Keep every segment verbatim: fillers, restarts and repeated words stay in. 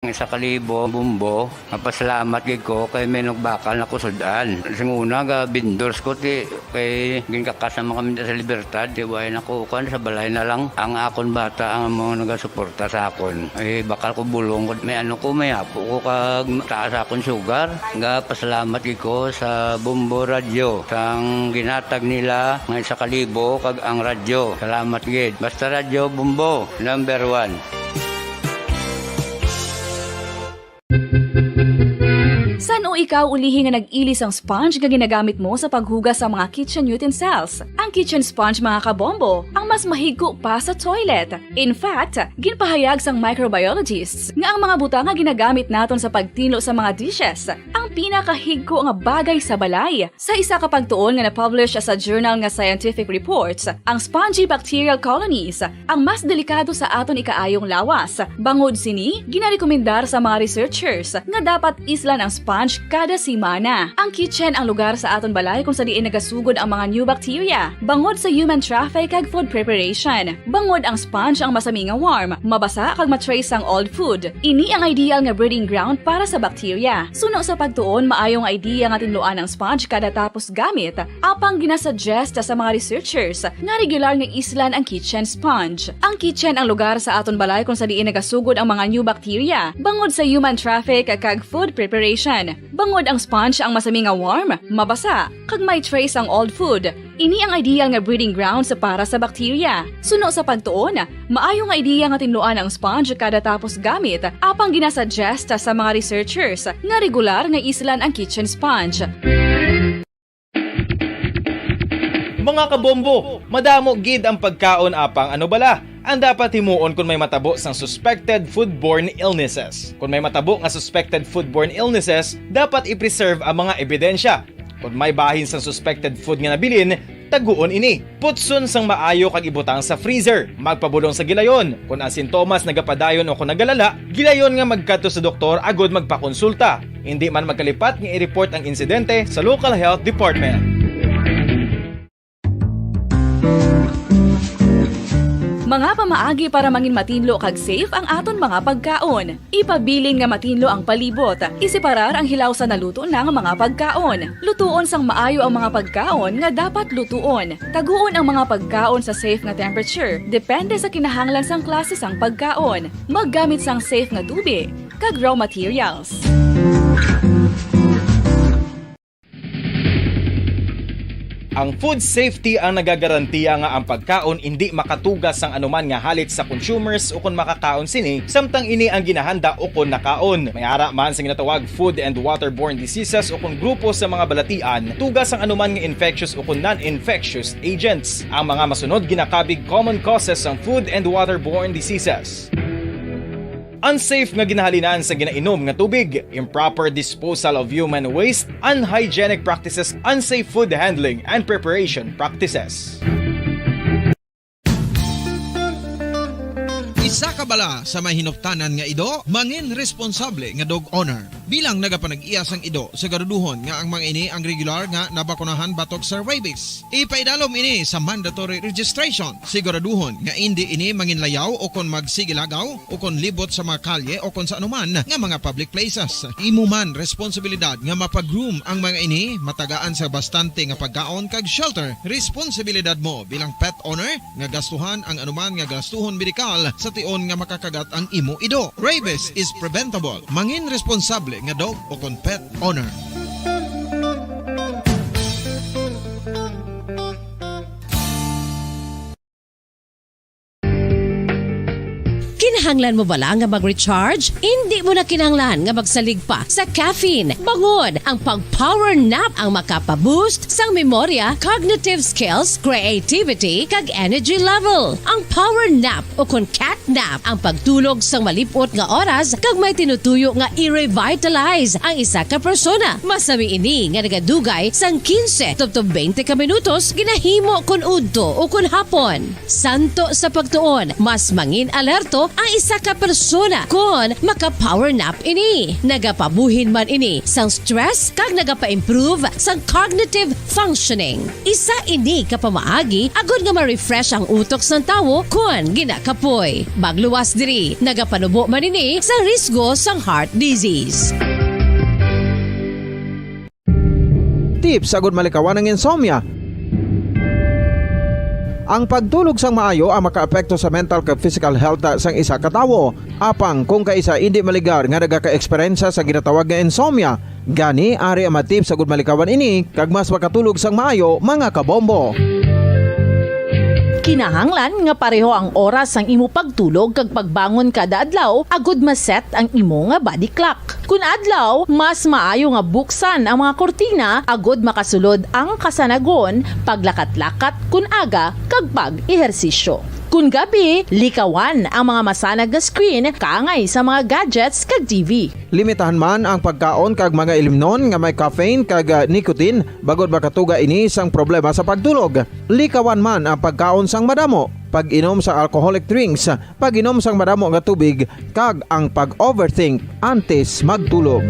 Isa ka libo, Bombo, mapasalamat gid ko kay may nagbakal na kusud-an. Sing una, ga vendors ko, ti, kay ginkakas naman kami sa Libertad, ti, way na ko, kuwan, sa balay na lang. Ang akon bata, ang mga nagasuporta sa akon. Eh, bakal ko bulong, may ano ko, may apo ko, kag taas akon sugar. Ga pasalamat gid ko sa Bombo Radyo, sang ginhatag nila nga isa ka libo, kag ang radyo. Salamat gid. Basta Radyo, Bombo, number one. San-o ikaw ulihi nga nag-ili sang sponge nga ginagamit mo sa paghugas sa mga kitchen utensils? Ang kitchen sponge, mga kabombo, ang mas mahigko pa sa toilet. In fact, ginpahayag sang microbiologists nga ang mga butang nga ginagamit naton sa pagtinlo sa mga dishes ang pinakahigko nga bagay sa balay. Sa isa ka pagtuon nga na-publish sa journal nga Scientific Reports, ang spongy bacterial colonies ang mas delikado sa aton ikaayong lawas. Bangod sini, ginarekomendar sa mga researchers nga dapat islan ang sponge kada semana. Ang kitchen ang lugar sa aton balay kung sa diin nagasugod ang mga new bacteria, bangod sa human traffic kag food preparation. Bangod ang sponge ang masami nga warm, mabasa kag ma-trace sang old food. Ini ang ideal nga breeding ground para sa bacteria. Suno sa pagtuon, maayo nga idea nga tinluan ang sponge kada tapos gamit, apang ginasuggest sa mga researchers nga regular nga islan ang kitchen sponge. Ang kitchen ang lugar sa aton balay kung sa diin nagasugod ang mga new bacteria, bangod sa human traffic kag food preparation. Bangod ang sponge ang masami nga warm, mabasa, kag may trace ang old food. Ini ang ideal nga breeding grounds para sa bacteria. Suno sa pagtuon, maayo nga idea nga tinluan ang sponge kada tapos gamit, apang ginasuggest sa mga researchers nga regular nga islan ang kitchen sponge. Mga kabombo, madamo gid ang pagkaon, apang ano bala ang dapat himuon kon may matabo sang suspected foodborne illnesses? Kon may matabo nga suspected foodborne illnesses, dapat i-preserve ang mga ebidensya. Kon may bahin sang suspected food nga nabilin, taguon ini. Putson sang maayo kag ibutang sa freezer. Magpabulong sa gilayon. Kon ang sintomas nagapadayon o kon nagalala, gilayon nga magkadto sa doktor agud magpakonsulta. Indi man magkalipat nga i-report ang insidente sa local health department. Mga pamaagi para mangin matinlo kag safe ang aton mga pagkaon. Ipabilin nga matinlo ang palibot. Iseparar ang hilaw sa naluto na nga mga pagkaon. Lutuon sang maayo ang mga pagkaon nga dapat lutuon. Taguon ang mga pagkaon sa safe nga temperature, depende sa kinahanglan sang klase sang pagkaon. Maggamit sang safe nga tubi kag raw materials. Ang food safety ang nagagarantiya nga ang pagkaon indi makatuga sang anuman nga halit sa consumers ukon makakaon sini, samtang ini ang ginahanda ukon nakaon. May ara man sa ginatawag food and waterborne diseases ukon grupo sa mga balatian, tuga sang anuman nga infectious ukon non-infectious agents. Ang mga masunod ginakabig common causes sang food and waterborne diseases. Unsafe nga ginahalinan sa ginainom nga tubig, improper disposal of human waste, unhygienic practices, unsafe food handling and preparation practices. Isa ka bala sa mahinuptanan nga ido, mangin responsable nga dog owner. Bilang nagapanag-iya sang ido, siguraduhon nga ang mga ini ang regular nga nabakunahan batok sa rabies. Ipaidalom ini sa mandatory registration. Siguraduhon nga indi ini manginlayaw o kon magsigilagaw o kon libot sa mga kalye o kon sa anuman nga mga public places. Imo man responsibilidad nga mapa-groom ang mga ini, matagaan sa bastante nga pagkaon kag shelter. Responsibilidad mo bilang pet owner nga gastuhan ang anuman nga gastuhon medikal sa tion nga makakagat ang imo ido. Rabies is preventable. Mangin responsable nga dog o kon pet owner. Kinahanglan mo bala nga mag-recharge? Indi mo na kinahanglan nga magsalig pa sa caffeine. Bangod ang pag-power nap ang makapa-boost sang memorya, cognitive skills, creativity, kag energy level. Ang power nap o kon cat nap ang pagtulog sang malip-ot nga oras kag may tinutuyo nga i-revitalize ang isa ka persona. Masami ini nga nagadugay sang quince tubtob twenty ka minutos ginahimo kon udto o kon hapon. Santo sa pagtuon, mas mangin alerto ang sa ka persona kon maka-power nap ini. Nagapabuhin man ini sang stress kag nagapa-improve sang cognitive functioning. Isa ini ka pamaagi agud nga ma-refresh ang utok sang tawo kon ginakapoy. Magluwas diri, nagapanubo man ini sa risgo sang heart disease. Tips agud malikawan ang insomnia. Ang pagtulog sang maayo ang makaapekto sa mental kag physical health sang isa ka tawo. Apang kung kaisa indi maligar nga nagaka-eksperyensya sa ginatawag nga insomnia, gani ari ang mga tips agud malikawan ini kag mas makatulog sang maayo, mga kabombo. Kinahanglan nga pareho ang oras sang imo pagtulog kag pagbangon kada adlaw agud ma-set ang imo nga body clock. Kun adlaw, mas maayo nga buksan ang mga kurtina agud makasulod ang kasanagon, paglakat-lakat kun aga, kag pag-ehersisyo. Kun gabi, likawan ang mga masanag nga screen kaangay sa mga gadgets kag T V. Limitahan man ang pagkaon kag mga ilimnon nga may caffeine kag, ah, nicotine, bangod makatuga ini sang problema sa pagtulog. Likawan man ang pagkaon sang madamo, pag-inom sa alcoholic drinks, pag-inom sang madamo nga tubig, kag ang pag-overthink antes magtulog.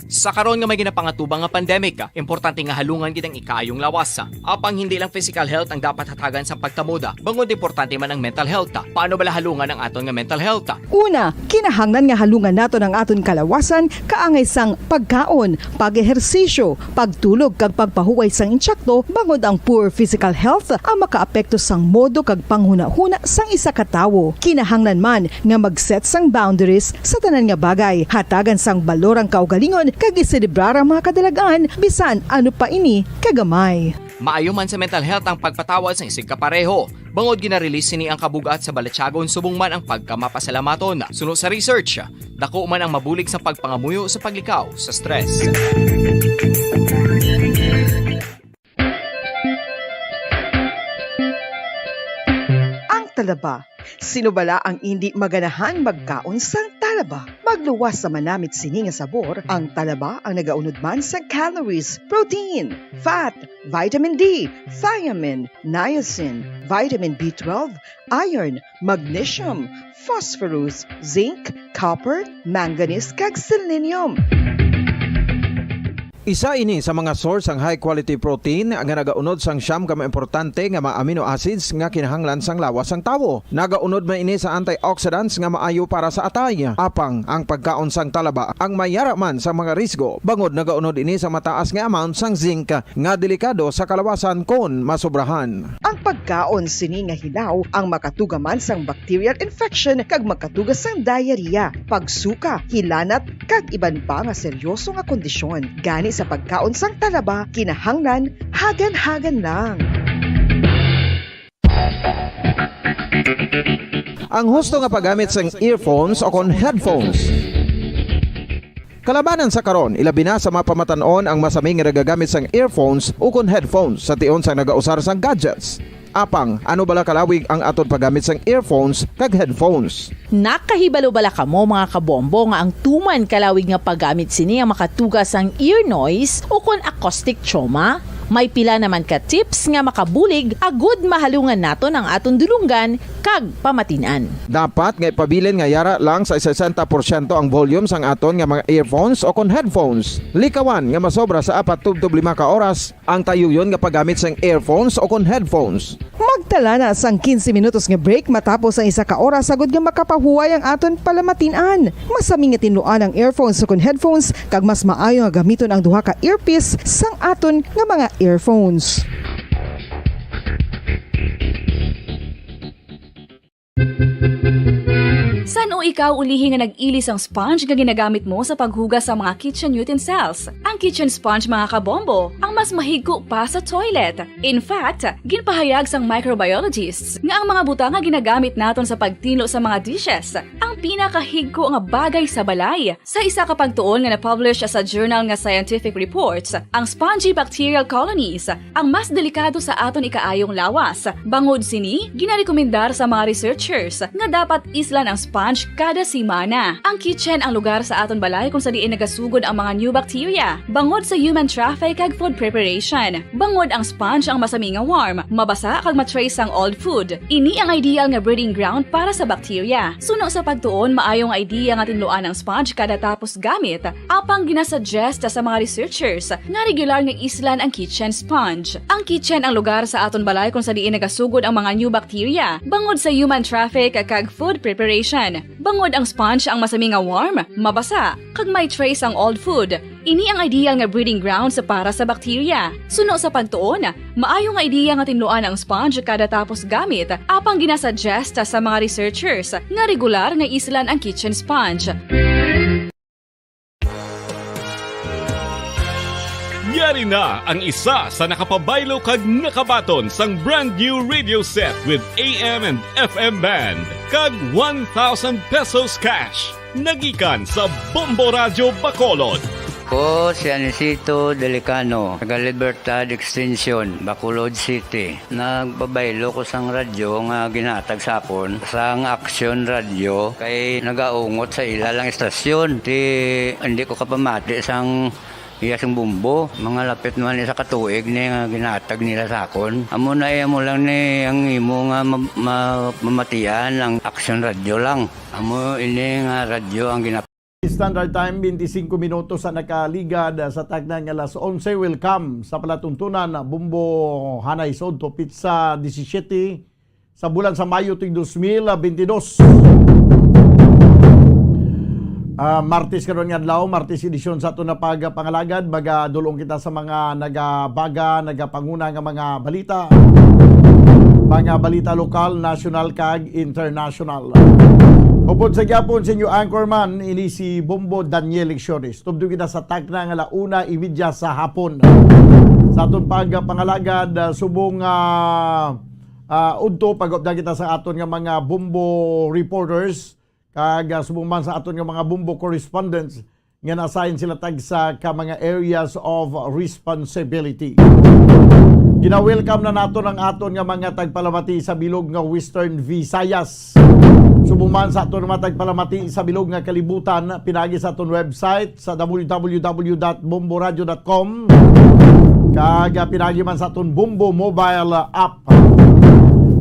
Sa karon nga may ginapangatubang nga pandemic, importante nga halungan gid ang ikaayong lawas. Apang hindi lang physical health ang dapat hatagan sang pagtamod, bangod importante man ang mental health. Paano bala halungan ang aton nga mental health? Una, kinahanglan nga halungan naton ang aton kalawasan kaangay sang pagkaon, pag-ehersisyo, pagtulog kag pagpahuway sang insakto, bangod ang poor physical health ang makaapekto sang modo kag panghunahuna sang isa ka tawo. Kinahanglan man nga mag-set sang boundaries sa tanan nga bagay, hatagan sang balor ang kaugalingon kag iselebrar ang mga kadalag-an bisan ano pa ini kagamay. Maayo man sa mental health ang pagpatawad sang isigkapareho. Bangod gina-release sini ang kabug-at sa balatyagon subong man ang pagkamapasalamaton. Suno sa research, dako man ang mabulig sa pagpangamuyo sa paglikaw sa stress. Ang talaba. Sino bala ang indi maganahan magkaon sang talaba? Magluwas sa manamit sini nga sabor, ang talaba ang nagaunod man sa calories, protein, fat, vitamin D, thiamine, niacin, vitamin B twelve, iron, magnesium, phosphorus, zinc, copper, manganese, kag selenium. Isa ini sa mga source sang high quality protein nga nagaunod sang siyam ka mga importante nga mga amino acids nga kinahanglan sang lawas sang tawo. Nagaunod man ini sa antioxidants nga maayo para sa atay. Apang ang pagkaon sang talaba ang mayara man sa mga risgo, bangod nagaunod ini sa mataas nga amount sang zinc nga delikado sa kalawasan kon masobrahan. Ang pagkaon sini nga hilaw ang makatuga man sang bacterial infection kag makatuga sang diarrhea, pagsuka, hilanat, kag iban pa nga seryoso nga kondisyon. Gani sa pagkaon sang talaba, kinahanglan hagan-hagan lang. Ang husto nga paggamit sang earphones o kon headphones. Kalabanan sa karon, ilabi na sa mga pamatan-on ang masami nga nagagamit sang earphones o kon headphones sa tion sang nagausar sang gadgets. Apang, ano bala kalawig ang aton paggamit sang earphones kag headphones? Nakahibalo bala kamo, mga kabombo, nga ang tuman kalawig nga paggamit sini ang makatuga sang ear noise o kon acoustic trauma? May pila naman ka tips nga makabulig agud mahalungan naton ang aton dulonggan kag pamatin-an. Dapat nga ipabilin nga yara lang sa sesenta porsyento ang volume sang aton nga mga earphones o kon headphones. Likawan nga masobra sa apat tubtob lima ka oras ang tayuyon nga paggamit sang earphones o kon headphones. Magtala na sang quince minutos nga break matapos ang isa ka oras, agud nga makapahuway ang aton palamatin-an. Masami nga tinluan ang earphones o kon headphones, kag mas maayo nga gamiton ang duha ka earpiece sang aton nga mga earphones. San-o ikaw ulihi nga nag-ili sang sponge nga ginagamit mo sa paghugas sa mga kitchen utensils? Ang kitchen sponge, mga kabombo, ang mas mahigko pa sa toilet. In fact, ginpahayag sang microbiologists nga ang mga butang nga ginagamit naton sa pagtinlo sa mga dishes ang pinakahigko nga bagay sa balay. Sa isa ka pagtuon nga na-publish sa journal nga Scientific Reports, ang spongy bacterial colonies ang mas delikado sa aton ikaayong lawas. Bangod sini, ginarekomendar sa mga researchers nga dapat islan ang sponge kada semana. Ang kitchen ang lugar sa aton balay kung sa diin nagasugod ang mga new bacteria bangod sa human traffic kag food preparation. Bangod ang sponge ang masami nga warm, mabasa kag ma-trace ang old food. Ini ang ideal nga breeding ground para sa bacteria. Suno sa pagtuon, maayo nga idea nga tinluan ang sponge kada tapos gamit, apang ginasuggest sa mga researchers nga regular nga islan ang kitchen sponge. Ang kitchen ang lugar sa aton balay kung sa diin nagasugod ang mga new bacteria bangod sa human traffic kag food preparation. Bangod ang sponge ang masami nga warm, mabasa, kag may trace ang old food. Ini ang ideal nga breeding ground sa para sa bacteria. Suno sa pagtuon, maayo nga ideya nga tinluan ang sponge kada tapos gamit, apang ginasuggest sa mga researchers nga regular nga islan ang kitchen sponge. Yari na ang isa sa nakapabaylo kag nakabaton sang brand new radio set with A M and F M band kag one thousand pesos cash. Nagikan sa Bombo Radyo Bacolod. Ko si Anisito Delicano, taga Libertad Extension, Bacolod City. Nagpabaylo ko sang radyo nga ginatag sa akon sang Action Radio kay nagaungot sa ila lang istasyon. Ti hindi ko kapamati sang iya sing bumbo. Mga lapit man ni sa katuig ni nga ginatag nila sa akon. Amo na iya mo lang ni ang imo nga ma- ma- mamatian ang Action Radio lang. Amo ini nga radyo ang gina- Standard Time, twenty-five minutos sa nakaligad sa tagna nga alas onse. Welcome sa palatuntunan, Bumbo Hanay Sodto, pitsa disisiete sa bulan sa Mayo tuig dos mil bentidós. Ah, Martes karon nga adlaw, Martes edisyon sa aton na pagpangalagad. Magadulong kita sa mga nagabaga, nagapanguna nga mga balita. Mga balita lokal, national, kag international. Upod sa gyapon sa inyo anchorman, ini si Bombo Daniel Lecciones. Tubdo kita sa takna nga launa imidya sa hapon. Sa aton pagpangalagad, ah, subong ah, ah, udto, pag-upda kita sa aton nga mga Bombo reporters, kag ah, subong man sa aton nga mga Bombo correspondents nga na-assign sila tagsa ka mga areas of responsibility. Gina-welcome na naton ang aton nga mga tagpalamati sa bilog nga Western Visayas. Subong man sa aton mga tagpalamati sa bilog nga kalibutan, pinagi sa aton website sa w w w dot bomboradio dot com, kag ah, pinagi man sa aton Bombo mobile app.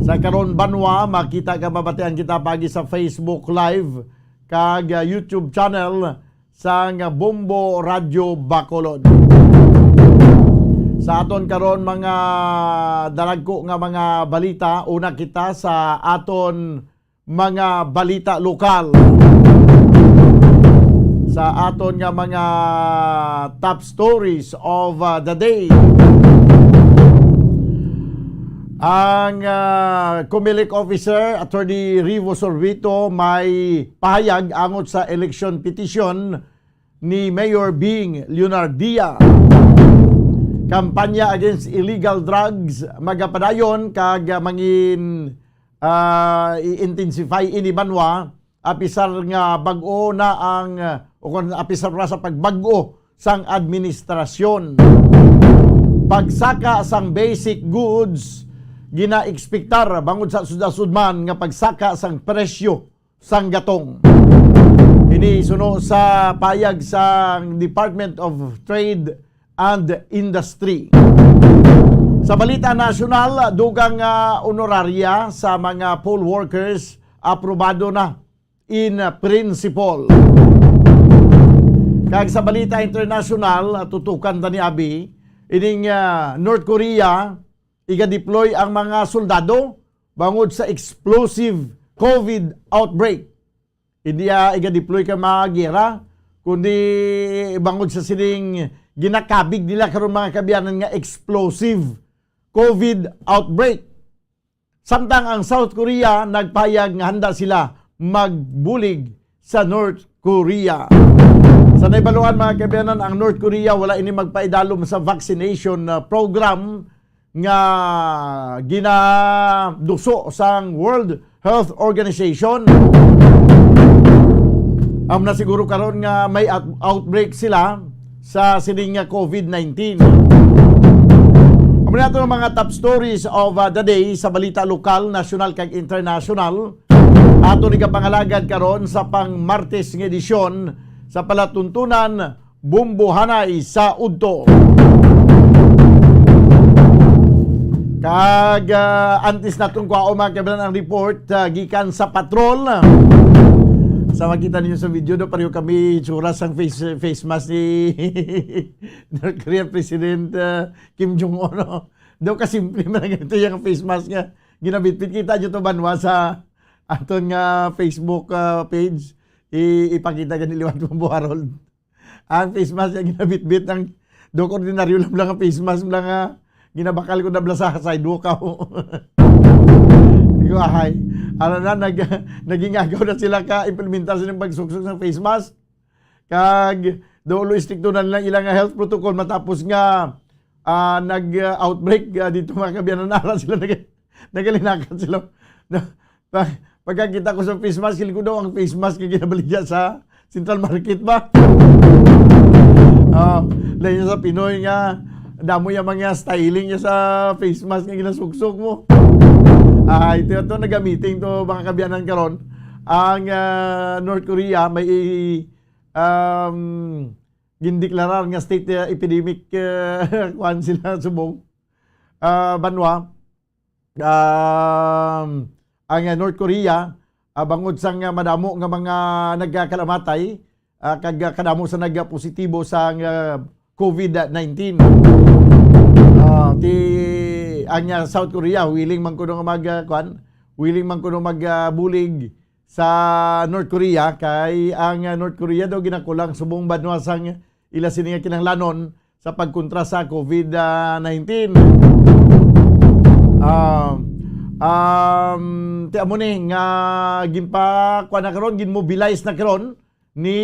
Sa karon banwa, makita ka, mabatian kita pagi sa Facebook Live kag ah, YouTube channel sang Bombo Radyo Bacolod. Sa aton karon mga dalagko nga mga balita, una kita sa aton mga balita lokal. Sa aton nga mga top stories of uh, the day. Ang uh, Comelec officer, Attorney Rivo Sorbito, may pahayag angot sa election petition ni Mayor Bing Leonardia. Kampanya against illegal drugs magapadayon kag mangin ah, i-intensify ini banwa, apisar nga bag-o na ang, ah, o kon apisar ra sa pagbag-o sang administrasyon. Pagsaka sang basic goods, ginaekspektar bangod sa sud-asud man nga pagsaka sang presyo sang gatong. Ini suno sa payag sang Department of Trade and Industry. Sa balita nasyonal, dugang nga honoraria sa mga poll workers aprobado na in principle. Kag sa balita internasyonal, tutukan ta ni abi, ining ah, North Korea iga-deploy ang mga soldado bangod sa explosive COVID outbreak. Hindi ah, iga-deploy ka mga gera, kundi bangod sa sining ginakabig nila karon mga kabiyanan nga explosive COVID outbreak. Samtang ang South Korea nagpayag nga handa sila magbulig sa North Korea. Sa naibaluan mga kabiyanan, ang North Korea wala ini magpaidalom sa vaccination ah, program nga ginaduso sang World Health Organization. Amo na siguro karon nga may out- outbreak sila sa sining nga COVID nineteen. Amo na ito ang mga top stories of uh, the day sa balita lokal, nasyonal kag international. Ato ni kapangalagad karon sa pang Martes nga edisyon sa palatuntunan Bumbuhanay sa Udto. Kag, ah, antes naton kuhaon, mga kabayan, ang report, ah, gikan sa patrol. Sa makita ninyo sa video, do, pareho kami itsura sang face, face mask ni North Korea President, ah, Kim Jong-un, no? Daw kasimple man ang ito yung face mask nga ginabitbit. Kita nyo to, banwa, sa aton nga Facebook, ah, page. I-, ipakita gani liwat mo, Bo Harold. Ang face mask nga ginabitbit, ang dok, ordinaryo lang, lang ang face mask lang nga ginabakal ko na bala sa sidewalk ako. Ikaw, ahay. Ano na, nag-, naging agaw na sila ka implementar sa ilang pagsuksok sa face mask. Kag dulo, istrikto na nila ilang health protocol matapos nga, ah, nag-outbreak, ah, dito, mga kabayan, nara sila, nag-, nagalinakat sila. Na, pa-, pagkakita ko sa face mask, hiling ko daw ang face mask nga ginabaligya sa Central Market ba? Oh, lain sa Pinoy nga damo yung mga styling niya sa face mask nga ginasuksok mo. Ah, ito, ito, nagamiting to, mga kabayan, karon. Ang, ah, North Korea, may, um, gindeklarar nga state, ah, epidemic, ah, kuwan sila subong, ah, banwa. Um, ang, ah, North Korea, ah, bangod sang, ah, madamo nga mga nagkakalamatay, ah, kag, ah, kadamo sa nagpositibo sa, ah, covid nineteen. Ah, ti, ang, ah, South Korea, willing man kuno nga mag, ah, kuwan, willing man kuno mag, ah, bulig sa North Korea, kay ang, ah, North Korea daw ginakulang subong banwa sang ila sini nga kinahanglanon sa pagkontra sa covid nineteen. Ah, um, ti amo ni nga ginpa-, kuwan na karon, ginmobilize na karon ni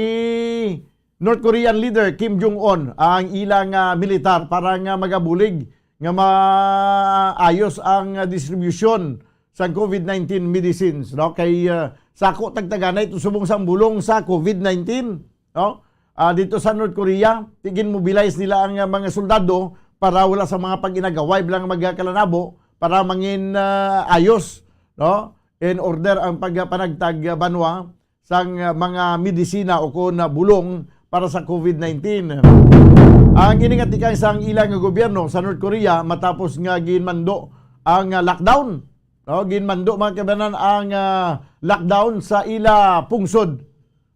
North Korean leader Kim Jong-un ang ilang, ah, militar para nga magabulig nga maayos ang, ah, distribusyon sang covid nineteen medicines, no? Kay, ah, sako tagtagana ito subong sang bulong sa covid nineteen, no? Ah, dito sa North Korea, ti ginmobilize nila ang, ah, mga soldado para wala sa mga pag-inagaway bilang magkalanabo para mangin, ah, ayos, no? In order ang pagpanagtag, ah, banwa sang, ah, mga medisina o kon, ah, bulong para sa covid nineteen. Ang ini nga tikang sang ila nga gobyerno sa North Korea matapos nga ginmando ang, ah, lockdown. No, ginmando, mga kabayanan, ang, ah, lockdown sa ila pungsod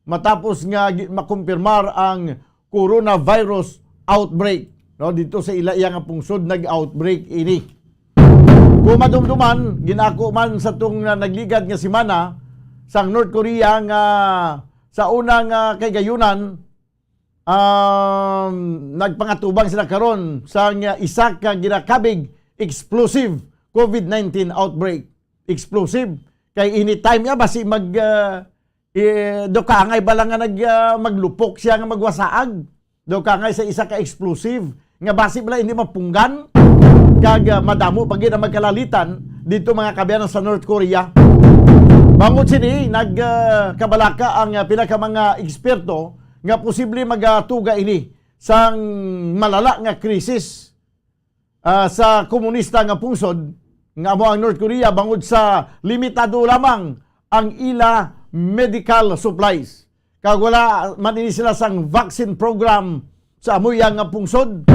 matapos nga gi-, makumpirmar ang coronavirus outbreak. No, dito sa ila iya nga pungsod nag-outbreak ini. Kung madumduman, ginako man sa tong, ah, nagligad nga semana sang North Korea nga sa unang, ah, kahigayonan, um, nagpangatubang sila karon sang, ah, isa ka ginakabig explosive covid nineteen outbreak. Explosive. Kay anytime ya, basi mag, ah, eh, daw kaangay bala nga nag, ah, maglupok siya nga magwasaag. Daw kaangay sa isa ka explosive nga basi bala hindi mapunggan, kag, ah, madamo pa gid ang magkalalitan dito, mga kabayanan, sa North Korea. Bangod sini, nag, ah, kabalaka ang, ah, pila ka mga eksperto nga posible magatuga ini sang malala nga krisis, ah, sa komunista nga pungsod nga amo ang North Korea, bangod sa limitado lamang ang ila medical supplies. Kag wala man ini sila sang vaccine program sa amo iya nga pungsod.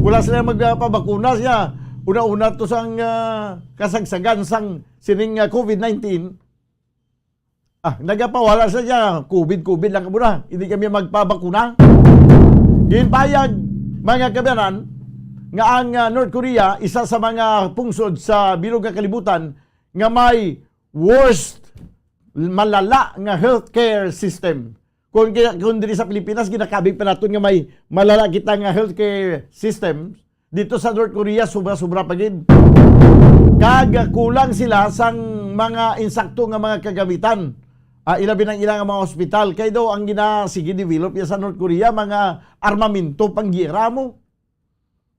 Wala sila magpabakuna siya. Una-una to sang, ah, kasagsagan sang sining, ah, covid nineteen. Ah, nagapawala sa iya, covid, covid lang kamo na. Hindi kami magpabakuna. Ginpayag, mga kabayanan, nga ang, ah, North Korea, isa sa mga pungsod sa bilog nga kalibutan nga may worst, malala nga healthcare system. Kung, kung diri sa Pilipinas, ginakabig pa naton nga may malala kita nga healthcare system. Dito sa North Korea, sobra-sobra pa gid. Kag kulang sila sang mga insakto nga mga kagamitan. Ah, ilabi nang ilang mga hospital. Kay daw ang gina-, sige develop ya sa North Korea, mga armamento pang giyera mo.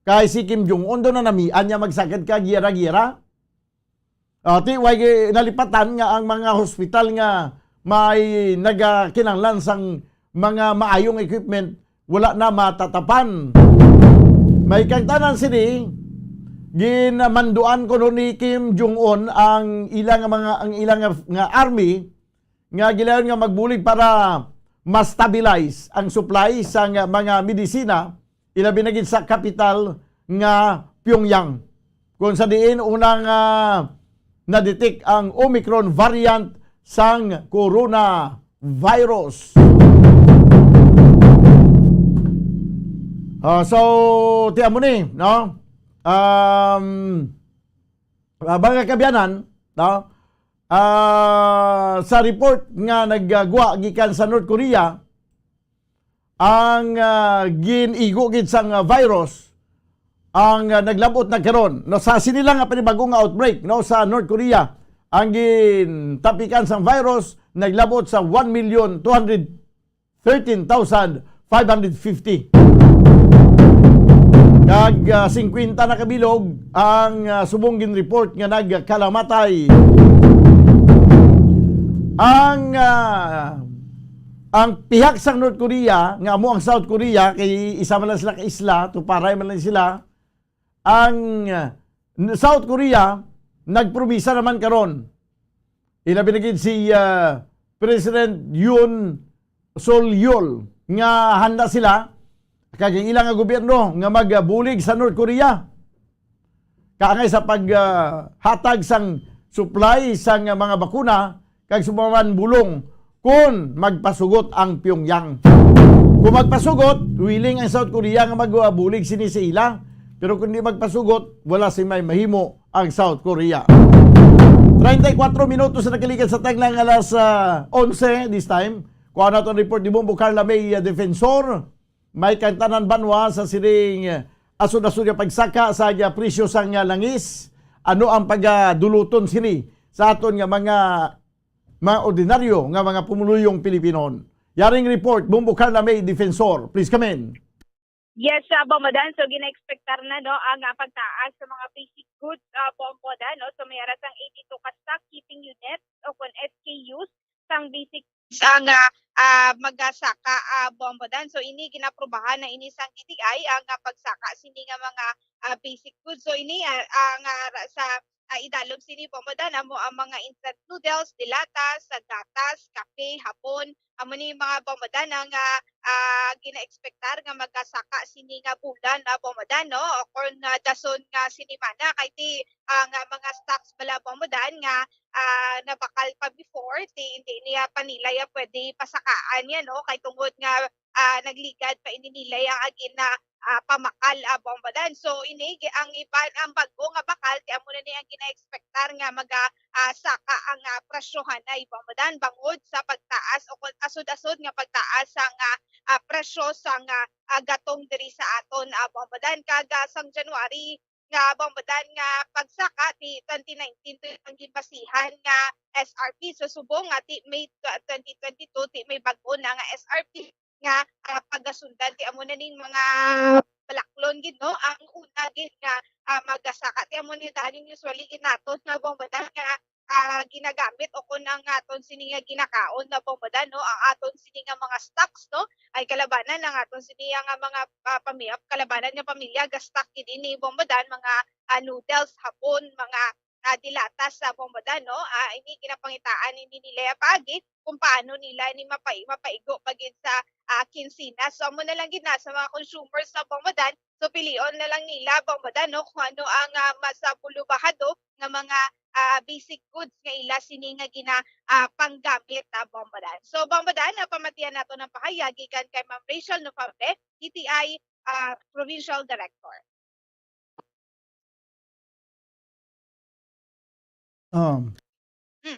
Kay si Kim Jong-un daw na namian niya magsagad ka giyera-giyera. Ah, ti, way gi-, nalipatan nga ang mga hospital nga may nagakinahanglan sang mga maayong equipment, wala na matatapan. May kang tanan sini, Ginamanduan kuno ni Kim Jong-un ang ilang mga, ang ilang nga, nga army nga gilayon nga magbulig para ma-stabilize ang supply sa nga mga medisina, ilabi na gid sa kapital nga Pyongyang, kung sa diin unang, ah, na-detect ang Omicron variant sang coronavirus. Ah, so, ti amo ni, no? Um, ah, mga kaabyanan, no? Ah, sa report nga nagagwa gikan sa North Korea, ang, ah, gin-igo gid sang, ah, virus ang, ah, naglabot na karon, no, sa sini lang nga panibag-o nga outbreak, no, sa North Korea. Ang gintapikan sang virus naglabot sa one million two hundred thirteen thousand five hundred fifty. Kag, ah, singkwenta na kabilog ang, ah, subong gin-report nga nagkalamatay. Ang, ah, ang pihak sang North Korea, nga amo ang South Korea, kay isa man lang sila ka isla, tuparay man lang sila, ang, ah, South Korea nagpromisa naman karon. Ilabi na gid si, ah, President Yoon Suk Yeol nga handa sila kag ang ilang gobyerno nga magbulig sa North Korea. Kaangay sa pag, ah, hatag sang supply sang mga bakuna kag subaman bulong kon magpasugot ang Pyongyang. Kung magpasugot, willing ang South Korea nga magbulig sini sa ila. Pero kung di magpasugot, wala sing may mahimo ang South Korea. Treinta y cuatro minutos na nakalikan sa taglang alas, ah, onse this time. Kuha naton report ni Bombo Carla May, ah, Defensor. May kaangtanan banwa sa sining, ah, asod-asod nga pagsaka sa, ah, presyo sang, ah, langis. Ano ang pagaduluton sini sa aton nga mga, mga ordinaryo nga mga pumuluyong Pilipino? Yaring report, Bombo Carla May Defensor. Please come in. Yes, ah, Bombo Dan. So, gina-expectar na, no, ang, ah, pagtaas sa mga basic goods, ah, Bombo Dan, no? So, may ara sang eighty-two ka stock keeping units o kon S K Us sang basic ang, ah, ah, magasaka, ah, Bombo Dan. So, ini ginaprobahan na ini sang D T I ang, ah, pagsaka sini nga mga, ah, basic goods. So, ini, ah, ang, ah, ra-, sa, ah, idalom sini, Bombo Dan, amo ang mga instant noodles, dilatas, sa gatas, kape, hapon, amo ni mga, Bombo Dan, ang, ah, ah, gina-expectar nga magasaka sini nga bulan, ah, Bombo Dan, no? O kon, ah, dason nga sinimana, kay ti ang, ah, mga stocks bala, Bombo Dan, nga, ah, nabakal pa before, ti hindi niya pa nila ya pwede pasakaan yan, no? Kay tungod nga, ah, nagligad pa ini nila yang agi na, ah, pamakal, ah, Bombo Dan. So, ini gi-, ang iban, ang bag-o nga bakal, ti amo na ni ang gina-expectar nga maga, ah, saka ang, ah, presyohan ay, Bombo Dan, bangod sa pagtaas o kung asod-asod nga pagtaas ang, ah, ah, presyo sang, ah, ah, gatong diri sa aton, ah, Bombo Dan. Kag, ah, sang January, nga, Bombo Dan, nga pagsaka ti twenty nineteen to ang ginbasihan nga S R P. So, subong nga ti May tw-, twenty twenty-two, ti may bag-o na nga S R P nga, ah, pagasundan. Ti amo na ning mga balaklon gid, no? Ang una gid nga, ah, magasaka. Ti amo ni daling usually ginaton nga, Bombo Dan, nga ah, ginagamit o kung ang aton sini nga ginakaon na, Bombo Dan, no, ang aton sini nga mga stocks, no, ay kalabanan ang aton sini nga mga, ah, pami-, kalabanan nga pamilya, ga-stock gid ini, Bombo Dan, mga, ah, noodles, hapon, mga, ah, dilatas sa, Bombo Dan, no, ah, ini ginapangitaan ini nila ya paagi kung paano nila ni mapai-, mapaigo pa gid sa, ah, kinsinas. So, amo na lang gid na sa mga consumers sa, Bombo Dan, So, pilion na lang nila, Bombo Dan, no, kung ano ang, ah, mas, ah, bulubahado nga mga, ah, basic goods nga ila sini nga gina, ah, panggamit, ah, Bombo Dan. So, Bombo Dan, ah, pamatian nato ng pahayag gikan kay Ma'am Rachel Nofable, D T I, ah, Provincial Director. Um, Hmm.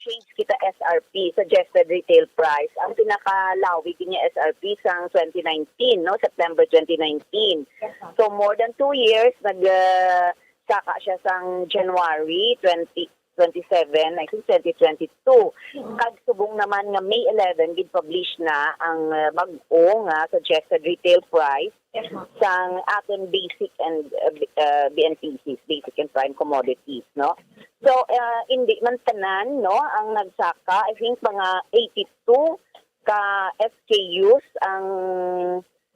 Nag-change kita S R P, suggested retail price. Ang pinakalawig niya S R P sang twenty nineteen, no? September twenty nineteen. Yes, ma'am. So, more than two years, nag, ah, saka siya sang January twenty twenty-seven, I think twenty twenty-two. Mm. Kag subong naman nga May eleven, gid-publish na ang, ah, bag-o nga suggested retail price Yes, ma'am. Sang aton basic and, uh, b-, uh, B N P Cs, basic and prime commodities, no? So, uh, hindi man tanan, no, ang nagsaka. I think mga eighty-two ka S K Us ang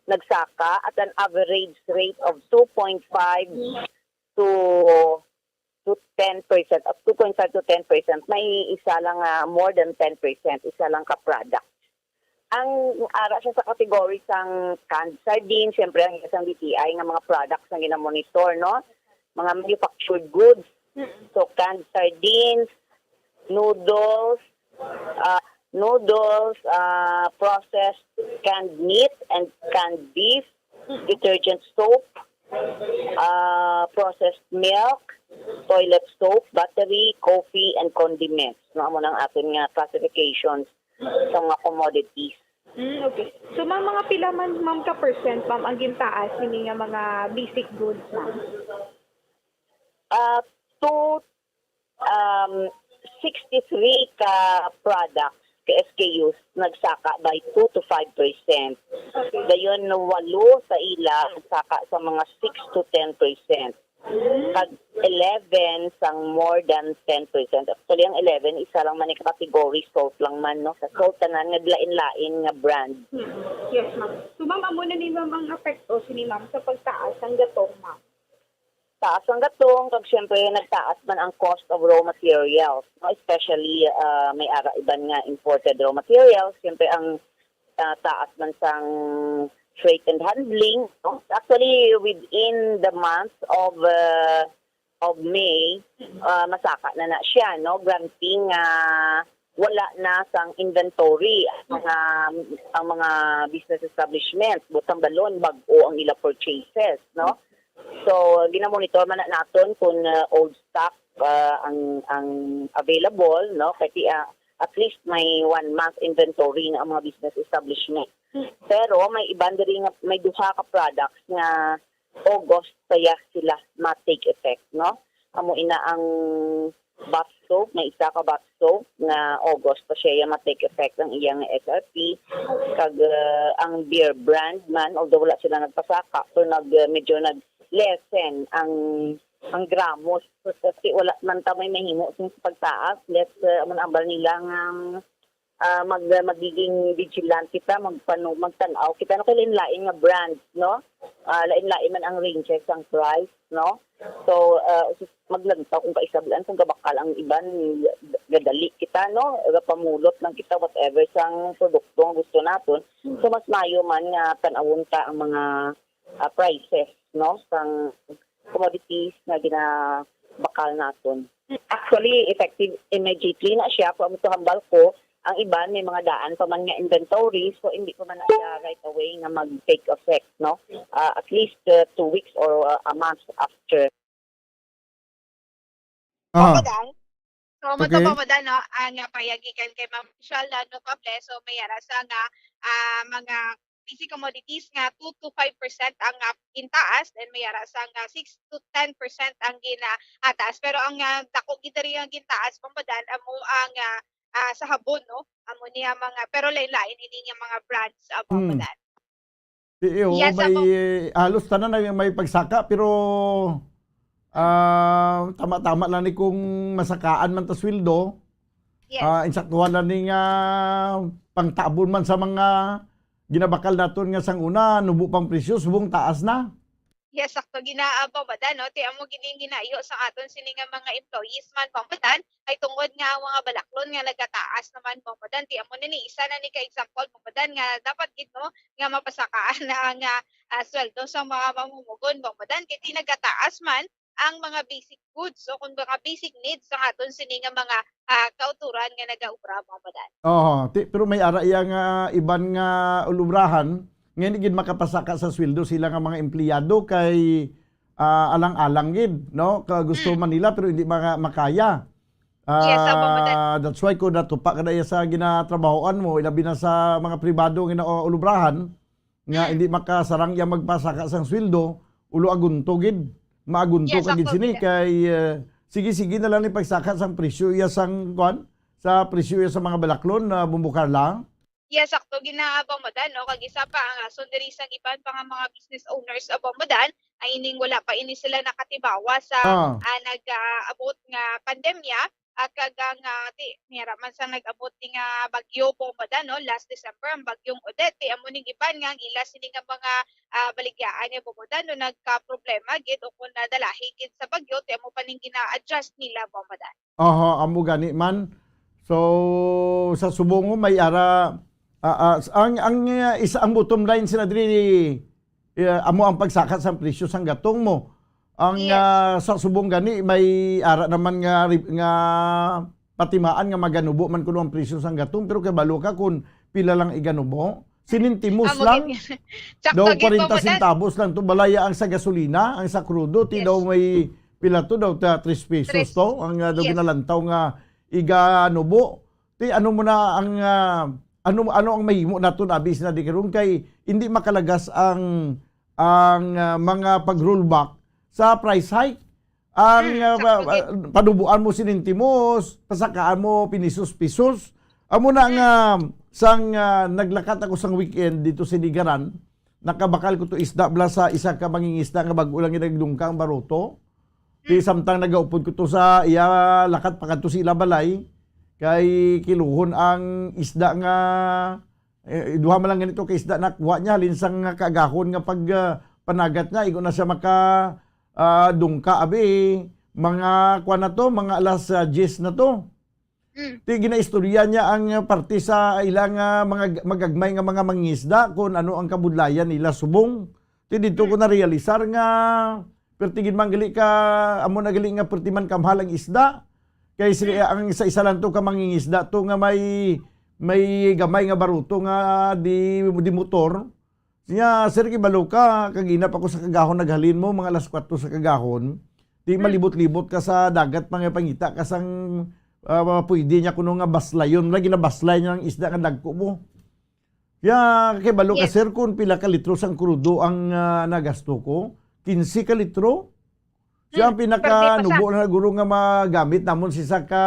nagsaka at an average rate of two point five to to ten percent, of two point five to ten percent, may isa lang nga more than ten percent, isa lang ka product. Ang ara siya sa category sang canned sardine, siyempre ang isang D T I nga mga products nga ginamonitor, no? Mga manufactured goods. Mm. So, canned sardines, noodles, ah, noodles, ah, processed canned meat and canned beef, detergent soap, ah, processed milk, toilet soap, battery, coffee, and condiments. No, amo nang aton nga classifications sa mga commodities. Mm, okay. So, ma'am, mga pila man, ma'am, ka percent, ma'am, ang gintaas sini nga mga basic goods, ma'am? Ah, two, um, sixty-three ka products, ka S K Us, nagsaka by two to five percent. Okay. Dayon, walo sa ila nagsaka sa mga six to ten percent. Kag eleven sang more than ten percent. Actually, ang eleven, isa lang man ni category, salt lang man, no? Sa salt, tanan nga lain-lain nga brand. Hmm. Yes, ma'am. So, ma'am, amo na ni, ma'am, ang epekto sini, ma'am, sa pagtaas sang gatong, ma'am? Taas ang gatong, kag siyempre, nagtaas man ang cost of raw materials, no? Especially, ah, may ara iban nga imported raw materials. Siyempre, ang, ah, taas man sang freight and handling, no? Actually, within the month of, ah, of May, ah, masaka na na siya, no? Granting nga wala na sang inventory ang mga, ang mga business establishment, buot silingon, bag-o ang ila purchases, no? So, ginamonitor man na naton kung, ah, old stock, ah, ang, ang available, no? Kay, ah, at least may one month inventory na ang mga business establishment. Pero may iban diri nga, may duha ka products nga August pa ya sila ma-take effect, no? Amo ina ang bath soap, may isa ka bath soap nga August pa siya ya ma-take effect ang iya nga S R P. Kag, uh, ang beer brand man, although wala sila nagpasaka, pero nag, uh, medyo nag-lessen ang, ang gramos. Kasi wala man ta may mahimo sa pagtaas. Let's, uh, amo na ambal nila nga, um, ah, mag-, magiging vigilant kita, magpanu-, magtan-aw kita, no, kay lain-lain nga brands, no? Ah, lain-lain man ang ranges sang price, no? So, ah, sus-, maglantaw kung kaisablan kung gabakal ang iban, gadali kita, no? Gapamulot lang kita, whatever sang produkto nga gusto naton. So, mas maayo man nga tan-awon ta ang mga, ah, prices, no? Sang commodities nga ginabakal naton. Actually, effective immediately na siya. Kung amo to hambal ko, ang iban may mga daan pa man nga inventory, so hindi pa man na siya right away nga mag-take effect, no? Ah, at least, uh, two weeks or, uh, a month after. Aha. Pamadan? So, amo to, okay, pamadan, no? Ang, uh, pahayag gikan kay Ma'am Michelle, no, Pable, so may ara sa nga, ah, mga basic commodities nga two to five percent ang, ah, gintaas, then may ara sa nga six to ten percent ang gina-, ah, taas. Pero ang, ah, dako gid diri ang gintaas, pamadan, amo ang, ah, ah, sa habon, no? Amo niya mga, pero lain-lain ini nga mga brands, ah, hmm, pamadan. Di, oo, yes, may, amo, halos tanan na may pagsaka, pero, ah, tama-tama lang ni kung masakaan man ta sweldo. Yes. Ah, insaktuhan na ni nga pangtabon man sa mga ginabakal naton nga sang una, nubo pang presyo, subong taas na. Yes, sakto, gina-, ah, pamadan, no? Ti amo gid ang ginaiyo sa aton sini nga mga employees man, pamadan, ay tungod nga ang mga balaklon nga nagataas naman, pamadan. Ti amo na ni, isa na ni ka example, pamadan, nga dapat gid, no, nga mapasakaan na ang, ah, ah, sweldo sa mga mamumugon, pamadan. Kay ti nagataas man ang mga basic goods o kung mga basic needs sa aton sini nga mga, ah, kautoran nga nagaobra, pamadan. Oo, ti-, pero may ara iya nga iban nga ulubrahan nga hindi gid makapasaka sa sweldo sila nga mga empleyado kay, ah, alang-alang gid, no? Ka gusto, mm, man nila pero hindi maka-, makaya. Yes, ah, pamadan. That's why ko natupa ka na iya sa ginatrabahoan mo, ilabi na sa mga pribado nga ulubrahan, nga, mm, hindi makasarang iya magpasaka sang sweldo, ulo agunto gid. Maagunto, yes, ka gid sini kay, eh, sige-sige na lang ni pagsaka sang presyo iya sang, kuan, sa presyo iya sa mga balaklon na bumbukar lang. Yes, sakto, gina-, ah, pamadan, no? Kag isa pa ang rason diri sang iban pa nga mga business owners, ah, pamadan, ay ining wala pa ini sila nakatibawa sa, ah, ah, nag-, ah, abot nga pandemya, ah, kag ang, ah, ti, mira man sa nag-abot ni nga bagyo, Bong Madan, no, last December, ang bagyong Odette, ti amo ning iban nga ang ila sini nga mga, ah, baligyaan ni Bong Madan, no, nagka-problema gid o kung nadalahi gid sa bagyo, ti amo pa ning gina-adjust nila, Bong Madan. Aha, amo gani man. So, sa subong mo, may ara, ah, ah, ang, ang, ah, isa, ang bottom line sila diri, eh, amo ang pagsaka sang presyo sang gatong mo. Ang, Yes. ah, sa subong gani, may ara naman nga ri-, nga patimaan nga maganubo man kuno ang presyo sang gatong, pero kabalo ka kung pila lang iganubo? Sinintimos Amo lang. gid. Sakto Daw gid, kwarenta Bong Madan. centavos lang to. Balaya ang sa gasolina, ang sa krudo, ti Yes. daw may pila to daw, ta, tres pesos Tres. to. Ang, ah, daw Yes. ginalantaw nga iganubo. Ti ano mo na ang, ah, ano, ano ang mahimo naton, abi, sina di karon kay hindi makalagas ang, ang, ah, mga pag-rollback sa price hike. Ang, Mm, ah, sakto pa-, gid. ah, panubuan mo sinintimos, pasakaan mo pinisos-pisos. Amo na Mm. nga, sang, ah, naglakat ako sang weekend dito sa Nigaran, nakabakal ko to isda bala sa isa ka mangingisda nga bag-o lang nagdungka ang baruto. Di Mm. samtang nagaupod ko to sa iya lakat pa kadto sa ila balay, kay kiluhon ang isda nga Eh, duha man lang ganito ka isda nakuha niya, halin sang kaagahon nga pag, ah, panagat niya, igo na siya maka, ah, dungka, abi, mga kuwan na to, mga alas, ah, diyes na to. Mm. Ti ginaistorya niya ang, ah, parte sa ilang, ah, mga g-, magagmay nga mga mangisda kung ano ang kabudlayan nila subong. Ti dito ko Mm. narealisar nga perti gid man gali ka, amo na gali nga perti man kamahal ang isda. Kay si, Hmm. ang isa-isa lang to ka mangingisda to nga may, may gamay nga baruto nga di, di motor. Siya, "Sir, kibalo ka, kagina pa ko sa kagahon naghalin mo, mga alas kwatro sa kagahon. Di Hmm. malibot-libot ka sa dagat, mga pangita ka sang, ah, pwede niya kuno nga baslayon." Lagi na baslay niya ang isda nga dagko mo. Ya, kay balo ka, Yes. sir, kung pila ka litro sang krudo ang, ah, nagasto ko? Quince ka litro? Siya ang Hmm, per day pa sa pinakanubo na guro nga magamit namon sa isa ka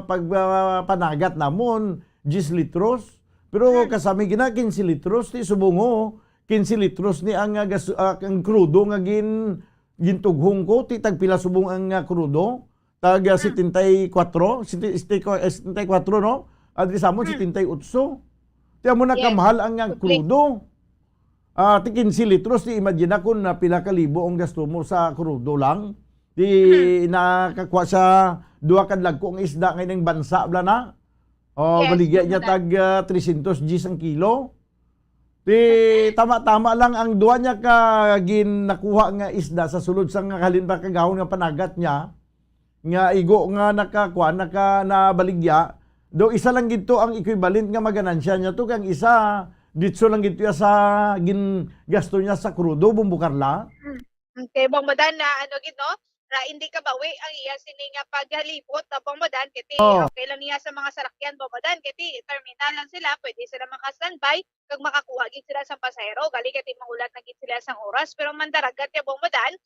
pag, ah, panagat namon, diyes litros. Pero Hmm. kasami gina, quince litros, ti subong ho, quince litros ni ang, ah, gas-, ah, ang krudo nga gin-, gintughong ko, ti tagpila subong ang, ah, krudo? Tag, ah, Hmm. setenta y cuatro, sete-, este-, eh, setenta y cuatro, no? At di sa amon, Hmm. setenta y ocho. Ti amo na Yes. kamahal ang, ang Doble. krudo. Ah, ti quince litros, ti imagine na kung na pila ka libo ang gasto mo sa krudo lang. Di Hmm. nakakuha sa duha ka dagko nga isda nga ining bansa, bala na. Oh, Yes, baligya niya tama. tag, ah, trescientos diyes ang kilo. Ti, tama-tama lang ang duha niya ka gin-, nakuha nga isda sa sulod sa nga halin pa kagahon nga panagat niya, nga igo nga nakakuha, naka-, nabaligya, do isa lang gid to ang equivalent nga maganansya niya to, kay ang isa, ditso lang gid to ya sa gin-, gasto niya sa krudo, Bumbo Carla. Hmm. Okay, Bong Madan, na ano gid, no? Ra, hindi kabawi ang iya sini nga paghalibot, ah, Bong Madan, kay ti Oh. okay lang niya sa mga sarakyan, Bong Madan, kay ti terminal lang sila, pwede sila maka-standby, kag makakuha gid sila sa pasahero, gali kay ti mahulat na gid sila sang oras, pero mandaragat ya, Bong Madan,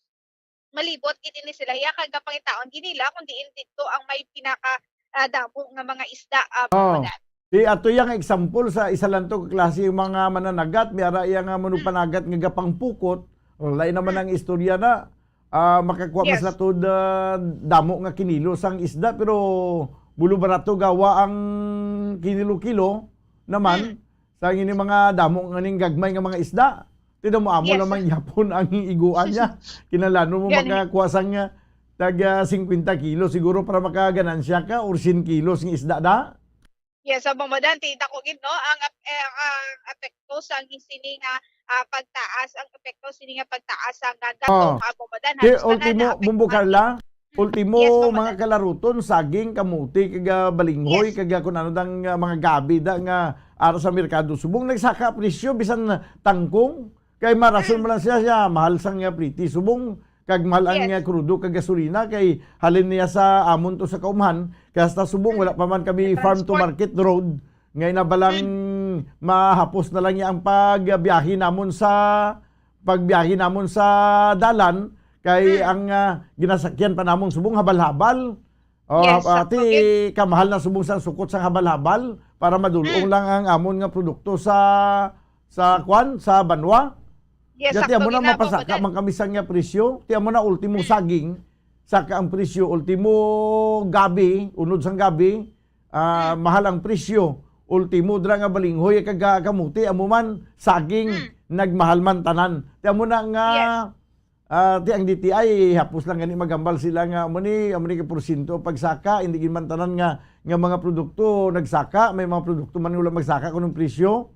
malibot gid ini sila, iya kag pangitaon gid nila kung diin didto ang may pinaka, ah, damo nga mga isda, ah, Bong Oh. Madan. Di ato yang example sa isa lang to ka klase yung mga mananagat, may ara iya nga Hmm. manupanagat nga gapangpukot, lain naman Hmm. ang istorya na, ah, makakuha man Yes. sila to da-, damo nga kinilo sang isda, pero bulo barato gawa ang kinilo-kilo naman Hmm. sa ini mga damo nga ning gagmay nga mga isda. Ti damo amo Yes. naman yapon ang iguan niya. Kinahanglan mo Gani. makakuha sang, ah, tag, ah, singkwenta kilo siguro para makaganansya ka or singkwenta kilos ng isda da. Yes, sa Bong Madan, ti dako gid, no, ang ap-, eh, ang epekto sang sini nga, ah, pagtaas, ang epekto sini nga pagtaas sang gatong, Oh. ah, Bong Madan, Ti halos ultimo, tanan na Bumbo apektuhan Carla, gid. Ultimo, Yes, Bong mga Madan. kalaruton, saging, kamuti, kag, ah, balinghoy, Yes. kag, ah, kung ano dang, ah, mga gabi da nga ara sa merkado subong nagsaka presyo, bisan tangkong. Kay marason Mm. mo lang siya, siya, mahal sang, ah, pliti subong, kag mahal ang, Yes. ah, krudo, kag gasolina, kay halin niya sa amon to sa kaumhan, kay hasta subong, Mm. wala pa man kami May farm to transport. market road, nga inabalang Mm. mahapos na lang niya ang pagbiyahe namon sa, pagbiyahe namon sa dalan, kay Mm. ang, ah, ginasakyan pa namon subong habal-habal. Oh, Yes, ah, sakto ti gid. kamahal na subong sang sukot sang habal-habal para madulong Mm. lang ang amon nga produkto sa, sa kwan, sa banwa. Yes, Ya, ti sakto amo na gid na, mapasaka Bong Madan. man kami sa nga presyo. Ti amo na ultimo Mm. saging. saka ang presyo, ultimo gabi, unod sang gabi, ah, Mm. mahal ang presyo. Ultimo dira nga balinghoy kag, ah, kamote, amo man saging, Mm. nagmahal man tanan. Ti amo na nga, Yes. ah, ti ang D T I, hapos lang gani maghambal sila nga amo ni, amo ni ka porsyento pagsaka, hindi gid man tanan nga, nga mga produkto nagsaka, may mga produkto man wala magsaka kuno ang presyo.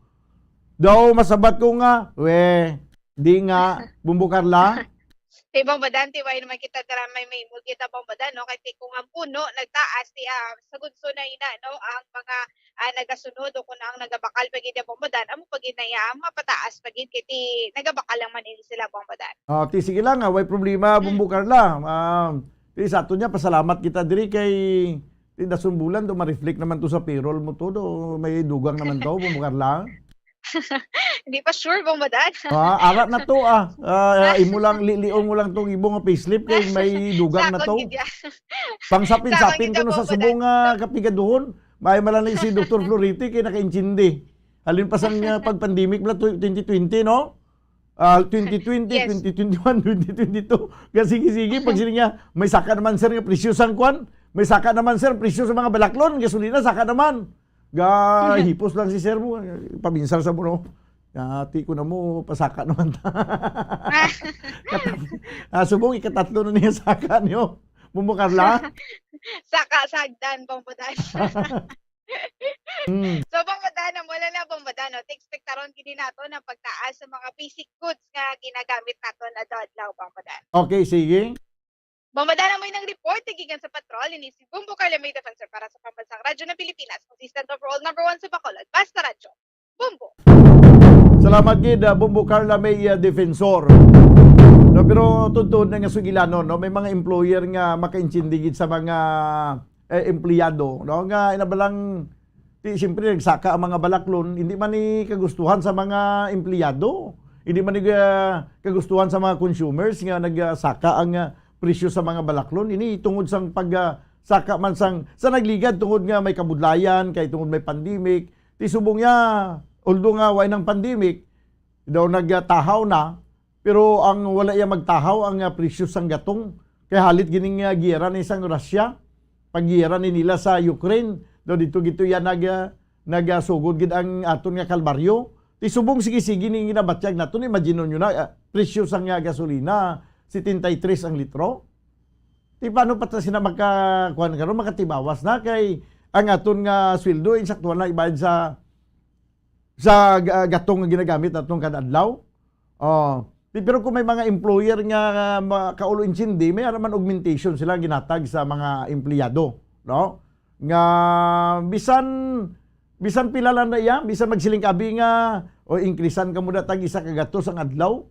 Daw masabat ko nga, we, di nga, Bumbo Carla. Ti, Bong Badan, ti, way naman kita dira may, may imol kita, Bong Badan, no? Kay ti kung ang puno nagtaas, ti, ah, sa gunso na ina, no? Ang mga, ah, nagasunod o kung ang nagabakal pa gid, Bong Badan, amo pa gid na iya, mapataas pa gid, kay ti nagabakal lang man ini sila, Bong Badan. Ah, ti, sige lang, ah, way problema, Hmm. Bumbo Carla. Ah, ti, sa ato niya, pasalamat kita diri kay ti, dason bulan, do, ma-reflect naman to sa payroll mo to, do, may dugang naman to, Bumbo Carla. Hindi pa sure, Bong Badan. Ah, ara na to, ah. Ah, imo lang, liliong mo lang tong imo nga payslip kay may dugang na Sakon to. gid yan. Pangsapin-sapin Sakon gid ko no yan, sa Bong Badan. Subong nga kapigaduhon. May malanay si Doktor Florete kay nakaintindi. Halin pa sang, ah, pag-pandemic bala, tw-, twenty twenty, no? Ah, twenty twenty, Yes. twenty twenty-one, twenty twenty-two. Nga sige-sige, pag sila nga, may saka naman, sir, nga presyo sang kwan. May saka naman, sir, presyo sa mga balaklon, gasolina, saka naman. Ga, hipos lang si sir mo, pabinsar sa mo, no? Ati ko na mo, pasaka naman ta. Kat-, ah, subong, ikatatlo na niya saka niyo. Bumbo Carla? Saka, sagdan, Bong Badan. Mm. So, Bong Badan, amo na na, Bong Badan, no? Ti, ekspektaron gid nato ang pagtaas sa mga basic goods nga ginagamit nato adlaw-adlaw, Bong Badan. Okay, sige. Bong Badan, amo nang report gikan sa patrol, ini si Bumbo Carla May Defensor para sa Pambansang Radyo ng Pilipinas, consistent overall number one sa Bacolod. Basta Radyo, Bumbo. Salamat gid, ah, Bumbo Carla May, ah, Defensor. No, pero tuod-tuod na nga sugilanon, no? May mga employer nga makaintindi gid sa mga, eh, empleyado, no? Nga inabalang, ti, siyempre, nagsaka ang mga balaklon, hindi man ni kagustuhan sa mga empleyado, hindi man ni, ah, kagustuhan sa mga consumers nga nagsaka ang, ah, presyo sa mga balaklon. Ini tungod sang pag, ah, saka man sang, sa nagligad tungod nga may kabudlayan, kay tungod may pandemic. Ti subong niya, although nga way nang pandemic, daw nagtahaw na, pero ang wala iya magtahaw ang, ah, presyo sang gatong. Kay halit gining, ah, giyera ni sang Russia, paggiyera ni nila sa Ukraine, daw dito gito iya nag, ah, nagasugod gid ang aton nga kalbaryo. Ti subong sige-sige ning ginabatyag naton, imagine nyo na, ah, presyo sang, ah, gasolina, setenta y tres ang litro. Ti paano pa ta sila maka-, kuwan karon, makatibawas na kay ang aton nga sweldo, insaktuhan na ibayad sa, sa ga-, gatong nga ginagamit naton kada adlaw. Oh, ti-, pero kung may mga employer nga, ah, ma-, kaulo intindi, may ara man augmentation sila ginatag sa mga empleyado, no? Nga bisan, bisan pila lang na iya, bisan magsiling ka abi nga, "O, increasean ka mo na tag isa ka gatos ang adlaw."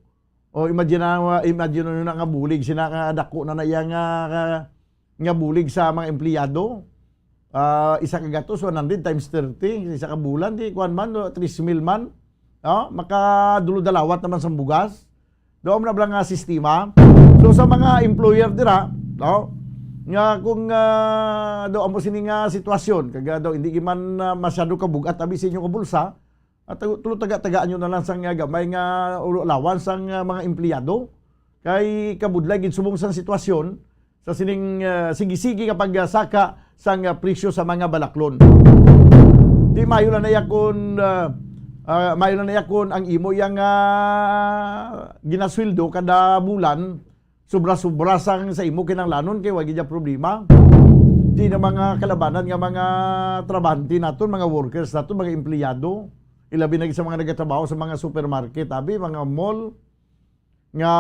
O, imagine na, imagine na nga bulig sina nga dako na na iya nga, nga, nga bulig sa mga empleyado. Ah, isa ka gatos, one hundred times thirty, isa ka bulan, di kuwan man, no, tres mil man. No? Makadulod-dalawat naman sa bugas. Doon na bala nga sistema. So, sa mga employer dira, no? Nga kung, ah, daw amo sini nga sitwasyon, kag, ah, daw hindi man, ah, masyado kabug-at abi sa inyo nga bulsa, at tulo taga-tagaan nyo na lang sang, ah, gamay nga ulo-, allowance sang, ah, mga empleyado. Kay kabudlay gid subong sang sitwasyon sa sining, ah, sige-sige nga pagsaka sang, ah, presyo sa mga balaklon. Di mayo lang na iya kun, ah, ah, mayo lang na iya kun ang imo yang, ah, ginasweldo kada bulan, sobra-sobra sang sa imo kinahanglanon kay wa gid ya problema. Di na mga kalabanan nga mga trabahante naton, mga workers naton, mga empleyado. Ilabi na gid sa mga nagatrabaho sa mga supermarket, abi, mga mall, nga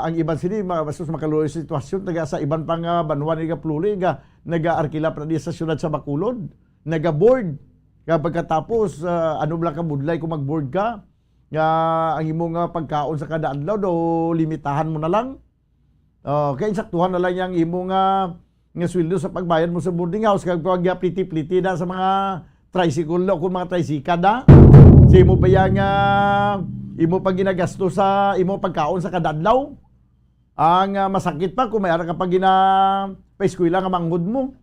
ang iban sini, ma-, bastos makaluoy sa sitwasyon, taga sa iban pa nga banwa ni Gapluli, nga nag-aarkila pa na diya sa siyudad sa Bacolod, nag-board. Kaya pagkatapos, ah, ano bala ka budlay kung mag-board ka, nga ang imo nga pagkaon sa kada adlaw, do limitahan mo na lang. Oh, kay insaktuhan na lang yang imo nga, nga sweldo sa pagbayad mo sa boarding house, kag pag pliti-pliti na sa mga tricycle na, kung mga tricycle na. Sa imo pa yang, ah, imo pa ginagasto sa imo pagkaon sa kada adlaw. Ang, ah, masakit pa kung may ara ka pa gina-, pa-eskwela nga manghod mo.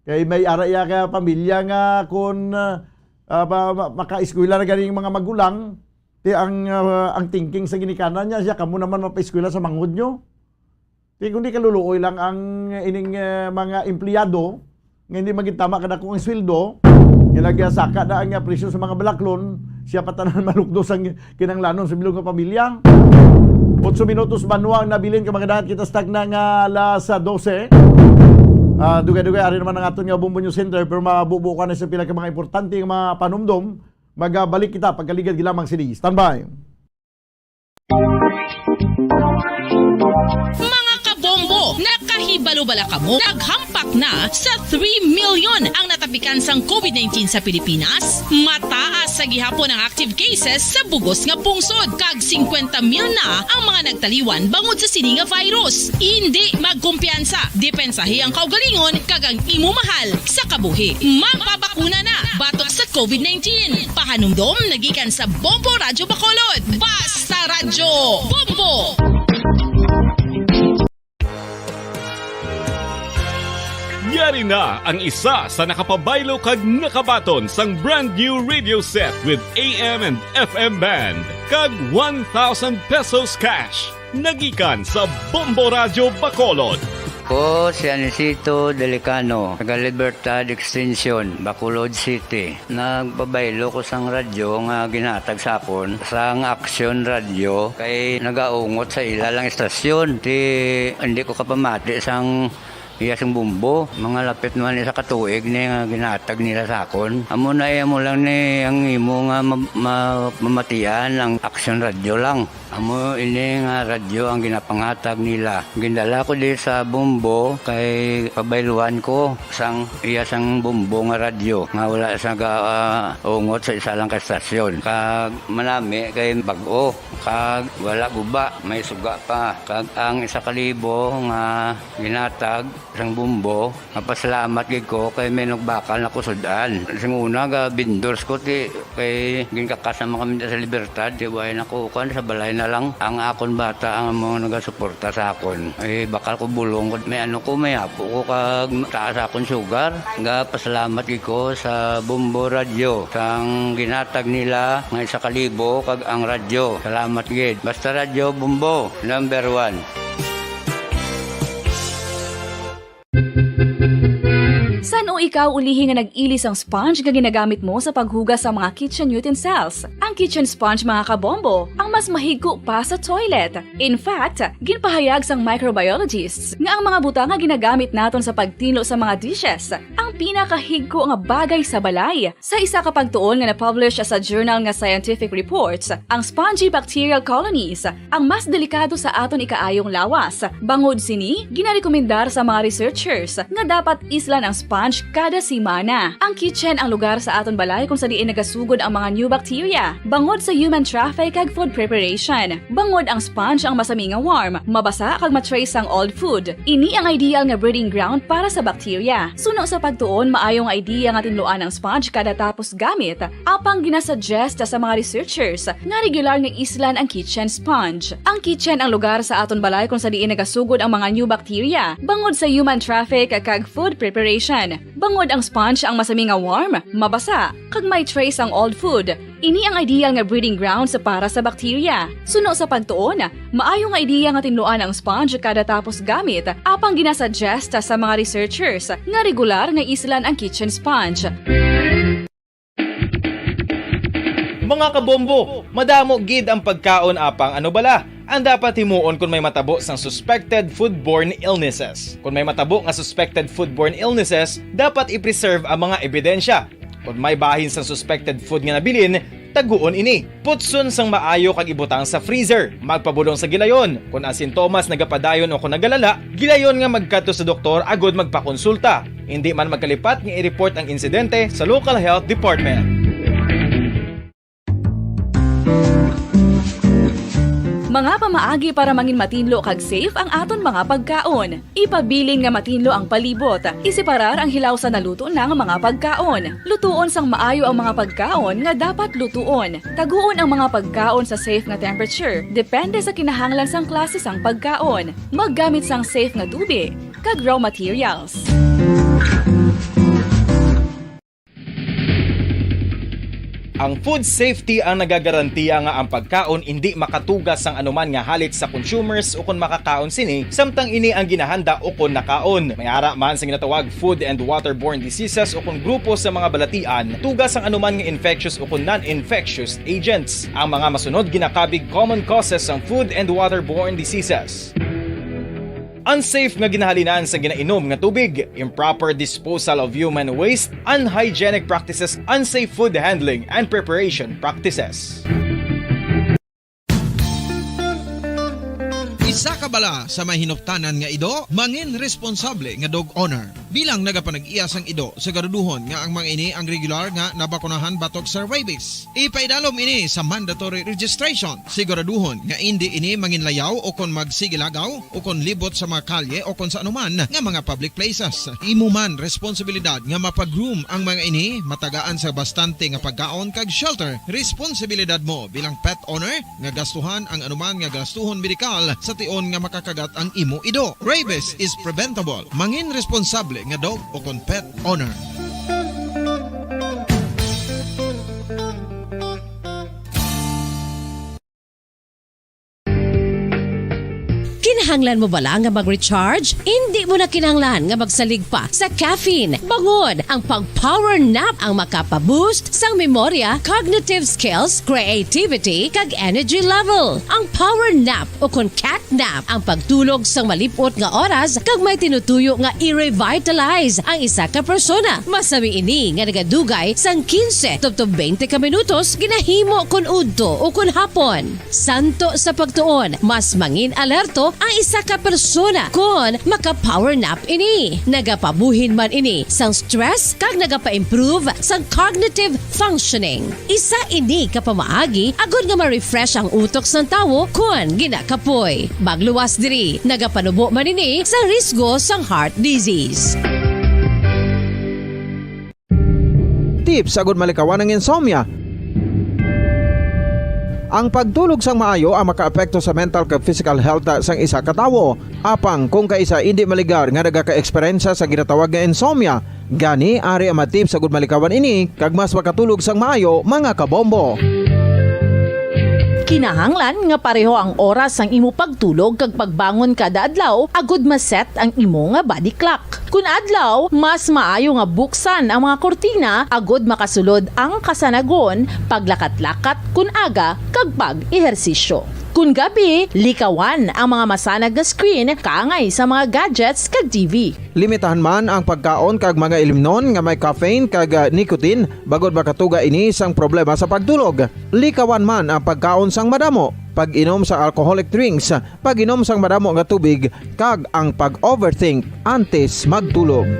Kay may ara iya ka pamilya nga kun, ah, ah, ba, ma-, makaeskwela na ganing mga magulang, ti ang, ah, ang thinking sa ginikanan niya, siya, "Kamo naman mapaeskwela sa manghod nyo." Di kundi kaluluoy lang ang ining, eh, mga empleyado nga hindi magitama kadako ang sweldo, nga nagsaka na ang, ah, presyo sa mga balaklon, siya pa tanan malukdo sang kinahanglanon sa bilog nga pamilya. Otso minutos banwa ang nabilin ka mga dagat kita stag na nga alas, ah, dose. Ah, dugay-dugay, ari naman ang aton nga Bombo News Center, pero mabubo ka na sa pila ka mga importante nga mga panumdom. Magabalik kita pagkaligad lamang sini. Standby. Mga kabombo, nakahibalo bala kamo? Naghampak na sa three million ang natapikan sang covid nineteen sa Pilipinas. Mataas sa gihapon ang active cases sa bugos nga pungsod, kag singkwenta mil na ang mga nagtaliwan bangod sa sini nga virus. Indi magkumpiyansa, depensahi ang kaugalingon kag ang imo mahal sa kabuhi. Magpabakuna na batok sa covid nineteen. Pahanumdom nagikan sa Bombo Radyo Bacolod. Basta Radyo Bombo! Yari na ang isa sa nakapabaylo kag nakabaton sang brand new radio set with A M and F M band kag one thousand pesos cash. Nagikan sa Bombo Radyo Bacolod. Ko si Anisito Delicano, taga Libertad Extension, Bacolod City. Nagpabaylo ko sang radyo nga ginhatag sa akon sang Aksyon Radyo kay nagaungot sa ila lang istasyon. Ti hindi ko kapamati sang iya sing Bombo. Mga lapit naman isa ka tuig ni nga ginhatag nila sa akon. Amo na, eh, amo lang ni ang imo nga ma-, ma-, mamatian ang Aksyon Radyo lang. Amo ini nga radyo ang ginapanghatag nila. Gindala ko di sa Bombo kay pabayluan ko sang iya sang Bombo nga radyo nga wala sa ga-, ah, ungot sa isa lang ka estasyon. Kag manami kay bag-o, kag wala guba, may suga pa. Kag ang isa ka libo nga ginhatag sang Bombo, mapasalamat gid ko kay may nagbakal na ko sud-an. Sing una, ga vendors ko, ti, kay ginkakas naman kami sa Libertad, ti, way na ko, kuan, sa balay na lang. Ang akon bata ang mga nagasuporta sa akon. Eh, bakal ko bulong ko, may ano ko, may apo ko, kag taas akon sugar. Ga pasalamat gid ko sa Bombo Radyo, sang ginhatag nila nga isa ka libo, kag ang radyo. Salamat gid. Basta Radyo Bombo, number one. San-o ikaw ulihi nga nag-ili sang sponge nga ginagamit mo sa paghugas sa mga kitchen utensils? Ang kitchen sponge, mga kabombo, ang mas mahigko pa sa toilet. In fact, ginpahayag sang microbiologists nga ang mga butang nga ginagamit naton sa pagtinlo sa mga dishes ang pinakahigko nga bagay sa balay. Sa isa ka pagtuon nga na-publish sa journal nga Scientific Reports, ang spongy bacterial colonies ang mas delikado sa aton ikaayong lawas. Bangod sini, ginarekomendar sa mga researchers nga dapat islan ang sponge kada semana. Ang kitchen ang lugar sa aton balay kung sa diin nagasugod ang mga new bacteria. Bangod sa human traffic kag food preparation, bangod ang sponge ang masami nga warm, mabasa kag ma-trace sang old food. Ini ang ideal nga breeding ground para sa bacteria. Suno sa pagtuon, maayo nga idea nga tinluan ang sponge kada tapos gamit, apang ginasuggest sa mga researchers nga regular nga islan ang kitchen sponge. Ang kitchen ang lugar sa aton balay kung sa diin nagasugod ang mga new bacteria, bangod sa human traffic kag food preparation. Bangod ang sponge ang masami nga warm, mabasa, kag may trace ang old food. Ini ang ideal nga breeding grounds para sa bacteria. Suno sa pagtuon, maayo nga ideya nga tinluan ang sponge kada tapos gamit, apang ginasuggest sa mga researchers nga regular nga islan ang kitchen sponge. Mga kabombo, madamo gid ang pagkaon, apang ano bala ang dapat himuon kon may matabo sang suspected foodborne illnesses? Kon may matabo nga suspected foodborne illnesses, dapat i-preserve ang mga ebidensya. Kon may bahin sang suspected food nga nabilin, taguon ini. Putson sang maayo kag ibutang sa freezer. Magpabulong sa gilayon. Kon ang sintomas nagapadayon o kon nagalala, gilayon nga magkadto sa doktor agud magpakonsulta. Hindi man magkalipat nga i-report ang insidente sa local health department. Mga pamaagi para mangin matinlo kag safe ang aton mga pagkaon. Ipabilin nga matinlo ang palibot. Iseparar ang hilaw sa naluto na nga mga pagkaon. Lutuon sang maayo ang mga pagkaon nga dapat lutuon. Taguon ang mga pagkaon sa safe nga temperature, depende sa kinahanglan sang klase sang pagkaon. Maggamit sang safe nga tubi kag raw materials. Ang food safety ang nagagarantiya nga ang pagkaon indi makatuga sang anuman nga halit sa consumers ukon makakaon sini, samtang ini ang ginahanda ukon nakaon. May ara man sa ginatawag food and waterborne diseases ukon grupo sa mga balatian, tuga sang anuman nga infectious ukon non-infectious agents. Ang mga masunod ginakabig common causes sang food and waterborne diseases. Unsafe nga ginahalinan sa ginainom nga tubig, improper disposal of human waste, unhygienic practices, unsafe food handling, and preparation practices. Isa ka bala sa may hinuptanan nga ido, mangin responsable nga dog owner. Bilang nagapanag-iya sang ido, siguraduhon nga ang mga ini ang regular nga nabakunahan batok sa rabies. Ipaidalom ini sa mandatory registration. Siguraduhon nga indi ini manginlayaw o kon magsigilagaw o kon libot sa mga kalye o kon sa anuman nga mga public places. Imo man responsibilidad nga mapag-groom ang mga ini, matagaan sa bastante nga pagkaon kag shelter. Responsibilidad mo bilang pet owner nga gastuhan ang anuman nga gastuhon medikal sa tion nga makakagat ang imo ido. Rabies is preventable. Mangin responsable nga dog o kon pet owner. Kinahanglan mo bala nga mag-recharge? Indi mo na kinahanglan nga magsalig pa sa caffeine, bangod ang pag-power nap ang makapa-boost sang memorya, cognitive skills, creativity, kag energy level. Ang power nap o kon cat nap ang pagtulog sang malip-ot nga oras kag may tinutuyo nga i-revitalize ang isa ka persona. Masami ini nga nagadugay sang quince tubtob twenty ka minutos ginahimo kon udto o kon hapon. Santo sa pagtuon, mas mangin alerto ang isa ka persona kon maka-power nap ini. Nagapabuhin man ini sang stress kag nagapa-improve sang cognitive functioning. Isa ini ka pamaagi agod nga ma-refresh ang utok sang tawo kon ginakapoy. Magluwas diri, nagapanubo man ini sa risgo sang heart disease. Tips agud malikawan ang insomnia. Ang pagtulog sang maayo ang makaapekto sa mental kag physical health sang isa ka tawo. Apang kung kaisa indi maligar nga nagaka-eksperyensya sa ginatawag nga insomnia, gani ari ang mga tips agud malikawan ini kag mas makatulog sang maayo, mga kabombo. Kinahanglan nga pareho ang oras sang imo pagtulog kag pagbangon kada adlaw agud ma-set ang imo nga body clock. Kun adlaw, mas maayo nga buksan ang mga kurtina agud makasulod ang kasanagon, paglakat-lakat kun aga, kag pag-ehersisyo. Kun gabi, likawan ang mga masanag nga screen kaangay sa mga gadgets kag T V. Limitahan man ang pagkaon kag mga ilimnon nga may caffeine kag, ah, nicotine, bangod makatuga ini sang problema sa pagtulog. Likawan man ang pagkaon sang madamo, pag-inom sa alcoholic drinks, pag-inom sang madamo nga tubig, kag ang pag-overthink antes magtulog.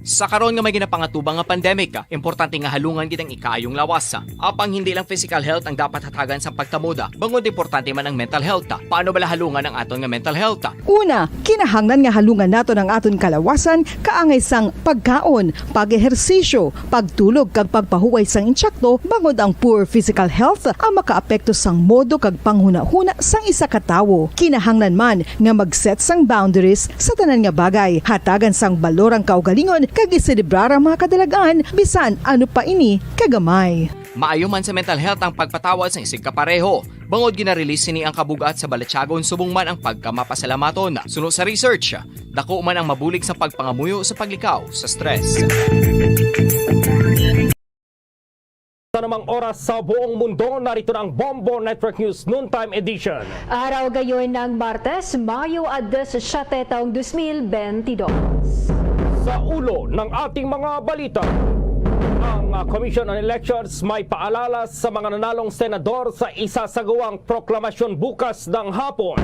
Sa karon nga may ginapangatubang nga pandemic, importante nga halungan gid ang ikaayong lawas. Apang hindi lang physical health ang dapat hatagan sang pagtamod, bangod importante man ang mental health. Paano bala halungan ang aton nga mental health? Una, kinahanglan nga halungan naton ang aton kalawasan kaangay sang pagkaon, pag-ehersisyo, pagtulog kag pagpahuway sang insakto, bangod ang poor physical health ang makaapekto sang modo kag panghunahuna sang isa ka tawo. Kinahanglan man nga mag-set sang boundaries sa tanan nga bagay, hatagan sang balor ang kaugalingon kag iselebrar ang mga kadalag-an bisan ano pa ini kagamay. Maayo man sa mental health ang pagpatawad sang isigkapareho, bangod gina-release sini ang kabug-at sa balatyagon subong man ang pagkamapasalamaton. Suno sa research, dako man ang mabulig sa pagpangamuyo sa paglikaw sa stress. Sa namang oras sa buong mundo, narito na ang Bombo Network News Noontime Edition. Araw gayon ng Martes, Mayo a diecisiete, taong dos mil bentidós. Sa ulo ng ating mga balita, ang, ah, Commission on Elections may paalala sa mga nanalong senador sa isasagawang proklamasyon bukas ng hapon.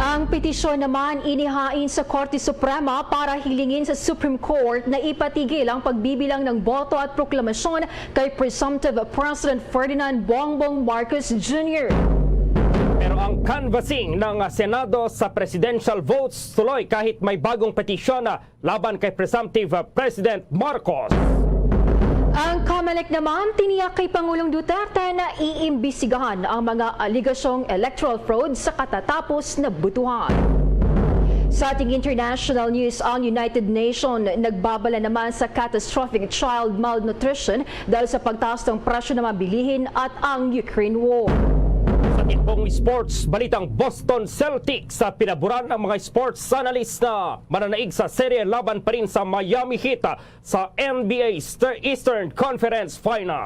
Ang petisyon naman inihain sa Korte Suprema para hilingin sa Supreme Court na ipatigil ang pagbibilang ng boto at proklamasyon kay presumptive President Ferdinand Bongbong Marcos Junior. Pero ang canvassing ng Senado sa presidential votes tuloy kahit may bagong petisyon na laban kay presumptive President Marcos. Ang Comelec naman tiniyak kay Pangulong Duterte na iimbestigahan ang mga aligasyong electoral fraud sa katatapos na botohan. Sa ating international news, ang United Nations nagbabala naman sa catastrophic child malnutrition dahil sa pagtaas ng presyo ng mga bilihin at ang Ukraine war. Sa timpong sports, balitang Boston Celtics sa pinaboran ng mga sports analyst na mananaig sa serye laban pa rin sa Miami Heat sa N B A Easter-, Eastern Conference Finals.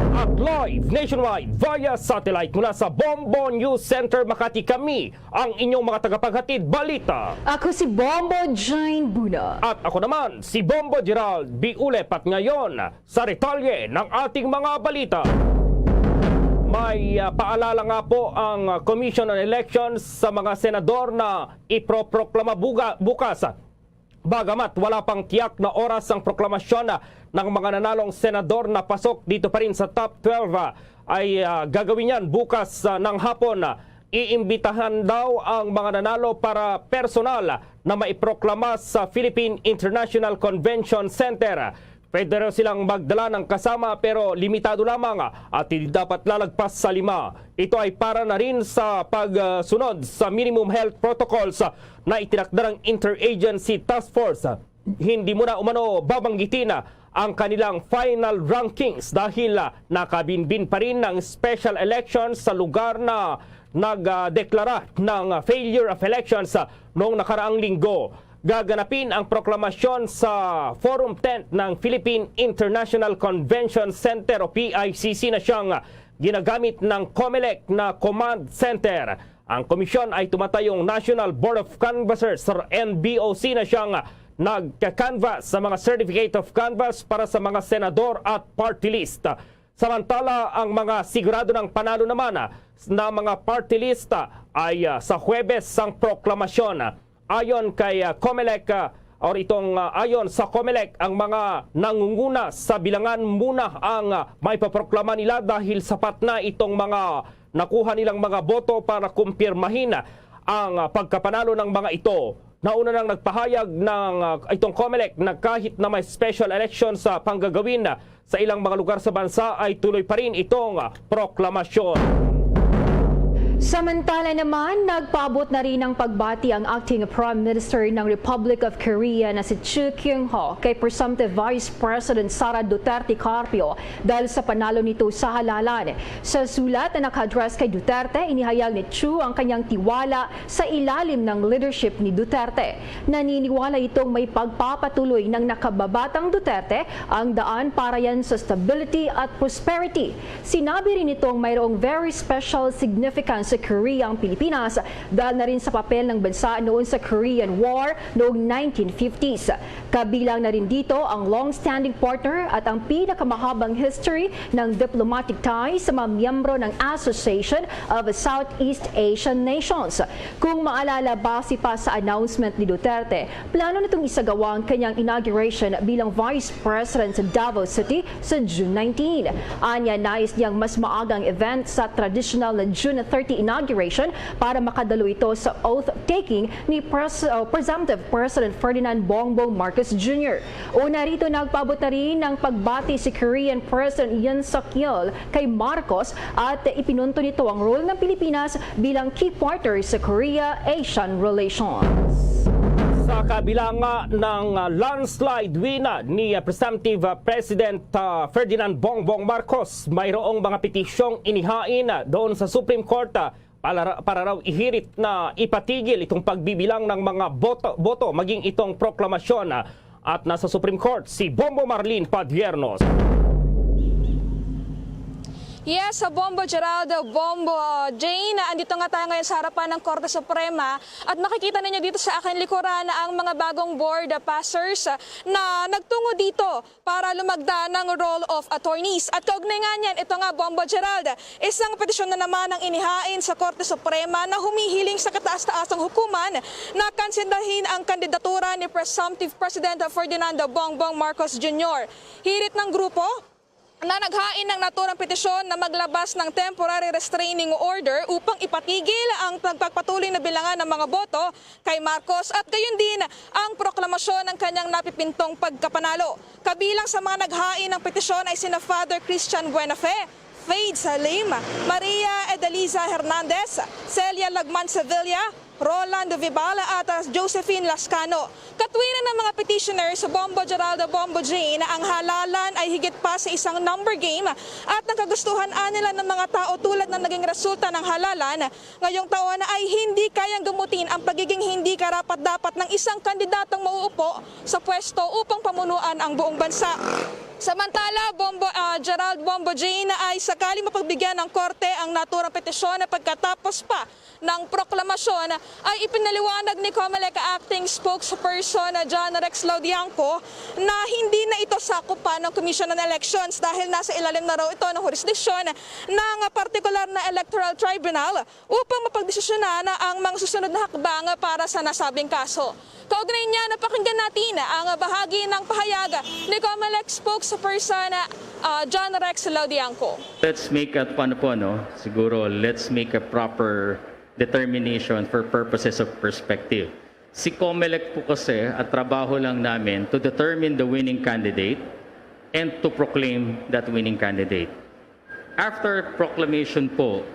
At live nationwide via satellite mula sa Bombo News Center Makati, kami ang inyong mga tagapaghatid balita. Ako si Bombo Jane Buna. At ako naman, si Bombo Gerald B. Ulep. At ngayon, sa detalye ng ating mga balita. May, ah, paalala nga po ang, ah, Commission on Elections sa mga senador na iproproklama buga-, bukas. Bagamat wala pang tiyak na oras ang proklamasyon, ah, ng mga nanalong senador na pasok dito pa rin sa top twelve, ah, ay, ah, gagawin yan bukas, ah, ng hapon. Ah, iimbitahan daw ang mga nanalo para personal na maiproklama sa Philippine International Convention Center. Pwede raw silang magdala ng kasama, pero limitado lamang at hindi dapat lalagpas sa lima. Ito ay para na rin sa pagsunod sa minimum health protocols na itinakda ng Interagency Task Force. Hindi mo na umano babanggitin ang kanilang final rankings dahil, ah, nakabinbin pa rin ng special elections sa lugar na nagdeklara ng failure of elections, ah, noong nakaraang linggo. Gaganapin ang proklamasyon sa Forum Tent ng Philippine International Convention Center o P I C C na siyang ginagamit ng COMELEC na command center. Ang komisyon ay tumatayong National Board of Canvassers or N B O C na siyang nagka-canvass sa mga certificate of canvass para sa mga senador at party list. Samantala, ang mga sigurado ng panalo naman, ah, na mga party list, ah, ay, ah, sa Huwebes ang proklamasyon. Ayon kay, ah, COMELEC, ah, or itong, ah, ayon sa COMELEC, ang mga nangunguna sa bilangan muna ang, ah, maipaproklama nila dahil sapat na itong mga nakuha nilang mga boto para kumpirmahin ang, ah, pagkapanalo ng mga ito. Nauna nang nagpahayag ng, ah, itong COMELEC na kahit na may special election sa panggagawin, ah, sa ilang mga lugar sa bansa ay tuloy pa rin itong, ah, proklamasyon. Samantala naman, nagpaabot na rin ng pagbati ang acting Prime Minister ng Republic of Korea na si Chu Kyung-ho kay Presumptive Vice President Sara Duterte Carpio dahil sa panalo nito sa halalan. Sa sulat na naka-address kay Duterte, inihayag ni Chu ang kanyang tiwala sa ilalim ng leadership ni Duterte. Naniniwala itong may pagpapatuloy ng nakababatang Duterte ang daan para yan sa stability at prosperity. Sinabi rin nitong mayroong very special significance sa Korea ang Pilipinas dahil na rin sa papel ng bansa noon sa Korean War noong nineteen fifties. Kabilang na rin dito ang long-standing partner at ang pinakamahabang history ng diplomatic ties sa mga miyembro ng Association of Southeast Asian Nations. Kung maalala, base pa sa announcement ni Duterte, plano nitong isagawa ang kanyang inauguration bilang Vice President sa Davao City sa June nineteen. Anya, nais niyang mas maaga ang event sa traditional na June thirty inauguration para makadalo ito sa oath-taking ni Pres-, uh, Presumptive President Ferdinand Bongbong Marcos Junior. Una rito, nagpaabot na rin ng pagbati si Korean President Yoon Suk Yeol kay Marcos at ipinunto nito ang role ng Pilipinas bilang key partner sa Korea-ASEAN relations. Sa kabila nga ng, ah, landslide win, ah, ni, ah, Presumptive, ah, President, ah, Ferdinand Bongbong Marcos, mayroong mga petisyong inihain, ah, doon sa Supreme Court, ah, para, para raw ihirit na ipatigil itong pagbibilang ng mga boto, boto maging itong proklamasyon, ah, at nasa Supreme Court si Bombo Marlene Padiernos. Yes, sa Bombo Geraldo, Bombo, uh, Jane, andito nga tayo ngayon sa harapan ng Korte Suprema at makikita ninyo dito sa aking likuran ang mga bagong board passers na nagtungo dito para lumagda ng Roll of Attorneys. At kaugnay nga niyan, ito nga, Bombo Gerald, isang petisyon na naman ang inihain sa Korte Suprema na humihiling sa kataas-taasang hukuman na kanselahin ang kandidatura ni Presumptive President Ferdinand Bongbong Marcos Junior. Hirit ng grupo na naghain ng naturang petisyon na maglabas ng temporary restraining order upang ipatigil ang pagpagpatuloy na bilangan ng mga boto kay Marcos at gayon din ang proklamasyon ng kanyang napipintong pagkapanalo. Kabilang sa mga naghain ng petisyon ay sina Father Christian Buenafe, Faith Salim, Maria Edeliza Hernandez, Celia Lagman Sevilla, Rolando Vibal at, ah, Josephine Lascano. Katwiran ng mga petitioners, Bombo Geraldo, Bombo Jane, ang halalan ay higit pa sa isang number game at ang kagustuhan nila ng mga tao tulad ng naging resulta ng halalan ngayong taon ay hindi kayang gamutin ang pagiging hindi karapat-dapat ng isang kandidatong mauupo sa pwesto upang pamunuan ang buong bansa. Samantala, Bombo, ah, Gerald Bombo Jane ay sakaling mapagbigyan ng korte ang naturang petisyon pagkatapos pa ng proklamasyon ay ipinaliwanag ni Comelec Acting Spokesperson John Rex Laudianco na hindi na ito sakupan ng Commission on Elections dahil nasa ilalim na raw ito ng hurisdiksyon ng partikular na electoral tribunal upang mapagdesisyonan ang mga susunod na hakbang para sa nasabing kaso. Kaugnay niya, napakinggan natin ang bahagi ng pahayag ni Comelec spokesperson, ah, John Rex Laudianco. Let's make a, paano po, no? Siguro, let's make a proper determination for purposes of perspective. Si Comelec po kasi, at trabaho lang namin to determine the winning candidate and to proclaim that winning candidate. After proclamation po,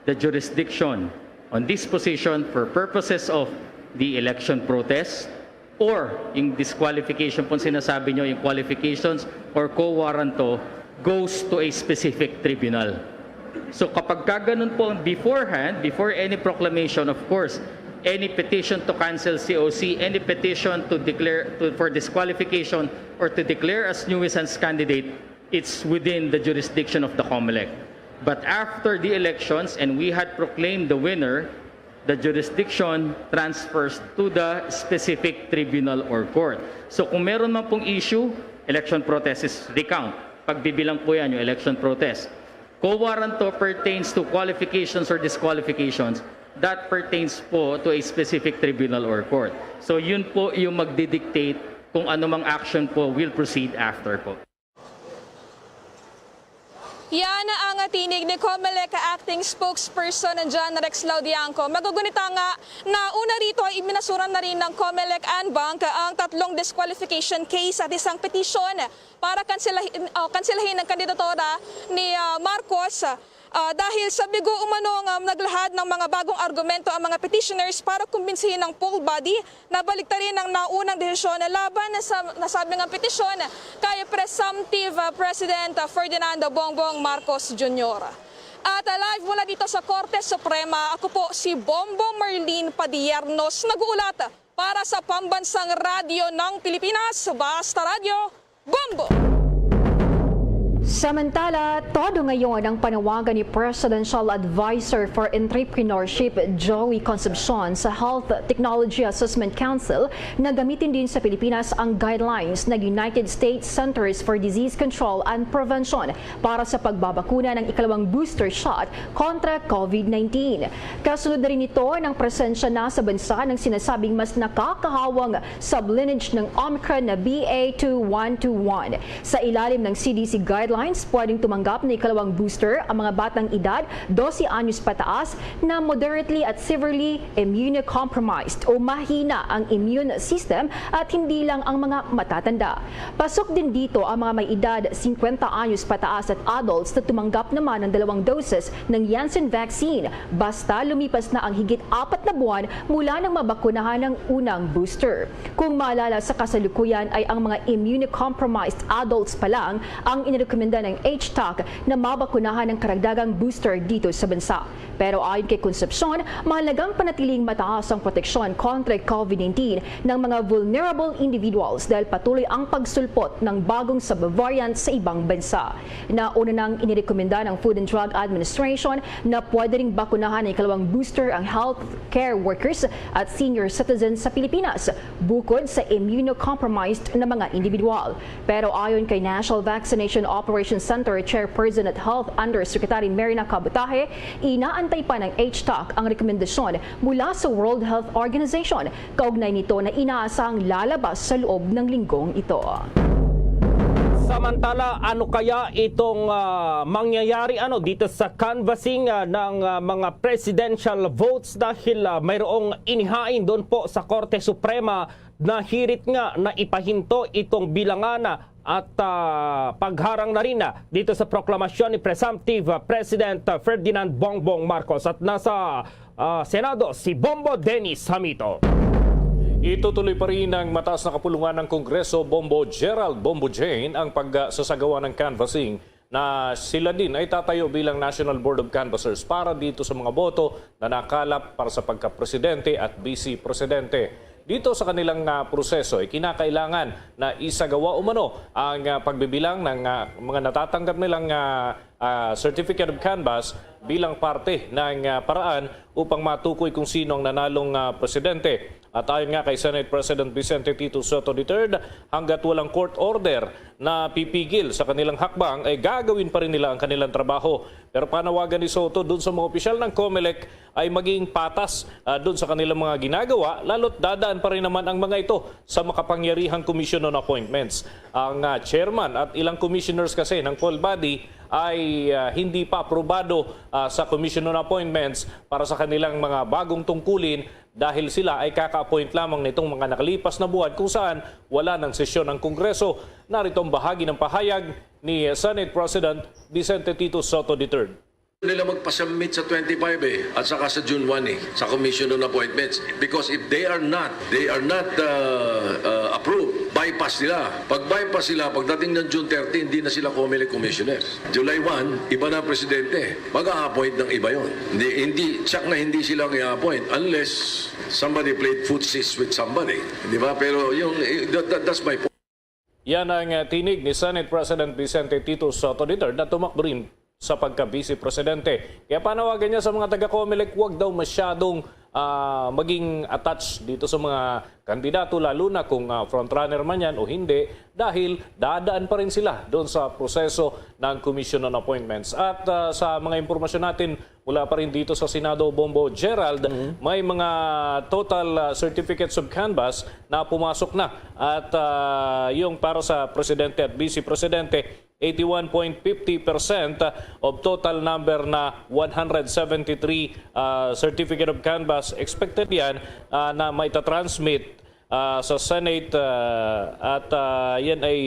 the jurisdiction on this position for purposes of the election protest or yung disqualification po sinasabi nyo, yung qualifications or quo warranto goes to a specific tribunal. So kapag ka ganun po, beforehand, before any proclamation, of course, any petition to cancel C O C, any petition to declare to, for disqualification or to declare as nuisance candidate, it's within the jurisdiction of the Comelec. But after the elections and we had proclaimed the winner, the jurisdiction transfers to the specific tribunal or court. So kung meron man pong issue, election protest is recount. Pagbibilang po yan, yung election protest. Quo warranto pertains to qualifications or disqualifications. That pertains po to a specific tribunal or court. So yun po yung magdidictate kung anumang action po will proceed after po. Yan ang tinig ni Comelec Acting Spokesperson John Rex Laudianco. Magugunita nga, nauna rito ay iminasuran na rin ng Comelec en banc ang tatlong disqualification case at isang petisyon para kanselahin, oh, kanselahin ang kandidatura ni, ah, Marcos. Ah, dahil sa bigo umanong, um, naglahad ng mga bagong argumento ang mga petitioners para kumbinsihin ang full body na baliktarin ang naunang desisyon laban sa nasabing ang petisyon kay presumptive, ah, President, ah, Ferdinand Bongbong Marcos Junior. At, ah, live mula dito sa Korte Suprema, ako po si Bombo Marlene Padiernos, nag-uulat para sa Pambansang Radyo ng Pilipinas, Basta Radyo, Bombo! Samantala, todo ngayon ang panawagan ni Presidential Advisor for Entrepreneurship Joey Concepcion sa Health Technology Assessment Council na gamitin din sa Pilipinas ang guidelines ng United States Centers for Disease Control and Prevention para sa pagbabakuna ng ikalawang booster shot kontra COVID nineteen. Kasunod na rin nito ng presensya na sa bansa ng sinasabing mas nakakahawang sublineage ng Omicron na B A two one two one. Sa ilalim ng C D C guidelines, pwedeng tumanggap ng ikalawang booster ang mga batang edad dose anyos pataas na moderately at severely immunocompromised o mahina ang immune system at hindi lang ang mga matatanda. Pasok din dito ang mga may edad singkwenta anyos pataas at adults na tumanggap naman ng dalawang doses ng Janssen vaccine basta lumipas na ang higit apat na buwan mula nang mabakunahan ng unang booster. Kung maalala, sa kasalukuyan ay ang mga immunocompromised adults pa lang ang inirekomenda ng H T A C na mabakunahan ng karagdagang booster dito sa bansa. Pero ayon kay Concepcion, mahalagang panatiling mataas ang proteksyon kontra COVID nineteen ng mga vulnerable individuals dahil patuloy ang pagsulpot ng bagong subvariant sa ibang bansa. Nauna nang inirekomenda ng Food and Drug Administration na pwede ring bakunahan ng ikalawang booster ang healthcare workers at senior citizens sa Pilipinas, bukod sa immunocompromised na mga individual. Pero ayon kay National Vaccination Operations Center Chairperson at Health Undersecretary Merina Kabutahe, inaantay pa ng H T A C ang rekomendasyon mula sa World Health Organization kaugnay nito na inaasahang lalabas sa loob ng linggong ito. Samantala, ano kaya itong, ah, mangyayari, ano, dito sa canvassing, ah, ng, ah, mga presidential votes dahil, ah, mayroong inihain doon po sa Korte Suprema na hirit nga na ipahinto itong bilangan, ah, at, ah, pagharang na rin, ah, dito sa proklamasyon ni presumptive, ah, President, ah, Ferdinand Bongbong Marcos. At nasa ah, Senado, si Bombo Dennis Hamito. Itutuloy pa rin ng mataas na kapulungan ng Kongreso, Bombo Gerald, Bombo Jane, ang pagsasagawa ng canvassing na sila din ay tatayo bilang National Board of Canvassers para dito sa mga boto na nakalap para sa pagka-presidente at vice presidente. Dito sa kanilang, ah, proseso, ay kinakailangan na isagawa umano ang, ah, pagbibilang ng, ah, mga natatanggap nilang, ah, ah, certificate of canvass bilang parte ng, ah, paraan upang matukoy kung sino ang nanalong, ah, presidente. At ayon nga kay Senate President Vicente Tito Soto the third, hanggat walang court order na pipigil sa kanilang hakbang, ay gagawin pa rin nila ang kanilang trabaho. Pero panawagan ni Soto dun sa mga opisyal ng Comelec ay maging patas, ah, dun sa kanilang mga ginagawa, lalo't dadaan pa rin naman ang mga ito sa makapangyarihang Commission on Appointments. Ang, ah, chairman at ilang commissioners kasi ng poll body ay, ah, hindi pa aprobado, ah, sa Commission on Appointments para sa kanilang mga bagong tungkulin dahil sila ay kaka-appoint lamang nitong mga nakalipas na buwan kung saan wala ng sesyon ang Kongreso. Narito ang bahagi ng pahayag ni Senate President Vicente Tito Soto the third. Nila magpa-submit sa twenty-five eh, at saka sa June one eh, sa Commission on Appointments. Because if they are not, they are not uh, uh, approved, bypass nila. Pag bypass sila, pagdating ng June thirty, hindi na sila Comelec commissioners. July one, iba na ang presidente. Mag-a-appoint ng iba yon. Hindi, hindi, check na hindi sila ang i-appoint unless somebody played footsies with somebody. Di ba? Pero yung, eh, that, that, that's my point. Yan ang, uh, tinig ni Senate President Vicente Tito Soto the third na tumakbo rin sa pagka-vice presidente. Kaya panawagan niya sa mga taga-Comelec, wag daw masyadong, ah, maging attached dito sa mga kandidato, lalo na kung, ah, frontrunner man yan o hindi, dahil dadaan pa rin sila doon sa proseso ng Commission on Appointments. At, ah, sa mga impormasyon natin mula pa rin dito sa Senado, Bombo Gerald, Mhm. may mga total, ah, certificates of canvass na pumasok na. At, ah, yung para sa presidente at vice presidente, eighty-one point fifty percent of total number na one hundred seventy-three, ah, certificate of canvass. Expected yan, ah, na maitatransmit, ah, sa Senate, ah, at, ah, yan ay,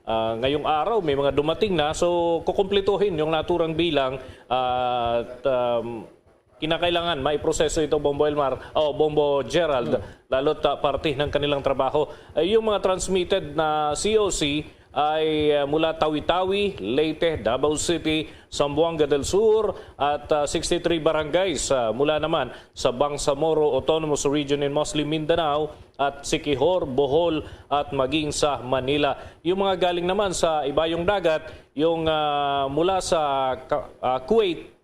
ah, ngayong araw may mga dumating na. So, kukumplituhin yung naturang bilang, ah, at, um, kinakailangan may proseso ito, Bombo Elmar, o Bombo Gerald, Hmm. lalo't, ah, parte ng kanilang trabaho. Ay, yung mga transmitted na C O C ay, ah, mula Tawi-Tawi, Leyte, Davao City, Zamboanga del Sur, at, ah, sixty-three barangays, ah, mula naman sa Bangsamoro Autonomous Region in Muslim Mindanao at Siquijor, Bohol, at maging sa Manila. Yung mga galing naman sa ibayong dagat, yung, ah, mula sa Ka-, ah, Kuwait,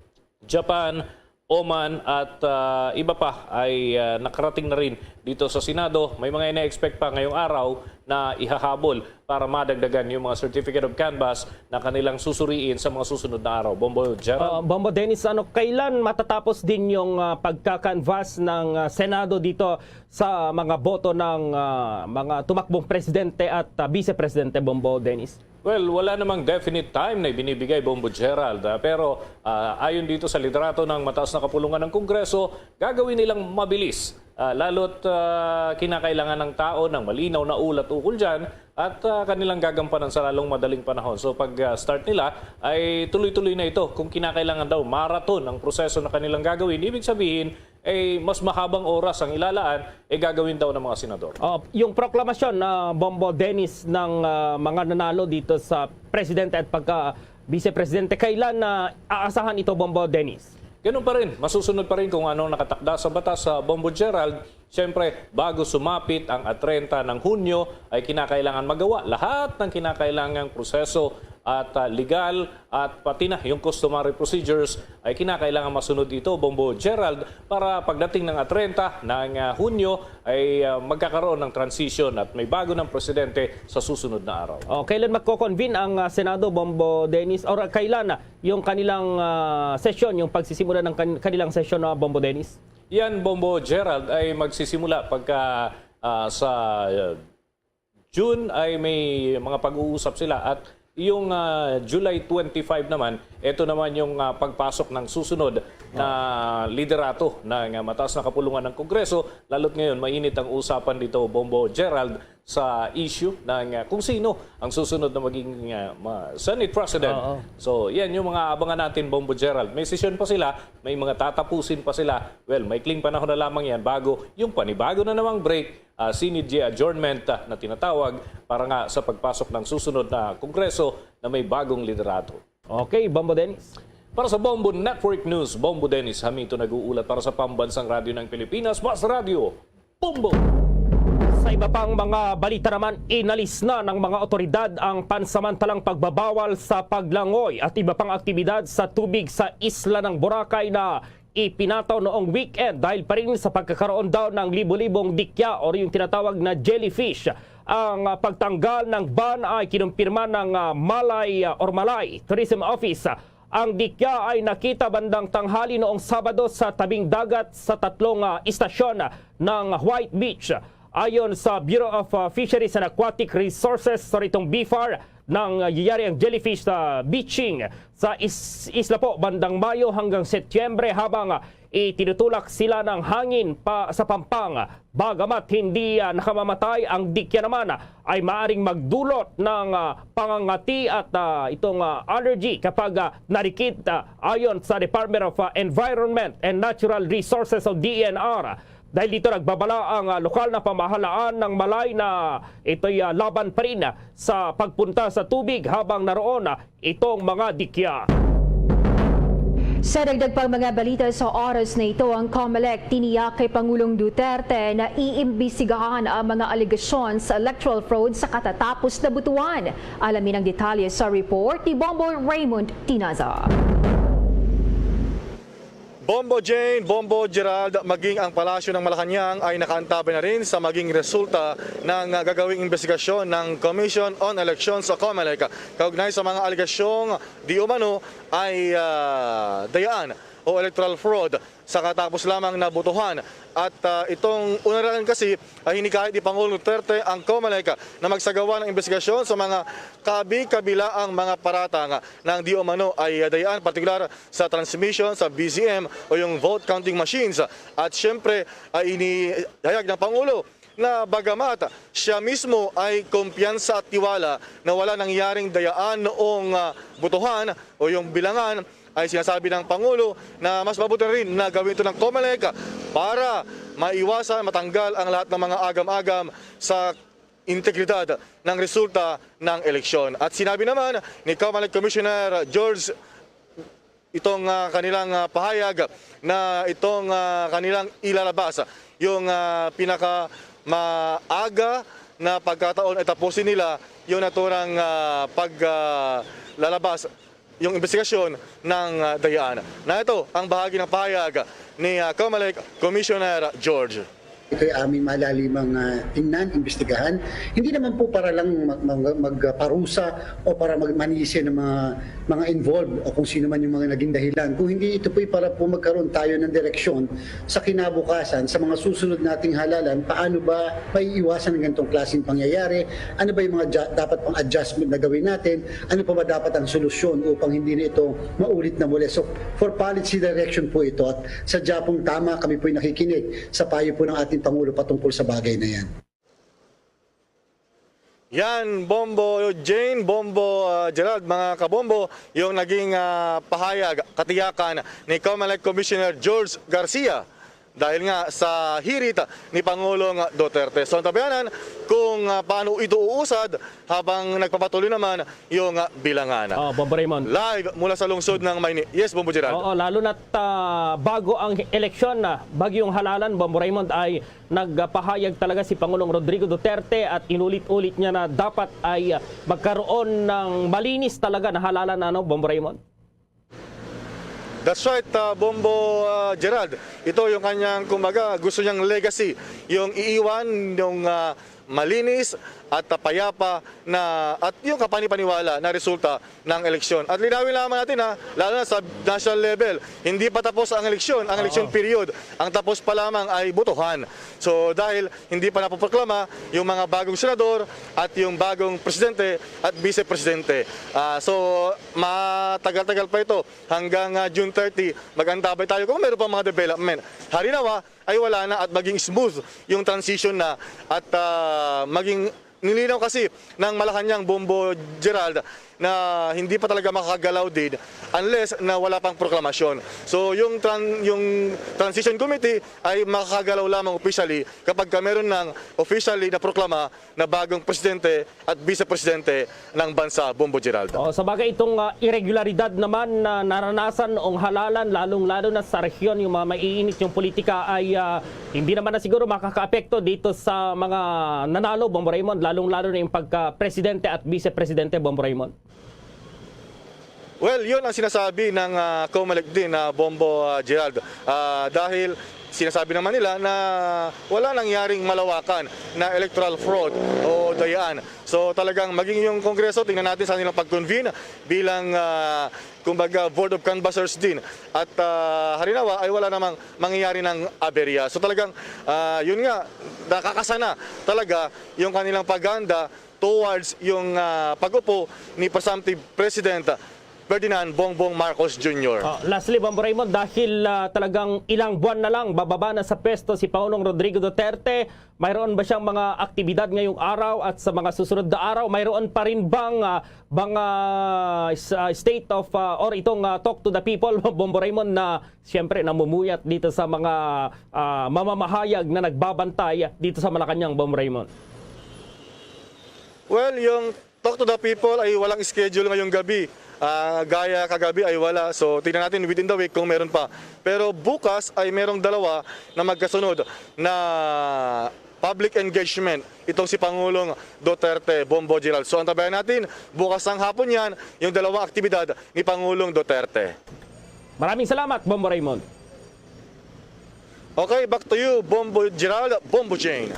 Japan, Oman, at, ah, iba pa ay, ah, nakarating na rin dito sa Senado. May mga ina-expect pa ngayong araw na ihahabol para madagdagan yung mga certificate of canvass na kanilang susuriin sa mga susunod na araw. Bombo Gerald? Ah, Bombo Dennis, ano, kailan matatapos din yung, ah, pagka-canvass ng, ah, Senado dito sa mga boto ng, ah, mga tumakbong presidente at, ah, vice presidente, Bombo Dennis? Well, wala namang definite time na ibinibigay, Bombo Gerald, ah, pero, ah, ayon dito sa liderato ng mataas na kapulungan ng Kongreso, gagawin nilang mabilis. Ah, lalo't, ah, kinakailangan ng tao ng malinaw na ulat ukol dyan at, ah, kanilang gagampanan sa lalong madaling panahon. So pag, ah, start nila ay tuloy-tuloy na ito. Kung kinakailangan daw marathon ang proseso na kanilang gagawin, ibig sabihin, eh, mas mahabang oras ang ilalaan, eh, gagawin daw ng mga senador. Oh, yung proklamasyon na, Bombo Dennis, ng, ah, mga nanalo dito sa presidente at pagka vice presidente, kailan na aasahan ito, Bombo Dennis? Ganun pa rin, masusunod pa rin kung anong nakatakda sa batas, sa Bombo Gerald. Siyempre, bago sumapit ang treinta ng Hunyo, ay kinakailangan magawa lahat ng kinakailangang proseso at, ah, legal at pati na yung customary procedures ay kinakailangan masunod ito, Bombo Gerald, para pagdating ng treinta ng, ah, Hunyo ay, ah, magkakaroon ng transition at may bago ng presidente sa susunod na araw. Oh, kailan magko-convene ang, ah, Senado, Bombo Dennis? Or kailan na yung kanilang, ah, sesyon, yung pagsisimula ng kan-, kanilang sesyon, ah, Bombo Dennis? Yan, Bombo Gerald, ay magsisimula pagka, ah, sa, ah, June ay may mga pag-uusap sila at Yung, ah, July twenty-five naman, ito naman yung, ah, pagpasok ng susunod na liderato ng, ah, mataas na kapulungan ng Kongreso. Lalo't ngayon, mainit ang usapan dito, Bombo Gerald, sa issue ng, ah, kung sino ang susunod na maging, ah, ma-, Senate President. Oo. So, yan yung mga abangan natin, Bombo Gerald. May sesyon pa sila, may mga tatapusin pa sila. Well, maikling panahon na lamang yan bago yung panibago na namang break, ah, Senate J adjournment, ah, na tinatawag para nga sa pagpasok ng susunod na Kongreso na may bagong liderato. Okay, Bombo Dennis. Para sa Bombo Network News, Bombo Dennis Hamito nag-uulat para sa Pambansang Radyo ng Pilipinas, Mas Radyo, Bombo! Sa iba pang mga balita naman, inalis na ng mga otoridad ang pansamantalang pagbabawal sa paglangoy at iba pang aktibidad sa tubig sa isla ng Boracay na ipinataw noong weekend dahil pa rin sa pagkakaroon daw ng libo-libong dikya o yung tinatawag na jellyfish. Ang, ah, pagtanggal ng ban ay kinumpirma ng, ah, Malay, ah, or Malay Tourism Office. Ang dikya ay nakita bandang tanghali noong Sabado sa tabing dagat sa tatlong, ah, istasyon ng White Beach. Ayon sa Bureau of, ah, Fisheries and Aquatic Resources, sa ritong B far, nangyayari ang jellyfish sa beaching sa is-, isla po bandang Mayo hanggang Setyembre, habang, ah, itinutulak sila ng hangin pa sa pampang. Bagamat hindi, ah, nakamamatay, ang dikya naman, ah, ay maaring magdulot ng, ah, pangangati at, ah, itong, ah, allergy kapag, ah, narikit, ah, ayon sa Department of, ah, Environment and Natural Resources o D E N R. Dahil dito, nagbabala ang, ah, lokal na pamahalaan ng Malay na ito'y, ah, laban pa rin, ah, sa pagpunta sa tubig habang naroon, ah, itong mga dikya. Sa dagdag pang mga balita sa oras na ito, ang COMELEC tiniyak kay Pangulong Duterte na iimbestigahan ang mga alegasyon sa electoral fraud sa katatapos na butuan. Alamin ang detalye sa report ni Bombo Raymond Tinaza. Bombo Jane, Bombo Gerald, maging ang Palasyo ng Malacañang ay nakaantabay na rin sa maging resulta ng, ah, gagawing investigasyon ng Commission on Elections o COMELEC kaugnay sa mga alegasyong di umano ay, ah, dayaan o electoral fraud sa katapos lamang na botohan. At, ah, itong una lang kasi ay hinikayat ni Pangulong Duterte ang COMELEC na magsagawa ng investigasyon sa mga kabi-kabilaang mga paratang ng di umano ay dayaan, partikular sa transmission sa V C M o yung vote counting machines. At siyempre, ay inihayag ng Pangulo na bagamat siya mismo ay kumpiyansa at tiwala na wala nangyaring dayaan noong, ah, botohan o yung bilangan, ay sinasabi ng Pangulo na mas mabuti na rin na gawin ito ng COMELEC para maiwasan, matanggal ang lahat ng mga agam-agam sa integridad ng resulta ng eleksyon. At sinabi naman ni COMELEC Commissioner George itong, ah, kanilang, ah, pahayag na itong, ah, kanilang ilalabas, yung, ah, pinaka maaga na pagkataon ay tapusin nila yung naturang, ah, pag, ah, lalabas, yung investigasyon ng, ah, dayaan. Na ito ang bahagi ng pahayag ni, ah, COMELEC Commissioner George. Ito'y aming malalimang, ah, tingnan, imbestigahan. Hindi naman po para lang mag-, mag-, magparusa o para mag-, manisi ng mga, mga involved o kung sino man yung mga naging dahilan. Kung hindi, ito po'y para po magkaroon tayo ng direksyon sa kinabukasan, sa mga susunod nating halalan, paano ba maiiwasan ang ganitong klaseng pangyayari? Ano ba yung mga ja-, dapat pang adjustment na gawin natin? Ano pa ba dapat ang solusyon upang hindi na ito maulit na muli? So, for policy direction po ito at sadya pong tama, kami po'y nakikinig sa payo po ng ating Pangulo patungkol sa bagay na yan. Yan, Bombo Jane, Bombo, ah, Gerald, mga kabombo, yung naging, ah, pahayag, katiyakan ni COMELEC Commissioner George Garcia dahil nga sa hirit ni Pangulong Duterte. So, antabayanan kung, ah, paano ito uusad habang nagpapatuloy naman yung, ah, bilangan. Oh, Bombo Raymond. Live mula sa lungsod ng Mayni-, yes, Bombo Gerald. Oo, lalo na't, ah, bago ang eleksyon na bagyong halalan, Bombo Raymond, ay nagpahayag talaga si Pangulong Rodrigo Duterte at inulit-ulit niya na dapat ay, ah, magkaroon ng malinis talaga na halalan, ano, Bombo Raymond? That's right, ah, Bombo, ah, Gerald. Ito yung kanyang, kumbaga, gusto niyang legacy, yung iiwan, yung, ah, malinis at payapa na, at yung kapani-paniwala na resulta ng eleksyon. At linawin lamang natin, ha, lalo na sa national level, hindi pa tapos ang eleksyon, ang election Oo. period. Ang tapos pa lamang ay botohan. So, dahil hindi pa napoproklama yung mga bagong senador at yung bagong presidente at vice presidente. Ah, so, matagal-tagal pa ito. Hanggang, ah, June thirty, mag-antabay tayo kung meron pa mga development. Halimbawa, ay wala na at maging smooth yung transition na at, ah, maging nilinaw kasi ng Malacañang Bombo Gerald na hindi pa talaga makakagalaw din unless na wala pang proklamasyon. So, yung tran-, yung transition committee ay makakagalaw lamang officially kapag ka meron ng officially na proklama na bagong presidente at vice presidente ng bansa, Bombo Gerald. Oh, sa bagay, itong, ah, irregularidad naman na naranasan o halalan, lalong-lalo na sa rehiyon, yung mga maiinit yung politika ay, ah, hindi naman na siguro makakaapekto dito sa mga nanalo, Bombo Raymond, lalong-lalo na yung pagka-presidente at vice-presidente, Bombo Raymond. Well, yun ang sinasabi ng, ah, Comelec din, na Bombo, ah, Gerald. Ah, dahil sinasabi naman nila na wala nangyaring malawakan na electoral fraud o dayaan. So, talagang maging yung Kongreso, tingnan natin sa kanilang pag-convene bilang, ah, kumbaga, Board of Canvassers din. At, ah, halimbawa ay wala namang mangyayari ng aberya. So, talagang, ah, yun nga, nakakasana talaga yung kanilang paghahanda towards yung, ah, pag-upo ni presumptive President Ferdinand Bongbong Marcos Junior. Ah, lastly, Bombo Raymond, dahil, ah, talagang ilang buwan na lang, bababa na sa pwesto si Pangulong Rodrigo Duterte, mayroon ba siyang mga aktibidad ngayong araw at sa mga susunod na araw? Mayroon pa rin bang, ah, mga s-, ah, state of, ah, or itong, ah, talk to the people, Bombo Raymond, na siyempre namumuyat dito sa mga, ah, mamamahayag na nagbabantay dito sa Malacañang, Bombo Raymond? Well, yung Talk to the People ay walang schedule ngayong gabi. Ah, gaya kagabi ay wala. So, tingnan natin within the week kung meron pa. Pero bukas ay merong dalawa na magkasunod na public engagement itong si Pangulong Duterte, Bombo Gerald. So, antabayan natin, bukas ng hapon yan, yung dalawang aktibidad ni Pangulong Duterte. Maraming salamat, Bombo Raymond. Okay, back to you, Bombo Gerald, Bombo Jane.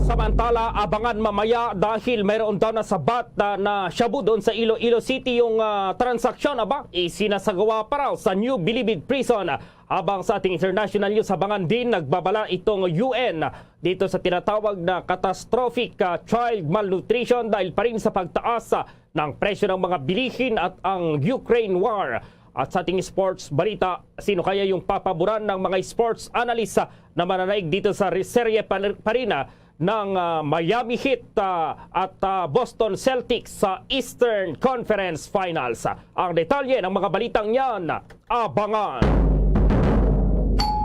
Samantala, abangan mamaya dahil mayroon daw nasabat na, na shabu doon sa Iloilo City yung, ah, transaksyon. Aba, isinasagawa pa raw sa New Bilibid Prison. Habang sa ating international news, abangan din, nagbabala itong U N dito sa tinatawag na catastrophic, ah, child malnutrition dahil pa rin sa pagtaas, ah, ng presyo ng mga bilihin at ang Ukraine war. At sa ating sports balita, sino kaya yung papaboran ng mga sports analyst, ah, na mananaig dito sa re-, serye pa, pa rin, ah, ng, ah, Miami Heat, ah, at, ah, Boston Celtics sa Eastern Conference Finals? Ang detalye ng mga balitang yan, abangan.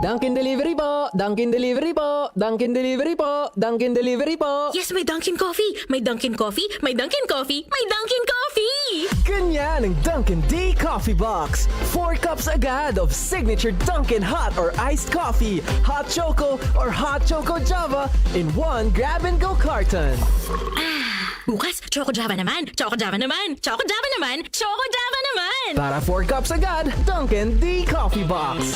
Dunkin Delivery po! Dunkin Delivery po! Dunkin Delivery po! Dunkin Delivery po! Yes, may Dunkin Coffee! May Dunkin Coffee! May Dunkin Coffee! May Dunkin Coffee! Ganyan ang Dunkin D Coffee Box. Four cups agad of signature Dunkin hot or iced coffee, hot choco or hot choco Java in one grab-and-go carton. Ah, bukas, Choco Java naman! Choco Java naman! Choco Java naman! Choco Java naman! Para four cups agad, Dunkin D Coffee Box.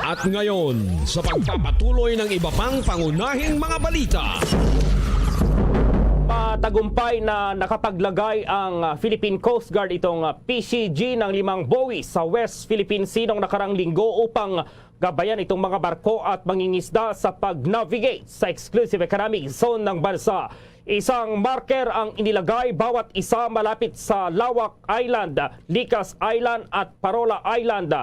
At ngayon, sa pagpapatuloy ng iba pang pangunahing mga balita. Matagumpay na nakapaglagay ang, ah, Philippine Coast Guard, itong, ah, P C G, ng limang buoy sa West Philippine Sea noong nakarang linggo upang gabayan itong mga barko at mangingisda sa pag-navigate sa exclusive economic zone ng bansa. Isang marker ang inilagay bawat isa malapit sa Lawak Island, Likas Island at Parola Island.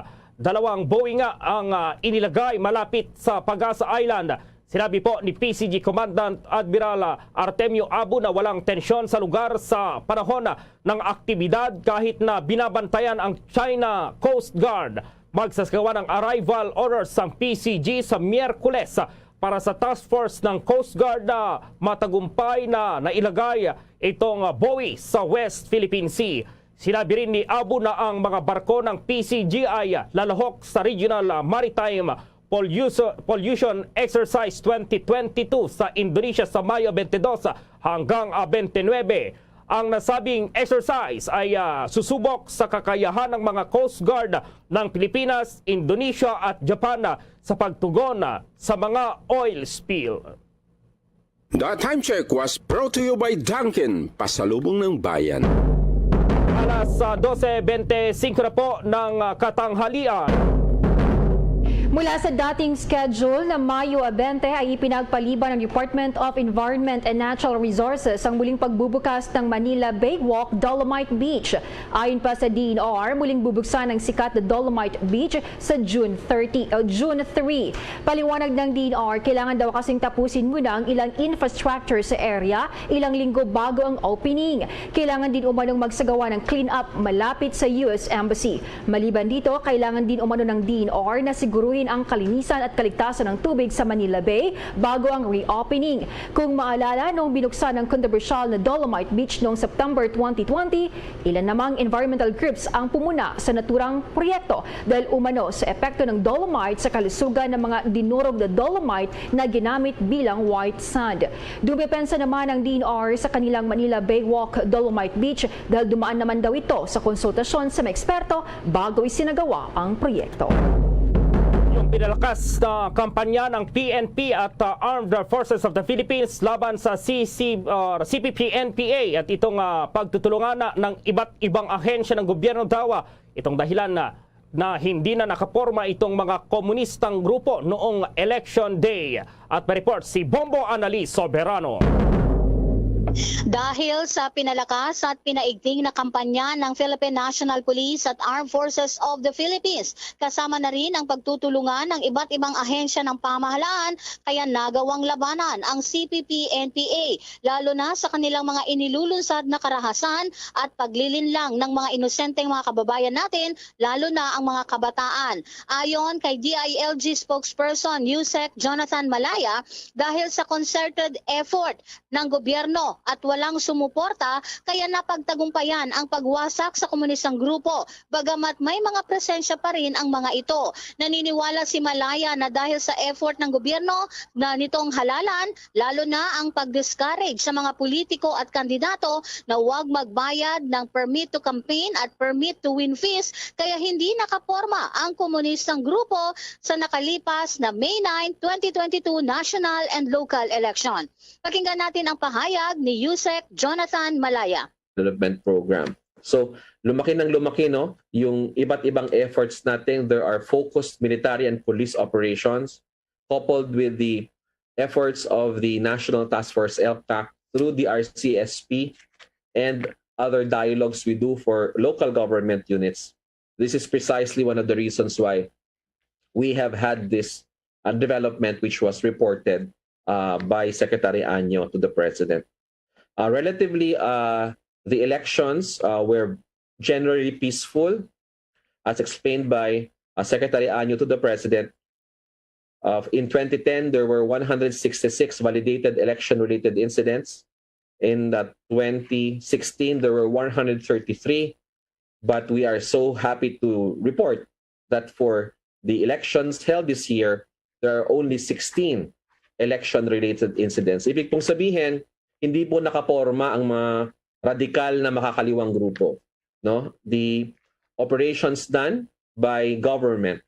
Dalawang buoy nga ang, ah, inilagay malapit sa Pagasa Island. Sinabi po ni P C G Commandant Admiral, ah, Artemio Abu na walang tensyon sa lugar sa panahon ng aktibidad kahit na binabantayan ang China Coast Guard. Magsasagawa ng arrival orders ang P C G sa Miyerkules para sa task force ng Coast Guard na matagumpay na nailagay itong buoy sa West Philippine Sea. Sinabi rin ni Abu na ang mga barko ng P C G ay lalahok sa Regional Maritime Pollution, Pollution Exercise twenty twenty-two sa Indonesia sa Mayo twenty-two hanggang, ah, twenty-nine. Ang nasabing exercise ay, ah, susubok sa kakayahan ng mga Coast Guard ng Pilipinas, Indonesia at Japan, ah, sa pagtugon, ah, sa mga oil spill. The Time Check was brought to you by Dunkin, pasalubong ng bayan. Alas, ah, dose bente singko na po ng, ah, katanghalian. Mula sa dating schedule na Mayo bente ay ipinagpaliban ng Department of Environment and Natural Resources ang muling pagbubukas ng Manila Bay Walk Dolomite Beach. Ayon pa sa D N R, muling bubuksan ang sikat na Dolomite Beach sa June thirty, o June three. Paliwanag ng D N R, kailangan daw kasing tapusin muna ang ilang infrastructure sa area ilang linggo bago ang opening. Kailangan din umanong magsagawa ng clean-up malapit sa U S Embassy. Maliban dito, kailangan din umano ng D N R na siguruhin ang kalinisan at kaligtasan ng tubig sa Manila Bay bago ang reopening. Kung maalala, noong binuksan ang kontrobersyal na Dolomite Beach noong September twenty twenty, ilan namang environmental groups ang pumuna sa naturang proyekto dahil umano sa epekto ng dolomite sa kalusugan ng mga dinurog na dolomite na ginamit bilang white sand. Dumepensa naman ang D N R sa kanilang Manila Bay Walk Dolomite Beach dahil dumaan naman daw ito sa konsultasyon sa mga eksperto bago isinagawa ang proyekto. Yung pinalakas na kampanya ng P N P at, uh, Armed Forces of the Philippines laban sa C C, uh, C P P N P A at itong, uh, pagtutulungan na ng iba't ibang ahensya ng gobyerno daw, uh, itong dahilan na, na hindi na nakaporma itong mga komunistang grupo noong Election Day. At may report si Bombo Anali Soberano. Dahil sa pinalakas at pinaigting na kampanya ng Philippine National Police at Armed Forces of the Philippines, kasama na rin ang pagtutulungan ng iba't ibang ahensya ng pamahalaan, kaya nagawang labanan ang C P P N P A, lalo na sa kanilang mga inilulunsad na karahasan at paglilinlang ng mga inosenteng mga kababayan natin, lalo na ang mga kabataan. Ayon kay D I L G spokesperson Yusek Jonathan Malaya, dahil sa concerted effort ng gobyerno at walang sumuporta, kaya napagtagumpayan ang pagwasak sa komunistang grupo, bagamat may mga presensya pa rin ang mga ito. Naniniwala si Malaya na dahil sa effort ng gobyerno na nitong halalan, lalo na ang pag-discourage sa mga politiko at kandidato na huwag magbayad ng permit to campaign at permit to win fees, kaya hindi nakaporma ang komunistang grupo sa nakalipas na May nine, twenty twenty-two national and local election. Pakinggan natin ang pahayag ni Yusek Jonathan Malaya. Development Program. So, lumaki ng lumaki, no, yung iba't ibang efforts natin. There are focused military and police operations coupled with the efforts of the National Task Force, ELCAC, through the R C S P and other dialogues we do for local government units. This is precisely one of the reasons why we have had this, uh, development which was reported, uh, by Secretary Año to the President. Uh, relatively, uh, the elections, uh, were generally peaceful, as explained by, uh, Secretary Año to the President. Uh, in twenty ten, there were one hundred sixty-six validated election-related incidents. In the twenty sixteen, there were one hundred thirty-three. But we are so happy to report that for the elections held this year, there are only sixteen election-related incidents. Ibig pong sabihin, hindi po nakaporma ang mga radikal na makakaliwang grupo, no? The operations done by government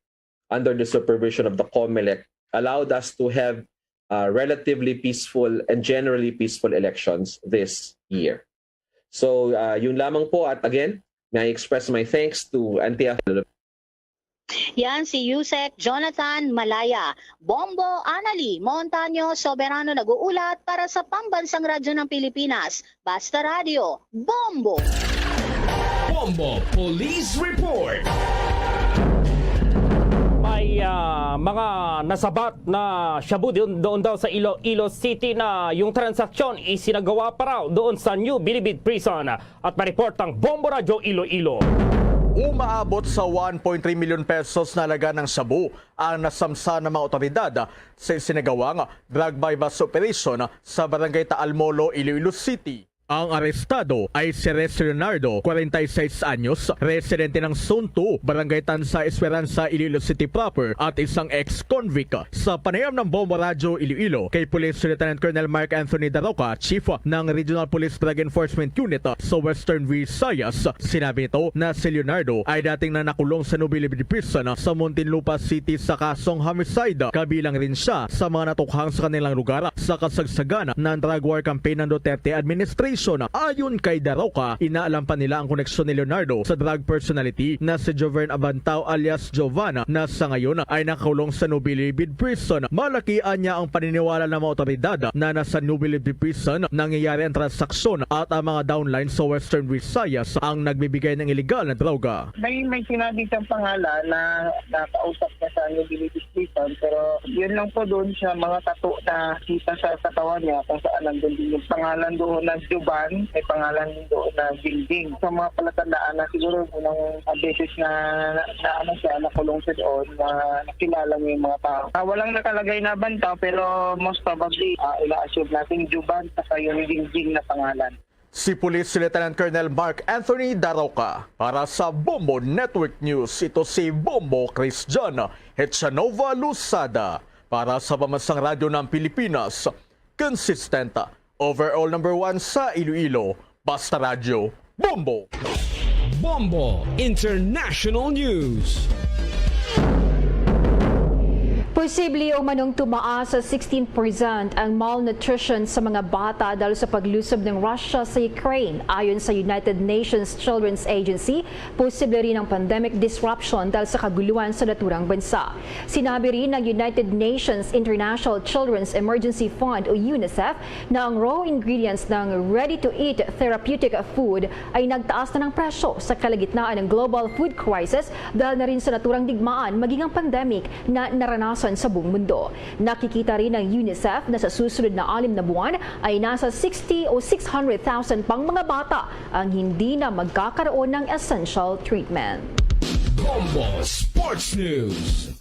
under the supervision of the COMELEC allowed us to have, uh, relatively peaceful and generally peaceful elections this year. So, uh, yun lamang po. At again, may I express my thanks to N T F. Yan si Yusek Jonathan Malaya. Bombo Anali Montaño Soberano nag-uulat para sa Pambansang Radyo ng Pilipinas. Basta Radyo, Bombo! Bombo Police Report. May, ah, mga nasabat na shabu doon, doon daw sa Iloilo City na yung transaksyon isinagawa pa raw doon sa New Bilibid Prison. At may report ang Bombo Radyo Iloilo. Umaabot sa one point three million pesos na halaga ng shabu ang nasamsa ng mga otoridad sa isinagawang drug buy-bust operation sa Barangay Taalmolo, Iloilo City. Ang arestado ay si Res Leonardo, kwarenta y seis anyos, residente ng Zone two, Barangay Tansa, Esperanza, Iloilo City proper, at isang ex-convict. Sa panayam ng Bombo Radyo Iloilo kay Police Lieutenant Colonel Mark Anthony Daroca, Chief ng Regional Police Drug Enforcement Unit sa Western Visayas, sinabi nito na si Leonardo ay dating na nakulong sa Nobilibid Prison sa Muntinlupa City sa kasong homicide. Kabilang rin siya sa mga natukhang sa kanilang lugar sa kasagsagan ng drug war campaign ng Duterte administration. Ayon kay Daroca, inaalam pa nila ang koneksyon ni Leonardo sa drug personality na si Jovern Abantao alias Jovan, na sa ngayon ay nakakulong sa Nobilibid Prison. Malaki anya ang paniniwala ng mga otoridad na nasa Nobilibid Prison nangyayari ang transaksyon at ang mga downline sa Western Visayas ang nagbibigay ng iligal na droga. May, may sinabi siyang pangalan na nakausap niya sa Nobilibid Prison, pero yun lang po, doon siya, mga tato na kita sa katawan niya kung saan nandun din yung pangalan doon na Juban, may pangalan din doon na Gingging. Sa mga palatandaan na siguro unang, ah, beses na, na, na ano siya, nakulong siya doon, na nakilala niya yung mga tao. Ah, walang nakalagay na banta, pero most probably, ah, ina-assume natin Juban saka yung Gingging na pangalan. Si Police Lieutenant Colonel Mark Anthony Daroca para sa Bombo Network News. Ito si Bombo Christian Hetchanova Losada para sa Pamansang Radyo ng Pilipinas. Consistent, overall number one sa Iloilo. Basta Radyo, Bombo! Bombo International News. Posible umanong tumaas sa sixteen percent ang malnutrition sa mga bata dahil sa paglusob ng Russia sa Ukraine. Ayon sa United Nations Children's Agency, posible rin ang pandemic disruption dahil sa kaguluhan sa naturang bansa. Sinabi rin ng United Nations International Children's Emergency Fund o UNICEF na ang raw ingredients ng ready-to-eat therapeutic food ay nagtaas na ng presyo sa kalagitnaan ng global food crisis dahil na rin sa naturang digmaan maging ang pandemic na naranasan sa buong mundo. Nakikita rin ng UNICEF na sa susunod na anim na buwan ay nasa sixty o six hundred thousand pang mga bata ang hindi na magkakaroon ng essential treatment. Bombo Sports News.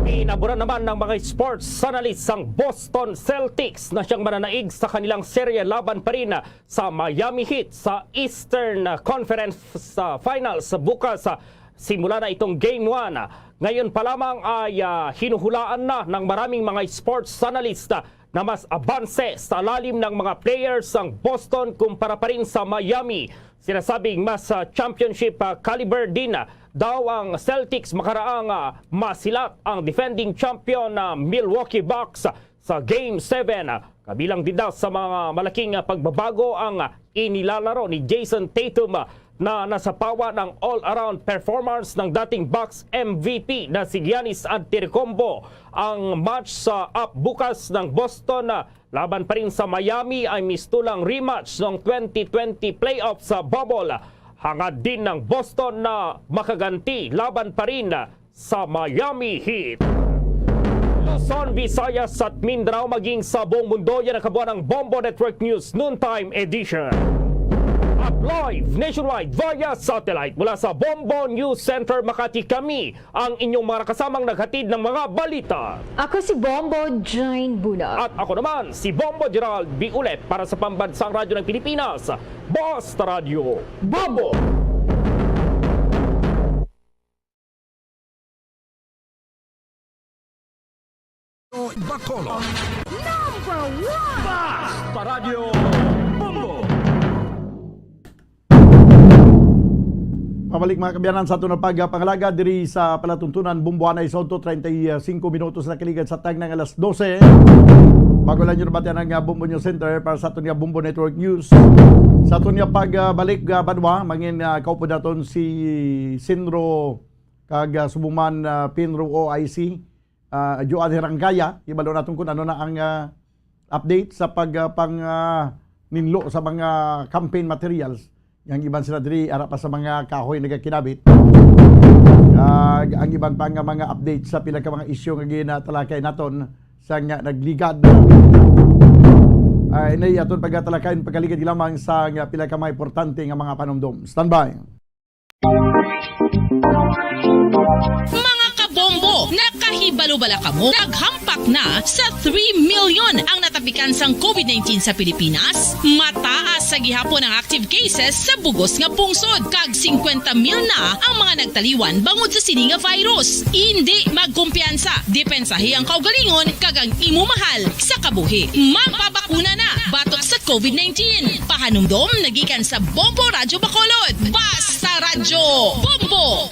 Inaburan naman ng mga sports analysts ang Boston Celtics na siyang mananaig sa kanilang serye laban pa rin sa Miami Heat sa Eastern Conference, ah, Finals bukas. Ah, simula na itong Game one. Ngayon pa lamang ay, ah, hinuhulaan na ng maraming mga sports analyst, ah, na mas abanse sa lalim ng mga players ang Boston kumpara pa rin sa Miami. Sinasabing mas, ah, championship, ah, caliber din, ah, daw ang Celtics makaraang, ah, masilat ang defending champion na Milwaukee Bucks sa Game seven. Kabilang din daw sa mga malaking, ah, pagbabago ang, ah, inilalaro ni Jayson Tatum, ah, na nasapawan ang all-around performance ng dating Bucks M V P na si Giannis Antetokounmpo. Ang match sa up bukas ng Boston, ah, laban pa rin sa Miami ay mistulang rematch ng twenty twenty playoffs sa bubble. Hangad din ng Boston na makaganti laban pa rin sa Miami Heat. Luzon, Visayas at Mindanao, maging sa buong mundo, yan ang kabuuan ng Bombo Network News Noontime Edition. At live nationwide via satellite mula sa Bombo News Center Makati, kami ang inyong mga kasamang naghatid ng mga balita. Ako si Bombo Jane Bunag. At ako naman, si Bombo Gerald Biulet para sa Pambansang Radyo ng Pilipinas, Basta Radyo Bombo! Bacolod. Number one! Basta Radyo Bombo! Pabalik, mga kaabyanan, sa aton nga pagpangalaga diri sa palatuntunan, Bombo anay sa udto, treinta y cinco minutos na kaligad sa tagnang alas doce. Bago lang yun, bati ang, ah, Bombo News Center para sa aton nga Bombo Network News. Sa aton nga pagbalik, ah, banwa, mangin, ah, kaupod naton si Sinro kag, ah, Subuman, ah, Pinro O I C, ah, Joan Herangaya, ibalo naton kung ano na ang, ah, update sa pag, ah, pang, ah, ninlo sa mga campaign materials. Ang iban sila diri, ara pa sa mga kahoy nagakinabit. Kag ang iban pa nga mga update sa pila ka mga isyu nga ginatalakay naton sa nga nagligad. Ah, inay aton pagatalakayan pagkaligad lamang sa nga pila ka mga importante nga mga panumdom. Standby. Mga kabombo, naka- Hibalo bala kamo, naghampak na sa three million ang natapikan sang covid nineteen sa Pilipinas? Mataas sa gihapon ang active cases sa bugos nga pungsod, kag singkwenta mil na ang mga nagtaliwan bangod sa sini nga virus. Indi magkumpiyansa, depensahi ang kaugalingon kag ang imo mahal sa kabuhi. Magpabakuna na batok sa covid nineteen. Pahanumdom nagikan sa Bombo Radyo Bacolod. Basta Radyo Bombo!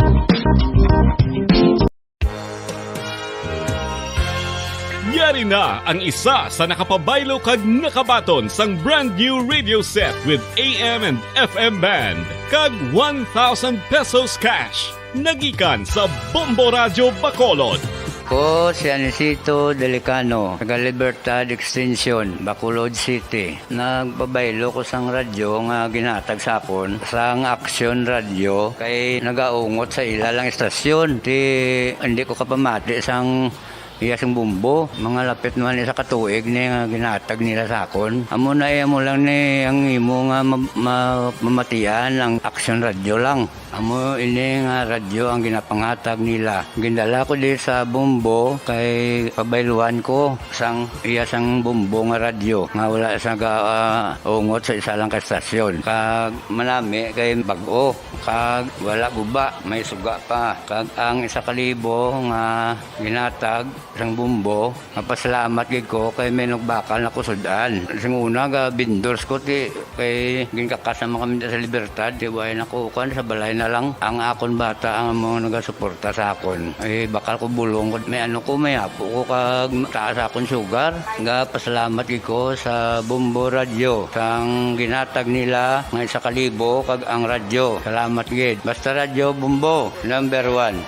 Yari na ang isa sa nakapabaylo kag nakabaton sang brand new radio set with A M and F M band kag one thousand pesos cash. Nagikan sa Bombo Radyo Bacolod. Ko si Anisito Delicano, taga Libertad Extension, Bacolod City. Nagpabaylo ko sang radyo nga ginhatag sa akon sang Action Radio kay nagaungot sa ila lang istasyon. Ti, hindi ko kapamati sang iya sing bumbo. Mga lapit naman isa ka tuig ni nga ginhatag nila sa akon. Amo na iya mo lang ni ang imo nga ma-, ma-, mamatian ang Action Radio lang. Amo ini nga radyo ang ginapanghatag nila. Gindala ko di sa Bombo kay pabayluhan ko sang iya sang Bombo nga radyo nga wala sa ga, ah, ungot sa isa lang ka estasyon. Kag manami kay bag-o, kag wala guba, may suga pa. Kag ang isa ka libo nga ginatag sang Bombo, mapasalamat gid ko kay may nagbakal na ko sud-an. Sing una, ga vendors ko, ti, kay ginkakas naman kami sa Libertad, ti, way na ko, kuwan, sa balay na lang. Ang akon bata ang mga nagasuporta sa akon. Eh, bakal ko bulong ko, may ano ko, may apo ko, kag taas akon sugar. Ga pasalamat gid ko sa Bombo Radyo, sang ginatag nila nga isa ka libo, kag ang radyo. Salamat gid. Basta Radyo Bombo, number one.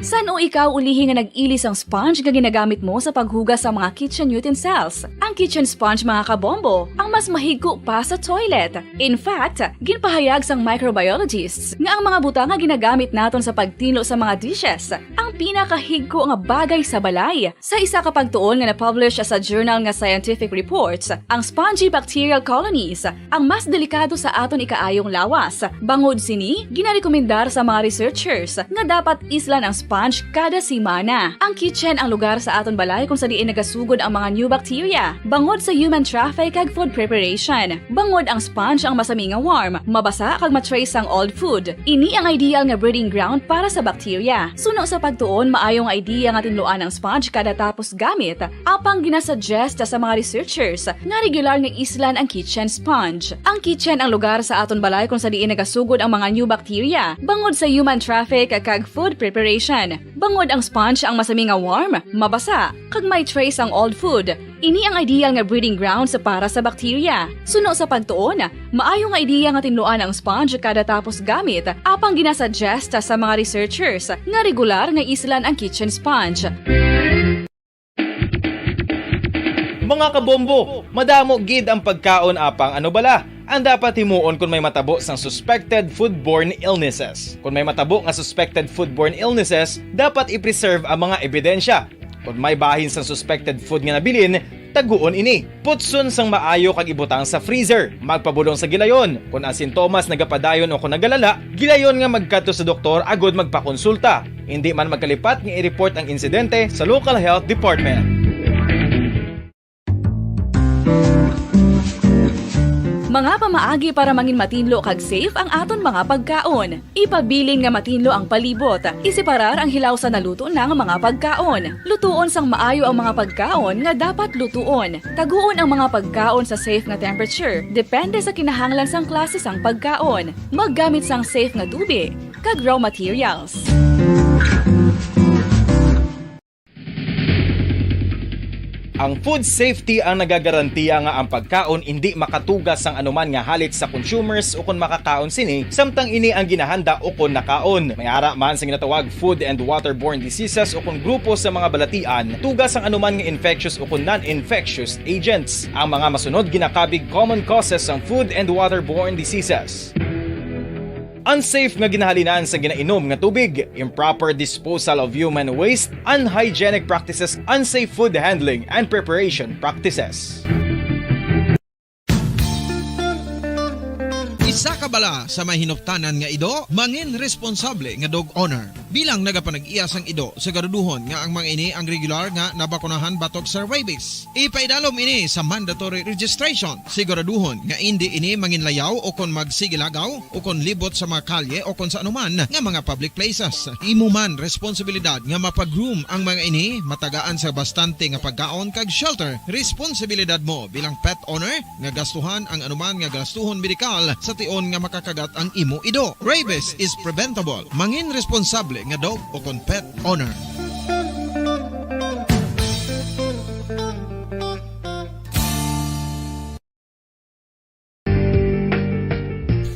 San-o ikaw ulihi nga nag-ili sang sponge nga ginagamit mo sa paghugas sa mga kitchen utensils? Ang kitchen sponge, mga kabombo, ang mas mahigko pa sa toilet. In fact, ginpahayag sang microbiologists nga ang mga butang nga ginagamit naton sa pagtinlo sa mga dishes ang pinakahigko nga bagay sa balay. Sa isa ka pagtuon nga na-publish sa journal nga Scientific Reports, ang spongy bacterial colonies ang mas delikado sa aton ikaayong lawas. Bangod sini, ginarekomendar sa mga researchers nga dapat islan ang sponge kada semana. Ang kitchen ang lugar sa aton balay kung sa diin nagasugod ang mga new bacteria bangod sa human traffic kag food preparation. Bangod ang sponge ang masami nga warm, mabasa kag ma-trace sang old food. Ini ang ideal nga breeding ground para sa bacteria. Suno sa pagtuon, maayo nga idea nga tinluan ang sponge kada tapos gamit, apang ginasuggest sa mga researchers nga regular nga islan ang kitchen sponge. Ang kitchen ang lugar sa aton balay kung sa diin nagasugod ang mga new bacteria bangod sa human traffic kag food preparation. Bangod ang sponge ang masami nga warm, mabasa, kag may trace ang old food. Ini ang ideal nga breeding grounds para sa bacteria. Suno sa pagtuon, maayo nga idea nga tinluan ang sponge kada tapos gamit, apang ginasuggest sa mga researchers nga regular nga islan ang kitchen sponge. Mga kabombo, madamo gid ang pagkaon, apang ano bala ang dapat himuon kon may matabo sang suspected foodborne illnesses? Kon may matabo nga suspected foodborne illnesses, dapat i-preserve ang mga ebidensya. Kon may bahin sang suspected food nga nabilin, taguon ini. Putson sang maayo kag ibutang sa freezer. Magpabulong sa gilayon. Kon ang sintomas nagapadayon o kon nagalala, gilayon nga magkadto sa doktor agud magpakonsulta. Indi man magkalipat nga i-report ang insidente sa local health department. Mga pamaagi para mangin matinlo kag safe ang aton mga pagkaon. Ipabilin nga matinlo ang palibot. Iseparar ang hilaw sa naluto na nga mga pagkaon. Lutuon sang maayo ang mga pagkaon nga dapat lutuon. Taguon ang mga pagkaon sa safe nga temperature, depende sa kinahanglan sang klase sang pagkaon. Maggamit sang safe nga tubi kag raw materials. Ang food safety ang nagagarantiya nga ang pagkaon indi makatuga sang anuman nga halit sa consumers ukon makakaon sini, samtang ini ang ginahanda ukon nakaon. May ara man sa ginatawag food and waterborne diseases ukon grupo sa mga balatian, tuga sang anuman nga infectious ukon non-infectious agents. Ang mga masunod ginakabig common causes sang food and waterborne diseases. Unsafe nga ginahalinan sa ginainom nga tubig, improper disposal of human waste, unhygienic practices, unsafe food handling and preparation practices. Sa kabala sa may hinuptanan nga ido, mangin responsable nga dog owner. Bilang nagapanag-iya sang ido, siguraduhon nga ang mga ini ang regular nga nabakunahan batok sa rabies. Ipaidalom ini sa mandatory registration. Siguraduhon nga indi ini manginlayaw o kon magsigilagaw o kon libot sa mga kalye o kon sa anuman nga mga public places. Imo man responsibilidad nga mapag-groom ang mga ini, matagaan sa bastante nga pagkaon kag shelter. Responsibilidad mo bilang pet owner nga gastuhan ang anuman nga gastuhon medikal sa tion nga makakagat ang imo ido. Rabies is preventable. Mangin responsable nga dog o kon pet owner.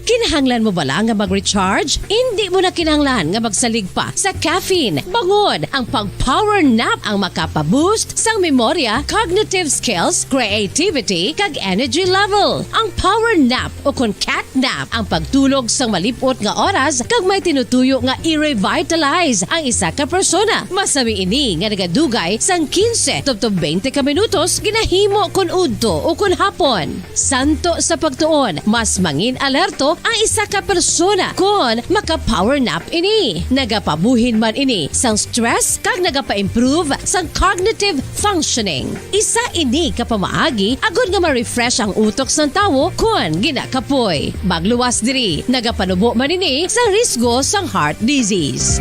Kinahanglan mo bala nga mag-recharge? Indi mo na kinahanglan nga magsalig pa sa caffeine. Bangod ang pag-power nap ang makapa-boost sang memorya, cognitive skills, creativity, kag energy level. Ang power nap o kon cat nap ang pagtulog sang malip-ot nga oras kag may tinutuyo nga i-revitalize ang isa ka persona. Masami ini nga nagadugay sang quince tubtob twenty ka minutos ginahimo kon udto o kon hapon. Santo sa pagtuon, mas mangin alerto ang isa ka persona kon maka-power nap ini. Nagapabuhin man ini sang stress kag nagapa-improve sang cognitive functioning. Isa ini ka pamaagi agod nga ma-refresh ang utok sang tawo kon ginakapoy. Magluwas diri, nagapanubo man ini sang risgo sang heart disease.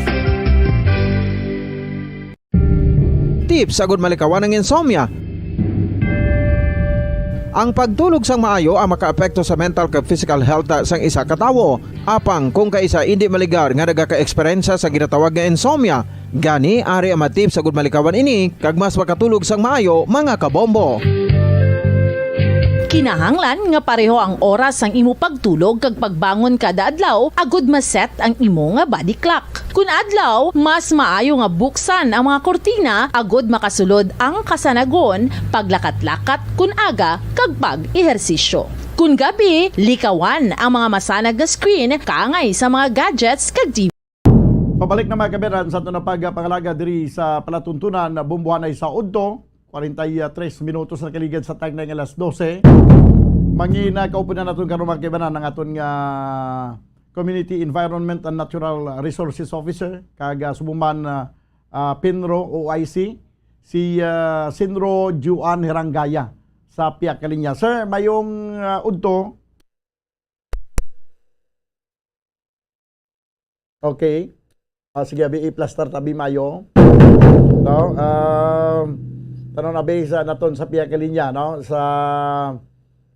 Tips agud malikawan ang insomnia. Ang pagtulog sang maayo ang makaapekto sa mental kag physical health sang isa ka tawo. Apang kung kaisa indi maligar nga nagaka-eksperyensya sa ginatawag nga insomnia, gani ari ang mga tips agud malikawan ini kag mas makatulog sang maayo, mga kabombo. Kinahanglan nga pareho ang oras sang imo pagtulog kag pagbangon kada adlaw agud ma-set ang imo nga body clock. Kun adlaw, mas maayo nga buksan ang mga kurtina agud makasulod ang kasanagon, paglakat-lakat kun aga, kag pag-ehersisyo. Kun gabi, likawan ang mga masanag nga screen kaangay sa mga gadgets kag T V. Pabalik na, mga kabayan, sa aton na pagpangalaga diri sa palatuntunan na bumbuhanay sa udto. Kwarenta y tres minutos na kaligad sa tagna nga alas dose. Mangina, kaupunan naton karon, mga kaibanan, ang aton nga Community Environment and Natural Resources Officer, kag, ah, subong man, ah, ah, PENRO O I C, si, ah, Senro Juan Herangaya sa pihak nga linya. Sir, mayong, ah, udto. Okay. Ah, sige, abi, i-plaster tabi maayo. No? Um, tanong na, abi, sa naton sa pihak nga linya, no? Sa,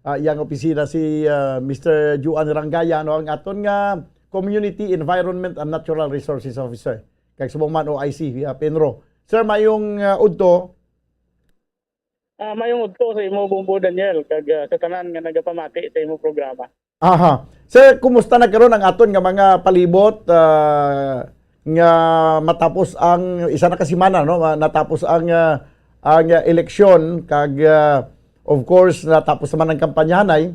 ah, iyang opisina si, ah, Mister Juan Rangaya, no? Ang aton nga Community Environment and Natural Resources Officer. Kag subong man O I C, ah, PENRO. Sir, mayong, ah, udto. Ah, mayong udto sa imo, Bombo Daniel, kag, ah, sa tanan nga nagapamati sa imo programa. Aha. Sir, kumusta na karon ang aton nga mga palibot, ah, nga matapos ang isa na ka semana, no? Ma-, natapos ang, ah, ang, ah, eleksyon, kag, ah, of course, natapos naman ang kampanyahanay.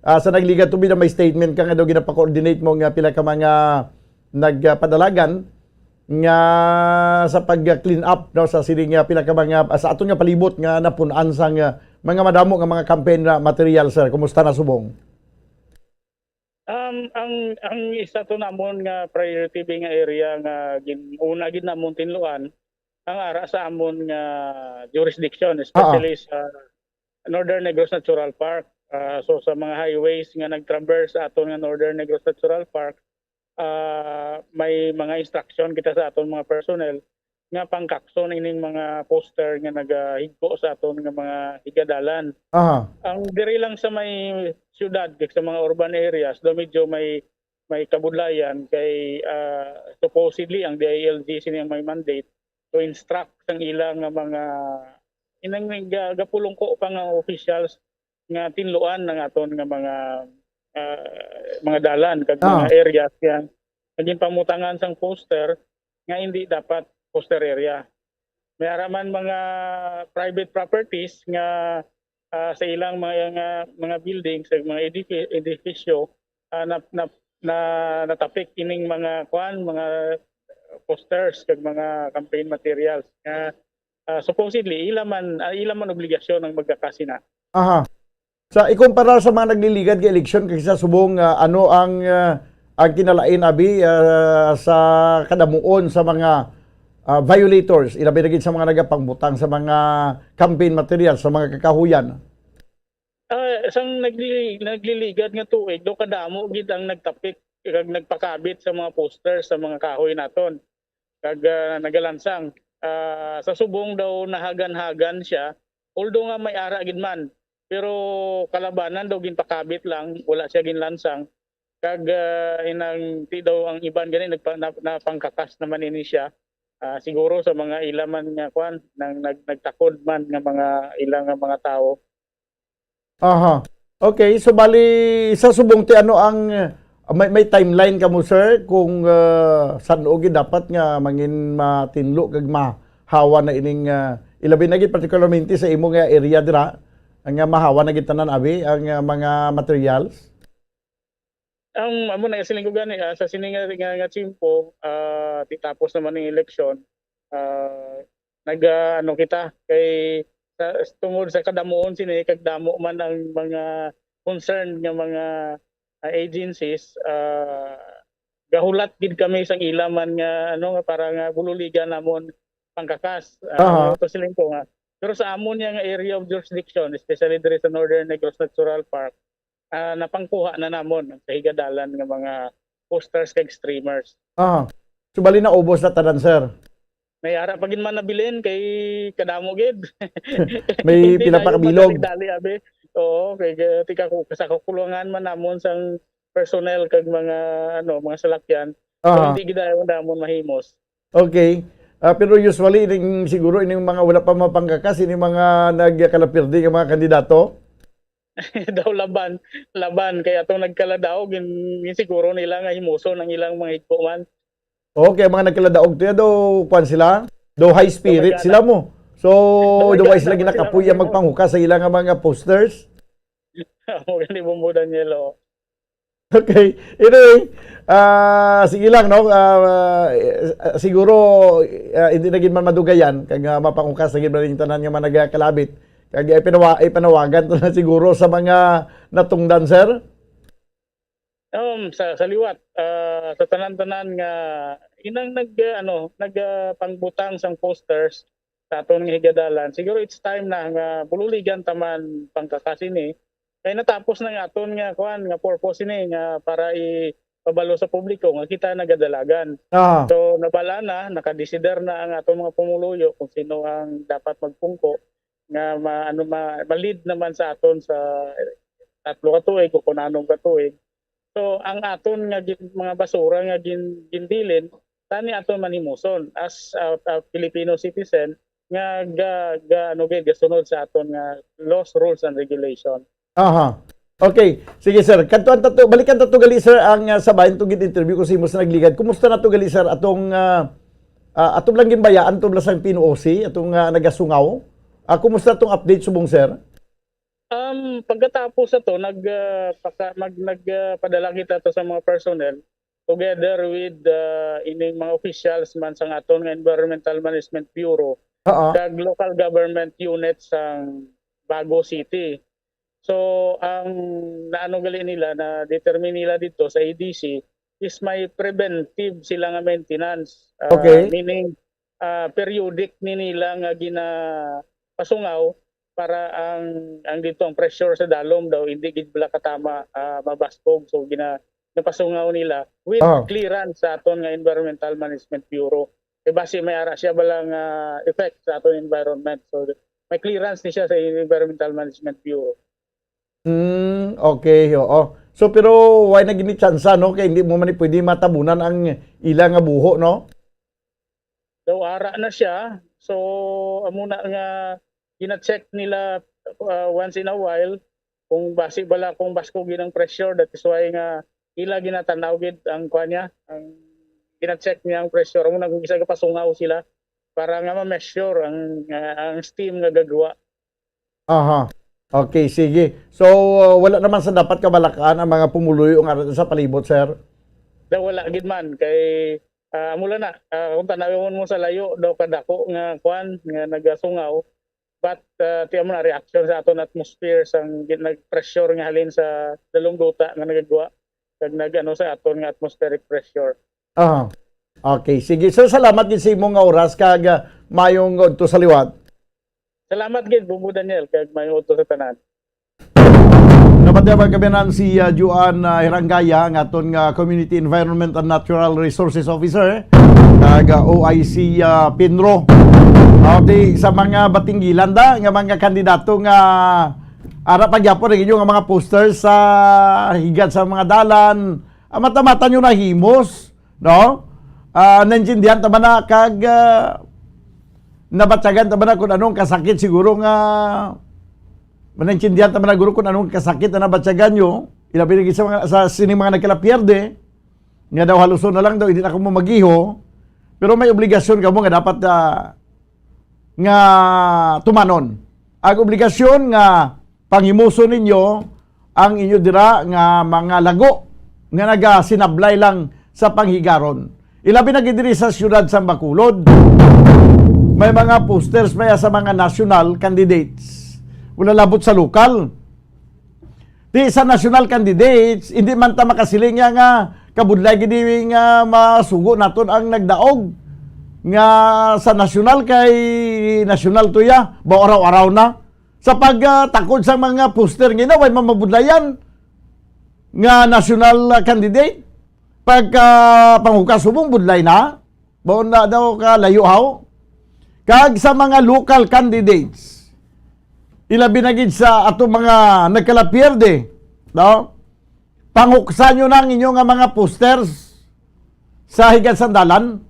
Ah, sa nagligad, tubida, may statement ka nga daw ginapa-coordinate mo nga pila ka mga nagpadalagan nga sa pag-clean up, no, sa sini nga pila ka mga, sa aton nga palibot nga napun-an sang, ah, mga madamo nga mga campaign na material, sir. Kumusta na subong? Um, ang, ang isa to namon nga priority ba nga area nga gin-, una gid namon tinluan, ang ara sa amon nga jurisdiction, especially sa Northern Negros Natural Park. Ah, so, sa mga highways nga nag-traverse sa aton nga Northern Negros Natural Park, ah, may mga instruction kita sa aton mga personnel nga pangkakson ining mga poster nga nagahigko sa aton nga mga higadalan. Aha. Ang diri lang sa may syudad, sa mga urban areas, daw medyo may, may kabudlayan kay, ah, supposedly ang D I L G sini ang may mandate to instruct sang ila nga mga inang ga-, gapulungko pa nga officials nga tinluan ang aton nga mga, ah, mga dalan kag mga Ah. areas nga naging pamutangan sang poster nga hindi dapat poster area. May ara man mga private properties nga, ah, sa ilang mga, nga, mga buildings, sa mga edifi-, edifisyo, ah, na, na, na natapik ining mga kuan, mga posters kag mga campaign materials nga, ah, supposedly ila man, ah, ila man obligasyon ang magkakasina. Aha. Sa ikumpara sa mga nagliligad nga eleksyon kag sa subong, ah, ano ang, ah, ang kinalain, abi, ah, sa kadamuon sa mga, ah, violators, ilabi na gid sa mga nagapangbutang sa mga campaign material, sa mga kakahuyan? Ah, sang nagli-, nagliligad nga tuig, do kadamo gid ang nagtapik kag nagpakabit sa mga poster sa mga kahoy naton. Kag, ah, nagalansang. Ah, sa subong daw nahagan-hagan siya, although nga may ara gid man, pero kalabanan daw ginpakabit lang, wala siya ginlansang. Kag, ah, inang ti daw ang iban gani nagpa-, na-, napangkakas naman ini siya. Ah, siguro sa mga ila man nga kwan, nang nag-, nagtakod man nga mga ila nga mga tawo. Aha. Okay, so bali sa subong ti ano ang, ah, may, may timeline kamo, sir, kung, ah, san-o gid dapat nga mangin matinlo kag mahawa na ining, ah, ilabi na gid partikularmente sa imo nga area dira, nga mahawa na gid tanan, abi, ang, ah, mga materials? Ang amo na siling ko gani, ah, sa sini nga, nga, nga tiyempo, ah, ti tapos naman ang eleksyon, ah, nag, ah, ano kita kay sa, tungod sa kadamuon sini kag damo man ang mga concerned nga mga, ah, agencies, ah, gahulat gid kami sang ila man nga ano nga para nga bululigan namon pangkakas. Ah, Aha. Amo to siling ko nga. Pero sa amon niya nga area of jurisdiction, especially diri sa Northern Negros Natural Park, ah, napangkuha na namon sa higadalan nga mga posters kag streamers. Ah, so bali naubos na tanan, sir? May ara pa gid man nabilin kay kadamo gid. May Hindi pila pa tayo kabilog. Madali-dali, abi. Oo, kay, kay tika ko sa kakulangan man namon sang personnel kag mga, ano, mga salakyan. So, Aha. hindi gid dayon namon mahimos. Okay. Ah, pero usually, ining, siguro, ining mga wala pa mapangkakas, ining mga nagkalapirdi nga mga kandidato? Daw laban, laban. Kay atong nagkaladaog, gin-, gin-, siguro nila nga himuson ang ilang mga higko man. Okay, ang mga nagkaladaog to, daw, kwan sila? Daw high spirit Daw may sila mo. So, Daw may daw why gana sila man sila ginakapuy ang kasi mo. magpanghukas sa ilang mga posters? Amo gani, Bombo Daniel, oh. Okay. Anyway, ah, sige lang, no? Ah, eh, siguro, ah, hindi na gid man madugayan, kag, ah, mapanghukas na gid man ang tanan nga mga nagakalabit. Kag, eh, panawa-, eh, panawagan to na siguro sa mga natungdan, sir? Um, sa, sa liwat, ah, sa tanan-tanan nga inang nag, ah, ano, nag, ah, pangbutang sang posters sa aton nga higadalan, siguro it's time na nga bululigan ta man pangkakas ini. Kay natapos na nga aton nga, kuan, nga purpose ini nga para ipabalo sa publiko nga kita nagadalagan. Ah. So, nabala na, nakadesider na ang aton mga pumuluyo kung sino ang dapat magpungko nga ma-, ano, ma-, ma-lead naman sa aton sa tatlo ka tuig o kung anong ka tuig. So, ang aton nga gin-, mga basura nga gin-, ginbilin, tani aton man himuson as a, a Filipino citizen nga ga, ga, ano, gid, gasunod sa aton nga laws, rules, and regulation. Aha. Okay. Sige, sir. Kadtuan ta to, balikan ta to gali, sir, ang, ah, sa bahin to gid interview ko sa imo sa nagligad. Kumusta na to gali, sir? Atong, ah, ah, atong lang ginbayaan to lang sang P N O C, atong, ah, nagasungaw. Ah, kumusta tong update subong, sir? Um, pagkatapos ato, nag, ah, paka-, mag-, nag, ah, padala kita to sa mga personnel together with, ah, ining mga officials man sang aton nga Environmental Management Bureau Oo. kag local government unit sang Bago City. So, ang naano gali nila, na-determine nila dito sa A D C is may preventive sila nga maintenance. Ah, Okay. meaning, ah, periodic ni nila nga ginapasungaw para ang, ang dito ang pressure sa dalom daw hindi gid bala katama, ah, mabaskog. So gina-, napasungaw nila with Ah. clearance sa aton nga Environmental Management Bureau. Kay basi may ara siya bala nga effect sa aton environment. So may clearance ni siya sa Environmental Management Bureau. Hmm, okay, oo. So, pero why na gini tsansa, no? Kay hindi mo man ni pwede matabunan ang ila nga buho, no? Daw ara na siya. So, amo na nga gina-check nila, uh, once in a while kung basi bala kung baskog gid ang pressure. That is why nga ila ginatanaw gid ang kuan niya, ang gina-check niya ang pressure. Amo na kung isa gapasungaw sila para nga ma-measure ang, uh, ang steam nga gagwa. Aha. Okay, sige. So, uh, wala naman sa dapat kabalakan ang mga pumuluyo nga ara sa palibot, sir? Da, wala gid man kay, ah, amo lang na, ah, kung tanawon mo sa layo daw kadako nga kuan nga nagasungaw, dapat, ah, tiyan mo na reaction sa aton atmosphere sang gin-, nag-pressure nga halin sa dalong duta nga nagagwa kag nag-ano sa aton nga atmospheric pressure. Ah. Okay, sige. So, salamat gid sa imo nga oras kag, ah, mayong udto sa liwat. Salamat gid, Bubo Daniel, kag mayong udto sa tanan. Napatay ang kabiyanan si, ah, Juan, ah, Hirangaya, ang aton nga Community Environment and Natural Resources Officer, kag, ah, O I C, ah, Pinro. Ah, di, sa mga batinggilan da, nga mga kandidato nga ara pa gyapon ang inyo nga mga poster sa higad sa mga dalan, ah, mata-mata nyo nahimos, no? Ah, naintindihan ta ba na kag, ah, nabatyagan ta ba na kung anong kasakit siguro nga, naintindihan ta ba na guro kung anong kasakit na nabatyagan nyo? Ilabi lagi sa mga, sa sining mga nagkalapierde, nga daw haluson na lang daw, hindi na kamo magiho, pero may obligasyon kamo nga dapat, ah, nga tumanon. Ang obligasyon nga panghimuson ninyo ang inyo dira nga mga lago nga nagasinablay lang sa panghigaron. Ilabi na gid diri sa siyudad sang Bacolod, may mga posters pa sa mga national candidates. Wala labot sa lokal. Di sa national candidates, hindi man ta makasiling nga, nga kabudlay gid nga masugo naton ang nagdaog nga sa national kay national to ya, ba araw-araw na. Sa pagtakod sa mga poster nga way mamabudlayan nga national, ah, candidate, pagka panghukas subong budlay na, baon na daw ka layo haw. Kag sa mga local candidates, ilabi na gid sa ato mga nagkalapierde, no? Panghuksan nyo na ang inyo nga mga posters sa higad sang dalan.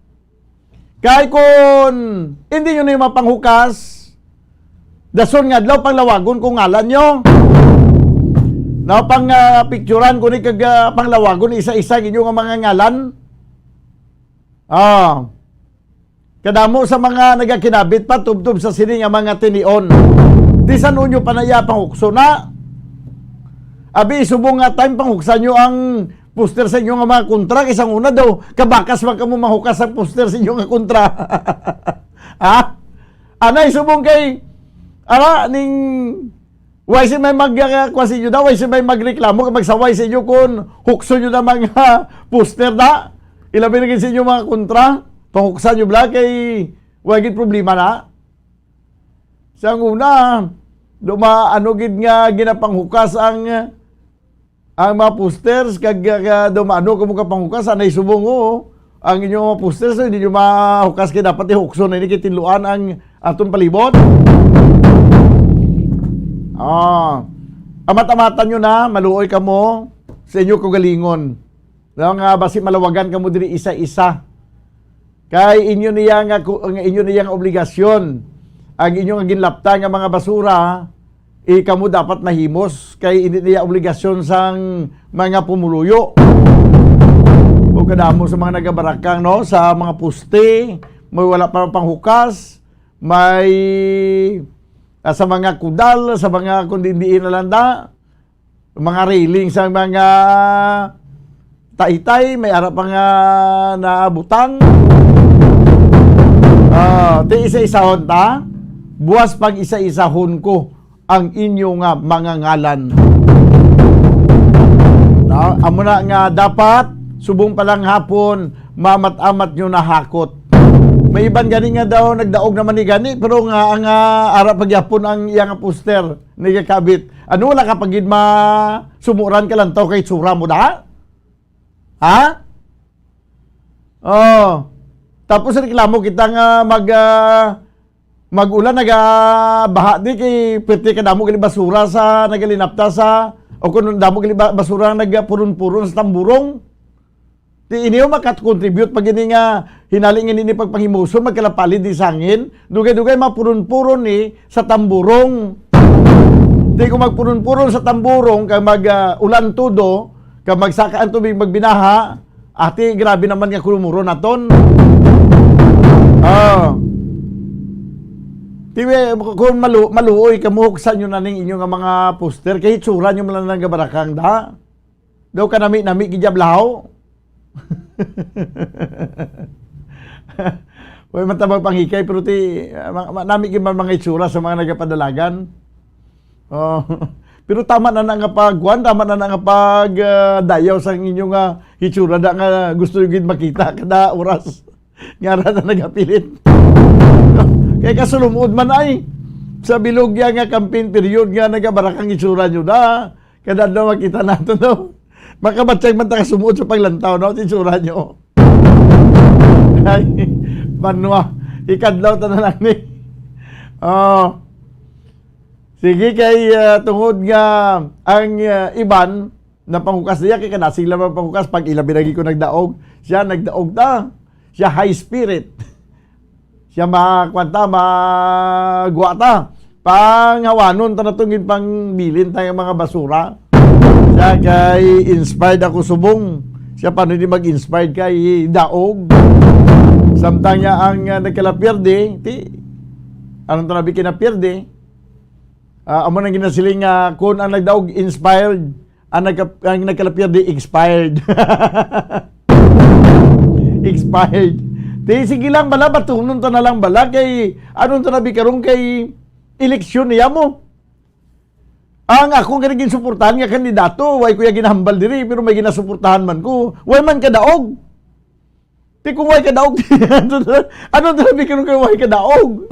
Kay kun hindi nyo ni mapanghukas, dason nga adlaw panglawagon ko ngalan nyo. Na pang, ah, picturan ko ni kag, ah, panglawagon isa-isa ang inyo nga mga ngalan. Ah. Kadamo sa mga nagakinabit pa tubtob sa sini nga mga tinion. Di san unyo pa naya panghukso na. Abi, subong nga time panghuksan nyo ang poster sa inyo nga mga kontra, kay sang una daw kabakas man kamo mahukas ang poster sa inyo nga kontra. Ha? Anay subong kay, ara, ning, way si may mag, ah, kuwan sa inyo daw, way si may magreklamo, magsaway sa inyo kung hukso nyo na mga poster na. Ilabi na gid sa inyo mga kontra, panghuksan nyo bala kay way gid problema na. Sang una, duma, ano gid nga ginapanghukas ang, ang mga posters, kag, kag, duma, ano kamo ka panghukas, anay subong, oo. Ang inyong mga posters, hindi nyo mahukas kay dapat ihukso na ini kay tinluan ang aton palibot. Ah, amat-amatan nyo na, maluoy kamo sa inyo kaugalingon. No, nga basi malawagan kamo diri isa-isa. Kay inyo niya nga ku-, nga inyo niya nga obligasyon ang inyo nga ginlapta nga mga basura, eh, kamo dapat mahimos kay hindi niya obligasyon sang mga pumuluyo. O kadamo sa mga nagabarakang, no, sa mga poste, may wala pa panghukas, may, ah, sa mga kudal, sa mga kundi diin na lang da, mga railing sa mga taytay, may ara pa nga nabutang. Ah, ti isa-isahon ta, buwas pag isa-isahon ko ang inyo nga mga ngalan. Na, amo na nga dapat, subong pa lang hapon, mamat-amat nyo na hakot. May iban gani nga daw nagdaog naman ni gani, pero nga ang, ah, ara pagyapon ang iya nga poster nagakabit. Ano, wala ka pa gid ma-, sumuran ka lang to kay tsura mo da? Ha? Oh. Tapos reklamo kita nga mag, ah, mag-ulan, nagabaha di kay pwerte kadamo gali basura sa nagalinapta sa, o kung damo gali ba-, basura nga nagapurun-purun sa tamburong. Di ini makakontribute pa gini nga hinali nga nini pagpanghimuson magkalapalid ni sangin, dugay-dugay mapuron-puron ni sa tamburong. Di ko magpuron-puron sa tamburong kag mag, ah, ulan todo, kag magsaka ang tubig magbinaha, ati grabe naman nga kulumuron naton. Ah. Tiwi, kung malu-, maluoy kamo, huksan nyo na ning inyo nga mga poster, kay hitsura nyo man lang nga barakang da. Daw kanami-nami gid ya blaho. Way man ta magpanghikay, pero ti, ah, ma-, ma-, nami gyud man mga itsura sa mga nagapadalagan. Oh. Pero tama na na nga pagkuan, tama na na nga pag, ah, dayaw sa inyo nga itsura da nga gusto gyud makita kada oras. Nga ra na nagapilit. Kay kasulumod man ay sa bilog ya nga campaign period nga nagabarakang itsura nyo da. Kada adlaw makita nato, no? Makabatyag man ta kasumuod sa paglantaw, no? Sa itsura nyo. Ay, banwa. Ikadlaw ta na lang ni. Oh. Sige, kay, ah, tungod nga ang, ah, iban, napangukas niya, kay kanasing lang mapangukas, pag ila binagi ko nagdaog, siya nagdaog ta. Siya high spirit. Siya ma-, kwan ta, magwa ta. Panghawanon ta na tong ginpangbilin ta nga mga basura. Siya kay inspired ako subong. Siya pa di mag-inspired kay daog. Samtang niya ang, ah, nagkalapierde, ti, anong tanabi kinapirde? Ah, amo nang ginasiling nga kung ang nagdaog inspired, ang nagka-, ang nagkalapierde expired. Expired. Di, sige lang bala, batunon ta na lang bala kay, anong tanabi karon kay eleksyon niya mo? Ang akong gani ginsuportahan nga kandidato, way ko ya ginahambal diri, pero may ginasuportahan man ko. Way man kadaog. Ti kung way kadaog, ano na sabi karon kay way kadaog?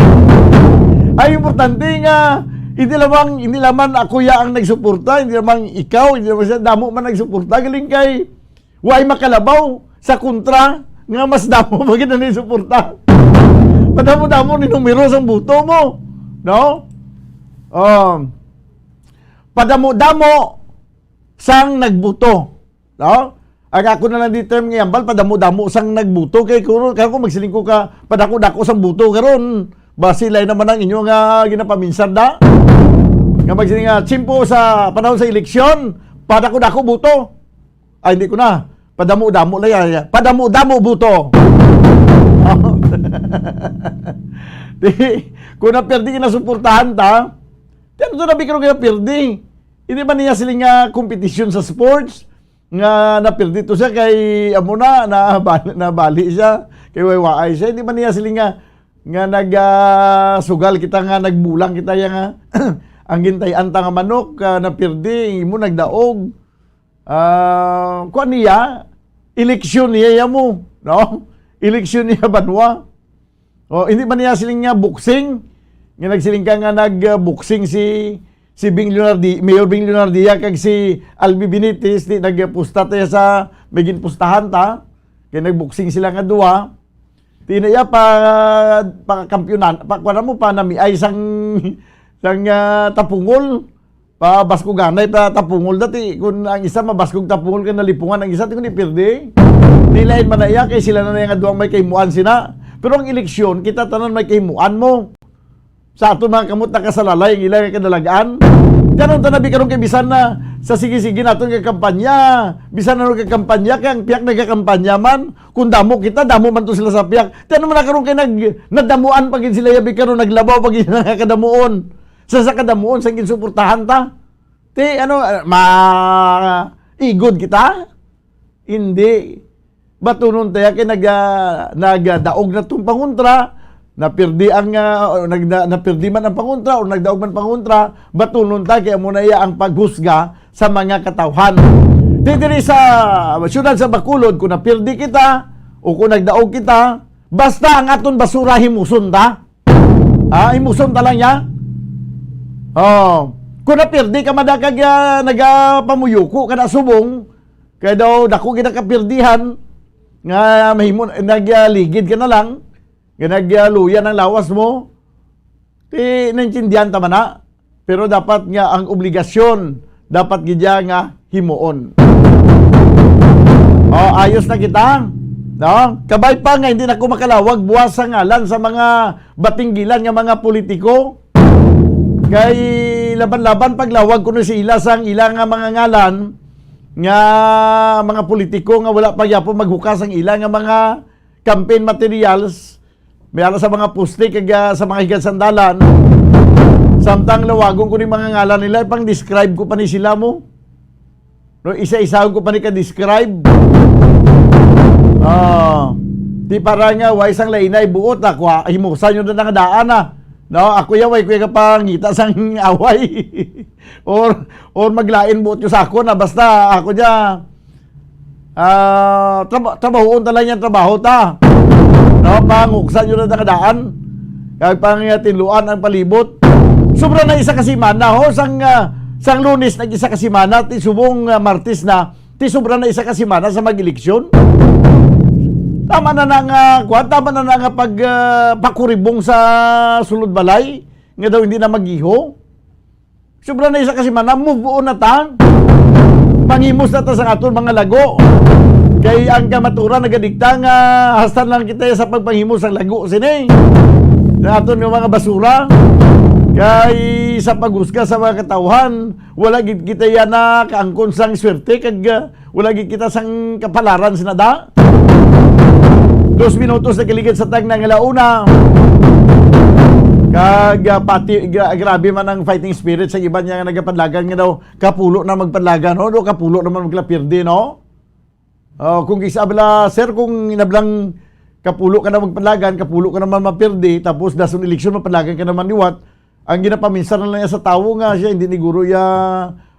Ay, importante nga, hindi lamang, hindi lamang ako ya ang nagsuporta, hindi lamang ikaw, hindi lamang siya, damo man nagsuporta. Galing kay, way makalabaw sa kontra nga mas damo pa gid ang nagsuporta. Padamo-damo ni numero sang buto mo, no? Um, padamo-damo sang nagbuto, no? Ang ako na lang di term nga ambal, padamo-damo sang nagbuto. Kay kung, kaya kung magsiling ko ka, padako-dako sang buto karon, basi lain naman ang inyo nga ginapaminsar da. Nga magsiling nga, tsimpo sa panahon sa eleksyon, padako-dako buto. Ay, hindi ko na. Padamo-damo lang yan. Padamo-damo buto. Di, kung napirdi, kinasuportahan ta, di ano to na bikro kaya pirdi? Hindi man niya sila nga competition sa sports, nga napirdi to siya kay amo na, nabali, nabali siya, kay waywaay siya. Hindi man niya sila nga, nga nag, ah, sugal kita, nga nagbulang kita, ya nga, ang gintay-an ta nga manok, ah, napirdi, imo nagdaog. Ah, kuan niya, eleksyon niya, ya mo, no? Eleksyon niya, banwa. O, hindi man niya siling nga boxing? Nga nagsiling ka nga nag-boxing si, si Bing Leonardi-, Mayor Bing Leonardia kag si Albi Benitez, di nagpusta tayo sa may ginpustahan ta. Kay nag-boxing sila nga duha. Di na iya pa, pa kampiyonan, pa, kuwan mo, pa namiay sang, sang, ah, tapungol. Pa baskuganay, pa tapungol dati. Kung ang isa mabaskog tapungol kay nalipungan ang isa, di ko ni pirdi. Di lain man na iya, kay sila na nga duwang may kahimuan sina. Pero ang eleksyon, kita tanan may kahimuan mo. Sa aton mga kamot nakasalalay ang ila nga kadalagan. Di ano ta nabi karon kay bisan na sa sige-sige naton nga kampanya, bisan na nga kampanya, kay ang piyak nagakampanya man, kung damo kita, damo man to sila sa piyak. Di ano man na karon kay nag-, nadamuan pa gid sila, yabi karon naglabaw pa gid sila nga kadamuon. Sa, sa kadamuon, sa ginsuportahan ta. Ti, ano, ah, ma-, igod kita? Hindi. Batunon tayo kay nag-, ah, nagdaog na tong pangontra, napirdi ang, ah, o nagda-, napirdi man ang pangontra o nagdaog man pangontra, batunon ta kay amo na iya ang paghusga sa mga katawhan. Ti diri sa siyudad sa Bacolod, kung napirdi kita o kung nagdaog kita, basta ang aton basura himuson ta. Ah, imuson ta lang niya. Oh, kung napirdi ka, madakag, ah, nagapamuyuko ka na subong, kaya daw dako gid ang kapirdihan, nga mahimo, nagyaligid ka na lang, nga nagyaluyan ang lawas mo, ti naintindihan ta man na. Pero dapat nga ang obligasyon, dapat gid ya nga himuon. O, ayos na kita. No? Kabay pa nga hindi na ko makalawag buwas sa ngalan sa mga batinggilan nga mga politiko. Kay laban-laban paglawag ko sa ila sang ila nga mga ngalan nga mga politiko nga wala pa gyapon maghukas ang ila nga mga campaign materials, may ara sa mga poste kag, ah, sa mga higasandalan. Samtang lawagon ko ni mga ngalan nila, ipang-describe ko pa ni sila mo. No, isa-isa ko pa ni ka-describe. Ah, Di para nga way sang lainay buot, ako, ah, himusa nyo na nga daan, ah. No, ako ya, way ko kapangita sang away. Or, or maglain buot nyo sa ako na, basta ako niya, ah, traba-, trabahoon ta lang yan, trabaho ta. No, panguksa nyo na nga daan. Kag pangatinluan ang palibot. Sobra na isa ka semana, ho, sang, ah, sang Lunes nag isa ka semana, ti subong, ah, Martes na, ti sobra na isa ka semana sa mag-eleksyon. Tama na na nga, kuwan, tama na na nga pag, ah, pakuribong sa sulod balay, nga daw hindi na mag-iho. Sobra na isa ka semana, move on na ta. Panghimos na ta sa aton mga lago. Kay ang kamaturan nagadikta nga hasta lang kita sa pagpanghimos sa lago sini. Sa aton nga mga basura. Kay sa pagusga sa mga katawhan, wala gid kita yana kaangkon sang swerte kag, ah, wala gid kita sang kapalaran sina da. Dos minutos nagaligid sa tagna nga launa. Kag, ah, pati, gra-, grabe man ang fighting spirit sa iban niya nga nagapadlagan nga daw kapulo na magpadlagan, no? Do kapulo naman maglapirdi, no? Ah, kung isa bala, sir, kung inablang kapulo ka na magpadlagan, kapulo ka naman mapirdi, tapos dason eleksyon, mapadlagan ka naman liwat, ang ginapaminsar na lang niya sa tawo nga siya, hindi ni guro ya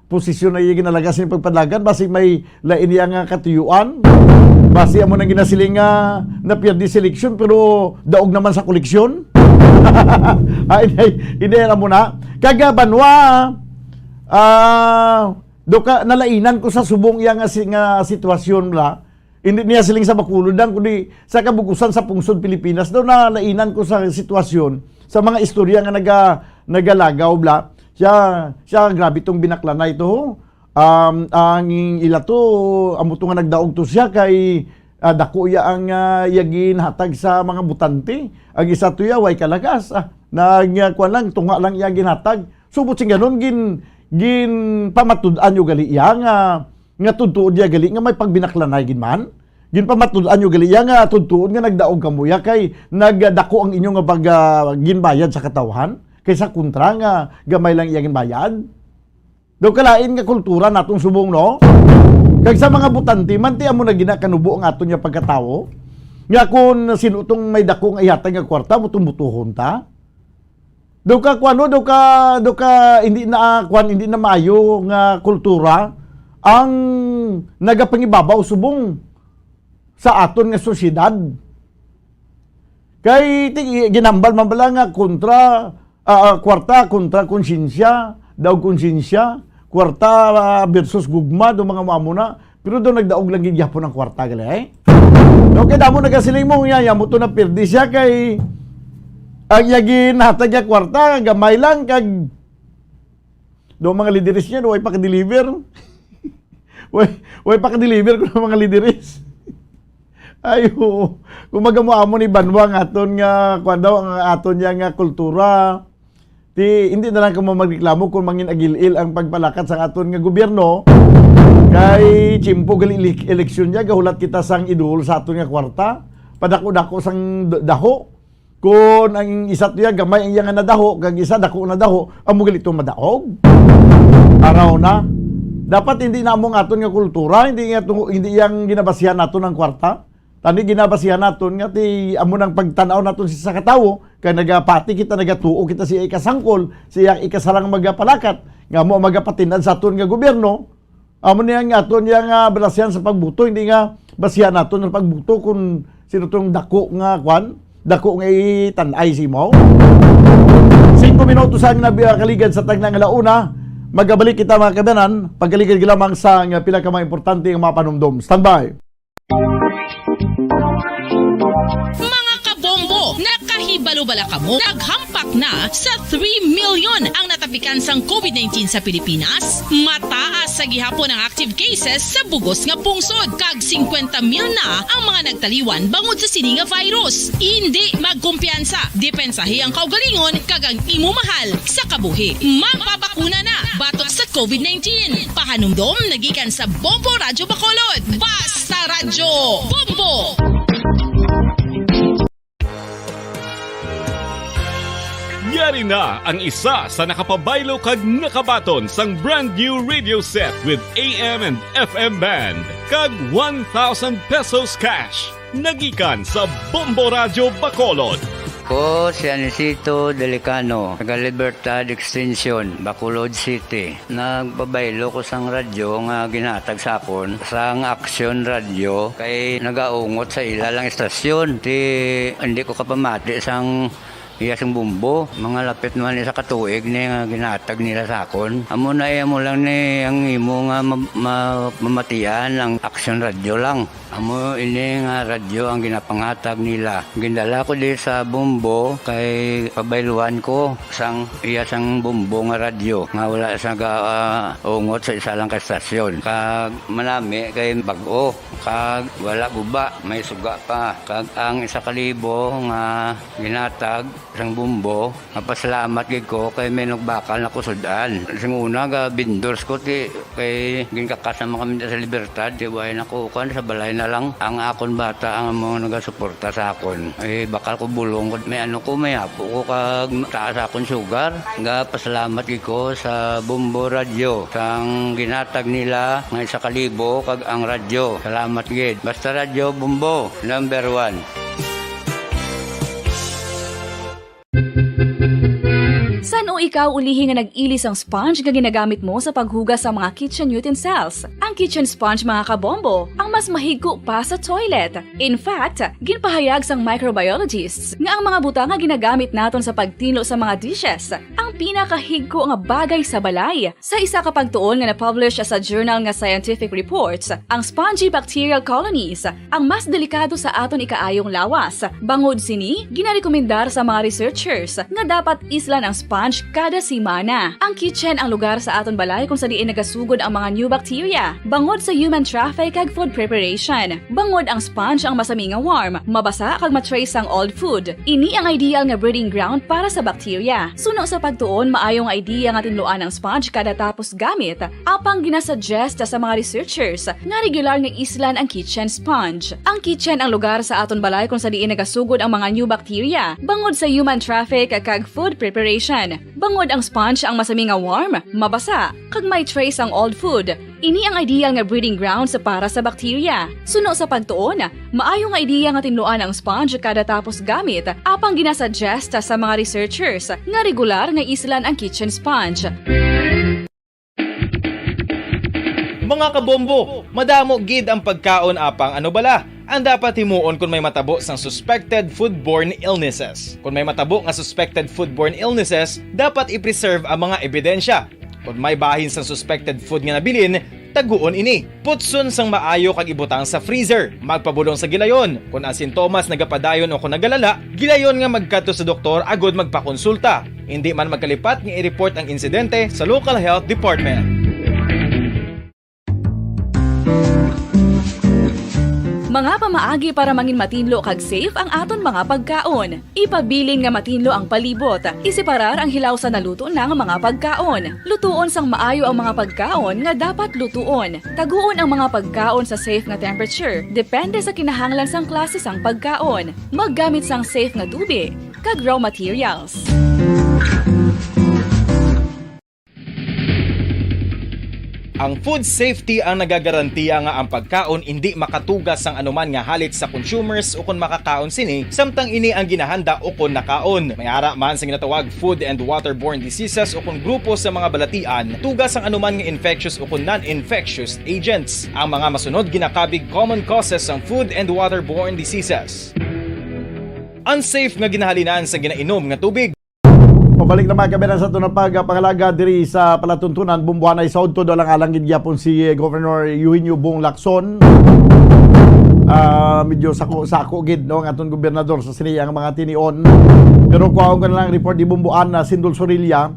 posisyon na iya ginalaga sa iyang pagpadlagan, basi may lain niya nga katuyuan, basi amo nang ginasiling nga napirdi sa eleksyon, pero daog naman sa koleksyon. Ah, hindi, hindi, alam mo na. Kaga banwa, ah, do ka, nalainan ko sa subong iya nga si-, nga sitwasyon la. Hindi niya siling sa Bacolod lang, kundi sa kabugusan sa pungsod Pilipinas daw nalainan ko sa sitwasyon, sa mga istorya nga naga-, nagalagaw, bla. Siya, siya, grabe tong binaklanay to, ho. Um, ang ila to, amo to nga nagdaog to siya kay, ah, dako iya ang, ah, iya ginhatag sa mga butante. Ang isa to iya, way kalagas. Ah, nag-, ah, kuwan lang, tunga lang iya ginhatag. Subot sing ganun, gin-, ginpamatud-an nyo gali iya nga, nga tudtuod niya gali nga may pagbinaklanay gid man. Ginpamatud-an nyo gali iya nga tudtuod nga nagdaog kamo iya kay nagdako ang inyo nga pag, ah, ginbayad sa katawhan kaysa kontra nga gamay lang iya ginbayad. Daw kalain nga kultura natong subong, no? Kag sa mga butante man, ti amo na ginakanubo ang aton nga pagkatawo, nga kung sino tong may dako nga ihatag nga kwarta, buto-butohon ta. Daw ka, kuwan, no? Daw ka, daw ka, hindi na, kuwan, hindi na maayo nga kultura ang nagapangibabaw subong sa aton nga sosyedad. Kay ti-, ginambal man bala nga kontra, ah, ah, kwarta kontra konsyensya, daog konsyensya, kwarta, ah, versus gugma, do mga amo na. Pero do nagdaog lang gid gyapon ang kwarta gali, eh. Okay, damo nagasiling mo, ya, ya mo to na pirdi siya kay ang iya ginhatag nga kwarta, gamay lang kag do mga lideres niya, do way pa ka-deliver. Way, way pa ka-deliver ko ng mga lideres. Ay, oo. Kung magamo-amo ni Banwa nga aton nga, kuwan daw, ang aton niya nga kultura. Ti, hindi na lang kamo magreklamo kung mangin agil-il ang pagpalakat sa aton nga gobyerno. Kay, tiyempo gali elek-, eleksyon niya, gahulat kita sang iduol sa aton nga kwarta. Padako-dako sang d-, daho. Kung ang isa tuya gamay ang iya nga nadaho, kag isa dako na daho, amo gali to madaog. Araw na. Dapat hindi na amo ang aton nga kultura, hindi nga tungo, hindi yang ginabasihan naton ang kwarta. Tani ginabasihan naton nga ti amo nang pagtan-aw naton sa, sa katawo, kay nagapati kita, nagatuo kita sa iya ikasangkol, sa iya ikasarang magapalakat, nga amo ang magapatin-an sa aton nga gobyerno. Amo niya nga aton niya nga balasihan sa pagbuto, hindi nga basihan naton sa pagbuto kung sino tong dako nga, kwan, dako nga itan-ay sa imo. Singko minutos ang nabiyakaligad sa tagna nga launa. Magabalik kita, mga kabanan, pagkaligad lamang sa nga pila ka mga importante nga mga panumdom. Standby. Mga kabombo, nakahibalo bala kamo? Naghampak na sa three million ang natapikan sang covid nineteen sa Pilipinas. Mataas sa gihapon ang active cases sa bugos nga pungsod, kag singkwenta mil na ang mga nagtaliwan bangod sa sini nga virus. Indi magkumpiyansa, depensahi ang kaugalingon kag ang imo mahal sa kabuhi. Magpabakuna na batok sa covid nineteen. Pahanumdom nagikan sa Bombo Radyo Bacolod. Basta Radyo Bombo! Yari na ang isa sa nakapabaylo kag nakabaton sang brand new radio set with A M and F M band kag one thousand pesos cash. Nagikan sa Bombo Radyo Bacolod. Ko si Anisito Delicano, taga Libertad Extension, Bacolod City. Nagpabaylo ko sang radyo nga ginhatag sa akon sang Action Radio kay nagaungot sa ila lang istasyon. Ti hindi ko kapamati sang iya sang bumbo. Mga lapit naman isa ka tuig ni nga ginhatag nila sa akon. Amo na iya mo lang ni ang imo nga ma-, ma-, mamatian ang Action Radio lang. Amo ini nga radyo ang ginapanghatag nila. Gindala ko di sa Bombo kay pabayluan ko sang iya sang Bombo nga radyo nga wala sa ga, ah, ungot sa isa lang ka estasyon. Kag manami kay bag-o, kag wala guba, may suga pa. Kag ang isa ka libo nga ginatag sang Bombo, mapasalamat gid ko kay may nagbakal na ko sud-an. Sing una, ga vendors ko, ti, kay ginkakas naman kami sa Libertad, ti, way na ko, kuwan, sa balay na lang. Ang akon bata ang mga nagasuporta sa akon. Eh, bakal ko bulong ko, may ano ko, may apo ko, kag taas akon sugar. Ga pasalamat gid ko sa Bombo Radio, sang ginatag nila nga isa ka libo, kag ang radyo. Salamat gid. Basta Radyo Bombo, number one. San-o ikaw ulihi nga nag-ili sang sponge nga ginagamit mo sa paghugas sa mga kitchen utensils? Ang kitchen sponge, mga kabombo, ang mas mahigko pa sa toilet. In fact, ginpahayag sang microbiologists nga ang mga butang nga ginagamit naton sa pagtinlo sa mga dishes ang pinakahigko nga bagay sa balay. Sa isa ka pagtuon nga na-publish sa journal nga Scientific Reports, ang spongy bacterial colonies ang mas delikado sa aton ikaayong lawas. Bangod sini, ginarekomendar sa mga researchers nga dapat islan ang sponge kada semana. Ang kitchen ang lugar sa aton balay kung sa diin nagasugod ang mga new bacteria, bangod sa human traffic kag food preparation. Bangod ang sponge ang masami nga warm, mabasa kag ma-trace ang old food. Ini ang ideal nga breeding ground para sa bacteria. Suno sa pagtuon, maayo nga idea nga tinluan ang sponge kada tapos gamit, apang ginasuggest sa mga researchers nga regular nga islan ang kitchen sponge. Ang kitchen ang lugar sa aton balay kung sa diin nagasugod ang mga new bacteria, bangod sa human traffic kag food preparation. Bangod ang sponge ang masami nga warm, mabasa, kag may trace ang old food. Ini ang ideal nga breeding grounds para sa bacteria. Suno sa pagtuon, maayo nga idea nga tinluan ang sponge kada tapos gamit, apang ginasuggest sa mga researchers nga regular nga islan ang kitchen sponge. Mga kabombo, madamo gid ang pagkaon, apang ano bala ang dapat himuon kon may matabo sang suspected foodborne illnesses? Kon may matabo nga suspected foodborne illnesses, dapat i-preserve ang mga ebidensya. Kon may bahin sang suspected food nga nabilin, taguon ini. Putson sang maayo kag ibutang sa freezer. Magpabulong sa gilayon. Kon ang sintomas nagapadayon o kon nagalala, gilayon nga magkadto sa doktor agud magpakonsulta. Indi man magkalipat nga i-report ang insidente sa local health department. Mga pamaagi para mangin matinlo kag safe ang aton mga pagkaon. Ipabilin nga matinlo ang palibot. Iseparar ang hilaw sa naluto na nga mga pagkaon. Lutuon sang maayo ang mga pagkaon nga dapat lutuon. Taguon ang mga pagkaon sa safe nga temperature, depende sa kinahanglan sang klase sang pagkaon. Maggamit sang safe nga tubig kag raw materials. Ang food safety ang nagagarantiya nga ang pagkaon indi makatuga sang anuman nga halit sa consumers ukon makakaon sini, samtang ini ang ginahanda ukon nakaon. May ara man sa ginatawag food and waterborne diseases ukon grupo sa mga balatian, tuga sang anuman nga infectious ukon non-infectious agents. Ang mga masunod ginakabig common causes sang food and waterborne diseases. Unsafe nga ginahalinan sa ginainom nga tubig. Pabalik naman kami na sa aton pagpangalaga diri sa palatuntunan, Bumbuanay sa udto, alang-alang gid gyapon si Governor Eugenio Bong Lacson. Ah, medyo sako-sako gid, no, ang aton gobernador sa sini ang mga tinion. Pero kuhaon ko na lang ang report ni Bumbuan na Sindol Sorilla,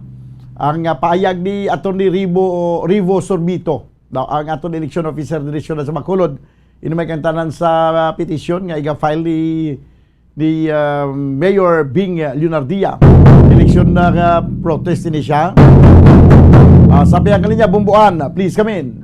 ang, ah, pahayag ni Attorney Rivo, Rivo Sorbito, daw ang aton election officer diri sa Bacolod. Ini may kantanan sa, ah, petisyon nga iga-file ni ni, ah, Mayor Bing Leonardia. Election na, ah, protest ini siya. Ah, sa pihak nga linya, Bumbuan, please come in.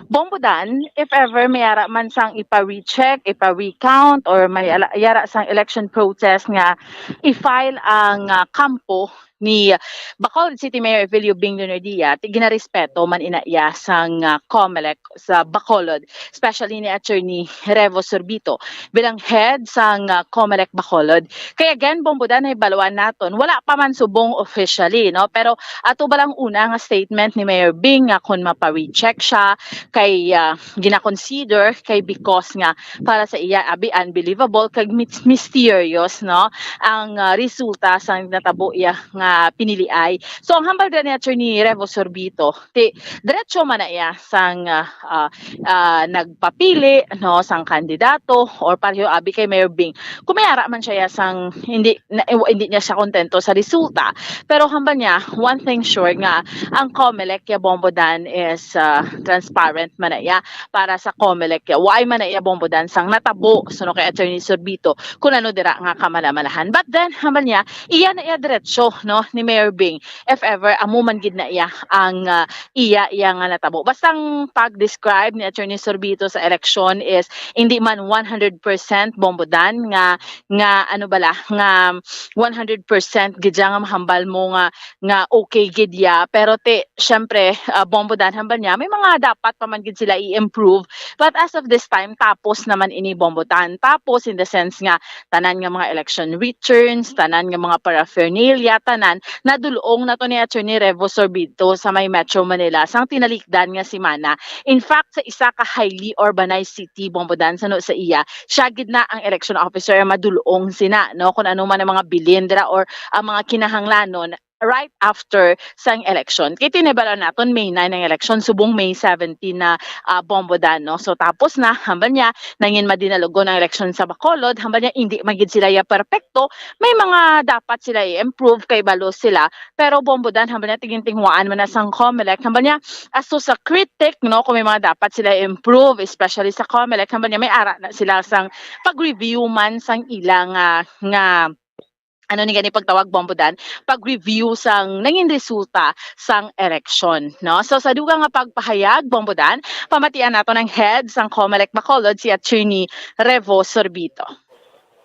Bombo Dan, if ever may ara man sang ipa-recheck, ipa-recount, or may ala-, yara sang election protest nga i-file ang, ah, kampo ni Bacolod City Mayor Evelio Bing Leonardia, ti ginarespeto man ina iya sang, ah, Comelec sa Bacolod, especially ni Attorney Revo Sorbito bilang head sang, ah, Comelec Bacolod. Kay again, Bombo Dan, nahibaluan naton, wala pa man subong officially, no? Pero ato ba lang una nga statement ni Mayor Bing nga kung mapa-recheck siya kay, ah, gina-consider kay because nga para sa iya abi unbelievable kag mis-, mysterious, no, ang, ah, resulta sang natabo iya nga piniliay. So ang hambal dira ni Attorney Revo Sorbito, ti diretso man na iya sang, ah, ah, ah, nagpapili, no, sang kandidato or pareho abi kay Mayor Bing. Kung may ara man siya ya sang hindi na, hindi niya siya kontento sa resulta, pero hambal niya, one thing sure nga ang Comelec ya, Bombo Dan, is, ah, transparent man na iya para sa Comelec ya. Why man na iya, Bombo Dan, sang natabo suno kay Attorney Sorbito kung ano dira nga kamalamalahan. But then, hambal niya, iya na iya diretso, no, ni Mayor Bing if ever amo man gid na iya ang, ah, iya iya nga natabo. Basta ang pag-describe ni Attorney Sorbito sa eleksyon is hindi man one hundred percent, Bombo Dan, nga, nga ano bala, nga one hundred percent gid siya nga mahambal mo nga, nga okay gid ya. Pero ti, syempre, ah, Bombo Dan, hambal niya, may mga dapat pa man gid sila i-improve. But as of this time, tapos naman ini, Bombo Dan. Tapos in the sense nga tanan nga mga election returns, tanan nga mga paraphernalia, tanan nadul-ong na to ni Attorney Revo Sorbito sa may Metro Manila sang tinalikdan nga semana. In fact, sa isa ka highly urbanized city, Bombo Dan, suno sa iya, siya gid na ang election officer ang madul-ong sina, no, kung ano man ang mga bilin dira or ang mga kinahanglanon right after sang election. Kay ti nahibaluan naton, May nine ang election, subong May seventeen na, ah, Bombo Dan, no? So, tapos na, hambal niya, nangin madinalugon ang election sa Bacolod, hambal niya, hindi man gid sila ya perpekto, may mga dapat sila i-improve kay balo sila, pero Bombo Dan, hambal niya, ti gintinguhaan man na sang Comelec, hambal niya, as to sa critic, no, kung may mga dapat sila i-improve, especially sa Comelec, hambal niya, may ara na sila sang pag-review man sang ila nga, nga ano ni gani pagtawag, Bombo Dan, pag-review sang nangin resulta sang eleksyon, no? So, sa dugang nga pagpahayag, Bombo Dan, pamatian nato ng head sang Comelec Bacolod, si Attorney Revo Sorbito.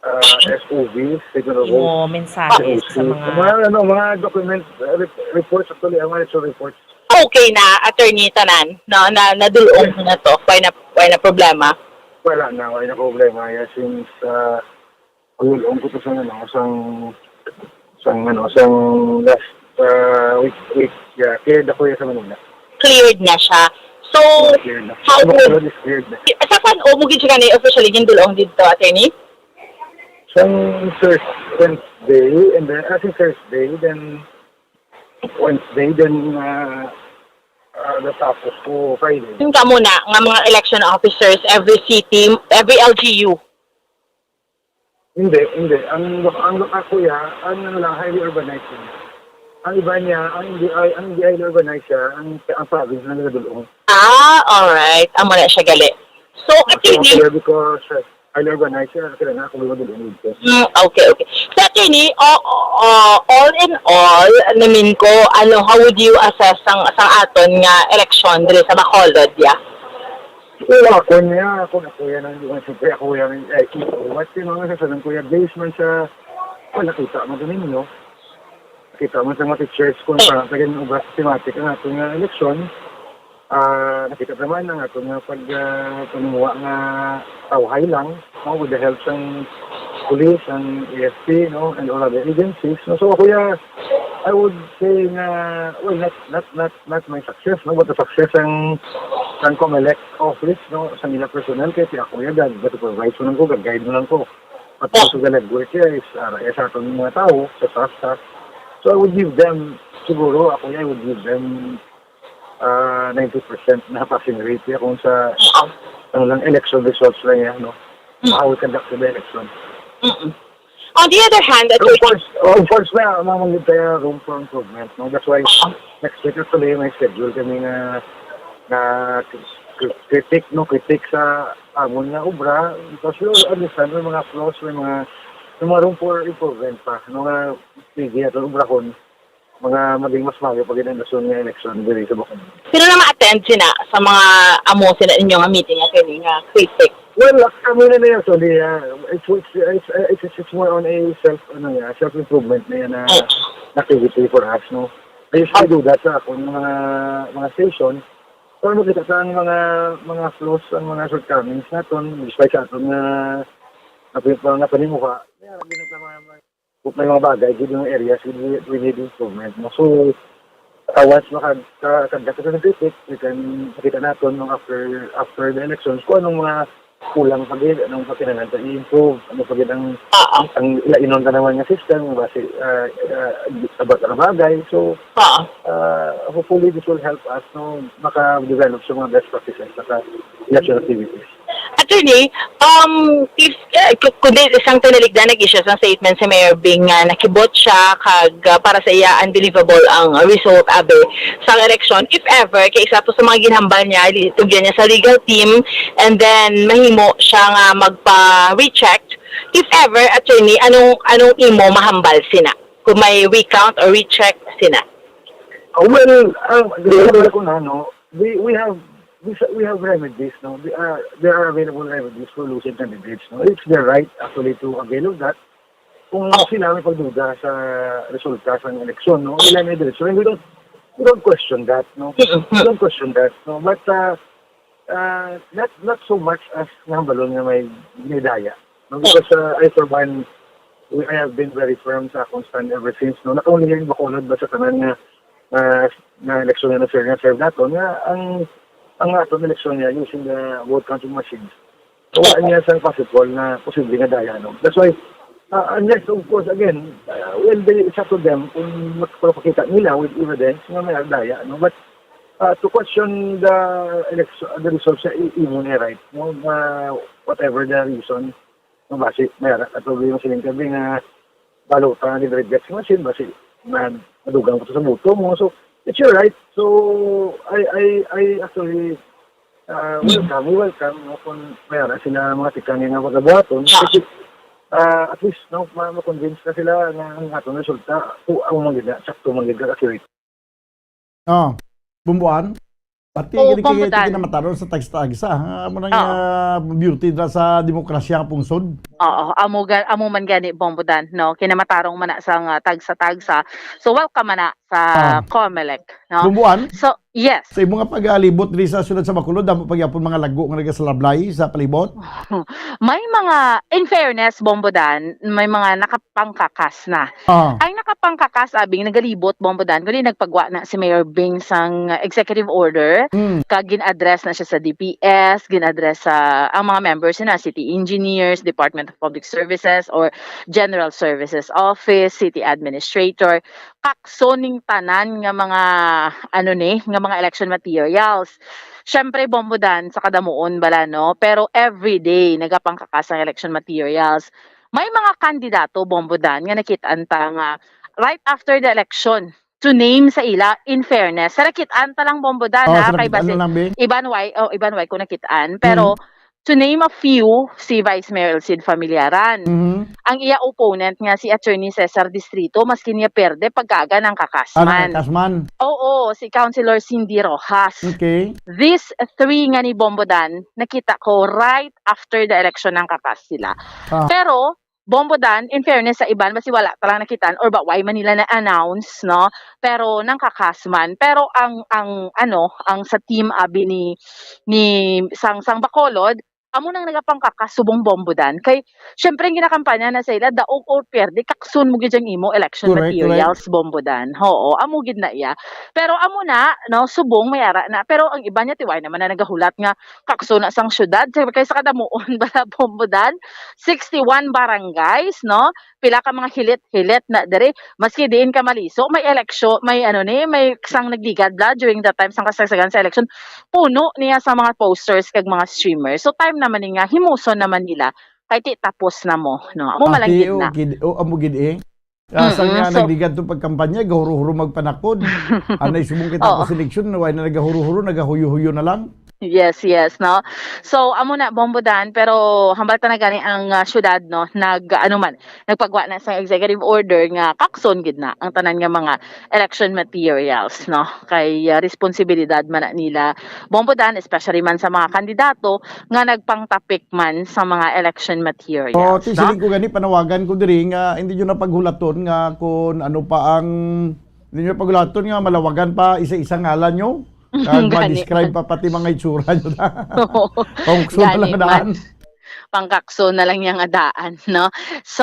Ah, S O V, siguro. Imo mensahe sa mga mga, ano, mga document, uh, rep-, reports, actually, ang mga election reports. Okay na, attorney, tanan, no, na nadul-ong na to. Why na, why na problema? Wala na, wala na problema. Yeah, since, uh, Ang ulong ko to sa, ano, sang, sang, ano, sang last, ah, week, week. Yeah, cleared ako yan sa Manila. Cleared na siya. So, yeah, cleared na. How would, is cleared na. Sa kan-o mo gid siya gani officially gindulong dito, attorney? Sang Thurs-, Wednesday, and then, ah, si Thursday, then Wednesday, then, ah, ah, natapos ko Friday. Yung kamo na, nga mga election officers, every city, every L G U? Hindi, hindi. Ang, ang, ako ya, ang ano lang, highly urbanized yun. Ang iba niya, ang hindi, ay, ang hindi highly urbanized siya, ang, ang province na nagadulong. Ah, alright. Amo na siya gali. So, ah, so, attorney, because, uh, highly urbanized siya, kaya na ako nagadulong dito. Mm, okay, okay. So, attorney, o-, o-, all in all, namin ko, ano, how would you assess ang, sa aton nga eleksyon diri sa Bacolod, ya? Well, ako niya, ako na kuya ng, siyempre ako yan, eh, what, you know, sa salang kuya, based man sa, well, nakita man sa ninyo, nakita man sa mga pictures kung parang sa ganyan ubra systematic ang ating, ah, eleksyon. Ah, nakita naman ang ating, ah, pag, ah, panumuha nga tawhay lang, no, with the help ng police, ng A F P, no, and all other agencies, no. So, ako ya, I would say nga, well, not, not, not, not my success, no, but the success ang, ang Comelec office, no, sa nila personnel, kay ti ako ya, gag-, gag-supervise mo lang ko, gag-guide mo lang ko. But also the legwork ya is, ah, eh, sa aton mga tao, sa staff, staff. So, I would give them, siguro, ako ya, I would give them, ah, ninety percent na passing rate ya kung sa, ano lang, election results lang ya, no? Mm. How we conduct the election. Mm-mm. On the other hand, Of Attorney, course, of course, may, may, may, may room for improvement, no? That's why next week actually may schedule kami nga, nga cri-, critic, no? Critic sa amon nga obra, because we all understand may mga flaws, may mga, may mga room for improvement pa, no? Nga pwede natin obrahon, mga maging mas maayo pa gid ang dason nga election diri sa Bacolod. Sino na ma-attend sina sa mga amo sina ninyo nga meeting, attorney, nga critic? Well, uh, kami na na yan, so the, uh, it's, it's, it's, uh, it's, it's more on a self, ano, yeah, self-improvement na yan na activity for us, no? I usually do that sa akong mga, mga station. Pero makita sa ang mga, mga flaws, ang mga shortcomings naton, despite sa aton nga, nga, nga panimuha, yeah, yun ang mga, mga Kung may mga bagay, gid yung areas we, we need improvement, no? So, uh, once maka-, ka-, conduct ka ng critic, we can makita naton, no, after, after the elections, kung anong mga kulang pa gid, anong pa kinahanglan sa i-improve, ano pa gid ang, Oo. ang, ang ilainon ka naman nga system, base, uh, uh, about sa bagay. So, Oo. uh, hopefully this will help us, no, maka-develop sa mga best practices sa election activities. Attorney, um, if, uh, ku-, kundi isang tinaligdan nag-issue sang statement si Mayor Bing nga nakibot siya kag, uh, para sa iya unbelievable ang result, abi, sang election. If ever, kay isa to sa mga ginhambal niya, li-, tugyan niya sa legal team, and then mahimo siya nga magpa-recheck. If ever, attorney, anong, anong imo mahambal sina? Kung may recount or recheck sina? Uh, well, uh, ko na, no? We, we have, we, sa-, we have remedies, no? They are, there are available remedies for losing candidates, no? It's their right, actually, to avail of that. Kung Oh. sila may pagduda sa resulta sa eleksyon, no? Sila may diretso. And we don't, we don't question that, no? Mm-mm. We don't question that, no? But, uh, uh, not, not so much as nahambalon nga may, may daya, no? Because, uh, I, for one, we, I have been very firm sa akong stand ever since, no? Not only here in Bacolod, but sa tanan nga, uh, nga eleksyon nga na-serve, na-serve nato, nga ang, ang aton eleksyon niya using the vote counting machines. So, wala niya sang possible na posible nga daya, no? That's why, uh, unless, of course, again, uh, well, they, it's up to them kung magpapakita nila with evidence nga may daya, no? But, uh, to question the election, the results, sa i-, imo na right, no? Uh, whatever the reason, no? Basi, may ara ka problema siling kabi nga balota ni reject sa machine, basi, na, madugang ko sa buto mo. So, it's your right. So, I, I, I actually, uh, welcome, we welcome, no, kung may ara sila mga tikang nga magabuhaton. Kasi, uh, at least, no, ma-, ma-convince na sila nga ang atong resulta, kung ang mga gina, sakto, mga gina, accurate. Oh, Bumbuan? Pati Oo, gini kay Bumbudan. Kay kinamataron sa tagsa-tagsa, ha? Amo nang, Oo. ah, beauty dra sa demokrasya nga pungsod. Oo, amo ga-, amo man gani, Bombodan, no? Kinamatarong man na sa nga tagsa-tagsa. So, welcome man na sa Ah. Comelec, no? Bumbuan? So, yes. Sa imo nga pag-alibot diri sa siyudad sa Bacolod, damo pa gyapon mga lago nga nagasalablay sa palibot? May mga, in fairness, Bombodan, may mga nakapangkakas na. Ah. Ang nakapangkakas, abing nagalibot, Bombodan, kundi nagpagwa na si Mayor Bing sang executive order, Mm. kag gin-address na siya sa D P S, gin-address sa, ang mga members na city engineers, Department of Public Services, or General Services Office, city administrator, kakso ning tanan nga mga, ano ni, nga mga election materials. Syempre, Bombodan, sa kadamuon bala, no? Pero everyday, nagapangkakas ang election materials. May mga kandidato, Bombodan, nga nakit-an ta nga right after the election, to name sa ila, in fairness. Sa nakit-an ta lang, Bombodan, Oh, ha, sa kay nakit-an basi, lang, Bing. Iban way, oh, Iban way ko nakit-an. Pero, Mm. to name a few, si Vice Mayor Elcid Familiaran. Mhm. Ang iya opponent nga si Attorney Cesar Distrito, maski niya perde, pagkaga nangkakas man. Ah, nangkakas man. Oo, si Councilor Cindy Rojas. Okay. These three nga ni Bombodan, nakita ko right after the election nangkakas sila. Ah. Pero, Bombodan, in fairness sa iban, basi wala ta lang nakitaan or ba, why man nila na-announce, no? Pero nangkakas man. Pero ang, ang, ano, ang sa team, abi ni, ni sang, sang Bacolod, amo nang nagapangkakas subong Bombodan. Kay, syempre, ang ginakampanya na sa ila, daog or pierde, kakson mo gid ang imo election Correct, materials, correct. Bombodan. Oo, amo gid na iya. Pero amo na, no, subong may ara na. Pero ang iban niya, tiway naman na nagahulat nga kakso na sang syudad. Kay sa kadamuon bala, Bombodan, sixty-one barangays, no? Pila ka mga hilit-hilit na diri. Maski diin ka maliso, may eleksyon, may ano ni, may sang nagligad bala during that time, sang kasagsagan sa election. Puno niya sa mga posters kag mga streamers. So, time naman ni nga, himuson naman nila. Kay ti tapos na mo, no? Amo man lang Ati, gid na. o, gid, o, amo gid eh. Asa Mm-mm, nga so nagligad to pagkampanya, gahuro-huro magpanakod. Anay subong kita Oo. ko sa eleksyon, wala na nagahuro-huro, nagahuyo-huyo na lang. Yes, yes, no? So, amo na, Bombo Dan, pero hambal ta na gani ang, ah, syudad, no? Nag, ano man, nagpagwa na sa executive order nga kakson gid na ang tanan nga mga election materials, no? Kay, ah, responsibilidad man na nila, Bombo Dan, especially man sa mga kandidato nga nagpangtapik man sa mga election materials, Oh, ti, no? Siling ko gani, panawagan ko diri nga hindi nyo na paghulaton nga kung ano pa ang, hindi nyo paghulaton nga malawagan pa isa-isa ngalan nyo. Kag Gani. Ma-describe pa pati mga itsura nyo. Oo. Pangkso na Gani lang man. Daan. Pangkakso na lang yang adaan, no? So,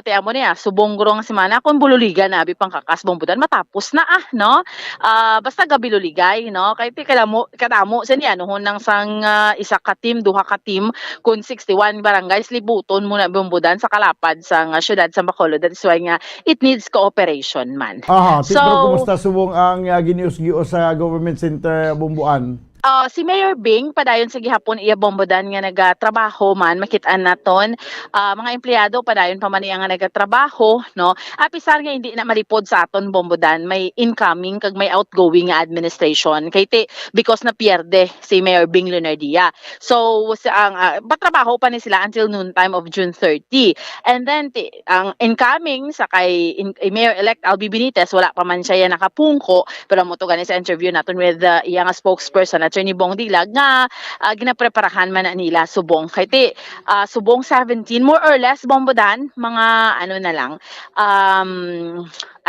ti amo niya, subong guro nga semana, kung bululigan na, abi pangkakas, Bombo Dan, matapos na, ah, no? Ah, basta gabi luligay, no? Kay ti kadamo, kadamo, sa niya, nuhon nang sang, ah, isa ka team, duha ka team, kung sixty-one barangays, libuton mo na, Bombo Dan, sa kalapad sang, ah, syudad sa Bacolod. That is why nga, it needs cooperation man. Aha, ti, pero So, kumusta subong ang, ah, ginius-gios sa government center, Bombo Dan? Ah, si Mayor Bing, padayon sa gihapon iya, Bombo Dan, nga nagatrabaho man, makit-an naton. Ah, mga empleyado, padayon pa man iya nga nagatrabaho, no? Apisar nga hindi na malipod sa aton, Bombo Dan, may incoming kag may outgoing nga administration. Kay ti, because na pierde si Mayor Bing Leonardia. So, sa, ang, ah, patrabaho pa ni sila until noon time of June thirty. And then, ti, ang incoming sa kay in-, Mayor-elect Albi Benitez, wala pa man siya yan nakapungko, pero amo to gani sa interview naton with, uh, iya nga spokesperson, Attorney Bong Dilag, nga, uh, ginapreparahan man na nila subong. Kay ti, uh, subong seventeen, more or less, Bombo Dan, mga ano na lang, um,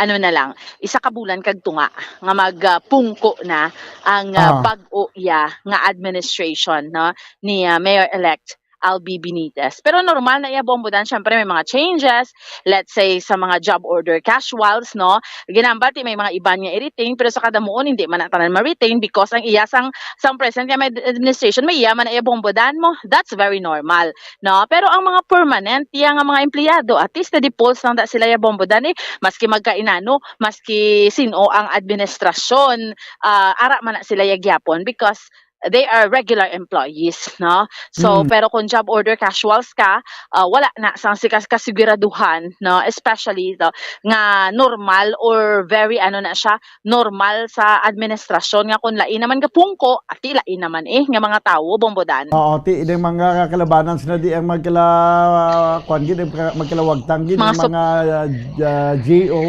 ano na lang, isa ka bulan kag tunga nga mag, uh, pungko na ang, uh, Ah. bag-o iya nga administration, no, ni, uh, Mayor-elect Albi Benitez. Pero normal na iya, Bombo Dan, syempre may mga changes, let's say sa mga job order casuals, no? Ginambal ti may mga iban nga i-retain, pero sa kadamuon hindi man na tanan ma-retain because ang iya sang, sang present nga may administration, may iya man na iya, Bombo Dan, mo. That's very normal, no? Pero ang mga permanent, iya nga mga empleyado, at least na-depulse lang da sila iya, Bombo Dan, eh. Maski magkainano, maski sino ang administrasyon, ah, ara man na sila iya gyapon because they are regular employees, no? So, Mm. pero kung job order casuals ka, ah, wala na sang sikas kasiguraduhan, no? Especially to, nga normal or very, ano na siya, normal sa administrasyon nga kung lain naman gapungko, ati lain naman eh, nga mga tawo, Bombo Dan. Oo, ti, ining mga kalabanan sila di ang magkala-, kwan gid, ang magka-, magkalawagtang gid, Mga ang sup- mga, ah, ah, J O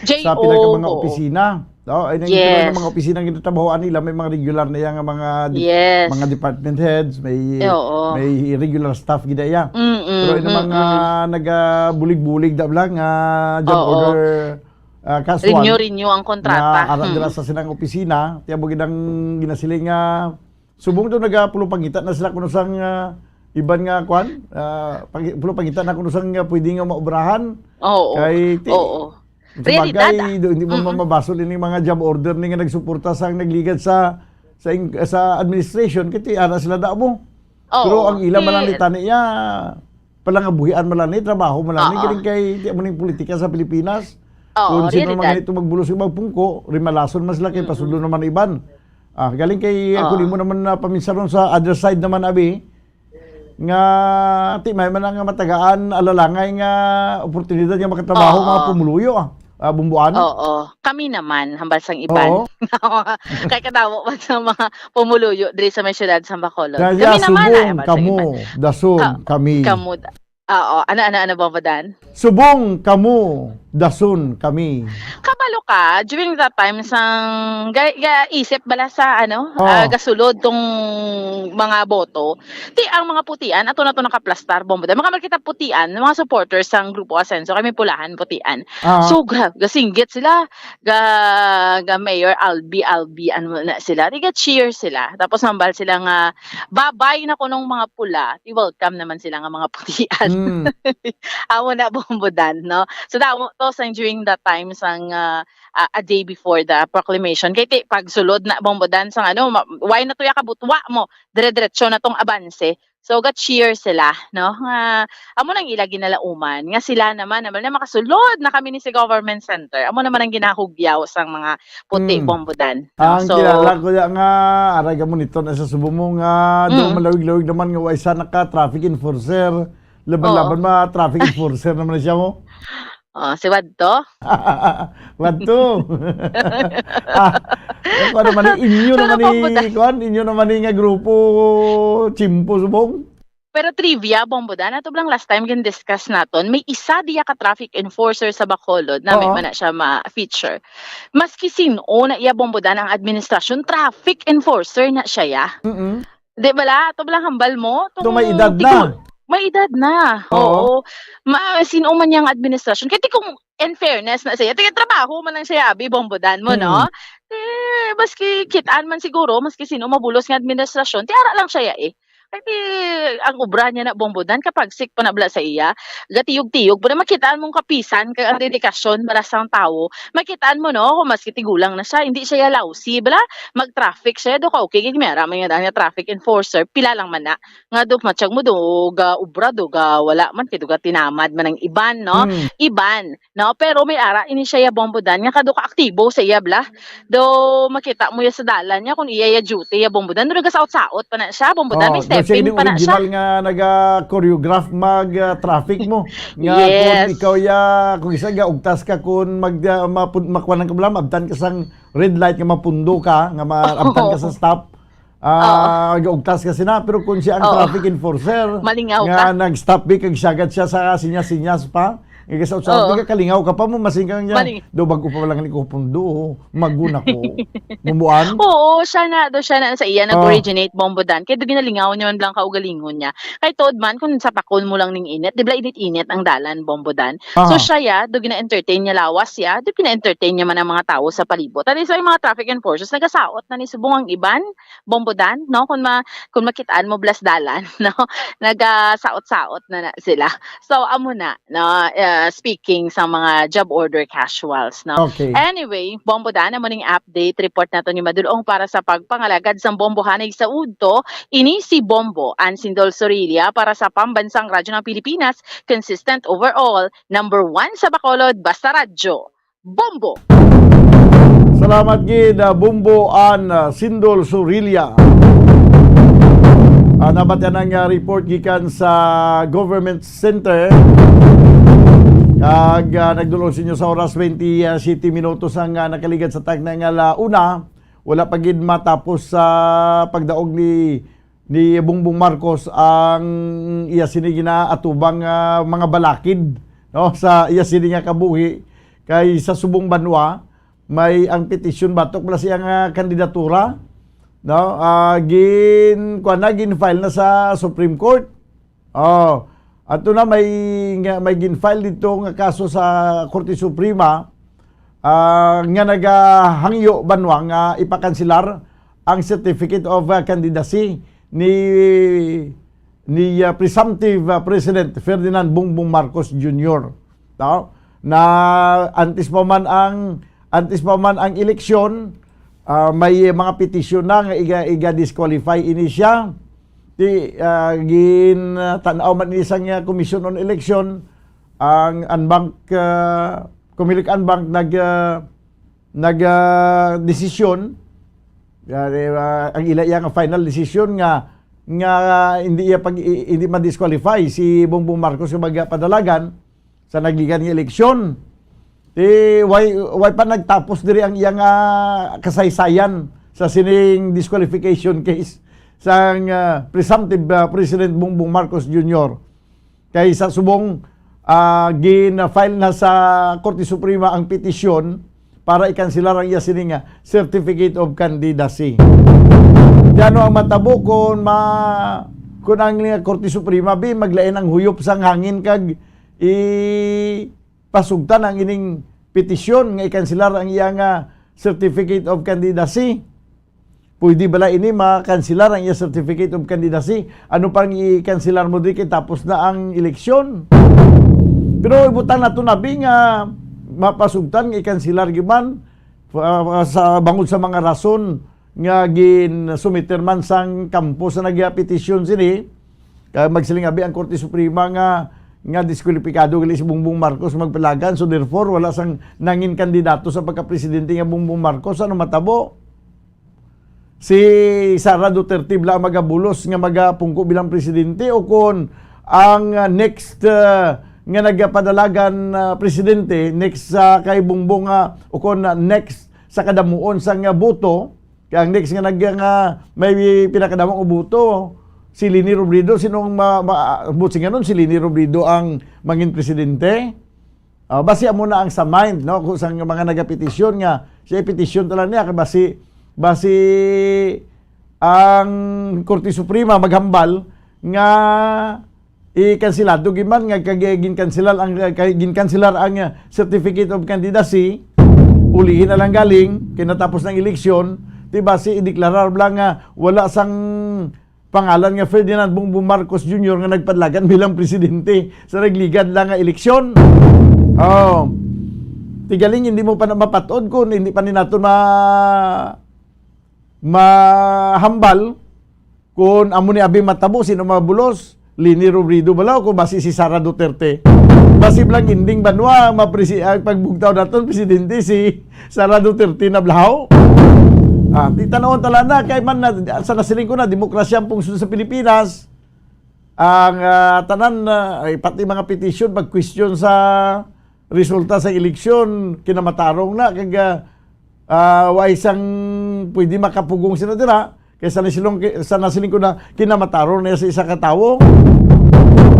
sa J O, pila ka mga oo. opisina. No, ay nang Yes. Mga opisina nga ginatrabahoan nila, may mga regular na iya nga mga di-, Yes. mga department heads, may, Eh, oo. may regular staff gid iya. Mm-mm, Pero yung mga mm-mm. Nagabulig-bulig daw lang nga job Oo. Order, ah, casual Renew, renew ang kontrata. Nga ara Hmm. dira sa silang opisina, tiyan mo gid ang ginasiling nga subong daw nagapulong pangita na sila kuno sang, ah, iban nga kwan, ah, pagi-, pulong pangita na kuno sang, ah, pwede nga maobrahan. Oo. Kay ti-, Oo. Sa Realidad, bagay, ah. do-, hindi mo Mm-mm. mamabasol ini mga job order ni nga nagsuporta sa nagligad sa, sa ing-, sa administration, kay ti ara sila damo. Oo, Pero ang ila man lang ti- ni tani iya, palangabuhian man lang ni, trabaho man lang ni, Oo. galing kay, di mo ning politika sa Pilipinas. Oo, Kung sino realidad. Man ito magbulos o magpungko, rimalason man sila kay Mm-mm. pasudlo naman iban. Ah, galing kay, Oo. Kung imo naman na paminsaron sa other side naman, abi, nga ti may man nga matagaan alalangay nga oportunidad nga makatrabaho Oo. Mga pumuluyo, ah, ah, Bombo Dan. Oo. Kami naman, hambal sang iban. Oo. Kay kadamo man sa mga pumuluyo diri sa may siyudad sa Bacolod. Kaya Kami naman, subong ay, hambal sang kamo, iban. Dason Ka-, kami. Kamo da-, oo. Ano, ano, ano, Bombo Dan? Subong kamo, dason kami. Kabalo ka, during that time, sang ga-, ga-, isip bala sa, ano, Oh. ah, gasulod tong mga boto. Ti ang mga putian, ato na to nakaplastar, Bombo Dan. Makamal kita putian, mga supporters sang Grupo Asenso, kami pulahan, putian. Ah. So, gra-, gasinggit sila, ga, ga Mayor Albi, Albi, ano na sila. Ti ga-cheer sila. Tapos, hambal sila nga, babay na kunong mga pula, ti welcome naman sila nga mga putian. Hmm. Amo na, Bombo Dan, no? So, damo to sang during that time sang, ah, ah, a day before the proclamation. Kay ti, pagsulod na, Bombo Dan, sang ano, ma-, why na to ya kabutwa mo? Dire-diretso na tong abanse. So, ga-cheer sila, no? Nga, amo nang ila ginalauman, nga sila naman, naman na makasulod na kami ni sa government center. Amo naman ang ginahugyaw sang mga puti, Hmm. Bombo Dan, no? Ang So, kilala ko ya nga, aray ka monitor na sa subo mo nga, doon Mm. malawig-lawig naman nga, wa isa naka traffic enforcer. Laban-laban Oo. ma traffic enforcer naman na siya mo. Oh, si Wadto? Wadto. Ah, ano naman ni inyo Pero naman ni, Bombo Dan. Kuan, inyo naman ni nga grupo, Chimpo subong? Pero trivia, Bombo Dan, ato lang last time gin-discuss naton, may isa diya ka traffic enforcer sa Bacolod, na may Oo. man na siya ma-feature. Maski sin-o na iya, Bombo Dan, ang administrasyon, traffic enforcer na siya, ya. Mm-mm. Di ba la? Ato lang hambal mo? So, may edad na. May edad na. Oo. Oo. Ma, sin-o man yang administrasyon. Kaya kung in fairness na siya, tiga trabaho man lang siya, abi, Bombo Dan mo, no? Hmm. Eh, maski kitaan man siguro, maski sin-o mabulos nga administrasyon, tiara lang siya, eh. Kaya ang obra niya na, Bombo Dan, kapag sick pa na bala sa iya, gatiyog-tiyog, pero makitaan mong kapisan, kag ang dedikasyon, bala sang tawo, makitaan mo, no, kung maski tigulang na siya, hindi siya yalawsi, bala, mag-traffic siya, do ka, okay, gid, may ara man nga daan nga traffic enforcer, pila lang man na, nga do, matsyag mo, do, ga, obra, do, ga, wala man, kay do, ga, tinamad man ang iban, no? Hmm. Iban, no? Pero may ara, ini siya, ya, Bombo Dan, nga kado ka aktibo sa iya, bala, do, makita mo ya sa dalan niya, kung iya, ya, duty, ya, Bombo Dan, do, nagasaot-saot pa na siya, Bombo Dan, may Oh, do siya stepping ini pa na siya. Original nga naga-choreograph mag, ah, traffic mo. Nga kung Yes. ikaw ya, kung isa ga ugtas ka kung mag, ah, mapun-, makuha ng kablam, abtan ka sang red light nga mapundo ka, nga ma-, abtan ka sa Oo. stop. Ah, Oo. Gaugtas ka sina, pero kung siya ang Oo. traffic enforcer, Malingaw nga ka. nag-stop bi, kag siyagat siya sa sinyas-sinyas pa, nga sa usap, Oo. Di ka kalingaw ka pa mo, masing kang niya, Maling- "Do, bago pa lang ni ko pundo, oh. Maguna ko." Bumbuan? Oo, siya na, do siya na sa iya Oh. nag-originate, Bombo Dan. Kaya do ginalingaw niya man lang kaugalingon niya. Kay tuod man, kung sapakon mo lang ning init, di ba init-init ang dalan, Bombo Dan? So, Aha. siya, ya, do gina-entertain niya lawas, ya, do gina-entertain niya man ang mga tao sa palibot. At least, may mga traffic enforcers, nagasaot na ni subong ang iban, Bombo Dan, no? Kung ma-, kung makitaan mo blas dalan, no? Nagasaot-saot na na sila. So, amo na, no? Uh, speaking sa mga job order casuals, no? Okay. Anyway, Bombo Dan, amo ning update report nato ni Madulong para sa pagpangalagad sang bombohanay sa udto. Ini si Bombo, Ann Sindol Sorilla, para sa Pambansang Radyo ng Pilipinas, consistent overall, number one sa Bacolod, basta radyo. Bombo! Salamat gid, ah, Bombo Ann, ah, Sindol Sorilla. Ah, nabatian ang, ah, report gikan sa Government Center. Kag, ah, nagdulong sa inyo sa oras, twenty-seven minutos ang, ah, nakaligad sa takna nga ala una. Wala pa gid matapos sa pagdaog ni ni Bongbong Marcos ang iya sini ginaatubang, ah, mga balakid, no, sa iya sini nga kabuhi, kay sa subong banwa may ang petisyon batok bala siya nga kandidatura, no, ah, gin, kuwan na, gin-file na sa Supreme Court. Oh, ato na may, nga, may gin-file dito nga kaso sa Korte Suprema, ah, nga nagahangyo banwa nga ipakansilar ang certificate of, ah, candidacy ni, ni, ah, presumptive, ah, President Ferdinand Bongbong Marcos Junior. No? Na antes pa man ang, antes pa man ang eleksyon, ah, may mga petisyon na nga iga, iga-disqualify ini siya. Ti, ah, gin, ah, tan-aw man ini sang, ah, Commission on Election, ang Anbanc, ah, Comelec Anbanc nag, ah, nag, ah, desisyon, ah, di ba, ang ila iya nga final decision nga, nga hindi iya pag, i-, hindi ma-disqualify si Bongbong Marcos nga magapadalagan sa nagligan nga eleksyon. Ti, way, way pa nagtapos diri ang iya nga kasaysayan sa sining disqualification case sang, ah, presumptive, ah, President Bongbong Marcos Junior. Kay sa subong, ah, gin-file na sa Korte Suprema ang petisyon para ikanselar ang iya sini nga certificate of candidacy. Di ano ang matabo kung ma-, kung ang Korte Suprema, bi, maglain ang huyop sang hangin kag ipasugtan ang ining petisyon nga ikanselar ang iya nga certificate of candidacy? Pwede bala ini makanselar ang iya certificate of candidacy? Ano pang i-kanselar mo diri kay tapos na ang eleksyon? Pero ibutang nato na, bi, nga mapasugtan nga i-kanselar gyud man, ah, sa bangod sa mga rason nga gin-sumiter man sang kampo sa nagapetisyon sini. Kay magsiling abi ang Korte Suprema nga, nga diskwalipikado gali si Bongbong Marcos magpalagan, so therefore wala sang nangin kandidato sa pagkapresidente nga Bongbong Marcos. Ano matabo? Si Sara Duterte bala magabulos nga magapungko bilang presidente, o kon ang, ah, next, ah, nga nagapadalagan, ah, presidente next sa kay Bongbong, ah, ukon na next sa kadamuon sang, ah, boto, kay ang next nga nag-, nga may pinakadamo nga boto, si Leni Robredo. Sinong ma-, ma-, buot silingon, si Leni Robredo ang mangin presidente? Ah, basi amo na ang sa mind, no? Kung sa mga nagapetisyon nga, siya ipetisyon ta lang niya, kay basi, basi ang Korte Suprema maghambal nga ikansilado gid man nga kag-, ginkansilar ang, kay ginkansilar ang, ah, certificate of candidacy, ulihi na lang galing, kay natapos ng eleksyon, di basi ideklarar lang nga wala sang pangalan nga Ferdinand Bongbong Marcos Junior nga nagpadalagan bilang presidente sa nagligad lang nga eleksyon. Oh. Ti galing hindi mo pa na mapat-od kung hindi pa ni naton ma-, mahambal kung amo ni abi matabo, sino mabulos, Leni Robredo bala o kung basi si Sara Duterte. Basi blang ending banwa, mapresi-, ang pagbugtaw naton, presidente si Sara Duterte na blahaw. Ah, di tanawon tala na, kay man na, sa nasiling ko na, demokrasya ang pungsod sa Pilipinas. Ang, ah, tanan, ah, ay, pati mga petition, pag-question sa resulta sa eleksyon, kinamatarong na, kag, ah, ah, wa isang pwede makapugong sila dira. Kay sa nasilong, sa nasiling ko na, kinamatarong na sa isa ka tawo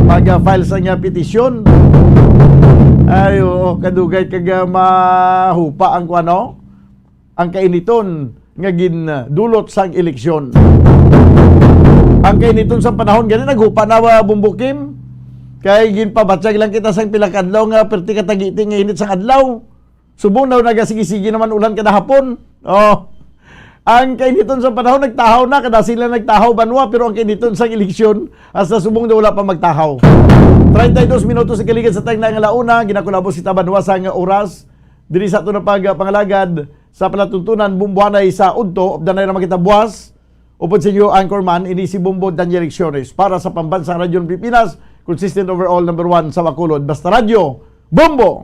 mag, ah, file sa niya petition. Ay, oo, kadugay kag, ah, mahupa ang kuano, ang kainiton nga gindulot sang eleksyon. Ang kainiton sa panahon gani naghupa na, ah, Bombo Kim. Kay ginpabatyag lang kita sang pila ka adlaw nga perti ka tagiti nga init sang adlaw. Subong daw nagasigi-sige naman ulan kada hapon. Oh. Ang kainiton sa panahon nagtahaw na, kada sila nagtahaw banwa, pero ang kainiton sang eleksyon, hasta subong daw wala pa magtahaw. Treinta y dos minutos sa kaligid sa tagna nga launa, ginakulabos kita banwa sa nga oras. Diri sa ato na pagpangalagad sa palatuntunan, bumbuanay sa udto, updanay ra makita buwas. Upod sa inyo, anchorman, ini si Bombo Daniel Lecciones para sa Pambansang Radyo ng Pilipinas, consistent overall number one sa Bacolod. Basta Radyo, Bombo!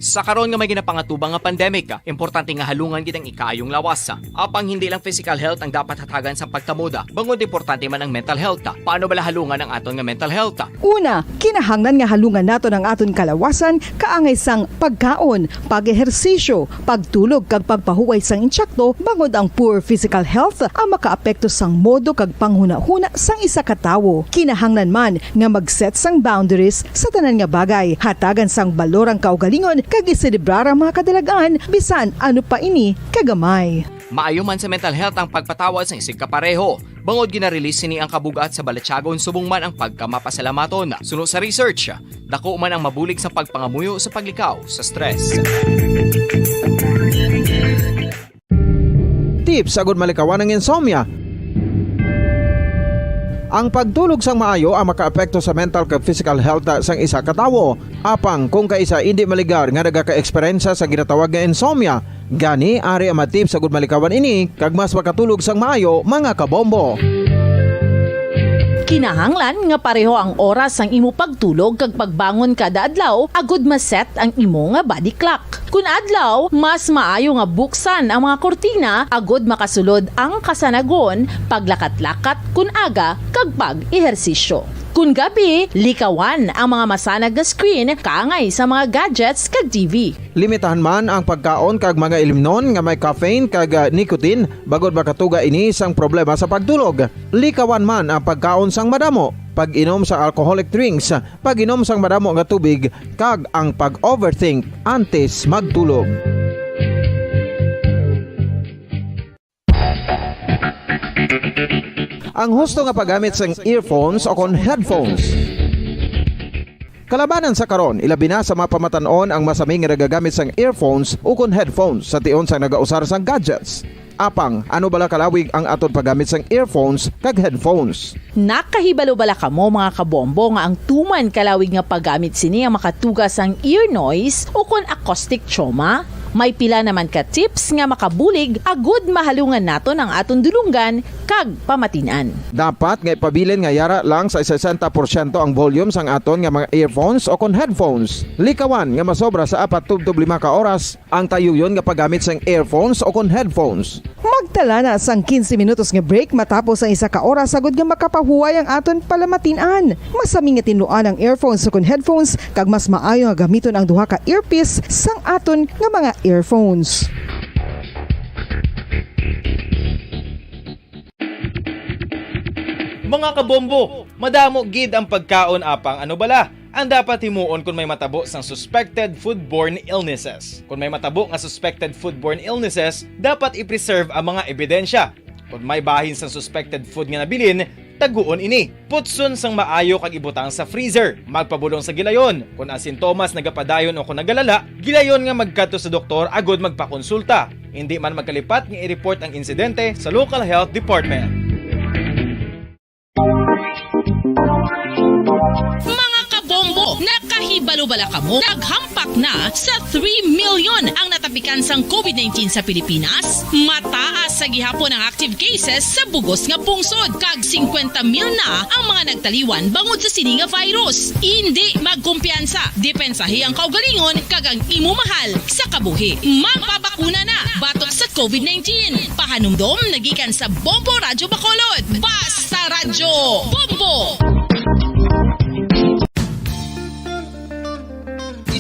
Sa karon nga may ginapangatubang nga pandemic, importante nga halungan gid ang ikaayong lawas. Apang hindi lang physical health ang dapat hatagan sa pagtamod, bangod importante man ang mental health. Paano bala halungan ang aton nga mental health? Una, kinahanglan nga halungan naton ang aton kalawasan kaangay sang pagkaon, pag-ehersisyo, pagtulog kag pagpahuway sang insakto, bangod ang poor physical health ang makaapekto sang modo kag panghunahuna sang isa ka tawo. Kinahanglan man nga mag-set sang boundaries sa tanan nga bagay, hatagan sang balor ang kaugalingon kag iselebrar ang mga kadalagan, bisan ano pa ini kagamay. Maayo man sa mental health ang pagpatawad sang isigkapareho, bangod gina-release sini ang kabug-at sa balatyagon subong man ang pagkamapasalamaton. Suno sa research, dako man ang mabulig sa pagpangamuyo sa paglikaw sa stress. Tips agud malikawan ang insomnia. Ang pagtulog sang maayo ang makaapekto sa mental kag physical health sang isa ka tawo. Apang kung kaisa indi maligar nga nagaka-eksperyensya sa ginatawag nga insomnia, gani ari ang mga tips agud malikawan ini kag mas makatulog sang maayo, mga kabombo. Kinahanglan nga pareho ang oras sang imo pagtulog kag pagbangon kada adlaw agud ma-set ang imo nga body clock. Kun adlaw, mas maayo nga buksan ang mga kurtina agud makasulod ang kasanagon, paglakat-lakat kun aga, kag pag-ehersisyo. Kun gabi, likawan ang mga masanag nga screen kaangay sa mga gadgets kag T V. Limitahan man ang pagkaon kag mga ilimnon nga may caffeine kag, ah, nicotine, bangod makatuga ini sang problema sa pagtulog. Likawan man ang pagkaon sang madamo, pag-inom sa alcoholic drinks, pag-inom sang madamo nga tubig, kag ang pag-overthink antes magtulog. Ang husto nga paggamit sang earphones o kon headphones. Kalabanan sa karon, ilabi na sa mga pamatan-on ang masami nga nagagamit sang earphones o kon headphones sa tion sang nagausar sang gadgets. Apang, ano bala kalawig ang aton paggamit sang earphones kag headphones? Nakahibalo bala kamo, mga kabombo, nga ang tuman kalawig nga paggamit sini ang makatuga sang ear noise o kon acoustic trauma? May pila naman ka tips nga makabulig agud mahalungan naton ang aton dulonggan kag pamatin-an. Dapat nga ipabilin nga yara lang sa sesenta porsyento ang volume sang aton nga mga earphones o kon headphones. Likawan nga masobra sa apat tubtob lima ka oras ang tayuyon nga paggamit sang earphones o kon headphones. Magtala na sang quince minutos nga break matapos ang isa ka oras, agud nga makapahuway ang aton palamatin-an. Masami nga tinluan ang earphones o kon headphones, kag mas maayo nga gamiton ang duha ka earpiece sang aton nga mga earphones. Mga kabombo, madamo gid ang pagkaon apang ano bala ang dapat himuon kon may matabo sang suspected foodborne illnesses. Kon may matabo nga suspected foodborne illnesses, dapat i-preserve ang mga ebidensya. Kon may bahin sang suspected food nga nabilin, taguon ini. Putson sang maayo kag ibutang sa freezer. Magpabulong sa gilayon. Kon ang sintomas nagapadayon o kon nagalala, gilayon nga magkadto sa doktor agud magpakonsulta. Indi man magkalipat nga i-report ang insidente sa local health department. Mga kabombo, nakahibalo bala kamo? Naghampak na sa three million ang natapikan sang covid nineteen sa Pilipinas. Mataas sa gihapon ang active cases sa bugos nga pungsod, kag singkwenta mil na ang mga nagtaliwan bangod sa sini nga virus. Indi magkumpiyansa, depensahi ang kaugalingon kag ang imo mahal sa kabuhi. Magpabakuna na batok sa covid nineteen. Pahanumdom nagikan sa Bombo Radyo Bacolod. Basta Radyo Bombo!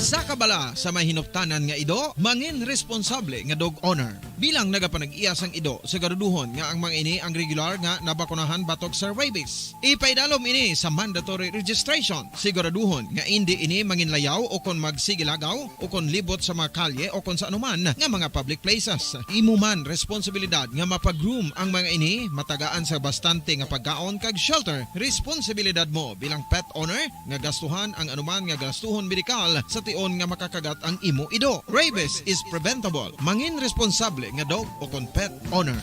Isa ka bala sa may hinuptanan nga ido, mangin responsable nga dog owner. Bilang nagapanag-iya sang ido, siguraduhon nga ang mga ini ang regular nga nabakunahan batok sa rabies. Ipaidalom ini sa mandatory registration. Siguraduhon nga indi ini manginlayaw o kon magsigilagaw o kon libot sa mga kalye o kon sa anuman nga mga public places. Imo man responsibilidad nga mapag-groom ang mga ini, matagaan sa bastante nga pagkaon kag shelter. Responsibilidad mo bilang pet owner nga gastuhan ang anuman nga gastuhon medikal sa tion nga makakagat ang imo ido. Rabies is preventable. Mangin responsable nga dog o kon pet owner.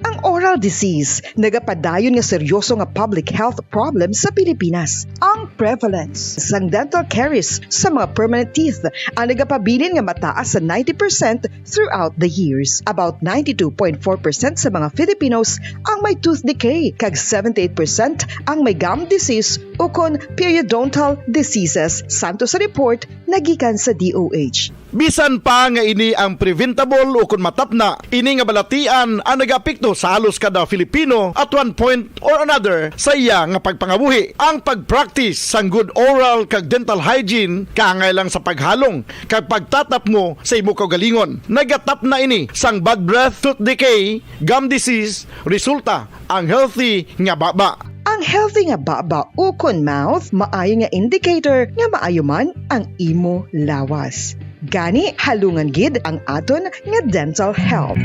Ang oral disease nagapadayon nga seryoso nga public health problem sa Pilipinas. Ang prevalence sang dental caries sa mga permanent teeth ang nagapabilin nga mataas sa ninety percent throughout the years. About ninety-two point four percent sa mga Filipinos ang may tooth decay, kag seventy-eight percent ang may gum disease ukon periodontal diseases, santo sa report nagikan sa D O H. Bisan pa nga ini ang preventable ukon matapna, ini nga balatian ang nagaapekto sa halos kada Filipino at one point or another sa iya nga pagpangabuhi. Ang pag-practice sang good oral kag dental hygiene kaangay lang sa paghalong kag pagtatapngo sa imo kaugalingon. Nagatapna ini sang bad breath, tooth decay, gum disease, resulta ang healthy nga baba. Ang healthy nga baba ukon mouth maayo nga indicator nga maayo man ang imo lawas. Gani, halungan gid ang aton nga dental health.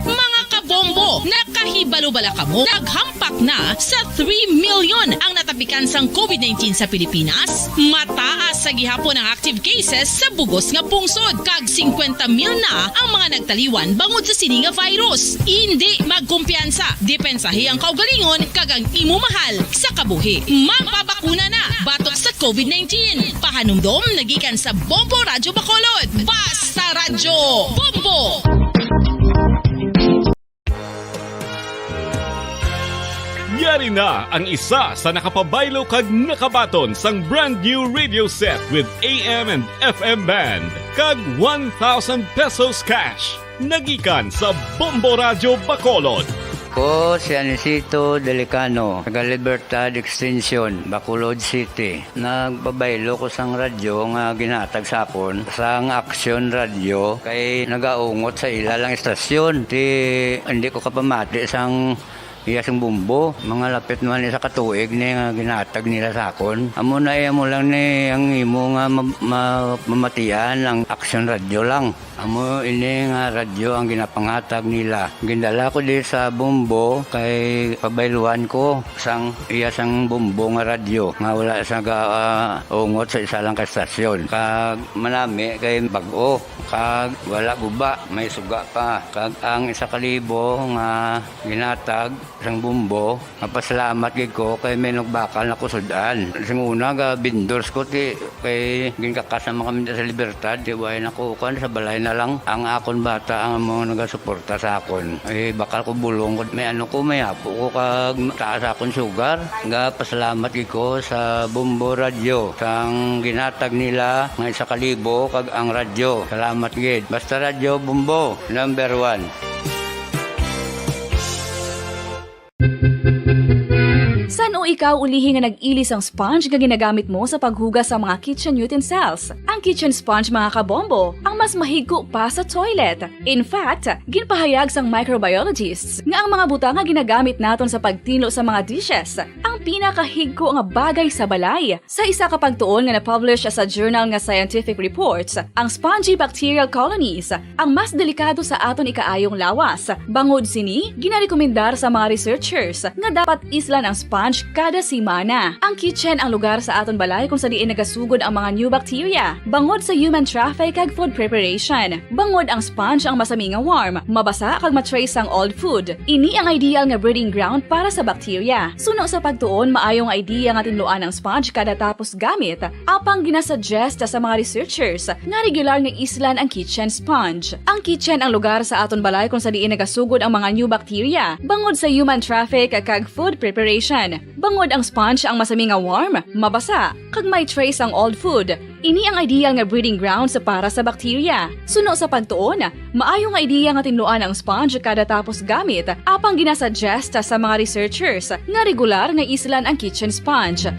Mga kabombo, nakahibalo bala kamo? Naghampak na sa three million ang natapikan sang covid nineteen sa Pilipinas. Mataas sa gihapon ang active cases sa bugos nga pungsod, kag singkwenta mil na ang mga nagtaliwan bangod sa sini nga virus. Indi magkumpiyansa, depensahi ang kaugalingon kag ang imo mahal sa kabuhi. Magpabakuna na batok sa covid nineteen. Pahanumdom nagikan sa Bombo Radyo Bacolod. Basta Radyo Bombo! Yari na ang isa sa nakapabaylo kag nakabaton sang brand new radio set with A M and F M band kag one thousand pesos cash. Nagikan sa Bombo Radyo Bacolod. Ko si Anisito Delicano, taga Libertad Extension, Bacolod City. Nagpabaylo ko sang radyo nga ginhatag sa akon sang Aksyon Radyo kay nagaungot sa ila lang istasyon. Ti, hindi ko kapamati sang iya sing bumbo. Mga lapit naman isa ka tuig ni nga ginhatag nila sa akon. Amo na iya mo lang ni ang imo nga ma-, ma-, mamatian ang Aksyon Radyo lang. Amo ini nga radyo ang ginapangatag nila. Gindala ko di sa Bombo kay pabayluan ko sang iya sang Bombo nga radyo nga wala sa ga-, ah, ungot sa isa lang ka estasyon. Kag manami kay bag-o, kag wala guba, may suga pa. Kag ang isa ka libo nga ginatag sang Bombo, mapasalamat gid ko kay may nagbakal na kusud-an. Sing una, ga vendors ko, ti, kay ginkakas naman kami sa Libertad, ti, way na ko, kuwan, sa balay na lang. Ang akon bata ang mga nagasuporta sa akon. Eh, bakal ko bulong ko, may ano ko, may apo ko, kag taas akon sugar. Ga pasalamat gid ko sa Bombo Radyo, sang ginatag nila nga isa ka libo, kag ang radyo. Salamat gid. Basta Radyo Bombo, number one. San-o ikaw ulihi nga nag-ili sang sponge nga ginagamit mo sa paghugas sa mga kitchen utensils? Ang kitchen sponge, mga kabombo, ang mas mahigko pa sa toilet. In fact, ginpahayag sang microbiologists nga ang mga butang nga ginagamit naton sa pagtinlo sa mga dishes ang pinakahigko nga bagay sa balay. Sa isa ka pagtuon nga na-publish sa journal nga Scientific Reports, ang spongy bacterial colonies ang mas delikado sa aton ikaayong lawas. Bangod sini, ginarekomendar sa mga researchers nga dapat islan ang sponge kada semana. Ang kitchen ang lugar sa aton balay kung sa diin nagasugod ang mga new bacteria, bangod sa human traffic kag food preparation. Bangod ang sponge ang masami nga warm, mabasa kag ma-trace ang old food. Ini ang ideal nga breeding ground para sa bacteria. Suno sa pagtuon, maayo nga idea nga tinluan ang sponge kada tapos gamit, apang ginasuggest sa mga researchers nga regular nga islan ang kitchen sponge. Ang kitchen ang lugar sa aton balay kung sa diin nagasugod ang mga new bacteria, bangod sa human traffic kag food preparation. Bangod ang sponge ang masami nga warm, mabasa, kag may trace ang old food, ini ang ideal nga breeding grounds para sa bacteria. Suno sa pagtuon, maayo nga idea nga tinluan ang sponge kada tapos gamit, apang ginasuggest sa mga researchers nga regular nga islan ang kitchen sponge.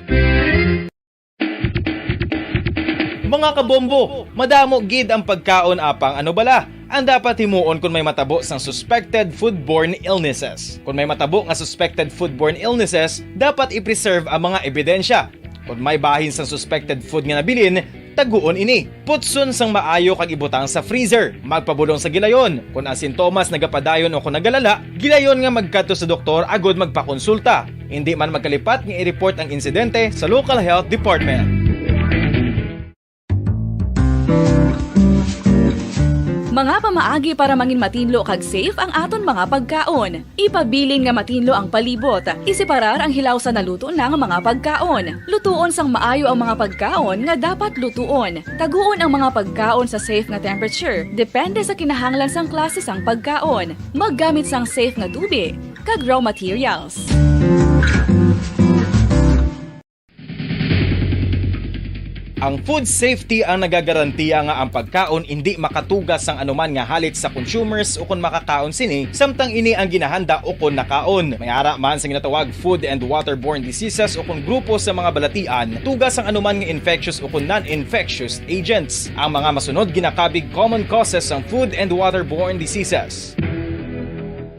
Mga kabombo, madamo gid ang pagkaon, apang ano bala ang dapat himuon kon may matabo sang suspected foodborne illnesses? Kon may matabo nga suspected foodborne illnesses, dapat i-preserve ang mga ebidensya. Kon may bahin sang suspected food nga nabilin, taguon ini. Putson sang maayo kag ibutang sa freezer. Magpabudong sa gilayon. Kon ang sintomas nagapadayon o kon nagalala, gilayon nga magkadto sa doktor agud magpakonsulta. Indi man magkalipat nga i-report ang insidente sa local health department. Mga pamaagi para mangin matinlo kag safe ang aton mga pagkaon. Ipabilin nga matinlo ang palibot. Iseparar ang hilaw sa naluto na nga mga pagkaon. Lutuon sang maayo ang mga pagkaon nga dapat lutuon. Taguon ang mga pagkaon sa safe nga temperature, depende sa kinahanglan sang klase sang pagkaon. Maggamit sang safe nga tubi kag raw materials. Ang food safety ang nagagarantiya nga ang pagkaon indi makatuga sang anuman nga halit sa consumers ukon makakaon sini, samtang ini ang ginahanda ukon nakaon. May ara man sa ginatawag food and waterborne diseases ukon grupo sa mga balatian, tuga sang anuman nga infectious ukon non-infectious agents. Ang mga masunod ginakabig common causes sang food and waterborne diseases.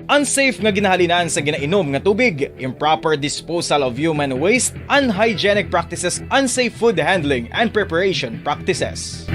Unsafe nga ginahalinan sa ginainom nga tubig, improper disposal of human waste, unhygienic practices, unsafe food handling and preparation practices.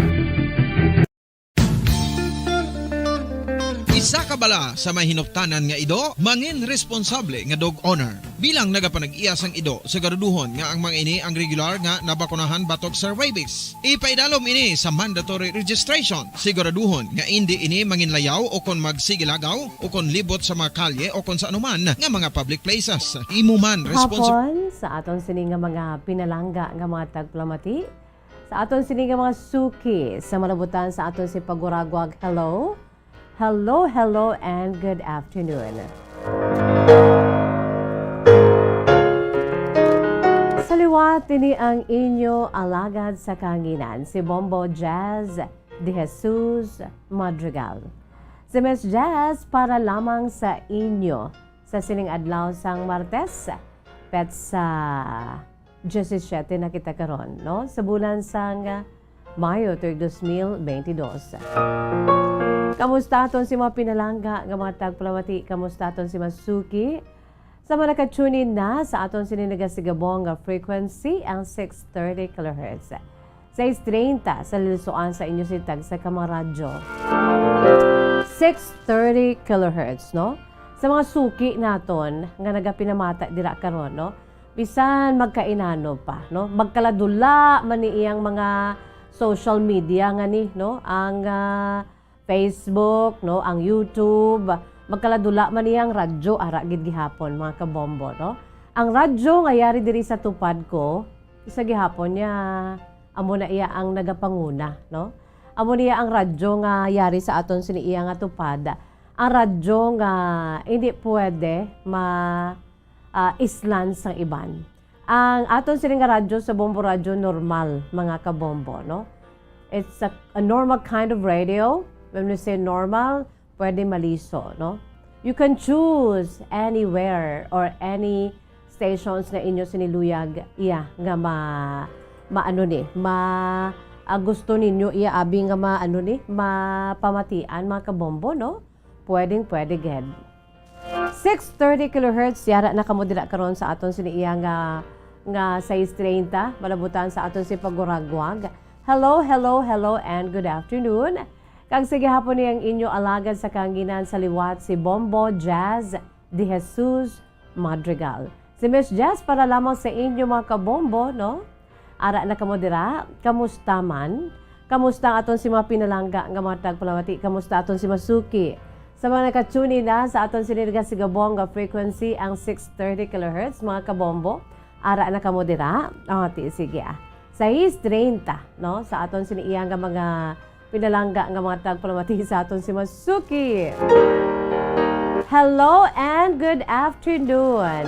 Isa ka bala sa may hinuptanan nga ido, mangin responsable nga dog owner. Bilang nagapanag-iya sang ido, siguraduhon nga ang mga ini ang regular nga nabakunahan batok sa rabies. Ipaidalom ini sa mandatory registration. Siguraduhon nga indi ini manginlayaw o kon magsigilagaw o kon libot sa mga kalye o kon sa anuman nga mga public places. Imo man responsib- Hapon sa aton sini nga mga pinalangga nga mga tagpalamati, sa aton sini nga mga suki, sa malabutan sa aton si paguragwag. Hello? Hello, hello, and good afternoon. Sa liwat, ini ang inyo alagad sa kahanginan, si Bombo Jazz de Jesus Madrigal. Si Miss Jazz para lamang sa inyo sa sining adlaw sang Martes, petsa diyesisiete na kita karon, no? Sa bulan sang Mayo tuig dos mil beintidos. Kamusta aton si mga pinalangga nga mga tagpalamati? Kamusta aton si mga suki? Sa mga naka-tune in na sa aton sini nagasigabong nga frequency, ang six thirty kilohertz. sais treinta sa lisoan sa inyo sini tagsa ka mga radyo. Six thirty kilohertz, no? Sa mga suki naton nga nagapinamata dira karon, no? Bisan magkainano pa, no? Magkaladula man ni iyang mga social media nga ni, no? Ang, ah, Facebook, no? Ang YouTube, magkaladula man ni ang radyo, ara gid gihapon, mga kabombo, no? Ang radyo nga yari diri sa tupad ko, isa gihapon niya, amo na iya ang nagapanguna, no? Amo niya ang radyo nga yari sa aton sini iya nga tupad. Ang radyo nga hindi pwede ma-, ah, islan sang iban. Ang aton sini nga radyo sa Bombo Radyo normal, mga kabombo, no? It's a, a normal kind of radio. When we say normal, pwede maliso, no? You can choose anywhere or any stations nga inyo siniluyag iya nga ma-, maano ni, ma-, ah, gusto ninyo iya abi nga maano ni, mapamatian, mga kabombo, no? Pwedeng pwede gid. Six thirty kilohertz, yara na kamo dira karon sa aton sini iya nga, nga sais treinta, malabutan sa aton si paguragwag. Hello, hello, hello, and good afternoon. Kag sa gihapon ni ang inyo alagad sa kahanginan sa liwat, si Bombo Jazz de Jesus Madrigal. Si Miss Jazz para lamang sa inyo, mga kabombo, no? Ara na kamo dira? Kamusta man? Kamusta ang aton si mga pinalangga nga mga tagpalamati? Kamusta aton si masuki? Sa mga naka-tune in na sa aton sini nga sigabong nga frequency, ang six thirty kilohertz, mga kabombo, ara na kamo dira? O, ti, sige, ah. Sais treinta, no? Sa aton sini iya nga mga pinalangga nga mga tagpalamati sa aton si masuki. Hello and good afternoon.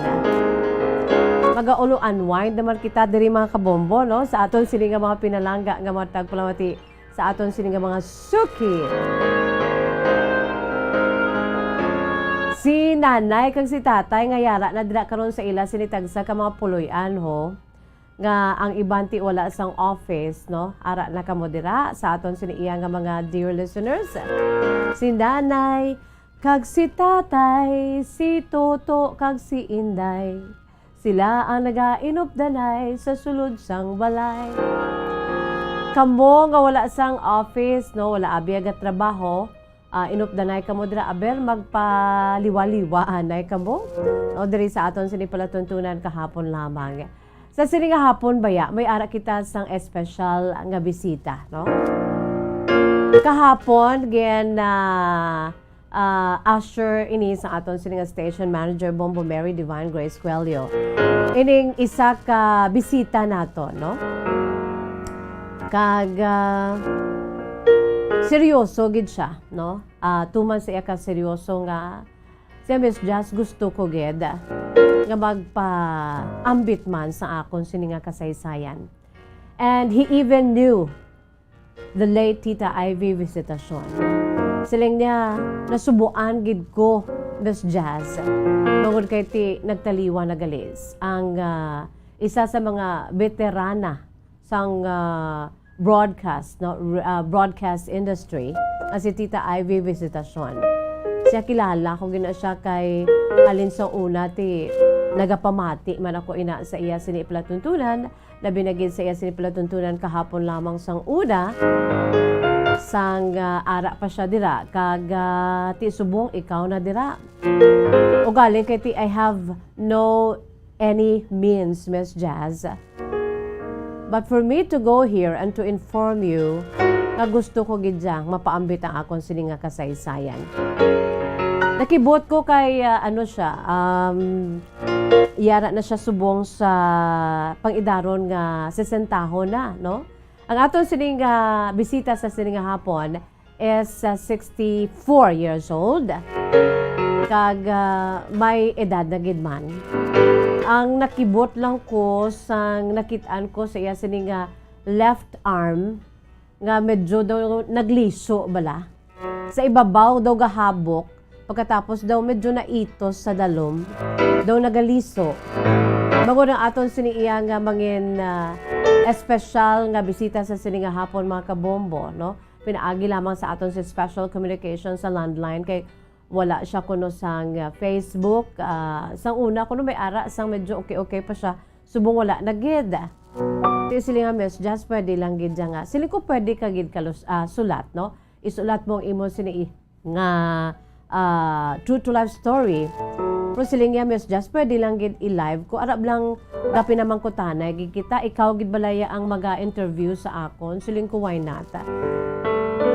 Magaulo unwind naman kita diri, mga kabombo, no? Sa aton sini nga mga pinalangga nga mga tagpalamati sa aton sini nga mga suki. Si nanay kag si tatay nga yara na dira karon sa ila sini tagsa ka mga puloy-an, ho, nga ang iban ti wala sang office, no? Ara na kamo dira sa aton sini iya nga mga dear listeners. Si nanay kag si tatay, si toto kag si inday, sila ang nagainupdanay sa sulod sang balay. Kamo nga wala sang office, no, wala abi nga trabaho, ah, inupdanay kamo dira, aber, magpaliwa-liwa anay kamo, no, diri sa aton sini palatuntunan kahapon lamang. Sa sini nga hapon baya, may ara kita sang espesyal nga bisita, no? Kahapon, gin, ah, ah, usher ini sa aton sini nga station manager, Bombo Mary Divine Grace Coelho. Ining isa ka bisita nato, no? Kag, ah, seryoso gid siya, no? Ah, tuman sa iya ka seryoso nga, si Miss Jazz, gusto ko gid nga magpaambit man sa akon sini nga kasaysayan. And he even knew the late Tita Ivy Visitacion. Siling niya, "Nasubuan gid ko, Miss Jazz, tungod kay ti nagtaliwan na gali ang, ah, isa sa mga beterana sang, ah, broadcast, no, r-, ah, broadcast industry, nga si Tita Ivy Visitacion." Siya, kilala ko gina siya kay halin sa una ti nagapamati man ako ina sa iya sini palatuntunan, labi na gid sa iya sini palatuntunan kahapon lamang sang una, sang, ah, ara pa siya dira, kag, ah, ti subong ikaw na dira. Ugaling kay ti I have no any means, Miss Jazz. But for me to go here and to inform you nga gusto ko gid yang mapaambit ang akon sini nga kasaysayan. Nakibot ko kay, ah, ano siya, um, yara na siya subong sa pang-idaron nga sesentahon na, no? Ang aton sini nga bisita sa sini nga hapon is, uh, sixty-four years old. Kag, uh, may edad na gid man. Ang nakibot lang ko sang nakit-an ko sa iya sini nga left arm nga medyo daw nagliso bala. Sa ibabaw daw gahabok, pagkatapos daw medyo naitos sa dalom, daw nagaliso. Bangod ang aton sini iya nga mangin, ah, espesyal nga bisita sa sini nga hapon, mga kabombo, no? Pinaagi lamang sa aton si special communication sa landline kay wala siya kuno sang, ah, Facebook. Ah, sang una kuno may ara sang medyo okay-okay pa siya. Subong wala na gid. Ti siling nga, "Miss Jazz, pwede lang gid dyan nga." Siling ko, "Pwede ka gid kalus-, ah, sulat, no? Isulat mo ang imo sini i-, nga, ah, true to life story." Pero siling niya, "Miss Jazz, pwede lang gid i-live ko. Arab lang, gapin naman ko tanay gid kita. Ikaw gid balaya ang maga-interview sa akon." Siling ko, "Why not?"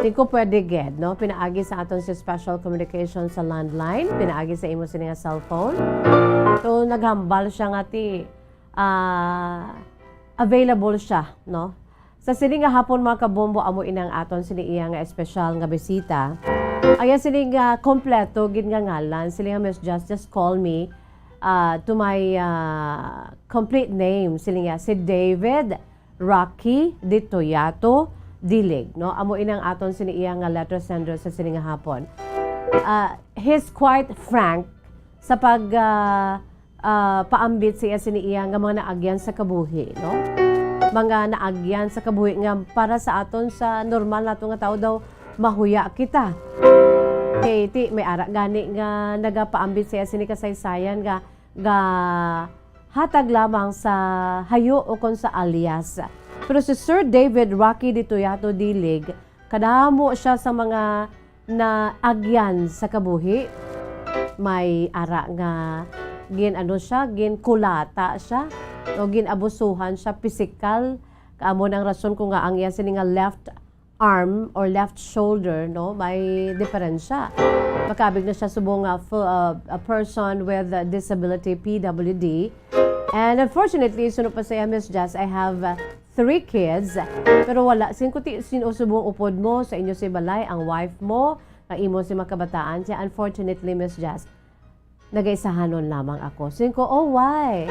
Siling ko, "Pwede gid, no? Pinaagi sa aton si special communication sa landline, pinaagi sa imo sini nga cellphone." So, naghambal siya nga ti, ah, available siya, no? Sa sini nga hapon, mga kabombo, amo inang aton sini iya nga espesyal nga bisita. Ang iya sini nga kompleto gid nga ngalan, sini nga, "Miss Jazz, just call me, ah, to my, ah, complete name." Sini nga, si David Rocky de Toyato Dilig, no? Amo inang aton sini iya nga letter sender sa sini nga hapon. Ah, he's quite frank sa pag, ah, ah, paambit sa iya sini iya nga mga naagyan sa kabuhi, no? Mga naagyan sa kabuhi nga para sa aton, sa normal nato nga tawo daw, mahuya kita. Kay ti may ara gani nga nagapaambit sa iya sini kasaysayan nga gahatag lamang sa hayo o kon sa alias. Pero si Sir David Rocky de Toyato Dilig, kadamo siya sa mga naagyan sa kabuhi. May ara nga gin-ano siya, ginkulata siya, o gin-abusuhan siya pisikal. Amo nang rason ko nga ang iya sini nga left arm or left shoulder, no, may diferensya. Makabig na siya subong nga fu-, uh, a person with a disability, P W D. And unfortunately, suno pa sa iya, Miss Jazz, I have, uh, three kids. Pero wala, singko ti, sin-o subong upod mo sa inyo si balay, ang wife mo, ang imo si makabataan siya. Unfortunately, Miss Jazz, nagaisahanon lamang ako. Singko, "Oh, why?"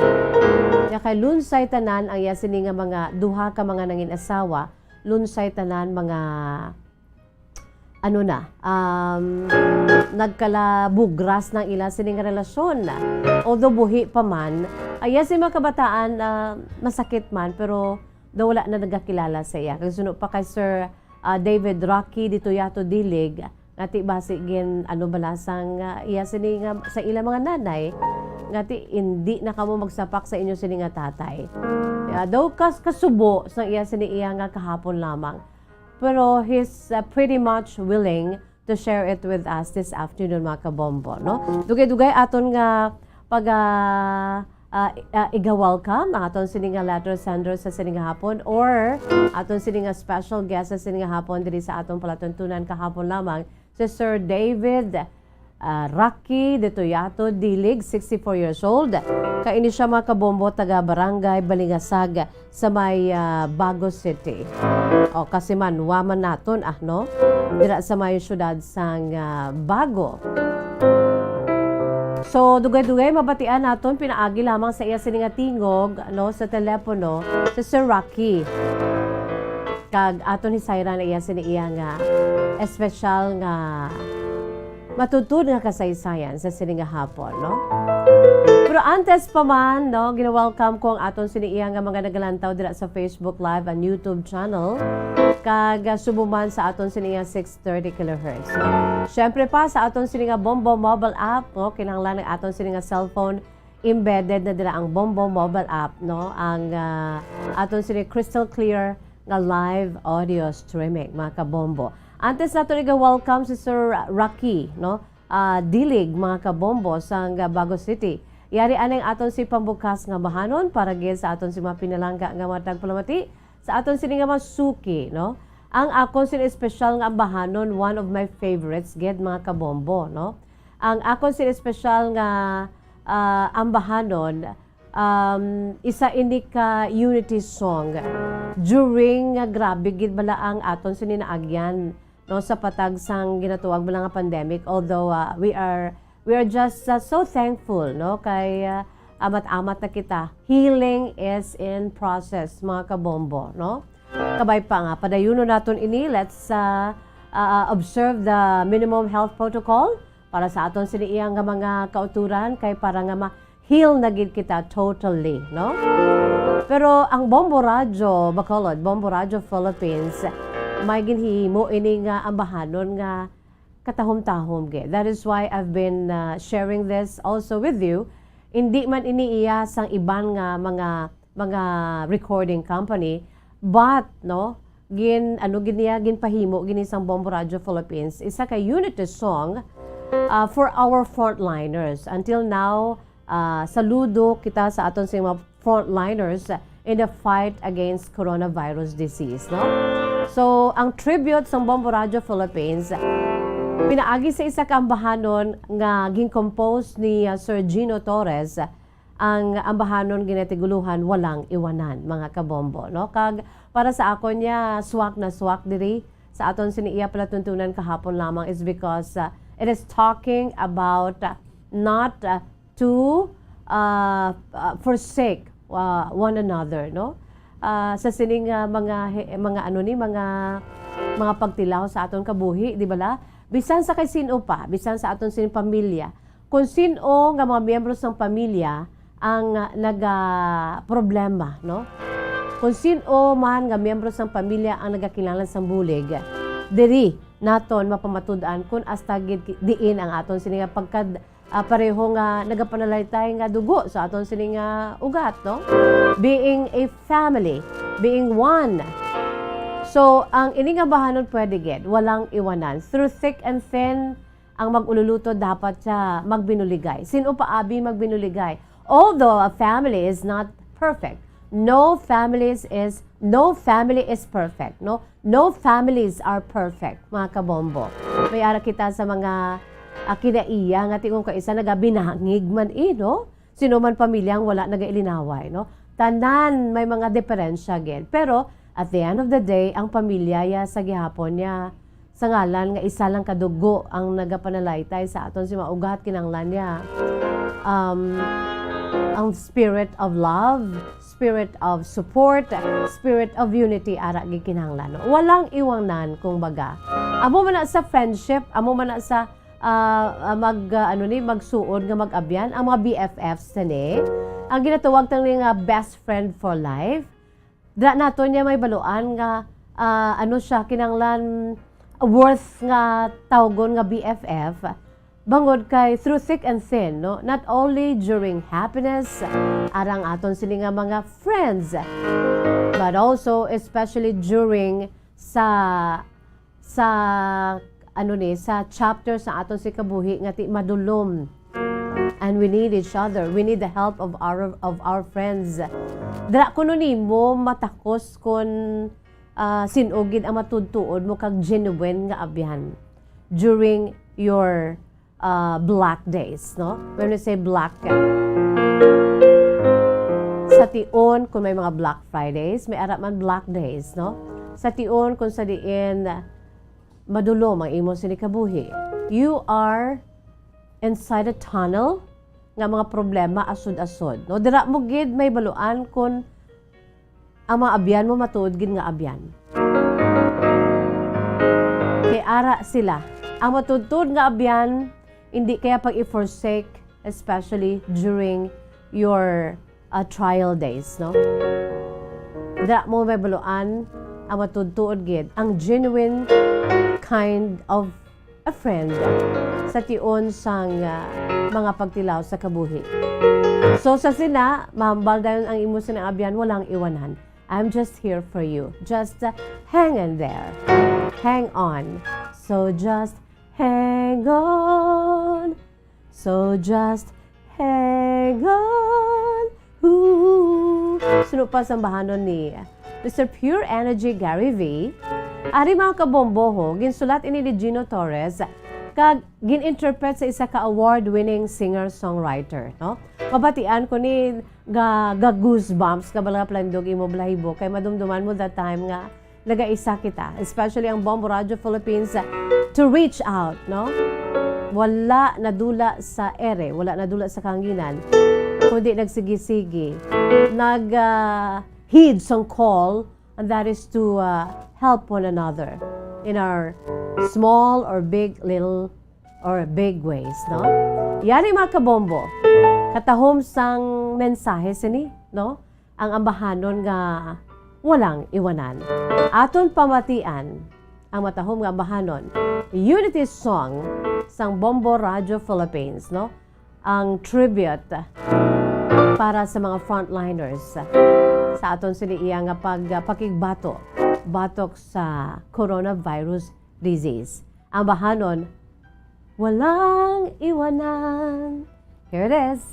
Nga kay lunsay tanan ang iya sini nga mga duha ka mga nangin asawa, lunsay tanan mga, ano na, um, nagkalabugras ng ila sining relasyon. Although buhi pa man, ang iya si mga kabataan, ah, masakit man, pero daw wala na nagakilala sa iya. Kag suno pa kay Sir, ah, David Rocky de Toyato Dilig, nga ti basi gin, ano, balasang, ah, iya sini nga sa ila mga nanay, nga ti hindi na kamo magsapak sa inyo sini nga tatay. Ya, daw kas-, kasubo sang iya sini iya nga kahapon lamang. Pero he's, uh, pretty much willing to share it with us this afternoon, mga kabombo, no? Dugay-dugay aton nga pag, ah, ah, ah, iga-welcome ang aton sini nga letter sender sa sini nga hapon or aton sini nga special guest sa sini nga hapon diri sa aton palatuntunan kahapon lamang, si Sir David, ah, Rocky de Toyato Dilig, sixty-four years old. Kaini siya, mga kabombo, taga Barangay Balingasag sa may, ah, Bago City. O, kasi manwa man naton, ah, no? Dira sa may syudad sang, ah, Bago. So, dugay-dugay, mabatian naton, pinaagi lamang sa iya sini nga tingog, no, sa telepono, si Sir Rocky. Kag aton hisayran na iya sini iya nga espesyal nga matuod nga kasaysayan sa sini nga hapon, no? Pero antes pa man, no, gina-welcome ko ang aton sini iya nga mga nagalantaw dira sa Facebook Live and YouTube channel, kag, ah, subong man sa aton sini nga six thirty kilohertz, no? Syempre pa, sa aton sini nga Bombo mobile app, no, kinahanglan ang aton sini nga cellphone embedded na dira ang Bombo mobile app, no? Ang, ah, aton sini crystal clear nga live audio streaming, mga kabombo. Antes nato iga-welcome si Sir Rocky, no? Ah, Dilig, mga kabombo, sang Bago City. Yari anay aton si pambukas nga bahanon para gid sa aton si mga pinalangga nga mga tagpalamati sa aton sini nga mga suki, no? Ang akon sini espesyal nga ambahanon, one of my favorites gid, mga kabombo, no? Ang akon sini espesyal nga, ah, ambahanon, um, isa ini ka unity song during nga grabe gid bala ang aton sini naagyan, no, sa patag sang ginatuwag bala nga pandemic. Although, ah, we are, we are just, ah, so thankful, no, kay, ah, amat-amat na kita. Healing is in process, mga kabombo, no? Kabay pa nga, padayunon naton ini. Let's, ah, ah, observe the minimum health protocol para sa aton sini iya nga mga kauturan, kay para nga ma-heal na gid kita totally, no? Pero ang Bombo Radyo Bacolod, Bombo Radyo Philippines, may ginhimo ini nga ambahanon nga katahom-tahom gid. That is why I've been, uh, sharing this also with you. Indi man ini iya sang iban nga mga mga recording company, but, no, gin-, ano gid niya, ginpahimo gini sang Bombo Radio Philippines, isa ka unity song, ah, for our frontliners. Until now, ah, saludo kita sa aton sing mga frontliners in the fight against coronavirus disease, no? So, ang tribute sang Bombo Radio Philippines, pinaagi sa isa ka ambahanon nga gin-compose ni, ah, Sir Gino Torres, ang ambahanon ginatiguluhan Walang Iwanan, mga kabombo, no? Kag para sa akon niya, swak na swak diri sa aton sini iya palatuntunan kahapon lamang is because, uh, it is talking about, uh, not, uh, to, uh, uh, forsake, uh, one another, no? Ah, sa sining, ah, mga he-, mga ano ni, mga, mga pagtilaw sa aton kabuhi, di bala? Bisan sa kay sin-o pa, bisan sa aton sining pamilya, kung sin-o nga mga miyembro sang pamilya ang, ah, nagaproblema, no? Kung sin-o man nga miyembro sang pamilya ang nagakinahanglan sang bulig, diri naton mapamatud-an kung hasta gid ki-, diin ang aton sini nga pagkad-, ah, pareho nga nagapanalaytay nga dugo sa aton sini nga ugat, no? Being a family, being one. So, ang ini nga bahanon pwede gid, walang iwanan. Through thick and thin, ang mag-ululuto dapat siya magbinuligay. Sin-o pa abi magbinuligay? Although a family is not perfect, no families is, no family is perfect, no? No families are perfect, mga kabombo. May ara kita sa mga, ah, kinaiya nga tingog ka isa nagabinangig man, eh, no? Sino man pamilya ang wala nagailinaway, no? Tanan may mga diferensya gid. Pero at the end of the day, ang pamilya ya sa gihapon niya sa ngalan nga isa lang ka dugo ang nagapanalaytay sa aton si maugat kinanglan niya. Um, ang spirit of love, spirit of support, spirit of unity ara gikinahanglan. Walang iwangnan, kung baga. Amo man na sa friendship, amo man na sa, ah, ah, mag, ah, ano ni, magsuod nga mag-abyan, ang mga B F Fs tani. Ang ginatawag tani nga best friend for life. Dira naton niya may baluan nga, ah, ano siya, kinanglan worth nga tawgon nga B F F. Bangod kay through thick and thin, no? Not only during happiness, arang aton sini nga mga friends, but also especially during sa, sa, ano ni, sa chapter sa aton si kabuhi nga ti madulom. And we need each other. We need the help of our, of our friends. Dira kuno nimo matakos kon, ah, sin-o gid ang matuod-tuod mo kag genuine nga abyan during your, ah, black days, no? When we say black, sa tion, kung may mga Black Fridays, may ara man black days, no? Sa tion, kung sa diin madulom ang imo sini kabuhi, you are inside a tunnel nga mga problema asod-asod, no? Dira mo gid may baluan kun ang mga abyan mo matuod gid nga abyan. Kay ara sila, ang matuod-tuod nga abyan, hindi kaya pag i-forsake, especially during your, uh, trial days, no? Dira mo may baluan ang matuod-tuod gid, ang genuine kind of a friend sa tion sang, ah, mga pagtilaw sa kabuhi. So, sa sina, mahambal dayon ang imo sina abyan, walang iwanan. I'm just here for you. Just, uh, hang in there. Hang on. So, just hang on. So, just hang on. Ooh. Suno pa sang bahanon ni Mister Pure Energy Gary V. Ari, mga kabombo, ho, ginsulat ini ni Gino Torres kag gin-interpret sa isa ka award-winning singer-songwriter, no? Mabatian ko ni ga, ga goosebumps ka bala nga palandog imo balahibo kay madumduman mo that time nga nagaisa kita, especially ang Bombo Radio Philippines, to reach out, no? Wala nadula sa ere, wala nadula sa kahanginan, kundi nagsigi-sigi, nag, ah, heed sang call, and that is to, ah, help one another in our small or big, little or big ways, no? Yari, mga kabombo, katahom sang mensahe sini, no? Ang ambahanon nga walang iwanan. Aton pamatian ang matahom nga ambahanon, unity song sang Bombo Radio Philippines, no? Ang tribute para sa mga frontliners sa aton sini iya nga pag-, pakigbato batok sa coronavirus disease. Ang bahanon, walang iwanan. Here it is.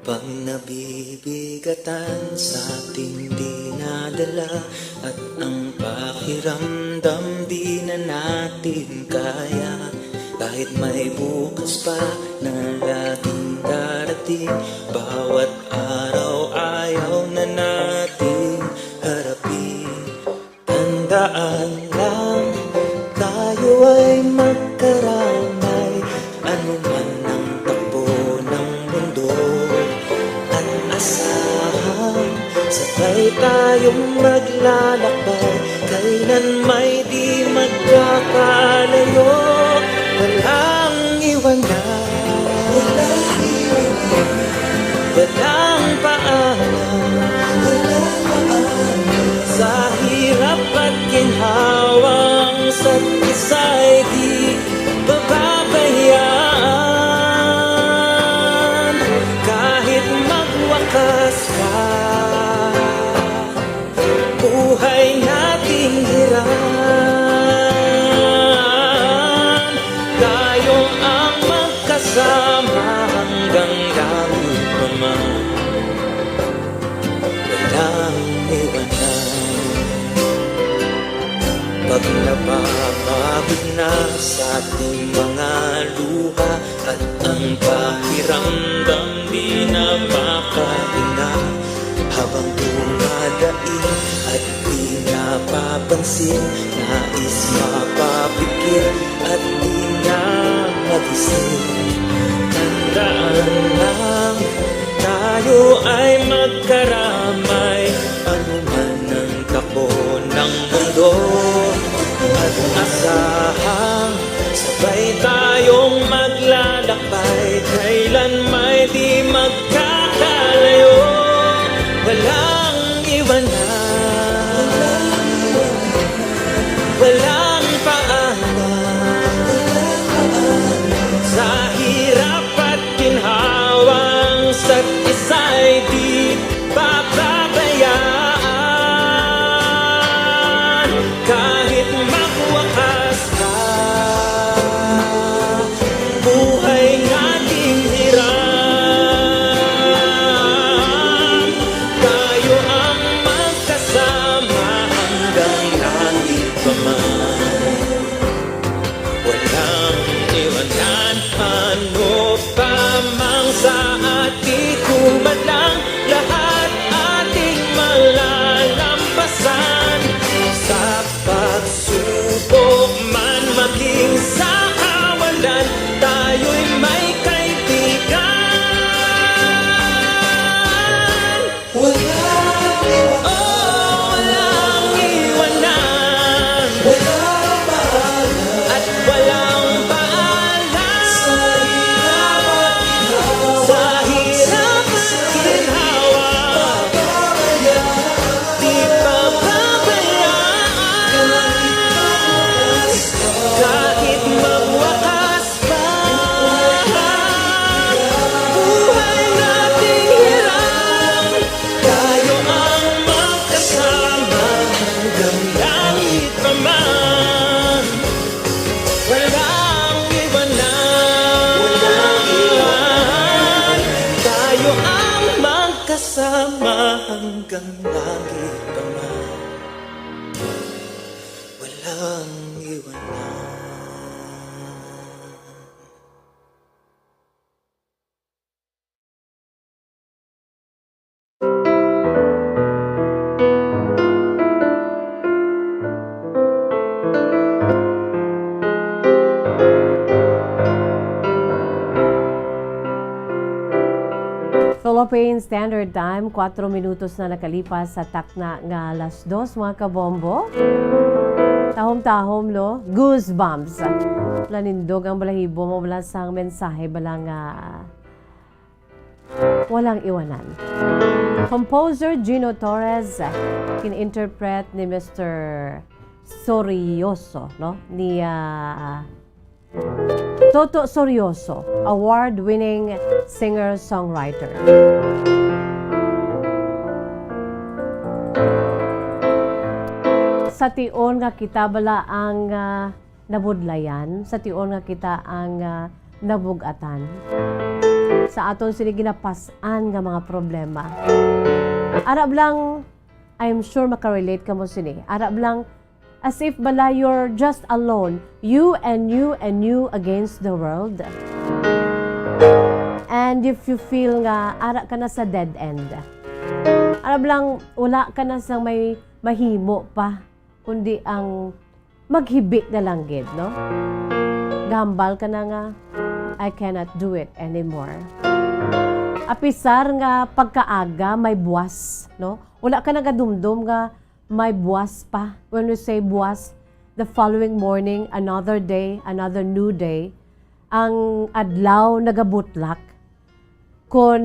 Pag nabibigatan sa ating dinadala at ang pakiramdam di na natin kaya, kahit may bukas pa na laging darating, bawat araw ayaw na nating harapin. Tandaan lang, tayo ay magkaramay, anuman ang takbo ng mundo. At asahang sabay tayong maglalakbay, kailan may di magkakalayo. Walang iwanan, walang paalam, walang paalam. Sa hirap at ginhawang isa't isa'y di pababayaan. Kahit magwakas pa buhay nating hiram, tayo ang magkasama hanggang langit pa man. Walang iwanan. Pag napapagod na sa ating mga luha at ang pakiramdam di na makahinga, habang dumadaig at di napapansin, nais mapapikit at di na magising. Tandaan lang, tayo ay magkaramay, anuman ang takbo ng mundo. At asahang sabay tayong maglalakbay, kailan may di magkakalayo. Walang iwanan, walang paalam. Sa hirap at ginhawang isa't isa'y di pababayaan. Kahit magwakas pa buhay nating hiram, tayo ang magkasama hanggang langit pa man. Walang iwanan, ano pa mang sa ating humadlang, lahat ating malalampasan. Sa pagsubok man maging sa kawalan, tayo'y may kaibigan. Walang iwanan. Oh, walang iwanan. Walang paalam. At walang paalam. Sa hirap at ginhawa. Sa hirap at ginhawa. Pababayaan. Di pababayaan. Kahit magwakas pa buhay nating hiram, tayo ang magkasama hanggang langit pa man. Walang iwanan. Walang iwanan. Tayo ang magkasama hanggang langit pa man. Walang iwanan. Philippine Standard Time, kwatro minutos na nakalipas sa takna nga alas dos, mga kabombo. Tahom-tahom, no? Goosebumps. Nanindog ang balahibo mo mula sang mensahe bala nga Walang Iwanan. Composer Gino Torres, kin-interpret ni Mister Sorioso, no? Ni, ah, Toto Sorioso, award-winning singer-songwriter. Sa tion nga kita bala ang, ah, nabudlayan, sa tion nga kita ang, ah, nabug-atan, sa aton sini ginapas-an nga mga problema. Arab lang, I'm sure makarelate kamo sini. Arab lang, as if bala you're just alone. You and you and you against the world. And if you feel nga ara ka na sa dead end, arab lang, wala ka na sa may mahimo pa, kundi ang maghibi na lang gid, no? Gahambal ka na nga, "I cannot do it anymore." Apisar nga pagkaaga may buwas, no? Wala ka nagadumdom nga may buwas pa. When we say buwas, the following morning, another day, another new day, ang adlaw nagabutlak. Kon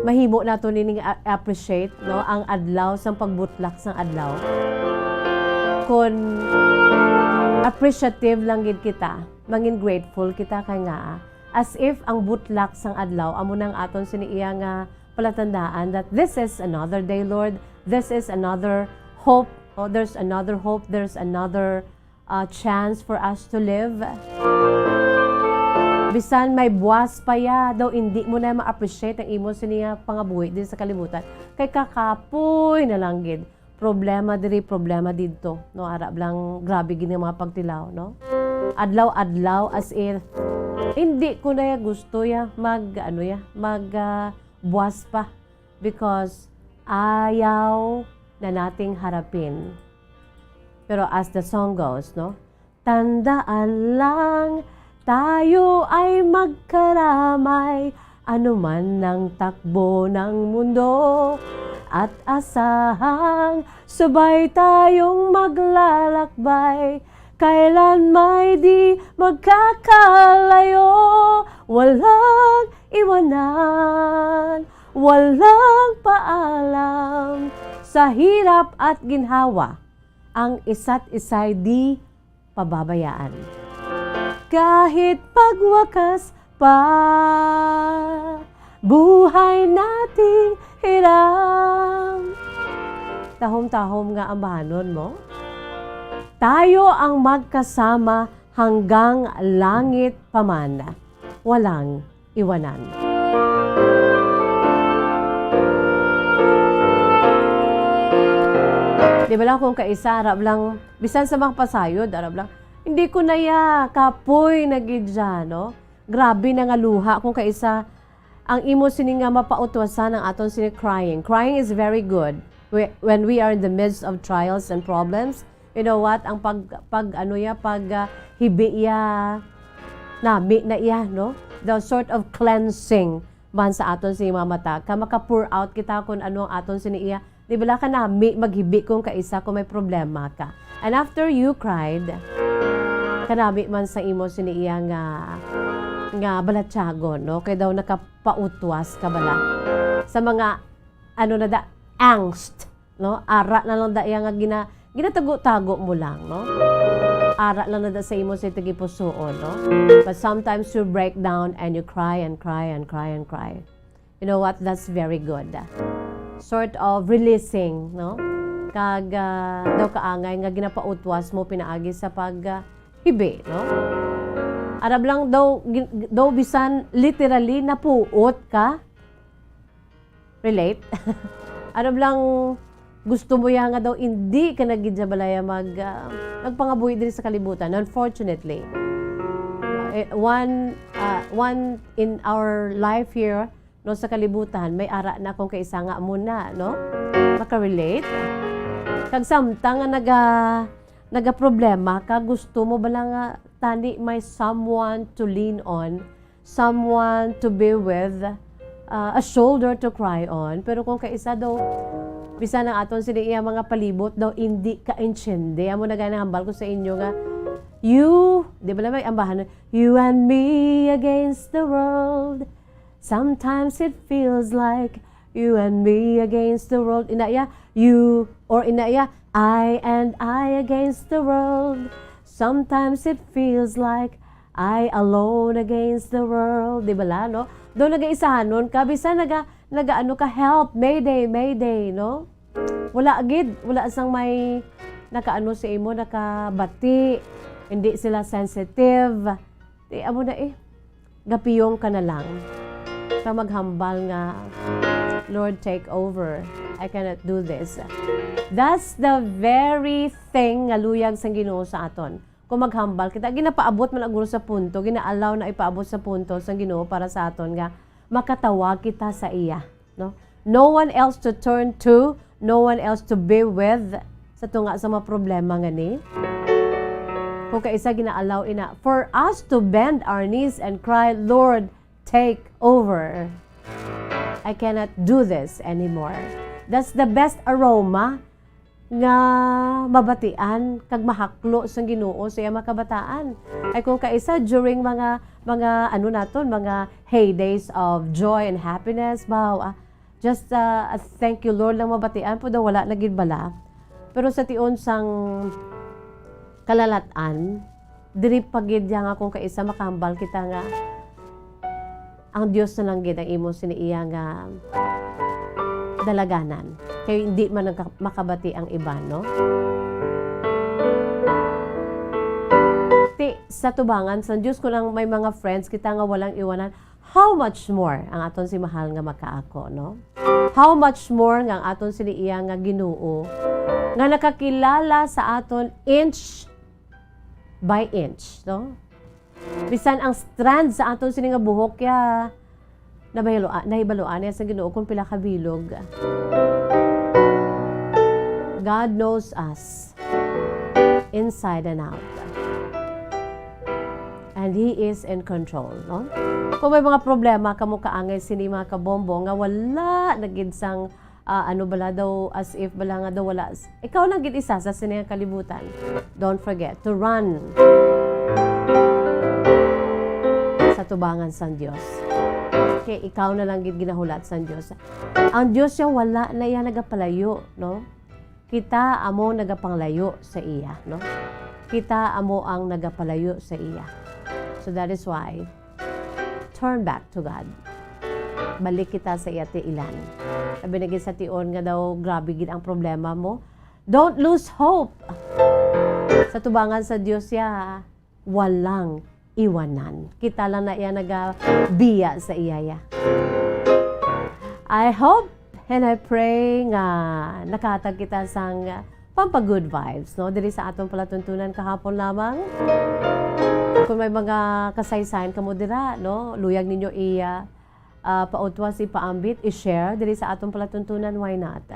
mahimo nato nining a-, appreciate, no, ang adlaw sang pagbutlak sang adlaw. Kon appreciative lang gid kita, mangin grateful kita kay nga, as if ang butlak sang adlaw amo nang aton sini iya nga palatandaan that this is another day, Lord. This is another hope. Oh, there's another hope. There's another, uh, chance for us to live. Bisan may buwas pa ya, daw indi mo na ma-appreciate ang imo sini nga pangabuhi din sa kalibutan. Kay kakapoy na lang gid. Problema diri, problema didto, no? Ara lang, grabe gid nga mga pagtilaw, no? Adlaw-adlaw, as if, hindi ko na ya gusto ya mag, ano ya, mag, ah, buwas pa. Because ayaw na nating harapin. Pero as the song goes, no? Tandaan lang, tayo ay magkaramay, anuman ang takbo ng mundo. At asahang sabay tayong maglalakbay, kailan may di magkakalayo. Walang iwanan, walang paalam. Sa hirap at ginhawa, ang isa't isa'y di pababayaan. Kahit pagwakas pa, buhay nating hiram. Tahom-tahom nga ambahanon mo. Tayo ang magkasama hanggang langit pa man. Walang iwanan. Di ba lang kung kaisa, arab lang, bisan sa mga pasayod, arab lang, "Hindi ko na ya, kapoy na gid siya," no? Grabe na nga luha kung kaisa ang imo sini nga mapautwasan ang aton sini crying. Crying is very good. Whe-, when we are in the midst of trials and problems, you know what? Ang pag, pag, ano ya, pag, ah, hibi ya, nami na iya, no? The sort of cleansing man sa aton sini mga mata. Ka maka-pour out kita kung ano ang aton sini iya. Di bala ka nami maghibi kung kaisa kung may problema ka. And after you cried, kanami man sa imo sini iya nga, nga balatyagon, no? Kay daw nakapautwas ka bala sa mga, ano na da, angst, no? Ara na lang da iya nga gina-, ginatago-tago mo lang, no? Ara lang na da sa imo sa tagipusoon, no? But sometimes you break down and you cry and cry and cry and cry. You know what? That's very good. Sort of releasing, no? Kag, ah, daw kaangay nga ginapautwas mo pinaagi sa pag, ah, hibi, no? Arab lang daw, gin-, daw bisan literally napuot ka. Relate? Arab lang gusto mo ya nga daw hindi ka na gid sa balaya mag, ah, magpangabuhi diri sa kalibutan. Unfortunately, eh, one, ah, one in our life here, no, sa kalibutan, may ara na kung kaisa nga amo na, no? Makarelate? Kag samtang nga naga-, nagaproblema ka, gusto mo bala nga tani may someone to lean on, someone to be with, uh, a shoulder to cry on. Pero kung kaisa daw, bisan ang aton sini iya mga palibot daw, hindi ka-intindi. Amo na gani hambal ko sa inyo nga, you, di ba lang may ambahan, "You and me against the world. Sometimes it feels like you and me against the world." Ina iya, you, or ina iya, "I and I against the world." Sometimes it feels like I alone against the world. Di ba la, no? Daw nagaisahanon ka, bisan naga, nagaano ka, "Help! Mayday! Mayday!" no? Wala gid, wala sang may nakaano sa imo, nakabati. Hindi sila sensitive. Di, amo na eh. Gapiyong ka na lang. Sa maghambal nga, "Lord, take over. I cannot do this." That's the very thing nga luyag sang Ginoo sa aton. Kung maghambal kita, ginapaabot man ang guro sa punto, gina-allow na ipaabot sa punto sang Ginoo para sa aton nga makatawag kita sa iya, no? No one else to turn to, no one else to be with sa tunga sa mga problema nga ni. Kung kaisa gina-allow ina for us to bend our knees and cry, "Lord, take over. I cannot do this anymore." That's the best aroma nga mabatian kag mahaklo sang Ginoo sa iya mga kabataan. Ay kung kaisa during mga, mga ano naton, mga heydays of joy and happiness, baw, ah, just, ah, a thank you Lord lang mabatian po daw wala na gid bala. Pero sa tion sang kalalat-an, diri pa gid ya nga kung kaisa makahambal kita nga ang Dios na lang gid ang imo sini iya nga dalaganan. Kay hindi man nagka-, makabati ang iban, no? Ti, sa tubangan sa Dios, kung ang may mga friends kita nga walang iwanan, how much more ang aton si mahal nga makaako, no? How much more nga ang aton sini iya nga Ginoo nga nakakilala sa aton inch by inch, no? Bisan ang strand sa aton sini nga buhok ya, nabahiloa-, nahibaluan niya sa Ginoo kung pila ka bilog. God knows us inside and out. And He is in control, no? Kung may mga problema kamo kaangay sini, mga kabombo, nga wala na gid sang, ah, ano bala daw, as if bala nga daw wala s-, ikaw lang gid isa sa sini nga kalibutan. Don't forget to run sa tubangan sang Dios. Kay ikaw na lang gid ginahulat sang Dios. Ang Dios siya wala na iya nagapalayo, no? Kita amo nagapanglayo sa iya, no? Kita amo ang nagapalayo sa iya. So that is why, turn back to God. Balik kita sa iya tiilan. Sabi na gid sa tion nga daw, "Grabe gid ang problema mo." Don't lose hope. Sa tubangan sa Dios ya, walang iwanan. Kita lang na iya nagabiya sa iya ya. I hope and I pray nga nakahatag kita sang pampa-good vibes, no? Diri sa aton palatuntunan kahapon lamang. Kung may mga kasaysayan kamo dira, no? Luyag ninyo i, ah, ah, pautwas, ipaambit, i-share diri sa aton palatuntunan, why not?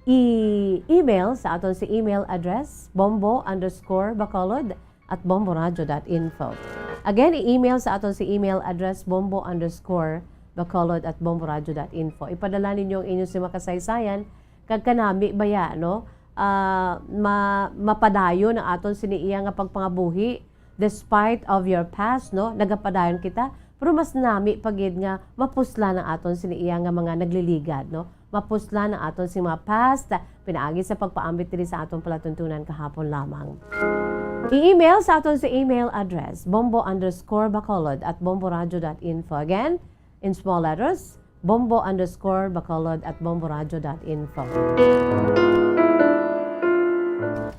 I-email sa aton si email address, bombo underscore bacolod at bomboradio dot info. Again, i-email sa aton si email address, bombo underscore bacolod at bomboradio dot info. Ipadala ninyo ang inyong si makasaysayan, kag kanami baya, no? Ah, ma-, mapadayon ang aton sini iya nga pagpangabuhi, despite of your past, no? Nagapadayon kita, pero mas nami pa gid nga mapuslan ang aton sini iya nga mga nagliligad, no? Mapuslan ang aton sing mga past, pinaagi sa pagpaambit diri sa aton palatuntunan kahapon lamang. I-email sa aton sa email address, bombo underscore bacolod at bomboradio dot info. Again, in small letters, bombo underscore bacolod at bomboradio dot info.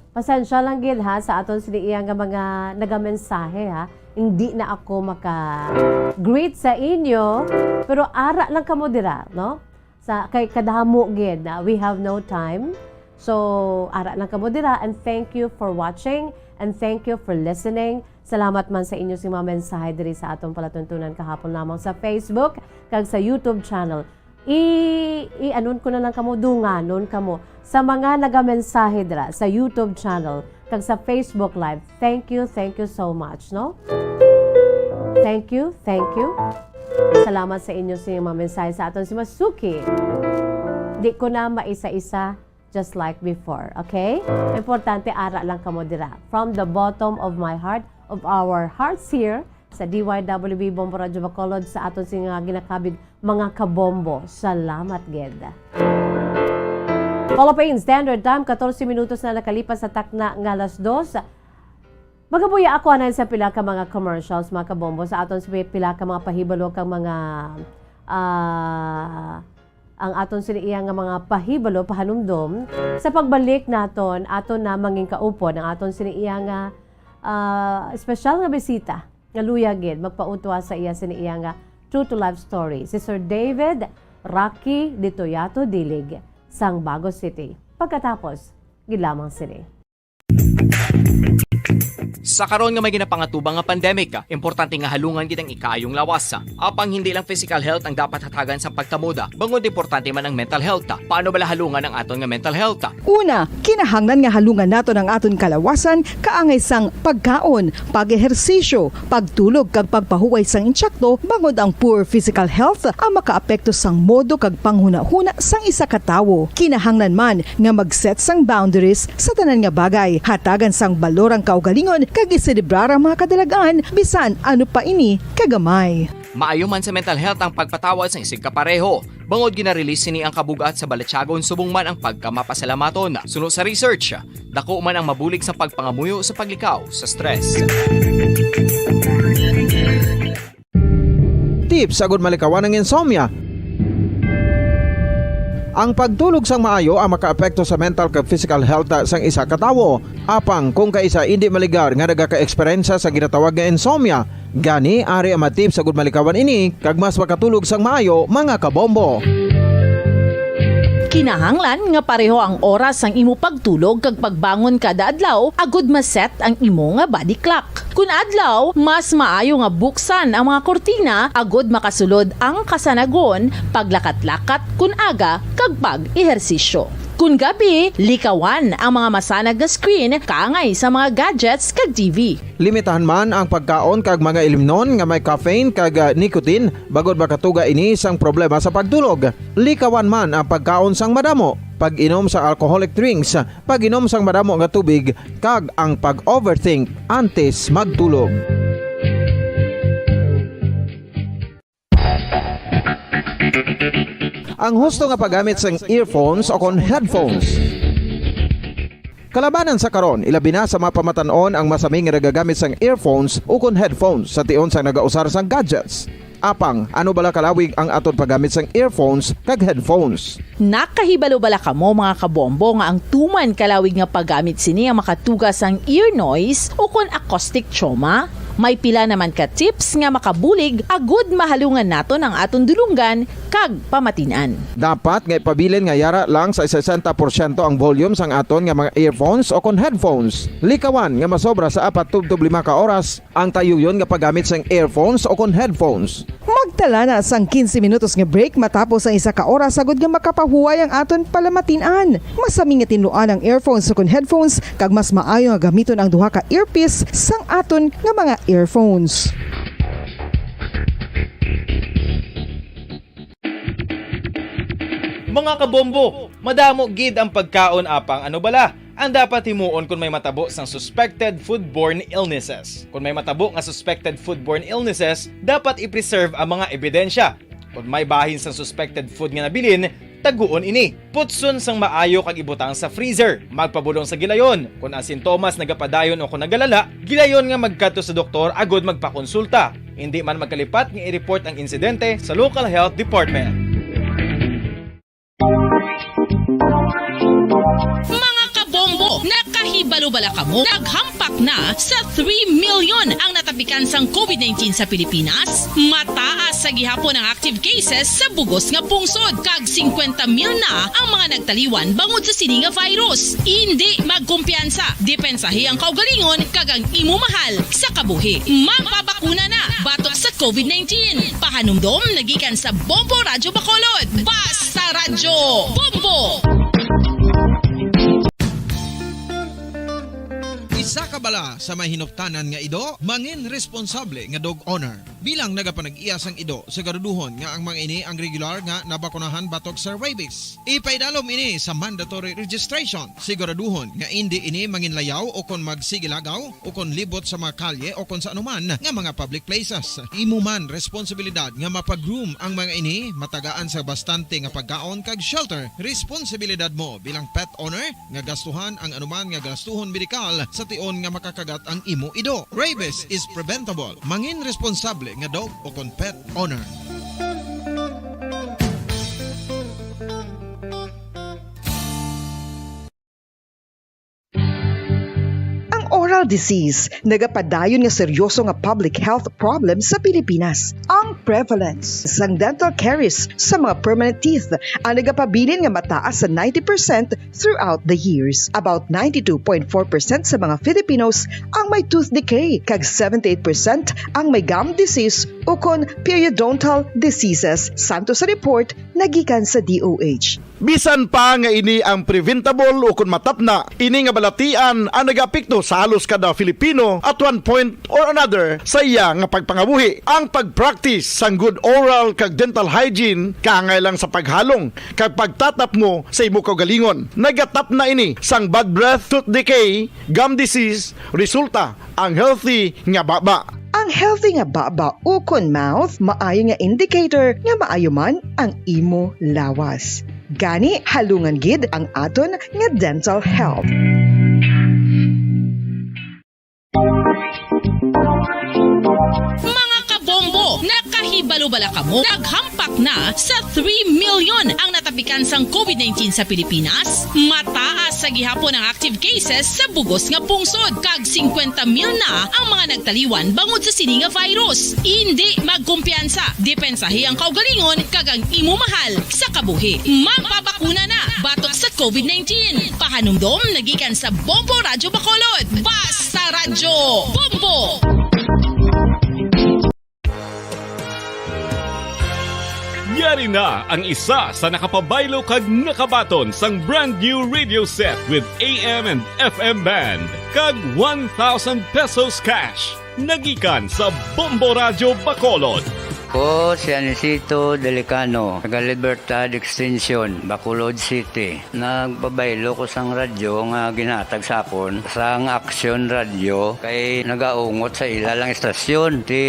Pasensya lang gid ha sa aton sini iya nga mga nagamensahe ha. Hindi na ako maka-greet sa inyo, pero ara lang kamo dira, no? Sa, kay kadamo gid na we have no time. So, ara lang kamo dira, and thank you for watching and thank you for listening. Salamat man sa inyo sing mga mensahe diri sa aton palatuntunan kahapon lamang sa Facebook kag sa YouTube channel. I, i-anon ko na lang kamo, dunganon kamo sa mga nagamensahe dira sa YouTube channel kag sa Facebook Live. Thank you, thank you so much, no? Thank you, thank you. Salamat sa inyo sa inyong mga mensahe sa aton si Masuki. Di ko na maisa-isa just like before, okay? Importante, ara lang kamo dira. From the bottom of my heart, of our hearts here, sa D Y W B Bombo Radyo Bacolod, sa aton sing nga ginakabig mga kabombo. Salamat gid. Philippine Standard Time, katorse minutos na nakalipas sa takna nga alas dos. Magabuya ako anay sa pila ka mga commercials, mga kabombo, sa aton sa pila ka mga pahibalo kag mga, ah, ang aton sini iya nga mga pahibalo, pahanumdom. Sa pagbalik naton, aton na mangin kaupod ang aton sini iya nga, ah, espesyal nga bisita nga luya gid magpautwa sa iya sini iya nga true to life story, si Sir David Rocky Ditoyato Dilig sang Bago City. Pagkatapos gid lamang sini. Sa karon nga may ginapangatubang nga pandemic, importante nga halungan gid ang ikaayong lawas. Apang hindi lang physical health ang dapat hatagan sang pagkamoda, bangod importante man ang mental health. Paano bala halungan ang aton nga mental health? Una, kinahanglan nga halungan naton ang aton kalawasan kaangay sang pagkaon, pag-ehersisyo, pagtulog kag pagpahuway sang insakto, bangod ang poor physical health ang makaapekto sang modo kag panghunahuna sang isa ka tawo. Kinahanglan man nga mag-set sang boundaries sa tanan nga bagay, hatagan sang balor ang kaugalingon kag iselebrar ang mga kadalag-an bisan ano pa ini kagamay. Maayo man sa mental health ang pagpatawad sang isigkapareho, bangod gina-release sini ang kabug-at sa balatyagon subong man ang pagkamapasalamaton. Suno sa research, dako man ang mabulig sa pagpangamuyo sa paglikaw sa stress. Tips agud malikawan ang insomnia. Ang pagtulog sang maayo ang makaapekto sa mental kag physical health sang isa ka tawo. Apang kung kaisa indi maligar nga nagaka-eksperyensya sa ginatawag nga insomnia, gani ari ang mga tips agud malikawan ini kag mas makatulog sang maayo, mga kabombo. Kinahanglan nga pareho ang oras sang imo pagtulog kag pagbangon kada adlaw agud ma-set ang imo nga body clock. Kun adlaw, mas maayo nga buksan ang mga kurtina agud makasulod ang kasanagon, paglakat-lakat kun aga, kag pag-ehersisyo. Kun gabi, likawan ang mga masanag nga screen kaangay sa mga gadgets kag T V. Limitahan man ang pagkaon kag mga ilimnon nga may caffeine kag ah, nicotine bangod makatuga ini sang problema sa pagtulog. Likawan man ang pagkaon sang madamo, pag-inom sa alcoholic drinks, pag-inom sang madamo nga tubig, kag ang pag-overthink antes magtulog. Ang husto nga paggamit sang earphones o kon headphones. Kalabanan sa karon, ilabi na sa mga pamatan-on ang masami nga nagagamit sang earphones ukon headphones sa tion sang nagausar sang gadgets. Apang, ano bala kalawig ang aton paggamit sang earphones kag headphones? Nakahibalo bala kamo, mga kabombo, nga ang tuman kalawig nga paggamit sini ang makatuga sang ear noise ukon acoustic trauma? May pila naman ka tips nga makabulig agud mahalungan naton ang aton dulonggan kag pamatin-an. Dapat nga ipabilin nga yara lang sa sesenta porsyento ang volume sang aton nga mga earphones o kon headphones. Likawan nga masobra sa apat tubtob lima ka oras ang tayuyon nga paggamit sang earphones o kon headphones. Magtala na sang quince minutos nga break matapos ang isa ka oras agud nga makapahuway ang aton palamatin-an. Masami nga tinluan ang earphones ukon headphones, kag mas maayo nga gamiton ang duha ka earpiece sang aton nga mga earphones. Mga kabombo, madamo gid ang pagkaon, apang ano bala ang dapat himuon kon may matabo sang suspected foodborne illnesses? Kon may matabo nga suspected foodborne illnesses, dapat i-preserve ang mga ebidensya. Kon may bahin sang suspected food nga nabilin, taguon ini. Putson sang maayo kag ibutang sa freezer. Magpabulong sa gilayon. Kon ang sintomas nagapadayon o kon nagalala, gilayon nga magkadto sa doktor agud magpakonsulta. Indi man magkalipat nga i-report ang insidente sa local health department. Mga kabombo, nakahibalo bala kamo? Naghampak na sa three million ang natapikan sang COVID nineteen sa Pilipinas. Mataas sa gihapon ang active cases sa bugos nga pungsod, kag singkwenta mil na ang mga nagtaliwan bangod sa sini nga virus. Indi magkumpiyansa, depensahi ang kaugalingon kag ang imo mahal sa kabuhi. Magpabakuna na batok sa COVID nineteen. Pahanumdom nagikan sa Bombo Radyo Bacolod. Basta Radyo Bombo! Isa ka bala sa may hinuptanan nga ido, mangin responsable nga dog owner. Bilang nagapanag-iya sang ido, siguraduhon nga ang mga ini ang regular nga nabakunahan batok sa rabies. Ipaidalom ini sa mandatory registration. Siguraduhon nga indi ini manginlayaw o kon magsigilagaw o kon libot sa mga kalye o kon sa anuman nga mga public places. Imo man responsibilidad nga mapag-groom ang mga ini, matagaan sa bastante nga pagkaon kag shelter. Responsibilidad mo bilang pet owner nga gastuhan ang anuman nga gastuhon medikal sa tion nga makakagat ang imo ido. Rabies is preventable. Mangin responsable nga dog o kon pet owner. Ang oral disease nagapadayon nga seryoso nga public health problem sa Pilipinas. Ang prevalence sang dental caries sa mga permanent teeth ang nagapabilin nga mataas sa ninety percent throughout the years. About ninety-two point four percent sa mga Filipinos ang may tooth decay, kag seventy-eight percent ang may gum disease ukon periodontal diseases, santo sa report nagikan sa D O H. Bisan pa nga ini ang preventable ukon matapna, ini nga balatian ang nagaapekto sa halos kada Filipino at one point or another sa iya nga pagpangabuhi. Ang pag-practice sang good oral kag dental hygiene kaangay lang sa paghalong kag pagtatapmo sa imo kaugalingon. Nagatapna ini sang bad breath, tooth decay, gum disease, resulta ang healthy nga baba. Ang healthy nga baba ukon mouth maayo nga indicator nga maayo man ang imo lawas. Gani, halungan gid ang aton nga dental health. Mga kabombo, nakahibalo bala kamo? Naghampak na sa three million ang natapikan sang covid nineteen sa Pilipinas. Mataas sa gihapon ang active cases sa bugos nga pungsod, kag singkwenta mil na ang mga nagtaliwan bangod sa sini nga virus. Indi magkumpiyansa, depensahi ang kaugalingon kag ang imo mahal sa kabuhi. Magpabakuna na batok sa covid nineteen. Pahanumdom nagikan sa Bombo Radyo Bacolod. Basta Radyo Bombo! Yari na ang isa sa nakapabaylo kag nakabaton sang brand new radio set with A M and F M band kag one thousand pesos cash. Nagikan sa Bombo Radyo Bacolod. Ko si Anisito Delicano, taga Libertad Extension, Bacolod City. Nagpabaylo ko sang radyo nga ginhatag sa akon sang Aksyon Radyo kay nagaungot sa ila lang istasyon. Ti,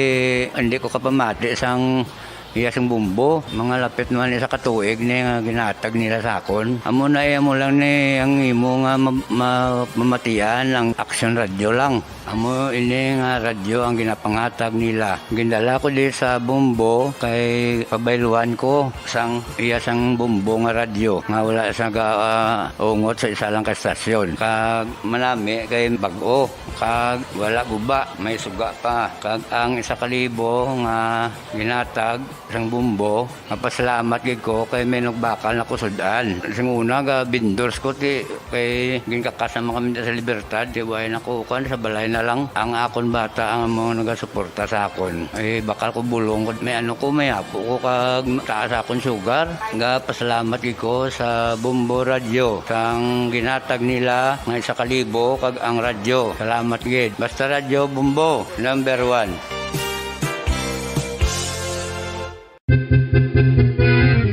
hindi ko kapamati sang iya sing bumbo. Mga lapit naman isa ka tuig ni nga ginhatag nila sa akon. Amo na, eh, amo lang ni ang imo nga ma-, ma-, mamatian ang Aksyon Radyo lang. Amo ini nga radyo ang ginapanghatag nila. Gindala ko di sa bumbo kay pabayluan ko sang iya sang bumbo nga radyo nga wala sa ga-, ah, ungot sa isa lang ka estasyon. Kag manami kay bag-o, kag wala guba, may suga pa. Kag ang isa ka libo nga ginhatag sang bumbo, mapasalamat gid ko kay may nagbakal na ko sud-an. Sing una, ga vendors ko, ti, kay ginkakas naman kami sa Libertad, ti, way na ko, kuwan, sa balay na lang. Ang akon bata ang mga nagasuporta sa akon. Eh, bakal ko bulong ko. May ano ko, may apo ko, kag taas akon sugar. Ga pasalamat gid ko sa Bombo Radyo, sang ginhatag nila nga isa ka libo, kag ang radyo. Salamat gid. Basta Radyo Bombo, number one.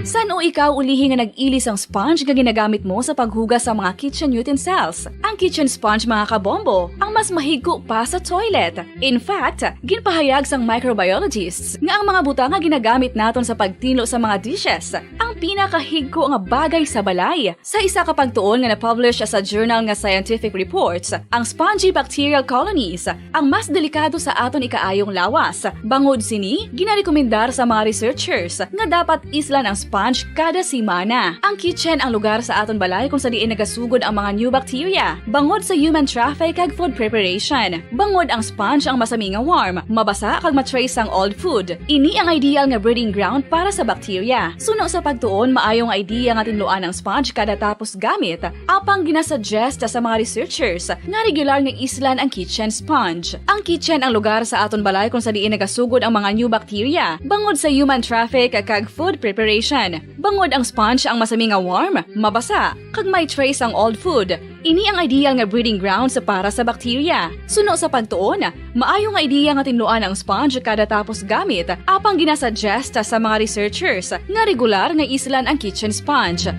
San-o ikaw ulihi nga nag-ili sang sponge nga ginagamit mo sa paghugas sa mga kitchen utensils? Ang kitchen sponge, mga kabombo, ang mas mahigko pa sa toilet. In fact, ginpahayag sang microbiologists nga ang mga butang nga ginagamit naton sa pagtinlo sa mga dishes ang pinakahigko nga bagay sa balay. Sa isa ka pagtuon nga na-publish sa journal nga Scientific Reports, ang spongy bacterial colonies ang mas delikado sa aton ikaayong lawas. Bangod sini, ginarekomendar sa mga researchers nga dapat islan ang sponge kada semana. Ang kitchen ang lugar sa aton balay kung sa diin nagasugod ang mga new bacteria, bangod sa human traffic kag food preparation. Bangod ang sponge ang masami nga warm, mabasa kag ma-trace sang old food. Ini ang ideal nga breeding ground para sa bacteria. Suno sa pagtuon, maayo nga idea nga tinluan ang sponge kada tapos gamit, apang ginasuggest sa mga researchers nga regular nga islan ang kitchen sponge. Ang kitchen ang lugar sa aton balay kung sa diin nagasugod ang mga new bacteria, bangod sa human traffic kag food preparation. Tungod ang sponge ang masami nga warm, mabasa, kag may trace ang old food. Ini ang ideal nga breeding grounds para sa bakterya. Suno sa pagtuon, maayo nga ideya nga tinluan ang sponge kada tapos gamit, apang ginasuggest sa mga researchers nga regular nga islan ang kitchen sponge.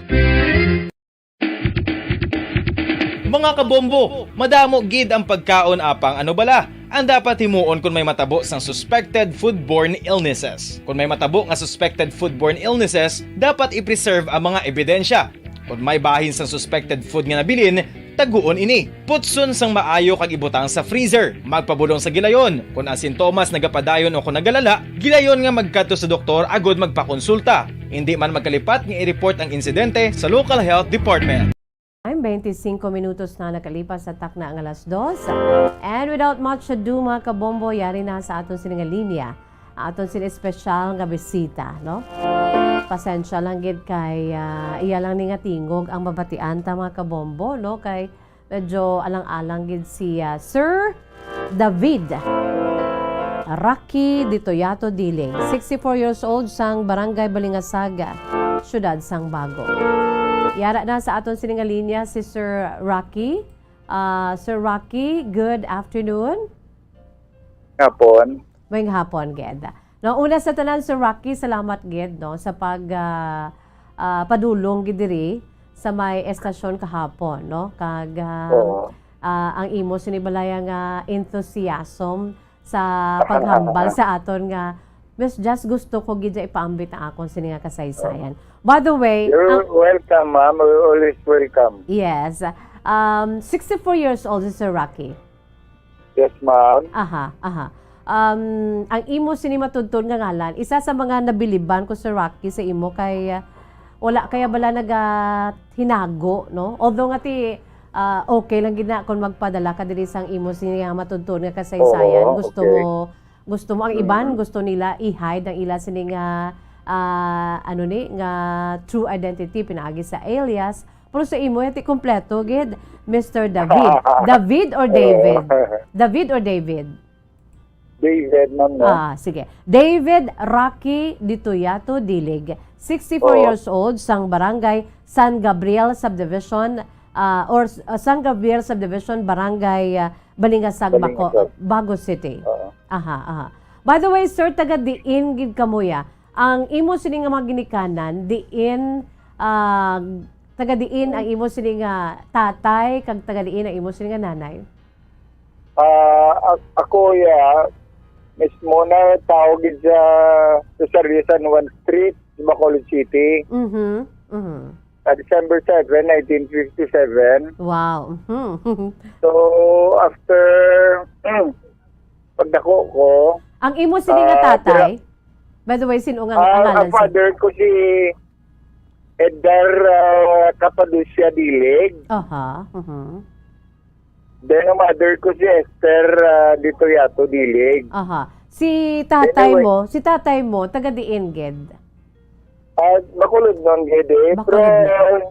Mga kabombo, madamo gid ang pagkaon apang ano bala ang dapat himuon kung may matabo sang suspected foodborne illnesses. Kung may matabo nga suspected foodborne illnesses, dapat i-preserve ang mga ebidensya. Kung may bahin sang suspected food nga nabilin, taguon ini. Putson sang maayo kag ibutang sa freezer. Magpabulong sa gilayon. Kung ang sintomas nagapadayon o kung nagalala, gilayon nga magkadto sa doktor agud magpakonsulta. Hindi man magkalipat nga i-report ang insidente sa local health department. Time, twenty-five minutos na nakalipas sa takna nga alas dos. And without much ado, mga kabombo, yari na sa aton sini nga linya ang aton sini espesyal nga bisita, no? Pasensya lang gid kay ah, iya lang ni nga tingog ang mabatian ta, mga kabombo, no? Kay medyo alang-alang gid si ah, Sir David Rocky Ditoyato Diling, sixty-four years old, sang Barangay Balingasag, Siyudad sang Bago. Yara na sa aton sini nga linya si Sir Rocky. Ah, Sir Rocky, good afternoon. Hapon. Maayong hapon gid. No, una sa tanan, Sir Rocky, salamat gid, no, sa pag ah, ah, padulong gid diri sa may estasyon kahapon, no? Kag ah, Oo. ah, ang imo sini balaya nga enthusiasm sa paghambal sa aton nga, Miss Jazz, gusto ko gid nga ipaambit ang akon sini nga kasaysayan. By the way, You're ang, welcome, ma'am. You're always welcome. yes, um, sixty-four years old si Sir Rocky. Yes, ma'am. Aha, aha. Um, ang imo sini matudton nga ngalan, isa sa mga nabiliban ko, Sir Rocky, sa imo kay ah, wala kaya bala naga hinago, no? Although nga ti ah, okay lang gid na kung magpadala ka diri sang imo sini nga matudton nga kasaysayan. Oo, Gusto okay. mo gusto mo ang iban, Mm. gusto nila i-hide ang ila sini nga ah, ano ni nga true identity pinaagi sa alias. Pero sa imo ti kompleto gid, Mister David. David or David? Oo. David or David? David, ma'am, no? Ah, sige. David Rocky Ditoyato Dilig, sixty-four Oo. years old, sang Barangay San Gabriel Subdivision, ah, or uh, San Gabriel Subdivision, Barangay ah, Balingasag, Baco, Balingasag. Bago City. Oo. Aha, aha. By the way, sir, taga diin gid kamo ya? Ang imo sini nga mga ginikanan, diin, ah, taga diin ang imo sini nga tatay, kag taga diin ang imo sini nga nanay? Ah, a- ako, ya, mismo na tao gid sa Rosario San Juan Street, Bacolod City, Mhm. Mhm. sa December seven, nineteen fifty-seven. Wow. Mhm. So, after pagdako ko, Ang imo sini nga Ah, tatay? By the way, sino nga ah, ang ang ngalan sa father ko si Edgar ah, Capadocia Dilig. Aha. Mhm. Then, ang mother ko si Esther ah, Ditoyato Dilig. Aha. Si tatay Anyway. mo, si tatay mo taga diin gid? Ah, Bacolod noon, gid eh. Pero, Bacolod.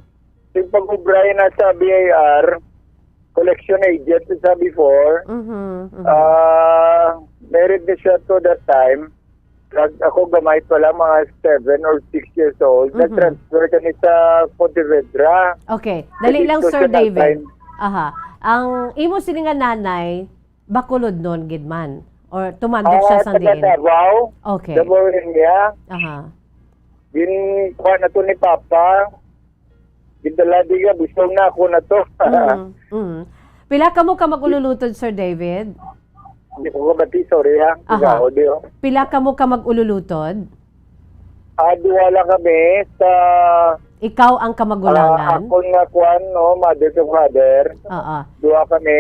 Yung pag-ubray na sa B I R, collection agent sa before, Mhm. Mhm. ah, married na siya to that time. Kag ako gamay pa lang, mga seven or six years old. Mhm. Nag-transfer kami sa Pontevedra. Okay. Dali lang, Dito Sir siya that David. time. Aha. Ang imo sini nga nanay, Bacolod noon gid man? Or tumandok siya Ah, sang taga diin? Davao. Okay. Davao area. Aha. Gin, kuha na to ni Papa. Gindala di nga, gusto na ako na to. Mm, mm. Pila kamo ka mag-ululutod, Sir David? Hindi ko kabati, sorry ha. Aha. Ikaw, di oh. Pila kamo ka mag-ululutod? Ah, duha lang kami sa Ikaw ang ah, kamagulangan? ako nga kwan, no, mother to father. Oo. Duha kami.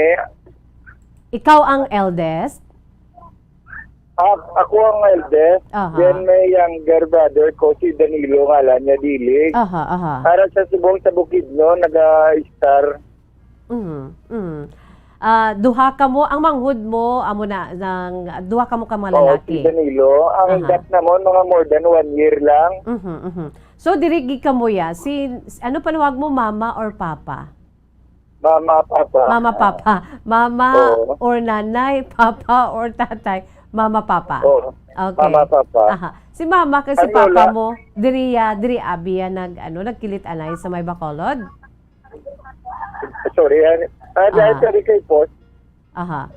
Ikaw ang eldest? Ah, ako ang eldest. Aha. Then may younger brother ko, si Danilo, ngalan niya, Dilig. Aha, aha. Para sa subong sa Bukidnon, naga-star. Mm, mm. Ah, duha kamo, ang manghod mo, amo na, nang, duha kamo ka mga Oh, lalaki? Si Danilo. Ang Aha. gap namon, mga more than one year lang. Mhm, mhm. So, diri gid kamo ya, si, ano panawag mo, mama or papa? Mama, papa. Mama, papa. Mama Oo. or nanay, papa or tatay. Mama, papa. Oo. Okay. Mama, papa. Aha. Si mama kag si Ang papa lola. mo, diri, ah, diri abi ya nag, ano, nagkilit-anay sa may Bacolod? Sorry, ah, ah, Ah. sorry kay boss. Aha.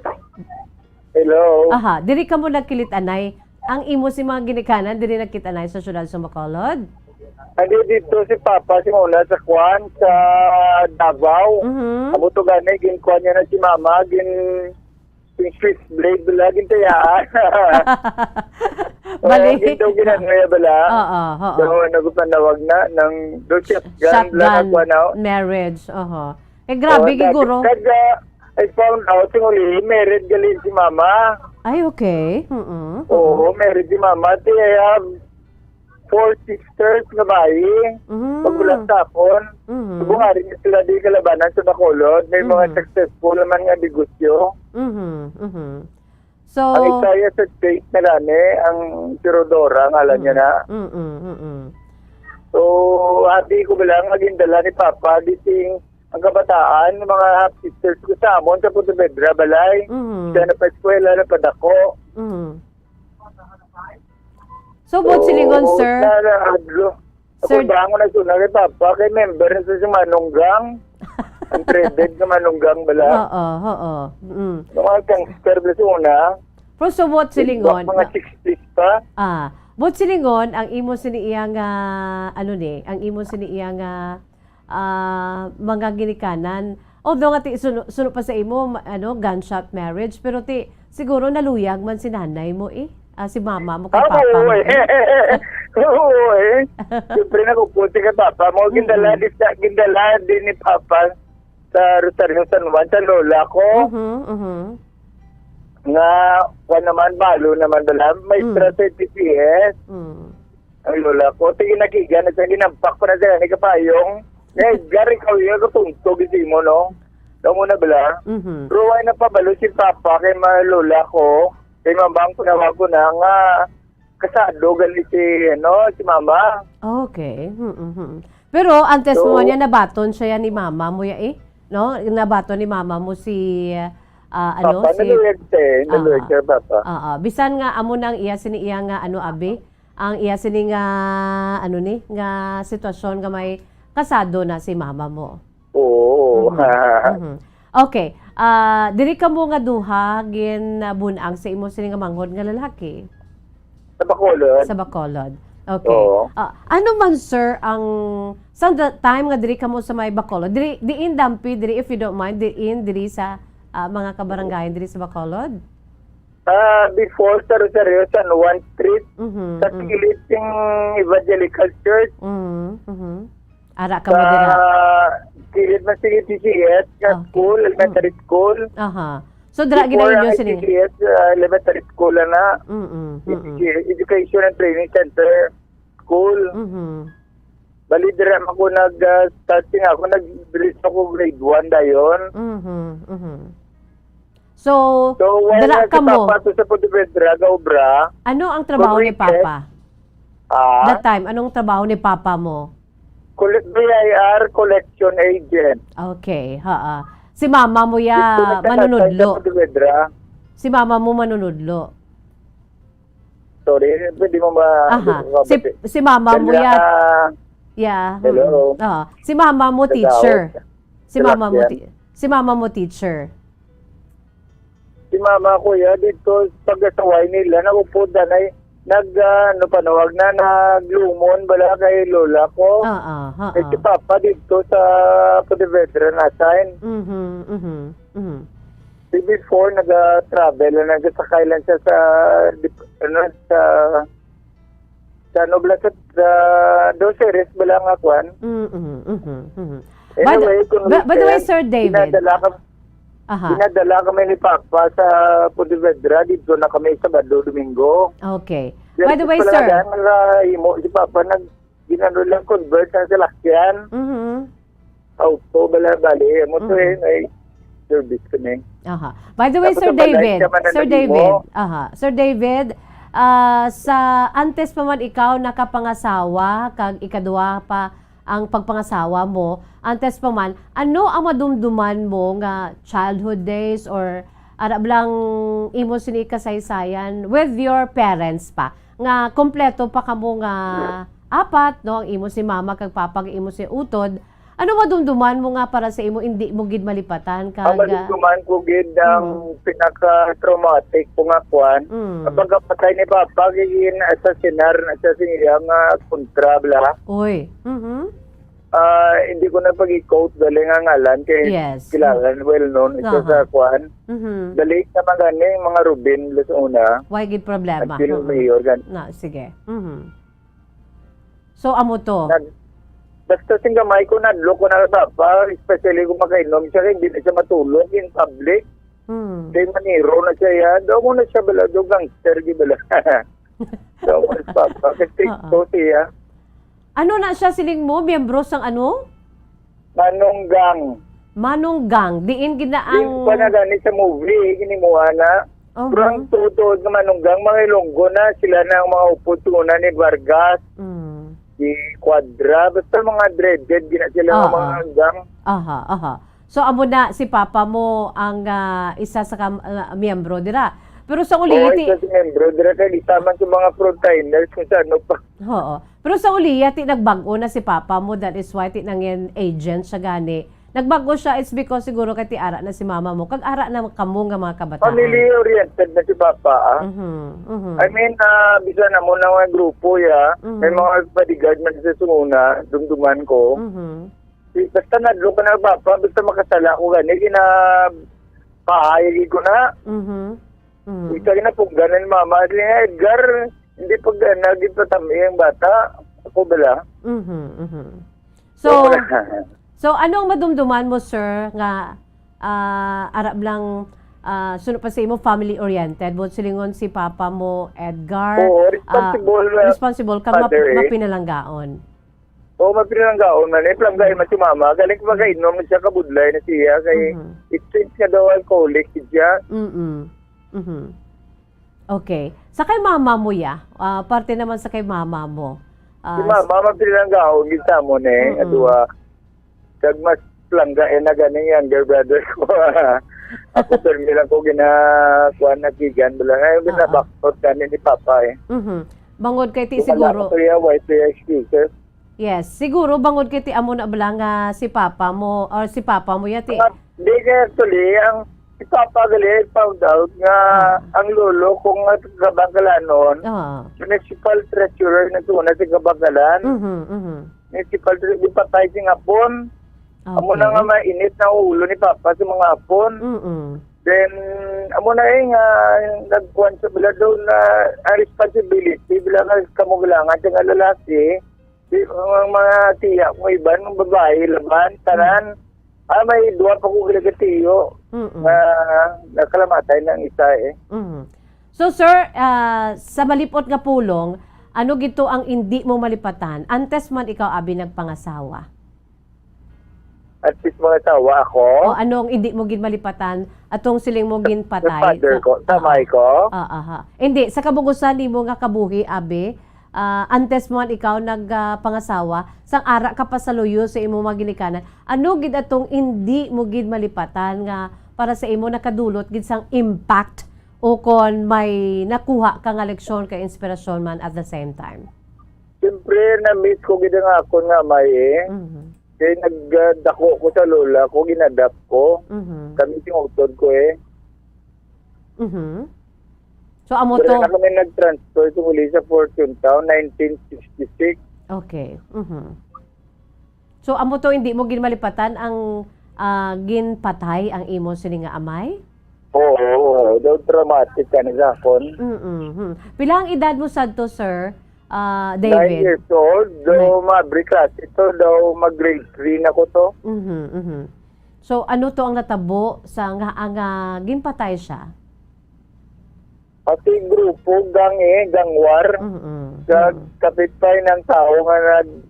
Hello. Aha, diri kamo nagkilit-anay. Ang imo si mga ginikanan diri nagkit-anay sa siyudad sa Bacolod? Andi dito si Papa simuna sa kwan, sa Davao. Mhm. Amo to gani, ginkuan niya na si Mama, gin, gin switchblade bala, gintayaan. Bali. Oo, gindaw ginano niya bala. Oo, oo. So, ano ko panawag na, ng do shotgun, Shotgun bala, kuwan, oh. marriage, oho. Eh, grabe, Oo, dati, giguro. Kag, ah, I found out, sing uli, married gali si Mama. Ay, okay. Mm-mm. Oo, married si Mama. Ti, I have four sisters nga bayi. Mhm. Pag-ulat sa akon. Mhm. Subong ari na sila di kalabanan sa Bacolod. May mga Mhm. successful naman nga negosyo. Mhm, mhm. So Ang isa ya sa state na gani, ang Tirodora, ngalan niya Mm. na. Mm-mm, mm-mm. So, happy ko ba lang nga gindala ni Papa, di sing ang kabataan, mga half sisters ko sa amon sa Pontevedra, balay. Mhm. Siya na pa eskwela, na padako. Mhm. So, buot silingon, sir? Na, na, adlo. Sir, Ako ba ang nagsunod kay Papa, kay member na sa, sa Manunggang. Ang threaded nga Manunggang bala. Oo, oo. Mm. Yung mga gangster bala sa una. Pero so, buot silingon, Mga na sixties pa. Ah, buot silingon, ang imo sini iya nga, ano ni, ang imo sini iya nga, ah, mga ginikanan. Although nga ti-, suno, suno pa sa imo, ma-, ano, gunshot marriage, pero ti, siguro naluyag man si nanay mo eh. Ah, si mama mo kay Ah, papa oo mo eh. eh. Oo eh. Siyempre, nakukuti kay papa mo. Gindala, Mm-mm. di sa, gindala din ni papa sa Rosario San Juan, sa lola ko. Mhm, mhm. Nga, kuwan naman, balo naman bala. Maestra Mm. sa T P S. Mm. Ang lola ko, sige, nakiga na siya, ginampak pa na siya ni kapayong. Nga, gari ka, yung katuntog, isi mo, no? Daw mo na bala? Mhm. Pero wala na pabalo si papa kay mga lola ko, kay mama ang panawag ko na nga, kasado gali si, ano, si mama. Okay. Mm-hmm. Pero antes mo So, niya, nabaton siya yan ni mama mo ya eh? No? Nabaton ni mama mo si, ah, ano, Papa, si naluyag siya eh. Naluyag Ah. siya, Papa. Ah, ah. Bisan nga amo nang iya, sini iya nga, ano, abi? Ang iya sini nga, ano ni, nga sitwasyon nga may kasado na si mama mo. Oo. Mhm. Mhm. Okay. Ah, diri kamo nga duha ginabun-ang sa imo sini nga manghod nga lalaki? Sa Bacolod. Sa Bacolod. Okay. Oo. Ah, ano man, sir, ang, sa the time nga diri kamo sa may Bacolod, diri, diin dampi, diri, if you don't mind, diin, diri sa, ah, mga kabarangayan, diri sa Bacolod? Ah, before sa Rosario, San Juan Street, Mhm, sa mhm. kilid sing Evangelical Church. Mhm, mhm. Ara ka mo dira. Sa kilid man sing T C S nga Okay. school, elementary Mm. school. Aha. So, dira Before ginainyo ang sini? T C S, ah, elementary school na. Mm-mm, mm-mm. Educa-, Education and Training Center School. Mhm. Bali, dira man ko nag, ah, start sing ako, nag-, diri ako grade one dayon. Mhm, mhm. So, So, wala dira na si kamo. Papa to sa Pontevedra, gaobra. Ano ang trabaho Good ni weekend. Papa? Ah? That time, anong trabaho ni Papa mo? Collect-, B I R collection agent. Okay, haa. Si mama mo ya Dito nagtatatay sa manunudlo. Pontevedra. Si mama mo manunudlo. Sorry, pwede mo ba Aha. Si, si mama mo Kanya ya, ya, Hello? mm. Ah, si mama mo Nag-aaway teacher. ka. Si mama mo Tilapia. ti-, si mama mo teacher. Si mama ko ya, dito, pag-asaway nila, naupod na, nag, ah, ano, panawag na, naglumon bala kay lola ko. Ah, ah, ah, Eh, si ah. Papa dito sa Pontevedra na-assign. Mhm, mhm, mhm. Si before, naga-travel lang, nagasakay lang siya sa, dip-, ano, sa, sa, ano, bala, sa, sa Dos Series bala nga, kwan. Mm, mhm, mhm, mhm. By the, Anyway, kung by, by the way, weekend, Sir David. pinadala ka-, Aha. pinadala kami ni Papa sa Pontevedra, dito na kami Sabado, Domingo. Okay. By the way, Sir. Pala, nahimo si Papa, nag-, ginano lang, convert ang salakyan. Mhm. Auto, bala, bali. Amo to Mhm. eh, may service kami. Aha. By the way, Tapos Sir nabalay David, siya man ang Sir nahimo. David, aha. Sir David, ah, sa antes pa man ikaw nakapangasawa, kag ikaduha pa ang pagpangasawa mo, antes pa man, ano ang madumduman mo nga childhood days or ara blang imo sini kasaysayan with your parents pa? nga kompleto pa kamo nga apat, no? Ang imo si mama kag papa, ang imo si utod. Ano madumduman mo nga para sa imo hindi mo gid malipatan? Ang kag, ah, madumduman ko gid ang, mm, pinaka-traumatic ko nga kwan, mm, ang pagkapatay ni Papa, gin-assassinar na siya sa iya nga kontra, bala. Oy. Mhm. Ah, hindi ko na pag-i-quote gali nga ngalan kay, yes, kilala, well known ito, aha, sa kwan. Mhm. Dali na man gani ang mga Rubin, bala, sa una. Why gid problema? Until, mhm, mayor gan- Na, sige. Mhm. So, amo to. Nag-, basta sing gamay ko, nadlok ko na sa pa, especially kung makainom siya, kay hindi na siya matulog in public. Hmm. Kay maniro na siya, ya. Daw mo na siya bala, daw gangster, di bala. Daw mo na sa pa, kay stricto, oo, siya. Ano na siya, siling mo? Miyembro sang ano? Manunggang. Manunggang. Diin gid na ang, yung pa na gani sa movie, ginimuha na. Uh-huh. Pero ang tuod-tuod nga Manunggang, mga Ilonggo na, sila na ang mga upod tuna ni Vargas, mm, ni Cuadra, basta mga dreaded, gina sila nga, ah, mga gang. Aha, aha. So, amo na si papa mo ang, ah, isa sa kam-, ah, miyembro dira. Pero sa uli, oo, ti- isa si miyembro dira, kay di sa man sa mga frontliners, kung sa ano pa. Oo. Pero sa uliya, ti nagbag-o na si papa mo, that is why ti nangin agent siya gani. Nagbag-o siya, it's because siguro kay ti ara na si mama mo, kag ara na kamo nga mga kabataan. Family-oriented na si papa, ah. Mhm, mhm. I mean, ah, bisan na mo na nga grupo, ya, mhm, may mga bodyguard man sa suna, dumduman ko. Mhm. Si, basta nadlo ka na, papa, basta makasala ko gani, gina-, paayag ko na. Mhm. Mm. Isa na pong ganan, mama. Adli nga, Edgar, hindi pag, ah, naging patami ang bata. Ako bala. Mhm, mhm. So, so, ano ang madumduman mo, sir, nga, ah, arab lang, ah, suno pa sa imo, family-oriented? Buot silingon si papa mo, Edgar, oo, ah, responsible, ah, responsible ka, map-, father, eh, mapinalanggaon. Oo, mapinalanggaon man. Eh, palanggain man si mama. Galing ko magkainom na siya, kabudlay na siya. Kay, mhm, it seems nga daw alcoholic siya. Mm-mm. Mhm. Okay. Sa kay mama mo, ya? Ah, parte naman sa kay mama mo. Ah, si mama, mapinalanggaon, gid sa amon, eh. Mm-mm. Adwa. Kag mas palangga, eh, na ganing younger brother ko. Ako, permi lang ko gina-, kuwan, nagigan, bala. Ay, ah, ah, ginabaktot kami ni papa, eh. Mhm. Bangod kay ti siguro. Wala ko to, ya, why to, ya, excuses? Yes, siguro bangod kay ti amo na bala nga si papa mo, or si papa mo ya ti. Mga, di kay actually, ang si papa gali found out nga, ah, ang lolo ko nga taga Bangkalanon, ah, municipal treasurer na tuna sa Bangkalan. Mhm, mhm. Municipal treasurer, di patay sing hapon. Amo na, okay, nga mainit na ulo ni papa sa mga hapon. Mm-mm. Then, amo na, eh, nga nagkuhan sa bala daw na ang responsibility, bala nga kamo kailangan sa nga lalaki, Di, ang mga tiya ko iban, mga babae laban, tanan. Mm. Ah, may duha pa ko ginagatiyo, mm-mm, nga nakalamatay na ang isa, eh. Mm. So, sir, ah, sa malipot nga pulong, ano gito ang indi mo malipatan antes man ikaw abi nagpangasawa? At least mga asawa ako. O, ano ang indi mo gid malipatan atong siling mo ginpatay? Sa father ko, sa amay ko? Ah, aha. Hindi, sa kabug-usan nimo nga kabuhi, abi, ah, antes mo man ikaw nag, ah, pangasawa, sang ara ka pa sa luyo sa imo mga ginikanan, ano gid atong indi mo gid malipatan nga para sa imo nakadulot gid sang impact o kon may nakuha ka nga leksyon ka inspirasyon man at the same time? Siyempre, na-miss ko gid ang akon nga amay, eh. Mhm. Kay nag-, ah, dako ko sa lola ko, ginadapt ko. Mhm. Kami sing utod ko, eh. Mhm. So, amo to. Dira na kami nag-transfer sumuli sa Fortune Town, nineteen sixty-six. Okay. Mhm. So, amo to, hindi mo ginmalipatan ang, ah, ginpatay ang imo sini nga amay? Oo, oo. Daw traumatic ka na sa akon. Mm-mm. Hmm. Pila ang edad mo sadto, sir? Ah, David? Nine years old, daw, nine. Maabri klase to, daw mag-grade three na ko to. Mhm, mhm. So, ano to ang natabo sa nga, nga ginpatay siya? Pati grupo, gang, eh, gang war. Mm-mm. Sa, mm, kapit pa yun ang tao nga nag-,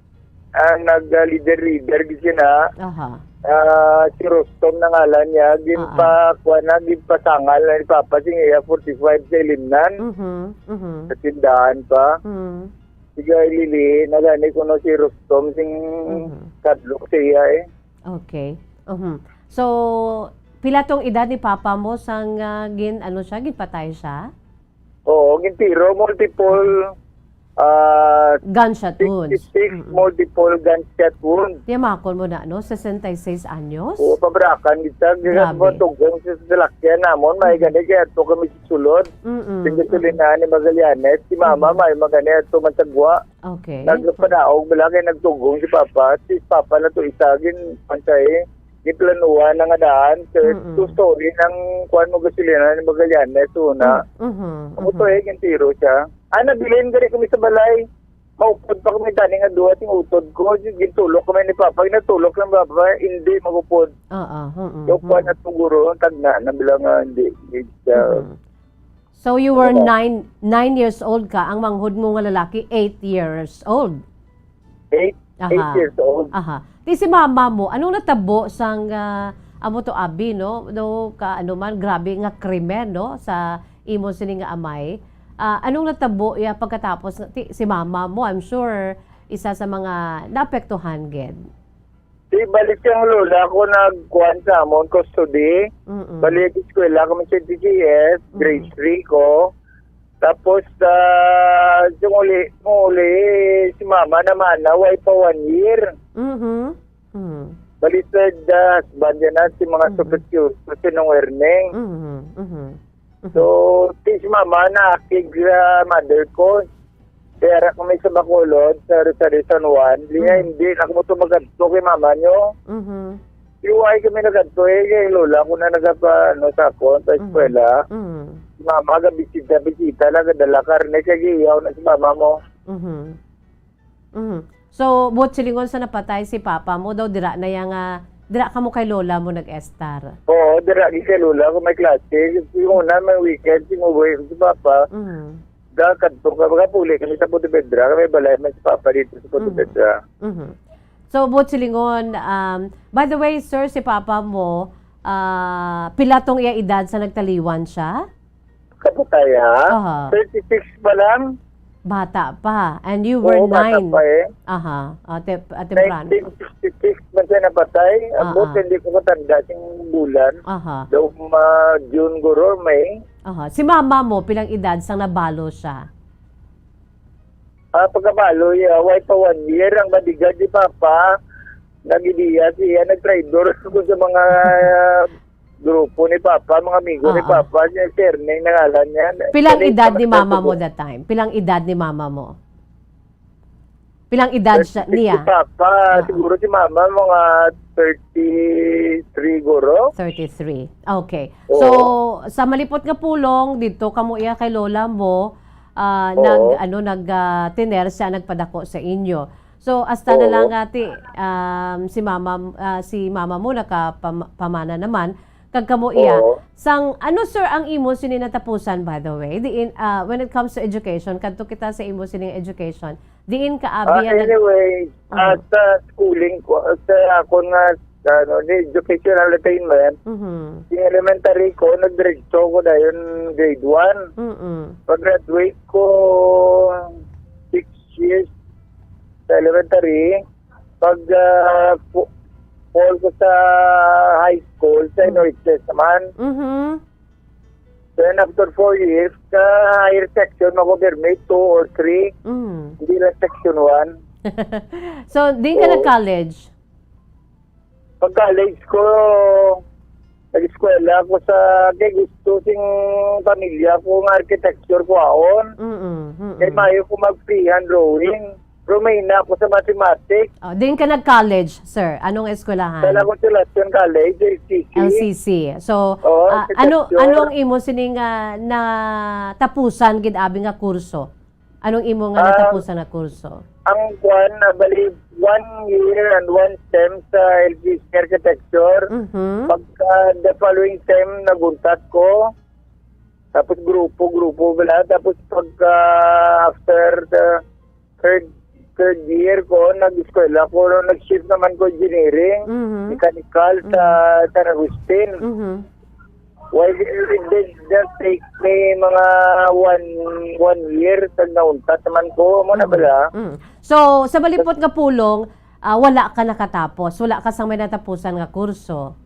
ang nag-, ah, leader-leader, gid sina. Aha. Ah, si Rustom na ngalan niya, ah, ah, ginpakuha na, ginpasangal na ni Papa sing iya forty-five sa Ilimnan. Mhm, mhm. Sa tindahan pa. Mhm. Sige, Lili, nagani kuno si Rustom sing, mhm, kadlok sa iya, eh. Okay. Mhm. So, pila tong edad ni Papa mo sang, ah, gin-, ano siya, ginpatay siya? Oo, Gintiro, multiple, ah, Gunshot wounds. sixty-six Mm-mm. multiple gunshot wound. Tiyamakon mo na, no? Sesenta y seis anyos? Oo, pabrakan kita. Grabe. Ginatugong sa salakyan namon, may Mm. gani kaya to kami sa sulod. Mm-mm. Sa gasolinahan ni Magallanes, si mama, Mm-mm. may magani ato man sa gwa. Okay. Nagpadaog bala kay nagtugong si Papa. Si Papa na to isa, gin-, pantay, giplanuhan na nga daan. So, Mm-mm. two story ng kuwan mo gasolina ni Magallanes, una. Mm, mhm, Ako to mhm. eh, gintiro siya. Ah, nabilin gani kami sa balay. Maupod pa kami tani nga duha sing utod ko. Gintulok kami ni Papa. Ginatulok lang Papa, hindi magupod. Oo, mm, Yung kuwan mm. na tuguro, ang tagna, na bilang nga hindi, hindi siya. Mhm. So, you were Ano ba? nine, nine years old ka, ang manghod mo nga lalaki, eight years old. Eight, Aha. eight years old. Aha. Ti si mama mo, anong natabo sang, ah, amo to, abi, no? Do ka, ano man, grabe nga krimen, no? Sa imo sini nga amay. Ah, anong natabo iya pagkatapos nga, ti, si mama mo, I'm sure, isa sa mga naapektuhan gid. Di balik ang lola ko nagkuhan sa amon, custody. Mm-mm. Balik eskwela kami sa T G S, Mm-mm. grade three ko. Tapos, ah, yung uli, yung uli, si mama naman na, way pa one year. Mm-hmm. Mm. Balik sa the husband yan na, si mga Mm-hmm. super cute, si Nong Erning. Mm-hmm. Mm-hmm. Mm-hmm. So, ti si mama na akig, ah, mother ko. Kaya ra kami sa Bacolod, sa Rosario San Juan. Di nga, Mhm. hindi na kamo to magadto kay mama nyo. Mhm. Iway kami nagadto eh, kay lola ko na nagapa, ano, sa akon, sa Mhm. eskwela. Mhm. Si mama, gabisita-bisita lang, gadala karne, kay giiyaw na si mama mo. Mhm. Mhm. So, buot silingon sa napatay si papa mo, daw dira na yang, ah, dira kamo kay lola mo nag-estar? Oo, dira gi kay lola ko may klase. Yung una, may weekend, si Muboy, si papa. Mhm. Ga kadto ka, magapuli kami sa Pontevedra, kami balay man si Papa dito sa Mhm. Pontevedra. Mhm. So, buot silingon, um, by the way, sir, si Papa mo, ah, pila tong iya edad sa nagtaliwan siya? Kapatay, ha? Aha. Thirty-six pa lang. Bata pa. And you were Oo, bata nine. pa eh. Aha. Ah, te-, ah, temprano. Nineteen sixty-six man siya napatay. Abot, Ah, ah. hindi ko matanda sing bulan. Aha. Daw, ah, June guro, May. Aha. Si mama mo, pilang edad sang nabalo siya? Ah, pagkabalo, iya, way pa one year, ang bodyguard ni Papa, nag-ideya siya, nag-traitor ko sa mga grupo ni Papa, mga amigo ni Ah, ah. Papa, si Erning nangalan niya. Pilang Kani edad ni mama mo Papa that time? Pilang edad ni mama mo? Pilang edad siya, Thirty-six niya? si Papa. Ah, ah. Siguro si Mama, mga thirty-three guro. Thirty-three. Okay. Oo. So, sa malipot nga pulong, dito kamo iya kay lola mo, ah, Oo. nag-, ano, nag, ah, tiner siya, nagpadako sa inyo. So, hasta na Oo. lang, ate, um, si mama, ah, si mama mo nakapam-, pamana naman. Kag kamo iya. Oo. Sang, ano, sir, ang imo sini natapusan, by the way? Diin, ah, when it comes to education, kadto kita sa imo sining education. Diin ka, Ah, abi, ang nag- anyway, Mhm. ah, sa schooling ko, sa akon nga, ano, ni educational attainment, Mhm. yung elementary ko, nagdiretso ko dayon grade one. Mm-mm. Pag-graduate ko, six years sa elementary, Pag, ah, fu-, fall ko sa high school, sa Mm. N O H S naman. Mhm. Then after four years, sa higher section, mako permit two or three. Mm. Hindi lang section one. So, di ka Oo. nag-college? Pag college ko, nag-eskwela ko sa, kay gusto sing pamilya ko nga architecture ko aon. Mm-mm, mm-mm. Kay mayo ko mag-freehand drawing. Pero may ina ako sa mathematics. Oh, diin ka nag-college, sir? Anong eskwelahan? Sa La Consolacion College, L C C. L C C. So, Oo, ah, ano, architecture. ano ang imo sining, ah, natapusan gid abi nga kurso? Anong imo nga Ah, natapusan nga kurso? Ang kwan, na bali, one year and one sem sa L C C architecture. Mhm. Pagka the following sem, naguntat ko. Tapos grupo, grupo bala. Tapos pagka after the third, third year ko, nag-eskwela ko, nag-shift naman ko engineering, Mhm. mechanical sa Mhm. San Agustin. Mhm. Why, it did just take me mga one, one year, tag nauntat naman ko, mo na Mhm. bala. Mhm. So, sa malipot nga pulong, ah, wala ka nakatapos, wala ka sang may natapusan nga kurso?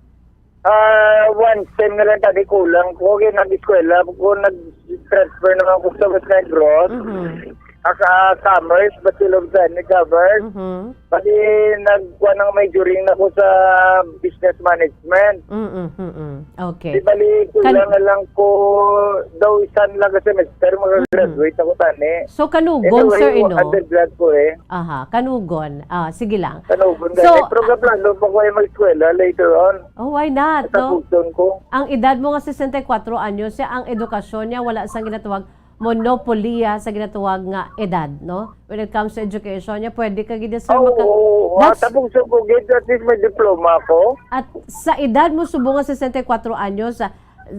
Ah, one sem na lang tani kulang ko. Kaya nag-eskwela ko, nag-, transfer naman ko sa West Negros. Mhm. Aka Commerce, Bachelor of Science in Commerce. Mhm. Bali, nagkuha ng majoring na ko sa business management. Mm-mm, mm-mm. Okay. Di bali, Kan- kulang na lang ko daw isan lang ka semester, makagraduate ako tani. So, kanugon, Anyway, sir, ino? undergrad ko eh. Aha, kanugon. Ah, sige lang. Kanugon So, gani. Pero kaplano pa ko ay mag-eskwela later on. Oh, why not, no? Katapusan ko. Ang edad mo nga sesenta y cuatro anyos, siya, ang edukasyon niya, wala sang ginatawag monopoliya sa ginatawag nga edad, no? When it comes to education niya, pwede ka gid, sir, Oo, maka-, oo, oo. that's Tapos sa Bukid, at least may diploma ako. At sa edad mo, subong nga sesenta y cuatro anyos, ah,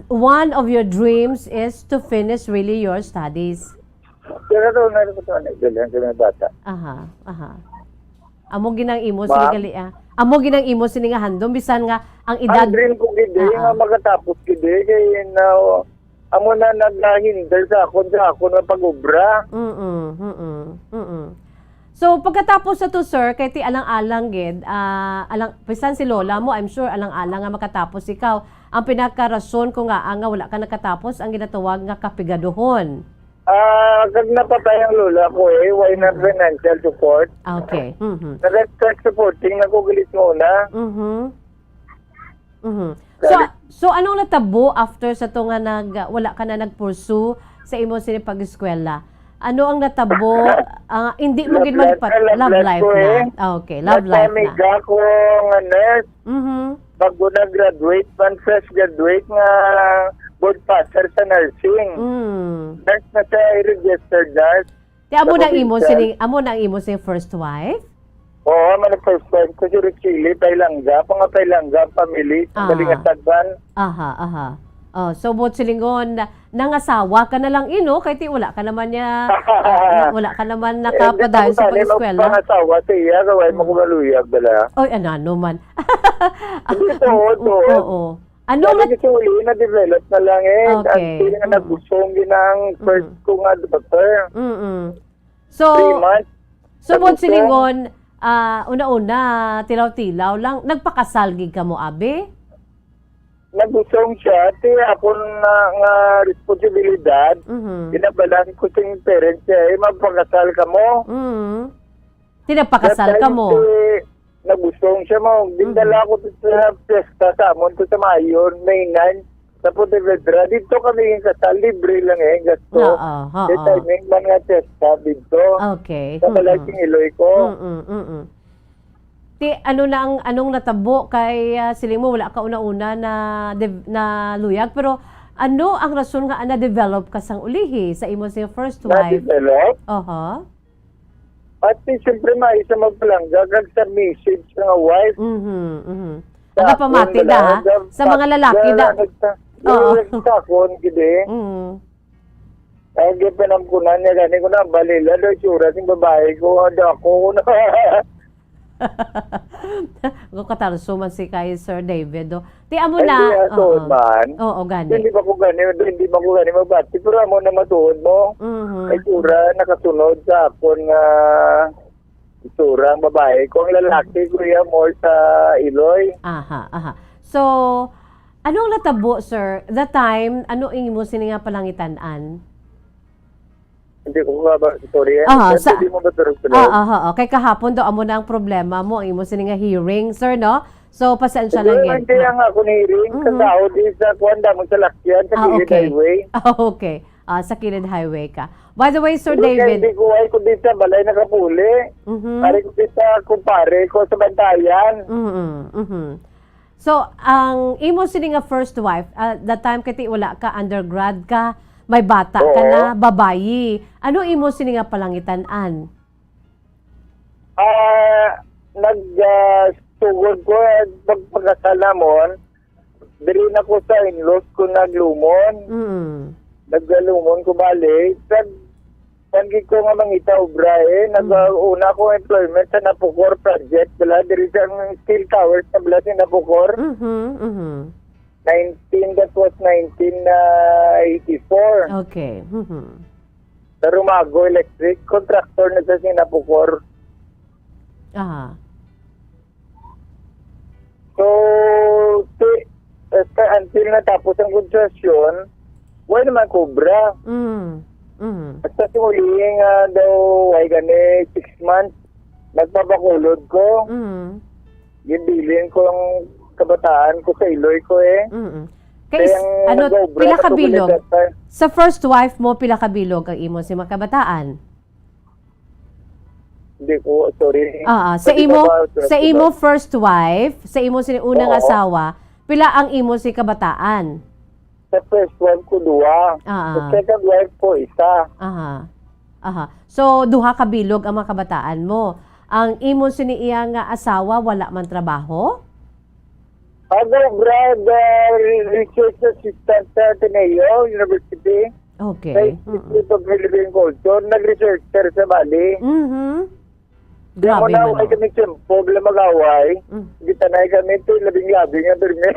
one of your dreams is to finish really your studies. Pero doon na rin ito, ano, bilhan sa mga bata. Aha, aha. Amo ginang imo sini Ma'am? gali, ah. Amo ginang imo sini nga handom, bisan nga ang edad Ang dream ko gid eh, Ah, nga ah. makatapos gid eh, kay na, amo na nagahindal sa akon, sa akon nga pag-obra. Mm, mm, mm. So, pagkatapos sa to, sir, kay ti alang-alang gid, ah, alang, bisan si lola mo, I'm sure alang-alang nga makatapos ikaw. Ang pinakarason ko nga, ah, nga wala ka nakatapos, ang ginatawag nga kapigaduhon. Ah, kag napatay ang lola ko eh, why not Mm. financial support? Okay. Mhm. Nag-tech supporting na ko galit nga una. Mhm. Mhm. So, Galit. so anong natabo after sa to nga nag, wala ka na nag-pursue sa imo sini pag-eskwela? Ano ang natabo? Ah, hindi mo Love gid life, magpat-, ah, love love life life ko na. eh. Ah, okay, love life na. Nagpamiga ko nga nurse. Mhm. Bago na-graduate, man fresh graduate nga board passer sa nursing. Mm. Nurse na siya, registered nurse Ti amo sa nang imo probinsya. sining, amo nang imo sing first wife? Oo, amo na first wife ko si Richili, Pailangga, mga Pailangga, family, sa Ah. Balingasagban. Aha, aha. Oh, so, buot silingon, na-, nangasawa ka na lang, ino, kay ti wala ka naman niya, ah, na-, wala ka naman Eh, hindi nakapadayon ko sa sana pag-eskwela. magpangasawa sa iya, kay wala mo Mm. kumaluyag bala. Oy, ano, ano man. Hindi, tuod, tuod. Oo. Ano Lalo mat- na sa uli, na-develop na lang eh. Okay. Until nga Mm. nagusong din ang first Mm. ko nga daughter. Mm-mm. So, Three months. so, Tapos buot silingon, ah, una-una, tilaw-tilaw lang, nagpakasal gid kamo, abi? Nagusong siya, ti akon na nga responsibilidad, Mhm. ginabalan ko sing parents niya, eh, magpakasal kamo. Mhm. Ti nagpakasal That time, kamo? eh, nagusong siya, ma'am. Gindala Mhm. ko to sa piyesta sa amon, to sa Mayon, May nine, sa Pontevedra. Dito kami yung kasal, libre lang eh, gasto. Oo, oo. Sa timing man nga piyesta dito. Okay. Sa balay Mhm. sing iloy ko. Mm-mm, mm-mm. Ti, ano na ang, anong natabo kay, ah, siling mo, wala ka una-una na dev-, na luyag, pero ano ang rason nga na-develop ka sang ulihi sa imo sing first wife? Na-develop? Oho. At di, siyempre, maayo sa magpalangga kag sa message nga wife. Mhm, mhm. Sa Ang kapamati akon, da, ha? bala, Sa mga sa, lalaki, da. sa, Oo. sa akon, gid eh. Mhm. Ay, di, pinamkunan niya, gani ko na, balila, daw, itsura sing babae ko, daw ako, na. Go katarso man si kay Sir David, do. Ti amo Ay, na, di, ah, tuod oo. man. Oo, gani. Hindi ba ko gani, hindi ba ko gani mabati, pero amo na matuod mo. Mhm. Ay, itsura, nakasunod sa akon nga itsura ang babae. Kung ang lalaki, Mhm. kuya, more sa iloy. Aha, aha. So, ano ang natabo, sir? The time, ano ang imo sini nga palangitan-an? Hindi ko ka ba, sorry, eh. Aha, Kasi sa di mo ba turog-turog? Ah, aha, okay. Kahapon daw, amo na ang problema mo, ang imo sini nga hearing, sir, no? So, pasensya Hindi, lang gid. hindi Ha? ang ako ni hearing. Sa Mhm. Saudi, sa kuwan, damo sa lakyan, sa kilid Okay. highway. Ah, okay. Ah, sa kilid highway ka. By the way, Sir Hindi, David. hindi ko, ay, kundi sa balay nakapuli. Mhm. Pare ko kita, kumpare ko sa Bantayan. Mhm, mhm. So, ang imo sini nga first wife, ah, that time kay ti wala ka, undergrad ka, may bata ka Oo. na, babayi. Ano imo sini nga palangitan-an? Ah, nag, ah, sugod ko, eh, magpakasal namon. Diri na ko sa in-laws ko naglumon. Mm. Nagalumon ko bali. Pag, pag ko nga mangita obra, eh, Mm. nag-, una ko employment sa Napocor project, bala, diri sa Steel Towers na bala sa Napocor. Mhm, mhm. Nineteen, that was nineteen eighty-four. Okay. Mhm. Sa Rumago Electric, contractor na sa Singapore. Aha. So, ti-, eh, until natapos ang konstruksyon, Why naman cobra? Mm. Mm. Basta si Uling, ah, daw, ay gani, six months, nagpabakulod ko. Mm. Ginbilin ko ang kabataan ko sa iloy ko, eh. Mm. Kay Kaya is-, ang ano, nag-obra pila ka ka bilog? Sa first wife mo, pila ka bilog ang imo si mga kabataan? Hindi ko, sorry. Ah, ah. Sa Pwede imo, ba ba, sa imo first wife, sa imo sini unang Oo. asawa, pila ang imo si kabataan? Sa first wife ko, duwa. Ah, Sa ah. second wife ko, isa. Aha. Aha. So, duha ka bilog ang mga kabataan mo. Ang imo sini iya nga asawa, wala man trabaho? Ako, grad, ah, research assistant sa Ateneo University. Okay. Sa Mm-mm. Institute of Philippine Culture, nag-researcher sa Bali. Mhm. Kaya Grabe mo na, man, ay oh. kami tiyempo, bila mag-away. Mm. Kita na kami, ito, labing-labing ang pirmi.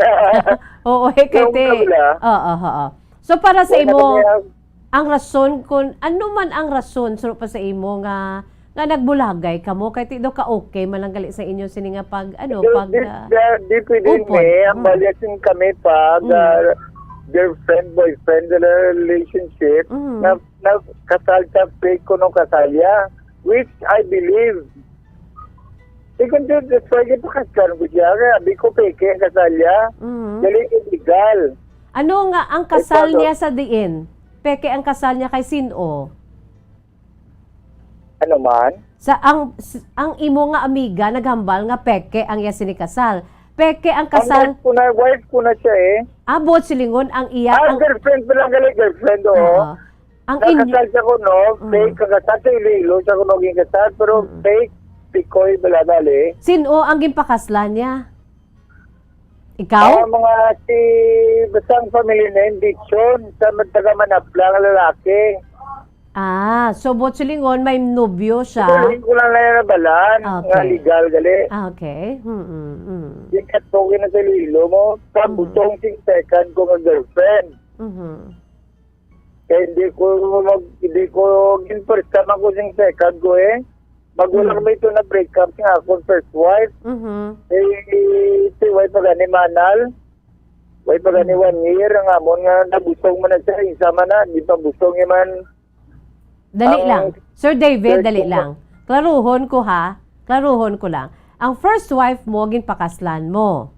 Oo, eh, kay Yung te. kabila. Oo, oo. So, para sa Wala imo, kami ang ang rason kun, ano man ang rason, suro pa sa imo nga, nga nagbulagay kamo? Kay ti daw ka okay man lang gali sa inyo sini nga pag, ano, Di, pag, di, ah, di, di pwede upod. ni, ang Mm. bali sing kami pag, Mm. ah, girlfriend, boyfriend, relationship, Mm. na, na kasal sa fake kuno kasal ya, which I believe. Di kun di, that's why gipakasal ko siya. Kaya abi ko peke ang kasal ya. Mm. Dali illegal. Ano nga ang kasal Ikaw, niya sa diin? Peke ang kasal niya kay sin-o? Ano man? Sa ang, s-, ang imo nga amiga naghambal nga peke ang iya sini kasal. Peke ang Ang kasal. wife ko na, wife ko na siya eh. Ah, buot silingon ang iya, Ah, ang girlfriend pa lang gali, girlfriend, oo. Oo. Ang in- Nakasal siya kuno, Mm. fake, kakasal sa Iloilo siya kuno ginkasal, pero Mm. fake, pikoy, bala gali. Sin-o ang ginpakaslan niya? Ikaw? Ah, mga si, basta ang family name, Dixon, sa taga Manapla nga lalaki. Ah, so buot silingon, may nobyo siya? Ito, ko lang na nabalaan, nga Okay. legal, gali. Ah, okay. Mm, mm. Di ka to, na sa Iloilo mo, Mm. kabutong sing second ko nga girlfriend. Mhm. Kaya hindi ko mag-, hindi ko, gin-first time ako sing second ko eh. Mag-, wala Mm. kami ito na break up nga akong first wife. Mhm. Eh, si wife pa gani manal. Wife pa gani Mm. one year, ang amon nga nabusong man na siya, isa man na, di pa busong niya man. Dali Ang lang. Sir David, third dali ko lang. Klaruhon ko ha. Klaruhon ko lang. Ang first wife mo, ginpakaslan mo.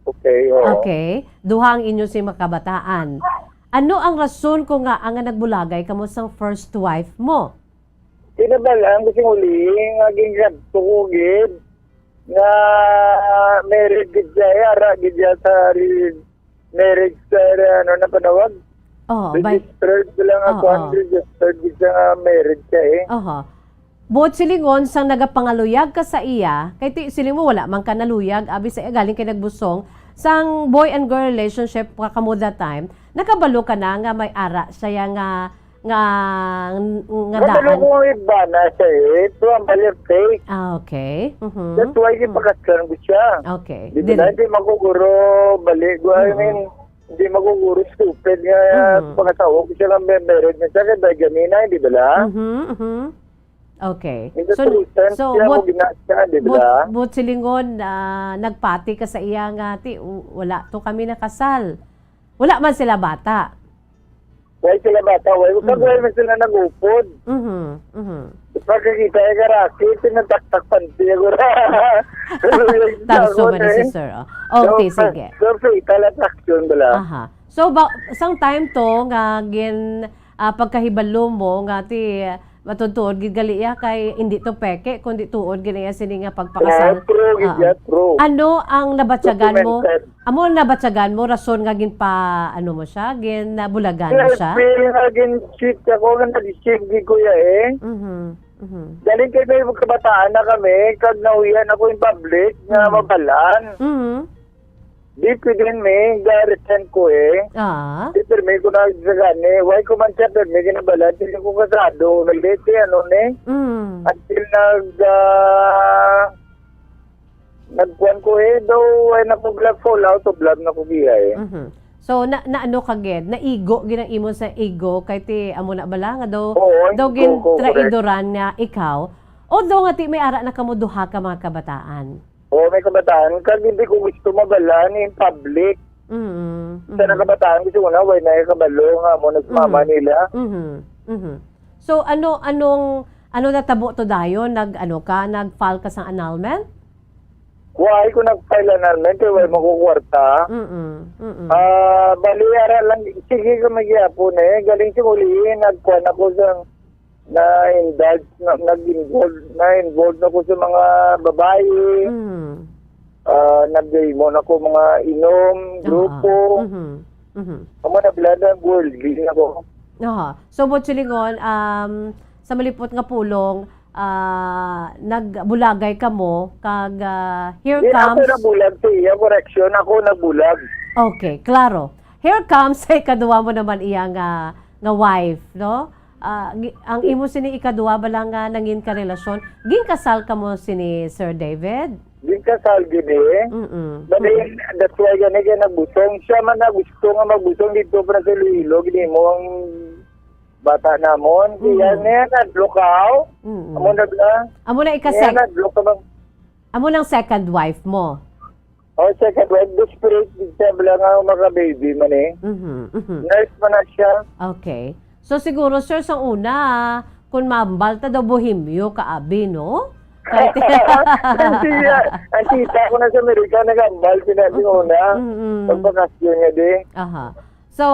Okay, oo. Okay. Duha ang inyo si makabataan. Ano ang rason ko nga ang nagbulagay kamo sang first wife mo? Kinabalaan ko sing uli, nga gingadto ko gid, nga married gid siya, eh, ara gid siya sa re-, marriage sa, ano na panawag? Oo, by Registered lang ako, Oo. ang registered gid siya nga married siya, eh. Aha. Buot silingon, sang nagapangaluyag ka sa iya, kay ti-, siling mo, wala man ka naluyag, abi sa iya, galing kay nagbusong, sang boy and girl relationship pa kamo that time, nakabalo ka na nga may ara siya nga, nga, nga Kabalo daan? ko nga iba na siya, eh. Ito ang bali fake. Ah, okay. Mhm. That's why Mm. ipakaslan ko siya. Okay. Di ba Dili. na, hindi makuguro bali. I Mhm. mean, hindi makuguro stupid nga Mhm. pangasawa ko siya nga may married na siya, kay may gamina, di ba la? Mhm, mhm. Okay. Hindi So, tulisan so, siya, but, mo ginasa, di ba but, la? but silingon, ah, nagpati ka sa iya nga, ti, w-, wala to kami nakasal. Wala man sila bata. Why sila bata? Why? Usag Mhm. why man sila nag-upod? Mhm, mhm. Pagkakita ay karaki, tinataktak panty ako ra. Tarso ba ni si sir? Oh. Okay, So, sige. so, fatal attraction bala. Aha. So, ba, sang time to nga gin, ah, pagkahibalo mo nga ti matuod-tuod gid gali iya kay hindi to peke, kundi tuod gid iya sini nga pagpakasal. Oo, true gid Ah. iya, true. Ano ang nabatyagan mo? Documented. Amo ang nabatyagan mo, rason nga ginpa-, ano mo siya, ginabulagan mo siya? Feel nga gin-cheat ako, nga nag-cheat gid ko iya, eh. Mhm, mhm. Galing kay may kabataan na kami, kag nauwian ako in public nga Mm. mabalaan. Mhm. Di pwede mi, ga-resign ko, eh. Ah. Di pirmi ko na sa gani. Why ko man siya pirmi ginabalaan? Di ko kasado. Nag-date, ano, ni? Mm. Until nag, ah, Nagkuan ko eh, daw, ay, na ko bla-, fall out of love na ko giya eh. Mhm. So, na, na ano ka gid? Naigo gid ang imo sa ego kay ti amo na bala nga daw, Oo, daw ego ko, correct. Gintraidoran niya ikaw. Although nga ti may ara na kamo duha ka mga kabataan. Oo, may kabataan. Kag hindi ko gusto mabalaan in public. Mm, Sa mhm. nakabataan, kasi una, way na kabalo nga mo nagmama Mm. nila. Mhm, mhm. So, ano, anong, ano natabo to dayon? Nag, ano ka, nag-file ka sa annulment? Why ko nag-file annulment? Kay wala Mm. makukwarta. Mm, mm. Ah, bali, ara lang, sige ka magyapon eh. Galing si Muliin, nagkuhan ako sa, na-indulge, na, nag-involve, na-involve na ko sa mga babae. Mm. Ah, nag-, mo na ko mga inom, Oo. grupo. Mhm, mhm. Amo na, blood and worldly na ko. Aha. So, buot silingon, um, sa malipot nga pulong, ah, nagbulagay kamo, kag, ah, here Di, ako comes nabulag sa iya, correction, ako nagbulag. Okay, klaro. Here comes sa ikaduha mo naman iya nga, nga wife, no? Ah, gi-, ang imo sini ikaduha bala nga nangin ka relasyon, ginkasal kamo sini Sir David? Ginkasal gid eh. Mm-mm. Bali, Mm. that's why gani kay nagbusong. Siya man na gusto nga magbusong dito pa sa Iloilo, gid mo ang bata namon. Siya Mm. niya nadlokaw. Mm. Amo na bala. Amo na Niya ikasek-, nadlokaw man. Amo nang second wife mo? Oh, second wife. Desperate din siya bala nga maka-baby man eh. Mhm, mhm. Nurse man na siya. Okay. So, siguro, sir, sa una, kung maambal ta daw, bohemyo ka, abi, no? Kahit Ang siya, ang tita ko na sa Amerika, nag-ambal sila sa una. Mm-mm. Pagbakasyon niya, di. Aha. So,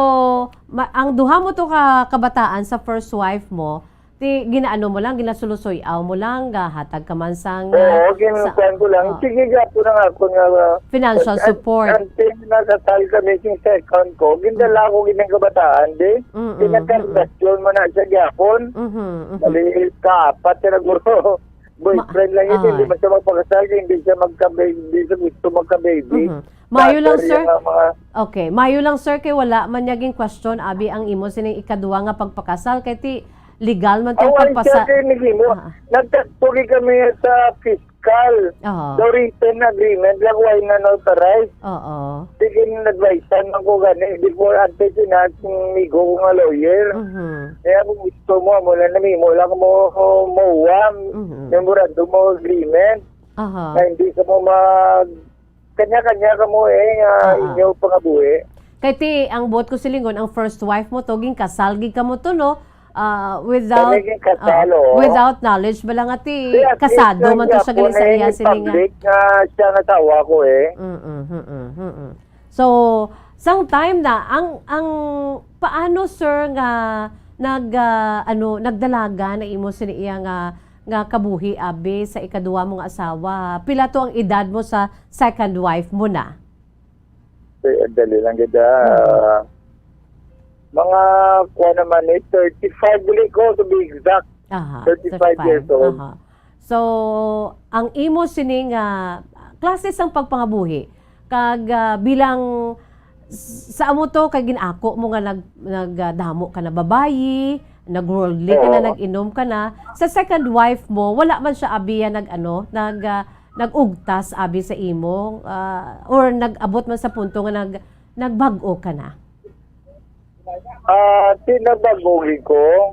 ma-, ang duha mo to ka kabataan sa first wife mo, ti, ginaano mo lang, ginasulusoy-aw mo lang, gahatag ka man sang, ah, Oo, sa, ginukuan ko lang. ah, Sige, gapo na nga ako nga, ah, financial an-, support. Until nakasal kami sing second ko, gindala Mm. ko gid ang kabataan, di. Mm-mm, Pinagkandasyon mo na siya gyapon. Mhm, mhm. Bali, kaapat ka na guro. Boyfriend Ma-, lang yun, hindi ah. man siya magpakasal, hindi siya magka-baby, hindi siya gusto magka-baby. Mhm. Maayo lang, Father sir. yung mga Okay, maayo lang, sir, kay wala man niya gin-question, abi, ang imo sining ikaduha nga pagpakasal, kay ti legal man tong Awan siya pagpasa-, kay nagimo. Ah. Nagtagpo gid kami sa fiscal. Oo. So, written agreement lang, why na notarize? Oo. Sige, nag-advisean man ko gani. Before, ante, sinasing migo ko nga lawyer. Mhm. Kaya kung gusto mo, amo lang, namimo lang mo, mo, Mhm. memorandum of agreement. Aha. Na hindi ka mo mag-, kanya-kanya ka mo eh, nga Ah, ah. inyo pangabuhi. Kay ti, ang buot ko silingon, ang first wife mo to, ginkasal gid kamo to, no? Ah, without, Kami ginkasal, ah, oo. without knowledge, bala nga ti, Kaya, kasado man to siya gali sa iya, sini nga. Public nga siya ang asawa ko eh. Mm-mm, mm-mm, mm-mm. So, sang time na, ang, ang, paano, sir, nga nag, ah, ano, nagdalagan na imo sini iya nga, nga kabuhi, abi, sa ikaduha mo nga asawa? Pila to ang edad mo sa second wife mo na? Eh, dali lang gid, ah. Hmm. Mga, kuha naman eh, thirty-five, dili ko, to be exact. Aha, Thirty-five years thirty-five. old. Aha. So, ang imo sini nga klase sang pagpangabuhi, kag, ah, bilang s-, sa amo to, kay gin-ako mo nga nag-, nag-, ah, damo ka na babayi, nag-worldly ka na, Oo. nag-inom ka na. Sa second wife mo, wala man siya, abi, ya nag-, ano, nag-, ah, nag-ugtas, abi, sa imo, ah, or nag-abot man sa punto nga nag-, nagbag-o ka na? Ah, tinabagogi ko.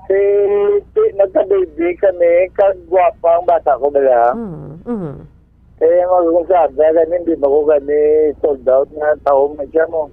Si, si, nagka-baby kami, kag gwapa ang bata ko, bala. Mm, mm. Eh, magkonsada kami, hindi ba ko kami sold out nga tao man siya mo.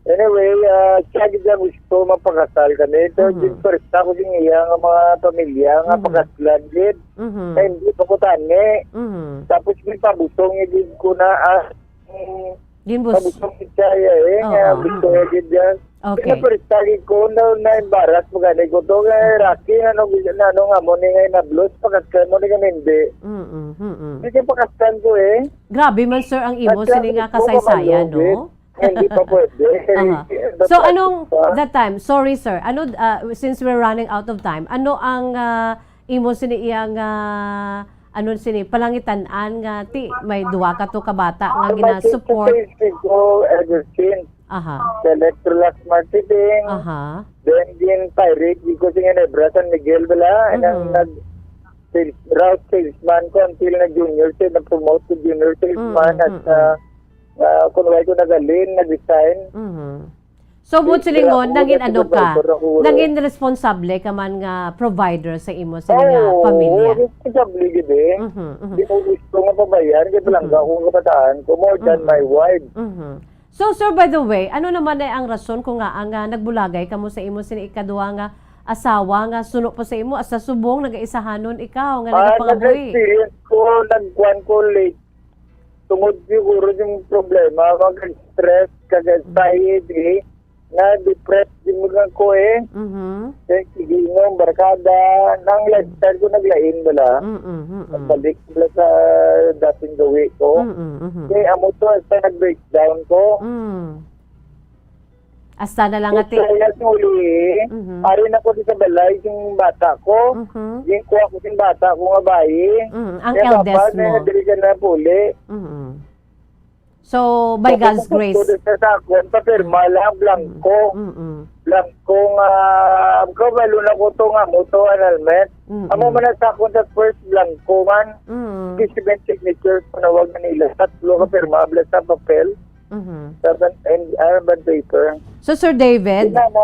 Anyway, ah, siya gid ang gusto mapakasal kami. Pero Mhm. ginperesta ko sing iya nga mga pamilya nga Mhm. pakaslan gid. Mhm. Kay hindi pa ko tani. Mhm. Tapos may pabusong niya gid ko na, ah, mm, Ginbus-, pabusong gid siya, eh, nga Oo, gusto oo. niya gid yan. Okay. Pinaperesta gid ko, na, na-embarrass mo gani ko to. Nga, Rocky, ano, ano nga mo ni nga inablos, pakaslan mo ni kami hindi. Mm, mm, mm. Kasi pakaslan ko, eh. Grabe man, sir, ang imo At sini nga sabi ko, kasaysayan, mamalo, no? eh. Hindi pa pwede. Aha. Hindi So, pa anong pwede pa. that time? Sorry, sir. Ano, ah, since we're running out of time, ano ang, ah, imo sini iyang, ah, ano sini, palangitan-an nga ti may duha ka to ka bata nga Ang gina-support? message ko ever since. Aha. Sa Electrolux Marketing, Aha. then din Pirate, di ko sa Ginebra, San Miguel, bala. And ang Mhm. nag-, sales, route salesman ko until na junior sales, na-promote ko junior salesman Mm, at, mm, mm. ah, ah, kung wala ko nagalin, nag-resign. Mhm. So, mo silingon, nangin ano ka? Nangin responsable ka man nga provider sa imo sini nga pamilya? Oo, responsable gid eh. Mhm, mhm. Di ko gusto nga pabayaan, kay palangga ko ang kabataan ko, more than my wife. Mhm. So, sir, by the way, ano naman ay ang rason kung nga ang, ah, nagbulagay kamo sa imo sini ikaduha nga asawa nga suno pa sa imo, sa subong nagaisahanon ikaw nga nagapangabuhi? Ah, nag-experience ko, nagkuan ko late. Tungod siguro yung problema, mag-stress, kag-anxiety, na-depressed din mo lang ko eh. Mhm. Kaya sige, no, barkada, nang lifestyle ko naglain bala. Mm, mm, mm. Balik bala sa dating gawi ko. Mm, mm, mhm. Kaya amo to, hasta nag-breakdown ko. Mm. Hasta na lang, ate. Kaya sa uli, Mhm. ari na ko di sa balay, yung bata ko. Mhm. Yung kuha ko yung bata ko nga bayi. Mhm. Ang eldest mo. Kaya papa, na diri ka na puli. Mhm. So, by God's grace. Tapos ang doktor sa sakon, papirma lang, blanco. Mm-mm. Blanco nga, kabalo na ko to nga mo to, annulment. Mm-mm. Amo man ang sakon sa first blanco man. Mm. Specimen signature, panawag na nila. Tatlo ka pirma, bala sa papel. Mhm. Sa ban-, and, ah, bond paper. So, Sir David, Ina, na,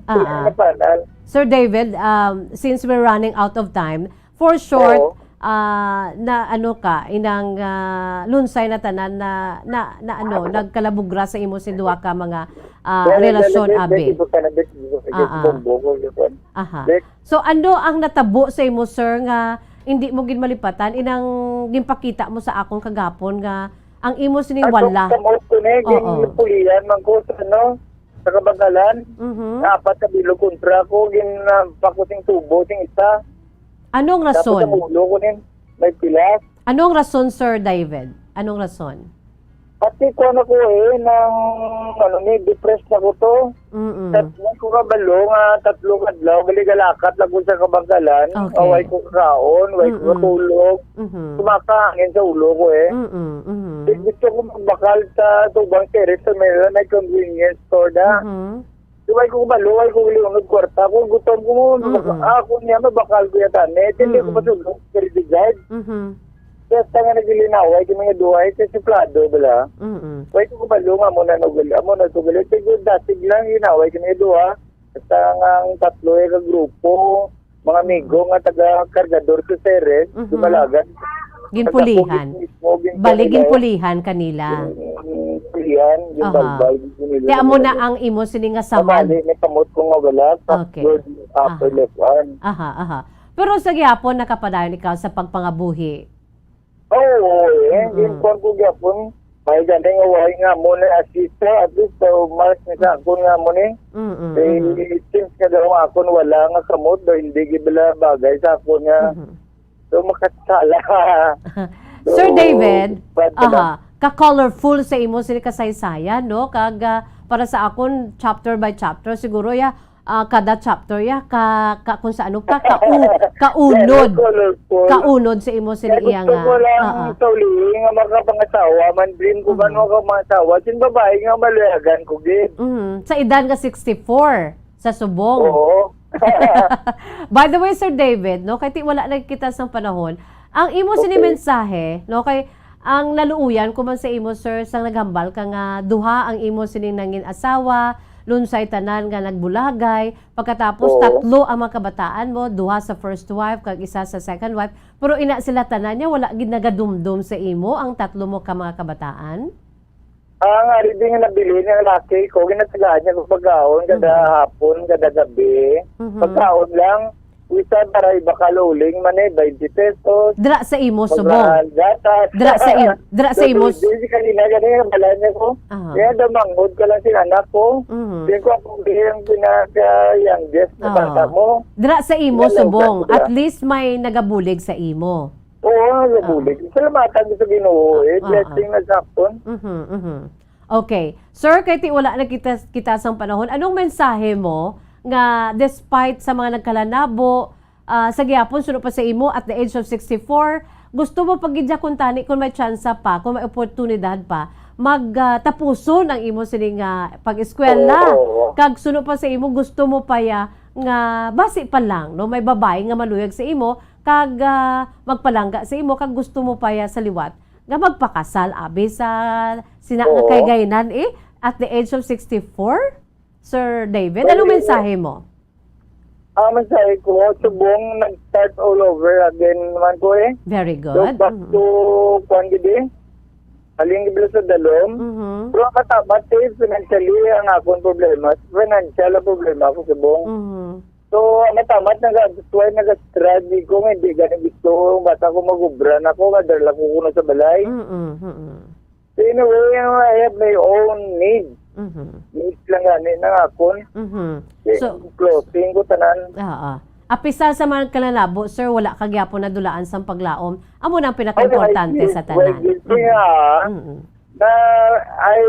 ah, ah. Panal. Sir David, um, since we're running out of time, for short, Oo. ah, na ano ka, inang, ah, lunsay na tanan na, na, na ano, nagkalabugra sa imo si duha ka mga, ah, Dali, dali, relasyon, dali, abi? Dali, dali, dali, Ah, ah. Bombo ko, yun. Aha. Dali. So, ano ang natabo sa imo, sir, nga hindi mo gid malipatan inang ginpakita mo sa akon kagapon nga ang imo sining Ang wala? Kamot ko ni, Oo. Ginpulihan man ko sa, ano, sa kabagalan. Mhm. Apat ka bilog kontra ko, gin, ah, pa ko sing tubo, sing isa. Anong Tapos rason? Ang ulo ko ni, may pilas. Anong rason, Sir David? Anong rason? Pati ko na ko eh, nang, ano ni, depressed na ko to. Mm-mm. Tatlo ko kabalo nga, tatlo ka adlaw, gali galakat lang ko sa kabagalan. Okay. Away ko kaon, way ko Mm-mm. katulog. Mhm. Sumakahangin sa ulo ko eh. Mm-mm, mhm. Di gusto ko magbakal sa tubang terrace sa may, may convenience store da. Mhm. Di way ko kabalo, way ko liunod kwarta. Kung gutom ko mo, Mm-mm. ako niya, mabakal ko yata ni. Hindi ko Mm-mm. matulog, pero di guard. Mhm. Kaya sa nga nagilinaway, kami nga duhay, sa suplado, bala. Mm-mm. Way ko kabalo nga mo na nugal, amo na tugal. Pero dasig lang, ginaway kami nga duha. Basta nga ang tatlo eh, ka grupo, mga amigo nga taga Cargador sa Ceres, Mhm. dumalagan. Ginpulihan. Taga Pulis mismo, ginpulihan. Bali, ginpulihan kanila. Ginpulihan, Aha. ginbalbal, ginpulihan. Kaya amo na ang imo sini nga samad. Mabali, may kamot ko nga wala, sa Okay. third upper Aha. left arm. Aha, aha. Pero sa gihapon, nakapadayon ikaw sa pagpangabuhi? Oo, eh. Mm-mm. Yung kuwan ko gihapon, may gani nga way nga mo na assist sa, at least, sa mas nga sa akon nga mo ni. Mm-mm, Eh, mm-mm. Since nga daw akon wala nga kamot, daw hindi gid bala bagay sa akon nga. Mhm. So, makasala. Sir So, David, bad na lang. Aha, ka-colorful sa imo sini kasaysayan, no? Kag, ah, para sa akon, chapter by chapter, siguro, ya, ah, kada chapter, ya, ka, ka, kung sa ano pa, kau-, kaunod. Very colorful. Kaunod sa imo sini Kaya iya gusto nga. ko lang Ah, ah. sa uli nga makapangasawa, man dream ko man Mm. makapangasawa. Sin babae nga maluyagan ko, gid. Mm. Sa edad nga sixty-four, sa subong. Oo. By the way, Sir David, no, kay ti wala na kita sang panahon, ang imo sini Okay. mensahe, no, kay ang naluoyan ko man sa imo, sir, sang naghambal ka nga duha ang imo sining nangin asawa, lunsay tanan nga nagbulagay, pagkatapos Oo. tatlo ang mga kabataan mo, duha sa first wife, kag isa sa second wife, pero ina sila tanan niya, wala gid nagadumdom sa imo ang tatlo mo ka mga kabataan? Ang ari din nga nabilin nga laki ko, ginatagaan niya ko pagkaon kada Mhm. hapon, kada gabi. Mhm. Pagkaon lang, isa para ibakal uling man eh, twenty pesos. Dira sa imo, Mga subong. gatas. Dira sa im-, dira sa imo. Sa tubig, si kanina, kanina, balaan niya ko. Aha. Kaya daw manghod ka lang sin anak ko. Mhm. Di ko ako, di ang pinaka-youngest na Ah. bata mo. Dira sa imo, Wala, subong. wala, wala. At least may nagabulig sa imo. Oo, Ah. nabulig. Salamatan ko sa Ginoo, eh. Ah, ah. Blessing na sa akon. Mhm, mhm. Okay. Sir, kay ti wala na kita, kita sang panahon, anong mensahe mo nga despite sa mga nagkalanabo, ah, sa gihapon, suno pa sa imo, at the age of sixty-four, gusto mo pa gid siya kuntani kung may tsansa pa, kung may oportunidad pa, mag, ah, tapuson ang imo sining, ah, pag-eskwela. Oo, oo. Kag suno pa sa imo, gusto mo pa ya nga basi pa lang, no, may babae nga maluyag sa imo, kag, ah, magpalangga sa imo, kag gusto mo pa ya sa liwat nga magpakasal, abi sa sina nga Oo. kahigayonan, eh, at the age of sixty-four? Sir David, anong mensahe mo? Ang mensahe ko, subong nag-start all over again naman ko eh. Very good. So, back to, kuwan gid eh. Halin gid sa dalom. Mhm. Pero ang matamat eh, financially ang akon problema. Financial ang problema ko, subong. Mhm. So, ang matamat, naga, that's why naga-struggle ko nga hindi gani gusto, bata ko mag-ubra na ko, madala ko kuno sa balay. Mm-mm, mm-mm. So, in a way, I have my own needs. Mhm. Needs lang gani na akon. Mhm. Eh, So, clothing ko tanan. Oo. Apisar sa mga kalalabo, sir, wala ka gyapon nadulaan sang paglaom. Amo na ang pinakaimportante sa tanan. Well, guilty nga, Mm-mm. na I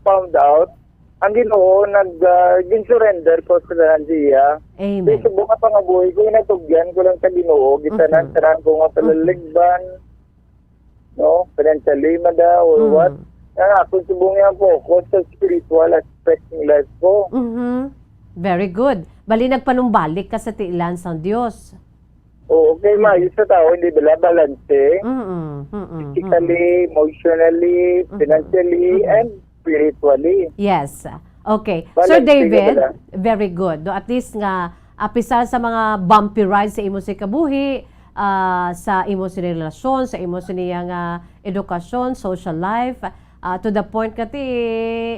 found out, ang Ginoo nag, ah, gin-surrender ko sa tanan siya. Amen. Di subong nga pangabuhi ko, inatugyan ko lang sa Ginoo, gitanan-tanan ko nga Mhm. palaligban. No? Financially man daw or Mm. what. Ang akon subong nga focus sa spiritual aspect ng life ko. Mhm. Very good. Bali, nagpanumbalik ka sa tiilan sang Dios. Oo, kay Mm. maayo sa tao, hindi bala balanse? Mm-mm, mm-mm, Physically, mm-mm. emotionally, Mm-mm, financially, mm-mm. and spiritually. Yes. Okay. Balance Sir David, nga bala. Very good. Do, at least nga, apisar sa mga bumpy ride sa imo sa kabuhi, ah, sa imo sa relasyon, sa imo sa niya nga edukasyon, social life, ah, to the point nga ti,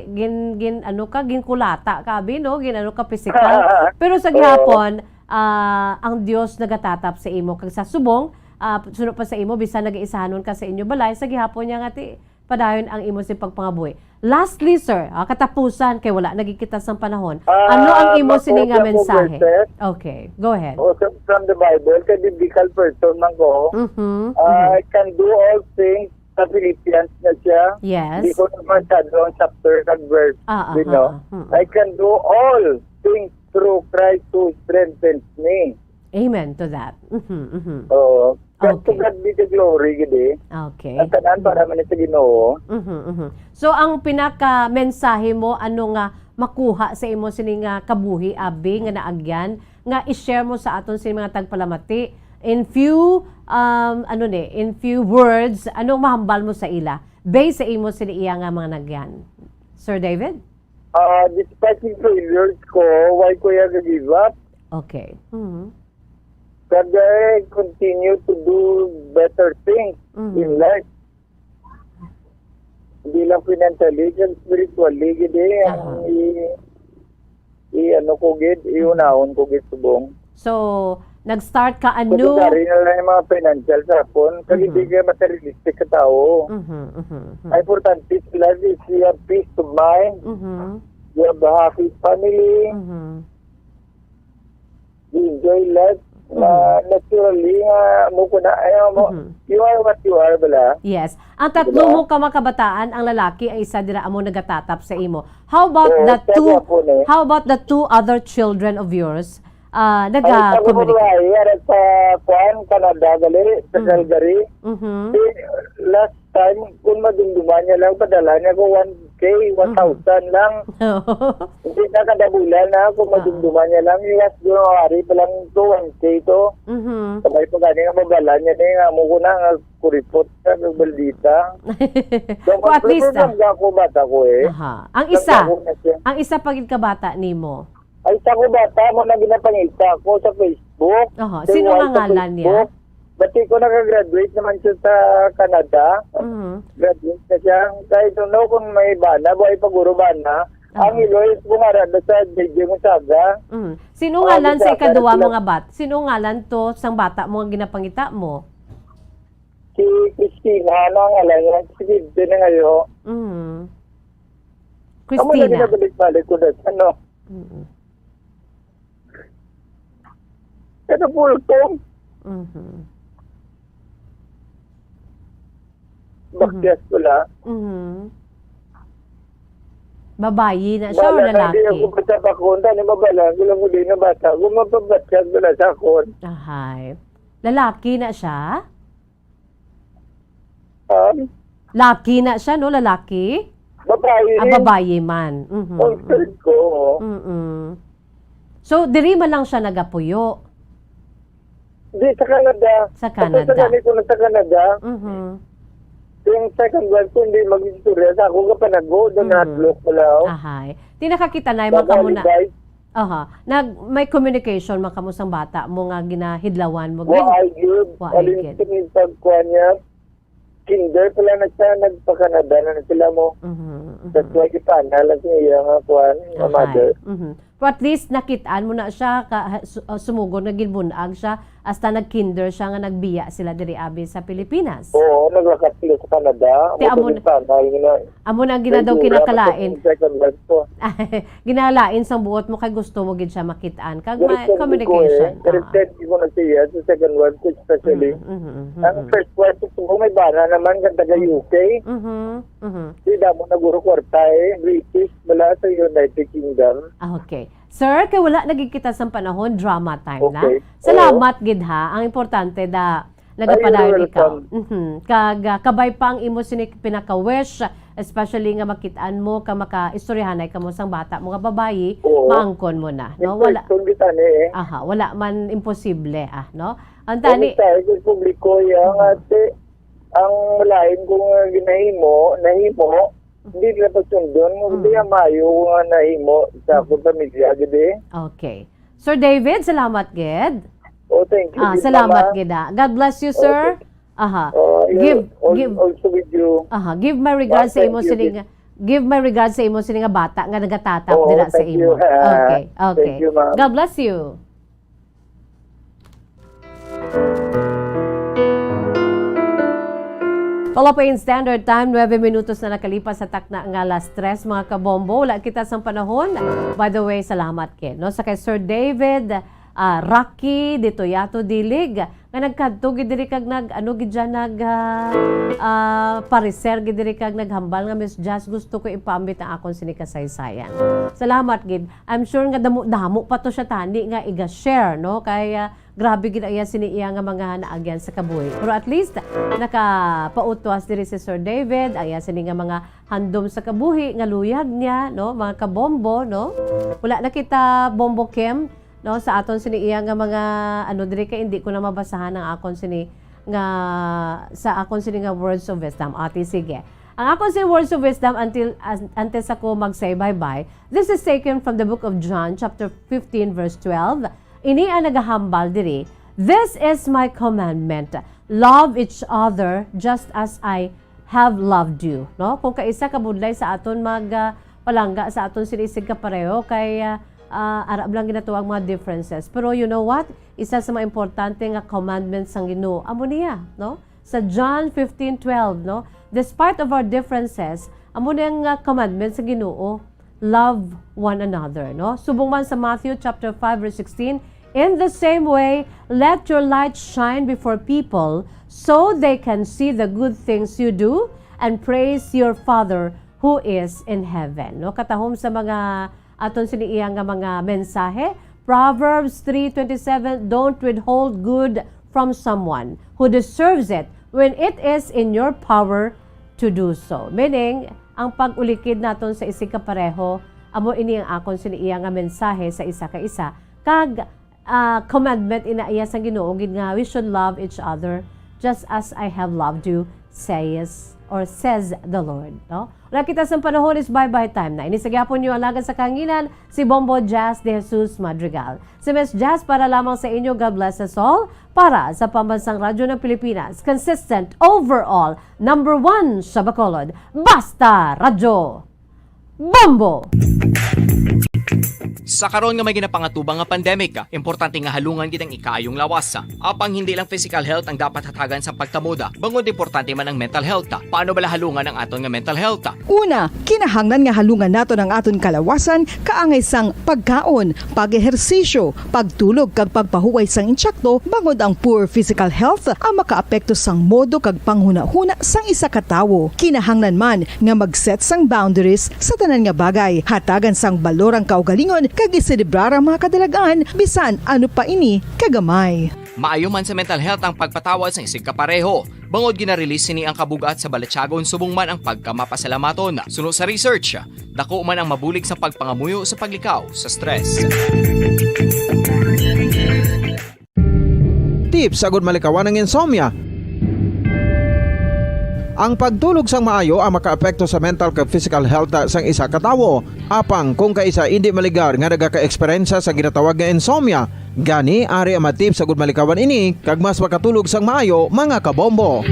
gin, gin, ano ka, ginkulata ka, abi, no? Gin, ano ka, pisikal. Pero sa Oo. gihapon, ah, ang Dios nagatatap sa imo. Kag sa subong, ah, suno pa sa imo, bisan nagaisahanon ka sa inyo balay, sa gihapon niya nga ti, padayon ang imo sing pagpangabuhi. Lastly, sir, ah, katapusan, kay wala na gid kita sang panahon. Ah, Ano ang imo sini nga makuha ko mensahe? verses. Okay, go ahead. O, sa, from the Bible, kay biblical person man ko. Mhm, Ah, mhm. I can do all things sa Philippians na siya. Yes. Hindi ko na masyado ang chapter kag verse, Ah, ah, you know. ah, ah, mm. I can do all things through Christ who strengthens me. Amen to that. Mhm, mhm. Oo. But to Okay. God be the glory, gid eh. Okay. Ang tanan para Mhm. man sa Ginoo. Mhm, mhm. So, ang pinaka mensahe mo, ano nga makuha sa imo sini nga kabuhi, abi, nga naagyan, nga i-share mo sa aton sini mga tagpalamati? In few, um, ano ni, in few words, anong mahambal mo sa ila? Based sa imo sini iya nga mga nagyan. Sir David? Ah, despite the failures ko, why ko ya give up? Okay. Mhm. Kag I continue to do better things Mhm. in life. Hindi lang financially, kag spiritually, gid eh, ang Aha. i-, i-, ano ko gid, Mhm. iunahon ko gid subong. So, nag-start ka Kasi anew? Dari na lang yung mga financial sa akon, kag Mhm. hindi ka materialistic ka tao. Mhm, mhm, mhm. Ang importante sa life is you have peace of mind, Mhm. you have a happy family, Mhm. you enjoy life, Mhm. ah, naturally, nga, mo ko na, ayaw mo, Mhm. you are what you are, bala. Yes. Ang tatlo Diba? mo ka mga kabataan, ang lalaki, ang isa dira amo nagatatap sa imo. How about Oo, the sa two, gwapo ni. how about the two other children of yours? Ah, Ang isa ko nagakomunikate? babae, ara sa, kuan, Canada, gali, sa Mm. Calgary. Mhm. Si, last time, kung madumduman niya lang, padala niya ko one K, Mhm. one thousand lang. Hindi na kada bulan na, kung Ah. madumduman niya lang, yung last January pa lang to, one K to. Mhm. Sabay pa gani nga mabala niya ni, nga mo ko na, nga kuripot ka, nga baldita. So, So, at least, ah. Lang ako, bata ko eh. Aha. Ang Lang isa, ako na siya. ang isa pa gid ka bata nimo? Ay, sa ko bata, mo na ginapangita ko sa Facebook. Aha. Sa Sino nga sa ngalan niya? Facebook. Bati ko nakagraduate naman siya sa Canada. Mhm. Graduate na siya. Kahit ano, kung may bana, buhay pa guro bana. Aha. Ang Eloy, kung ara na sa J J Gonzaga. Mhm. Sino Oh, ngalan sa sa ikaduha Canada. mo nga bat-, sino ngalan to sang bata mo nga ginapangita mo? Si Christina, ano ang ngalan niya? Si Christina ngayon. Mhm. Amo na Christina. ginabalik-balik ko na, ano? Mhm. Pero pultong. Mhm. Bakyas ko lang. Mhm. Babayi na siya o Wala na, hindi lalaki? ako basta pa kung tani mabala, gulang ko din na bata. Kung mapabatyag ko na sa akon. Ahay. Lalaki na siya? Um, Laki na siya, no? Lalaki? Babae Ah, rin. babayi man. Mhm. Concert ko. Mm-mm. So, diri man lang siya nagapuyo? Di, sa Canada. Sa Kasi Canada. sa gani ko na sa Canada. Mhm. Yung second wife ko, hindi mag-istorya sa ako, kapanago, doon Mm. nahadlok pala, oh. Ahay. Di nakakita na, man kamo na. Bago alibay. Aha. Nag-, may communication man kamo sang bata mo nga ginahidlawan mo, Wa gid? ay, yun. Wa ay, Alin gid. Sa may pagkuha niya, kinder pala na siya, nagpa-Canada na sila mo. Mhm, mhm. That's why, kita na lang siya, iya nga, kuan, nga Ahay. mother. Mhm. Pero at least, nakit-an mo na siya, ka, ha, su-, uh, sumugod nga ginbun-ag siya, hasta nag-kinder siya nga nagbiya sila diri abi sa Pilipinas. Oo, naglakat sila sa Canada. Ti amo na, amo na ang ginadaw kinakalain. Ang second wife ko. Ginalain sang buot mo kay gusto mo gid siya makit-an. Kag may communication. Pero sabi ko na siya, sa second wife ko especially. Mm, mm, mm, mm, mm. Ang first wife ko, may bana naman, kang taga U K. Mhm, mhm. Di damo na guro kwarta eh. British, wala sa United Kingdom. Ah, okay. Sir, kay wala na gid kita sang panahon, drama time na. Okay. Salamat gid ha. Ang importante da, nagapadayon ikaw. Ay, you're welcome. Mhm. Kag, ah, kabay pa ang imo sini pinaka-wish, especially nga makit-an mo ka makaistoryahanay kamo sang bata mo nga babayi, Oo. maangkon mo na, no? In Wala, person kita ni eh. Aha, wala man imposible, ah, no? Ang tani Kung sa publiko, ya, Mhm. nga, te, ang lain ko nga ginahimo, nahimo, Hindi nila pagsundon. Mm. Hindi nga maayo nga nahimo sa Mm. akong pamilya, gid eh. Okay. Sir David, salamat gid. Oh, thank you, Ah, gid, salamat mama. gid, ah. God bless you, Oh, sir. thank you. Aha. Oh, yeah. Give, Al-, give, also with you. Aha, give my regards Ma'am, sa imo thank you, sining, gid. give my regards sa imo sining nga bata nga nagatatap Oh, dira sa thank you, imo. ah, Okay, okay. thank you, ma'am. God bless you. Philippine Standard Time, nuebe minutos na nakalipas sa takna nga alas tres, mga kabombo. Wala kita sang panahon. By the way, salamat kay, no, sa kay Sir David, ah, Rocky, dito yato dilig, nga nagkadto gid diri kag nag, ano gid dyan, nag, ah, ah, pareser gid diri kag naghambal nga, "Miss Jazz, gusto ko ipaambit ang akon sini kasaysayan." Salamat gid. I'm sure nga damo-damo pa to siya tani nga iga-share, no? Kay, ah, grabe gid ang iya sini iya nga mga naagyan sa kabuhi. Pero at least, nakapautwas diri si Sir David, ang iya sini nga mga handom sa kabuhi, nga luyag niya, no? Mga kabombo, no? Wala na kita, Bombo Kim, no? Sa aton sini iya nga mga, ano, diri kay hindi ko na mabasahan ang akon sini nga, sa akon sini nga words of wisdom. Ate, sige. Ang akon sini words of wisdom until, as-, until sa ko mag-say bye-bye, this is taken from the book of John, chapter fifteen, verse twelve. Ini ang nagahambal diri, "This is my commandment, love each other just as I have loved you." No? Kung kaisa ka budlay sa aton mag, ah, palangga sa aton sini isig kapareho kay, ah, ah, ara lang ginatuwag mga differences. Pero you know what? Isa sa mga importante nga commandments sang Ginoo amo niya, no? Sa John fifteen twelve, no? Despite of our differences, amo niya nga commandment sa Ginoo, love one another, no? Subong man sa Matthew chapter five verse sixteen, "In the same way, let your light shine before people so they can see the good things you do and praise your Father who is in heaven." No? Katahom sa mga aton sini iya nga mga mensahe, Proverbs three twenty-seven, "Don't withhold good from someone who deserves it when it is in your power to do so." Meaning, ang pag-ulikid naton sa isig kapareho, amo ini ang akon sini iya nga mensahe sa isa ka isa. Kag, ah, commandment ina iya sang Ginoo gid nga we should love each other just as I have loved you, says or says the Lord, no? Wala kita sang panahon, is bye-bye time na. Ini sa gihapon niyo alagad sa kahanginan, si Bombo Jazz de Jesus Madrigal. Si Miss Jazz para lamang sa inyo. God bless us all. Para sa Pambansang Radyo ng Pilipinas, consistent, overall, number one sa Bacolod. Basta Radyo Bombo! Sa karon nga may ginapangatubang nga pandemic, importante nga halungan gid ang ikaayong lawas. Apang hindi lang physical health ang dapat hatagan sa pagtamod, bangod importante man ang mental health. Paano bala halungan ang aton nga mental health? Una, kinahanglan nga halungan naton ang aton kalawasan kaangay sang pagkaon, pag-ehersisyo, pagtulog kag pagpahuway sang insakto, bangod ang poor physical health ang makaapekto sang modo kag panghunahuna sang isa ka tawo. Kinahanglan man nga mag-set sang boundaries sa tanan nga bagay, hatagan sang balor ang kaugalingon kag iselebrar ang mga kadalagan bisan ano pa ini kagamay. Maayo man sa mental health ang pagpatawad sang isig kapareho. Bangod gina-release sini ang kabug-at sa balatyagon subong man ang pagkamapasalamaton. Suno sa research, dako man ang mabulig sa pagpangamuyo sa paglikaw sa stress. Tips agud malikawan ang insomnia. Ang pagtulog sang maayo ang makaapekto sa mental kag physical health sang isa ka tawo. Apang kung kaisa indi maligar nga nagaka-eksperyensya sa ginatawag nga insomnia, gani ari ang mga tips agud malikawan ini kag mas makatulog sang maayo, mga kabombo.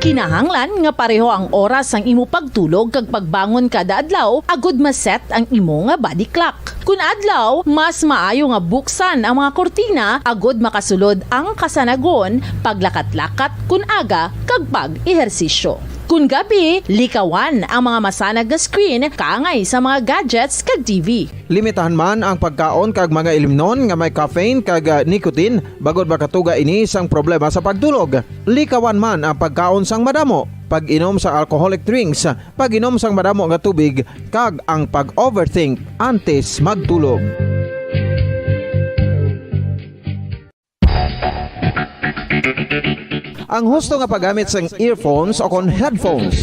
Kinahanglan nga pareho ang oras sang imo pagtulog kag pagbangon kada adlaw agud ma-set ang imo nga body clock. Kun adlaw, mas maayo nga buksan ang mga kurtina agud makasulod ang kasanagon, paglakat-lakat kun aga, kag pag-ehersisyo. Kun gabi, likawan ang mga masanag nga screen kaangay sa mga gadgets kag T V. Limitahan man ang pagkaon kag mga ilimnon nga may caffeine kag, ah, nicotine, bangod makatuga ini sang problema sa pagtulog. Likawan man ang pagkaon sang madamo, pag-inom sa alcoholic drinks, pag-inom sang madamo nga tubig, kag ang pag-overthink antes magtulog. Ang husto nga paggamit sang earphones o kon headphones.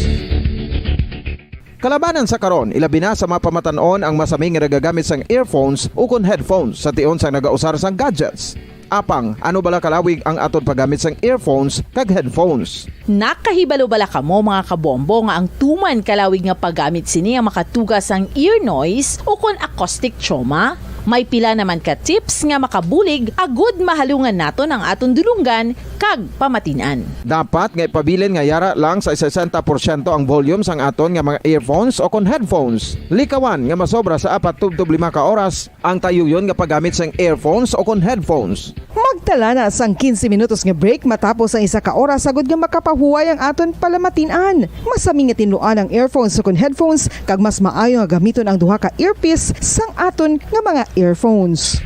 Kalabanan sa karon, ilabi na sa mga pamatan-on ang masami nga nagagamit sang earphones o kon headphones sa tion sang nagausar sang gadgets. Apang, ano bala kalawig ang aton paggamit sang earphones kag headphones? Nakahibalo bala kamo, mga kabombo, nga ang tuman kalawig nga paggamit sini ang makatuga sang ear noise o kon acoustic trauma? May pila naman ka tips nga makabulig agud mahalungan naton ang aton dulonggan kag pamatin-an. Dapat nga ipabilin nga yara lang sa sesenta porsyento ang volume sang aton nga mga earphones o kon headphones. Likawan nga masobra sa apat tubtob lima ka oras ang tayuyon nga paggamit sang earphones o kon headphones. Magtala na sang quince minutos nga break matapos ang isa ka oras, agud nga makapahuway ang aton palamatin-an. Masami nga tinluan ang earphones o kon headphones, kag mas maayo nga gamiton ang duha ka earpiece sang aton nga mga earphones.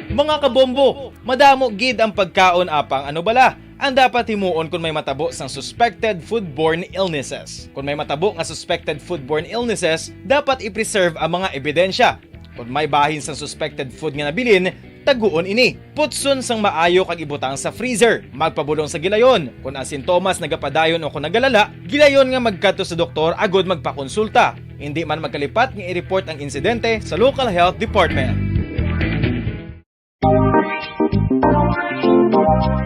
Mga kabombo, madamo gid ang pagkaon, apang ano bala ang dapat himuon kon may matabo sang suspected foodborne illnesses? Kon may matabo nga suspected foodborne illnesses, dapat i-preserve ang mga ebidensya. Kon may bahin sang suspected food nga nabilin, taguon ini. Putson sang maayo kag ibutang sa freezer. Magpabulong sa gilayon. Kon ang sintomas nagapadayon o kon nagalala, gilayon nga magkadto sa doktor agud magpakonsulta. Indi man magkalipat nga i-report ang insidente sa local health department.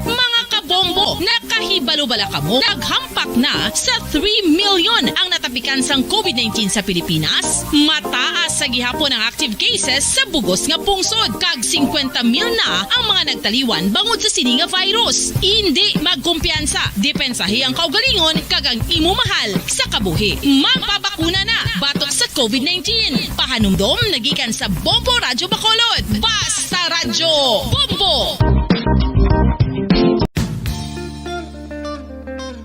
Mga kabombo, nakahibalo bala kamo? Naghampak na sa three million ang natapikan sang covid nineteen sa Pilipinas. Mataas sa gihapon ang active cases sa bug-os nga pungsod, kag singkwenta mil na ang mga nagtaliwan bangod sa sini nga virus. Indi magkumpiyansa, depensahi ang kaugalingon kag ang imo mahal sa kabuhi. Magpabakuna na batok sa covid nineteen. Pahanumdom nagikan sa Bombo Radyo Bacolod. Basta Radyo Bombo!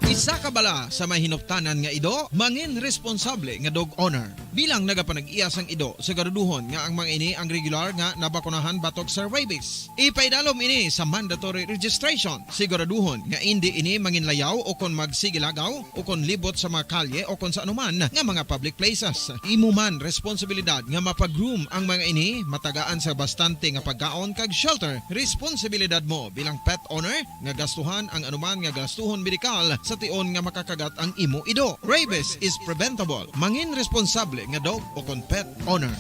Isa ka bala sa may hinuptanan nga ido, mangin responsable nga dog owner. Bilang nagapanag-iya sang ido, siguraduhon nga ang mga ini ang regular nga nabakunahan batok sa rabies. Ipaidalom ini sa mandatory registration. Siguraduhon nga indi ini manginlayaw o kon magsigilagaw o kon libot sa mga kalye o kon sa anuman nga mga public places. Imo man responsibilidad nga mapa-groom ang mga ini, matagaan sa bastante nga pagkaon kag shelter. Responsibilidad mo bilang pet owner nga gastuhan ang anuman nga gastuhon medikal sa tion nga makakagat ang imo ido. Rabies is preventable. Mangin responsable nga dog o kon pet owner.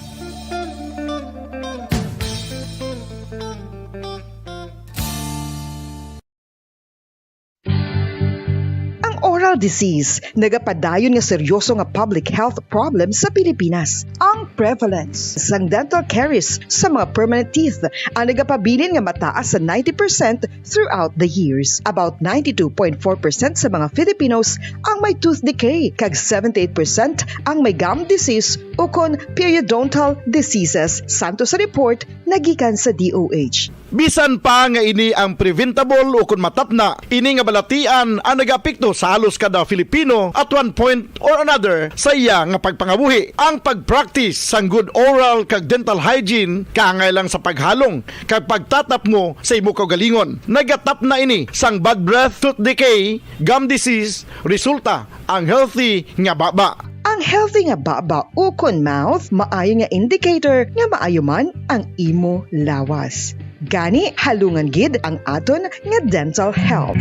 Ang oral disease nagapadayon nga seryoso nga public health problem sa Pilipinas. Ang prevalence sang dental caries sa mga permanent teeth ang nagapabilin nga mataas sa ninety percent throughout the years. About ninety-two point four percent sa mga Filipinos ang may tooth decay, kag seventy-eight percent ang may gum disease ukon periodontal diseases, santo sa report nagikan sa D O H. Bisan pa nga ini ang preventable ukon matapna, ini nga balatian ang nagaapekto sa halos kada Filipino at one point or another sa iya nga pagpangabuhi. Ang pag-practice sang good oral kag dental hygiene, kaangay lang sa paghalong kag pagtatapngo sa imo kaugalingon. Nagatapna ini sang bad breath, tooth decay, gum disease, resulta ang healthy nga baba. Ang healthy nga baba ukon mouth maayo nga indicator nga maayo man ang imo lawas. Gani, halungan gid ang aton nga dental health.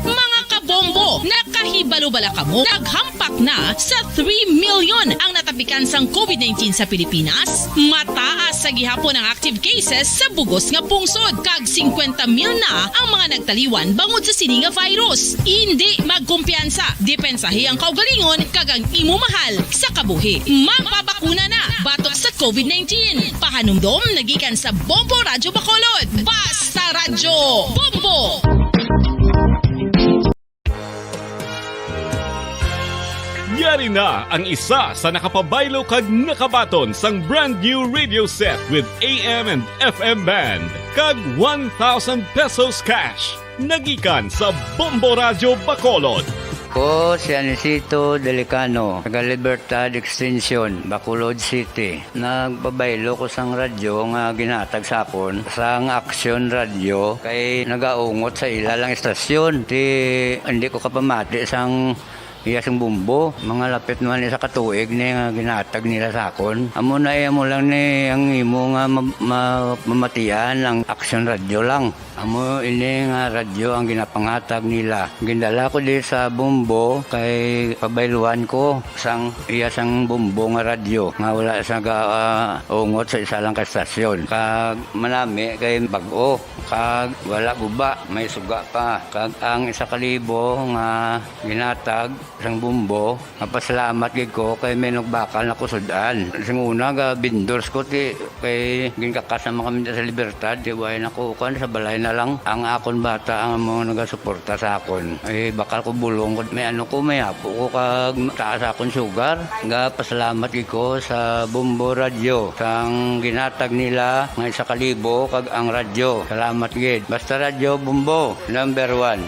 Mga kabombo, nakahibalo Wala kamo. Naghampak na sa three million ang natapikan sang covid nineteen sa Pilipinas. Mataas sa gihapon ang active cases sa bugos nga pungsod, kag singkwenta mil na ang mga nagtaliwan bangod sa sini nga virus. Indi magkumpiyansa, depensahi ang kaugalingon kag ang imo mahal sa kabuhi. Magpabakuna na batok sa covid nineteen. Pahanumdom nagikan sa Bombo Radyo Bacolod. Basta Radyo Bombo! Yari na ang isa sa nakapabaylo kag nakabaton sang brand new radio set with A M and F M band kag one thousand pesos cash. Nagikan sa Bombo Radyo Bacolod. Ko si Anisito Delicano, taga Libertad Extension, Bacolod City. Nagpabaylo ko sang radyo nga ginatag sa akon sang Action Radio kay nagaungot sa ila lang istasyon. Ti hindi ko kapamati sang iya sing bumbo. Mga lapit naman isa ka tuig ni nga ginatag nila sa akon. Amo na iya mo lang ni ang imo nga ma- ma- mamatian ang Action Radio lang. Amo ini nga radyo ang ginapangatag nila. Gindala ko di sa Bombo kay pabayluan ko sang iya sang Bombo nga radyo nga wala sa ga, ah, ungot sa isa lang ka stasyon. Kag manami kay bag-o kag wala guba, may suga pa. Kag ang isa ka libo nga ginatag sang Bombo, mapasalamat gid ko kay may nagbakal na ko sud-an. Sing una ga vendors ko ti kay ginkakas naman kami sa Libertad, ti way na ko kan sa balay na lang ang akon bata ang mga nagasuporta sa akon. Ay bakal ko bulong ko may ano ko may apo ko kag taas akon sugar. Ga pasalamat gid ko sa Bombo Radio sang ginatag nila nga isa ka libo kag ang radyo. Salamat gid. Basta Radyo Bombo, number one.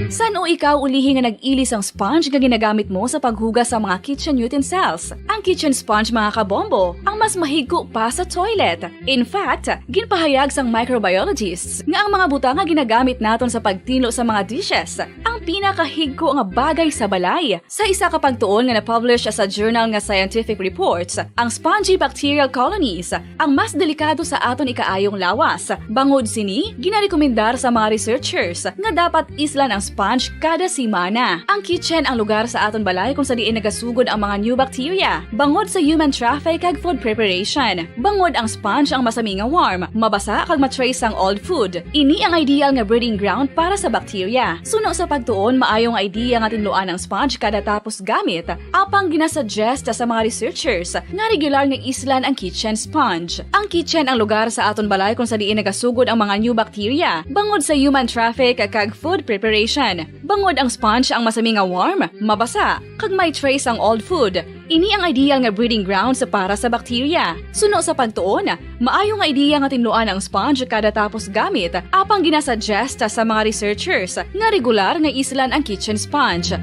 San-o ikaw ulihi nga nag-ili sang sponge nga ginagamit mo sa paghugas sa mga kitchen utensils? Ang kitchen sponge, mga kabombo, ang mas mahigko pa sa toilet. In fact, ginpahayag sang microbiologists nga ang mga butang nga ginagamit naton sa pagtinlo sa mga dishes ang pinakahigko nga bagay sa balay. Sa isa ka pagtuon nga na-publish sa journal nga Scientific Reports, ang spongy bacterial colonies ang mas delikado sa aton ikaayong lawas. Bangod sini, ginarekomendar sa mga researchers nga dapat islan ang sponge kada semana. Ang kitchen ang lugar sa aton balay kung sa diin nagasugod ang mga new bacteria bangod sa human traffic kag food preparation. Bangod ang sponge ang masami nga warm, mabasa kag ma-trace sang old food. Ini ang ideal nga breeding ground para sa bacteria. Suno sa pagtuon, maayo nga idea nga tinluan ang sponge kada tapos gamit. Apang ginasuggest sa mga researchers nga regular nga islan ang kitchen sponge. Ang kitchen ang lugar sa aton balay kung sa diin nagasugod ang mga new bacteria bangod sa human traffic kag food preparation. Bangod ang sponge ang masami nga warm, mabasa, kag may trace ang old food. Ini ang ideal nga breeding grounds para sa bacteria. Suno sa pagtuon, maayo nga idea nga tinluan ang sponge kada tapos gamit, apang ginasuggest sa mga researchers nga regular nga islan ang kitchen sponge.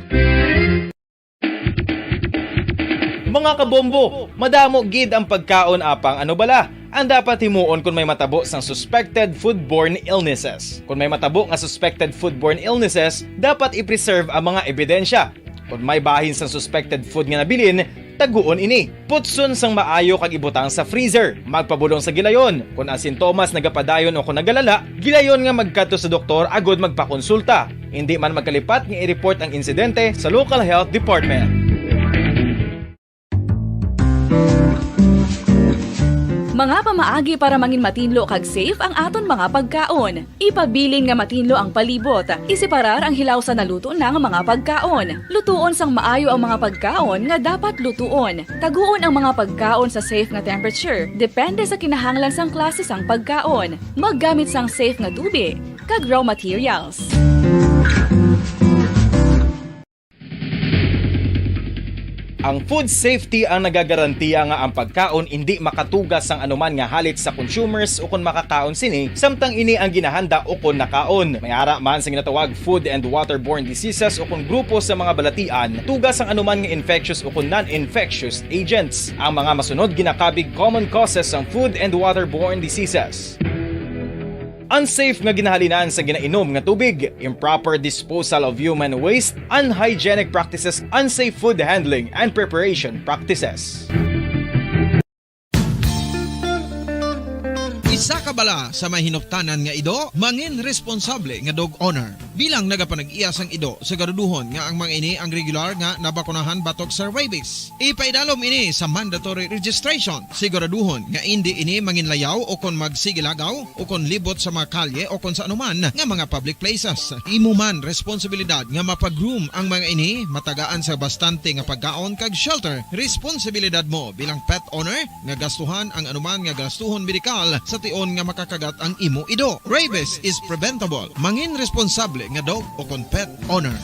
Mga kabombo, madamo gid ang pagkaon apang ano bala ang dapat himuon kon may matabo sang suspected foodborne illnesses. Kon may matabo nga suspected foodborne illnesses, dapat i-preserve ang mga ebidensya. Kon may bahin sang suspected food nga nabilin, taguon ini. Putson sang maayo kag ibutang sa freezer. Magpabulong sa gilayon. Kon ang sintomas nagapadayon o kon nagalala, gilayon nga magkadto sa doktor agud magpakonsulta. Indi man magkalipat nga i-report ang insidente sa local health department. Mga pamaagi para mangin matinlo kag safe ang aton mga pagkaon. Ipabilin nga matinlo ang palibot. Iseparar ang hilaw sa naluto na nga mga pagkaon. Lutuon sang maayo ang mga pagkaon nga dapat lutuon. Taguon ang mga pagkaon sa safe nga temperature, depende sa kinahanglan sang klase sang pagkaon. Maggamit sang safe nga tubig kag raw materials. Ang food safety ang nagagarantiya nga ang pagkaon indi makatugas sang anuman nga halit sa consumers ukon makakaon sini, samtang ini ang ginahanda ukon nakaon. May ara man sa ginatawag food and waterborne diseases ukon grupo sa mga balatian, tugas sang anuman nga infectious ukon non-infectious agents. Ang mga masunod ginakabig common causes sang food and waterborne diseases. Unsafe nga ginahalinan sa ginainom nga tubig, improper disposal of human waste, unhygienic practices, unsafe food handling and preparation practices. Sa kabala sa may hinuptanan nga ido, mangin responsable nga dog owner. Bilang nagapanag-iya sang ido, siguraduhon nga ang mga ini ang regular nga nabakunahan batok sa rabies. Ipaidalom ini sa mandatory registration. Siguraduhon nga indi ini manginlayaw o kon magsigilagaw o kon libot sa mga kalye o kon sa anuman nga mga public places. Imo man responsibilidad nga mapag-groom ang mga ini, matagaan sa bastante nga pagkaon kag shelter. Responsibilidad mo bilang pet owner nga gastuhan ang anuman nga gastuhon medikal sa tion nga makakagat ang imo ido. Rabies is preventable. Mangin responsable nga dog o kon pet owner.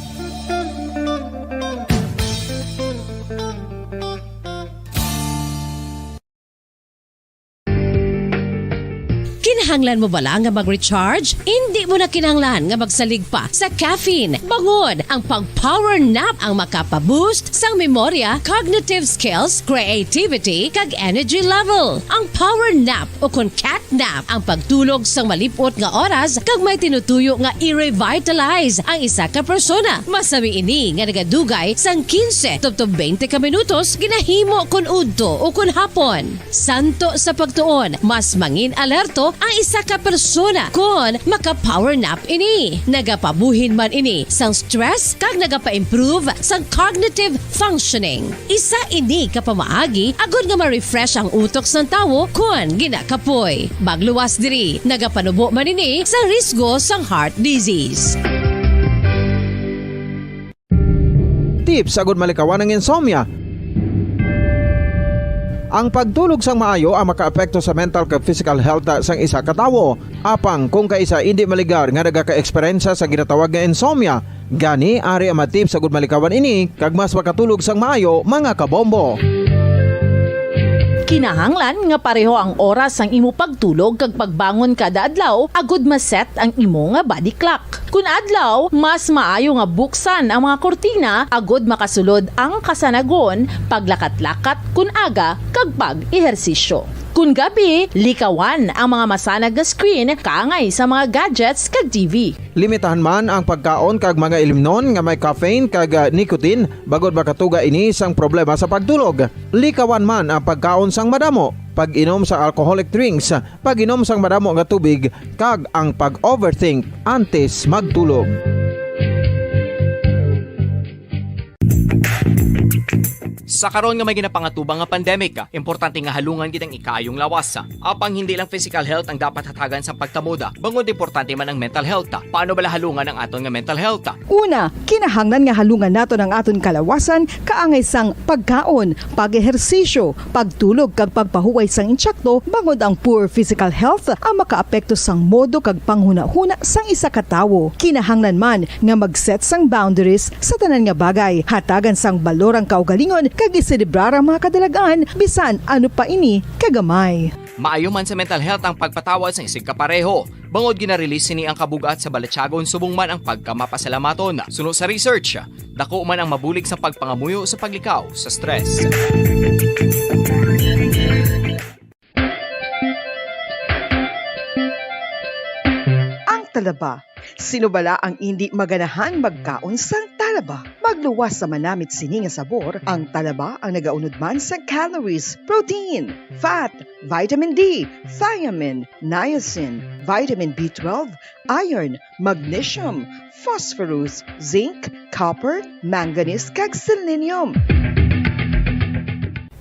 Kinahanglan mo bala nga mag-recharge? Indi mo na kinahanglan nga magsalig pa sa caffeine. Bangod ang pag-power nap ang makapa-boost sang memorya, cognitive skills, creativity, kag energy level. Ang power nap o kon cat nap ang pagtulog sang malip-ot nga oras kag may tinutuyo nga i-revitalize ang isa ka persona. Masami ini nga nagadugay sang quince tubtob twenty ka minutos ginahimo kon udto o kon hapon. Santo sa pagtuon, mas mangin alerto ang isa ka persona kon maka-power nap ini. Nagapabuhin man ini sang stress kag nagapa-improve sang cognitive functioning. Isa ini ka pamaagi agod nga ma-refresh ang utok sang tawo kon ginakapoy. Magluwas diri, nagapanubo man ini sa risgo sang heart disease. Tips agud malikawan ang insomnia. Ang pagtulog sang maayo ang makaapekto sa mental kag physical health sang isa ka tawo. Apang kung kaisa indi maligar nga nagaka-eksperyensya sa ginatawag nga insomnia, gani ari ang mga tips agud malikawan ini kag mas makatulog sang maayo, mga kabombo. Kinahanglan nga pareho ang oras sang imo pagtulog kag pagbangon kada adlaw agud ma-set ang imo nga body clock. Kun adlaw, mas maayo nga buksan ang mga kurtina agud makasulod ang kasanagon, paglakat-lakat kun aga, kag pag-ehersisyo. Kun gabi, likawan ang mga masanag nga screen kaangay sa mga gadgets kag T V. Limitahan man ang pagkaon kag mga ilimnon nga may caffeine kag, ah, nicotine, bangod makatuga ini sang problema sa pagtulog. Likawan man ang pagkaon sang madamo, pag-inom sa alcoholic drinks, pag-inom sang madamo nga tubig, kag ang pag-overthink antes magtulog. Sa karon nga may ginapangatubang nga pandemic, importante nga halungan gid ang ikaayong lawas. Apang hindi lang physical health ang dapat hatagan sa pagtamuda, bangod importante man ang mental health. Paano bala halungan ang aton nga mental health? Una, kinahanglan nga halungan naton ang aton kalawasan kaangay sang pagkaon, pag-ehersisyo, pagtulog kag pagpahuway sang insakto, bangod ang poor physical health ang makaapekto sang modo kag panghunahuna sang isa ka tawo. Kinahanglan man nga mag-set sang boundaries sa tanan nga bagay, hatagan sang balor ang kaugalingon kag iselebrar ang mga kadalag-an bisan ano pa ini kagamay. Maayo man sa mental health ang pagpatawad sang isigkapareho, bangod gina-release sini ang kabug-at sa balatyagon subong man ang pagkamapasalamaton. Suno sa research, dako man ang mabulig sa pagpangamuyo sa paglikaw sa stress. Ang talaba. Sino bala ang indi maganahan magkaon sang talaba? Magluwas sa manamit sini nga sabor, ang talaba ang nagaunod man sa calories, protein, fat, vitamin D, thiamine, niacin, vitamin B twelve, iron, magnesium, phosphorus, zinc, copper, manganese, kag selenium.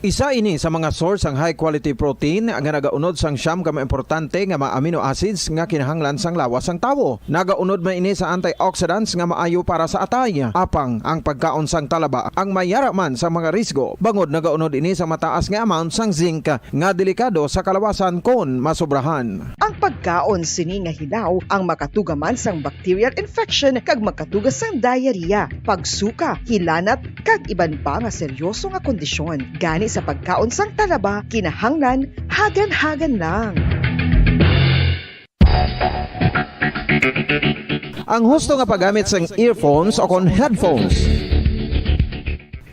Isa ini sa mga source sang high quality protein nga nagaunod sang siyam ka mga importante nga mga amino acids nga kinahanglan sang lawas sang tawo. Nagaunod man ini sa antioxidants nga maayo para sa atay. Apang ang pagkaon sang talaba ang mayara man sa mga risgo, bangod nagaunod ini sa mataas nga amount sang zinc nga delikado sa kalawasan kon masobrahan. Ang pagkaon sini nga hilaw ang makatuga man sang bacterial infection kag makatuga sang diarrhea, pagsuka, hilanat, kag iban pa nga seryoso nga kondisyon. Gani sa pagkaon sang talaba, kinahanglan hagan-hagan lang. Ang husto nga paggamit sang earphones o kon headphones.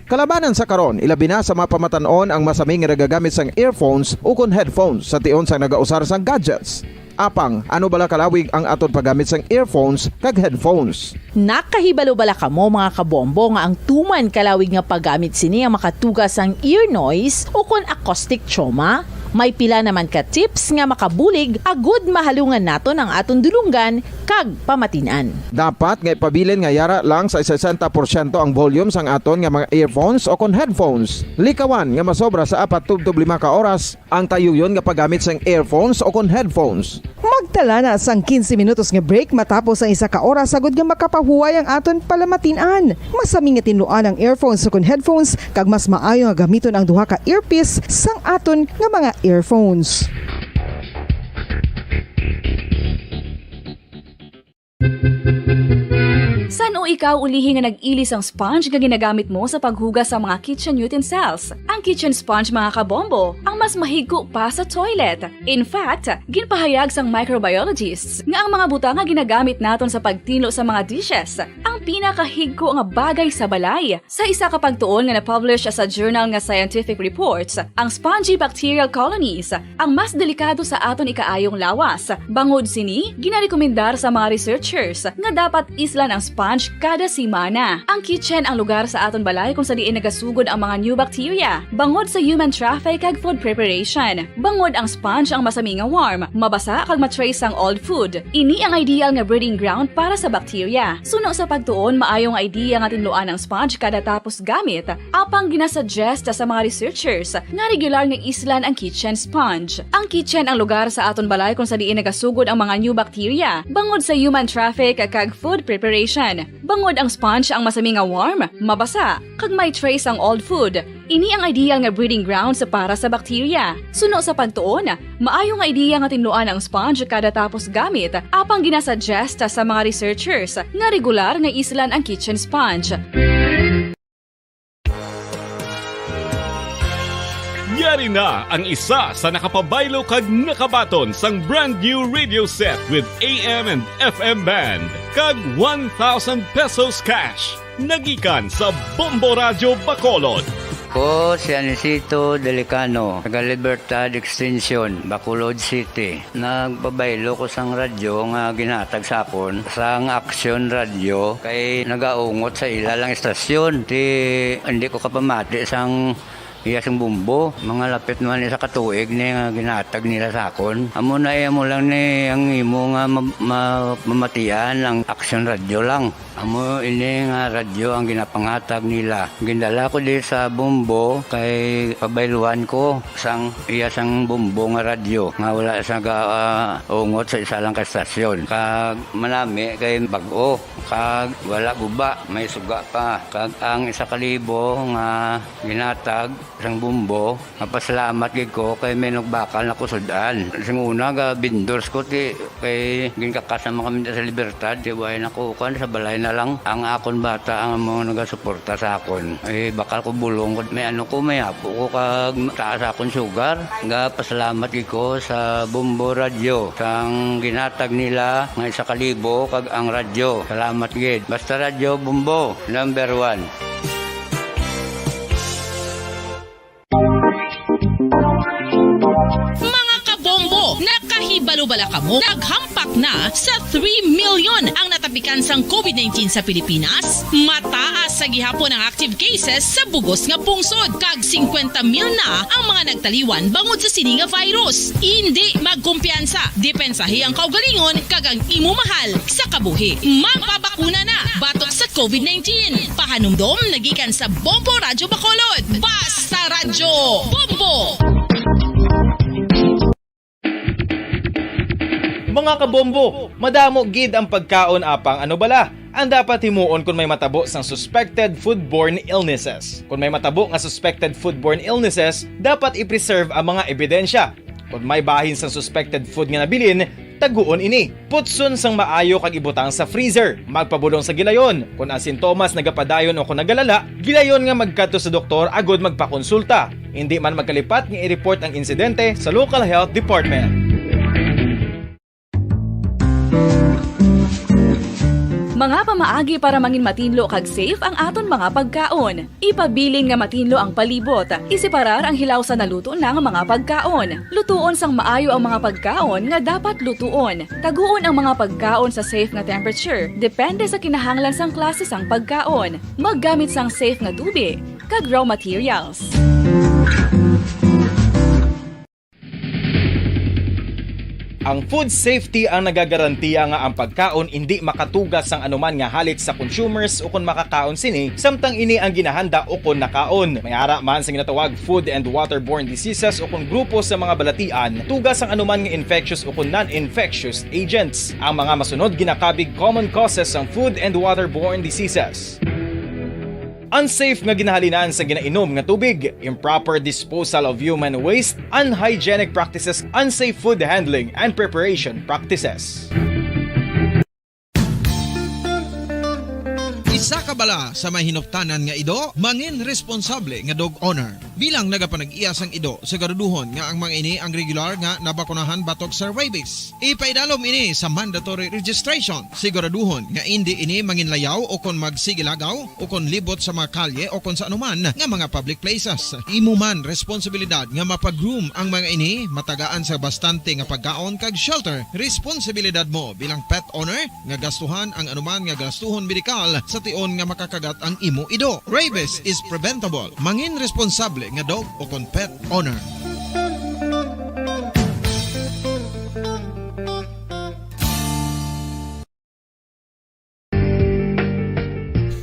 Kalabanan sa karon, ilabi na sa mga pamatan-on ang masami nga nagagamit sang earphones ukon headphones sa tion sang nagausar sang gadgets. Apang, ano bala kalawig ang aton paggamit sang earphones kag headphones? Nakahibalo bala kamo, mga kabombo, nga ang tuman kalawig nga paggamit sini ang makatuga sang ear noise ukon acoustic trauma? May pila naman ka tips nga makabulig agud mahalungan naton ang aton dulonggan kag pamatin-an. Dapat nga ipabilin nga yara lang sa sesenta porsyento ang volume sang aton nga mga earphones o kon headphones. Likawan nga masobra sa apat tubtob lima ka oras ang tayuyon nga paggamit sang earphones o kon headphones. Magtala na sang quince minutos nga break matapos ang isa ka oras, agud nga makapahuway ang aton palamatin-an. Masami nga tinluan ang earphones o kon headphones, kag mas maayo nga gamiton ang duha ka earpiece sang aton nga mga earphones. San-o ikaw ulihi nga nag-ili sang sponge nga ginagamit mo sa paghugas sa mga kitchen utensils? Ang kitchen sponge, mga kabombo, ang mas mahigko pa sa toilet. In fact, ginpahayag sang microbiologists nga ang mga butang nga ginagamit naton sa pagtinlo sa mga dishes ang pinakahigko nga bagay sa balay. Sa isa ka pagtuon nga na-publish sa journal nga Scientific Reports, ang spongy bacterial colonies ang mas delikado sa aton ikaayong lawas. Bangod sini, ginarekomendar sa mga researchers nga dapat islan ang sponge kada semana. Ang kitchen ang lugar sa aton balay kung sa diin nagasugod ang mga new bacteria bangod sa human traffic kag food preparation. Bangod ang sponge ang masami nga warm, mabasa kag ma-trace sang old food. Ini ang ideal nga breeding ground para sa bacteria. Suno sa pagtuon, maayo nga idea nga tinluan ang sponge kada tapos gamit. Apang ginasuggest sa mga researchers nga regular nga islan ang kitchen sponge. Ang kitchen ang lugar sa aton balay kung sa diin nagasugod ang mga new bacteria bangod sa human traffic kag food preparation. Bangod ang sponge ang masami nga warm, mabasa, kag may trace ang old food. Ini ang ideal nga breeding grounds para sa bacteria. Suno sa pagtuon, maayo nga ideya nga tinluan ang sponge kada tapos gamit, apang ginasuggest sa mga researchers nga regular nga islan ang kitchen sponge. Yari na ang isa sa nakapabaylo kag nakabaton sang brand new radio set with A M and F M band kag one thousand pesos cash. Nagikan sa Bombo Radyo Bacolod. Ko si Anisito Delicano, taga Libertad Extension, Bacolod City. Nagpabaylo ko sang radyo nga ginhatag sa akon sang Action Radio kay nagaungot sa ila lang istasyon. Ti, hindi ko kapamati sang iya sing bombo. Mga lapit naman isa ka tuig ni nga ginhatag nila sa akon. Amo na, amo lang ni ang imo nga ma-, ma-, mamatian ang Action Radio lang. Amo ini nga radyo ang ginapanghatag nila. Gindala ko di sa Bombo kay pabayluhan ko sang iya sang Bombo nga radyo nga wala sa ga-, ah, ungot sa isa lang ka stasyon. Kag manami kay bag-o, kag wala guba, may suga pa. Kag ang isa ka libo nga ginhatag sang Bombo, mapasalamat gid ko kay may nagbakal na ko sud-an. Sing una, ga vendors ko, ti, kay ginkakas naman kami sa Libertad, ti, way na ko, kuwan, sa balay na lang. Ang akon bata ang mga nagasuporta sa akon. Eh, bakal ko bulong ko, may ano ko, may apo ko, kag taas akon sugar. Ga pasalamat gid ko sa Bombo Radio, sang ginhatag nila nga isa ka libo, kag ang radyo. Salamat gid. Basta Radyo Bombo, number one. Mga kabombo, nakahibalo bala kamo? Naghampak na sa three million ang natapikan sang covid nineteen sa Pilipinas. Mataas sa gihapon ang active cases sa bugos nga pungsod, kag singkwenta mil na ang mga nagtaliwan bangod sa sini nga virus. Indi magkumpiyansa, depensahi ang kaugalingon kag ang imo mahal sa kabuhi. Magpabakuna na batok sa covid nineteen. Pahanumdom nagikan sa Bombo Radyo Bacolod. Basta Radyo Bombo! Mga kabombo, madamo gid ang pagkaon, apang ano bala ang dapat himuon kon may matabo sang suspected foodborne illnesses? Kon may matabo nga suspected foodborne illnesses, dapat i-preserve ang mga ebidensya. Kon may bahin sang suspected food nga nabilin, taguon ini. Putson sang maayo kag ibutang sa freezer. Magpabulong sa gilayon. Kon ang sintomas nagapadayon o kon nagalala, gilayon nga magkadto sa doktor agud magpakonsulta. Indi man magkalipat nga i-report ang insidente sa local health department. Mga pamaagi para mangin matinlo kag safe ang aton mga pagkaon. Ipabilin nga matinlo ang palibot. Iseparar ang hilaw sa naluto na nga mga pagkaon. Lutuon sang maayo ang mga pagkaon nga dapat lutuon. Taguon ang mga pagkaon sa safe nga temperature, depende sa kinahanglan sang klase sang pagkaon. Maggamit sang safe nga tubi kag raw materials. Ang food safety ang nagagarantiya nga ang pagkaon indi makatuga sang anuman nga halit sa consumers ukon makakaon sini, samtang ini ang ginahanda ukon nakaon. May ara man sa ginatawag food and waterborne diseases ukon grupo sa mga balatian, tuga sang anuman nga infectious ukon non-infectious agents. Ang mga masunod ginakabig common causes sang food and waterborne diseases. Unsafe nga ginahalinan sa ginainom nga tubig, improper disposal of human waste, unhygienic practices, unsafe food handling, and preparation practices. Isa ka bala sa may hinuptanan nga ido, mangin responsable nga dog owner. Bilang nagapanag-iya sang ido, siguraduhon nga ang mga ini ang regular nga nabakunahan batok sa rabies. Ipaidalom ini sa mandatory registration. Siguraduhon nga indi ini manginlayaw o kon magsigilagaw o kon libot sa mga kalye o kon sa anuman nga mga public places. Imo man responsibilidad nga mapag-groom ang mga ini, matagaan sa bastante nga pagkaon kag shelter. Responsibilidad mo bilang pet owner nga gastuhan ang anuman nga gastuhon medikal sa tion nga makakagat ang imo ido. Rabies is preventable. Mangin responsable nga dog o kon pet owner.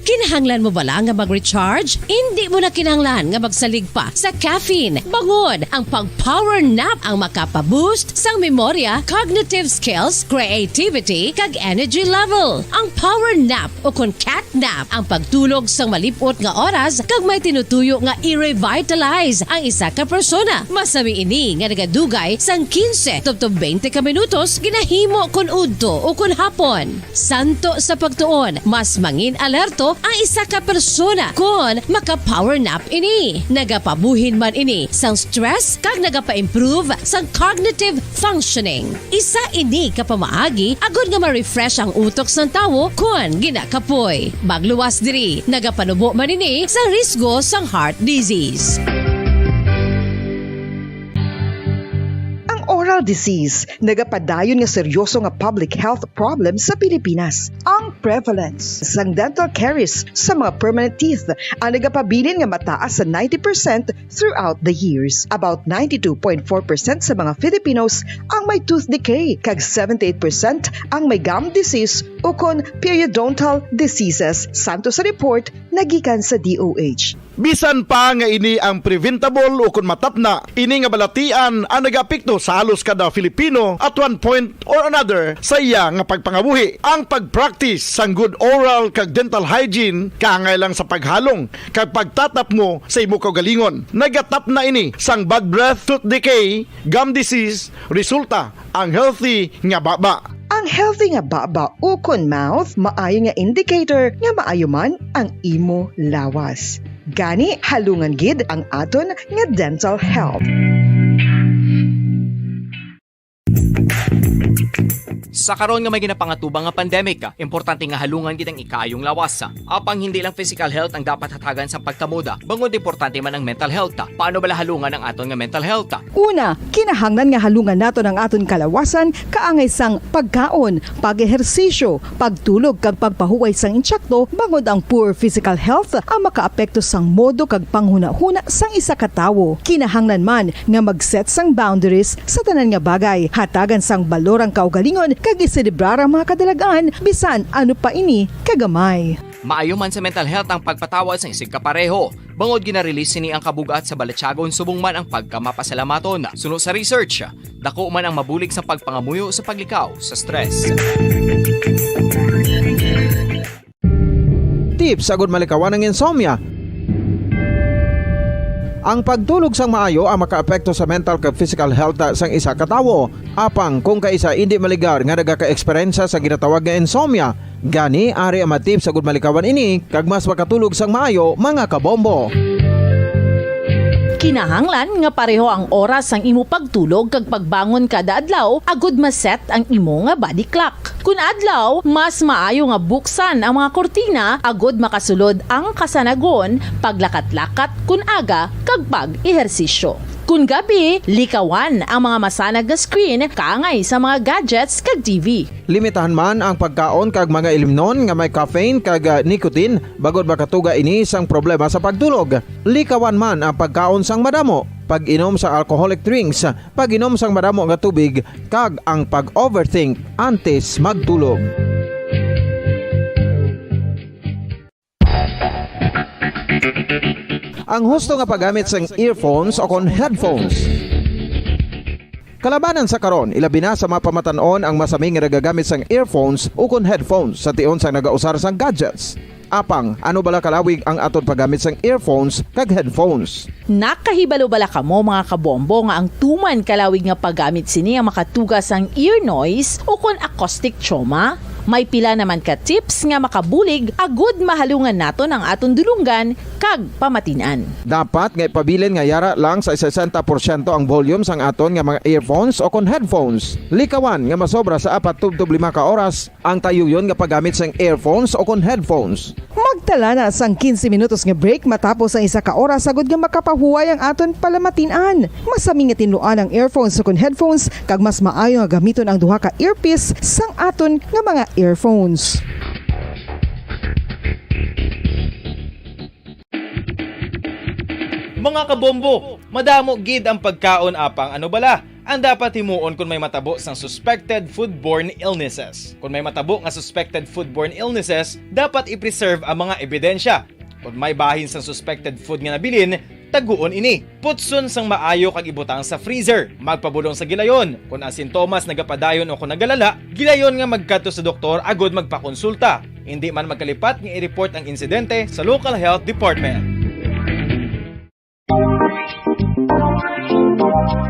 Kinahanglan mo bala nga mag-recharge? Indi mo na kinahanglan nga magsalig pa sa caffeine. Bangod ang pag-power nap ang makapa-boost sang memorya, cognitive skills, creativity, kag energy level. Ang power nap o kon cat nap ang pagtulog sang malip-ot nga oras kag may tinutuyo nga i-revitalize ang isa ka persona. Masami ini nga nagadugay sang quince tubtob twenty ka minutos ginahimo kon udto o kon hapon. Santo sa pagtuon, mas mangin alerto ang isa ka persona kon maka-power nap ini. Nagapabuhin man ini sang stress kag nagapa-improve sang cognitive functioning. Isa ini ka pamaagi agod nga ma-refresh ang utok sang tawo kon ginakapoy. Magluwas diri, nagapanubo man ini sa risgo sang heart disease. Ang oral disease nagapadayon nga seryoso nga public health problem sa Pilipinas. Ang prevalence sang dental caries sa mga permanent teeth ang nagapabilin nga mataas sa ninety percent throughout the years. About ninety-two point four percent sa mga Filipinos ang may tooth decay, kag seventy-eight percent ang may gum disease ukon periodontal diseases, santo sa report nga gikan sa D O H. Bisan pa nga ini ang preventable ukon matapna, ini nga balatian ang nagaapekto sa halos kada Filipino at one point or another sa iya nga pagpangabuhi. Ang pag-practice sang good oral kag dental hygiene kaangay lang sa paghalong kag pagtatapmo sa imo kaugalingon. Nagatapna ini sang bad breath, tooth decay, gum disease, resulta ang healthy nga baba. Ang healthy nga baba ukon mouth maayo nga indicator nga maayo man ang imo lawas. Gani, halungan gid ang aton nga dental health. Sa karon nga may ginapangatubang nga pandemic, importante nga halungan gid ang ikaayong lawas. Apang hindi lang physical health ang dapat hatagan sang pagkamoda, bangod importante man ang mental health. Paano bala halungan ang aton nga mental health? Una, kinahanglan nga halungan naton ang aton kalawasan kaangay sang pagkaon, pag-ehersisyo, pagtulog kag pagpahuway sang insakto, bangod ang poor physical health ang makaapekto sang modo kag panghunahuna sang isa ka tawo. Kinahanglan man nga mag-set sang boundaries sa tanan nga bagay, hatagan sang balor ang kaugalingon kag iselebrar ang mga kadalag-an bisan ano pa ini kagamay. Maayo man sa mental health ang pagpatawad sang isigkapareho, bangod gina-release sini ang kabug-at sa balatyagon subong man ang pagkamapasalamaton. Suno sa research, dako man ang mabulig sa pagpangamuyo sa paglikaw sa stress. Tips agud malikawan ang insomnia. Ang pagtulog sang maayo ang makaapekto sa mental kag physical health sang isa ka tawo. Apang kung kaisa indi maligar nga nagaka-eksperyensya sa ginatawag nga insomnia, gani ari ang mga tips agud malikawan ini kag mas makatulog sang maayo, mga kabombo. Kinahanglan nga pareho ang oras sang imo pagtulog kag pagbangon kada adlaw agud ma-set ang imo nga body clock. Kun adlaw, mas maayo nga buksan ang mga kurtina agud makasulod ang kasanagon, paglakat-lakat kun aga, kag pag-ehersisyo. Kon gabi, likawan ang mga masanag nga screen kaangay sa mga gadgets kag T V. Limitahan man ang pagkaon kag mga ilimnon nga may caffeine kag, ah, nicotine, bangod makatuga ini sang problema sa pagtulog. Likawan man ang pagkaon sang madamo, pag-inom sang alcoholic drinks, pag-inom sang madamo nga tubig, kag ang pag-overthink antes magtulog. Ang husto nga paggamit sang earphones o kon headphones. Kalabanan sa karon, ilabi na sa mga pamatan-on ang masami nga nagagamit sang earphones o kon headphones sa tion sang nagausar sang gadgets. Apang, ano bala kalawig ang aton paggamit sang earphones kag headphones? Nakahibalo bala kamo, mga kabombo, nga ang tuman kalawig nga paggamit sini ang makatuga sang ear noise o kon acoustic trauma? May pila naman ka tips nga makabulig agud mahalungan naton ang aton dulonggan kag pamatin-an. Dapat nga ipabilin nga yara lang sa sesenta porsyento ang volume sang aton nga mga earphones o kon headphones. Likawan nga masobra sa apat tubtob lima ka oras ang tayuyon nga paggamit sang earphones o kon headphones. Magtala na sang quince minutos nga break matapos ang isa ka oras, agud nga makapahuway ang aton palamatin-an. Masami nga tinluan ang earphones o kon headphones, kag mas maayo nga gamiton ang duha ka earpiece sang aton nga mga earphones. Mga kabombo, madamo gid ang pagkaon, apang ano bala ang dapat himuon kon may matabo sang suspected foodborne illnesses? Kon may matabo nga suspected foodborne illnesses, dapat i-preserve ang mga ebidensya. Kon may bahin sang suspected food nga nabilin, taguon ini. Putson sang maayo kag ibutang sa freezer. Magpabulong sa gilayon. Kon ang sintomas nagapadayon o kon nagalala, gilayon nga magkadto sa doktor agud magpakonsulta. Indi man magkalipat nga i-report ang insidente sa local health department.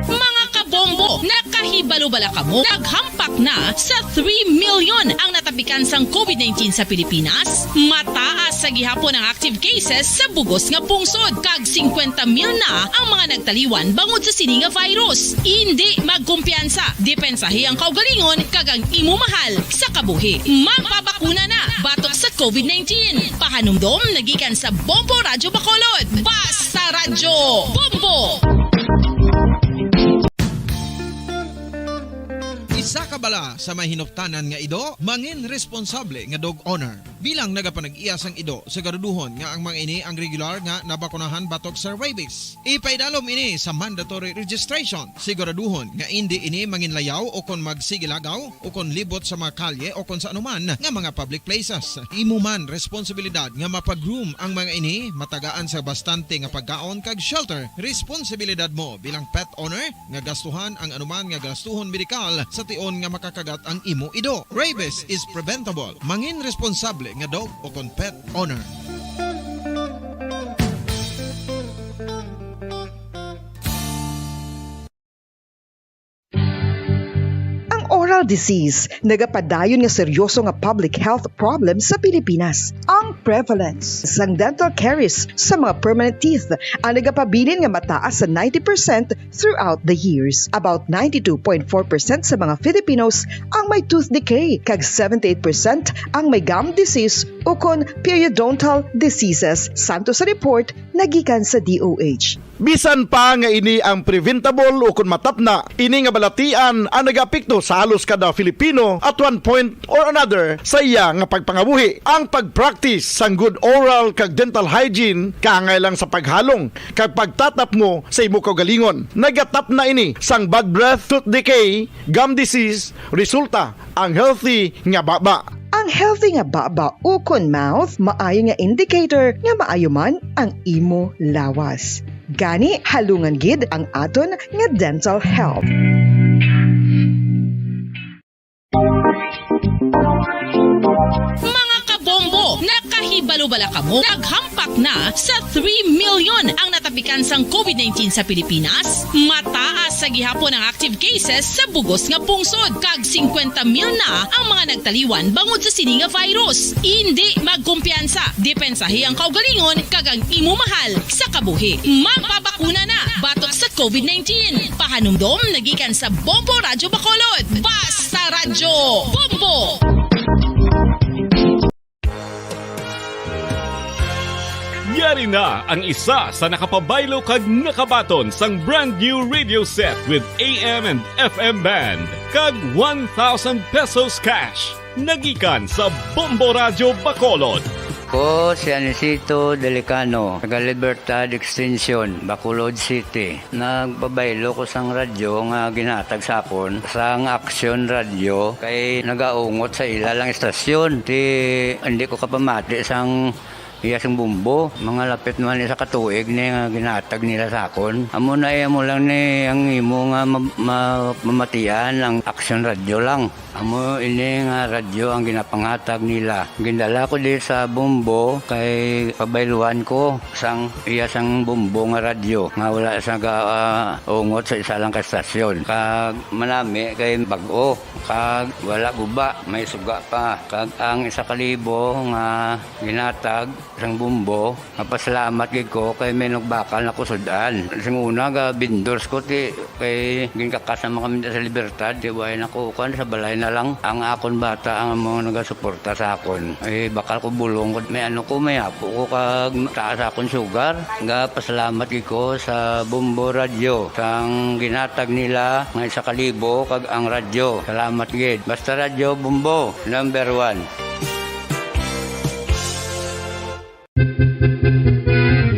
Mga kabombo, nakahibalo bala kamo? Naghampak na sa three million ang natapikan sang covid nineteen sa Pilipinas. Mataas sa gihapon ang active cases sa bug-os nga pungsod, kag singkwenta mil na ang mga nagtaliwan bangod sa sini nga virus. Indi magkumpiyansa, depensahi ang kaugalingon kag ang imo mahal sa kabuhi. Magpabakuna na batok sa covid nineteen. Pahanumdom nagikan sa Bombo Radyo Bacolod. Basta Radyo Bombo! Isa ka bala sa may hinuptanan nga ido, mangin responsable nga dog owner. Bilang nagapanag-iya sang ido, siguraduhon nga ang mga ini ang regular nga nabakunahan batok sa rabies. Ipaidalom ini sa mandatory registration. Siguraduhon nga indi ini manginlayaw o kon magsigilagaw o kon libot sa mga kalye o kon sa anuman nga mga public places. Imo man responsibilidad nga mapag-groom ang mga ini, matagaan sa bastante nga pagkaon kag shelter. Responsibilidad mo bilang pet owner nga gastuhan ang anuman nga gastuhon medikal sa tion nga makakagat ang imo ido. Rabies is preventable. Mangin responsable nga dog o kon pet owner. Ang oral disease nagapadayon nga seryoso nga public health problem sa Pilipinas. Ang prevalence sang dental caries sa mga permanent teeth ang nagapabilin nga mataas sa ninety percent throughout the years. About ninety-two point four percent sa mga Filipinos ang may tooth decay, kag seventy-eight percent ang may gum disease ukon periodontal diseases, santo sa report nagikan sa D O H. Bisan pa nga ini ang preventable ukon matapna, ini nga balatian ang nagaapekto sa halos kada Filipino at one point or another sa iya nga pagpangabuhi. Ang pag-practice sang good oral kag dental hygiene kaangay lang sa paghalong kag pagtatapngo sa imo kaugalingon. Nagatapna ini sang bad breath, tooth decay, gum disease, resulta ang healthy nga baba. Ang healthy nga baba ukon mouth maayo nga indicator nga maayo man ang imo lawas. Gani, halungan gid ang aton nga dental health. Mga kabombo, nakahibalo bala kamo? Naghampak na sa three million ang natapikan sang covid nineteen sa Pilipinas. Mataas sa gihapon ang active cases sa bug-os nga pungsod, kag singkwenta mil na ang mga nagtaliwan bangod sa sini nga virus. Indi magkumpiyansa, depensahi ang kaugalingon kag ang imo mahal sa kabuhi. Magpabakuna na batok sa covid nineteen. Pahanumdom nagikan sa Bombo Radyo Bacolod. Basta Radyo Bombo! Nga Ina ang isa sa nakapabaylo kag nakabaton sang brand new radio set with A M and F M band kag one thousand pesos cash. Nagikan sa Bombo Radyo Bacolod. Ko si Anisito Delicano, taga Libertad Extension, Bacolod City. Nagpabaylo ko sang radyo nga ginhatag sa akon sang Action Radio kay nagaungot sa ila lang istasyon. Ti, hindi ko kapamati sang iya sang Bombo. Mga lapit naman isa ka tuig ni nga ginhatag nila sa akon. Amo na, eh, amo lang ni ang imo nga ma-, ma-, mamatian ang Action Radio lang. Amo ini nga radyo ang ginapanghatag nila. Gindala ko di sa Bombo kay pabayluan ko sang iya sang Bombo nga radyo nga wala sa ga-, ah, ungot sa isa lang ka estasyon. Kag manami kay bag-o, kag wala guba, may suga pa. Kag ang isa ka libo nga ginhatag sang Bombo, mapasalamat gid ko kay may nagbakal na ko sud-an. Sing una, ga-vendors ko, ti, kay ginkakas naman kami sa Libertad, ti, way na ko, kuwan, sa balay na lang. Ang akon bata ang amo nagasuporta sa akon. Eh, bakal ko bulong ko, may ano ko, may apo ko, kag taas akon sugar. Gapasalamat gid ko sa Bombo Radyo, sang ginhatag nila nga isa ka libo, kag ang radyo. Salamat gid. Basta Radyo Bombo, number one.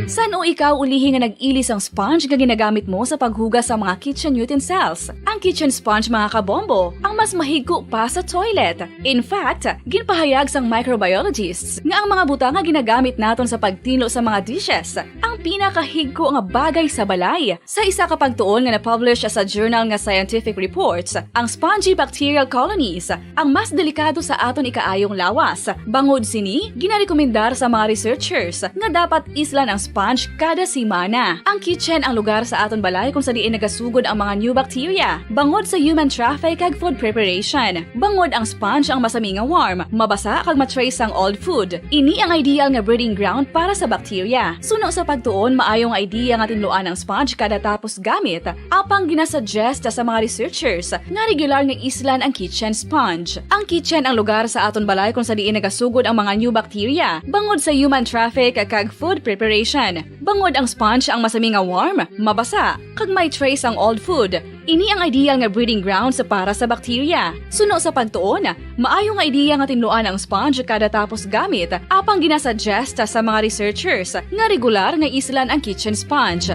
San-o ikaw ulihi nga nag-ili sang sponge nga ginagamit mo sa paghugas sa mga kitchen utensils? Ang kitchen sponge, mga kabombo, ang mas mahigko pa sa toilet. In fact, ginpahayag sang microbiologists nga ang mga butang nga ginagamit naton sa pagtinlo sa mga dishes ang pinakahigko nga bagay sa balay. Sa isa ka pagtuon nga na-publish sa journal nga Scientific Reports, ang spongy bacterial colonies ang mas delikado sa aton ikaayong lawas. Bangod sini, ginarekomendar sa mga researchers nga dapat islan ang sponge kada semana. Ang kitchen ang lugar sa aton balay kung sa diin nagasugod ang mga new bacteria, bangod sa human traffic kag food preparation. Bangod ang sponge ang masami nga warm, mabasa kag ma-trace sang old food. Ini ang ideal nga breeding ground para sa bacteria. Suno sa pagtuon, maayo nga idea nga tinluan ang sponge kada tapos gamit, apang ginasuggest sa mga researchers nga regular nga islan ang kitchen sponge. Ang kitchen ang lugar sa aton balay kung sa diin nagasugod ang mga new bacteria, bangod sa human traffic kag food preparation. Bangod ang sponge ang masami nga warm, mabasa, kag may trace ang old food. Ini ang ideal nga breeding grounds para sa bacteria. Suno sa pagtuon, maayo nga ideya nga tinluan ang sponge kada tapos gamit, apang ginasuggest sa mga researchers nga regular nga islan ang kitchen sponge.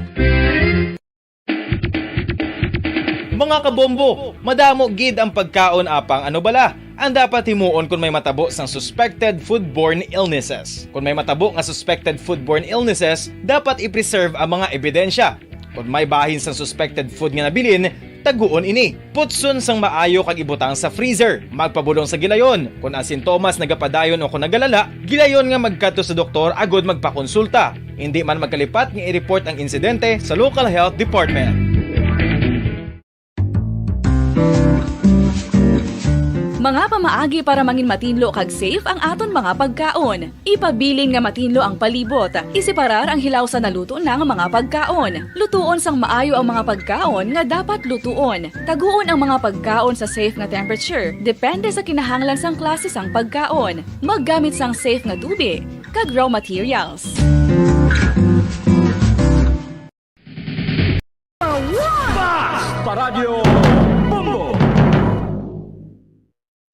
Mga kabombo, madamo gid ang pagkaon, apang ano bala ang dapat himuon kon may matabo sang suspected foodborne illnesses? Kon may matabo nga suspected foodborne illnesses, dapat i-preserve ang mga ebidensya. Kon may bahin sang suspected food nga nabilin, taguon ini. Putson sang maayo kag ibutang sa freezer. Magpabulong sa gilayon. Kon ang sintomas nagapadayon o kon nagalala, gilayon nga magkadto sa doktor agud magpakonsulta. Indi man magkalipat nga i-report ang insidente sa local health department. Mga pamaagi para mangin matinlo kag safe ang aton mga pagkaon. Ipabilin nga matinlo ang palibot. Iseparar ang hilaw sa naluto na nga mga pagkaon. Lutuon sang maayo ang mga pagkaon nga dapat lutuon. Taguon ang mga pagkaon sa safe nga temperature, depende sa kinahanglan sang klase sang pagkaon. Maggamit sang safe nga tubi kag raw materials. Basta Radyo Bombo!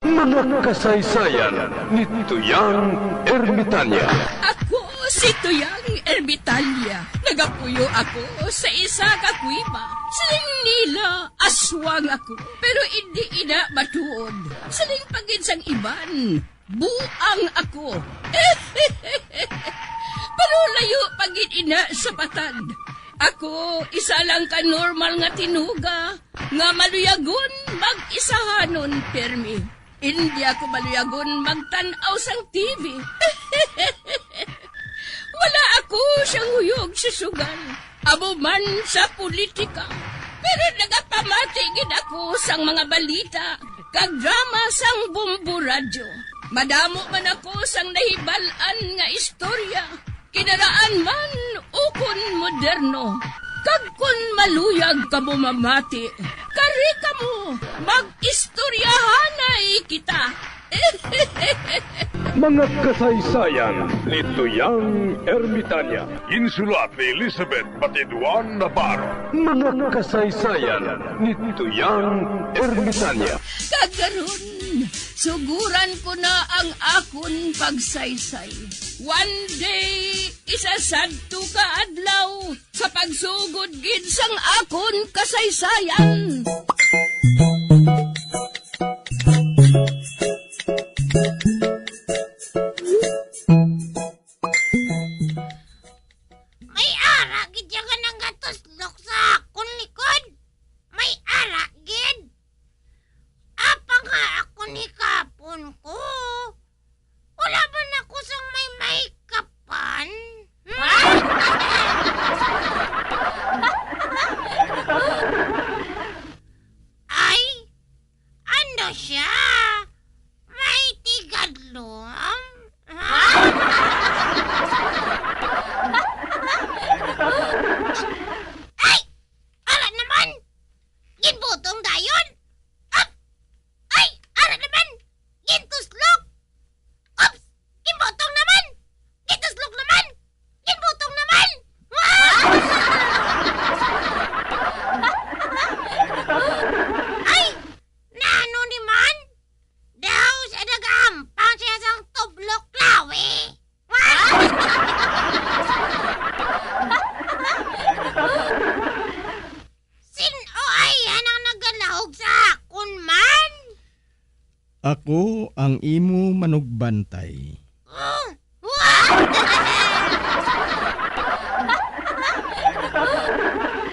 Mga kasaysayan ni Tuyang Ermitanya. Ako si Tuyang Ermitanya. Nagapuyo ako sa isa ka kuweba. Siling nila, aswang ako. Pero indi ina matuod. Siling pa gid sang iban, buang ako. Pero layo pa gid ina sa patad. Ako, isa lang ka normal nga tinuga nga maluyagon mag-isahanon pirmi. Indi ako maluyagon magtan-aw sang T V. Wala ako siyang huyog sa sugal, amo man sa politika. Pero nagapamati gid ako sang mga balita kag drama sang Bombo Radyo. Madamo man ako sang nahibal-an nga istorya, kinaraan man ukon moderno. Kag kon maluyag kamo mamati, kari kamo, mag-istoryahanay kita. Mga kasaysayan ni Tuyang Ermitanya. Ginsulat ni Elizabeth Batiduan Navarro. Mga kasaysayan ni Tuyang Ermitanya. Kag karon, suguran ko na ang akon pagsaysay. One day, isa sadto ka adlaw, sa pagsugod gid sang akon kasaysayan. May ara gid siya nga nagatuslok sa akon likod. May ara gid. Apa nga akon hikapon ko? Wala ba na ko sang may mahikapan? Ay, ano siya? May tigadlom? Ay! Ara naman! Ginbutong dayon! Up! Ay! Ara naman! Gintuslok! Ups! Ginbutong naman! Gintuslok naman! Ginbutong naman! Ay! Nano ni man? Daw sa nagahampang siya sang tublo, Chloe! Sin-o ay yan ang nagalahog sa akon man? Ako ang imo manugbantay. Oh, wa-,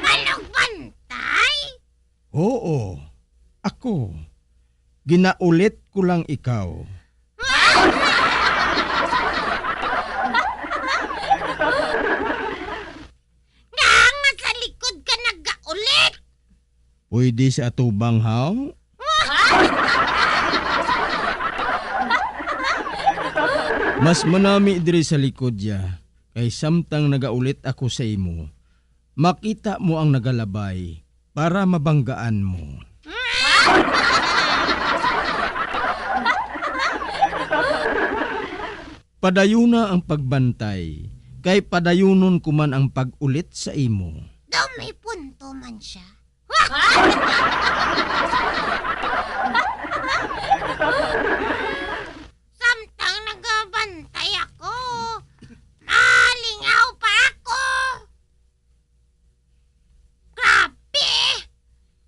manugbantay? Oo, ako. Ginaulit ko lang ikaw. Nga, nga sa likod ka nagaulit? Pwede sa atubang, haw? Mas manami diri sa likod ya, kay samtang nagaulit ako sa imo, makita mo ang nagalabay para mabanggaan mo. Padayuna ang pagbantay, kay padayunon ko man ang pag-ulit sa imo. Daw may punto man siya. Samtang nagabantay ako, malingaw pa ako. Grabe!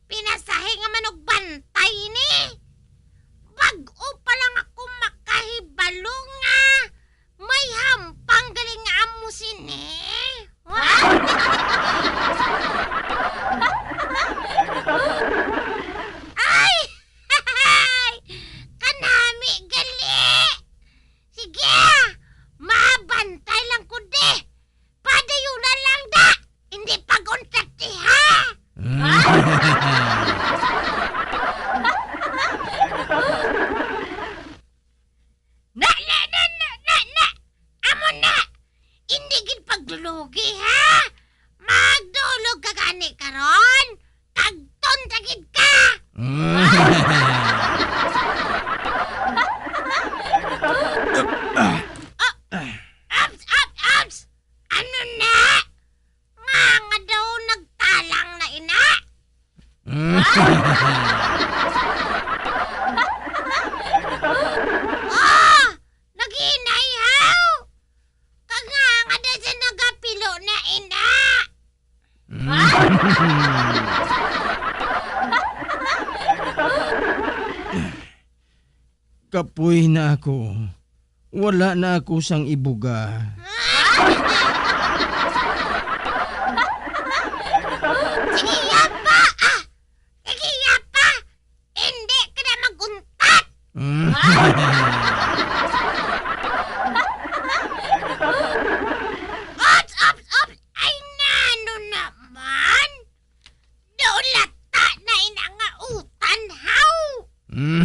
Pinasahi nga manugbantay ini. Bag-o pa lang ako makahibalo nga may hampang gali nga amo sini. Ay! Kanami gali! Sige, mabantay lang ko di. Padayuna lang da. Hindi pag-untat di, ha? Na, na, na, na, na, na. Amo na. Hindi gid paglugi, ha? Magdulog ka gani karon. Tagton ka gid ka. Ah, ups, ups, ups. Ano na? Nga, nga daw nagtalang na ina? Oh, naghinayhaw. Kag nga, nga daw siya nagapilo na ina? Kapoy na ako. Wala na ako sang ibuga. Sige, yapa! Ah! Sige, yapa! Hindi ka na mag-untat! Ops, ops, ops! Ay, nano naman? Daw lata na ina nga utan, haw! Mm.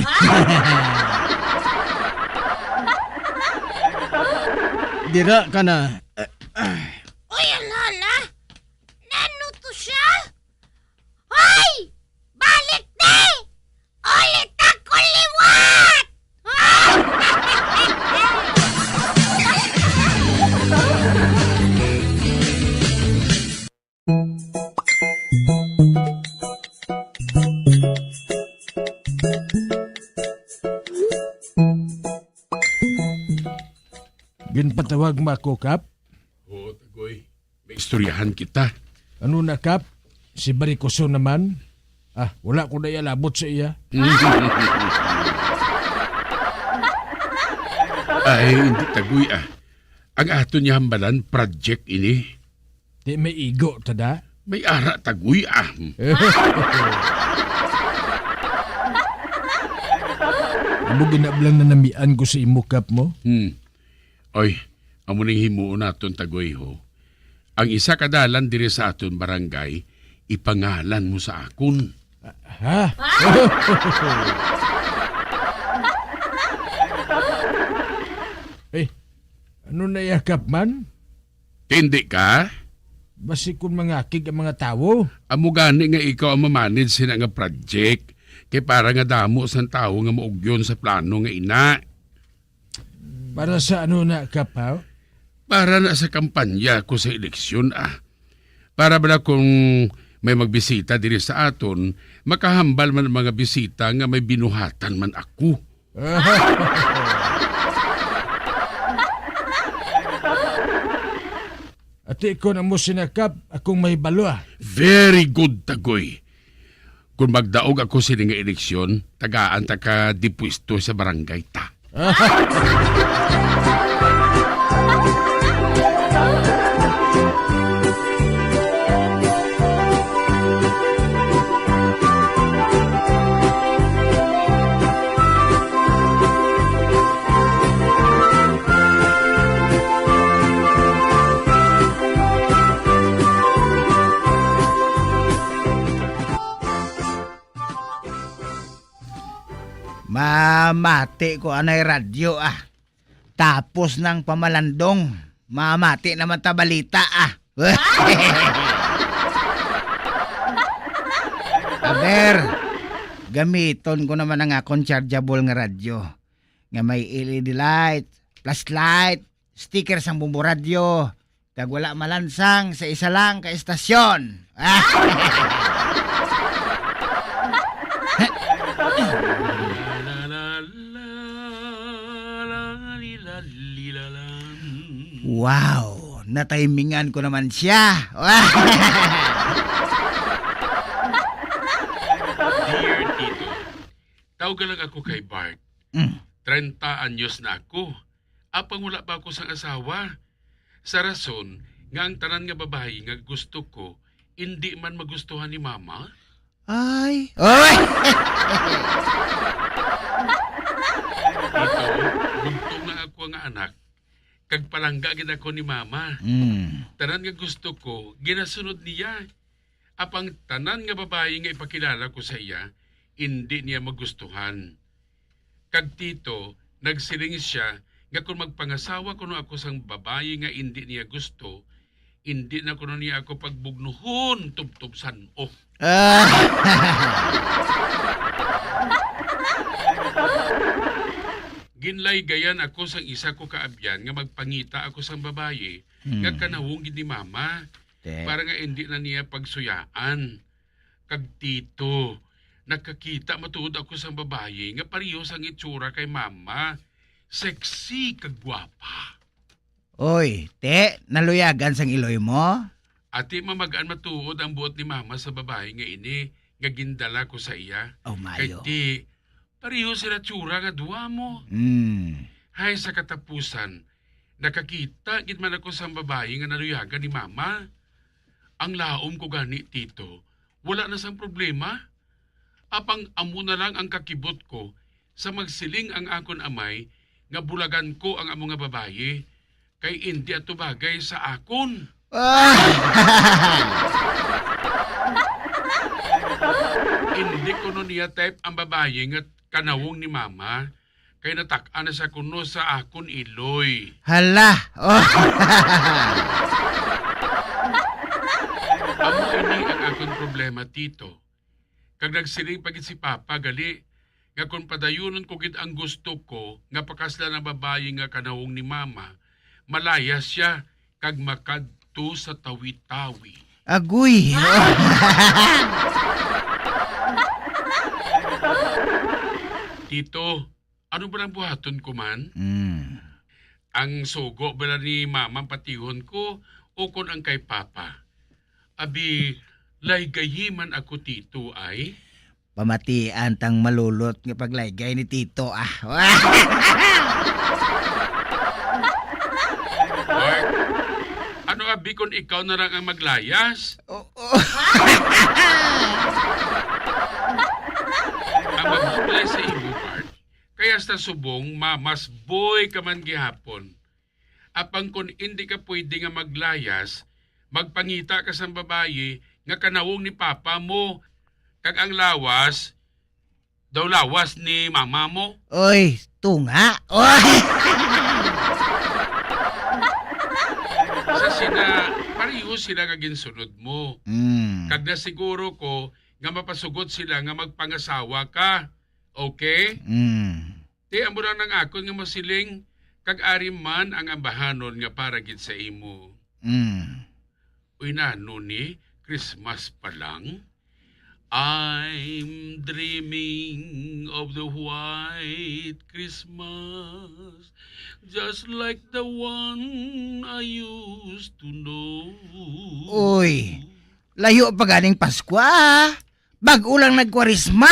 Dira ka na. Uy, alala! Nano to siya? Hoy! Balik di! Ulit ako liwat! Ha? Tawag mo ako, Kap? Oo, Tagoy. May istoryahan kita. Ano na, Kap? Si Barikoso naman? Ah, wala ko na ialabot sa iya. Ay, hindi, Tagoy, ah. Ang aton niya hambalan, project ini. Di may igo, tada? May ara, Tagoy, ah. Amo ginablang na namian ko sa imo, Kap, mo? Hmm. Oy, amo ning himuon naton, Tagoy, ho. Ang isa ka dalan diri sa aton barangay, ipangalan mo sa akon. Ha? Eh, ano na, Kap, man? Tindi ka? Basi kung mangakig ang mga tawo. Amo gani nga ikaw ang mamanage sina nga project. Kay para nga damo sang tawo nga maugyon sa plano nga ina. Para sa ano na, Kap, ha? Para na sa kampanya ko sa eleksyon, ah. Para bala kung may magbisita diri sa aton, makahambal man ang mga bisita nga may binuhatan man ako. Ati ko na mo sina, Kap, akong mahibalo, ah. Very good, Tagoy. Kung magdaog ako sini nga eleksyon, tagaan ta ka depuesto sa barangay ta. Mamati ko anay radyo, ah. Tapos nang pamalandong, mamati naman ta balita, ah. Aber, gamiton ko naman ang akon chargeable nga radyo nga may L E D light, flashlight, sticker sang Bombo Radyo, kag wala malansang sa isa lang ka estasyon. Wow! Natimingan ko naman siya. Dear Tito, tawga lang ako kay Bart. Mm. Treinta anyos na ako. Apang wala pa ako sang asawa. Sa rason nga ang tanan nga babayi nga gusto ko, indi man magustuhan ni Mama. Ay. Oy! Tito, bugtong na ako nga anak. Kag palangga gid ako ni Mama. Mm. Tanan nga gusto ko, ginasunod niya. Apang tanan nga babayi nga ipakilala ko sa iya, indi niya magustuhan. Kag Tito, nagsiling siya nga kon magpangasawa kuno ako sang babayi nga indi niya gusto, indi na kuno niya ako pagbugnuhon tubtob san-o. Ah. Ginlaygayan ako sang isa ko ka abyan nga magpangita ako sang babayi nga Hmm. kanawong gid ni Mama. Te. Para nga indi na niya pagsuyaan. Kag Tito, nakakita matuod ako sang babayi nga pareho sang itsura kay Mama. Sexy kag gwapa. Oy, te, naluyagan sang iloy mo? Ati, mamag-an matuod ang buot ni Mama sa babayi nga ini nga gindala ko sa iya. Oh, mayo. Kay ti, pareho sila tsura nga duha mo. Mm. Hay, sa katapusan, nakakita gid man ako sang babayi nga naluyagan ni Mama. Ang laom ko gani, Tito, wala na sang problema. Apang amo na lang ang kakibot ko sa magsiling ang akon amay nga bulagan ko ang amo nga babayi, kay indi ato bagay sa akon. Ah! Indi kuno niya type ang babayi nga kanawong ni Mama, kay natak-an na siya kuno sa akon iloy. Hala! Oh. Amo ini ang akon problema, Tito. Kag nagsiling pa gid si Papa gali nga kon padayunon ko gid ang gusto ko nga pakaslan ang babayi nga kanawong ni Mama, malaya sia kag makadto sa tawi-tawi. Agoy! Tito, ano ba lang buhaton ko man? Mm. Ang sugo bala ni Mama ang patihon ko, ukon ang kay Papa? Abi, laygayi man ako, Tito, ay. Pamatian tang malulot nga paglaygay ni Tito, ah. Mark, ano abi kon ikaw na lang ang maglayas? Oo. Ang magbuklay sa imo, Mark, kay hasta subong mamasboy ka man gihapon. Apang kon indi ka pwede nga maglayas, magpangita ka sang babayi nga kanawong ni papa mo, kag ang lawas daw lawas ni mama mo. Oy, tunga. Oy! Sa sina, pareho sila nga ginsunod mo. Mm. Kag nasiguro ko nga mapasugot sila nga magpangasawa ka. Okay? Mm. Ti amo lang nang akon nga masiling, kag ari man ang ambahanon nga para gid sa imo. Mm. Uy, nano ni, Christmas pa lang? I'm dreaming of the white Christmas, just like the one I used to know. Uy, layo pa ganing Pasko, ah. Bag-o lang nagkwaresma.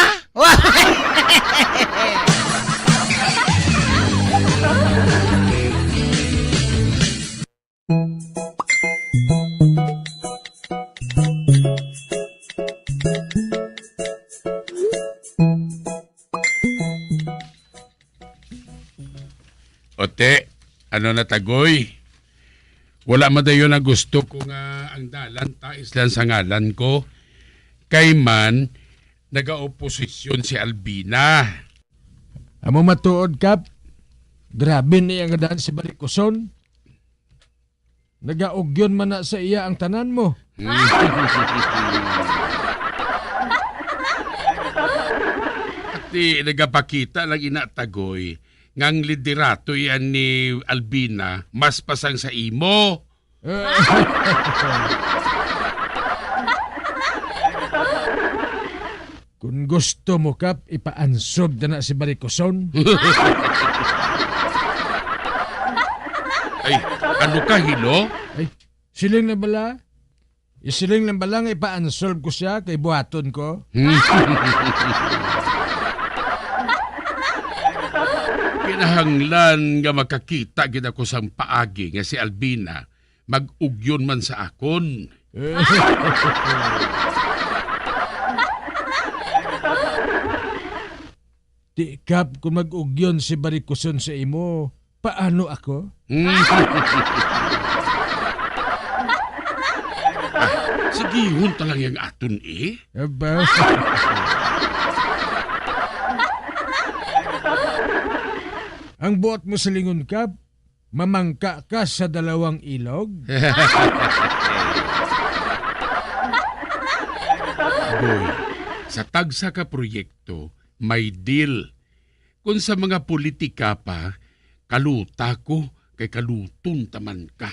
Ote, ano na, Tagoy? Wala man dayon ang gusto ko nga ang dalan ta islan sa ngalan ko. Kay man, nagaoposisyon si Albina. Amo matuod, Kap. Grabe niya nga daan si Barikuson. Nagaugyon man na sa iya ang tanan mo. Ati, nagapakita lang ina, Tagoy, nga ang liderato iyan ni Albina mas pasang sa imo. Kung gusto mo, Kap, ipaansob na na si Barikuson. Ay, ano ka, Hilo? Ay, siling na bala? Isiling lang bala nga ipaansob ko siya kay buhaton ko? Kinahanglan nga makakita gid ako sang paagi nga si Albina mag-ugyon man sa akon. Ti, Kap, kung mag-ugyon si Barikuson sa imo, paano ako? Ah, sigihon ta lang yang aton, eh. Aba. Ang buot mo silingon, Kap, mamangka ka sa dalawang ilog? Boy, sa tagsa ka proyekto, may deal. Kung sa mga politika pa, kaluta ko, kay kaluton ta man ka.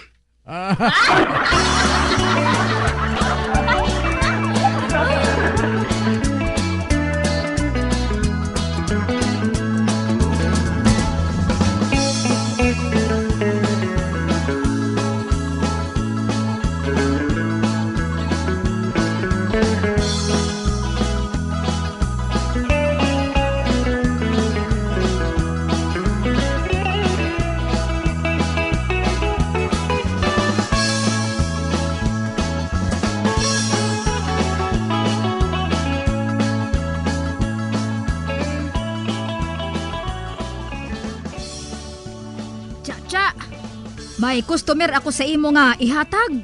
Cha-cha, may customer ako sa imo nga ihatag.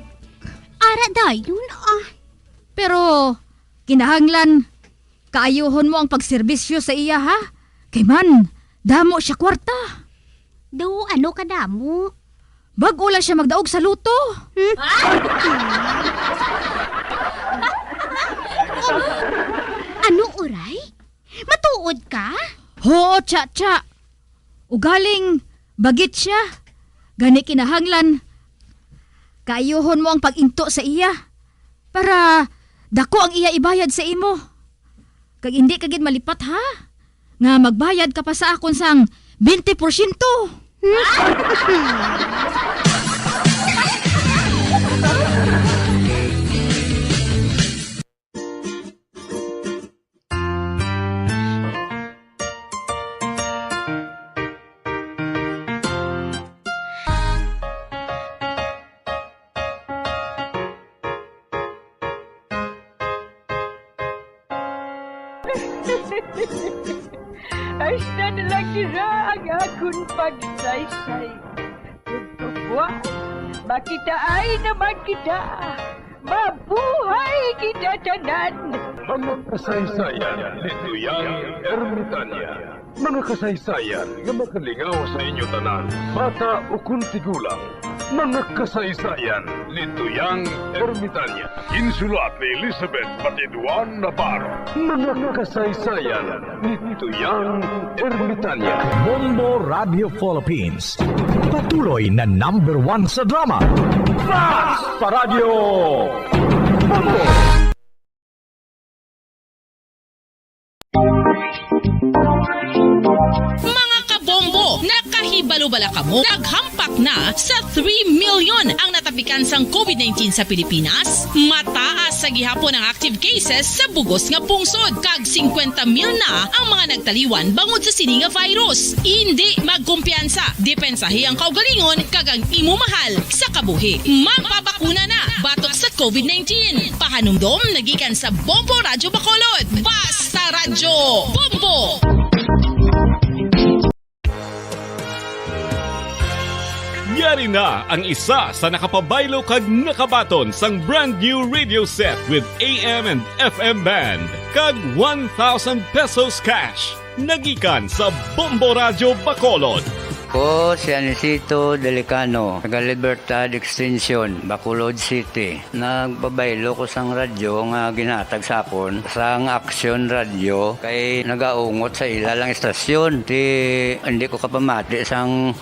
Ara dayon, ah. Pero kinahanglan kaayuhon mo ang pagserbisyo sa iya, ha? Kay man, damo siya kwarta. Daw ano kadamo? Bag-o lang siya magdaog sa luto. Hmm? Oh, ano, uray? Matuod ka? Huo, Cha-cha. Ugaling bagit siya. Gani kinahanglan kaayuhon mo ang pag-into sa iya para dako ang iya ibayad sa imo. Kag indi ka gid malipat, ha, nga magbayad ka pa sa akon sang twenty porsyento. Hasta na lang dira ang akon pagsaysay. Tugtuguan, makitaan naman kita. Mabuhay kita tanan! Mga kasaysayan ni Tuyang Ermitania. Mga kasaysayan nga makalingaw sa inyo tanan, bata ukon tigulang. Mga kasaysayan ni Tuyang Ermitania. Insulat ni Elizabeth Patiduan Navarro. Mga kasaysayan ni Tuyang Ermitania. Bombo Radio Philippines. Patuloy na number one sa drama. Fast pa Radyo Bombo! Mga kabombo, nakahibalo bala kamo? Naghampak na sa three million ang natapikan sang COVID nineteen sa Pilipinas. Mataas sa gihapon ang active cases sa bugos nga pungsod, kag singkwenta mil na ang mga nagtaliwan bangod sa sini nga virus. Indi magkumpiyansa, depensahi ang kaugalingon kag ang imo mahal sa kabuhi. Magpabakuna na batok sa COVID nineteen. Pahanumdom nagikan sa Bombo Radyo Bacolod. Basta Radyo Bombo! Yari na ang isa sa nakapabaylo kag nakabaton sang brand new radio set with A M and F M band kag one thousand pesos cash. Nagikan sa Bombo Radyo Bacolod. Ko si Anisito Delicano, taga Libertad Extension, Bacolod City. Nagpabaylo ko sang radyo nga ginhatag sa akon sang Action Radio kay nagaungot sa ila lang istasyon. Ti, hindi ko kapamati sang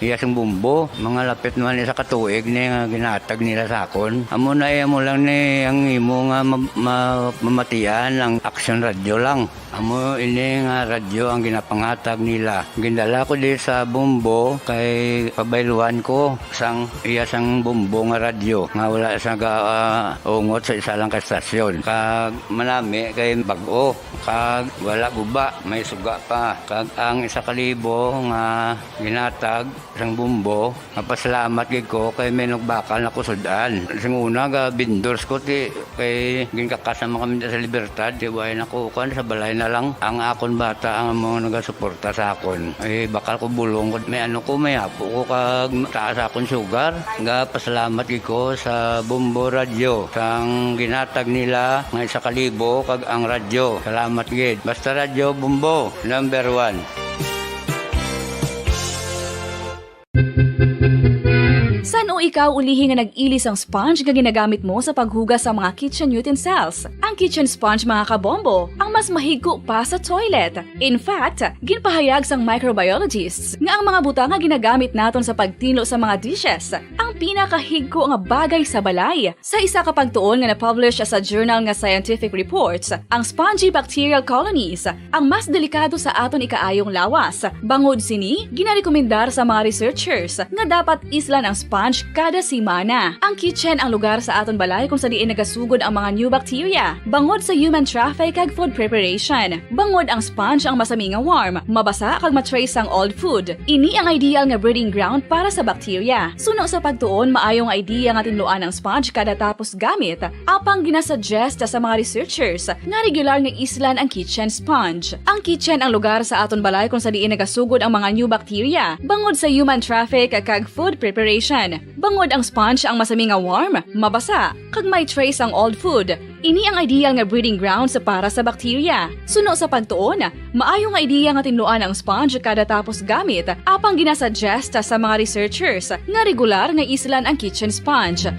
iya sing bumbo. Mga lapit naman isa ka tuig ni nga ginhatag nila sa akon. Amo na iya mo lang ni ang imo nga ma-, ma-, mamatian ang Action Radio lang. Amo ini nga radyo ang ginapangatag nila. Gindala ko di sa Bombo kay pabayluan ko sang iya sang Bombo nga radyo nga wala sa ga, ah, ungot sa isa lang ka estasyon. Kag manami kay bag-o kag wala guba, may suga pa. Kag ang isa ka libo nga ginatag sang Bombo, mapasalamat gid ko kay may nagbakal na ko sud-an. Sing una, ga vendors ko, ti, kay ginkakas naman kami sa Libertad, ti, way na ko, kuwan, sa balay na lang. Ang akon bata, ang mga nagasuporta sa akon. Eh, bakal ko bulong, may ano ko, may apo ko, kag taas akon sugar. Ga pasalamat gid ko sa Bombo Radio, sang ginatag nila nga isa ka libo, kag ang radyo. Salamat gid. Basta Radyo Bombo, number one. San-o ikaw ulihi nga nag-ili sang sponge nga ginagamit mo sa paghugas sa mga kitchen utensils? Ang kitchen sponge, mga kabombo, ang mas mahigko pa sa toilet. In fact, ginpahayag sang microbiologists nga ang mga butang nga ginagamit naton sa pagtinlo sa mga dishes ang pinakahigko nga bagay sa balay. Sa isa ka pagtuon nga na-publish sa journal nga Scientific Reports, ang spongy bacterial colonies ang mas delikado sa aton ikaayong lawas. Bangod sini, ginarekomendar sa mga researchers nga dapat islan ang sponge kada semana. Ang kitchen ang lugar sa aton balay kung sa diin nagasugod ang mga new bacteria bangod sa human traffic kag food preparation. Bangod ang sponge ang masami nga warm, mabasa kag ma-trace sang old food. Ini ang ideal nga breeding ground para sa bacteria. Suno sa pagtuon, maayo nga idea nga tinluan ang sponge kada tapos gamit. Apang ginasuggest sa mga researchers nga regular nga islan ang kitchen sponge. Ang kitchen ang lugar sa aton balay kung sa diin nagasugod ang mga new bacteria bangod sa human traffic kag food preparation. Bangod ang sponge ang masami nga warm, mabasa, kag may trace ang old food. Ini ang ideal nga breeding grounds para sa bacteria. Suno sa pagtuon, maayo nga ideya nga tinluan ang sponge kada tapos gamit, apang ginasuggest sa mga researchers nga regular nga islan ang kitchen sponge.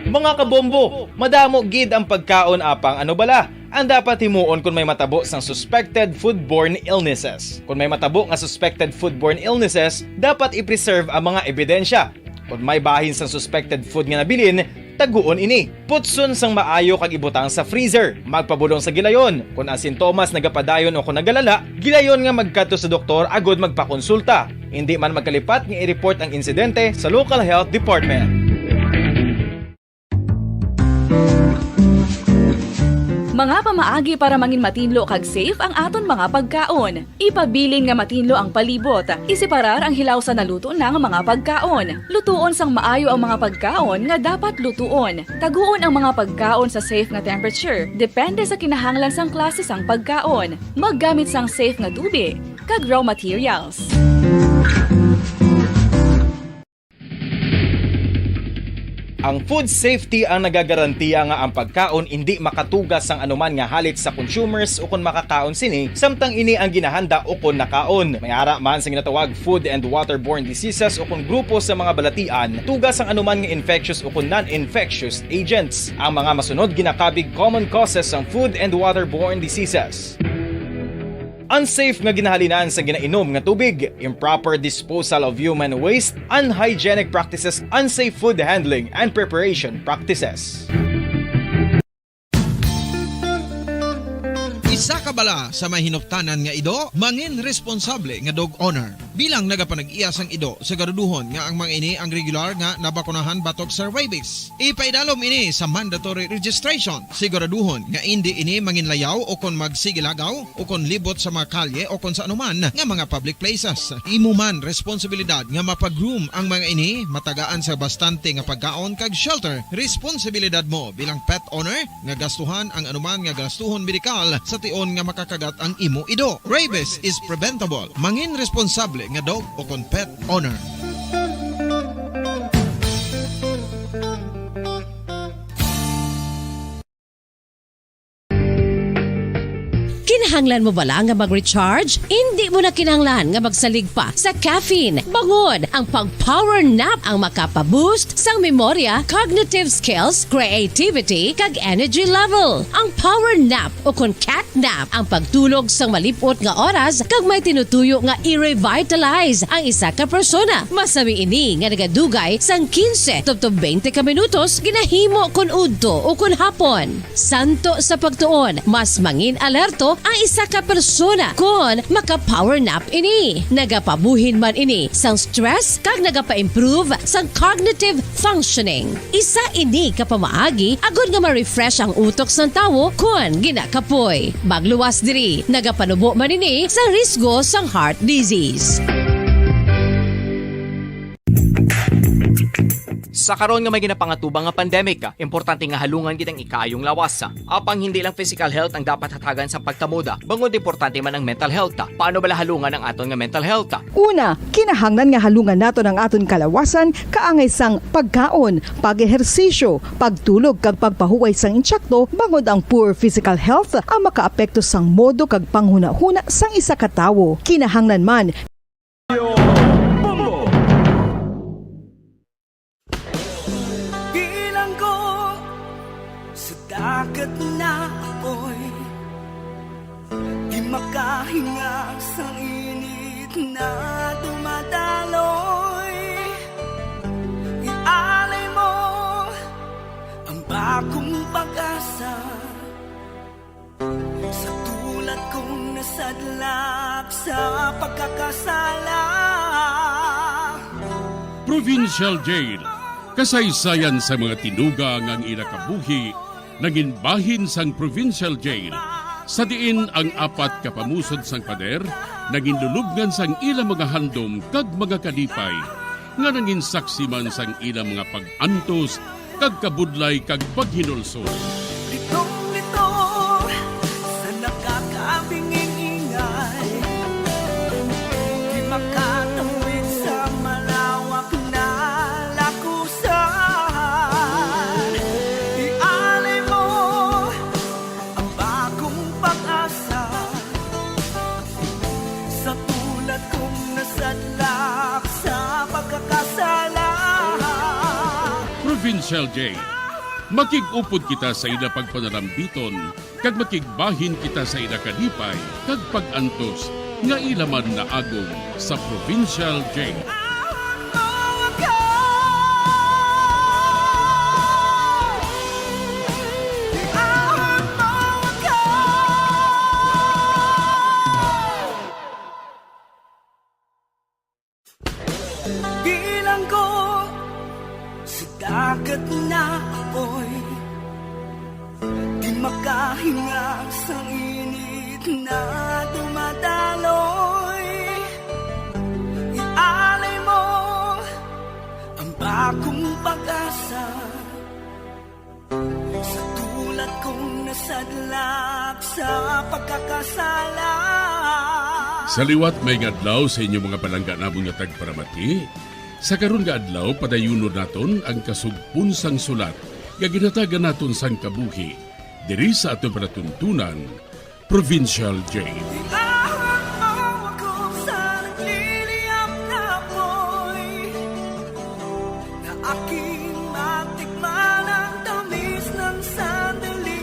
Mga kabombo, madamo gid ang pagkaon, apang ano bala ang dapat himuon kon may matabo sang suspected foodborne illnesses? Kon may matabo nga suspected foodborne illnesses, dapat i-preserve ang mga ebidensya. Kon may bahin sang suspected food nga nabilin, Taguon ini. Putson sang maayo kag ibutang sa freezer. Magpabudong sa gilayon. Kon ang sintomas nagapadayon o kon nagalala, gilayon nga magkadto sa doktor agud magpakonsulta. Indi man magkalipat nga i-report ang insidente sa local health department. Mga pamaagi para mangin matinlo kag safe ang aton mga pagkaon. Ipabilin nga matinlo ang palibot. Iseparar ang hilaw sa naluto na nga mga pagkaon. Lutuon sang maayo ang mga pagkaon nga dapat lutuon. Taguon ang mga pagkaon sa safe nga temperature, depende sa kinahanglan sang klase sang pagkaon. Maggamit sang safe nga tubig kag raw materials. Ang food safety ang nagagarantiya nga ang pagkaon indi makatuga sang anuman nga halit sa consumers ukon makakaon sini, samtang ini ang ginahanda ukon nakaon. May ara man sa ginatawag food and waterborne diseases ukon grupo sa mga balatian, tuga sang anuman nga infectious ukon non-infectious agents. Ang mga masunod ginakabig common causes sang food and waterborne diseases. Unsafe nga ginahalinan sa ginainom nga tubig, improper disposal of human waste, unhygienic practices, unsafe food handling and preparation practices. Isa ka bala sa may hinuptanan nga ido, mangin responsable nga dog owner. Bilang nagapanag-iya sang ido, siguraduhon nga ang mga ini ang regular nga nabakunahan batok sa rabies. Ipaidalom ini sa mandatory registration. Siguraduhon nga indi ini manginlayaw o kon magsigilagaw o kon libot sa mga kalye o kon sa anuman nga mga public places. Imo man responsibilidad nga mapag-groom ang mga ini, matagaan sa bastante nga pagkaon kag shelter. Responsibilidad mo bilang pet owner nga gastuhan ang anuman nga gastuhon medikal sa tion nga makakagat ang imo ido. Rabies is preventable. Mangin responsable nga dog o kon pet owner. Kinahanglan mo bala nga mag-recharge? Indi mo na kinahanglan nga magsalig pa sa caffeine. Bangod ang pag-power nap ang makapa-boost sang memorya, cognitive skills, creativity, kag energy level. Ang power nap o kon cat nap ang pagtulog sang malip-ot nga oras kag may tinutuyo nga i-revitalize ang isa ka persona. Masami ini nga nagadugay sang quince tubtob twenty ka minutos ginahimo kon udto o kon hapon. Santo sa pagtuon, mas mangin alerto ang isa ka persona kon maka-power nap ini. Nagapabuhin man ini sang stress kag nagapa-improve sang cognitive functioning. Isa ini ka pamaagi agod nga ma-refresh ang utok sang tawo kon ginakapoy. Magluwas diri, nagapanubo man ini sa risgo sang heart disease. Sa karon nga may ginapangatubang nga pandemic, importante nga halungan gid ang ikaayong lawas. Apang hindi lang physical health ang dapat hatagan sa pagtamod, bangod importante man ang mental health. Paano bala halungan ang aton nga mental health? Una, kinahanglan nga halungan naton ang aton kalawasan kaangay sang pagkaon, pag-ehersisyo, pagtulog kag pagpahuway sang insakto, bangod ang poor physical health ang makaapekto sang modo kag panghunahuna sang isa ka tawo. Kinahanglan man Bilanggo sa dagat na apoy, di makahinga sa init na dumadaloy. Ialay mo ang bagong pag-asa. Sa tulad kong nasadlak sa pagkakasala. Provincial Jail, kasaysayan sa mga tinuga nga ang ila kabuhi nangin bahin sang Provincial Jail, sa diin ang apat ka pamusod sang pader nangin lulubngan sang ila mga handom kag mga kalipay, nga nangin saksi man sang ila mga pag-antos kag kabudlay kag paghinulsol. Litong-lito sa nakakabinging ingay, di makatawid sa malawak na lakusan. Ialay mo ang bagong pag-asa. Sa tulad kong nasadlak sa pagkakasala. Provincial Jail. Makig-upod kita sa ila pagpanalambiton, kag makigbahin kita sa ila kalipay kag pag-antos nga ila man naagom sa Provincial Jail. Ahon mo ako. Bilanggo sa dagat na apoy, di makahinga sang init na dumadaloy. Ialay mo ang bagong pag-asa. Sa tulad kong nasadlak sa pagkakasala. Sa liwat, maayong adlaw sa inyo mga palangga namon nga tagparamati. Sa karon nga adlaw, padayunon naton ang kasugpon sang sulat nga ginhatagan naton sang kabuhi diri sa aton palatuntunan, Provincial Jade. Iahon mo ako sa nagliliyab na apoy, na aking matikman ang tamis ng sandali.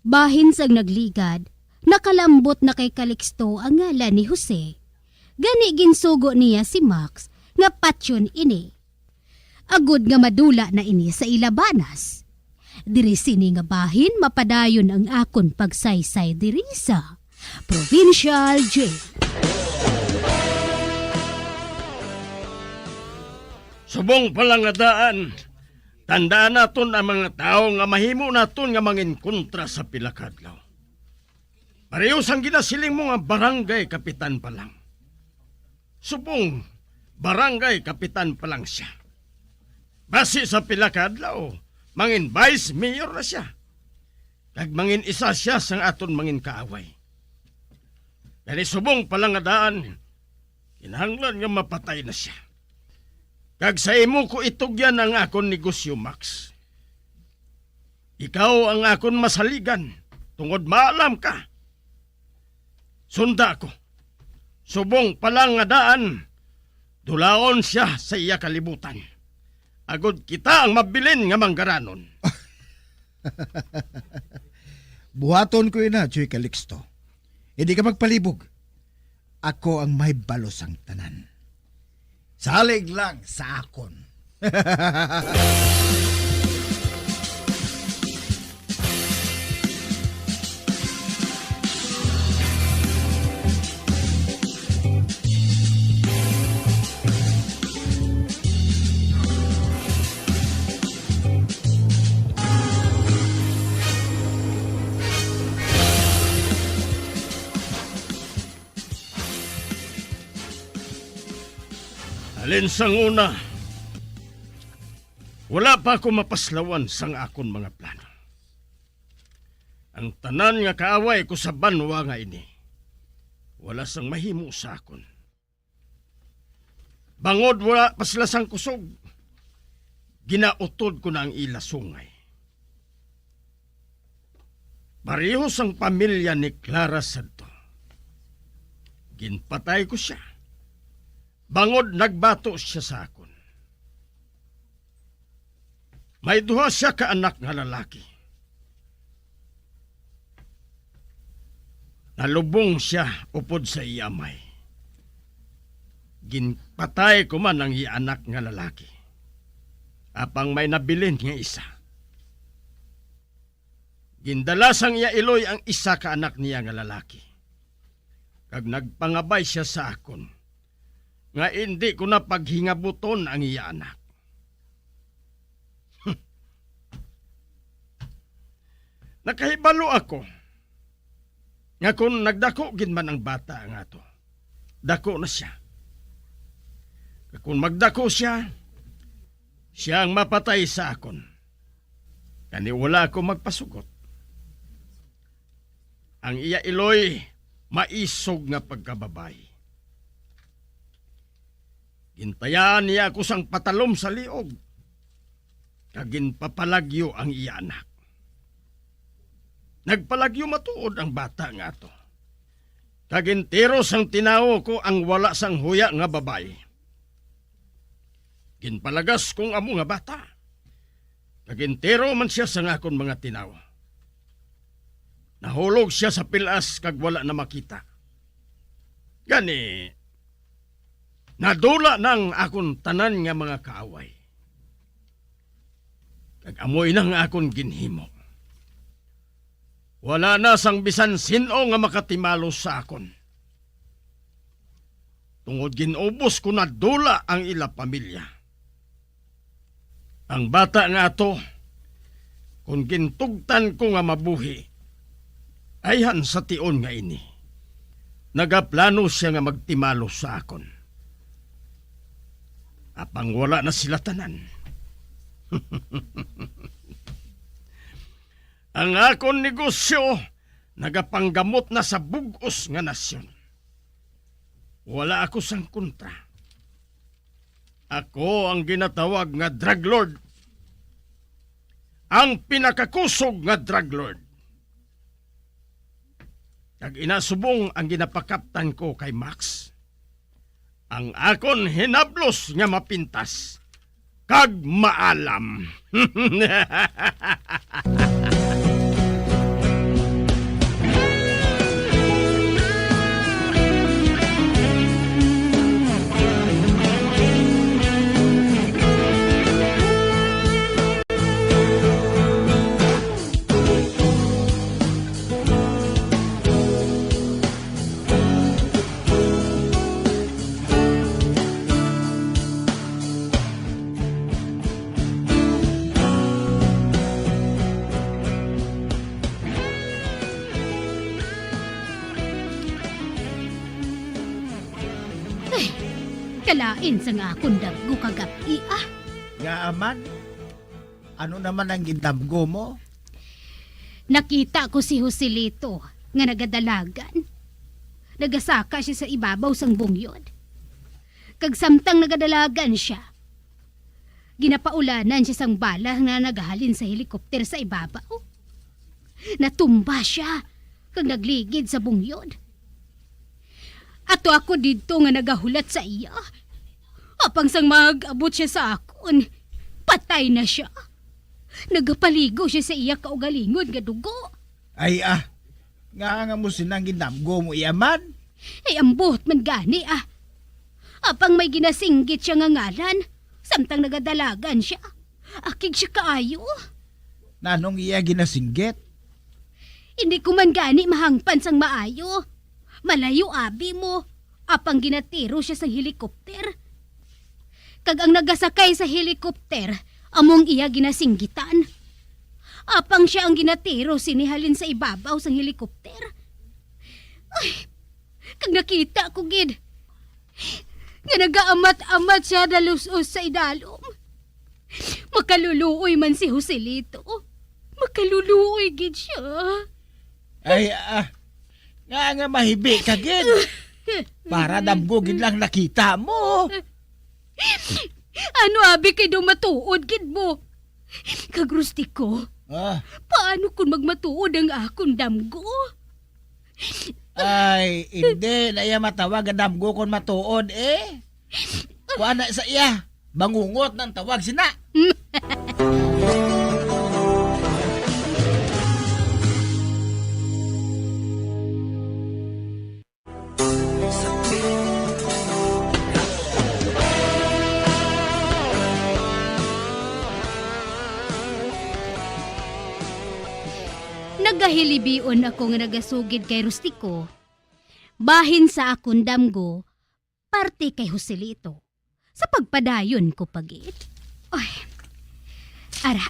Bahin sang nagligad, nakalambot na kay Calixto ang ngalan ni Jose. Gani ginsugo niya si Max nga patyon ini, agod nga madula na ini sa ila banas. Diri sini nga bahin mapadayon ang akon pagsaysay diri sa Provincial Jail. Subong pa lang nga daan, tandaan naton ang mga tawo nga mahimo naton nga manginkontra sa pila ka adlaw. Pareho sang ginasiling mo nga barangay kapitan pa lang. Subong, barangay kapitan pa lang sia. Basi sa pila ka adlaw, mangin vice mayor na sia. Kag mangin isa sia sang aton mangin kaaway. Gani subong pa lang nga daan, kinahanglan nga mapatay na sia. Kag sa imo ko itugyan ang akon negosyo, Max. Ikaw ang akon masaligan, tungod maalam ka. Sunda ako. Subong pa lang nga daan, dulaon sia sa iya kalibutan, agod kita ang mabilin nga manggaranon. Buhaton ko ina, Tioy Calixto. Hindi ka magpalibog. Ako ang mahibalo sang tanan. Salig lang sa akon. Halin sang una, wala pa ako mapaslawan sang akon mga plano. Ang tanan nga kaaway ko sa banwa nga ini, wala sang mahimo sa akon. Bangod wala pa sila sang kusog, ginautod ko na ang ila sungay. Pareho sang pamilya ni Clara sadto. Ginpatay ko sia, bangod nagbato sia sa akon. May duha sia ka anak nga lalaki. Nalubong sia upod sa iya amay. Ginpatay ko man ang iya anak nga lalaki. Apang may nabilin nga isa. Gindala sang iya iloy ang isa ka anak niya nga lalaki, kag nagpangabay sia sa akon nga indi ko na paghingabuton ang iya anak. Nakahibalo ako nga kon nagdako gid man ang bata nga ato, dako na sia. Kag kon magdako sia, sia ang mapatay sa akon. Gani wala ako magpasugot. Ang iya iloy maisog nga pagkababayi. Gintayaan niya ako sang patalom sa liog, kag ginpapalagyo ang iya anak. Nagpalagyo matuod ang bata nga ato, kag entero sang tinawo ko ang wala sang huya nga babayi. Ginpalagas ko ang amo nga bata, kag entero man sia sang akon mga tinawo. Nahulog sia sa pil-as kag wala na makita. Gani, nadula na ang akon tanan nga mga kaaway. Kag amo ina nga akon ginhimo. Wala na sang bisan sin-o nga makatimalos sa akon, tungod ginubos ko na dula ang ila pamilya. Ang bata nga ato, kon gintugtan ko nga mabuhi, ayhan sa tion nga ini, nagaplano sia nga magtimalos sa akon. Apang wala na sila tanan. Ang akon negosyo nagapanggamot na sa bug-os nga nasyon. Wala ako sang kontra. Ako ang ginatawag nga drug lord. Ang pinakakusog nga drug lord. Kag ina subong ang ginapakaptan ko kay Max. Ang akon hinablos nga mapintas kag maalam. Ay, kalain sa nga akon damgo kagab-i, ah. Nga man, ano naman ang gindamgo mo? Nakita ko si Joselito nga nagadalagan. Nagasaka siya sa ibabaw sang bungyod. Kag samtang nagadalagan siya, ginapaulanan siya sang bala nga nagahalin sa helikopter sa ibabaw. Natumba siya kag nagligid sa bungyod. Ato ako didto nga nagahulat sa iya. Apang sang mag-abot siya sa akon, patay na sia. Nagapaligo sia sa iya kaugalingon nga dugo. Ay, ah, nga nga mo sinang ginamgo mo iya man? Ay, ambot man gani, ah. Apang may ginasinggit sia nga ngalan, samtang nagadalagan sia. Akig sia kaayo. Nanong iya ginasinggit? Hindi ko man gani mahangpan sang maayo. Malayo abi mo, apang ginatiro sia sang helikopter. Kag ang nagasakay sa helikopter, amo ang iya ginasinggitan. Apang sia ang ginatiro sini halin sa ibabaw sang helikopter. Ay, kag nakita ko gid nga nagaamat-amat sia dalus-os sa idalom. Makaluluoy man si Joselito. Makaluluoy gid sia. Ay, ah, nga, nga mahibi ka gid. Para damgo gid lang nakita mo. Ano abi kay daw matuod gid mo? Kag Rustico, ah, paano kung magmatuod ang akon damgo? Ay, hindi na iya matawag nga damgo kon matuod, eh. Kuha na sa iya. Bangungot nang tawag sina. Nagahilibion ako nga nagasugid kay Rustico, bahin sa akon damgo, parte kay Joselito. Sa pagpadayon ko pa gid. Ay. Ara,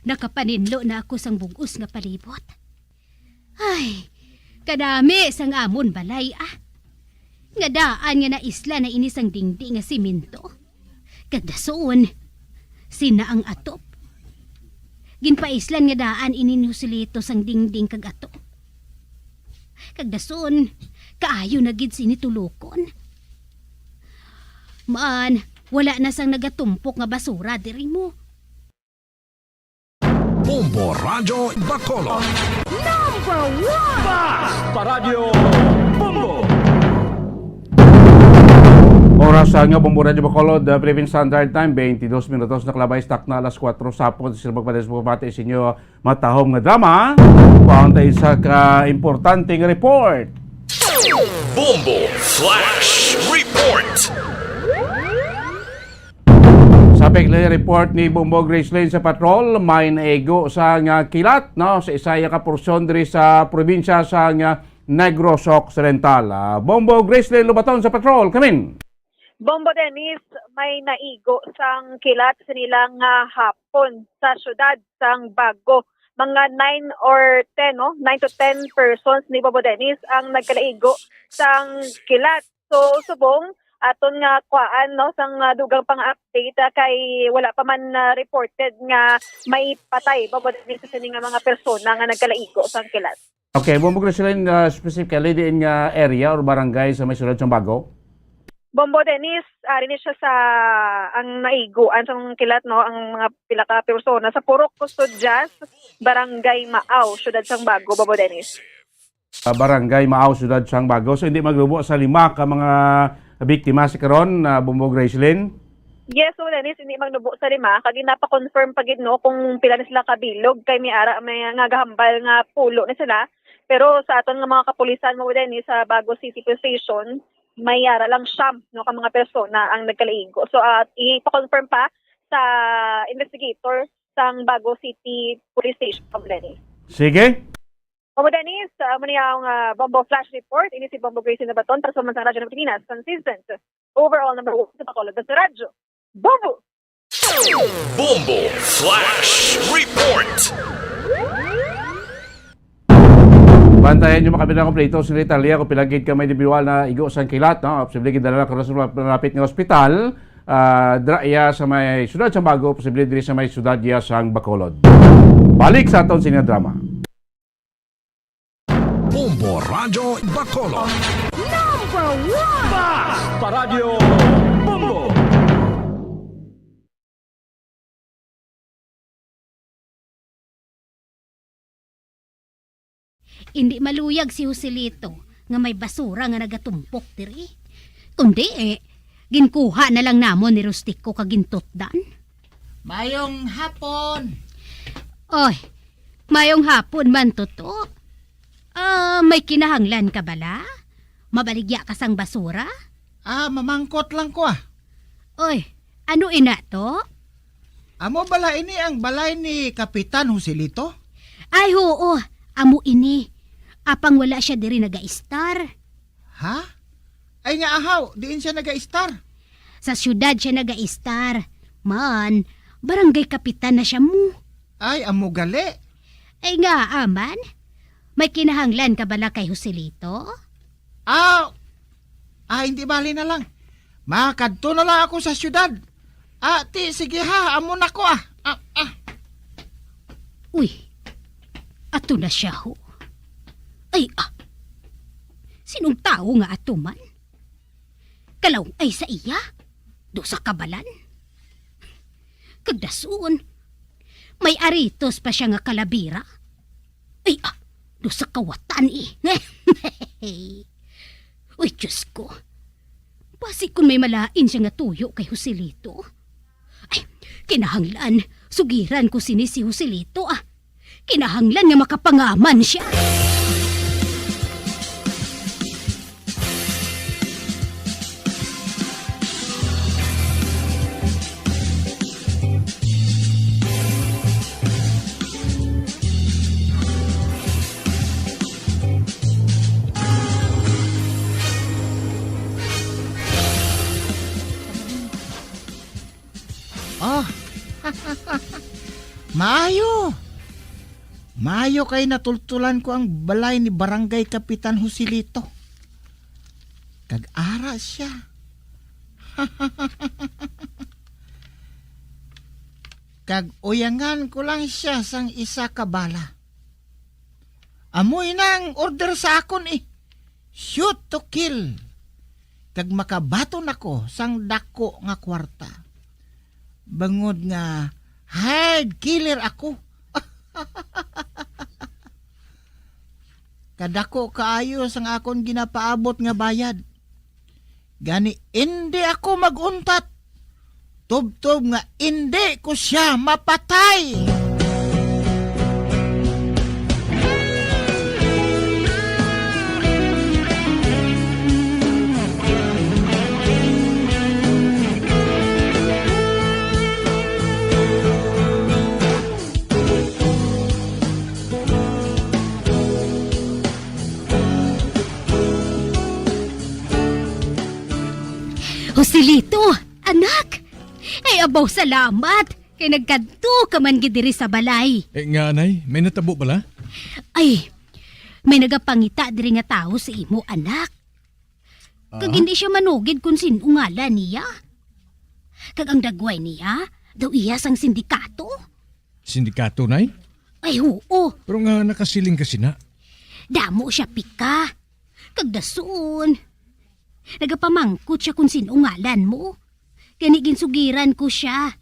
nakapaninlo na ako sang bug-os nga palibot. Ay, kadami sang amon balay, ah. Nga daan nga naisla na ini sang dingding nga simento. Kag dason, sina ang atop. Ginpaislan nga daan ini ni Joselito sang dingding kag atop. Kag dason, kaayo na gid sini tulokon. Man, wala na sang nagatumpok nga basura diri mo. Bombo Radyo Bacolod. Number one! Basta Radyo Bombo! Oras sa nga Bombo Radyo Bacolod, uh, Philippine Standard Time, twenty-dos minutos na kalabay sa takna alas kuwatro sa hapon. Sila magpalis mo pati sa inyo matahom nga drama. Paon tayo sa ka-importante nga report. Bombo Flash Report. Sa Kapag report ni Bombo Gracelyn sa patrol, may naigo sang kilat, no, sa isa ka porsyon diri sa probinsya sang Negros Occidental. Ah, Bombo Gracelyn Lubaton sa patrol, kamin. Bombo Dennis, may naigo sang kilat sa nilang, ah, hapon sa siyudad sang Bago. Mga nine or ten, no? Nine to ten persons ni Bombo Dennis ang nagkalaigo sang kilat. So, subong aton nga kuhaan, no, sang, ah, dugang pang update, ah, kay wala pa man, ah, reported nga may patay, Bombo Dennis, sa sini nga mga persona nga nagkalaigo sang kilat. Okay, Bombo Gracelyn, ah, specifically diin nga area or barangay sa may siyudad sang Bago? Bombo Dennis, ari ni siya sa ang naiguan sang kilat, no, ang mga pila ka persona sa Purok Custodias, Barangay Maaw, siyudad sang Bago, Bombo Dennis. Ah, Barangay Maaw, siyudad sang Bago. So, hindi maglubo sa lima ka mga biktima sa karon, ah, Bombo Gracelyn? Yes, so, Dennis, hindi maglubo sa lima. Kag ginapa-confirm pa gid, no, kung pila ni sila kabilog, kay may ara may nga gahambal nga pulo ni sila. Pero sa aton nga mga kapulisan mo, Dennis, sa Bago City Police Station, may ara lang siyam, no, ka mga persona ang nagkalaigo. So, ah, ipa-confirm pa sa investigator sang Bago City Police Station, Dennis. Sige. Bombo Dennis, ah, amo ni ang, ah, Bombo Flash Report. Ini si Bombo Gracie Nabaton, para sa Mansang Radyo ng Pilipinas, consistent, overall number one sa Bacolod sa radyo. Bombo! Bombo Flash Report! Bantayan niyo makabila kompleto sa Italia kung pila gid ka may individual na igo sang kilat, no? Posible gid dala na karon sa malapit nga ospital. Ah, dira iya sa may siyudad sang Bago, posible diri sa may siyudad iya sang Bacolod. Balik sa aton sini nga drama. Bombo Radyo Bacolod. Number one! Mas pa Radyo Bombo! Indi maluyag si Joselito nga may basura nga nagatumpok diri. Kundi, eh, ginkuha na lang namon ni Rustico kag gintutdan. Mayong hapon. Oy, mayong hapon man, Toto. Ah, may kinahanglan ka bala? Mabaligya ka sang basura? Ah, mamangkot lang ko, ah. Oy, ano ina to? Amo bala ini ang balay ni Kapitan Joselito? Ay, huo. Amo ini. Apang wala sia diri nagaistar. Ha? Ay nga ahaw, diin sia nagaistar? Sa siyudad sia nagaistar. Man, barangay kapitan na sia mo. Ay, amo gali. Ay nga, aman. May kinahanglan ka bala kay Joselito? Ah, ah, hindi bali na lang. Makadto na lang ako sa siyudad. Ah, ti, sige ha, amo na ko, ah. Ah, ah. Uy, ato na sia, ho. Ay, ah. Sinong tawo nga ato man? Kalaw-ay sa iya, do sa kabalan. Kag dason, may aritos pa sia nga kalabira. Ay, ah, do sa kawatan, eh. Uy, Diyos ko. Basi kun may malain sia nga tuyo kay Joselito. Ay, kinahanglan, sugiran ko sini si Joselito, ah. Kinahanglan nga makapangaman sia. Ah. Maayo. Maayo kay natultulan ko ang balay ni Barangay Kapitan Joselito. Kag ara sia. Kag uyangan ko lang sia sang isa ka bala. Amo ina ang order sa akon, eh. Shoot to kill. Kag makabaton ako sang dako nga kwarta. Bangod nga hired killer ako. Kadako kaayo sang akon ginapaabot nga bayad. Gani, indi ako mag-untat. Tubtob nga indi ko sia mapatay. Apo, salamat! Kay nagkadto ka man gid diri sa balay. Eh, nga, Nay? May natabo bala? Ay, may nagapangita diri nga tawo sa imo, anak. Kag Ah? hindi siya manugid kung sin-o ngalan niya. Kag ang dagway niya, daw iya sang sindikato. Sindikato, Nay? Ay, huo. Pero nga nakasiling ka sina? Damo siya pika. Kag dason, nagapamangkot siya kung sin-o ngalan mo. Gani ginsugiran ko siya.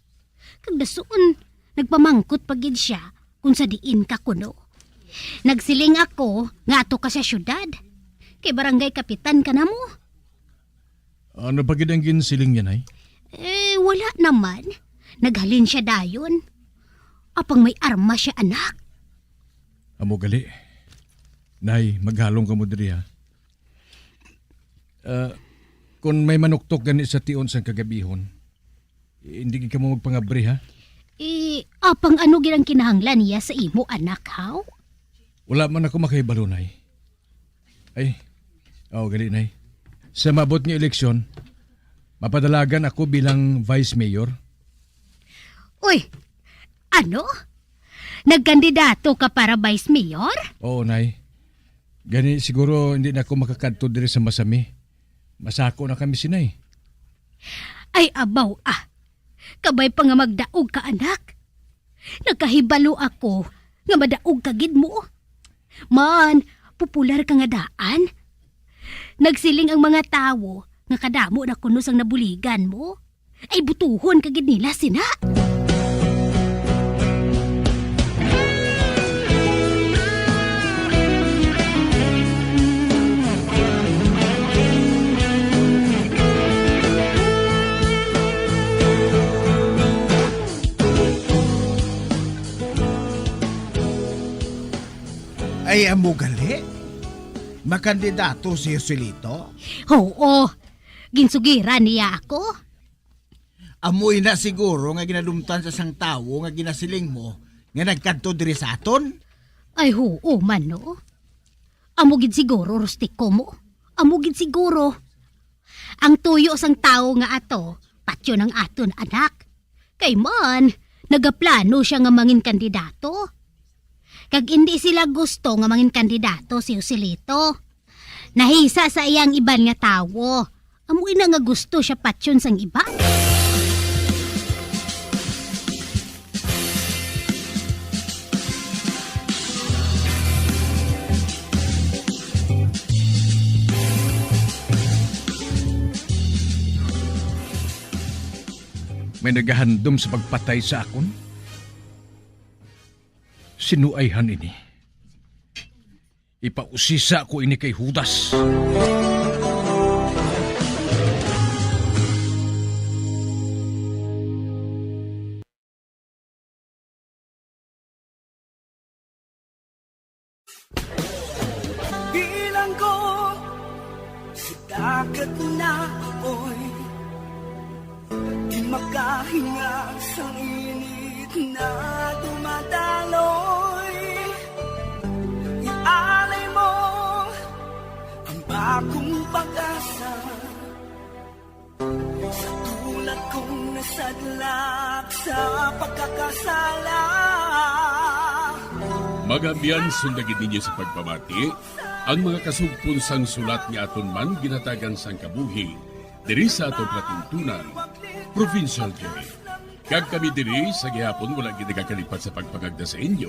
Kag dason, nagpamangkot pa gid siya kung sa diin ka kuno. Nagsiling ako nga ato ka sa syudad, kay barangay kapitan ka namo. Ano pa gid ang ginsiling niya, Nay? Eh, wala naman. Naghalin siya dayon. Apang may armas siya, anak. Amo gali. Nay, maghalong kamo diri, ha? Ah, kung may manuktok gani sa tion sang kagabihon, hindi gid kamo magpangabri, ha? Eh, apang ano gid ang kinahanglan niya sa imo, anak, haw? Wala man ako makahibalo, Nay. Ay, oh, gali, Nay. Sa maabot nga eleksyon, mapadalagan ako bilang vice mayor. Uy, ano? Nagkandidato ka para vice mayor? Oo, Nay. Gani siguro hindi na ako makakadto diri sa Masami. Masako na kami sinay. Ay, abaw, ah. Kabay pa nga magdaog ka, anak. Nakahibalo ako nga madaog ka gid mo. Man, popular ka nga daan. Nagsiling ang mga tawo nga kadamo na kuno sang nabuligan mo. Ay, butuhon ka gid nila sina. Ay, amo gali? Makandidato si Joselito? Oo. Ginsugiran niya ako. Amo ina siguro nga ginadumtan sa sang tawo nga ginasiling mo nga nagkadto diri sa aton? Ay, huo man, no? Amo gid siguro, Rustico mo. Amo gid siguro. Ang tuyo sang tawo nga ato, patyon ang aton anak. Kay man, nagaplano siya nga mangin kandidato. Kag indi sila gusto nga mangin kandidato si Joselito. Nahisa sa iya ang iban nga tawo. Amo ina nga gusto siya patyon sang iba. May nagahandom sa pagpatay sa akon? Sino ayhan ini? Ipausisa ko ini kay Judas. Bilanggo sa dagat na apoy, di makahinga sa init na dumadaloy. Ialay mo ang bagong pag-asa. Sa tulad kong nasadlak sa pagkakasala. Mga abyan, sunda gid ninyo sa pagpamati ang mga kasugpon sang sulat nga aton man ginhatagan sang kabuhi diri sa aton palatuntunan, Provincial Jail. Kag kami diri sa gihapon wala gid nagakalipat sa pagpangagda sa inyo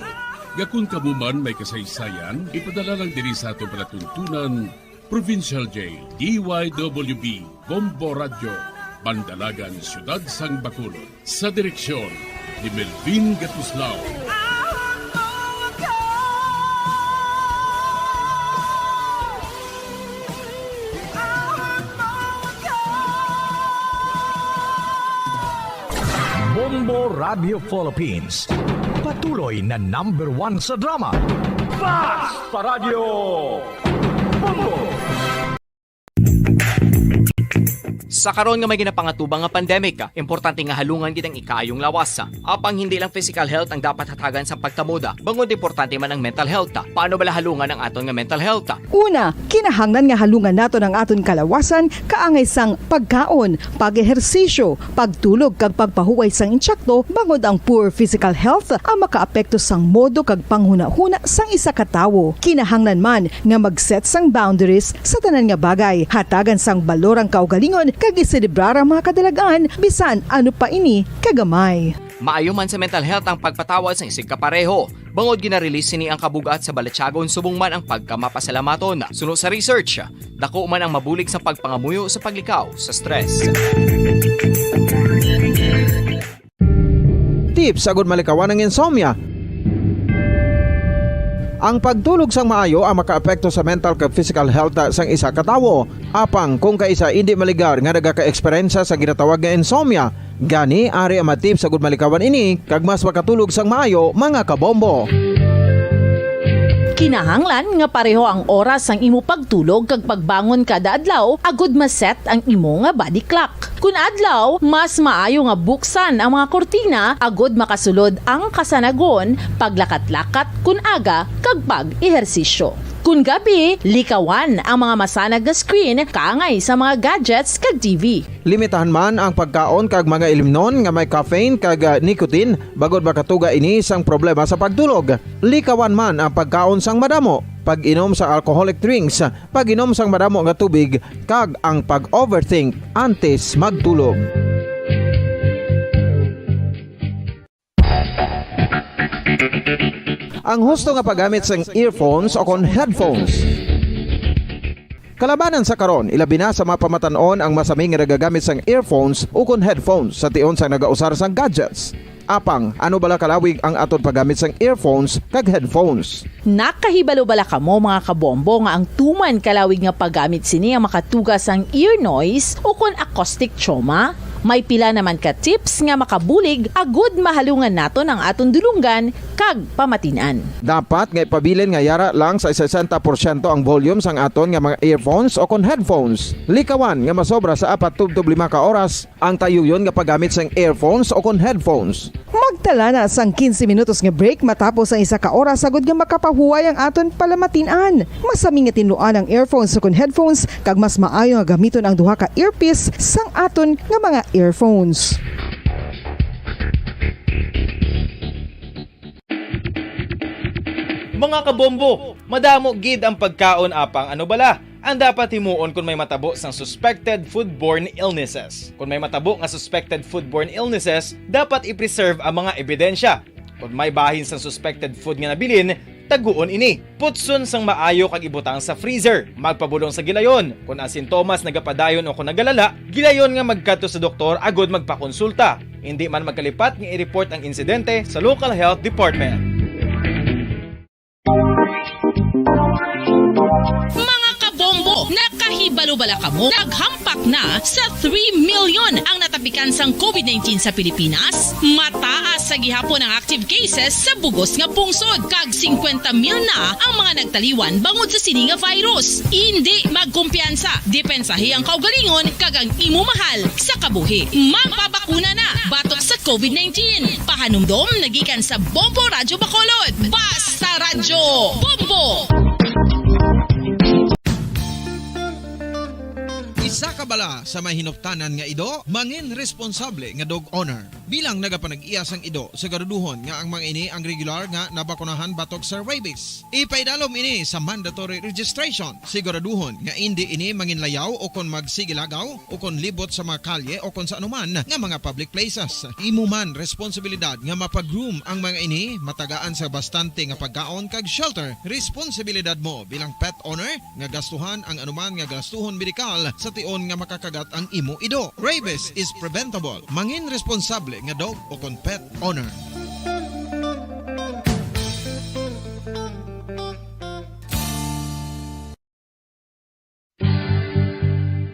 nga kon kamo man may kasaysayan, ipadala lang diri sa aton palatuntunan, Provincial Jail, D Y W B, Bombo Radyo, Bandalagan, Siyudad sang Bacolod. Sa direksyon ni Melvin Gatuslao. Bombo Radio Philippines, patuloy na number one sa drama. Fast Paradyo! Bombo! Sa karon nga may ginapangatubang nga pandemic, importante nga halungan gid ang ikaayong lawas. Apang hindi lang physical health ang dapat hatagan sa pagtamod, bangod importante man ang mental health. Paano bala halungan ang aton nga mental health? Una, kinahanglan nga halungan naton ang aton kalawasan kaangay sang pagkaon, pag-ehersisyo, pagtulog kag pagpahuway sang intsakto, bangod ang poor physical health ang makaapekto sang modo kag panghunahuna sang isa ka tawo. Kinahanglan man nga mag-set sang boundaries sa tanan nga bagay, hatagan sang balor ang kaugalingon kag iselebrar ang mga kadalag-an bisan ano pa ini kagamay. Maayo man sa mental health ang pagpatawad sang isigkapareho, bangod gina-release sini ang kabug-at sa balatyagon subong man ang pagkamapasalamaton. Suno sa research, dako man ang mabulig sa pagpangamuyo sa paglikaw sa stress. Tips agud malikawan ang insomnia. Ang pagtulog sang maayo ang makaapekto sa mental kag physical health sang isa ka tawo. Apang kung kaisa indi maligar nga nagaka-eksperyensya sa ginatawag nga insomnia, gani ari ang mga tips agud malikawan ini kag mas makatulog sang maayo, mga kabombo. Kinahanglan nga pareho ang oras sang imo pagtulog kag pagbangon kada adlaw agud ma-set ang imo nga body clock. Kun adlaw, mas maayo nga buksan ang mga kurtina agud makasulod ang kasanagon, paglakat-lakat kun aga, kag pag-ehersisyo. Kun gabi, likawan ang mga masanag nga screen kaangay sa mga gadgets kag T V. Limitahan man ang pagkaon kag mga ilimnon nga may caffeine kag, ah, nicotine, bangod makatuga ini sang problema sa pagtulog. Likawan man ang pagkaon sang madamo, pag-inom sa alcoholic drinks, pag-inom sang madamo nga tubig, kag ang pag-overthink antes magtulog. Ang husto nga paggamit sang earphones o kon headphones. Kalabanan sa karon, ilabi na sa mga pamatan-on ang masami nga nagagamit sang earphones o kon headphones sa tion sang nagausar sang gadgets. Apang, ano bala kalawig ang aton paggamit sang earphones kag headphones? Nakahibalo bala kamo, mga kabombo, nga ang tuman kalawig nga paggamit sini ang makatuga sang ear noise o kon acoustic trauma? May pila naman ka tips nga makabulig agud mahalungan naton ang aton dulonggan kag pamatin-an. Dapat nga ipabilin nga yara lang sa sesenta porsyento ang volume sang aton nga mga earphones o kon headphones. Likawan nga masobra sa apat tubtob lima ka oras ang tayuyon nga paggamit sang earphones o kon headphones. Magtala na sang quince minutos nga break matapos ang isa ka oras agud nga makapahuway ang aton palamatin-an. Masami nga tinluan ang earphones ukon headphones, kag mas maayo nga gamiton ang duha ka earpiece sang aton nga mga earphones. Mga kabombo, madamo gid ang pagkaon, apang ano bala ang dapat himuon kon may matabo sang suspected foodborne illnesses? Kon may matabo nga suspected foodborne illnesses, dapat i-preserve ang mga ebidensya. Kon may bahin sang suspected food nga nabilin, taguon ini. Putson sang maayo kag ibutang sa freezer. Magpabulong sa gilayon. Kon ang sintomas nagapadayon o kon nagalala, gilayon nga magkadto sa doktor agud magpakonsulta. Indi man magkalipat nga i-report ang insidente sa local health department. Mga kabombo, nakahibalo bala kamo? Naghampak na sa three million ang natapikan sang covid nineteen sa Pilipinas. Mataas sa gihapon ang active cases sa bugos nga pungsod, kag singkwenta mil na ang mga nagtaliwan bangod sa sini nga virus. Indi magkumpiyansa, depensahi ang kaugalingon kag ang imo mahal sa kabuhi. Magpabakuna na batok sa covid nineteen. Pahanumdom na gikan sa Bombo Radyo Bacolod. Basta Radyo Bombo! Isa ka bala sa may hinuptanan nga ido, mangin responsable nga dog owner. Bilang nagapanag-iya sang ido, siguraduhon nga ang mga ini ang regular nga nabakunahan batok sa rabies. Ipaidalom ini sa mandatory registration. Siguraduhon nga indi ini manginlayaw o kon magsigilagaw o kon libot sa mga kalye o kon sa anuman nga mga public places. Imo man responsibilidad nga mapag-groom ang mga ini, matagaan sa bastante nga pagkaon kag shelter. Responsibilidad mo bilang pet owner nga gastuhan ang anuman nga gastuhon medikal sa tion nga makakagat ang imo ido. Rabies is preventable. Mangin responsable nga dog o kon pet owner.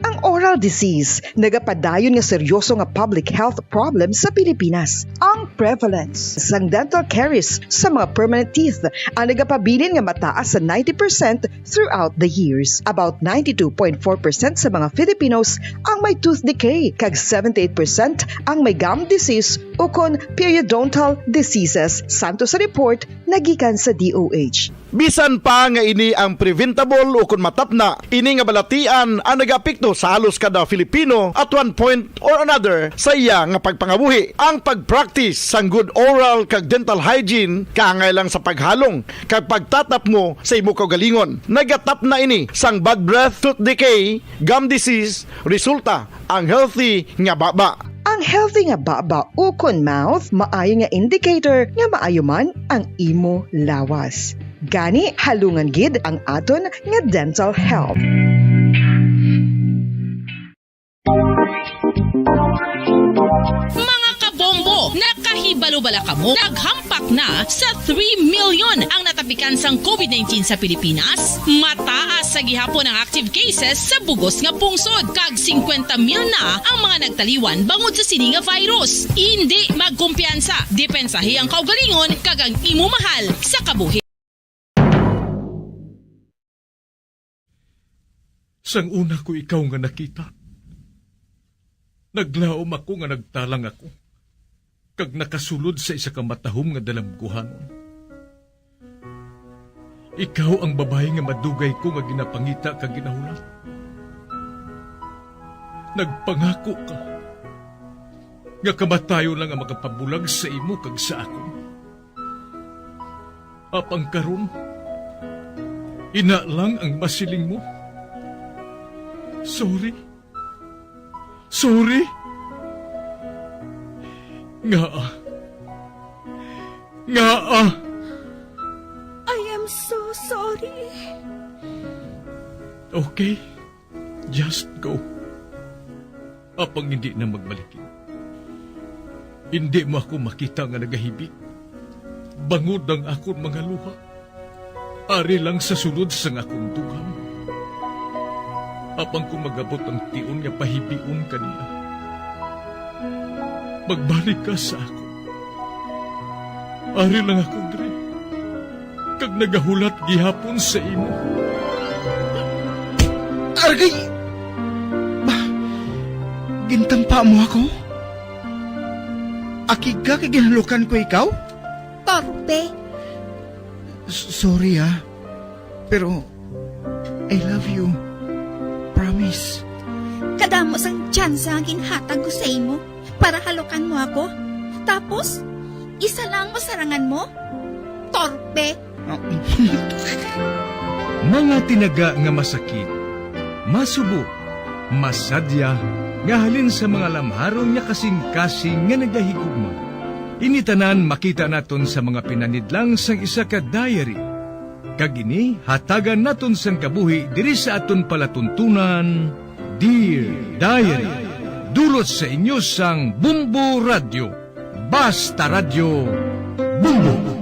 Ang oral disease, nagapadayon nga seryoso nga public health problem sa Pilipinas. Ang prevalence sang dental caries sa mga permanent teeth ang nagapabilin nga mataas sa ninety percent throughout the years. About ninety-two point four percent sa mga Filipinos ang may tooth decay, kag seventy-eight percent ang may gum disease ukon periodontal diseases, santo sa report nga gikan sa D O H. Bisan pa nga ini ang preventable ukon matapna, ini nga balatian ang nagaapekto sa halos kada Filipino at one point or another sa iya nga pagpangabuhi. Ang pag-practice sang good oral kag dental hygiene kaangay lang sa paghalong kag pagtatapmo sa imo kaugalingon. Nagatapna ini sang bad breath, tooth decay, gum disease, resulta ang healthy nga baba. Ang healthy nga baba ukon mouth maayo nga indicator nga maayo man ang imo lawas. Gani, halungan gid ang aton nga dental health. Mga kabombo, nakahibalo bala kamo? Naghampak na sa three million ang natapikan sang covid nineteen sa Pilipinas. Mataas sa gihapon ang active cases sa bugos nga pungsod, kag singkwenta mil na ang mga nagtaliwan bangod sa sini nga virus. Indi magkumpiyansa, depensahi ang kaugalingon kag ang imo mahal sa kabuhi. Sang una ko ikaw nga nakita, naglaom ako nga nagtalang ako, kag nakasulod sa isa ka matahom nga dalamguhanon. Ikaw ang babayi nga madugay ko nga ginapangita kag ginahulat. Nagpangako ka nga kamatayon lang ang makapabulag sa imo kag sa akon. Apang karon, ina lang ang masiling mo. Sorry. Sorry. Ngaa? Ngaa? I am so sorry. Okay. Just go. Apang hindi na magbalik. Hindi mo ako makita nga nagahibik. Bangod ang akon mga luha. Ari lang sa sulod sang akon dughan. Apang kung magabot ang tion nga pahibion ka niya, magbalik ka sa akon. Ari lang ako diri, kag nagahulat gihapon sa imo. Argay! Ba, gintampa mo ako? Akig ka kay ginhalukan ko ikaw? Torpe. S-, sorry, ah. Pero, I love you. Promise. Kadamo sang tsansa nga ginhatag ko sa imo para halukan mo ako. Tapos, isa lang ang masarangan mo? Torpe! Mga tinaga nga masakit, masubo, masadya, nga halin sa mga lamharon nga kasing-kasing nga nagahigugma. Ini tanan makita naton sa mga pinanidlang sang isa ka diary. Kag ini hatagan naton sang kabuhi diri sa aton palatuntunan, Dear Diary. Dulot sa inyo sang Bombo Radyo. Basta Radyo, Bombo!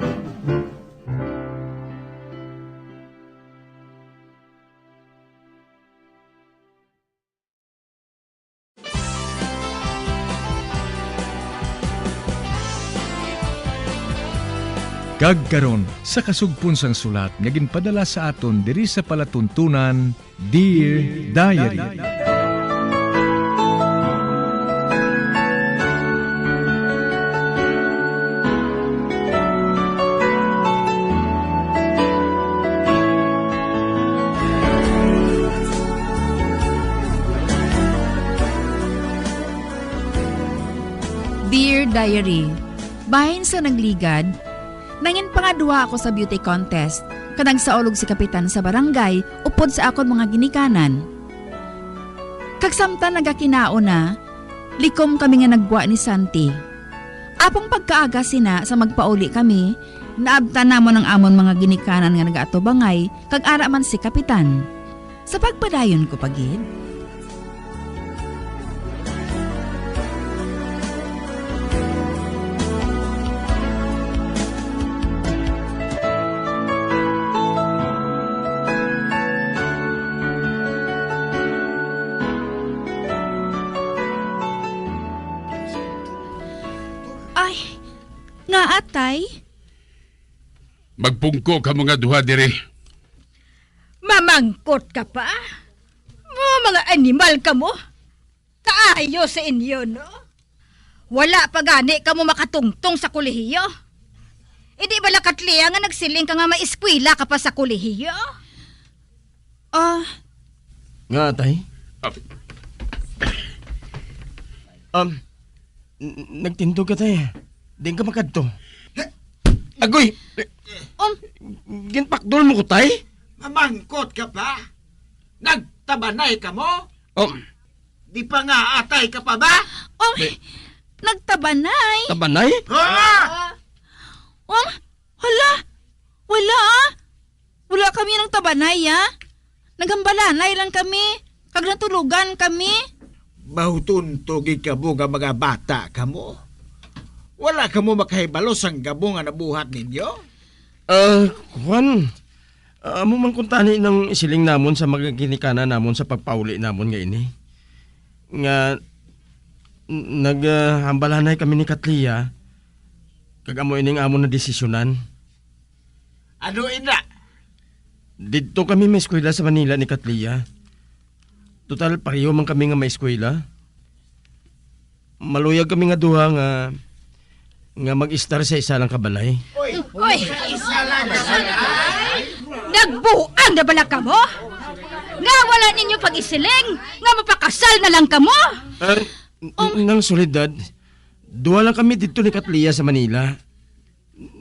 Kag karon, sa kasugpon sang sulat nga ginpadala sa aton diri sa palatuntunan, Dear Diary. Dear Diary, bahin sa nagligad, nanginpangadwa ako sa beauty contest, kag nagsaulog si kapitan sa barangay upod sa akon mga ginikanan. Kag samtang nagakinaon na, likom kami nga naggwa ni Santi. Apang pagkaaga sina sa magpauli kami, naabtan namon ang amon mga ginikanan nga nagaatubangay, kag ara man si kapitan. Sa pagpadayon ko pa gid. Magpungko kamo nga duha diri. Mamangkot ka pa? Mga, mga animal kamo. Kaayo sa inyo, no? Wala pa gani kamo makatungtong sa kolehiyo. Hindi bala, Katlia, nga nagsiling ka nga maeskwela ka pa sa kolehiyo? Ah, nga, tay? Ah. Um, n- n- nagtindog ka, tay. Di ka makadto. Agoy! Um, ginpakdol mo ko, tay? Mamangkot ka pa? Nagtabanay ka mo? Um, Di pa nga atay ka pa ba? Um, Be- nagtabanay. Tabanay? Ha? Um, hala, wala, ah. Wala kami nagtabanay, ah. Naghambalanay lang kami, kag natulugan kami. Mahutunto gid kamo nga mga bata kamo. Wala kamo makahibalo sang gabo nga nabuhat ninyo? Ah, Juan, ah, amo man kuntani nang isiling namon sa mga ginikanan namon sa pagpauli namon nga ini, nga n- naghambalanay kami ni Katlia, kag amo ining amon na desisyonan. Ano ina? Didto kami maeskwela sa Manila ni Katlia. Total, pareho man kami nga maeskwela. Maluyag kami nga duha nga, nga mag-estar sa isa lang ka balay. Uy! Uy! Nagbuang na bala kamo? Nga wala ninyo pag-isiling nga mapakasal na lang kamo? Ah, n- Um, nang Soledad, duha lang kami didto ni Katlia sa Manila.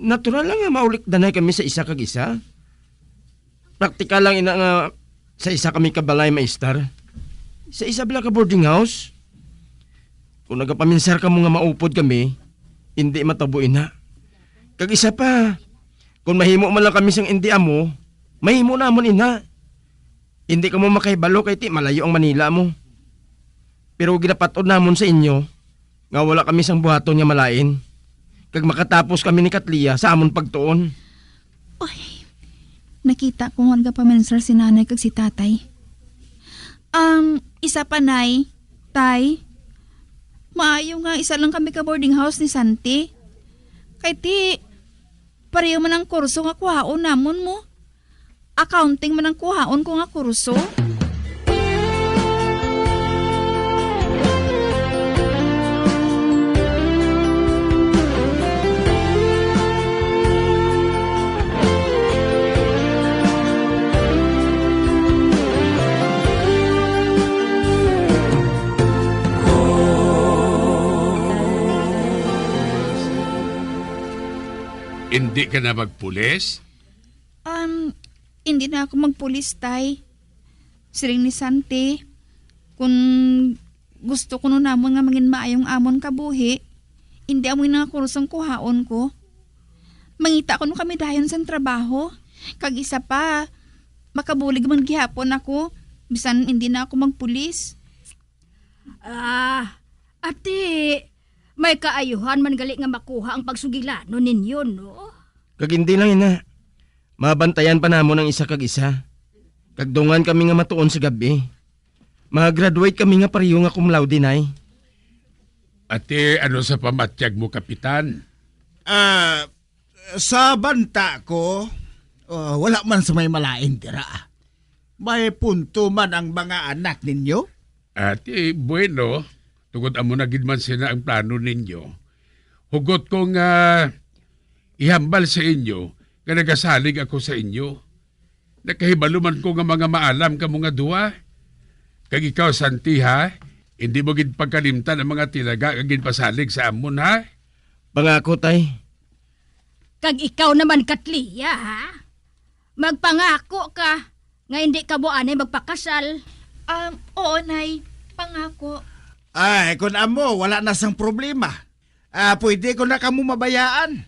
Natural lang nga maulikdanay kami sa isa kag isa. Praktikal lang ina nga sa isa kami ka balay maestar, sa isa bala ka boarding house. Kung nagapaminsar kamo nga maupod kami, hindi matabo ina. Kag isa pa, kung mahimo man lang kami sang indi amo, mahimo namon ina. Hindi kamo makahibalo kay ti malayo ang Manila mo. Pero ginapat-od namon sa inyo nga wala kami sang buhaton nga malain, kag makatapos kami ni Katlia sa amon pagtuon. Oy, nakita ko nga nagapaminsar si nanay kag si tatay. Um, isa pa, nay, tay, maayo nga isa lang kami ka boarding house ni Santi. Kay ti, pareho man ang kurso nga kuhaon namon mo. Accounting man ang kuhaon ko nga kurso. Hindi ka na magpulis? Um, hindi na ako magpulis, tay. Siling ni Santi, kung gusto kuno namon nga mangin maayong amon kabuhi, hindi amo ina nga kurso ang kuhaon ko. Mangita kuno kami dayon sang trabaho. Kag isa pa, makabulig man gihapon ako, bisan hindi na ako magpulis. Ah, ati, may kaayuhan man gali nga makuha ang pagsugilanon ninyo, no? Kag hindi lang ina, mabantayan pa namon ang isa kag isa. Kag dungan kami nga matuon sa gab-i. Mag-graduate kami nga pareho nga cum laude, nay. Ati, ano sa pamatyag mo, Kapitan? Ah, sa banta ko, ah, wala man sa may malain dira. May punto man ang mga anak ninyo? Ati, bueno, tungod amo na gid man sina ang plano ninyo, hugot ko nga ihambal sa inyo nga nagasalig ako sa inyo. Nakahibalo man ko nga mga maalam kamo nga duha. Kag ikaw, Santi, ha? Hindi mo gid pagkalimtan ang mga tilaga nga ginpasalig sa amon, ha? Pangako, tay. Kag ikaw naman, Katlia, ha? Magpangako ka nga hindi ka mo anay magpakasal. Um, oo, Nay. Pangako. Ay, kun amo, wala na sang problema. Ah, pwede ko na kamo mabayaan.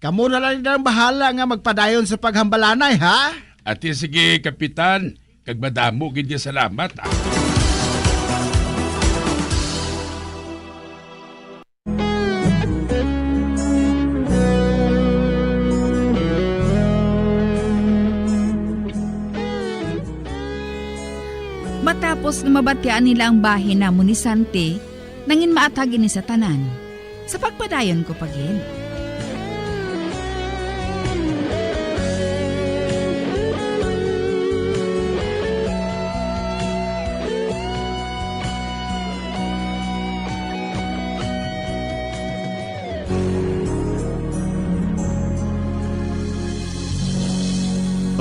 Kamo na lang ang bahala nga magpadayon sa paghambalanay, ha? Ati, sige, Kapitan. Kag madamo gid nga salamat, ah. Matapos nga mabatian nila ang bahin namon ni Santi, nangin maathag ini sa tanan. Sa pagpadayon ko pa gid.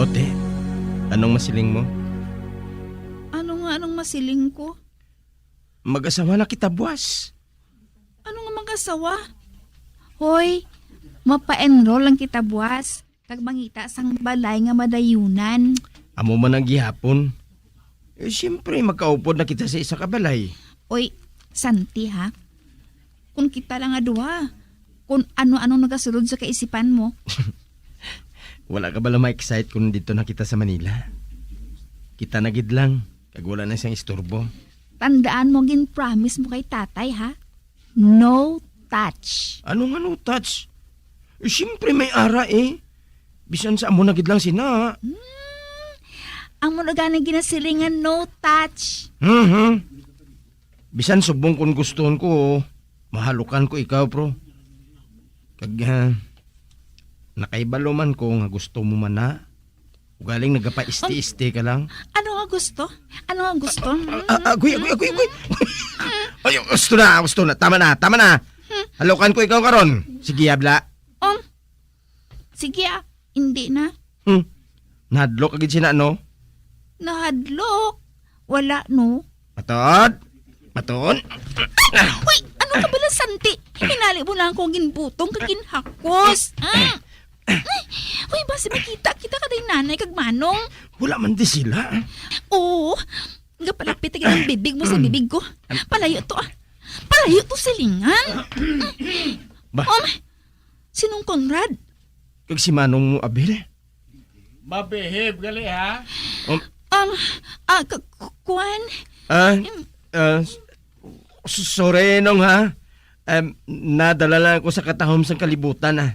Ote, anong masiling mo? Ano nga anong masiling ko? Mag-asawa na kita buwas. Ano nga mag-asawa? Hoy, mapa-enroll lang kita buwas kag mangita sang balay nga madayunan. Amo man ang gihapon. Eh, siyempre, magkaupod na kita sa isa ka balay. Oy, Santi, ha? Kung kita lang nga duha, kung ano-ano nagasulod sa kaisipan mo. Wala ka bala ma-excite kung dito na kita sa Manila? Kita na gid lang, kag wala na siyang istorbo. Tandaan mo, gin-promise mo kay tatay, ha? No touch. Ano nga no touch? Eh, siyempre may ara eh. Bisan sa amo na gid lang sina. Hmm, amo na gani ginasiling nga no touch. Mhm. Bisan subong kon gustuhon ko, mahalukan ko ikaw, bro. Kag, ah, nakaibalo man ko nga gusto mo man na. Ugaling nagapaisti-isti ka lang. Ano nga gusto? Ano nga gusto? Ah, ah, agoy, agoy, agoy, agoy. Ay, gusto na, gusto na. Tama na, tama na. Halukan ko ikaw karon. Sige, habla. Um, sige, ah. Hindi na. Hmm. Nahadlok ka gid sina, no? Nahadlok? Wala, no? Matod? Matod? Uy, ano ka bala, Santi? Hinali mo lang akong ginbutong kag ginhakos. Ah. Uy, basi makita kita ka day nanay kag manong. Wala man di sila. Oo. Gapalapit ang bibig mo sa bibig ko. Palayo to, ah. Palayo to, silingan. Ba? Um, sinong Conrad? Kag si Manong mo, Abel? Mabehave gali, ha? Um, Um, ah, k- k- kuwan? Ah, Em, ah, s- s- sorry, Nong, ha? Em, nadala lang ako sa katahom sang kalibutan, ah.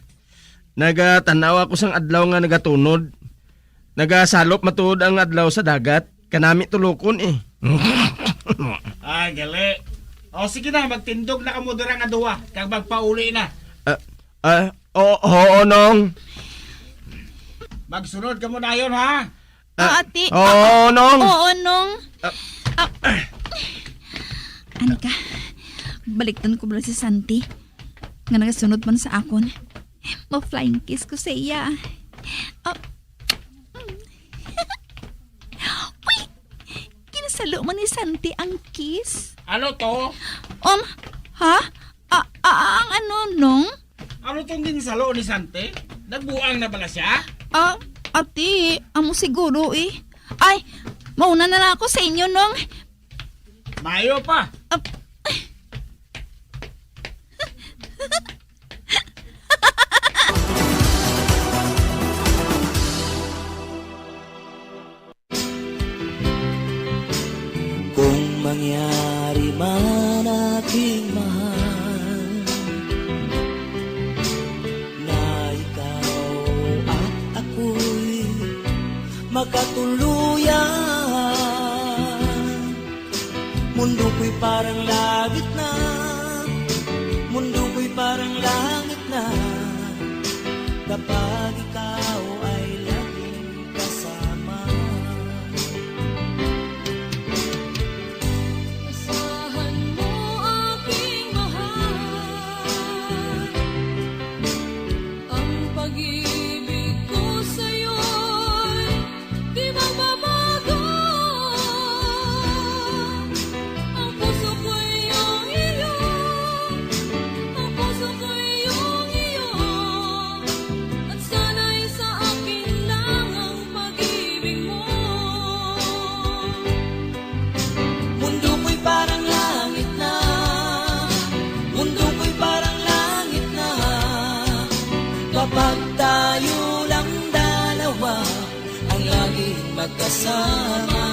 Nagatan-aw ako sang adlaw nga nagatunod. Nagasalop matuod ang adlaw sa dagat. Kanami tulokon, eh. Ah, gali. O, sige na, magtindog na kamo dira nga duha, kag magpauli na. Ah, ah, o-, oo, Nong. Magsunod kamo dayon, ha? Ah, Ah, ati. Oo, Nong. Oo, Nong. Ah. Ah. Ani ka, balikton ko bala si Santi, nga nagasunod man sa akon. Ma-flying kiss ko sa iya. Ah. Uy! Ginasalo man ni Santi ang kiss. Ano to? Um, ha? Ah, ah, ang ano, Nong? Ano tong ginsalo ni Santi? Nagbuang na bala siya? Ah, ati, amo siguro eh. Ay, mauna na lang ako sa inyo, Nong. Mayo pa. Ah, Kung mangyari man, aking mahal, na ikaw at ako'y magkatuluyan, mundo ko'y parang langit na, mundo ko'y parang langit na, kapag ikaw ay laging kasama. Asahan mo, aking mahal, ang pag-ibig ko sa'yo'y di magbabago. Ang puso ko'y iyong iyo, ang puso ko'y iyong iyo, at sana'y sa akin lang ang pag-ibig mo. Mundo ko'y parang langit na, mundo ko'y parang langit na, kapag tayo lang dalawa ang laging magkasama.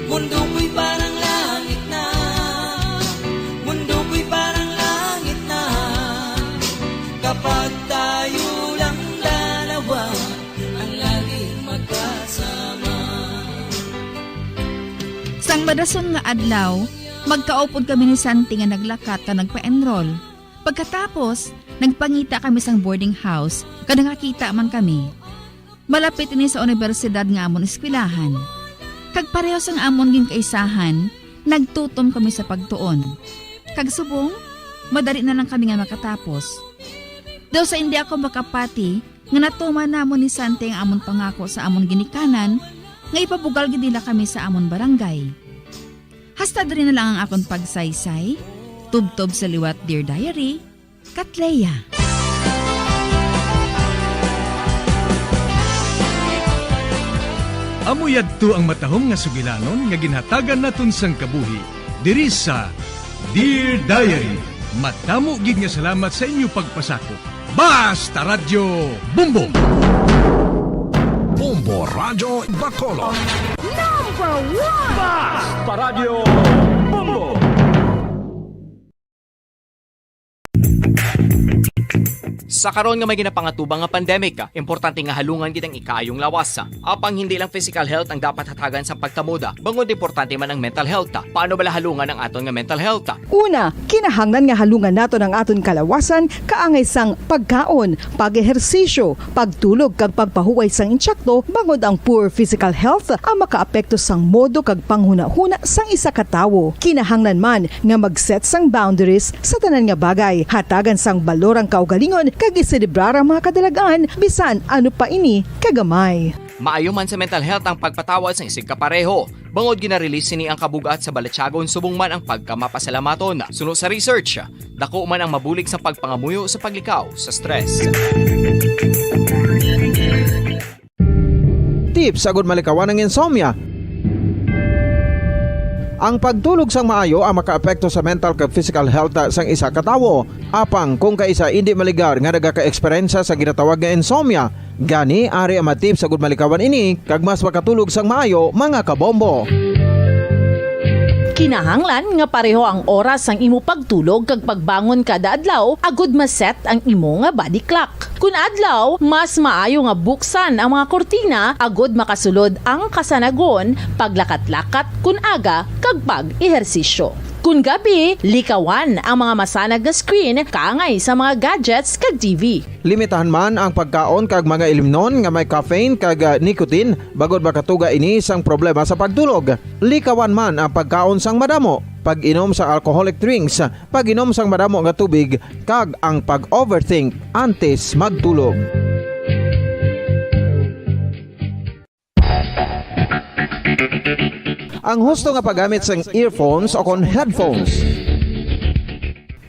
Mundo ko'y parang langit na, mundo ko'y parang langit na, kapag tayo lang dalawa ang laging magkasama. Sang madason nga adlaw, magkaupod kami ni Santi nga naglakat kag nagpa-enroll. Pagkatapos, nagpangita kami sang boarding house, kag nakakita man kami. Malapit ini sa unibersidad nga amon eskwelahan. Kag pareho sang amon ginkaisahan, nagtutom kami sa pagtuon. Kag subong, madali na lang kami nga makatapos. Daw sa hindi ako makapati nga natuman namon ni Sante ang amon pangako sa amon ginikanan nga ipabugal gid nila kami sa amon barangay. Hasta diri na lang ang akon pagsaysay. Tubtob sa liwat, Dear Diary, Katleya. Amo yadto ang matahom nga sugilanon nga ginhatagan naton sang kabuhi diri sa Dear Diary. Madamo gid nga salamat sa inyo pagpasakop. Basta Radyo Bombo! Bombo Radyo Bacolod. Number one! Basta Radyo Bombo! Sa karon nga may ginapangatubang nga pandemic, importante nga halungan gid ang ikaayong lawas. Apang hindi lang physical health ang dapat hatagan sa pagtamod, bangod importante man ang mental health. Paano bala halungan ang aton nga mental health? Una, kinahanglan nga halungan naton ang aton kalawasan kaangay sang pagkaon, pag-ehersisyo, pagtulog kag pagpahuway sang insakto, bangod ang poor physical health ang makaapekto sang modo kag panghunahuna sang isa ka tawo. Kinahanglan man nga mag-set sang boundaries sa tanan nga bagay, hatagan sang balor ang kaugalingon kag iselebrar ang mga kadalag-an bisan ano pa ini kagamay. Maayo man sa mental health ang pagpatawad sang isigkapareho, bangod gina-release sini ang kabug-at sa balatyagon subong man ang pagkamapasalamaton. Suno sa research, dako man ang mabulig sa pagpangamuyo sa paglikaw sa stress. Tips agud malikawan ang insomnia. Ang pagtulog sang maayo ang makaapekto sa mental kag physical health sang isa ka tawo. Apang kung kaisa indi maligar nga nagaka-eksperyensya sa ginatawag nga insomnia, gani ari ang mga tips agud malikawan ini kag mas makatulog sang maayo, mga kabombo. Kinahanglan nga pareho ang oras sang imo pagtulog kag pagbangon kada adlaw agud ma-set ang imo nga body clock. Kun adlaw, mas maayo nga buksan ang mga kurtina agud makasulod ang kasanagon, paglakat-lakat kun aga, kag pag-ehersisyo. Kun gabi, likawan ang mga masanag nga screen kaangay sa mga gadgets kag T V. Limitahan man ang pagkaon kag mga ilimnon nga may caffeine kag, ah, nicotine, bangod makatuga ini sang problema sa pagtulog. Likawan man ang pagkaon sang madamo, pag-inom sa alcoholic drinks, pag-inom sang madamo nga tubig, kag ang pag-overthink antes magtulog. Ang husto nga paggamit sang earphones o kon headphones.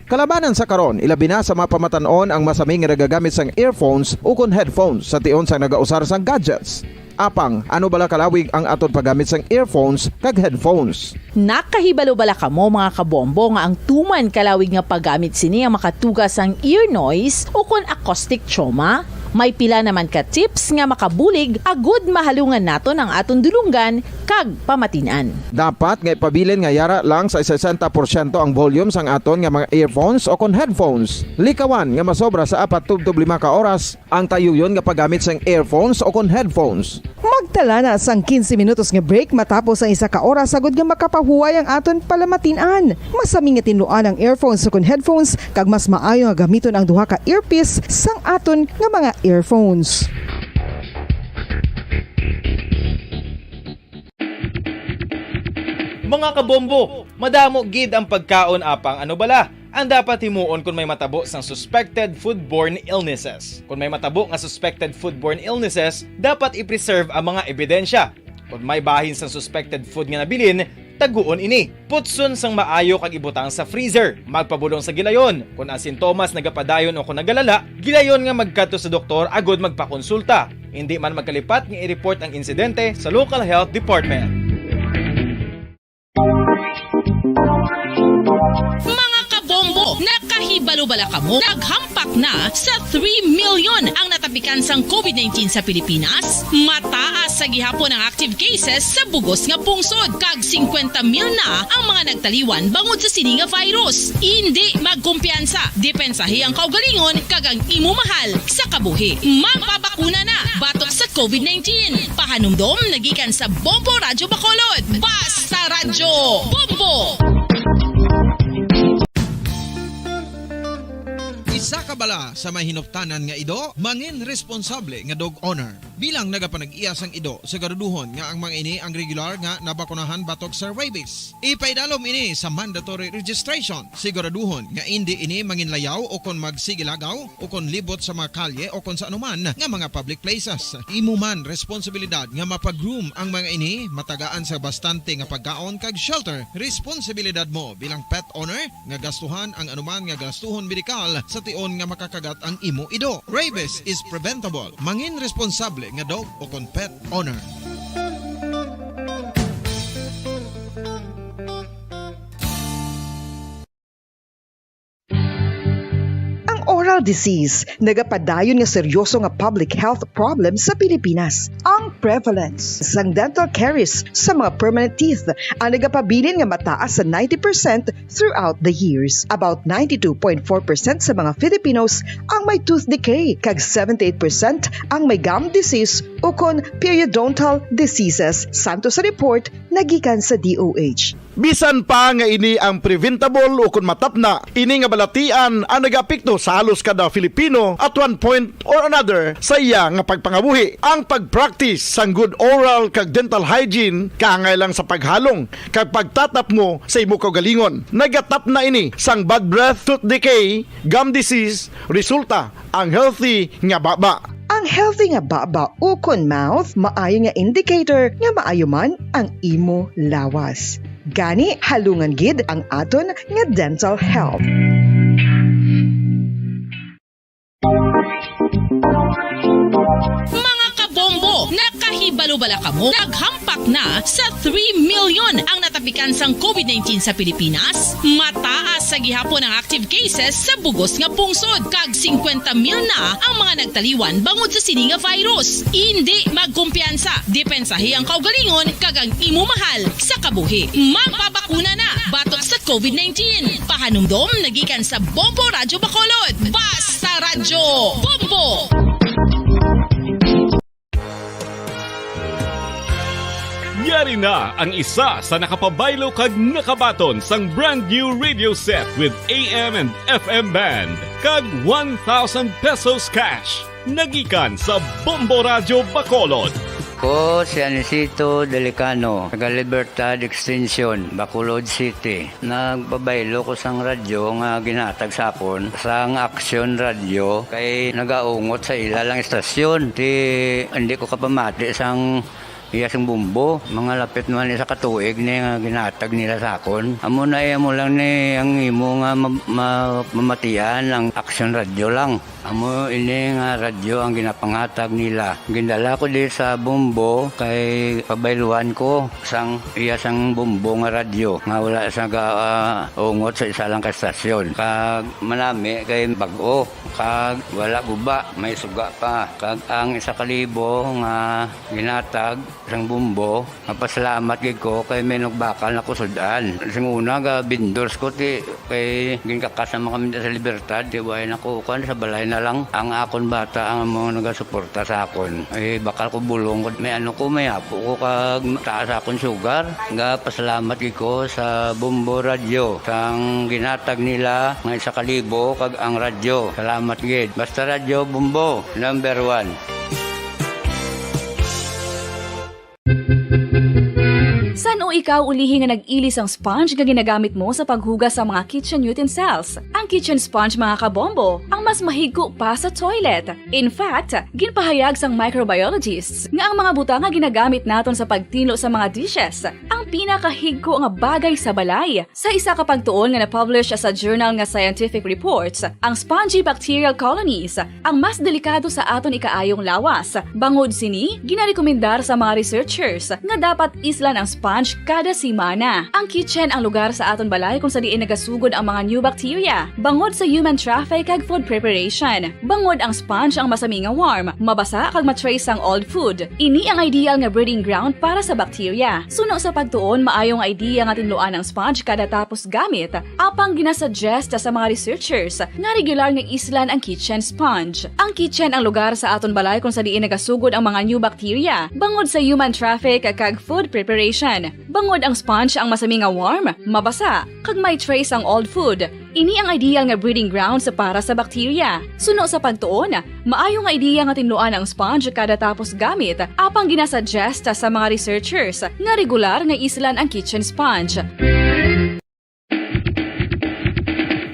Kalabanan sa karon, ilabi na sa mga pamatan-on ang masami nga nagagamit sang earphones ukon headphones sa tion sang nagausar sang gadgets. Apang, ano bala kalawig ang aton paggamit sang earphones kag headphones? Nakahibalo bala kamo, mga kabombo, nga ang tuman kalawig nga paggamit sini ang makatuga sang ear noise ukon acoustic trauma? May pila naman ka tips nga makabulig agud mahalungan naton ang aton dulonggan kag pamatin-an. Dapat nga ipabilin nga yara lang sa sesenta porsyento ang volume sang aton nga mga earphones o kon headphones. Likawan nga masobra sa apat tubtob lima ka oras ang tayuyon nga paggamit sang earphones o kon headphones. Magtala na sang quince minutos nga break matapos ang isa ka oras agud nga makapahuway ang aton palamatin-an. Masami nga tinluan ang earphones o kon headphones, kag mas maayo nga gamiton ang duha ka earpiece sang aton nga mga earphones. Mga kabombo, madamo gid ang pagkaon, apang ano bala ang dapat himuon kon may matabo sang suspected foodborne illnesses? Kon may matabo nga suspected foodborne illnesses, dapat i-preserve ang mga ebidensya. Kon may bahin sang suspected food nga nabilin, taguon ini. Putson sang maayo kag ibutang sa freezer. Magpabulong sa gilayon. Kon ang sintomas nagapadayon o kon nagalala, gilayon nga magkadto sa doktor agud magpakonsulta. Indi man magkalipat nga i-report ang insidente sa local health department. Mga kabombo, nakahibalo bala kamo? Naghampak na sa three million ang natapikan sang covid nineteen sa Pilipinas. Mataas sa gihapon ang active cases sa bug-os nga pungsod, kag singkwenta mil na ang mga nagtaliwan bangod sa sini nga virus. Indi magkumpiyansa, depensahi ang kaugalingon kag ang imo mahal sa kabuhi. Magpabakuna na batok sa covid nineteen. Pahanumdom nagikan sa Bombo Radyo Bacolod. Basta Radyo Bombo! Isa Nakabala sa may hinuptanan nga ido, mangin responsable nga dog owner. Bilang nagapanag-iya sang ido, siguraduhon nga ang mga ini ang regular nga nabakunahan batok sa rabies. Ipaidalom ini sa mandatory registration. Siguraduhon nga indi ini manginlayaw o kon magsigilagaw o kon libot sa mga kalye o kon sa anuman nga mga public places. Imo man responsibilidad nga mapag-groom ang mga ini, matagaan sa bastante nga pagkaon kag shelter. Responsibilidad mo bilang pet owner nga gastuhan ang anuman nga gastuhon medikal sa tion nga makakagat ang imo ido. Rabies is preventable. Mangin responsable nga dog o kon pet owner. Ang oral disease nagapadayon nga seryoso nga public health problem sa Pilipinas. Ang prevalence sang dental caries sa mga permanent teeth ang nagapabilin nga mataas sa ninety percent throughout the years. About ninety-two point four percent sa mga Filipinos ang may tooth decay, kag seventy-eight percent ang may gum disease ukon periodontal diseases, santo sa report nga gikan sa D O H. Bisan pa nga ini ang preventable ukon matapna, ini nga balatian ang nagaapekto sa halos kada Filipino at one point or another sa iya nga pagpangabuhi. Ang pag-practice sang good oral kag dental hygiene kaangay lang sa paghalong kag pagtatapmo sa imo kaugalingon. Nagatapna ini sang bad breath, tooth decay, gum disease, resulta ang healthy nga baba. Ang healthy nga baba ukon mouth maayo nga indicator nga maayo man ang imo lawas. Gani, halungan gid ang aton nga dental health. Mga kabombo, nakahibalo bala kamo? Naghampak na sa three million ang natapikan sang covid nineteen sa Pilipinas. Mataas sa gihapon ang active cases sa bugos nga pungsod, kag singkwenta mil na ang mga nagtaliwan bangod sa sini nga virus. Indi magkumpiyansa, depensahi ang kaugalingon kag ang imo mahal sa kabuhi. Magpabakuna na batok sa covid nineteen. Pahanumdom nagikan sa Bombo Radyo Bacolod. Basta Radyo Bombo! Yari na ang isa sa nakapabaylo kag nakabaton sang brand new radio set with A M and F M band kag one thousand pesos cash. Nagikan sa Bombo Radyo Bacolod. Ko si Anisito Delicano, taga Libertad Extension, Bacolod City. Nagpabaylo ko sang radyo nga ginhatag sa akon sang Action Radio kay nagaungot sa ila lang istasyon. Ti, hindi ko kapamati sang iya sing bumbo. Mga lapit naman isa ka tuig ni nga ginhatag nila sa akon. Amo na, eh, amo lang ni ang imo nga ma-, ma-, mamatian ang Action Radio lang. Amo ini nga radyo ang ginapanghatag nila. Gindala ko di sa Bombo kay pabayluan ko sang iya sang Bombo nga radyo nga wala sa ga, ah, ungot sa isa lang ka stasyon. Kag manami kay bag-o, kag wala guba, may suga pa. Kag ang isa ka libo nga ginatag sang Bombo, mapasalamat gid ko kay may nagbakal na ko sud-an. Sing una, ga vendors ko, ti, kay ginkakas naman kami sa Libertad, ti, way na ko, kuwan, sa balay na lang. Ang akon bata ang mga nagasuporta sa akon. Eh, bakal ko bulong ko, may ano ko, may apo ko, kag taas akon sugar. Ga pasalamat gid ko sa Bombo Radyo, sang ginatag nila nga isa ka libo, kag ang radyo. Salamat gid. Basta Radyo Bombo, number one. San-o ikaw ulihi nga nag-ili sang sponge nga ginagamit mo sa paghugas sa mga kitchen utensils? Ang kitchen sponge, mga kabombo, ang mas mahigko pa sa toilet. In fact, ginpahayag sang microbiologists nga ang mga butang nga ginagamit naton sa pagtinlo sa mga dishes ang pinakahigko nga bagay sa balay. Sa isa ka pagtuon nga na-publish sa journal nga Scientific Reports, ang spongy bacterial colonies ang mas delikado sa aton ikaayong lawas. Bangod sini, ginarekomendar sa mga researchers nga dapat islan ang sponge kada semana. Ang kitchen ang lugar sa aton balay kung sa diin nagasugod ang mga new bacteria bangod sa human traffic kag food preparation. Bangod ang sponge ang masami nga warm, mabasa kag ma-trace sang old food. Ini ang ideal nga breeding ground para sa bacteria. Suno sa pagtuon, maayo nga idea nga tinluan ang sponge kada tapos gamit. Apang ginasuggest sa mga researchers nga regular nga islan ang kitchen sponge. Ang kitchen ang lugar sa aton balay kung sa diin nagasugod ang mga new bacteria bangod sa human traffic kag food preparation. Tungod ang sponge ang masami nga warm, mabasa, kag may trace ang old food, ini ang ideal nga breeding grounds para sa bakterya. Suno sa pagtuon, maayo nga ideya nga tinluan ang sponge kada tapos gamit, apang ginasuggest sa mga researchers nga regular nga islan ang kitchen sponge.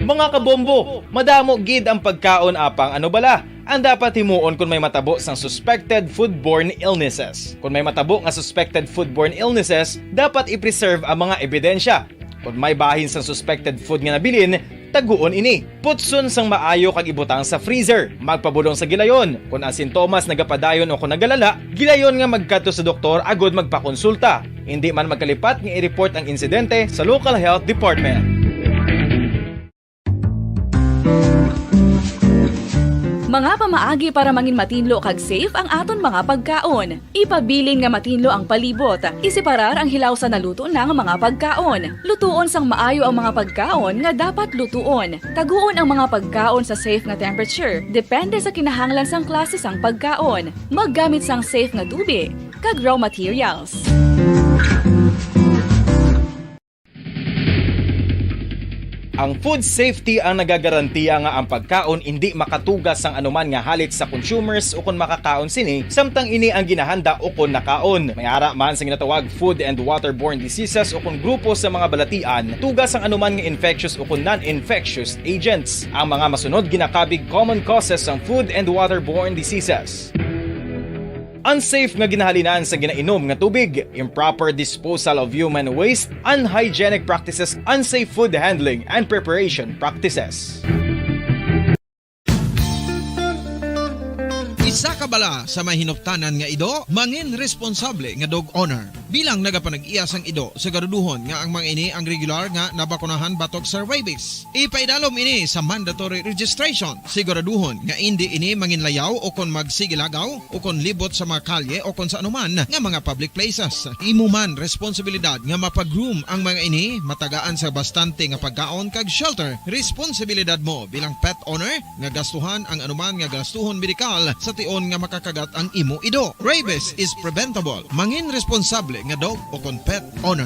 Mga kabombo, madamo gid ang pagkaon, apang ano bala ang dapat himuon kon may matabo sang suspected foodborne illnesses? Kon may matabo nga suspected foodborne illnesses, dapat i-preserve ang mga ebidensya. Kon may bahin sang suspected food nga nabilin, taguon ini. Putson sang maayo kag ibutang sa freezer. Magpabulong sa gilayon. Kon ang sintomas nagapadayon o kon nagalala, gilayon nga magkadto sa doktor agod magpakonsulta. Indi man magkalipat nga i-report ang insidente sa local health department. Mga pamaagi para mangin matinlo kag safe ang aton mga pagkaon. Ipabilin nga matinlo ang palibot. Iseparar ang hilaw sa naluto na nga mga pagkaon. Lutuon sang maayo ang mga pagkaon nga dapat lutuon. Taguon ang mga pagkaon sa safe nga temperature, depende sa kinahanglan sang klase sang pagkaon. Maggamit sang safe nga tubi kag raw materials. Ang food safety ang nagagarantiya nga ang pagkaon indi makatuga sang anuman nga halit sa consumers ukon makakaon sini, samtang ini ang ginahanda ukon nakaon. May ara man sa ginatawag food and waterborne diseases ukon grupo sa mga balatian, tuga sang anuman nga infectious ukon non-infectious agents. Ang mga masunod ginakabig common causes sang food and waterborne diseases. Unsafe nga ginahalinan sa ginainom nga tubig, improper disposal of human waste, unhygienic practices, unsafe food handling and preparation practices. Isa ka bala sa may hinuptanan nga ido, mangin responsable nga dog owner. Bilang nagapanag-iya sang ido, siguraduhon nga ang mga ini ang regular nga nabakunahan batok sa rabies. Ipaidalom ini sa mandatory registration. Siguraduhon nga indi ini manginlayaw o kon magsigilagaw o kon libot sa mga kalye o kon sa anuman nga mga public places. Imo man responsibilidad nga mapag-groom ang mga ini, matagaan sa bastante nga pagkaon kag shelter. Responsibilidad mo bilang pet owner nga gastuhan ang anuman nga gastuhon medikal sa tion nga makakagat ang imo ido. Rabies is preventable. Mangin responsable nga dog o kon pet owner.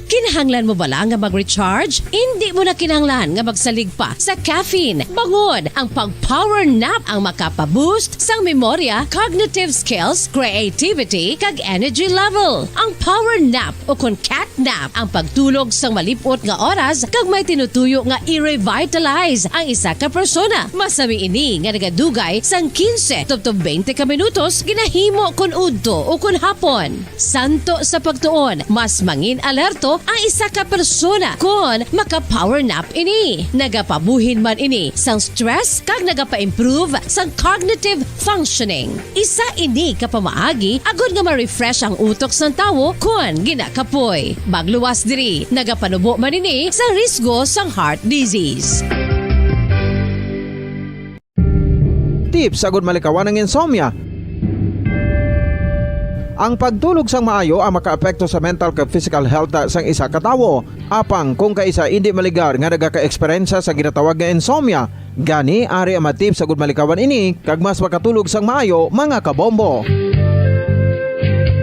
Kinahanglan mo bala nga mag-recharge? Indi mo na kinahanglan nga magsalig pa sa caffeine. Bangod ang pag-power nap ang makapa-boost sang memorya, cognitive skills, creativity, kag energy level. Ang power nap o kon cat nap ang pagtulog sang malip-ot nga oras kag may tinutuyo nga i-revitalize ang isa ka persona. Masami ini nga nagadugay sang quince tubtob twenty ka minutos ginahimo kon udto o kon hapon. Santo sa pagtuon, mas mangin alerto ang isa ka persona kon maka-power nap ini. Nagapabuhin man ini sang stress kag nagapa-improve sang cognitive functioning. Isa ini ka pamaagi agod nga ma-refresh ang utok sang tawo kon ginakapoy. Magluwas diri, nagapanubo man ini sa risgo sang heart disease. Tips agud malikawan ang insomnia. Ang pagtulog sang maayo ang makaapekto sa mental kag physical health sang isa ka tawo. Apang kung kaisa indi maligar nga nagaka-eksperyensya sa ginatawag nga insomnia, gani ari ang mga tips agud malikawan ini kag mas makatulog sang maayo, mga kabombo.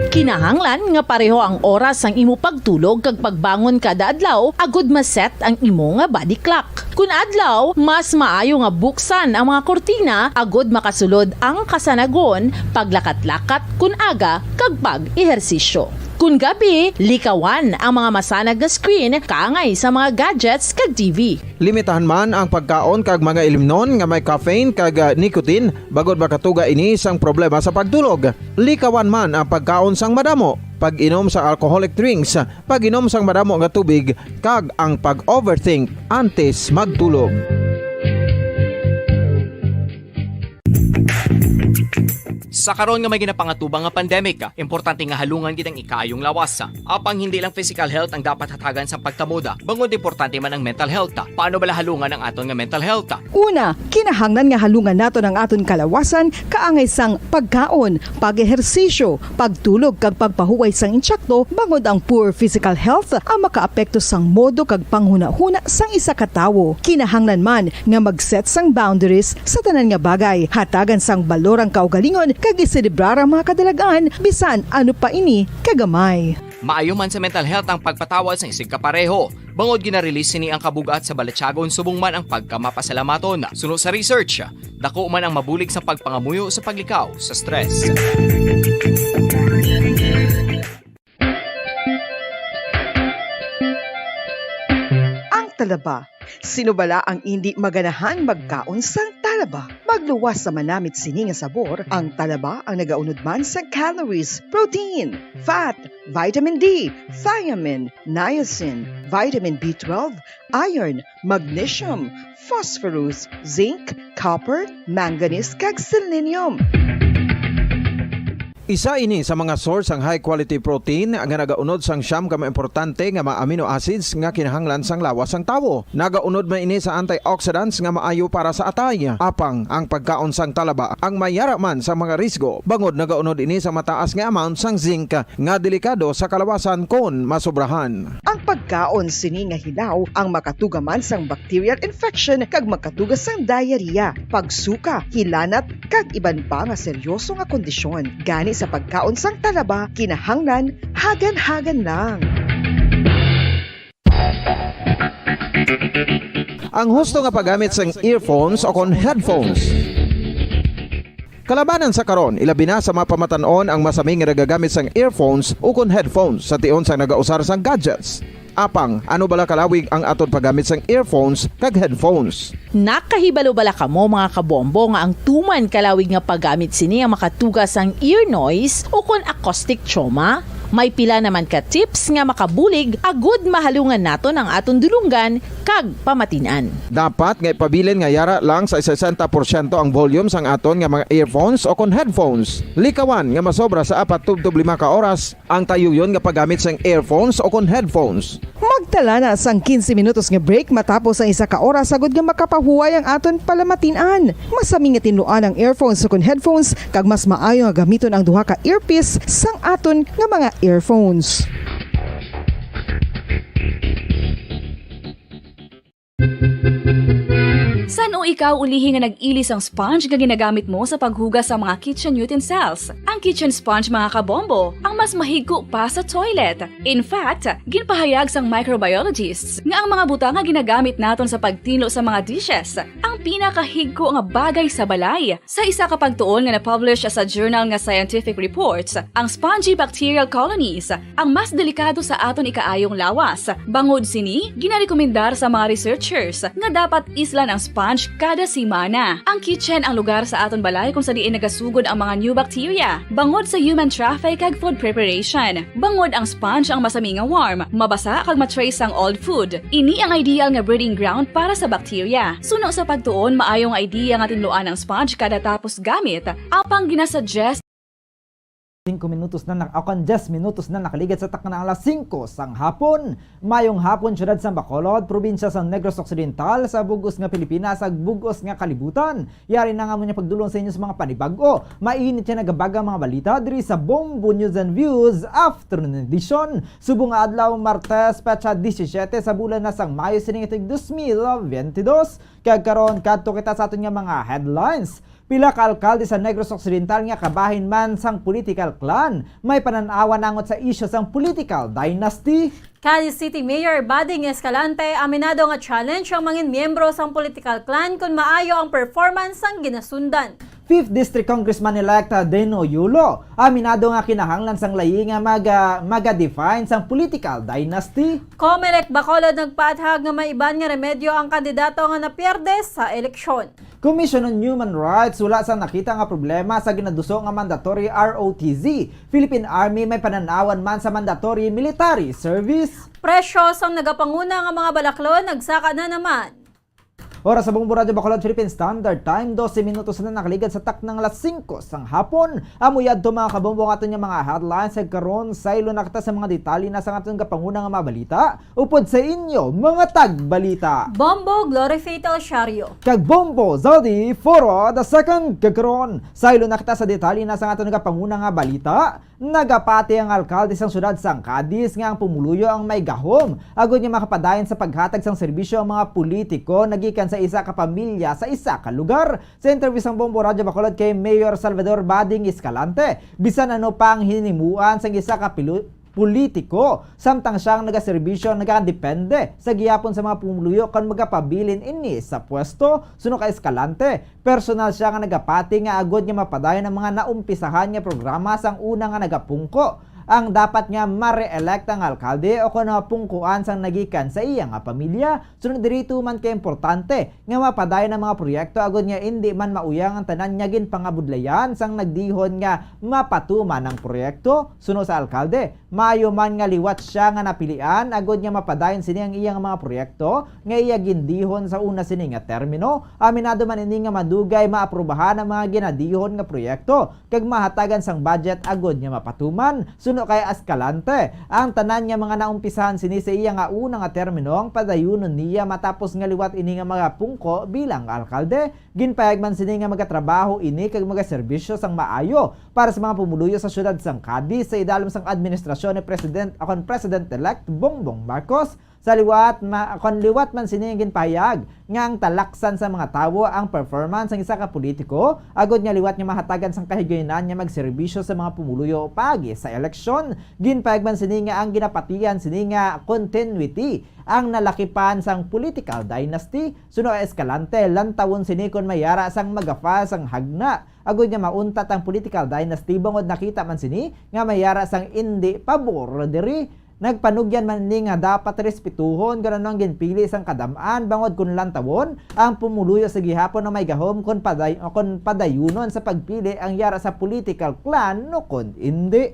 Kinahanglan nga pareho ang oras sang imo pagtulog kag pagbangon kada adlaw agud ma-set ang imo nga body clock. Kun adlaw, mas maayo nga buksan ang mga kurtina agud makasulod ang kasanagon, paglakat-lakat kun aga, kag pag-ehersisyo. Kun gabi, likawan ang mga masanag nga screen kaangay sa mga gadgets kag T V. Limitahan man ang pagkaon kag mga ilimnon nga may caffeine kag, ah, nicotine, bangod makatuga ini sang problema sa pagtulog. Likawan man ang pagkaon sang madamo, pag-inom sang alcoholic drinks, pag-inom sang madamo nga tubig, kag ang pag-overthink antes magtulog. Sa karon nga may ginapangatubang nga pandemic, importante nga halungan gid ang ikaayong lawas. Apang hindi lang physical health ang dapat hatagan sang pagkamoda, bangod importante man ang mental health. Paano bala halungan ang aton nga mental health? Una, kinahanglan nga halungan naton ang aton kalawasan kaangay sang pagkaon, pag-ehersisyo, pagtulog kag pagpahuway sang intsakto, bangod ang poor physical health ang makaapekto sang modo kag panghunahuna sang isa ka tawo. Kinahanglan man nga mag-set sang boundaries sa tanan nga bagay, hatagan sang balor ang kaugalingon kag iselebrar ang mga kadalag-an bisan ano pa ini kagamay. Maayo man sa mental health ang pagpatawad sang isigkapareho, bangod gina-release sini ang kabug-at sa balatyagon subong man ang pagkamapasalamaton. Suno sa research, dako man ang mabulig sa pagpangamuyo sa paglikaw sa stress. Ang talaba. Sino bala ang indi maganahang magkaon sang talaba? Magluwas sa manamit sini nga sabor, ang talaba ang nagaunod man sang calories, protein, fat, vitamin D, thiamine, niacin, vitamin B twelve, iron, magnesium, phosphorus, zinc, copper, manganese, kag selenium. Isa ini sa mga source sang high quality protein nga nagaunod sang siyam ka mga importante nga mga amino acids nga kinahanglan sang lawas sang tawo. Nagaunod man ini sa antioxidants nga maayo para sa atay. Apang ang pagkaon sang talaba ang mayara man sa mga risgo, bangod nagaunod ini sa mataas nga amount sang zinc nga delikado sa kalawasan kon masobrahan. Ang pagkaon sini nga hilaw ang makatuga man sang bacterial infection kag makatuga sang diarrhea, pagsuka, hilanat, kag iban pa nga seryoso nga kondisyon. Gani sa pagkaon sang talaba, kinahanglan hagan-hagan lang. Ang husto nga paggamit sang earphones o kon headphones. Kalabanan sa karon, ilabi na sa mga pamatan-on ang masami nga nagagamit sang earphones ukon headphones sa tion sang nagausar sang gadgets. Apang, ano bala kalawig ang aton paggamit sang earphones kag headphones? Nakahibalo bala kamo, mga kabombo, nga ang tuman kalawig nga paggamit sini ang makatuga sang ear noise ukon acoustic trauma? May pila naman ka tips nga makabulig agud mahalungan naton ang aton dulonggan kag pamatin-an. Dapat nga ipabilin nga yara lang sa sesenta porsyento ang volume sang aton nga mga earphones o kon headphones. Likawan nga masobra sa apat tubtob lima ka oras ang tayuyon nga paggamit sang earphones o kon headphones. Magtala na sang quince minutos nga break matapos ang isa ka oras agud nga makapahuway ang aton palamatin-an. Masami nga tinluan ang earphones o kon headphones, kag mas maayo nga gamiton ang duha ka earpiece sang aton nga mga earphones. San-o ikaw ulihi nga nag-ili sang sponge nga ginagamit mo sa paghugas sa mga kitchen utensils? Ang kitchen sponge, mga kabombo, ang mas mahigko pa sa toilet. In fact, ginpahayag sang microbiologists nga ang mga butang nga ginagamit naton sa pagtinlo sa mga dishes ang pinakahigko nga bagay sa balay. Sa isa ka pagtuon nga na-publish sa journal nga Scientific Reports, ang spongy bacterial colonies ang mas delikado sa aton ikaayong lawas. Bangod sini, ginarekomendar sa mga researchers nga dapat islan ang sponge kada semana. Ang kitchen ang lugar sa aton balay kung sa diin nagasugod ang mga new bacteria, bangod sa human traffic kag food preparation. Bangod ang sponge ang masami nga warm, mabasa kag ma-trace sang old food. Ini ang ideal nga breeding ground para sa bacteria. Suno sa pagtuon, maayo nga idea nga tinluan ang sponge kada tapos gamit. Apang ginasuggest Singko minutos na nak-, o kon diyes minutos na nakaligad sa takna alas singko sang hapon. Mayong hapon, siyudad sang Bacolod, probinsya sang Negros Occidental, sa bug-os nga Pilipinas, sa bug-os nga kalibutan. Yari na nga mo niya pagdulong sa inyo sa mga panibag-o. Mainit nga nagabaga mga balita diri sa Bombo News and Views Afternoon Edition. Subong nga adlaw, Martes, petsa disisyete sa bulan na sang Mayo sining tuig dos mil bentidós. Kag karon, kadto kita sa aton nga mga headlines. Pila ka alkalde sa Negros Occidental nga kabahin man sang political clan may panan-awan nangot sa isyu sang political dynasty. Cadiz City Mayor Bading Escalante aminado nga challenge ang mangin miyembro sang political clan kon maayo ang performance sang ginasundan. Fifth District Congressman-elect Deno Yulo aminado nga kinahanglan sang layi nga maga-, maga-define sang political dynasty. Comelec Bacolod nagpaathag nga may iban nga remedyo ang kandidato nga napierde sa eleksyon. Commission on Human Rights wala sang nakita nga problema sa ginaduso nga mandatory R O T C. Philippine Army may panan-awan man sa mandatory military service. Presyo sang nagapanguna nga mga balaklon nagsaka na naman. Oras sa Bombo Radyo Bacolod Philippine Standard Time, dose minutos na nakaligad sa taknang alas singko sang hapon. Amo yadto, mga kabombo, ang aton nga mga headlines. Kag karon, saylo na kita sa mga detalye na sa aton kapanguna nga mga balita. Upod sa inyo, mga tagbalita. Bombo Glory Fatal Shario. Kag Bombo Zodi Foro the second. Kag karon, saylo na kita sa detalye na sa aton kapanguna nga balita. Nagapati ang alkalde sang siyudad sang Cadiz nga ang pumuluyo ang may gahom agud nga makapadayon sa paghatag sang serbisyo ang mga politiko nagikan sa isa ka pamilya sa isa ka lugar. Sa interview sang Bombo Radyo Bacolod kay Mayor Salvador Bading Escalante, bisan ano pa ang hinimuan sang isa ka pilu-, politiko, samtang siya ang nagaserbisyo, nagakadepende sa gihapon sa mga pumuluyo kon magapabilin ini sa pwesto. Suno kay Escalante, personal sia nga nagapati nga agud nga mapadayon ang mga naumpisahan nga programa sang una nga nagapungko. Ang dapat nga ma-re-elect ang alkalde o kon mapungkuan sang nagikan sa iya nga pamilya. Sunod diri, tuman kay importante nga mapadayon ang mga proyekto agud nga indi man mauyang ang tanan nga ginpangabudlayan sang nagdihon nga mapatuman ang proyekto. Suno sa alkalde, maayo man nga liwat sia nga napilian agud nga mapadayon sini ang iya nga mga proyekto nga iya gindihon sa una sini nga termino. Aminado man ini nga madugay maaprubahan ang mga ginadihon nga proyekto kag mahatagan sang budget agud nga mapatuman. Suno kay Escalante, ang tanan nga mga naumpisahan sini sa iya nga una nga termino ang padayunon niya matapos nga liwat ini nga mga pungko bilang alkalde. Ginpahayag man sini nga magatrabaho ini kag magaserbisyo sang maayo para sa mga pumuluyo sa siyudad sang Cadiz sa idalom sang administrasyon ni President, akon President-elect Bongbong Marcos. Sa liwat, ma-, kon liwat man sini ang ginpahayag nga ang talaksan sa mga tawo ang performance sang isa ka politiko, agud nga liwat nga mahatagan sang kahigayunan nga magserbisyo sa mga pumuluyo paagi sa eleksyon. Ginpahayag man sini nga ang ginapatihan sini nga continuity ang nalakipan sang political dynasty. Suno kay Escalante, lantawon sini kon may ara sang magafa sang hagna, agud nga mauntat ang political dynasty bangod nakita man sini nga may ara sang indi pabor diri. Nagpanugyan man ini nga dapat respetuhon kon ano ang ginpili sang kadam-an, bangod kon lantawon, ang pumuluyo sa gihapon ang may gahom kon paday-, kon padayunon sa pagpili ang yara sa political clan o kon indi.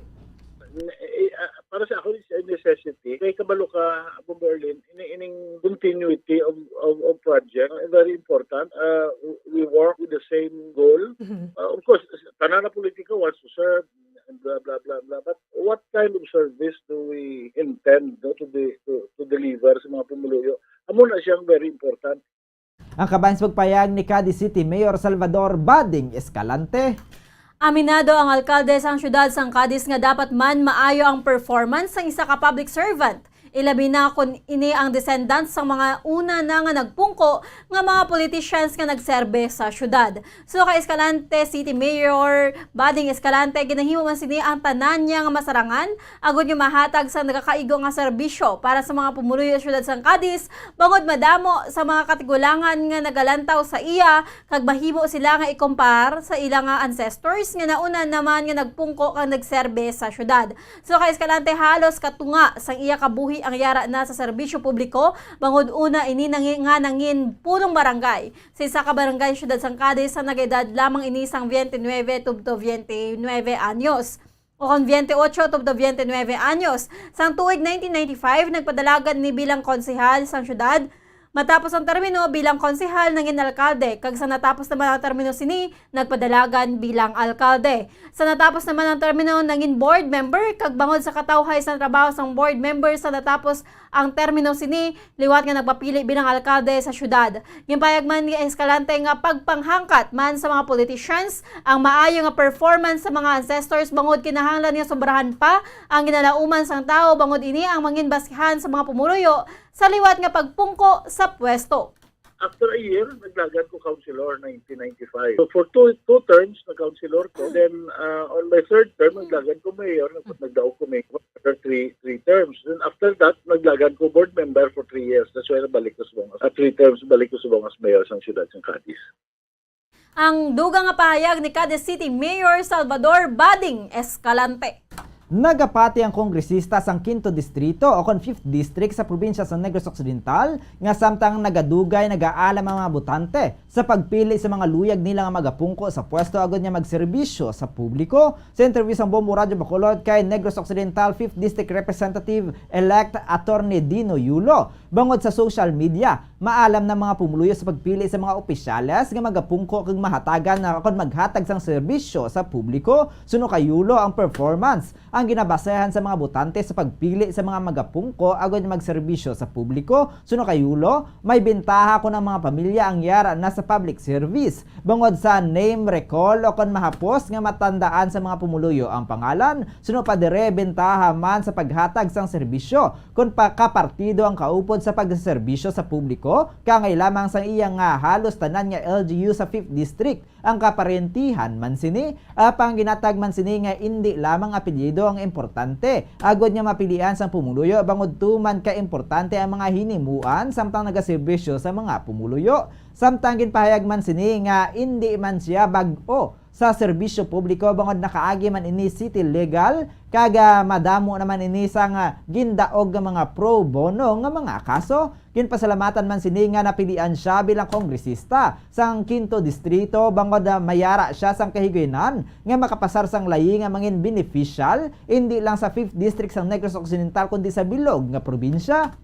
Eh, ah, para sa ako, it's a necessity. Kay kabalo ka, Bombo Erlin, ini-, ining continuity of, of, of project, ah, very important. Ah, we work with the same goal. Mhm. Ah, of course, tanan na politiko wants to serve, and blah, blah, blah, blah. But what kind of service do we intend, no, to de-, to, to deliver sa mga pumuluyo? Amo na siyang very important. Ang kabahin sa pagpahayag ni Cadiz City Mayor Salvador Bading Escalante. Aminado ang alkalde sang siyudad sang Cadiz nga dapat man maayo ang performance sang isa ka public servant, ilabi na kon ini ang descendants sang mga una na nga nagpungko nga mga politicians nga nagserbe sa siyudad. Suno kay Escalante City Mayor Bading Escalante, ginahimo man sini ang tanan niya nga masarangan agud nga mahatag sang nagakaigo nga serbisyo para sa mga pumuluyo sa siyudad sang Cadiz, bangod madamo sa mga katigulangan nga nagalantaw sa iya kag mahimo sila nga ikompar sa ila nga ancestors nga nauna naman nga nagpungko kag nagserbe sa siyudad. Suno kay Escalante, halos katunga sang iya kabuhi ang yara na sa serbisyo publiko, bangod una ini nangi-, nga nangin punong barangay sa isa ka barangay sa siyudad sang Cadiz sa nag-edad lamang ini sang twenty-nine tubto twenty-nine anyos, o kon twenty-eight tubto twenty-nine anyos. Sang tuig nineteen ninety-five, nagpadalagan ni bilang konsehal sang siyudad. Matapos ang termino bilang konsehal, nangin alkalde, kag sa natapos naman ang termino sini, nagpadalagan bilang alkalde. Sa natapos naman ang termino, nangin board member, kag bangod sa katawhay sang trabaho sang board member sa natapos ang termino sini, liwat nga nagpapili bilang alkalde sa siyudad. Ginpahayag man ni Escalante nga pagpanghangkat man sa mga politicians ang maayo nga performance sa mga ancestors, bangod kinahanglan nga sobrahan pa ang ginalauman sang tawo, bangod ini ang mangin basihan sa mga pumuluyo sa liwat nga pagpungko sa pwesto. After a year, nagdagan ko councilor, nineteen ninety-five. So, for two, two terms, nag-councilor ko. Then, uh, on my third term, nagdagan ko mayor, nag-, nagdaog ko mayor for three, three terms. Then after that, nagdagan ko board member for three years. That's why nabalik ko subong as, uh, three terms, balik ko subong as mayor sang siyudad sang Cadiz. Ang dugang nga pahayag ni Cadiz City Mayor Salvador Bading Escalante. Nagapati ang kongresista sang Quinto Distrito o kon Fifth District sa probinsya sa Negros Occidental nga samtang nagadugay nagaalam ang mga botante sa pagpili sa mga luyag nila nga magapungko sa pwesto agud nga magserbisyo sa publiko. Sa interview sang Bombo Radyo Bacolod kay Negros Occidental Fifth District Representative-elect Attorney Dino Yulo, bangod sa social media, Maalam na mga pumuluyo sa pagpili sa mga opisyales nga magapungko kag mahatagan na kon maghatag sang serbisyo sa publiko suno kay Yulo ang performance. Ang ginabasehan sa mga botante sa pagpili sa mga magapungko agod magserbisyo sa publiko suno kay Yulo, may bentaha kon ang mga pamilya ang yara na sa public service. Bangod sa name recall o kon mahapos nga matandaan sa mga pumuluyo ang pangalan, suno pa dire bentaha man sa paghatag sang serbisyo kon pa kapartido ang kaupod sa pagserbisyo sa publiko, kangay lamang sang iya nga halos tanan nga L G U sa Fifth District ang kaparentihan man sini, apang ginatag man sini nga indi lamang apelyido ang importante, agod nga mapilian sang pumuluyo bangod tuman ka importante ang mga hinimuan samtang nagaserbisyo sa mga pumuluyo. Samtang ginpahayag man sini nga indi man siya bag-o sa serbisyo publiko bangod nakaagi man ini city legal, kag, ah, madamo naman ini sang, ah, gindaog nga mga pro bono nga mga kaso. Ginpasalamatan man sini nga napilian siya bilang kongresista sang Quinto Distrito bangod, ah, mayara siya sang kahigayunan nga makapasar sang layi nga mangin beneficial, indi lang sa Fifth District sang Negros Occidental, kundi sa bilog nga probinsya.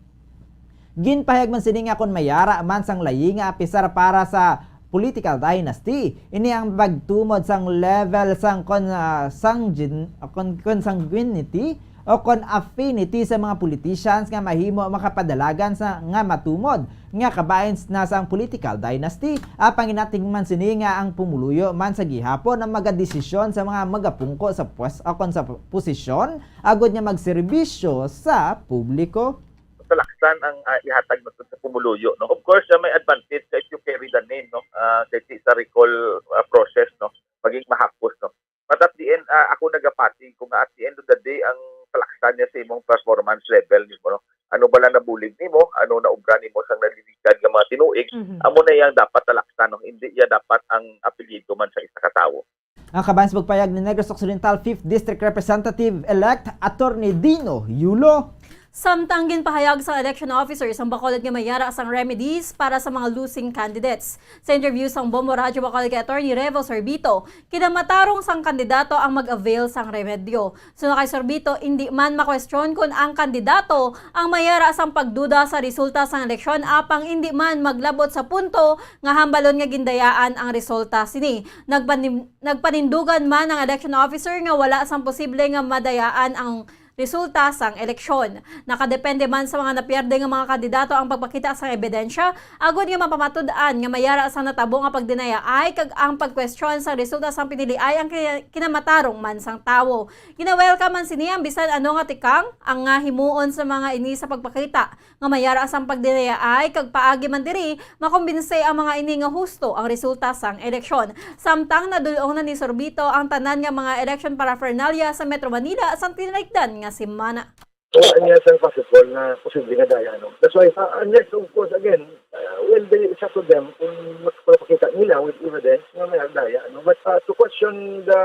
Ginpahayag man sini nga kon mayara man sang layi nga apisar para sa political dynasty, ini ang pagtumod sang level sang kon, ah, sang gin-, kon, consanguinity o kon affinity sa mga politicians nga mahimo makapadalagan sa nga matumod nga kabahin na sang political dynasty. Apang ginatingman sini nga ang pumuluyo man sa gihapon ang magadesisyon sa mga magapungko sa pwes-, o kon sa posisyon agod nga magserbisyo sa publiko. Talaksan ang, ah, ihatag naton sa pumuluyo, no? Of course, ah, may advantage ka if you carry the name, no? Ah, kay sa recall, ah, process, no? Maging mahapos, no? But at the end, ah, ako nagapati kung at the end of the day, ang talaksan niya sa imong performance level nimo, no? Ano bala nabulig nimo? Ano naubra nimo sang naliligad nga mga tinuig? Mhm. Amo na yang dapat talaksan, no? Hindi iya dapat ang apelyido man sa isa ka tawo. Ang kabahin sa pagpayag ni Negros Occidental Fifth District Representative-elect Attorney Dino Yulo. Samtang ginpahayag sa election officers ang Bacolod nga mayara sang remedies para sa mga losing candidates. Sa interview sang Bombo Radyo Bacolod kay Attorney Revo Sorbito, kinamatarong sang kandidato ang mag-avail sang remedyo. Suno kay Sorbito, indi man makwestiyon kon ang kandidato ang mayara sang pagduda sa resulta sang eleksyon, apang indi man maglabot sa punto nga hambalon nga gindayaan ang resulta sini. Nagpanim-, nagpanindugan man ang election officer nga wala sang posible nga madayaan ang resulta sang eleksyon. Nakadepende man sa mga napierde nga mga kandidato ang pagpakita sang ebidensya, agod nga mapamatud-an nga mayara sang natabo nga pagdinayaay kag ang pagkwestiyon sang resulta sang piniliay ang kina-, kinamatarong man sang tawo. Gina-welcome man sini ang bisan ano nga tikang ang nga himuon sa mga ini sa pagpakita nga mayara sang pagdinayaay kag paagi man diri makumbinsi ang mga ini nga husto ang resulta sang eleksyon. Samtang nadul-ong na ni Sorbito ang tanan nga mga election paraphernalia sa Metro Manila sang tinalikdan nga semana. Wala niya sa possible na posible nga daya, no? That's why, uh, unless, of course, again, uh, well, they, it's up to them kung magpapakita nila with evidence nga may daya, no? But, uh, to question the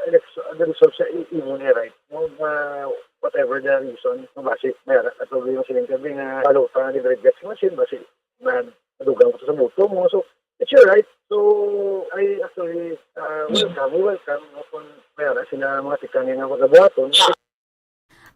election, the results sa i-, imo niya, right? No? Uh, whatever the reason, no? Basi, may ato yung siling kabi nga, palo pa ni Briggs machine, basi, na, nadugang ko sa buto mo. So, it's your right. So, I actually, uh, welcome, we welcome, no? Kung may ara sila mga tikangin nga magabuhaton.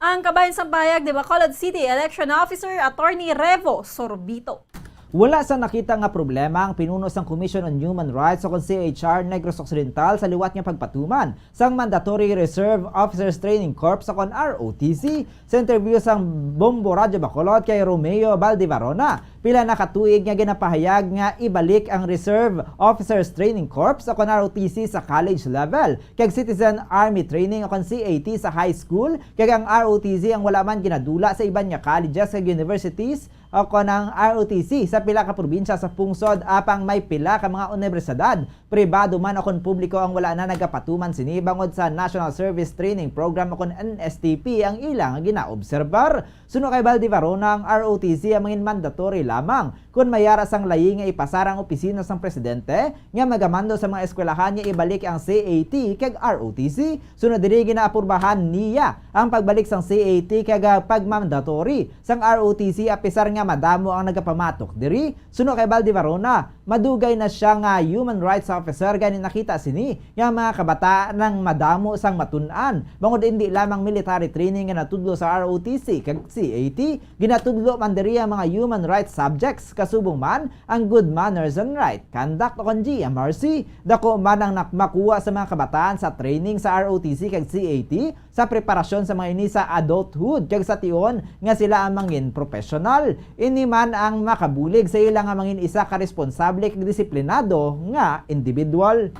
Ang kabahin sang pahayag ni Bacolod City Election Officer Attorney Revo Sorbito. Wala sa nakita nga problema ang pinuno sang Commission on Human Rights o kon C H R Negros Occidental sa liwat nga pagpatuman sang Mandatory Reserve Officers Training Corps o kon R O T C. Sa interview sang Bombo Radyo Bacolod kay Romeo Baldivarona, pila na ka tuig nga ginapahayag nga ibalik ang Reserve Officers Training Corps o kon R O T C sa college level, kag Citizen Army Training o kon C A T sa high school, kag ang R O T C ang wala man ginadula sa iban nga colleges kag universities, o kon ang R O T C sa pila ka probinsya sa pungsod, apang may pila ka mga unibersidad, pribado man o kon publiko, ang wala na nagapatuman sini bangod sa National Service Training Program o kon N S T P ang ila nga ginaobserbar. Suno kay Baldivarona, ang R O T C ang mangin mandatory lamang kon may ara sang layi nga ipasar ang opisina sang presidente nga magamando sa mga eskwelahan nga ibalik ang C A T kag R O T C. Sunod diri, ginaaprubahan niya ang pagbalik sang C A T kag, ah, pagmandatory sang R O T C, apisar nga madamo ang nagapamatok diri. Suno kay Baldivarona, madugay na siya nga human rights Professor gani nakita sini nga mga kabataan ang madamo sang matun-an, bangod indi lamang military training nga natudlo sa R O T C kag C A T, ginatudlo man diri ang mga human rights subjects, kasubong man ang good manners and right conduct o kon G M R C. Dako man ang nak-, makuha sa mga kabataan sa training sa R O T C kag C A T sa preparasyon sa mga ini sa adulthood kag sa tion nga sila ang mangin professional. Ini man ang makabulig sa ila nga mangin isa ka responsable kag disiplinado nga individual.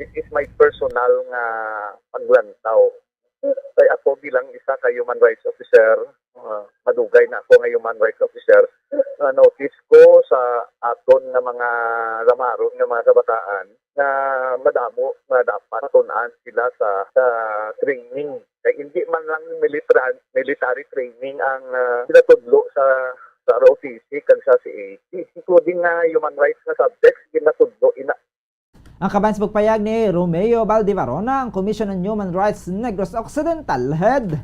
This is my personal nga paglantaw. Kay ako bilang isa ka human rights officer, ah, madugay na ako nga human rights officer, na notice ko sa aton nga mga lamaron nga mga kabataan nga madamo nga dapat matun-an sila sa, sa training. Kay hindi man lang military, military training ang, ah, ginatudlo sa, sa R O T C kag sa C A T, including nga human rights nga subjects, ginatudlo ina. Ang kabahin sa pagpayag ni Romeo Baldivarona, ang Commission on Human Rights Negros Occidental Head.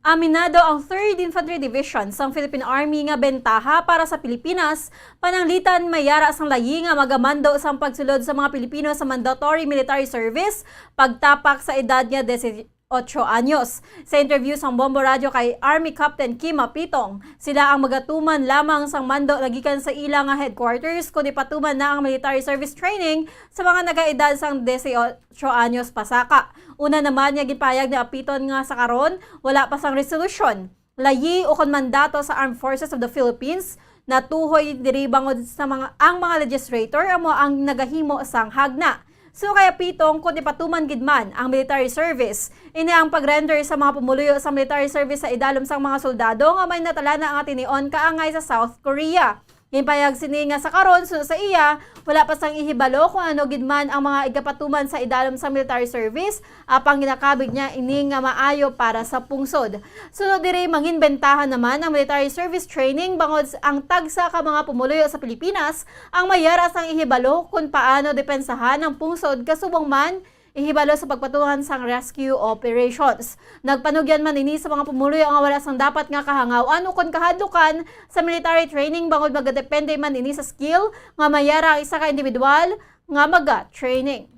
Aminado ang Third Infantry Division sang Philippine Army nga bentaha para sa Pilipinas, pananglitan may yara sang layi nga magamando sang pagsulod sa mga Pilipino sa mandatory military service pagtapak sa edad nga disiotso anyos. Sa interview sang Bombo Radyo kay Army Captain Kim Apitong, sila ang magatuman lamang sang mando nagikan sa ila nga headquarters, kundi patuman na ang military service training sa mga nagaedad sang disiotso anyos pasaka. Una naman nga ginpahayag ni Apiton nga sa karon, wala pa sang resolusyon, layi, o kon mandato sa Armed Forces of the Philippines natuhoy diri, bangod sa mga, ang mga legislator amo ang nagahimo sang hagna. So kay Apiton, kon ipatuman gid man ang military service, ini ang pag-render sa mga pumuluyo sa military service sa idalom sang mga soldado nga may natalana nga tinion kaangay sa South Korea. Ginpahayag sini nga sa karon, suno sa iya, wala pa sang ihibalo kung ano gid man ang mga igapatuman sa idalom sa military service, apang ginakabig niya ini nga maayo para sa pungsod. Suno diri, mangin bentaha naman ang military service training, bangod s-, ang tagsa ka mga pumuluyo sa Pilipinas ang may yara sang ihibalo kon paano depensahan ang pungsod, kasubong man ihibalo sa pagpatuman sang rescue operations. Nagpanugyan man ini sa mga pumuluyo nga wala sang dapat nga kahangaw-an ukon kahadlukan sa military training, bangod magadepende man ini sa skill nga may yara ang isa ka individual nga maga-training.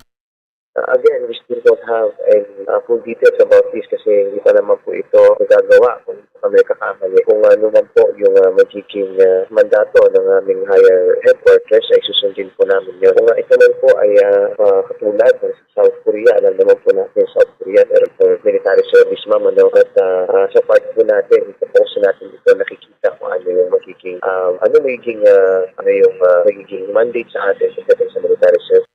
Uh, again, we still don't have any, uh, full details about this kasi hindi pa naman po ito nagagawa kung kami kakamali. Kung ano man po yung, uh, magiging, uh, mandato ng aming higher headquarters, ay susundin po namin yun. Kung, uh, ito man po ay, uh, uh, katulad ng South Korea, alam naman po natin South Korea, pero kung military service, ma'am, ano, at, uh, uh, sa part po natin, ito po sa natin ito nakikita kung ano yung magiging, uh, ano magiging, uh, ano yung, uh, magiging mandate sa atin pagdating sa military service.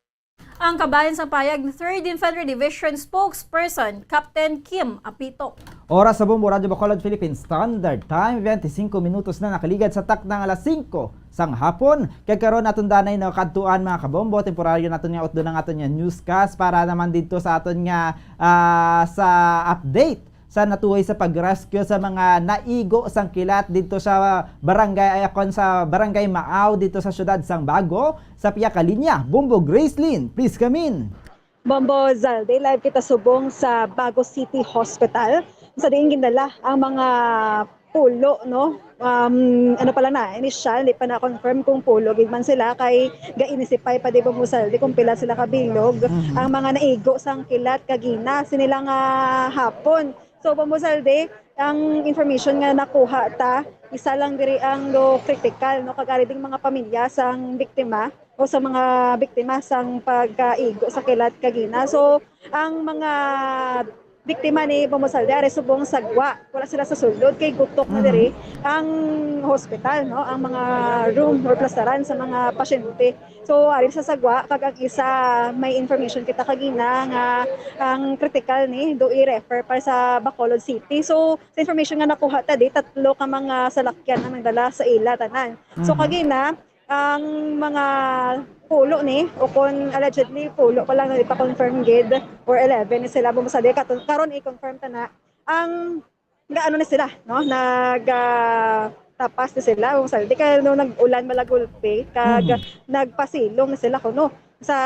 Ang kabahin sa payag ni Third Infantry Division Spokesperson Captain Kim Apito. Oras sa Bombo Radyo Bacolod Philippine Standard Time, twenty-cinco minutos na nakaligad sa takna nga alas singko sang hapon. Kag karon aton danay nakadtuan, mga kabombo, temporaryo naton nga utdon ang aton nga newscast para naman didto sa aton nga, ah, sa update sa natuhoy sa pag-rescue sa mga naigo sang kilat didto sa barangay, ay, kon sa Barangay Maaw didto sa siyudad sang Bago. Sa pihak ka linya, Bombo Gracelyn, please come in. Bombo Zalde, live kita subong sa Bago City Hospital, sa diin gindala ang mga pulo, no? Um, ano pala na, initial, di pa na-confirm kung pulo gid man sila, kay ga-inisipay pa di, Bombo Zalde, kung pila sila kabilog. Mhm. Ang mga naigo sang kilat kagina, sini lang nga hapon. So, Bombo Zalde, ang information nga nakuha ta, isa lang diri ang do critical, no? Kag ari ding mga pamilya sang biktima o sa mga biktima sang pagkaigo sa kilat kagina. So, ang mga biktima ni Bombo Zalde ari subong sa gwa. Wala sila sa sulod kay gutok na diri ang hospital, no? Ang mga room or plasaran sa mga pasyente. So, ari sa sagwa, kag ang isa, may information kita kagina nga ang critical ni do i-refer para sa Bacolod City. So, sa information nga nakuha ta di, tatlo ka mga salakyan ang nagdala sa ila tanan. So, Mhm. kagina, ang mga pulo ni, o kon allegedly pulo pa lang, di pa confirm gid, or eleven ni sila, Bombo Zalde, karon i-confirm ta na. Ang nag-ano na sila, no? Nag, ah, tapas na sila, Bombo Zalde, kay no nag-ulan malagulpe, kag Mhm. nagpasilong na sila kuno sa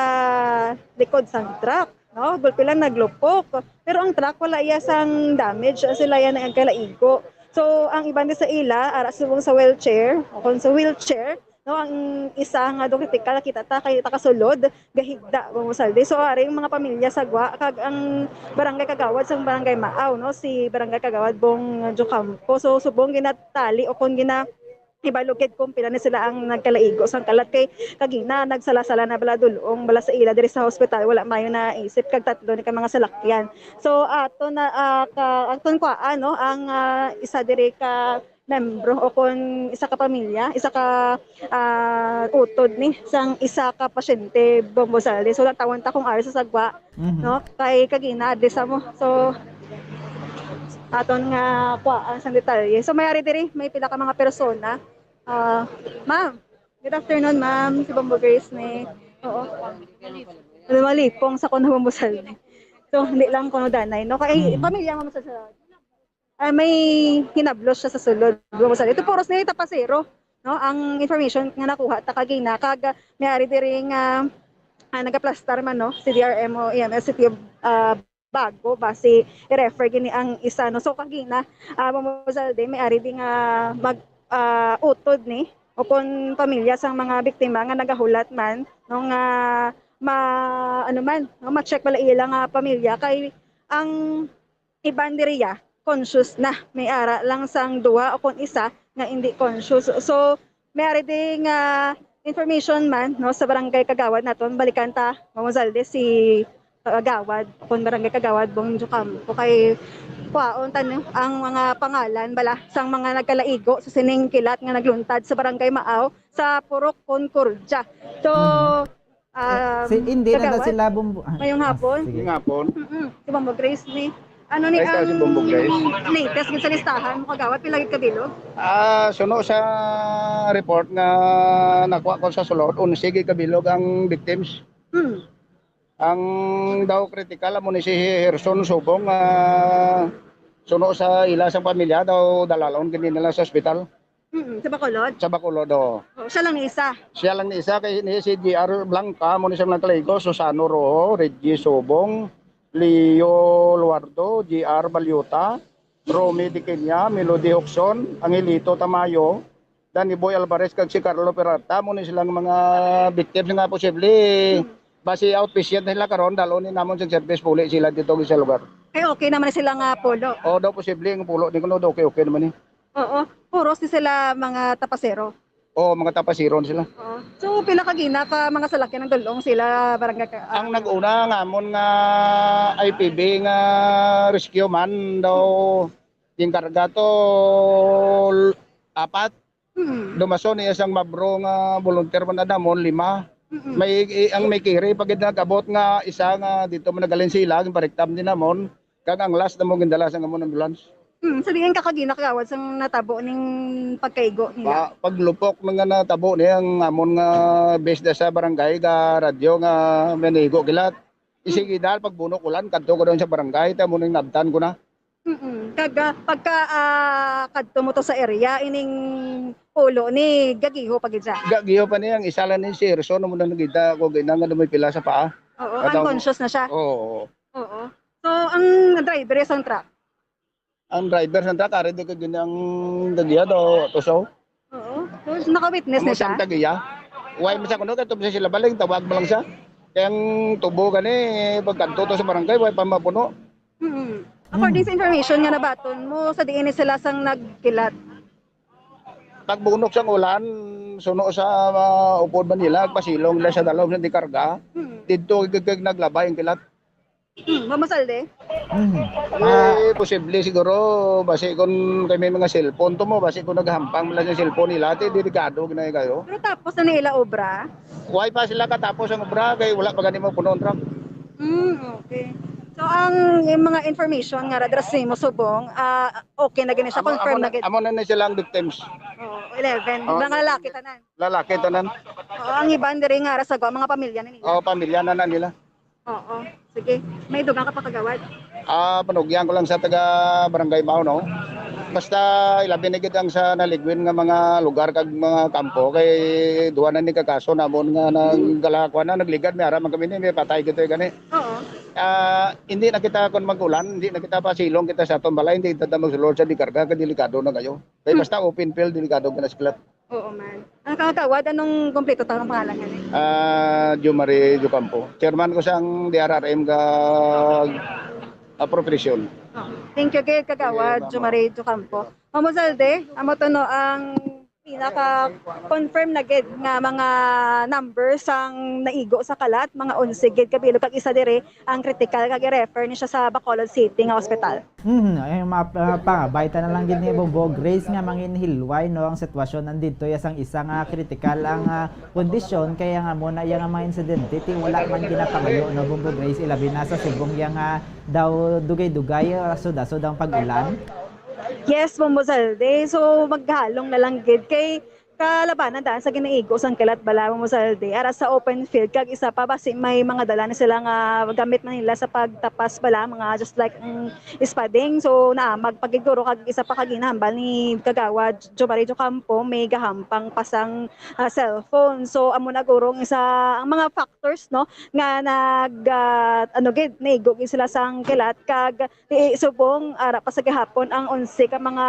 likod sang truck, no? Gulpi lang naglupok. Pero ang truck wala iya sang damage, sila iya na ang kalaigo. So, ang iban di sa ila, ara subong sa wheelchair, o kon sa wheelchair, no, ang isa nga daw kritikal, kita ta kay ta kasulod gahigda, Bong Saldi. So ari ang mga pamilya sa Gwa kag ang barangay kagawad sang Barangay Maaw, no, si Barangay Kagawad Bong Jocampo. So subong ginatali o kon gina ibalukid kung pila na sila ang nagkalaigo sang kalat kay kagina nagsala-sala na bala dulong bala sa ila diri sa hospital, wala mayo naisip kag tatlo ni ka mga salakyan. So ato na ah, ka, aton kuhaan, no, ang ah, isa diri ka membro o kon isa ka pamilya, isa ka ah, utod ni sang isa ka pasyente, Bombo Saldi. So natawon ta kung ari sa sagwa, Mhm. no, kay kagina adli sa mo. So aton nga kuhaan sang detalye. So may ari diri, may pila ka mga persona. Ah, ma'am, good afternoon, ma'am. Si Bombo Grace ni. Oo. Ano, malipong sa kuno Bombo Saldi. So hindi lang kuno danay, no? Kay Mhm. pamilya mo sa sa ah, may hinablos siya sa sulod. Bumasa. Ito puros na tapasero, no? Ang information nga nakuha ta kagina kag may ari diri nga ah, nagaplastar man, no, si D R M o E M S City of ah, Bago basi i-refer gini ang isa, no. So kagina ah, Ma'am Rosalde, may ari di nga mag ah, utod ni o kon pamilya sang mga biktima nga nagahulat man, no, nga ma ano man, no, ma-check bala ila nga pamilya kay ang iban diriya conscious na. May ara lang sang duha o kon isa nga indi conscious. So, may ari di nga information man, no, sa barangay kagawad naton. Balikan ta, Ma'am Zalde, si kagawad, kon barangay kagawad, Bong Jocampo, kay kuhaon ta, no, ang mga pangalan bala sang mga nagkalaigo sa sining kilat nga nagluntad sa barangay Maaw sa Purok Concordia. So, Ah, si, hindi na, na kagawad? Sila bumbu-, ah, mayong ah, hapon. Sige. Ngapon. Mm-mm. Si Bombo Grace ni. Ano ni ang latest gid sa listahan mo, kagawad? Pila gid ka bilog? Ah, suno sa report nga nakuha ko sa sulod, onse gid ka bilog ang victims. Hmm. Ang daw critical amo ni si Herson Subong, ah, suno sa ila sang pamilya daw dalalon gid nila sa ospital. Mm, sa Bacolod? Sa Bacolod, oo. Oh, siya lang ni isa? Siya lang ni isa, kay ni si G R Blanca, mo ni siyang nagkaligo, Susano Rojo, Reggie Subong, Leo Luardo, G R Balyuta, Romy Diqueña, Melody Hoxon, Angelito Tamayo, Danny Boy Alvarez, kag si Carlo Peralta, mo ni silang mga victims nga posible. Hmm. Basi outpatient na sila karon, dalon ni namon sa service puli sila dito sa lugar. Kay okay naman sila nga pulo? Oo, daw posible ang pulo ni kuno, okay, okay naman eh. Oo. Puros ni sila mga tapasero? Oo, mga tapasero na sila. Oo. So, pila ka gina ka mga salakyan ang dulong sila, barangay ka, ah? Ang nag-una nga amon nga I P B nga rescue man daw, ginkarga to l-, apat. Mm. Dumason niya sang Mabro nga volunteer man na namon, lima. Mm-mm. May, i-, ang may kiri, pag nag-abot nga isa nga dito man nagalin sila, ginparektam din namon. Kag ang last na mo gindala sa amon ambulance. Hmm, sa diin ka kagina kagawad sang natabo ning pagkaigo nila? Pa, paglupok na nga natabo ni ang amon nga base da sa barangay ga radyo nga manigo kilat. Hmm. Isig idal pagbunok ulan kadto ko doon sa barangay, ta mo ning nabtan ko na. Mm-mm. Kag ah, pagka ah, kadto mo to sa area, ining ulo ni gagiho pa gid siya. Gagiho pa niya ang isa lang ni si Erson mo na nakita ko ginang nga may pila sa paa. Oo, unconscious na siya. Oo. Oo. So, ang driver sang truck? Ang driver sang truck, ari di ka ginang gagiya do, tuso. Oo. So, naka-witness na siya? Ang tagiya. Way mo sa kuno, kay tubsa sila baling, tawag mo lang siya. Kaya ang tubo gani, pagkadto to sa barangay, way pa mapuno. Mm. According sa information nga nabaton mo, sa diin ni sila sang nagkilat? Pagbunok sang ulan, suno sa ah, upod Manila, pasilong nila sa dalom sa dikarga. Mm. Didto gigig naglabay ang kilat. Hmm, mamasalde? Mhm. Eh, posible siguro, basi kung kay may mga cellphone to mo, basi kung naghampang mo lang yung cellphone nila, ate, delikado ginawa kayo. Pero tapos na nila obra? Why pa sila katapos ang obra? Kay wala pa gani mo puno ang truck. Hmm, okay. So, ang yung mga information nga radras mo subong, ah, okay na gani siya, confirm na gid. Amo na ni sila ang victims. Oh, eleven. Oh, mga lalaki tanan. Lalaki tanan. Oo, ang iban diri nga ara sa mga pamilya na nila. Oh, pamilya na na nila. Oo. Sige. May dugang ka pa kagawad? Ah, panugyan ko lang sa taga Barangay Mao, no? Basta ilabi na gid ang sa naligwin nga mga lugar kag mga kampo kay duha na ni kakaso namon nga nagkalakuan na nagligad, may ara man kami ni, may patay gito gani. Oo. Ah, hindi na kita kon mag-ulan, hindi na kita pasilong kita sa atong balay, hindi kita magsulod sa dikarga kay delikado na kayo. Kay basta open field, delikado ka na sa kilat. Oo man. Ang kagawad, anong kompleto ta ang pangalan nga ni? Ah, Jomari Jocampo. Chairman ko sang D R R M kag appropriation. Oh, thank you gid, kagawad Jomari Jocampo. Ma'am Mozalde, amo to no ang pinaka-confirm na gid nga mga numbers ang naigo sa kalat, mga onse gid kabilog kag isa diri ang critical kag i-refer ni siya sa Bacolod City nga ospital. Mhm, ay, map- ah, pangabay ta na lang gid ni Bombo Grace nga manginhilway no ang sitwasyon nandito ya sang isa nga critical ang ah, kondisyon kaya nga mo na iya nga mga insidente ti wala man ginapangayo no Bombo Grace ilabi na sa subong iya nga daw dugay-dugay ah, sud-asud ang pag-ulan. Yes, Bombo Zalde. So maghalong na lang gid kay kalabanan daan sa ginaigo sang kilat bala, Bombo Zalde, ara sa open field kag isa pa basi may mga dala na sila nga gamit man nila sa pagtapas bala, mga just like ang spading. So naamag pa gid guro kag isa pa ka ginahambal ni Kagawad Jomari Jocampo may gahampang pa sang ah, cellphone. So amo na guro ang isa ang mga factors no nga nag ah, ano gid naigo gid sila sang kilat kag ti subong ara pa sa gihapon ang onse ka mga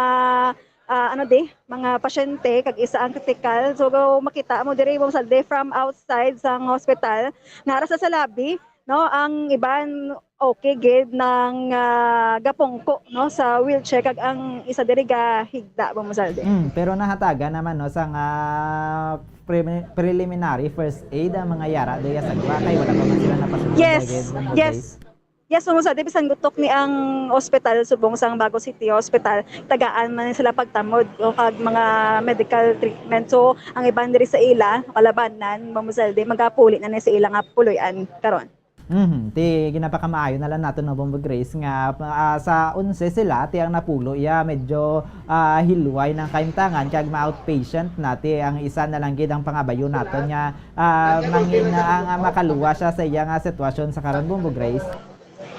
ah, ano di, mga pasyente kag isa ang kritikal. So makita mo diri, Bombo Zalde, from outside sang hospital nga ara sa, sa lobby, no, ang iban okay gid nang ah, gapungko no sa wheelchair kag ang isa diri gahigda, Bombo Zalde. Mm, pero nahatagan naman no sang ah, pre- preliminary first aid ang mga yara diya sa gwa kay wala pa man sila napasunod Yes, gid, Bombo yes. Grace. Yes, Bombo Zalde, bisan gutok ni ang ospital subong sang Bago City Hospital, tagaan man sila pagtamod o kag mga medical treatment. So ang iban diri sa ila kalabanan, Bombo Zalde, magapuli na ni sa ila nga puloy-an karon. Mhm. Ti ginapakamaayo na lang nato no Bombo Grace nga ah, sa onse sila ti ang napulo iya medyo ah, hilway ng kaimtangan kag ma-outpatient na ti ang isa na lang gid ang pangabayo naton nga ah, mangin ang ah, makaluwa siya sa iya nga sitwasyon sa karon Bombo Grace.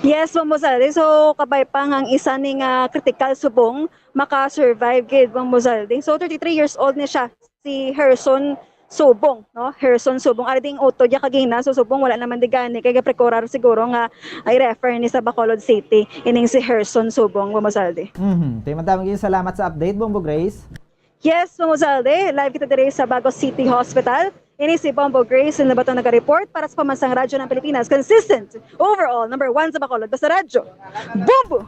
Yes, Bombo Zalde. So kabay pa nga ang isa ni nga critical subong maka-survive gid, Bombo Zalde. So thirty-three years old ni siya, si Herson Subong, no? Herson Subong. Ari ding utod ya kagina, so Subong wala naman di gani kay gaprokurar siguro nga i-refer ni sa Bacolod City ining si Herson Subong, Bombo Zalde. Mhm. Ti madamo gyud salamat sa update, Bombo Grace. Yes, Bombo Zalde, live kita diri sa Bago City Hospital. Ini si Bombo Grace na bato naga-report para sa Pambansang Radyo ng Pilipinas. Consistent, overall, number one sa Bacolod. Basta Radyo, Bombo!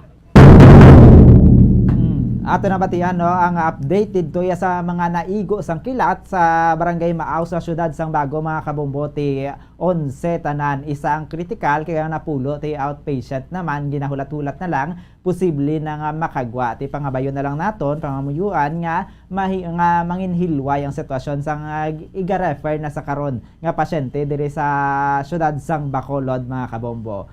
Hmm. Ato na batian no, ang update didto ya sa mga naigo sang kilat sa Barangay Maaw sa siyudad sang Bago, mga kabombo, ti onse tanan. Isa ang kritikal kay ang napulo ti outpatient naman, ginahulat-hulat na lang, posible na nga makagwa. Ti pangabayon na lang naton, pangamuyuan nga mahi, nga manginhilway ang sitwasyon sang ah, iga-refer na sa karon nga pasyente diri sa siyudad sang Bacolod, mga kabombo.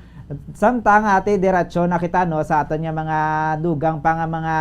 Samtang ati diretso na kita no sa aton nga mga dugang pa nga mga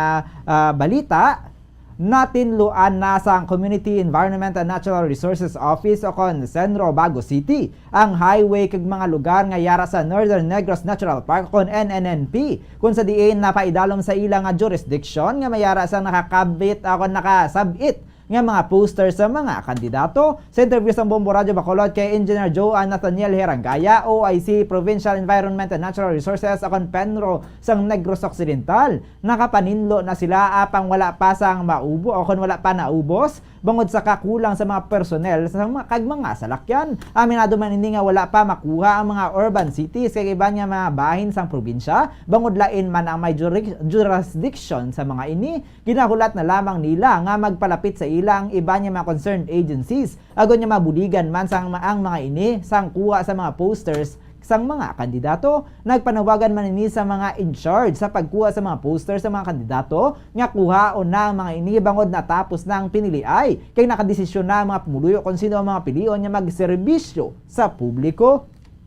ah, balita. Natinluan na sang Community Environment and Natural Resources Office o kon CENRO Bago City ang highway kag mga lugar nga yara sa Northern Negros Natural Park o kon N N N P, kung sa diin napaidalom sa ila nga jurisdiction nga mayara sang nakakabit o kon nakasab-it nga mga poster sa mga kandidato. Sa interview sang Bombo Radyo Bacolod kay Engineer Joan Nathaniel Herangaya, O I C Provincial Environment and Natural Resources o kon PENRO sang Negros Occidental, nakapaninlo na sila apang wala pa sang maubo o kon wala pa naubos bangod sa kakulang sa mga personnel sa mga, kag mga salakyan. Aminado man ini nga wala pa makuha ang mga urban cities kag iban nga mga bahin sang probinsya bangod lain man ang may juri-, jurisdiction sa mga ini. Ginahulat na lamang nila nga magpalapit sa ila ang iban nga mga concerned agencies agod nga mabuligan man sang ang mga ini sang kuha sa mga posters sang mga kandidato. Nagpanawagan man ini sa mga in charge sa pagkuha sa mga poster sa mga kandidato nga kuhaon na ang mga ini bangod natapos na ang piniliay kay nakadesisyon na ang mga pumuluyo kung sino ang mga pilion nga magserbisyo sa publiko.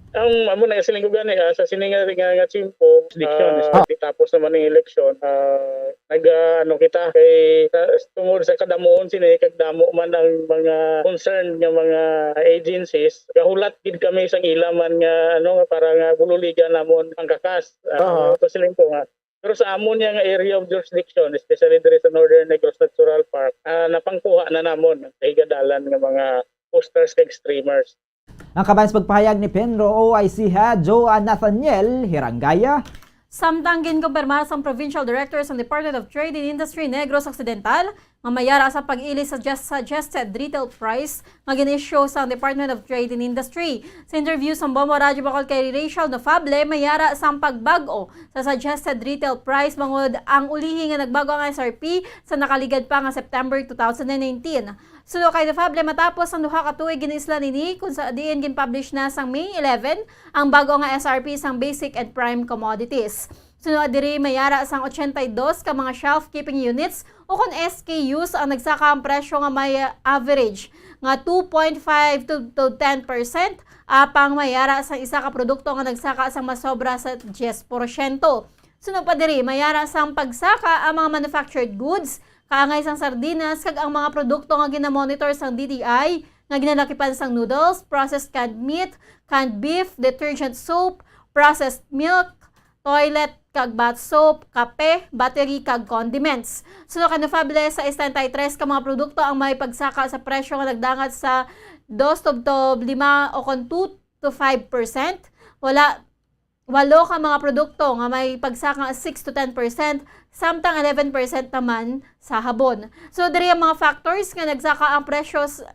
Ang amo na siling ko gani ah, sa sini nga nga, nga tiyempo, jurisdiction, ah, tapos naman ng eleksyon, ah, nag ah, ano kita kay sa, tungod sa kadamuon sini kag damo man ang mga concerned nga mga agencies, gahulat gid kami sang ila man nga ano nga para nga bululigan namon ang kakas. Ah, Aha. Ito siling ko nga. Pero sa amon niya nga area of jurisdiction, especially diri sa Northern Negros Natural Park, ah, napangkuha na namon ang kahigadalan nga mga posters kag streamers. Ang kabahin sa pagpahayag ni PENRO O I C Head Joan Nathaniel Hirangaya. Samtang ginkumpirmar sang Provincial Director sang Department of Trade and Industry Negros Occidental nga mayara sa pag-ili sa just suggested retail price nga gin-issue sang Department of Trade and Industry. Sa interview sang Bombo Radyo Bacol kay Rachel Nofable, mayara sang pagbag-o sa suggested retail price bangod ang ulihi nga nagbag-o ang S R P sa nakaligad pa nga September two thousand nineteen. Suno kay Nofable, matapos ang duha ka tuig gin-isla nini, kung sa diin gin-publish na sang May eleven ang bag-o nga S R P sang basic and prime commodities. Suno diri, mayara sang ochenta y dos ka mga shelf keeping units o kon S K Us ang nagsaka ang presyo nga may average nga two point five to, to ten percent, apang mayara sang isa ka produkto nga nagsaka sang masobra sa diyes porsyento. Suno pa diri, mayara sang pagsaka ang mga manufactured goods, kaangay sang sardinas kag ang mga produkto nga ginamonitor sang D T I nga ginalakipan sang noodles, processed canned meat, canned beef, detergent soap, processed milk, toilet kag bath soap, kape, battery kag condiments. Suno kay Nofable, sa setenta y tres ka mga produkto ang may pagsaka sa presyo nga nagdangat sa dos tubtob lima o kon two to five percent. Wala, walo ka mga produkto nga may pagsaka six to ten percent, samtang eleven percent naman sa habon. So, diri ang mga factors nga nagsaka ang presyo s-,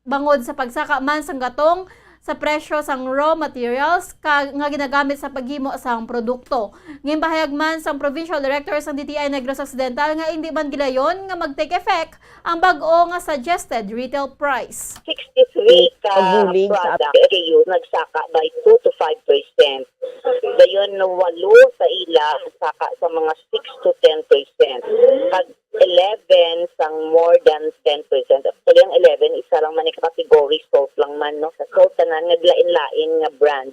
bangod sa pagsaka man sang gatong sa presyo sang raw materials ka, nga ginagamit sa paghimo sang produkto. Ginpahayag man sang Provincial Director sang D T I Negros Occidental nga indi man gilayon nga mag-take effect ang bag-o nga suggested retail price. Sixty-three ka Pagbulig sa product, S K U, nagsaka by two to five percent. Dayon, walo sa ila nagsaka sa mga six to ten percent. Kag eleven sang more than ten percent. Actually, ang eleven, isa lang man, category salt lang man, no? Sa salt, tanan nga lain-lain nga brand.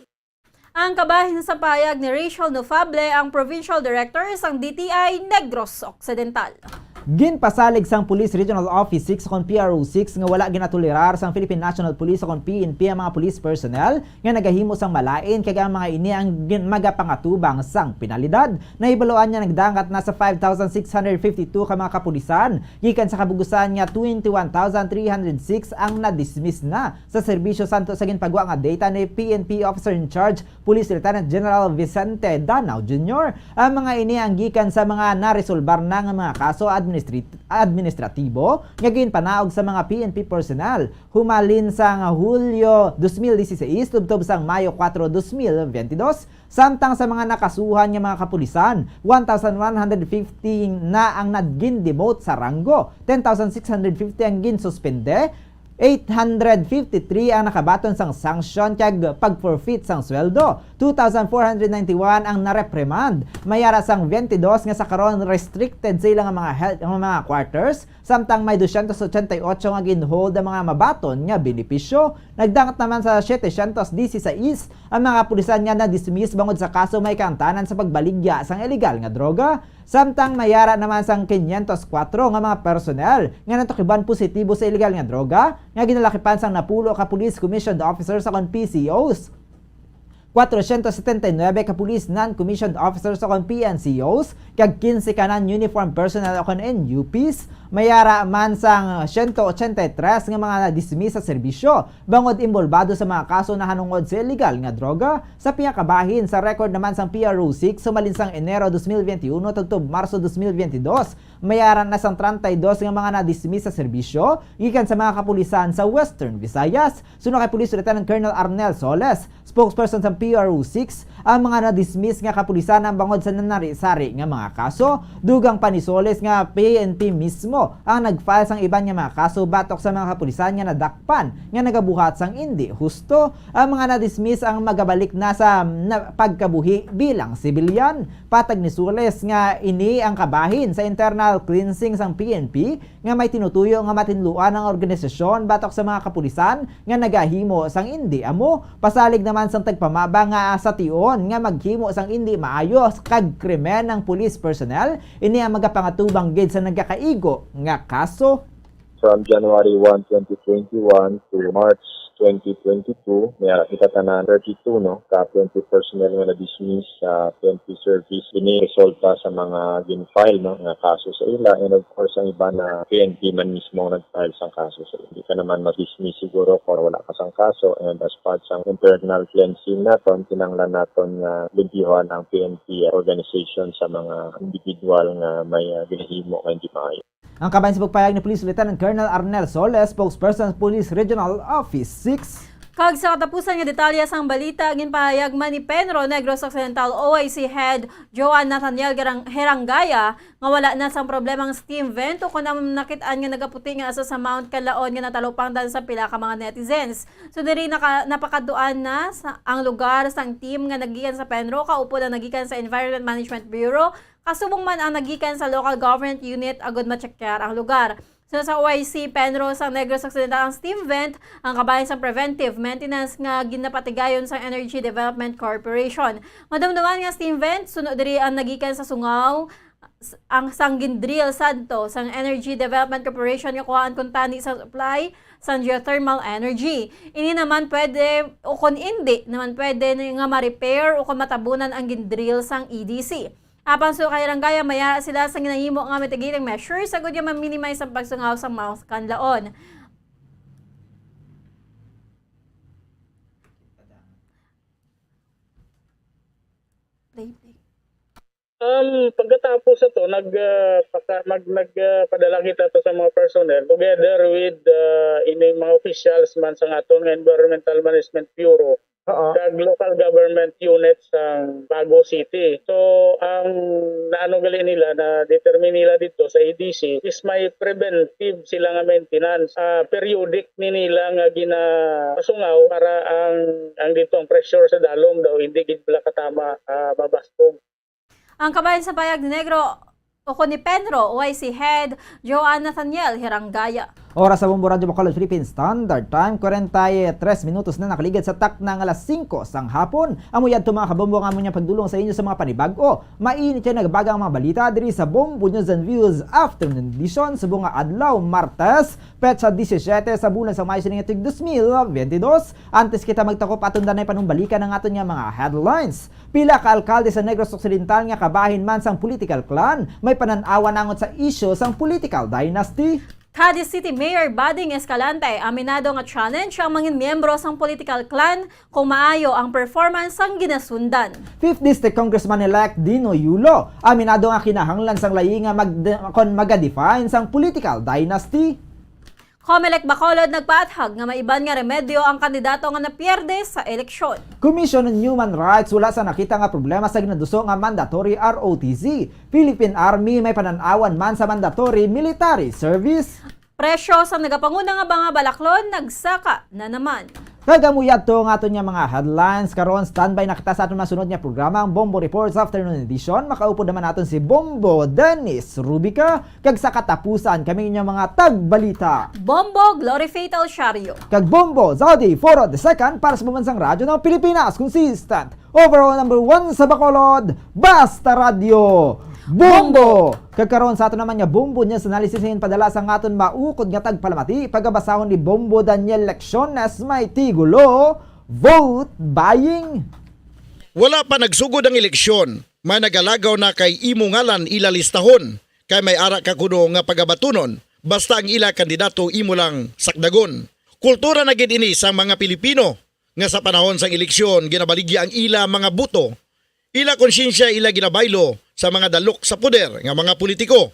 Ang kabahin sa pahayag ni Rachel Nofable, ang Provincial Director sang D T I Negros Occidental. Ginpasalig sang Police Regional Office six o kon P R O six nga wala ginatolerar sang Philippine National Police o kon P N P ang mga police personnel nga nagahimo sang malain, kag ang mga ini ang gin-, magapangatubang sang penalidad. Nahibaluan nga nagdangat na sa five thousand six hundred fifty-two ka mga kapulisan, gikan sa kabug-usan nga twenty-one thousand three hundred six ang na-dismiss na sa serbisyo santo sa ginpagwa nga data ni P N P Officer in Charge Police Lieutenant General Vicente Danao Junior. Ang mga ini ang gikan sa mga naresolbar na nga mga kaso administri-, administratibo nga ginpanaog sa mga P N P personnel humalin sang Hulyo dos mil dieciséis tubtob sang Mayo kuwatro, dos mil biyente dos, samtang sa mga nakasuhan nga mga kapulisan, one thousand one hundred fifty na ang nagin-demote sa ranggo, ten thousand six hundred fifty ang ginsuspende, eight hundred fifty-three ang nakabaton sang sanction kag pag-forfeit sang sweldo, two thousand four hundred ninety-one ang nareprimand, mayara sang twenty-dos nga sa karon restricted sa ila nga mga health, nga mga quarters, samtang may dosyentos ochenta y ocho nga ginhold ang mga mabaton nga benepisyo. Nagdangat naman sa setecientos dieciséis ang mga kapulisan nga na-dismiss bangod sa kaso may kaangtanan sa pagbaligya sang iligal nga droga. Samtang mayara naman sang quinientos cuatro nga mga personnel nga natukiban positibo sa iligal nga droga nga ginalakipan sang napulo ka police commissioned officers o kon P C Os, cuatrocientos setenta y nueve ka police non-commissioned officers o kon P N C Os, kag quince ka non-uniform personnel o kon N U Ps. Mayara man sang siyento ochenta y tres nga mga na-dismiss sa serbisyo bangod inbolbado sa mga kaso nahanungod sa iligal nga droga. Sa pihak kabahin, sa record naman sang P R O six, sumalin sang Enero dos mil biyente uno tubtob Marso dos mil biyente dos, mayara na sang treinta y dos nga mga na-dismiss sa serbisyo gikan sa mga kapulisan sa Western Visayas. Suno kay Police Lieutenant Colonel Arnel Soles, spokesperson sang P R O six, ang mga na-dismiss nga kapulisan ang bangod sa nanari-sari nga mga kaso. Dugang pa ni Soles nga P N P mismo ang nag-file sang iban nga mga kaso batok sa mga kapulisan nga nadakpan nga nagabuhat sang indi husto. Ang mga na-dismiss ang magabalik na sa na-, pagkabuhi bilang sibilyan. Patag ni Soles nga ini ang kabahin sa internal cleansing sang P N P nga may tinutuyo nga matinluan ang organisasyon batok sa mga kapulisan nga nagahimo sang indi amo. Pasalig naman sang tagpamaba nga sa tion nga maghimo sang indi maayo kag krimen ang police personnel, ini ang magapangatubang gid sa nagakaigo nga kaso. From January one, twenty twenty-one to March twenty twenty-two, may kita tanan thirty-two, no, ka P N P personnel nga na-dismiss sa P N P service. Ini resulta sa mga gin-file, no, nga kaso sa ila, and of course, ang iba na P N P man mismo ang nag-file sang kaso sa ila. Hindi ka naman ma-dismiss siguro kung wala ka sang kaso, and as part sang internal cleansing naton, kinahanglan naton nga limpyuhan ang P N P organization sa mga individual nga may, ah, ginahimo nga hindi maayo. Ang kabahin sa pagpahayag ni Police Lieutenant Colonel Arnel Soles, spokesperson sa Police Regional Office six. Kag sa katapusan nga detalye sang balita, ginpahayag man ni Penro Negros Occidental O I C Head Joan Nathaniel Garang-, Herangaya nga wala na sang problema ang steam vent ukon ang nakit-an nga nagaputi nga aso sa Mount Canlaon nga natalupangdan sa pila ka mga netizens. So diri naka-, napakadtuan na sa, ang lugar sang team nga nagikan sa Penro, kaupod ang nagikan sa Environment Management Bureau, kasubong man ang nagikan sa local government unit agud matsekyar ang lugar. So, sa O I C Penro sang Negros Occidental ang steam vent, ang kabahin sang preventive maintenance nga ginapatigayon sang Energy Development Corporation. Madumduman nga steam vent, suno diri ang nagikan sa sungaw, s-, ang sang gindrill sadto sang Energy Development Corporation nga kuhaan kuntani sa supply sang geothermal energy. Ini naman pwede, o kon indi naman pwede ni nga ma-repair o kon matabunan ang gindrill sang E D C. Apan suno kay Ranggaya, may ara sila sa ginahimo nga mitigating measures agud nga ma-minimize ang pagsungaw sa Mount Canlaon. Play, play. Um, pagkatapos ato, nag, ah, paka-, mag-, nag, ah, padala kita to sa mga personnel together with, ah, ining mga officials man sa aton nga Environmental Management Bureau. Oo. Kag local government unit sa Bago City. So, ang naano gali nila, na determine nila dito sa E D C is may preventive sila nga maintenance. Ah, periodic ni nila nga ginapasungaw para ang, ang dito ang pressure sa dalom daw hindi gid bala katama, ah, mabasbog. Ang kabahin sa payag ni Negro, o kon ni Penro, O I C Head, Joan Nathaniel Hirangaya. Oras sa Bombo Radyo Bacolod Philippine Standard Time, kwarenta y tres minutos na nakaligad sa takna nga alas singko sang hapon. Amo yadto, mga kabombo, ang amon nga pagdulong sa inyo sa mga panibag-o. Mainit kag nagbaga ang mga balita diri sa Bombo News and Views Afternoon Edition subong nga adlaw, Martes, petsa disisiete sa bulan sang Mayo sining tuig dos mil benti dos. Antes kita magtakop, aton danay panumbalikan ang aton nga mga headlines. Pila ka alkalde sa Negros Occidental nga kabahin man sang political clan may panan-awan angot sa isyu sang political dynasty. Cadiz City Mayor Bading Escalante aminado nga challenge ang mangin miyembro sang political clan kung maayo ang performance sang ginasundan. Fifth District Congressman-elect Dino Yulo aminado nga kinahanglan sang layi nga mag-, kon maga-define sang political dynasty. Comelec Bacolod nagpaathag nga may iban nga remedyo ang kandidato nga napierde sa eleksyon. Commission on Human Rights wala sa nakita nga problema sa ginaduso nga mandatory R O T C. Philippine Army may panan-awan man sa mandatory military service. Presyo sa nagapanguna nga mga balaklon nagsaka na naman. Kag amo yadto ang aton nga mga headlines. Karon, standby na kita sa aton masunod nga programa, ang Bombo Reports Afternoon Edition. Makaupod naman naton si Bombo Dennis Rubica. Kag sa katapusan, kami inyong mga tagbalita, Bombo Glory Fatal Shario. Kag Bombo Zodi Foro the Second para sa Pambansang Radyo ng Pilipinas. Consistent overall number one sa Bacolod, basta radyo, Bombo! Bombo! Kag karon sa aton naman nga Bombo News Analysis, nga ginpadala sang aton maukod nga tagpalamati, pagabasahon ni Bombo Daniel Lecciones, may tigulo, vote buying. Wala pa nagsugod ang eleksyon, may nagalagaw na kay imo ngalan ila listahon, kay may ara ka kuno nga pagabatunon, basta ang ila kandidato imo lang sakdagon. Kultura na gid ini sang mga Pilipino, nga sa panahon sang eleksyon ginabaligya ang ila mga boto. Ila konsyensya ila ginabaylo sa mga dalok sa poder nga mga politiko.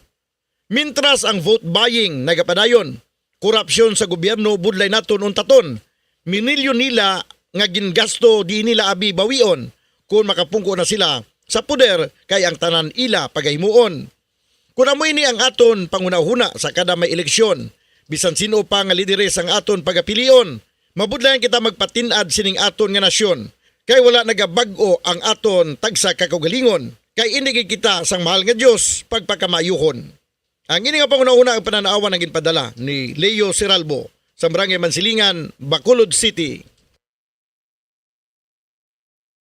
Mintras ang vote buying nagapadayon, korupsyon sa gobyerno budlay naton untaton. Minilyon nila nga gingasto di nila abi bawion kon makapungko na sila sa poder, kay ang tanan ila pagahimuon. Kon amo ini ang aton panghunahuna sa kada may eleksyon, bisan sin-o pa nga lideres ang aton pagapilion, mabudlayan kita magpatin-ad sining aton nga nasyon, kay wala nagabag-o ang aton tagsa ka kaugalingon, kay indi gid kita sang Mahal nga Dios pagpakamaayuhon. Ang ini nga panghunahuna ang panan-awan ang ginpadala ni Leo Seralbo sa Barangay Mansilingan, Bacolod City.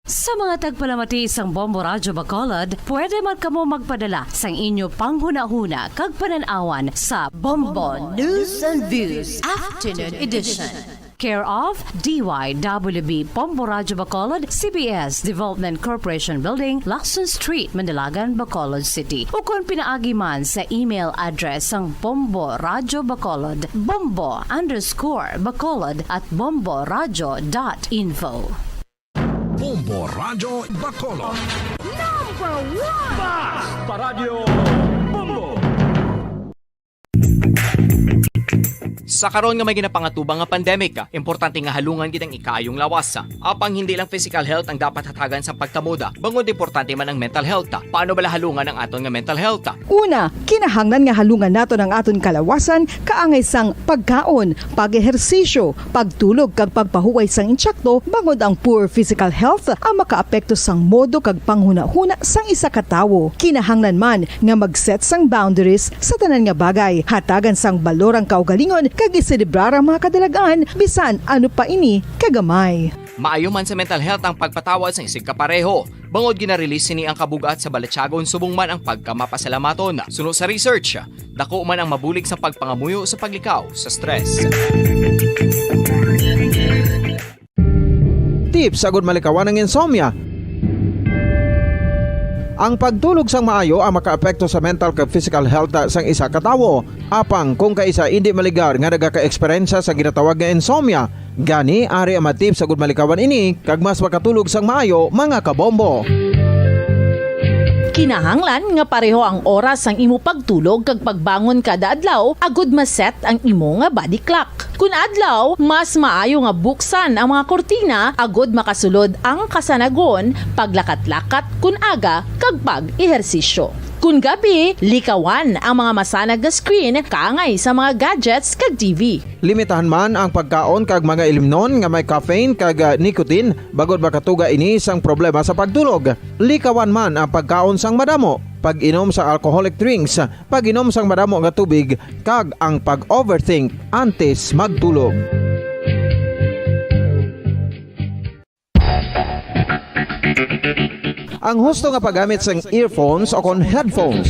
Sa mga tagpalamati sang Bombo Radyo Bacolod, pwede man kamo magpadala sang inyo panghunahuna kag panan-awan sa Bombo News and Views Afternoon Edition. Care of D Y W B Bombo Radyo Bacolod, C B S Development Corporation Building, Lacson Street, Manalagan, Bacolod City. Ukon pinaagi man sa email address sang Bombo Radyo Bacolod, bombo underscore bacolod at bomboradyo dot info. Bombo Radyo Bacolod. Number one! Basta Radyo Bombo! Sa karon nga may ginapangatubang nga pandemic, importante nga halungan gid ang ikaayong lawas. Apang hindi lang physical health ang dapat hatagan sa pagtamod, bangod importante man ang mental health. Paano bala halungan ang aton nga mental health? Una, kinahanglan nga halungan naton ang aton kalawasan kaangay sang pagkaon, pag-ehersisyo, pagtulog kag pagpahuway sang insakto, bangod ang poor physical health ang makaapekto sang modo kag panghunahuna sang isa ka tawo. Kinahanglan man nga mag-set sang boundaries sa tanan nga bagay, hatagan sang balor ang kaugalingon, kag iselebrar ang mga kadalag-an, bisan ano pa ini kagamay. Maayo man sa mental health ang pagpatawad sang isigkapareho, bangod gina-release sini ang kabug-at sa balatyagon subong man ang pagkamapasalamaton. Suno sa research, dako man ang mabulig sa pagpangamuyo sa paglikaw sa stress. Tips agud malikawan ang insomnia. Ang pagtulog sang maayo ang makaapekto sa mental kag physical health sang isa ka tawo. Apang kung kaisa indi maligar nga nagaka-eksperyensya sa ginatawag nga insomnia, gani ari ang mga tips agud malikawan ini kag mas makatulog sang maayo, mga kabombo. Kinahanglan nga pareho ang oras sang imo pagtulog kag pagbangon kada adlaw agud ma-set ang imo nga body clock. Kun adlaw, mas maayo nga buksan ang mga kurtina agud makasulod ang kasanagon, paglakat-lakat kun aga, kag pag-ehersisyo. Kun gabi, likawan ang mga masanag nga screen kaangay sa mga gadgets kag T V. Limitahan man ang pagkaon kag mga ilimnon nga may caffeine kag, ah, nicotine, bangod makatuga ini sang problema sa pagtulog. Likawan man ang pagkaon sang madamo, pag-inom sa alcoholic drinks, pag-inom sang madamo nga tubig, kag ang pag-overthink antes magtulog. Ang husto nga paggamit sang earphones o kon headphones.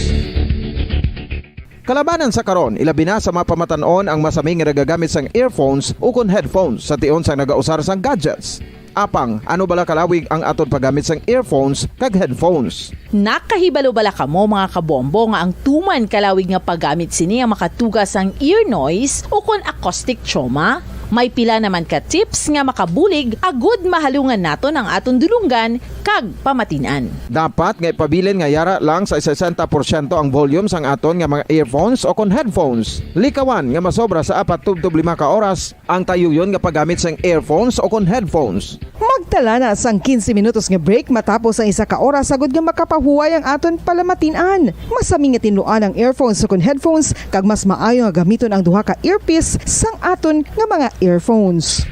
Kalabanan sa karon, ilabi na sa mga pamatan-on ang masami nga nagagamit sang earphones o kon headphones sa tion sang nagausar sang gadgets. Apang, ano bala kalawig ang aton paggamit sang earphones kag headphones? Nakahibalo bala kamo, mga kabombo, nga ang tuman kalawig nga paggamit sini ang makatuga sang ear noise o kon acoustic trauma? May pila naman ka tips nga makabulig agud mahalungan naton ang aton dulonggan kag pamatin-an. Dapat nga ipabilin nga yara lang sa sesenta porsyento ang volume sang aton nga mga earphones o kon headphones. Likawan nga masobra sa apat tubtob lima ka oras ang tayuyon nga paggamit sang earphones o kon headphones. Magtala na sang quince minutos nga break matapos ang isa ka oras agud nga makapahuway ang aton palamatin-an. Masami nga tinluan ang earphones o kon headphones, kag mas maayo nga gamiton ang duha ka earpiece sang aton nga mga earphones.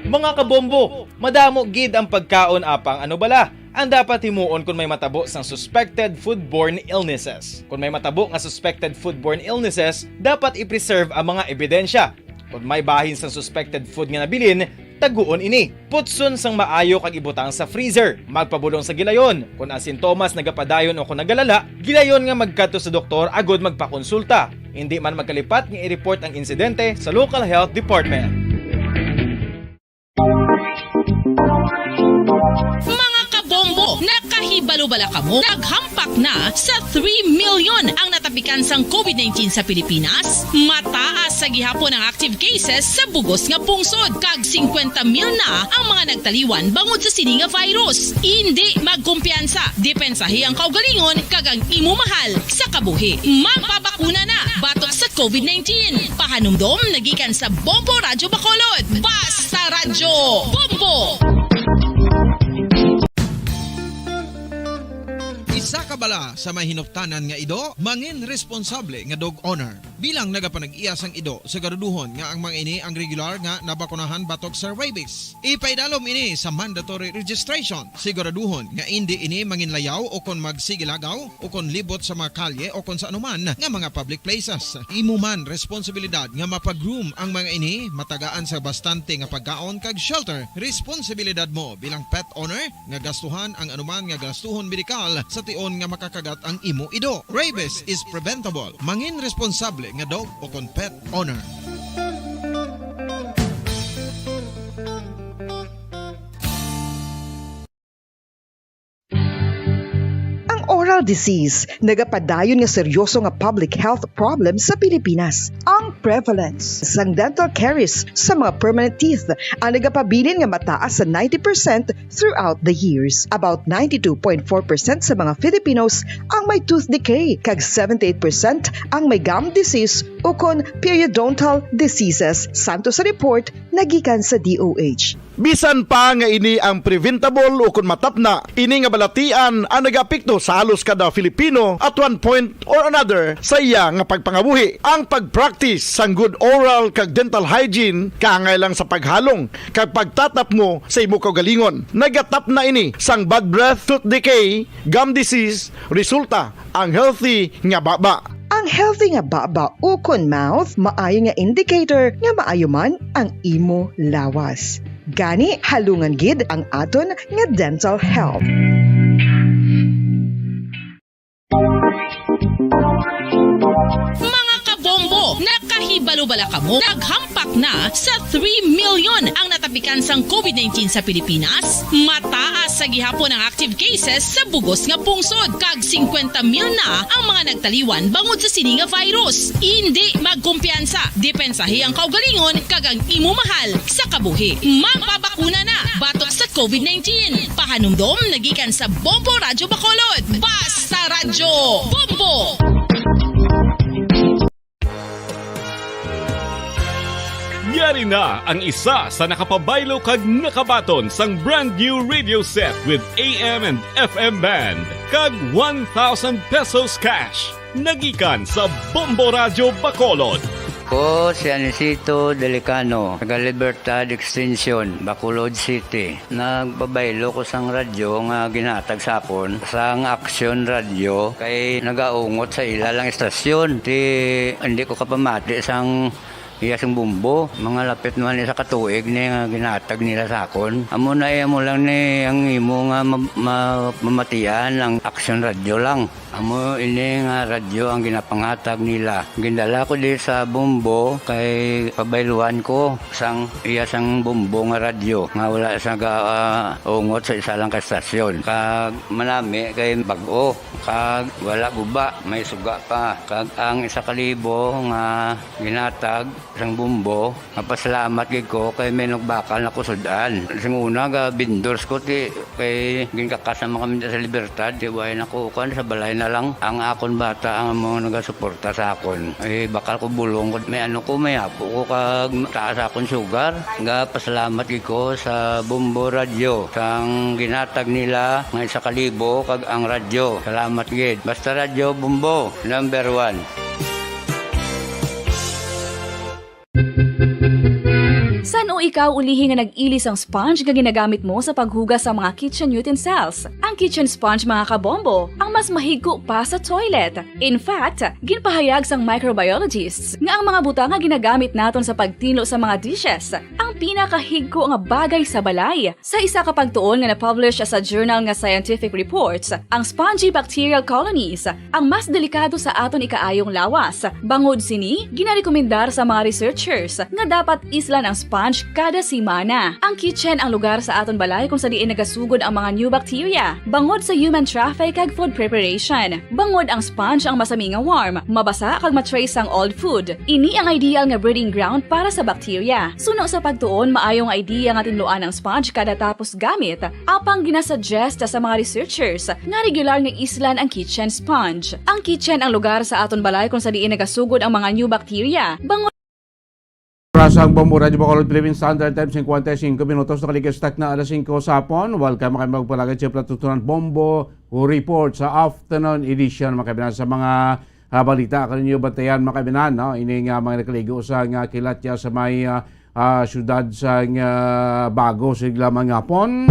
Mga kabombo, madamo gid ang pagkaon, apang ano bala ang dapat himuon kon may matabo sang suspected foodborne illnesses? Kon may matabo nga suspected foodborne illnesses, dapat i-preserve ang mga ebidensya. Kon may bahin sang suspected food nga nabilin, taguon ini. Putson sang maayo kag ibutang sa freezer. Magpabulong sa gilayon. Kon ang sintomas nagapadayon o kon nagalala, gilayon nga magkadto sa doktor agud magpakonsulta. Indi man magkalipat nga i-report ang insidente sa local health department. Mga kabombo, nakahibalo bala kamo? Naghampak na sa three million ang natapikan sang covid nineteen sa Pilipinas. Mataas sa gihapon ang active cases sa bugos nga pungsod, kag singkwenta mil na ang mga nagtaliwan bangod sa sini nga virus. Indi magkumpiyansa, depensahi ang kaugalingon kag ang imo mahal sa kabuhi. Magpabakuna na batok sa covid nineteen. Pahanumdom na gikan sa Bombo Radyo Bacolod. Basta Radyo Bombo! Isa ka bala sa may hinuptanan nga ido, mangin responsable nga dog owner. Bilang nagapanag-iya sang ido, siguraduhon nga ang mga ini ang regular nga nabakunahan batok sa rabies. Ipaidalom ini sa mandatory registration. Siguraduhon nga indi ini manginlayaw o kon magsigilagaw o kon libot sa mga kalye o kon sa anuman nga mga public places. Imo man responsibilidad nga mapa-groom ang mga ini, matagaan sa bastante nga pagkaon kag shelter. Responsibilidad mo bilang pet owner nga gastuhan ang anuman nga gastuhon medikal sa tion nga makakagat ang imo ido. Rabies is preventable. Mangin responsable nga dog o kon pet owner. Ang oral disease, nagapadayon nga seryoso nga public health problem sa Pilipinas. Ang prevalence sang dental caries sa mga permanent teeth ang nagapabilin nga mataas sa ninety percent throughout the years. About ninety-two point four percent sa mga Filipinos ang may tooth decay, kag seventy-eight percent ang may gum disease ukon periodontal diseases, santo sa report nagikan sa D O H. Bisan pa nga ini ang preventable ukon matapna, ini nga balatian ang nagaapekto sa halos kada Filipino at one point or another sa iya nga pagpangabuhi. Ang pag-practice sang good oral kag dental hygiene kaangay lang sa paghalong kag pagtatapngo sa imo kaugalingon. Nagatapna ini sang bad breath, tooth decay, gum disease, resulta ang healthy nga baba. Ang healthy nga baba ukon mouth maayo nga indicator nga maayo man ang imo lawas. Gani, halungan gid ang aton nga dental health. Mga kabombo, nakahibalo bala kamo? Naghampak na sa three million ang natapikan sang covid nineteen sa Pilipinas. Mataas sa gihapon ang active cases sa bugos nga pungsod, kag singkwenta mil na ang mga nagtaliwan bangod sa sini nga virus. Indi magkumpiyansa, depensahi ang kaugalingon kag ang imo mahal sa kabuhi. Magpabakuna na batok sa covid nineteen. Pahanumdom nagikan sa Bombo Radyo Bacolod. Basta Radyo Bombo! Yari na ang isa sa nakapabaylo kag nakabaton sang brand new radio set with A M and F M band kag one thousand pesos cash. Nagikan sa Bombo Radyo Bacolod. Ko si Anisito Delicano, taga Libertad Extension, Bacolod City. Nagpabaylo ko sang radyo nga ginhatag sa akon sang Aksyon Radyo, kay nagaungot sa ila lang istasyon. Ti, hindi ko kapamati sang iya sing bumbo. Mga lapit naman isa ka tuig ni nga ginhatag nila sa akon. Amo na, eh, amo lang ni ang imo nga ma-, ma-, mamatian ang Aksyon Radyo lang. Amo ini nga radyo ang ginapanghatag nila. Gindala ko di sa Bombo kay pabayluan ko sang iya sang Bombo nga radyo nga wala sa ga, ah, ungot sa isa lang ka stasyon. Kag manami kay bag-o, kag wala guba, may suga pa. Kag ang isa ka libo nga ginhatag sang Bombo, mapasalamat gid ko kay may nagbakal na ko sud-an. Sing una, ga vendors ko, ti, kay ginkakas naman kami sa Libertad, ti, way na ko, kuwan, sa balay na lang. Ang akon bata ang mga nagasuporta sa akon. Eh, bakal ko bulong ko, may ano ko, may apo ko, kag taas akon sugar. Ga pasalamat gid ko sa Bombo Radyo, sang ginhatag nila nga isa ka libo, kag ang radyo. Salamat gid. Basta Radyo Bombo, number one. San-o ikaw ulihi nga nag-ili sang sponge nga ginagamit mo sa paghugas sa mga kitchen utensils? Ang kitchen sponge, mga kabombo, ang mas mahigko pa sa toilet. In fact, ginpahayag sang microbiologists nga ang mga butang nga ginagamit naton sa pagtinlo sa mga dishes ang pinakahigko nga bagay sa balay. Sa isa ka pagtuon nga na-publish sa journal nga Scientific Reports, ang spongy bacterial colonies ang mas delikado sa aton ikaayong lawas. Bangod sini, ginarekomendar sa mga researchers nga dapat islan ang sponge kada semana. Ang kitchen ang lugar sa aton balay kung sa diin nagasugod ang mga new bacteria bangod sa human traffic kag food preparation. Bangod ang sponge ang masami nga warm, mabasa kag ma-trace sang old food. Ini ang ideal nga breeding ground para sa bacteria. Suno sa pagtuon, maayo nga idea nga tinluan ang sponge kada tapos gamit. Apang ginasuggest sa mga researchers nga regular nga islan ang kitchen sponge. Ang kitchen ang lugar sa aton balay kung sa diin nagasugod ang mga new bacteria. Bangod Oras ang Bombo Radyo Bacolod, Philippine Standard Time, singkwenta y singko minutos, nakaligis takna alas singko sa hapon. Welcome kayo magpalagay sa Platutunan Bombo Report sa afternoon edition, mga kaibigan, sa mga, ah, balita. Kaninyo bantayan, mga kaibigan, no? Ini nga mga nakaligo sa nga kilat ya sa may, ah, ah, syudad sa nga Bago, sigla mga hapon.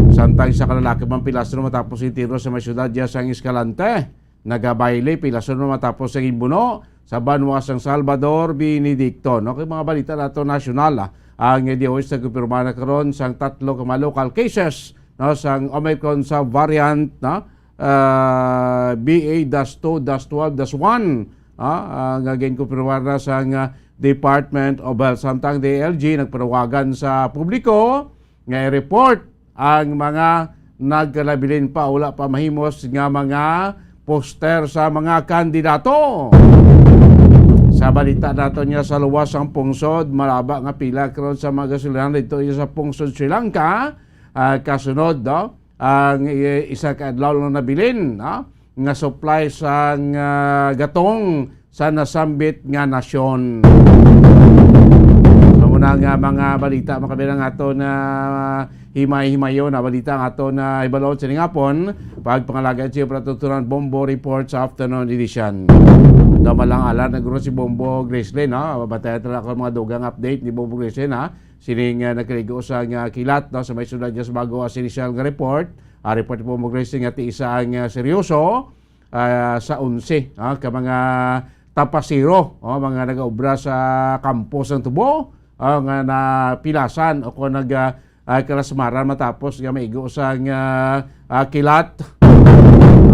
Samtang sa kalalaki man pilas na matapos itiro sa may syudad ya sa Escalante. Nagabayle, pilason man matapos ang imbuno sa banwa sang Salvador, Benedicto. No, kay mga balita nato nasyonal, ah, ang D O H nagkumpirma na karon sang tatlo ka mga local cases, no, sang Omicron sa variant, no, ah, B A dash two dash twelve dash one, ah, ah, nga ginkumpirma na sang, ah, Department of Health. Samtang D I L G nagpanawagan sa publiko nga i-report ang mga nagkalabilin pa, wala pa mahimos nga mga poster sa mga kandidato. Sa balita naton nga sa luwas sang pungsod, malaba nga pila karon sa mga gasolinahan didto sa pungsod Sri Lanka. Ah, kasunod, no? Ang i-, isa ka adlaw lang nabilin, no? Nga supply sang, ah, gatong sa nasambit nga nasyon. Amo na nga mga balita, mga kabilang, ato na himay-himayon na balita nga ato na hibalon sining hapon. Pagpangalagaan sa iyo, Pratuturan Bombo Report sa Afternoon Edition. Daw malang alam na guro si Bombo Gracelyn, no? Babantayan ta lang ako mga dugang update ni Bombo Gracelyn, ha? Sining, ah, nagkaligo sa nga kilat, no? Sa may sulod niya sa bago, ah, sa initial nga report. Ah, report ni Bombo Gracelyn nga ti isa ang, ah, seryoso, ah, sa onse, ah, ka mga tapasero, oh, mga nagaobra sa kampo sang tubo, ah, nga napilasan o kung nag, ah, ah, kalasmaran matapos nga maigo sang, ah, ah, kilat.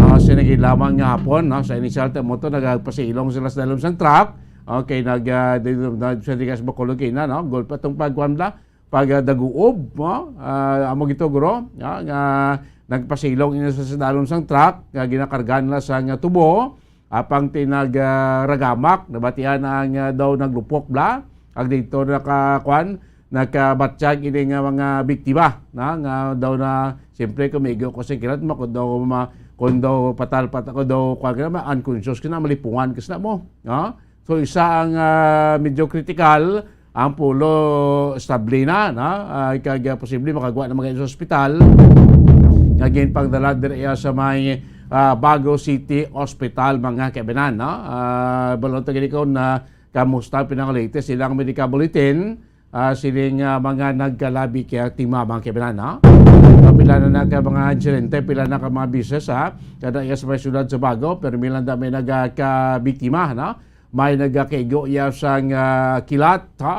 Ah, sa nagin lamang nga hapon, no, sa initial ta mo to, nagpasilong sila sa dalom sang truck. Okay, nag, ah, di, di, di, sa dikas Bacolod kina, no? Gulpa tong pagkuan bla, pag, ah, daguob, no? Ah, amo gito, guro, no? Nga nagpasilong ini sa, sa dalom sang truck nga ginakarga nila sa nga tubo. Apang tinag, ah, ragamak, nabatian ang, ah, daw naglupok bla. Ag dito naka, kuan, nakabatyag ini nga mga biktima, na, nga daw na, siyempre, kung maigo ko sa kilat mo, kung daw ma-, kung daw patal-, pat-, kung daw, kuan ka na, ma-, unconscious ka na, malipungan ka na mo, no? So, isa ang, ah, medyo critical, ang pulo estable na, no? Ah, kag, ah, posible makagwa na mga sa ospital. Nga ginpangdala diri iya sa may, ah, Bago City Hospital, mga kaibinan, no? Ah, balon ta gid ko na kamusta ang pinaka-latest ilang medical bulletin, ah, sining, ah, mga nagkalabi kaya tima, mga kaibinan, no? Kapila na na ka mga insidente, pila na ka mga bisis, ha? Kada iya sa may syudad sa Bago, pero milan da may nagkabiktima, no? May nagakaigo iya sang, ah, kilat, ha?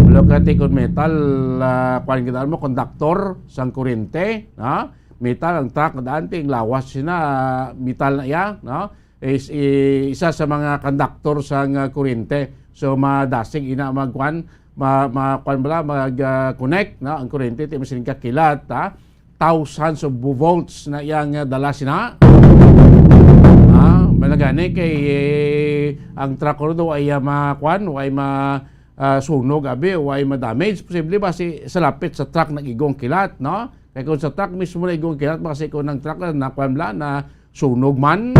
Wala ka tikon metal, ah, kuwan kita mo, konduktor sang kurente, ha? Metal ang truck, daan, ting lawas sina, ah, metal na iya, no? Is, i-, isa sa mga konduktor sang, ah, kurente. So, madasig ina magkuan, ma-, ma-, kuan bala, mag, ah, connect, no? Ang kurente, ti masiling ka kilat, ha? Thousands of volts na iyang, ah, dala sina. Ah, malagani kay, eh, ang truck ko daw ay, ah, ma-, kuan, ay ma-, ah, sunog, abi, o ay ma-damage. Posible ba si, sa lapit sa truck nag-igong kilat, no? Kay kung sa truck mismo na igong kilat, baka si kung ang truck na, na, kuan bala, na sunog man.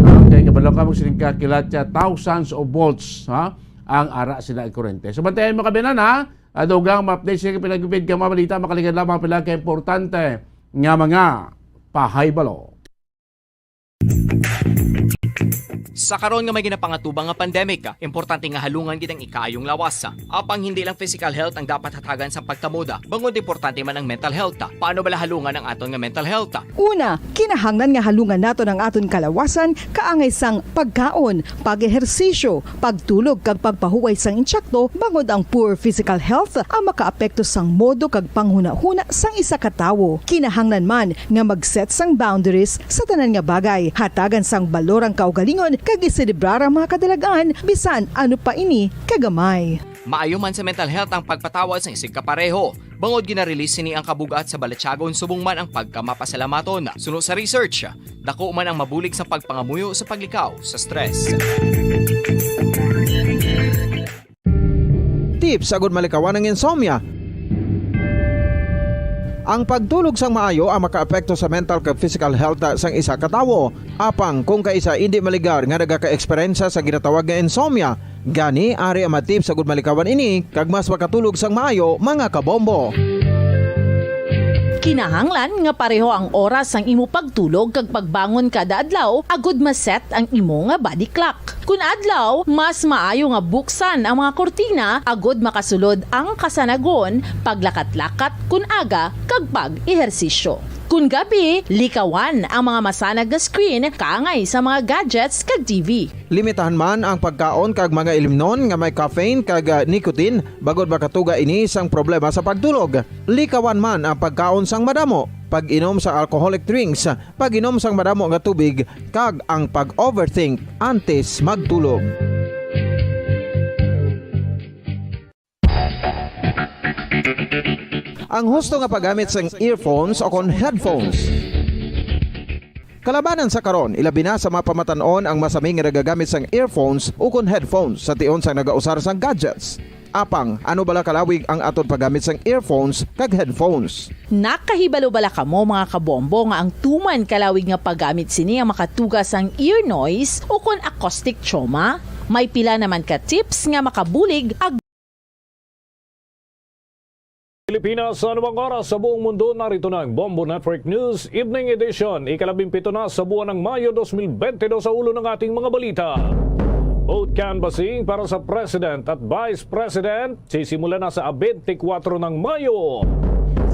Ah, kay kabalo ka, magsiling ka kilat siya, thousands of volts, ha? Ang ara sila ang kurente. So, bantayan mo kami na, ha? Adugang ma-update sa pinagupit ka mga balita, makaligad lamang pila ka importante nga mga pahibalo. Sa karon nga may ginapangatubang nga pandemic, importante nga halungan gid ang ikaayong lawas. Apang hindi lang physical health ang dapat hatagan sa pagtamod, bangod importante man ang mental health. Paano bala halungan ang aton nga mental health? Una, kinahanglan nga halungan naton ang aton kalawasan kaangay sang pagkaon, pag-ehersisyo, pagtulog kag pagpahuway sang insakto, bangod ang poor physical health ang makaapekto sang modo kag panghunahuna sang isa ka tawo. Kinahanglan man nga mag-set sang boundaries sa tanan nga bagay, hatagan sang balor ang kaugalingon kag iselebrar ang mga kadalagan bisan ano pa ini kagamay. Maayo man sa mental health ang pagpatawad sang isigkapareho. Bangod gina-release sini ang kabug-at sa balatyagon subong man ang pagkamapasalamaton. Suno sa research, dako man ang mabulig sa pagpangamuyo sa paglikaw sa stress. Tips agud malikawan ang insomnia. Ang pagtulog sang maayo ang makaapekto sa mental kag physical health sang isa ka tawo. Apang kung kaisa indi maligar nga nagaka-eksperyensya sa ginatawag nga insomnia, gani ari ang mga tips agud malikawan ini kag mas makatulog sang maayo, mga kabombo. Kinahanglan nga pareho ang oras sang imo pagtulog kag pagbangon kada adlaw agud ma-set ang imo nga body clock. Kun adlaw, mas maayo nga buksan ang mga kurtina agud makasulod ang kasanagon, paglakat-lakat kun aga, kag pag-ehersisyo. Kun gabi, likawan ang mga masanag nga screen kaangay sa mga gadgets kag T V. Limitahan man ang pagkaon kag mga ilimnon nga may caffeine kag, ah, nicotine, bangod makatuga ini sang problema sa pagtulog. Likawan man ang pagkaon sang madamo, pag-inom sa alcoholic drinks, pag-inom sang madamo nga tubig, kag ang pag-overthink antes magtulog. Ang husto nga paggamit sang earphones o kon headphones. Kalabanan sa karon, ilabi na sa mga pamatan-on ang masami nga nagagamit sang earphones o kon headphones sa tion sang nagausar sang gadgets. Apang, ano bala kalawig ang aton paggamit sang earphones kag headphones? Nakahibalo bala kamo, mga kabombo, nga ang tuman kalawig nga paggamit sini ang makatuga sang ear noise o kon acoustic trauma? May pila naman ka tips nga makabulig ag- Pilipinas, sa anumang oras sa buong mundo, narito na ang Bombo Network News Evening Edition, ikalabing pito na sa buwan ng Mayo dos mil bente dos. Sa ulo ng ating mga balita: Boat canvassing para sa President at Vice President sisimula na sa bente kwatro ng Mayo.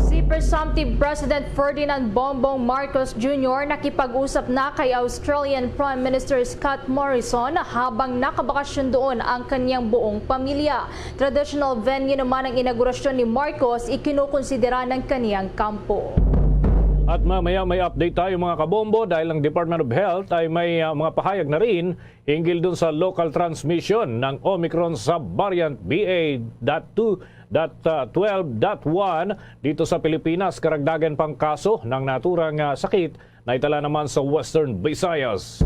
Si Presumptive President Ferdinand Bongbong Marcos Junior nakipag-usap na kay Australian Prime Minister Scott Morrison habang nakabakasyon doon ang kanyang buong pamilya. Traditional venue naman ang inaugurasyon ni Marcos, ikinukonsidera ng kaniyang kampo. At mamaya may update tayo, mga kabombo, dahil ang Department of Health ay may ah, mga pahayag na rin hinggil dun sa local transmission ng Omicron subvariant B A dot two dot twelve dot one dito sa Pilipinas. Karagdagan pang kaso ng naturang ah, sakit na itala naman sa Western Visayas.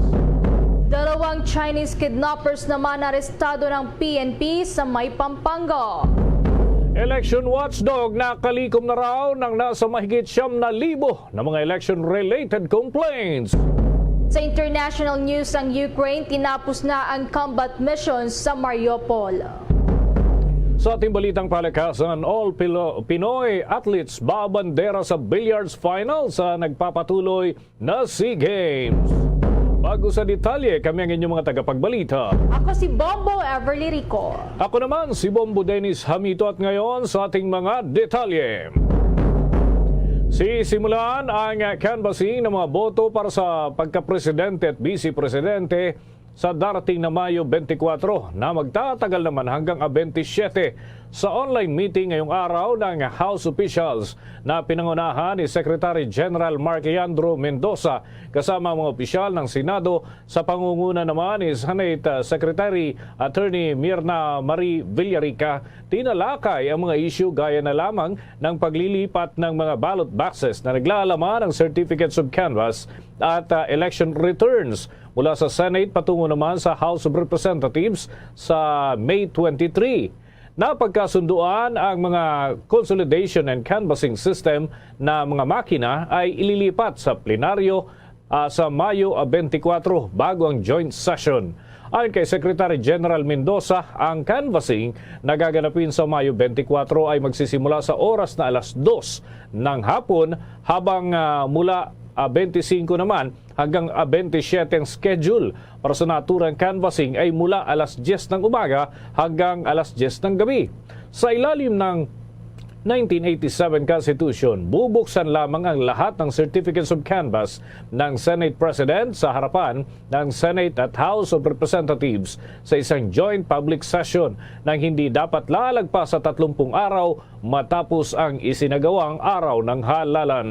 Dalawang Chinese kidnappers naman arestado ng P N P sa may Pampanga. Election watchdog nakalikom na raw ng nasa mahigit siyam na libo na mga election-related complaints. Sa international news, ang Ukraine tinapos na ang combat mission sa Mariupol. Sa ating balitang palakasan, all Pilo- Pinoy athletes babandera sa billiards final sa nagpapatuloy na SEA Games. Bago sa detalye, kami ang inyong mga tagapagbalita. Ako si Bombo Everly Rico. Ako naman si Bombo Dennis Hamito at ngayon sa ating mga detalye. Sisimulan ang canvassing ng mga boto para sa pagkapresidente at vice-presidente sa darating na Mayo twenty-four na magtatagal naman hanggang twenty-seven. Sa online meeting ngayong araw ng House officials na pinangunahan ni Secretary General Mark Leandro Mendoza kasama ang mga opisyal ng Senado sa pangunguna naman ni Senate Secretary Attorney Mirna Marie Villarica, tinalakay ang mga isyu gaya na lamang ng paglilipat ng mga ballot boxes na naglalaman ng certificates of canvass at ah, election returns mula sa Senate patungo naman sa House of Representatives sa May twenty-three. Napagkasunduan ang mga consolidation and canvassing system na mga makina ay ililipat sa plenaryo ah, sa Mayo twenty-four bago ang joint session. Ayon kay Secretary General Mendoza, ang canvassing na gaganapin sa Mayo twenty-four ay magsisimula sa oras na alas dos ng hapon, habang ah, mula ah, twenty-five naman hanggang ah, twenty-seven ang schedule para sa naturang canvassing ay mula alas diyes ng umaga hanggang alas diyes ng gabi. Sa ilalim ng nineteen eighty-seven Constitution, bubuksan lamang ang lahat ng certificates of canvass ng Senate President sa harapan ng Senate at House of Representatives sa isang joint public session nang hindi dapat lalagpas sa tatlumpung araw matapos ang isinagawang araw ng halalan.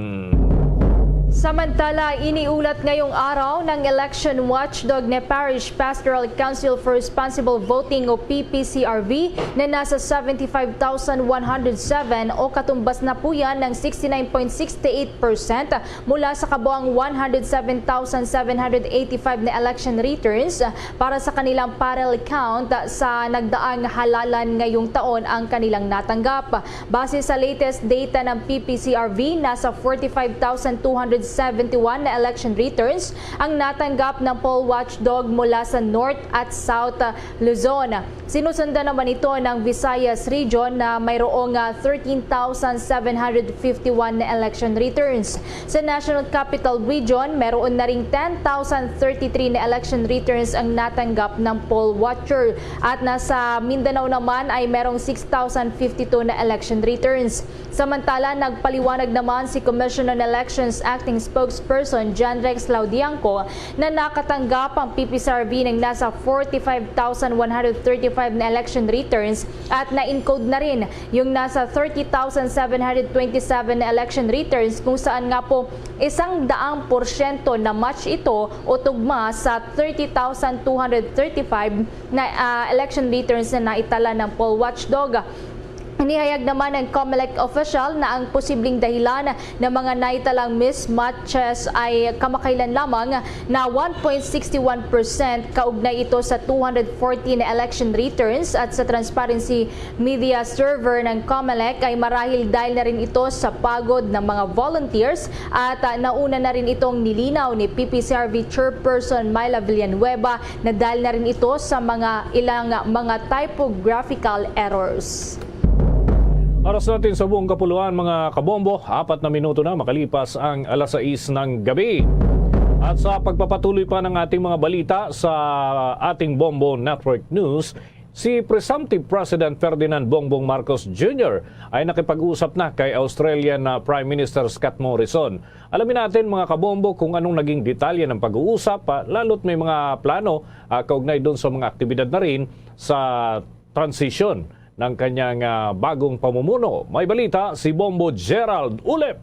Samantala, iniulat ngayong araw ng election watchdog ni Parish Pastoral Council for Responsible Voting o P P C R V na nasa seventy-five thousand one hundred seven o katumbas na po yan ng sixty-nine point six eight percent mula sa kabuang one hundred seven thousand seven hundred eighty-five na election returns para sa kanilang parallel count sa nagdaang halalan ngayong taon ang kanilang natanggap. Base sa latest data ng P P C R V, nasa forty-five thousand two hundred seventy-one na election returns ang natanggap ng poll watchdog mula sa North at South Luzon. Sinusundan naman ito ng Visayas Region na mayroong ah, thirteen thousand seven hundred fifty-one na election returns. Sa National Capital Region, meron na ring ten thousand thirty-three na election returns ang natanggap ng poll watcher. At nasa Mindanao naman ay merong six thousand fifty-two na election returns. Samantala, nagpaliwanag naman si Commission on Elections Acting Spokesperson John Rex Laudianco na nakatanggap ang P P C R V ng nasa forty-five thousand one hundred thirty-five na election returns at na-encode na rin yung nasa thirty thousand seven hundred twenty-seven na election returns, kung saan nga po isang daang porsyento na match ito o tugma sa thirty thousand two hundred thirty-five na ah, election returns na naitala ng poll watchdog. Inihayag naman ng Comelec official na ang posibleng dahilan ng mga naitalang mismatches ay kamakailan lamang na one point six one percent kaugnay ito sa two hundred fourteen election returns at sa transparency media server ng Comelec ay marahil dahil na rin ito sa pagod ng mga volunteers at, ah, nauna na rin itong nilinaw ni P P C R V Chairperson Myla Villanueva na dahil na rin ito sa mga ilang mga typographical errors. Oras natin sa buong kapuluan, mga kabombo, apat na minuto na makalipas ang alas sais ng gabi. At sa pagpapatuloy pa ng ating mga balita sa ating Bombo Network News, si presumptive President Ferdinand Bongbong Marcos Junior ay nakipag-usap na kay Australian, ah, Prime Minister Scott Morrison. Alamin natin, mga kabombo, kung anong naging detalye ng pag-uusap, ah, lalo't may mga plano, ah, kaugnay doon sa mga aktibidad na rin sa transisyon ng kanyang, ah, bagong pamumuno. May balita si Bombo Gerald Ulep.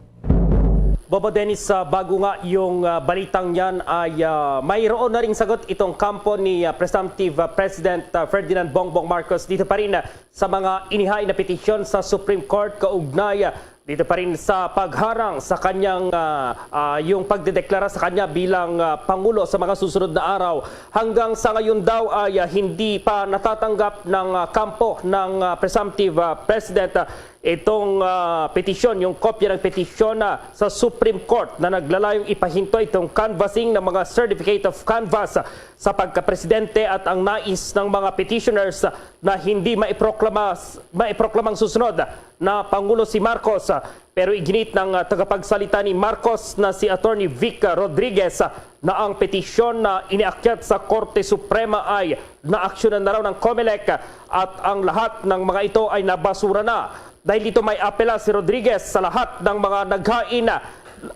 Bobo Dennis, ah, bago nga yung, ah, balitang yan ay, ah, mayroon na ring sagot itong kampo ni, ah, presumptive, ah, President, ah, Ferdinand Bongbong Marcos dito pa rin, ah, sa mga inihain na petisyon sa Supreme Court kaugnay, ah, dito pa rin sa pagharang sa kanyang, ah, ah, yung pagdedeklara sa kanya bilang, ah, pangulo sa mga susunod na araw. Hanggang sa ngayon daw ay, ah, hindi pa natatanggap ng, ah, kampo ng, ah, presumptive, ah, president, ah, itong, ah, petisyon, yung kopya ng petisyon, ah, sa Supreme Court na naglalayong ipahinto itong canvassing ng mga certificate of canvass sa pagkapresidente at ang nais ng mga petitioners na hindi maiproklama, maiproplamang susunod na Pangulo si Marcos. Pero iginit ng, ah, tagapagsalita ni Marcos na si Attorney Vic Rodriguez, ah, na ang petisyon na iniakyat sa Korte Suprema ay naaksyonan na raw ng Comelec at ang lahat ng mga ito ay nabasura na. Dahil dito may apela si Rodriguez sa lahat ng mga naghain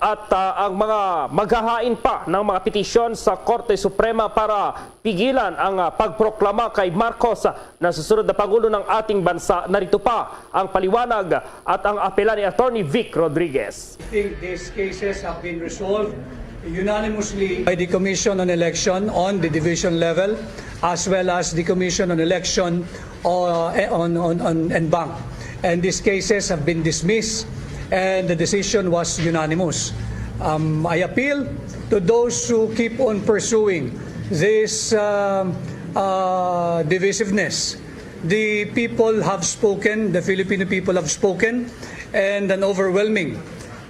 at, ah, ang mga maghahain pa ng mga petisyon sa Korte Suprema para pigilan ang, ah, pagproklama kay Marcos, ah, na susunod na pangulo ng ating bansa. Narito pa ang paliwanag at ang apela ni Attorney Vic Rodriguez. I think these cases have been resolved unanimously by the Commission on Election on the division level, as well as the Commission on Election, uh, on, on, on, and Bank. And these cases have been dismissed, and the decision was unanimous. Um, I appeal to those who keep on pursuing this, um, uh, divisiveness. The people have spoken, the Filipino people have spoken, and an overwhelming,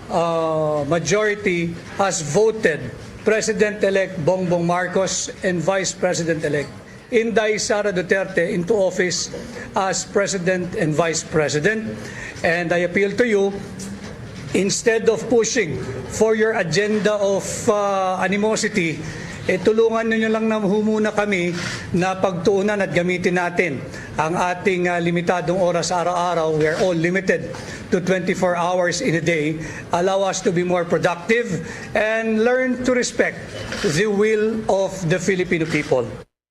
uh, majority has voted President-elect Bongbong Marcos and Vice President-elect Inday Sara Duterte into office as President and Vice President. And I appeal to you, instead of pushing for your agenda of, uh, animosity, eh, tulungan ninyo lang na humuna kami na pagtuunan at gamitin natin ang ating, uh, limitadong oras araw-araw. We are all limited to twenty-four hours in a day. Allow us to be more productive and learn to respect the will of the Filipino people.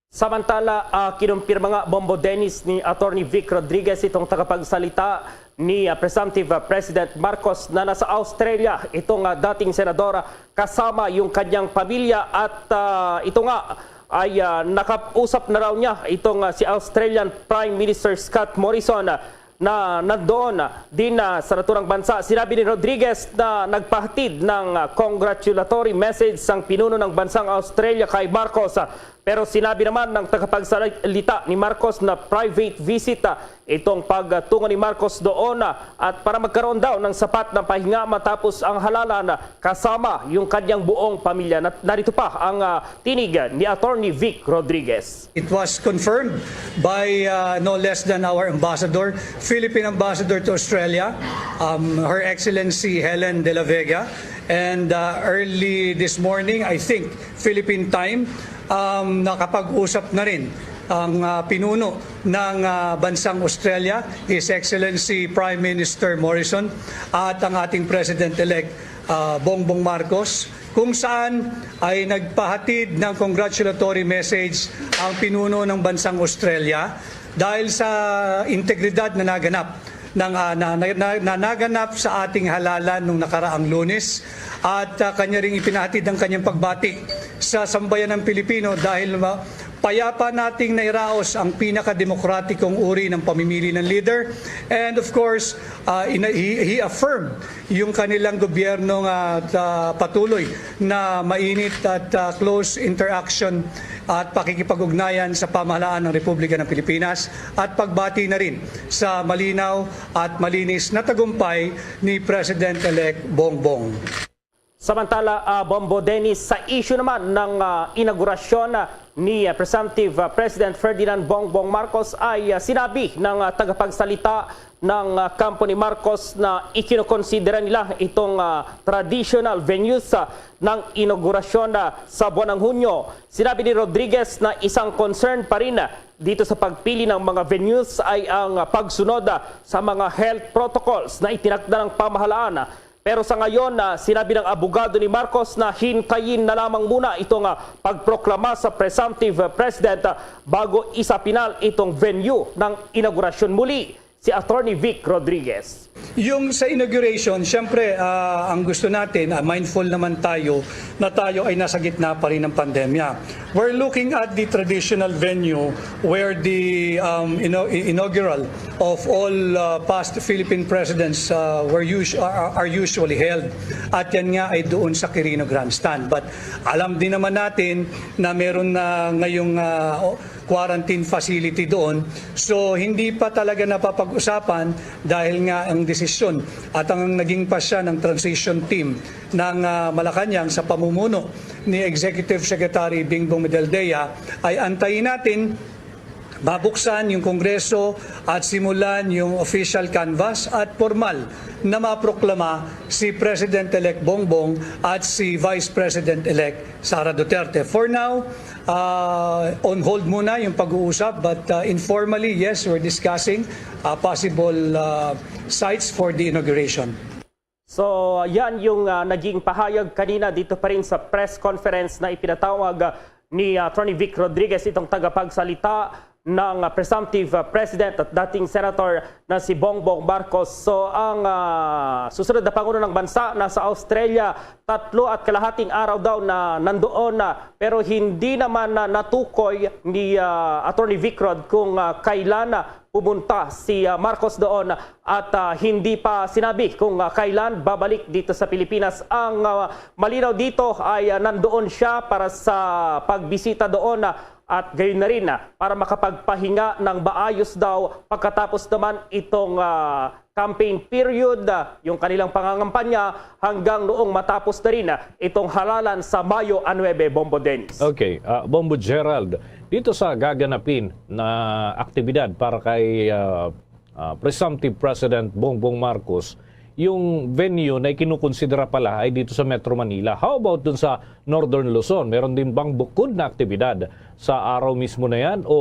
Samantala, ah, kinumpirma nga, Bombo Dennis, ni Attorney Vic Rodriguez itong tagapagsalita ni, ah, presumptive, ah, President Marcos na nasa Australia itong, ah, dating senador, ah, kasama yung kanyang pamilya at, ah, ito nga ay, ah, nakausap na raw niya itong, ah, si Australian Prime Minister Scott Morrison, ah, na nandoon, ah, din, ah, sa naturang bansa. Sinabi ni Rodriguez na nagpahatid ng, ah, congratulatory message sang pinuno ng bansang Australia kay Marcos, ah, pero sinabi naman ng tagapagsalita ni Marcos na private visit, ah, itong pagtungo ni Marcos doon, ah, at para magkaroon daw ng sapat na pahinga matapos ang halalan, ah, kasama yung kanyang buong pamilya. Nat-, narito pa ang, ah, tinig ni Attorney Vic Rodriguez. It was confirmed by, uh, no less than our ambassador, Philippine ambassador to Australia, um, Her Excellency Helen de la Vega. And, uh, early this morning, I think, Philippine time, um, nakapag-usap na rin ang, uh, pinuno ng, uh, bansang Australia, His Excellency Prime Minister Morrison, at ang ating President-elect, uh, Bongbong Marcos, kung saan ay nagpahatid ng congratulatory message ang pinuno ng bansang Australia dahil sa integridad na naganap ng, ah, na, na, na, na naganap sa ating halalan nung nakaraang Lunes at, ah, kanya ring ipinahatid ang kanyang pagbati sa sambayan ng Pilipino dahil ma-, Kaya pa nating nairaos ang pinakademokratikong uri ng pamimili ng leader. And of course, uh, ina- he, he affirmed yung kanilang gobyerno nga uh, patuloy na mainit at uh, close interaction at pakikipag-ugnayan sa pamahalaan ng Republika ng Pilipinas at pagbati na rin sa malinaw at malinis na tagumpay ni President-elect Bongbong. Samantala, uh, Bombo Dennis, sa issue naman ng uh, inaugurasyon uh, ni uh, Presumptive uh, President Ferdinand Bongbong Marcos ay uh, sinabi ng uh, tagapagsalita ng uh, kampo ni Marcos na ikinukonsidera nila itong uh, traditional venues uh, ng inaugurasyon uh, sa buwan ng Hunyo. Sinabi ni Rodriguez na isang concern pa rin uh, dito sa pagpili ng mga venues ay ang uh, pagsunod uh, sa mga health protocols na itinakda ng pamahalaan. Pero sa ngayon, uh, sinabi ng abogado ni Marcos na hintayin na lamang muna itong uh, pagproklama sa presumptive uh, president uh, bago isapinal itong venue ng inaugurasyon muli si Attorney Vic Rodriguez. Yung sa inauguration, siyempre, uh, ang gusto natin, uh, mindful naman tayo na tayo ay nasa gitna pa rin ng pandemya. We're looking at the traditional venue where the um, ino- inaugural of all uh, past Philippine presidents uh, were us- are, are usually held. At yan nga ay doon sa Quirino Grandstand. But alam din naman natin na meron na ngayong uh, quarantine facility doon. So hindi pa talaga napapag-usapan dahil nga ang desisyon at ang naging pasya ng transition team ng uh, Malacanang sa pamumuno ni Executive Secretary Bingbong Medaldea ay antayin natin mabuksan yung Kongreso at simulan yung official canvass at formal na maproklama si President-elect Bongbong at si Vice President-elect Sara Duterte. For now, uh, on hold muna yung pag-uusap, but uh, informally, yes, we're discussing uh, possible uh, sites for the inauguration. So, yan yung uh, naging pahayag kanina dito pa rin sa press conference na ipinatawag uh, ni uh, Attorney Vic Rodriguez, itong tagapagsalita ng uh, presumptive uh, president at dating senator na si Bongbong Marcos. So, ang uh, susunod na pangulo ng bansa nasa Australia, tatlo at kalahating araw daw na nandoon na, pero hindi naman na natukoy ni uh, Attorney Vicrod kung uh, kailan na pumunta si uh, Marcos doon at uh, hindi pa sinabi kung uh, kailan babalik dito sa Pilipinas. Ang uh, malinaw dito ay uh, nandoon siya para sa pagbisita doon uh, at gayon na rin uh, para makapagpahinga ng maayos daw pagkatapos naman itong uh, campaign period, uh, yung kanilang pangangampanya hanggang noong matapos na rin uh, itong halalan sa Mayo nuebe, Bombo Dennis. Okay, uh, Bombo Gerald, dito sa gaganapin na aktibidad para kay uh, uh, presumptive President Bongbong Marcos, yung venue na ikinukonsidera pala ay dito sa Metro Manila. How about dun sa Northern Luzon? Meron din bang bukod na aktibidad sa araw mismo na yan o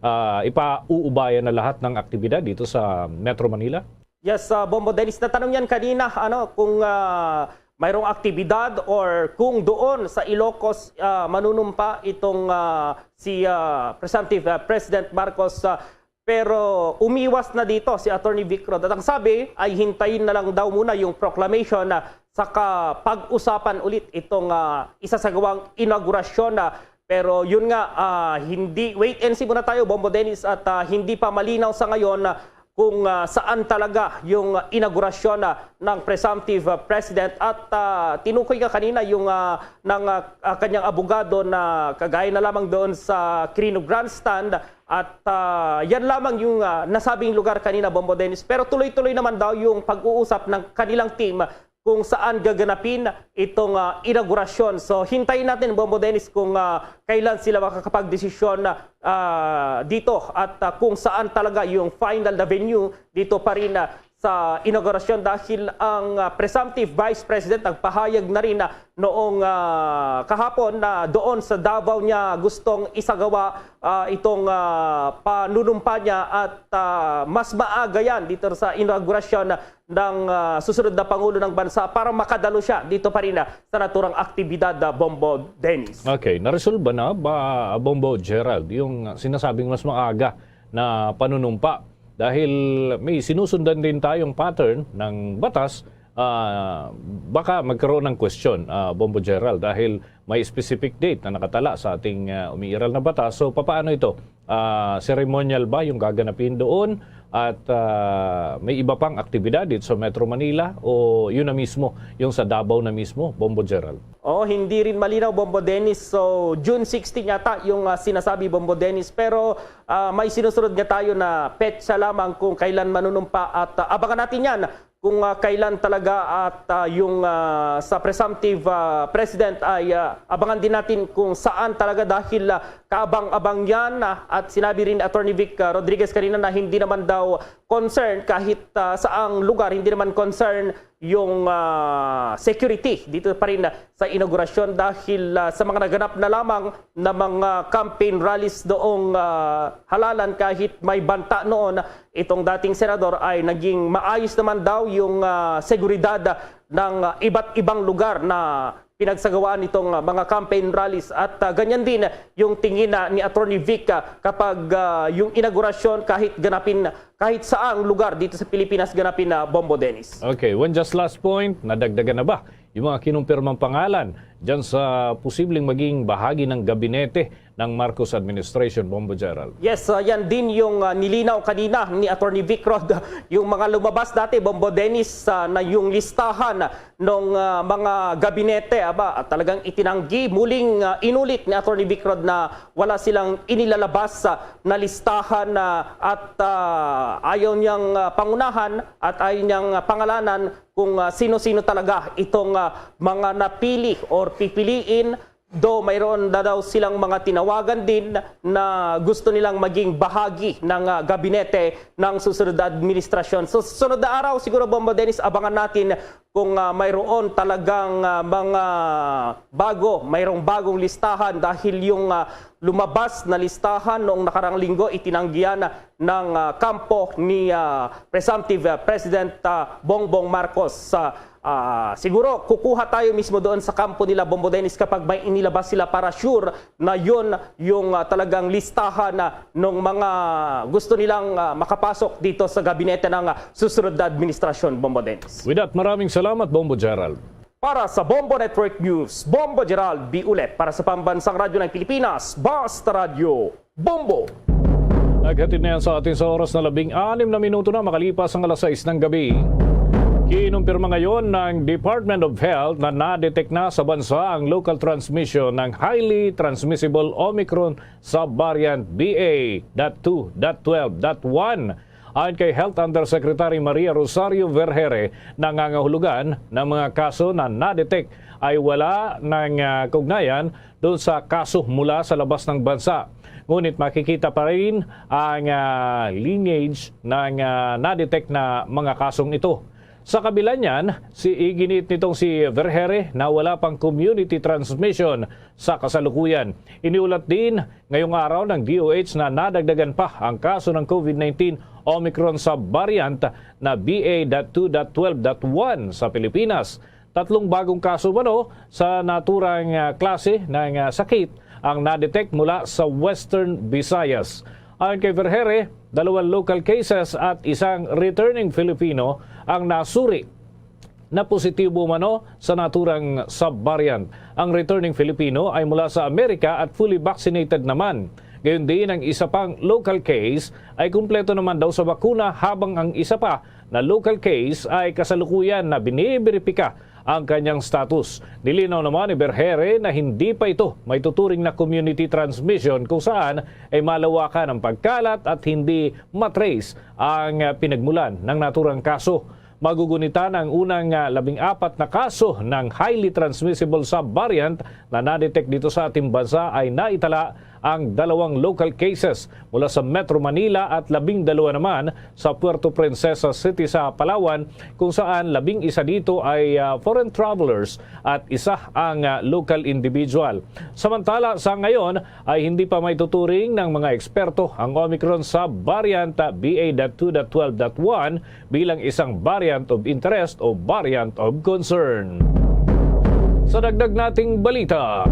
uh, ipauubayan na lahat ng aktibidad dito sa Metro Manila? Yes, uh, Bombo Dennis, natanong yan kanina ano kung uh, mayroong aktibidad or kung doon sa Ilocos uh, manunumpa itong uh, si uh, presumptive uh, President Marcos uh, pero umiwas na dito si Attorney Vicrod. At ang sabi ay hintayin na lang daw muna yung proclamation na saka pag-usapan ulit itong uh, isasagawang inaugurasyon na pero yun nga, uh, hindi, wait and see muna tayo, Bombo Dennis, at uh, hindi pa malinaw sa ngayon uh, kung uh, saan talaga yung inaugurasyon uh, ng presumptive uh, president. At uh, tinukoy nga kanina yung uh, ng uh, uh, kanyang abogado na kagaya na lamang doon sa Quirino Grandstand. At uh, yan lamang yung uh, nasabing lugar kanina, Bombo Dennis. Pero tuloy-tuloy naman daw yung pag-uusap ng kanilang team kung saan gaganapin itong uh, inaugurasyon. So hintayin natin, Bombo Dennis, kung uh, kailan sila makakapagdesisyon uh, dito at uh, kung saan talaga yung final na venue dito pa rin uh, sa inaugurasyon dahil ang uh, presumptive vice president nagpahayag na rin uh, noong uh, kahapon na doon sa Davao niya gustong isagawa uh, itong uh, panunumpa niya at uh, mas maaga yan dito sa inaugurasyon ng uh, susunod na Pangulo ng Bansa para makadalo siya dito pa rin uh, sa naturang aktibidad, uh, Bombo Dennis. Okay, naresolba na ba, Bombo Gerald, yung sinasabing mas maaga na panunumpa? Dahil may sinusundan din tayong pattern ng batas Ah, baka magkaroon ng question, ah, Bombo Gerald, dahil may specific date na nakatala sa ating, ah, umiiral na batas. So, papaano ito? Ah, ceremonial ba yung gaganapin doon? At, ah, may iba pang aktibidad dito sa Metro Manila? O yun na mismo, yung sa Davao na mismo, Bombo Gerald? Oh, hindi rin malinaw, Bombo Dennis. So, June sixteen yata yung, ah, sinasabi, Bombo Dennis. Pero, ah, may sinusunod nga tayo na petsa lamang kung kailan manunumpa. At, ah, abangan natin yan kung, ah, kailan talaga at, ah, yung, ah, sa presumptive, ah, president ay, ah, abangan din natin kung saan talaga dahil, ah, kaabang-abang yan, ah, at sinabi rin ni Attorney Vic, ah, Rodriguez kanina na hindi naman daw concern kahit, ah, saang lugar, hindi naman concern yung, ah, security dito pa rin, ah, sa inaugurasyon dahil, ah, sa mga naganap na lamang na mga campaign rallies doong, ah, halalan kahit may banta noon itong dating senador ay naging maayos naman daw yung, ah, seguridad ng, ah, iba't ibang lugar na pinagsagawaan nitong, ah, mga campaign rallies at, ah, ganyan din yung tingin na ni Attorney Vic, ah, kapag, ah, yung inaugurasyon kahit ganapin, kahit saang lugar dito sa Pilipinas ganapin na, Bombo Dennis. Okay, one just last point, nadagdagan na ba yung mga kinumpirmang pangalan dyan sa posibleng maging bahagi ng gabinete ng Marcos administration, Bombo Gerald? Yes, ah, yan din yung, ah, nilinaw kanina ni Attorney Vic Rod, yung mga lumabas dati, Bombo Dennis, ah, na yung listahan nung, ah, mga gabinete, aba, at talagang itinanggi, muling, ah, inulit ni Attorney Vic Rod na wala silang inilalabas, ah, na listahan, ah, at, ah, ayaw niyang, ah, pangunahan at ayaw niyang, ah, pangalanan kung, ah, sino-sino talaga itong, ah, mga napili or pipiliin. Though mayroon na daw silang mga tinawagan din na gusto nilang maging bahagi ng, ah, gabinete ng susunod na administrasyon. So, sa sunod na araw, siguro, Bombo Dennis, abangan natin kung, ah, mayroon talagang, ah, mga bago, mayroong bagong listahan dahil yung, ah, lumabas na listahan noong nakarang linggo, itinanggihan ng, ah, kampo ni, ah, presumptive, ah, President, ah, Bongbong Marcos. Ah, ah, siguro kukuha tayo mismo doon sa kampo nila, Bombo Dennis, kapag may inilabas sila para sure na yun yung, ah, talagang listahan na nung mga gusto nilang, ah, makapasok dito sa gabinete ng, ah, susunod na administrasyon, Bombo Dennis. With that, maraming salamat, Bombo Gerald. Para sa Bombo Network News, Bombo Gerald B. Ulet. Para sa Pambansang Radyo ng Pilipinas, Basta Radyo, Bombo! Naghatid na yan sa atin sa oras na labing anim na minuto na makalipas ang alas sais ng gabi. Kinumpirma ngayon ng Department of Health na na-detect na sa bansa ang local transmission ng highly transmissible Omicron subvariant B A dot two dot twelve dot one. Ayon kay Health Undersecretary Maria Rosario Vergeire, nangangahulugan ng mga kaso na na-detect ay wala ng, ah, kaugnayan doon sa kaso mula sa labas ng bansa. Ngunit makikita pa rin ang, ah, lineage ng, ah, na-detect na mga kasong ito. Sa kabila niyan, si iginiit nitong si Vergeire na wala pang community transmission sa kasalukuyan. Iniulat din ngayong araw ng D O H na nadagdagan pa ang kaso ng COVID nineteen Omicron subvariant na B A dot two dot twelve dot one sa Pilipinas. Tatlong bagong kaso mano sa naturang, ah, klase ng, ah, sakit ang na-detect mula sa Western Visayas. Ayon kay Vergeire, dalawang local cases at isang returning Filipino ang nasuri na positibo mano sa naturang subvariant. Ang returning Filipino ay mula sa Amerika at fully vaccinated naman. Gayon din, ang isa pang local case ay kumpleto naman daw sa bakuna, habang ang isa pa na local case ay kasalukuyan na biniberipika ang kanyang status. Nilinaw naman ni Vergeire na hindi pa ito maituturing na community transmission kung saan ay malawakan ang pagkalat at hindi matrace ang, ah, pinagmulan ng naturang kaso. Magugunita na ang unang, ah, labing apat na kaso ng highly transmissible subvariant na na-detect dito sa ating bansa ay naitala ang dalawang local cases mula sa Metro Manila at labing dalawa naman sa Puerto Princesa City sa Palawan, kung saan labing isa dito ay, ah, foreign travelers at isa ang, ah, local individual. Samantala, sa ngayon ay hindi pa maituturing ng mga eksperto ang Omicron subvariant B A dot two dot twelve dot one bilang isang variant of interest o variant of concern. Sa dagdag nating balita,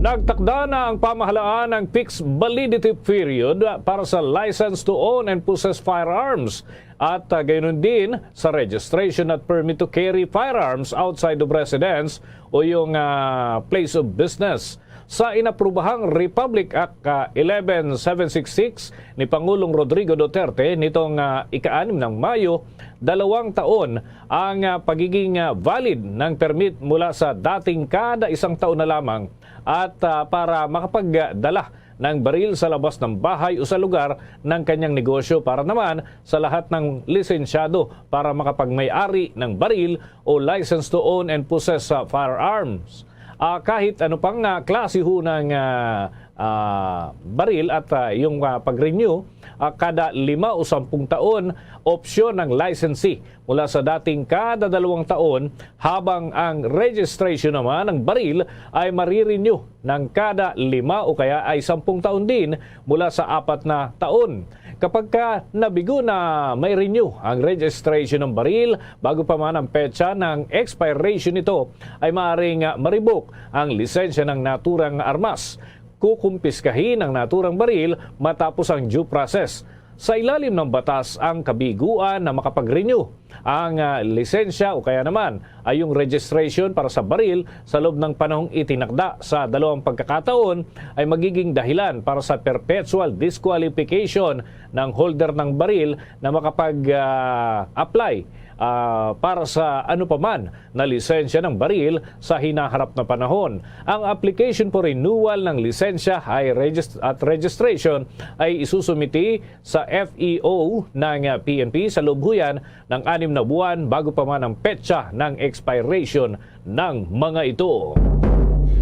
Nagtakda na ang pamahalaan ng fixed validity period para sa license to own and possess firearms at, ah, gayon din sa registration at permit to carry firearms outside of residence o yung, ah, place of business. Sa inaprobahang Republic Act, ah, eleven seven six six ni Pangulong Rodrigo Duterte nitong, ah, ika-anim ng Mayo, dalawang taon ang, ah, pagiging, ah, valid ng permit mula sa dating kada isang taon na lamang at, ah, para makapagdala ng baril sa labas ng bahay o sa lugar ng kanyang negosyo para naman sa lahat ng lisensyado para makapagmay-ari ng baril o license to own and possess sa firearms. Ah, kahit ano pang, ah, klase ho ng, ah, ah, baril at, ah, yung, ah, pag-renew, ah, kada lima o sampung taon, opsyon ng licensee mula sa dating kada dalawang taon, habang ang registration naman ng baril ay marirenew ng kada lima o kaya ay sampung taon din mula sa apat na taon. Kapag ka nabigo na may renew ang registration ng baril bago pa man ang petsa ng expiration nito, ay maaaring, ah, ma-revoke ang lisensya ng naturang armas. Kukumpiskahin ang naturang baril matapos ang due process. Sa ilalim ng batas, ang kabiguan na makapag-renew ang, ah, lisensya o kaya naman ay yung registration para sa baril sa loob ng panahong itinakda sa dalawang pagkakataon ay magiging dahilan para sa perpetual disqualification ng holder ng baril na makapag, ah, apply, ah, para sa ano pa man na lisensya ng baril sa hinaharap na panahon. Ang application for renewal ng lisensya ay regist-, at registration ay isusumiti sa F E O ng, ah, P N P sa loob ho yan ng anim na buwan bago pa man ang petsa ng expiration ng mga ito.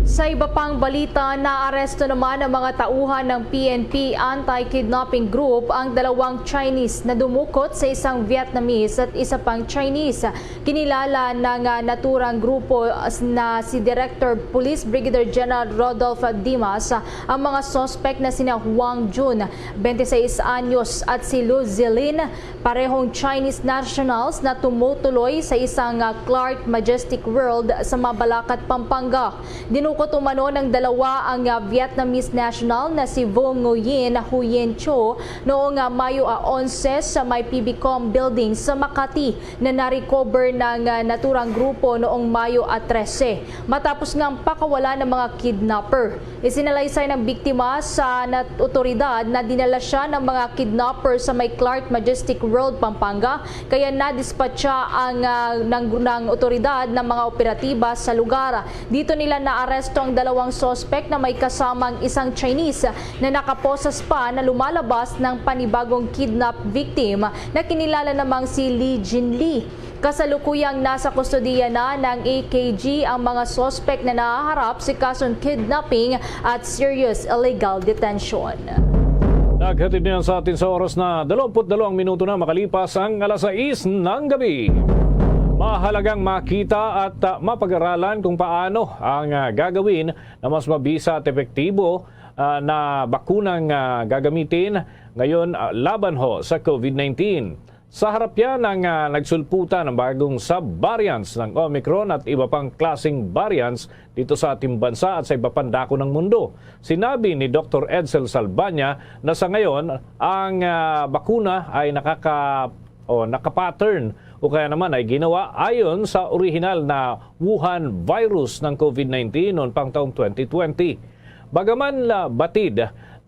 Sa iba pang balita, naaresto naman ang mga tauhan ng P N P Anti-Kidnapping Group ang dalawang Chinese na dumukot sa isang Vietnamese at isa pang Chinese. Kinilala ng, ah, naturang grupo na si Director Police Brigadier General Rodolph Dimas ang mga suspect na sina Huang Jun, twenty-six anyos, at si Lu Zilin, parehong Chinese nationals na tumutuloy sa isang, ah, Clark Majestic World sa Mabalacat, Pampanga. Dinukot umano ng dalawa ang, ah, Vietnamese national na si Vo Nguyen Huyen Cho noong, ah, Mayo, ah, onse sa may P B Com building sa Makati na na-recover ng, ah, naturang grupo noong Mayo, ah, trese, matapos nga ang pakawala ng mga kidnapper. Isinalaysay ng biktima sa nat-, otoridad na dinala siya ng mga kidnapper sa may Clark Majestic World, Pampanga, kaya nadispatcha ang, ah, ng, ng otoridad ng mga operatiba sa lugar. Dito nila naaresto ang dalawang suspek na may kasamang isang Chinese na nakaposas pa na lumalabas ng panibagong kidnap victim na kinilala namang si Li Jinli. Kasalukuyang nasa kustodiya na ng A K G ang mga suspek na nahaharap sa kasong kidnapping at serious illegal detention. Naghatid niyan sa atin sa oras na dalawampu't dalawang minuto na makalipas ang alas sais ng gabi. Mahalagang makita at, ah, mapag-aralan kung paano ang, ah, gagawin na mas mabisa at epektibo, ah, na bakunang, ah, gagamitin ngayon, ah, laban ho sa COVID nineteen. Sa harap yan ang, ah, nagsulputan ng bagong sub-variants ng Omicron at iba pang klaseng variants dito sa ating bansa at sa iba pang dako ng mundo. Sinabi ni Doktor Edsel Salbaña na sa ngayon, ang, ah, bakuna ay nakaka-, o nakapattern o kaya naman ay ginawa ayon sa orihinal na Wuhan virus ng COVID nineteen noon pang taong twenty twenty. Bagaman, ah, batid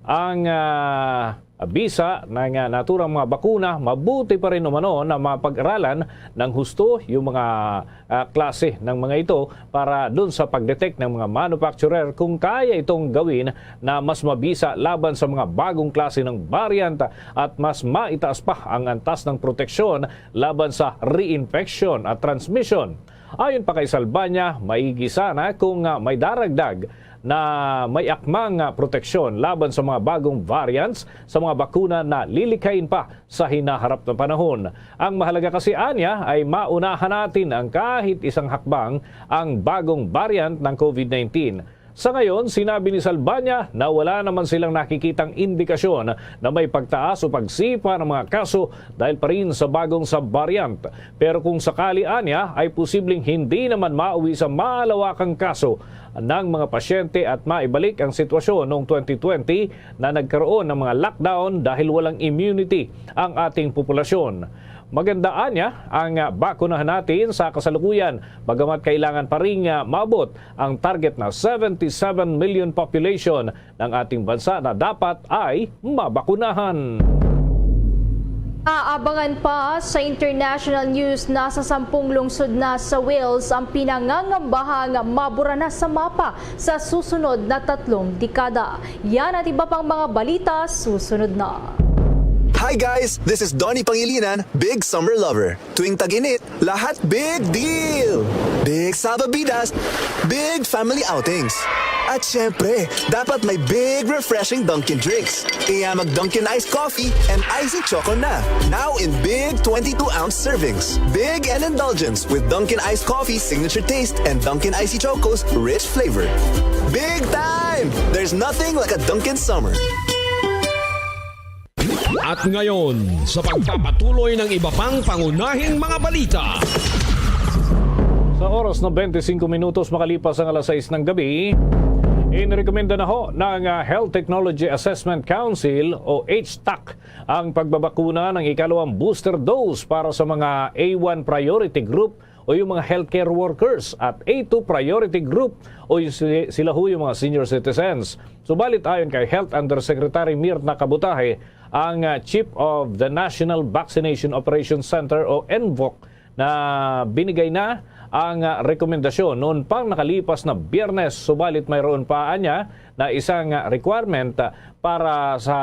ang, ah, bisa ng, ah, naturang mga bakuna, mabuti pa rin umano na mapag-aralan ng husto yung mga, ah, klase ng mga ito para dun sa pag-detect ng mga manufacturer kung kaya itong gawin na mas mabisa laban sa mga bagong klase ng variant at mas maitaas pa ang antas ng proteksyon laban sa reinfection at transmission. Ayon pa kay Salbaña, maigi sana kung, ah, may daragdag na may akmang, ah, proteksyon laban sa mga bagong variants sa mga bakuna na lilikhain pa sa hinaharap na panahon. Ang mahalaga kasi anya ay maunahan natin ang kahit isang hakbang ang bagong variant ng COVID nineteen. Sa ngayon, sinabi ni Salbaña na wala naman silang nakikitang indikasyon na may pagtaas o pagsipa ng mga kaso dahil pa rin sa bagong subvariant. Pero kung sakali, anya, ay posibleng hindi naman mauwi sa malawakang kaso ng mga pasyente at maibalik ang sitwasyon noong twenty twenty na nagkaroon ng mga lockdown dahil walang immunity ang ating populasyon. Maganda, anya, ang, ah, bakunahan natin sa kasalukuyan, bagamat kailangan pa rin, ah, maabot ang target na seventy-seven million population ng ating bansa na dapat ay mabakunahan. Aabangan pa sa international news, nasa sampung lungsod na sa Wales ang pinangangambahang mabura na sa mapa sa susunod na tatlong dekada. Yan at iba pang mga balita susunod na. Hi guys! This is Donnie Pangilinan, big summer lover. Tuwing tag-init, lahat big deal! Big salbabidas, big family outings. At syempre, dapat may big refreshing Dunkin' drinks. Kaya mag Dunkin' Iced Coffee and Icy Choco na. Now in big twenty-two ounce servings. Big and indulgence with Dunkin' Iced Coffee's signature taste and Dunkin' Icy Choco's rich flavor. Big time! There's nothing like a Dunkin' Summer. At ngayon, sa pagpapatuloy ng iba pang pangunahing mga balita. Sa oras na twenty-five minutos makalipas ang alas sais ng gabi, inirekomenda na ho ng, ah, Health Technology Assessment Council o H TAC ang pagbabakuna ng ikalawang booster dose para sa mga A one priority group o yung mga healthcare workers at A two priority group o yung si-, sila ho yung mga senior citizens. Subalit, ayon kay Health Undersecretary Mirna Kabutahe, ang, ah, Chief of the National Vaccination Operations Center o NVOC, na binigay na ang, ah, rekomendasyon noon pang nakalipas na Biyernes, subalit mayroon pa anya na isang, ah, requirement, ah, para sa,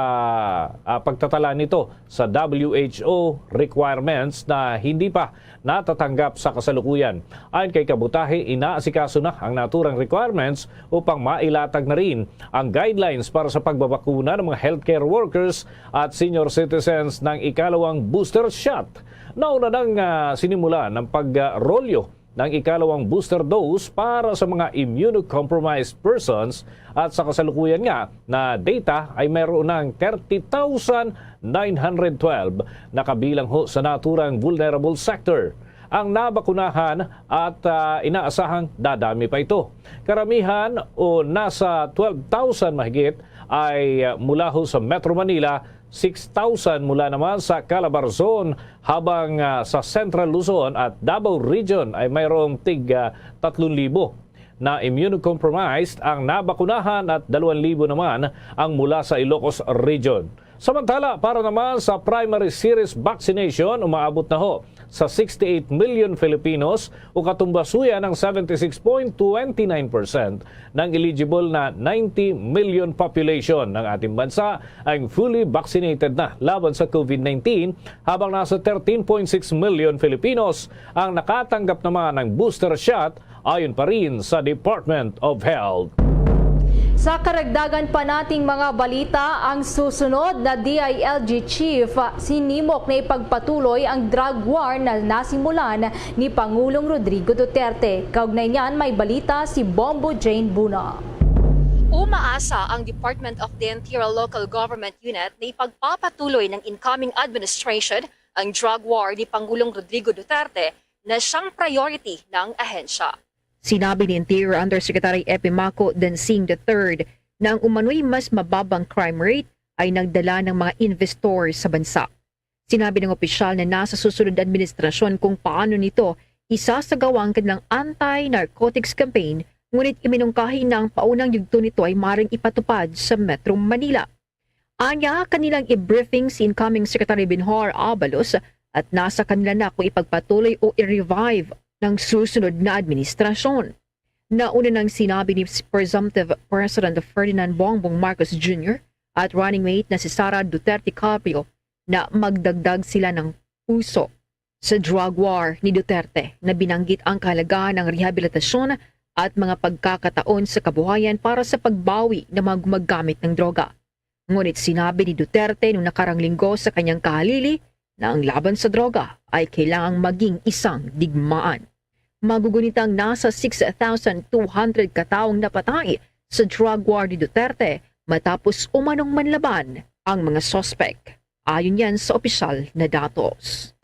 ah, pagtatala nito sa W H O requirements na hindi pa natatanggap sa kasalukuyan. Ayon kay Kabutahe, inaasikaso na ang naturang requirements upang mailatag na rin ang guidelines para sa pagbabakuna ng mga healthcare workers at senior citizens ng ikalawang booster shot. Nauna nang, ah, sinimulan ang pagrolyo ng ikalawang booster dose para sa mga immunocompromised persons at sa kasalukuyan nga na data ay mayroon ng thirty thousand nine hundred twelve na kabilang ho sa naturang vulnerable sector ang nabakunahan at, ah, inaasahang dadami pa ito. Karamihan o nasa twelve thousand mahigit ay, ah, mula ho sa Metro Manila, six thousand mula naman sa Calabarzon, habang, ah, sa Central Luzon at Davao Region ay mayroong tig, ah, tatlong libo na immunocompromised ang nabakunahan at dalawang libo naman ang mula sa Ilocos Region. Samantala, para naman sa primary series vaccination, umaabot na ho sa sixty-eight million Filipinos o katumbasuyan ng seventy-six point twenty-nine percent ng eligible na ninety million population ng ating bansa ang fully vaccinated na laban sa COVID nineteen, habang nasa thirteen point six million Filipinos ang nakatanggap naman ng booster shot ayon pa rin sa Department of Health. Sa karagdagan pa nating mga balita, ang susunod na D I L G chief sinimok na ipagpatuloy ang drug war na nasimulan ni Pangulong Rodrigo Duterte. Kaugnay niyan, may balita si Bombo Jane Buna. Umaasa ang Department of the Interior Local Government Unit na ipagpapatuloy ng incoming administration ang drug war ni Pangulong Rodrigo Duterte na siyang priority ng ahensya. Sinabi ni Interior Undersecretary Epimaco Dancing the third na ang umano'y mas mababang crime rate ay nagdala ng mga investor sa bansa. Sinabi ng opisyal na nasa susunod na administrasyon kung paano nito isasagawa ang kanilang anti-narcotics campaign, ngunit iminungkahi na ang paunang yugto nito ay maring ipatupad sa Metro Manila. Anya, kanilang i-briefing si incoming Secretary Benhur Abalos at nasa kanila na kung ipagpatuloy o i-revive ng susunod na administrasyon. Nauna nang sinabi ni Presumptive President Ferdinand Bongbong Marcos Junior at running mate na si Sara Duterte Carpio na magdagdag sila ng puso sa drug war ni Duterte na binanggit ang kahalagahan ng rehabilitasyon at mga pagkakataon sa kabuhayan para sa pagbawi ng mga gumagamit ng droga. Ngunit sinabi ni Duterte nung nakarang linggo sa kanyang kahalili na ang laban sa droga ay kailangang maging isang digmaan. Magugunitang nasa six thousand two hundred ka taong napatay sa drug war ni Duterte matapos umanong manlaban ang mga suspek. Ayon yan sa opisyal na datos.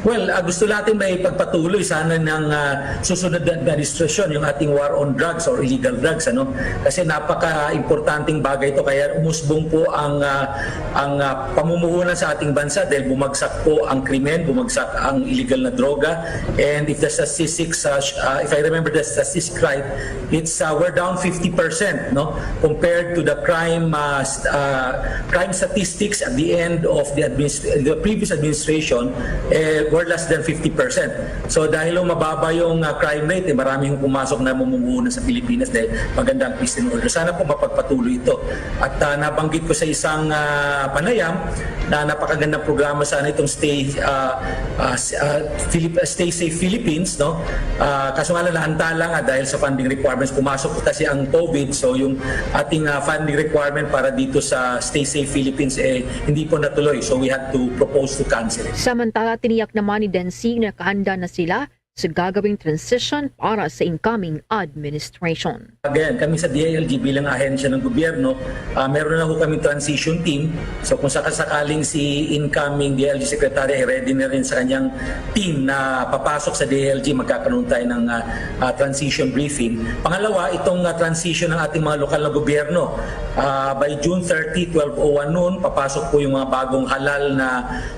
Well, uh, gusto natin may pagpatuloy sana ng uh, susunod na administrasyon, yung ating war on drugs or illegal drugs, ano? Kasi napaka-importanting bagay ito, kaya umusbong po ang uh, ang uh, pamumuhunan sa ating bansa dahil bumagsak po ang krimen, bumagsak ang illegal na droga, and if the statistics, uh, uh, if I remember the statistics right, it's uh, we're down fifty percent, no, compared to the crime uh, uh, crime statistics at the end of the, administ- the previous administration, eh, were less than fifty percent. So dahil mababa yung uh, crime rate, eh, marami yung pumasok na mamumuhunan sa Pilipinas dahil maganda ang peace and order. Sana po mapagpatuloy ito. At uh, nabanggit ko sa isang uh, panayam na napakagandang programa sana itong Stay uh, uh, uh, Philip, uh, Stay Safe Philippines, no? Uh, kaso nga lang naantala nga dahil sa funding requirements, pumasok kasi ang COVID, so yung ating uh, funding requirement para dito sa Stay Safe Philippines eh hindi po natuloy, so we had to propose to cancel it. Samantala, tiniyak naman ni Densig na kaanda na sila sa gagawing transition para sa incoming administration. Again, kami sa D I L G bilang ahensya ng gobyerno, uh, meron na ho kami transition team. So kung sakasakaling si incoming D I L G secretary ay ready na rin sa kanyang team na papasok sa D I L G, magkakaroon tayo ng uh, uh, transition briefing. Pangalawa, itong uh, transition ng ating mga lokal na gobyerno. Uh, by June thirty, twelve oh one noon, papasok po yung mga bagong halal na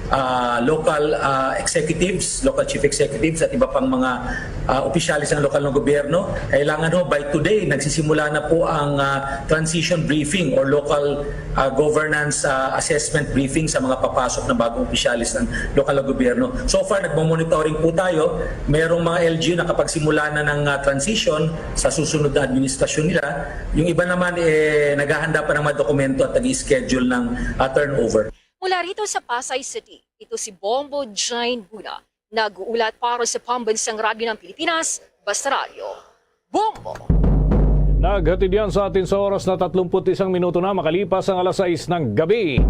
uh, local uh, executives, local chief executives at iba pang mga uh, opisyalis ng lokal ng gobyerno. Kailangan ho, by today, nagsisimula na po ang uh, transition briefing or local uh, governance uh, assessment briefing sa mga papasok na bagong opisyalis ng lokal na gobyerno. So far, nagmo-monitoring po tayo. Merong mga L G U nakapagsimula na ng uh, transition sa susunod na administrasyon nila. Yung iba naman, eh, naghahanda pa ng mga dokumento at nag-schedule ng uh, turnover. Mula rito sa Pasay City, ito si Bombo Jane Buna, nag-uulat para sa Pambansang Radyo ng Pilipinas, Basta Radyo. Bombo! Naghatid yan sa atin sa oras na tatlumpu't isang minuto na makalipas ang alas sais ng gabi.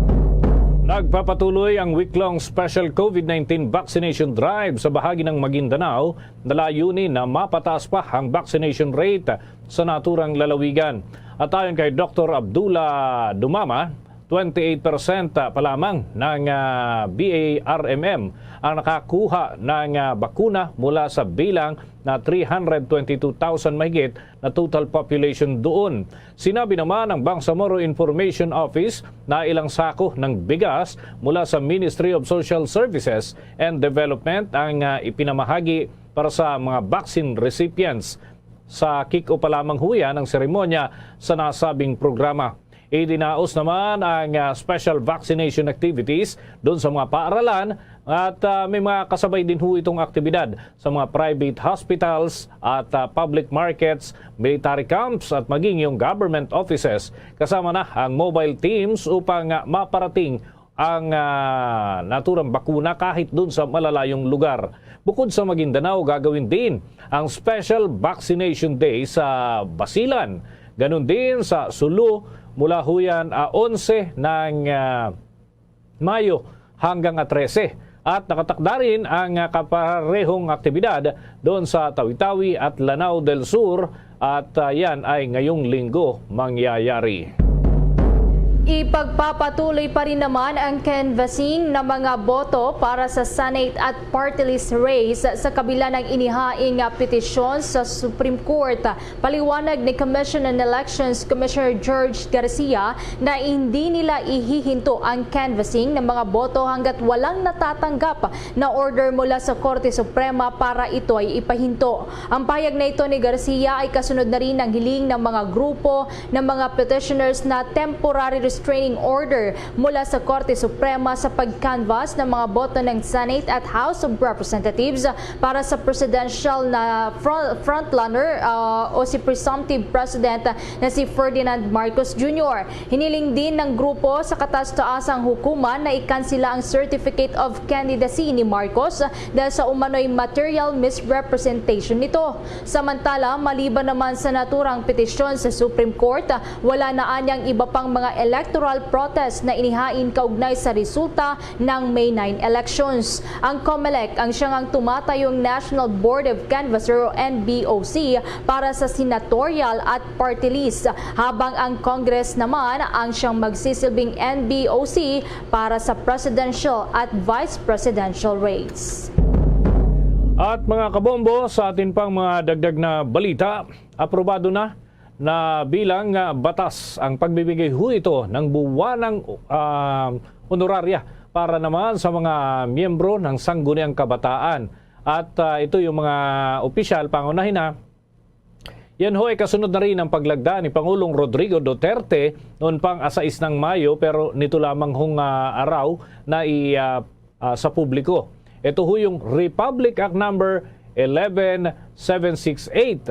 Nagpapatuloy ang week-long special COVID nineteen vaccination drive sa bahagi ng Maguindanao na layunin na mapataas pa ang vaccination rate sa naturang lalawigan. At ayon kay Doktor Abdullah Dumama, twenty-eight percent pa lamang ng ah, B A R M M ang nakakuha ng ah, bakuna mula sa bilang na three hundred twenty-two thousand mahigit na total population doon. Sinabi naman ng Bangsamoro Information Office na ilang sako ng bigas mula sa Ministry of Social Services and Development ang ah, ipinamahagi para sa mga vaccine recipients. Sa kick-off pa lamang huya ng seremonya sa nasabing programa. Idinaos naman ang ah, special vaccination activities doon sa mga paaralan at ah, may mga kasabay din ho itong aktibidad sa mga private hospitals at ah, public markets, military camps at maging yung government offices. Kasama na ang mobile teams upang ah, maparating ang ah, naturang bakuna kahit dun sa malalayong lugar. Bukod sa Maguindanao, gagawin din ang Special Vaccination Day sa Basilan. Ganun din sa Sulu, mula huyan ah, onse ng ah, Mayo hanggang ah, trese. At nakatakda rin ang ah, kaparehong aktibidad doon sa Tawi-Tawi at Lanao del Sur at ah, yan ay ngayong linggo mangyayari. Ipagpapatuloy pa rin naman ang canvassing ng mga boto para sa Senate at party list race sa kabila ng inihaing nga petisyon sa Supreme Court. Paliwanag ni Commission on Elections Commissioner George Garcia na hindi nila ihihinto ang canvassing ng mga boto hanggat walang natatanggap na order mula sa Korte Suprema para ito ay ipahinto. Ang pahayag na ito ni Garcia ay kasunod na rin ng hiling ng mga grupo ng mga petitioners na temporary restraining order mula sa Korte Suprema sa pag-canvass ng mga boto ng Senate at House of Representatives para sa presidential na front, frontrunner ah, o si presumptive president na si Ferdinand Marcos Junior. Hiniling din ng grupo sa kataas-taasang hukuman na ikansela ang Certificate of Candidacy ni Marcos dahil sa umano'y material misrepresentation nito. Samantala, maliban naman sa naturang petisyon sa Supreme Court, wala na anyang iba pang mga electoral protest na inihain kaugnay sa resulta ng May nine elections. Ang COMELEC ang siyang tumatayong National Board of Canvassers o N B O C para sa senatorial at party list, habang ang Congress naman ang siyang magsisilbing N B O C para sa presidential at vice presidential race. At mga kabombo, sa atin pang mga dagdag na balita, aprobado na na bilang, ah, batas ang pagbibigay huito ng buwanang, ah, honorarya para naman sa mga miyembro ng Sangguniang Kabataan. At, ah, ito yung mga opisyal, pangunahin na, yan ho ay kasunod na rin ang paglagda ni Pangulong Rodrigo Duterte noon pang a sais ng Mayo, pero nito lamang hong, ah, araw na i, ah, ah, sa publiko. Ito ho yung Republic Act Number eleven seven six eight.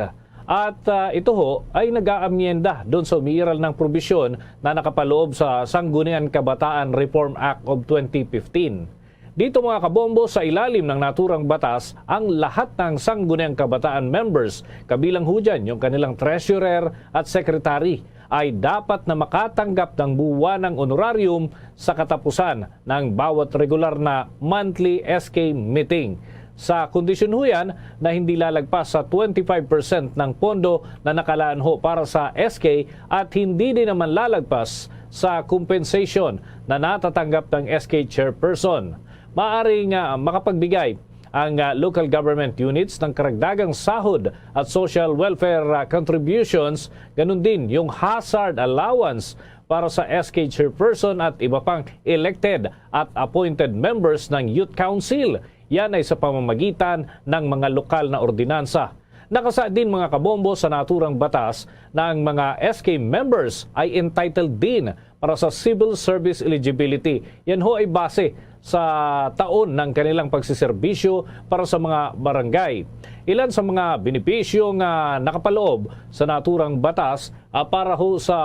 At, ah, ito ho ay nag-aamyenda doon sa umiiral ng probisyon na nakapaloob sa Sangguniang Kabataan Reform Act of twenty fifteen. Dito, mga kabombo, sa ilalim ng naturang batas, ang lahat ng Sangguniang Kabataan members, kabilang ho dyan yung kanilang treasurer at secretary, ay dapat na makatanggap ng buwanang honorarium sa katapusan ng bawat regular na monthly S K meeting. Sa kondisyon ho yan na hindi lalagpas sa twenty-five percent ng pondo na nakalaan ho para sa S K at hindi din naman lalagpas sa compensation na natatanggap ng S K chairperson. Maaring, ah, makapagbigay ang, ah, local government units ng karagdagang sahod at social welfare, ah, contributions, ganun din yung hazard allowance para sa S K chairperson at iba pang elected at appointed members ng Youth Council. Yan ay sa pamamagitan ng mga lokal na ordinansa. Nakasaad din, mga kabombo, sa naturang batas na ang mga S K members ay entitled din para sa civil service eligibility. Yan ho ay base sa taon ng kanilang pagsiserbisyo para sa mga barangay. Ilan sa mga benepisyo nga nakapaloob sa naturang batas, ah, para ho sa,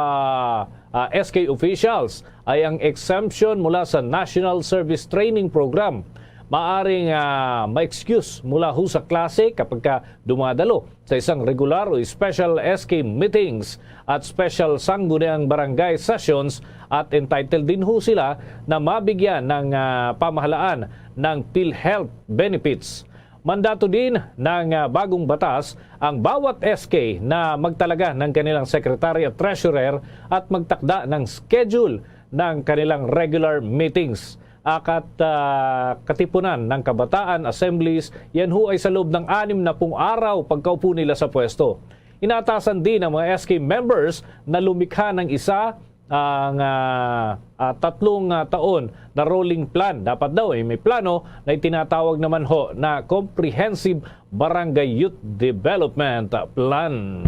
ah, S K officials ay ang exemption mula sa National Service Training Program. Maaring, ah, ma-excuse mula ho sa klase kapag ka dumadalo sa isang regular o special S K meetings at special sangguniang barangay sessions, at entitled din ho sila na mabigyan ng, ah, pamahalaan ng PhilHealth benefits. Mandato din ng, ah, bagong batas ang bawat S K na magtalaga ng kanilang secretary at treasurer at magtakda ng schedule ng kanilang regular meetings at, ah, katipunan ng kabataan assemblies. Yan ho ay sa loob ng anim na pung araw pagkaupo nila sa pwesto. Inaatasan din ang mga S K members na lumikha ng isa ang, ah, ah, tatlong, ah, taon na rolling plan. Dapat daw, eh, may plano na itinatawag naman ho na Comprehensive Barangay Youth Development Plan.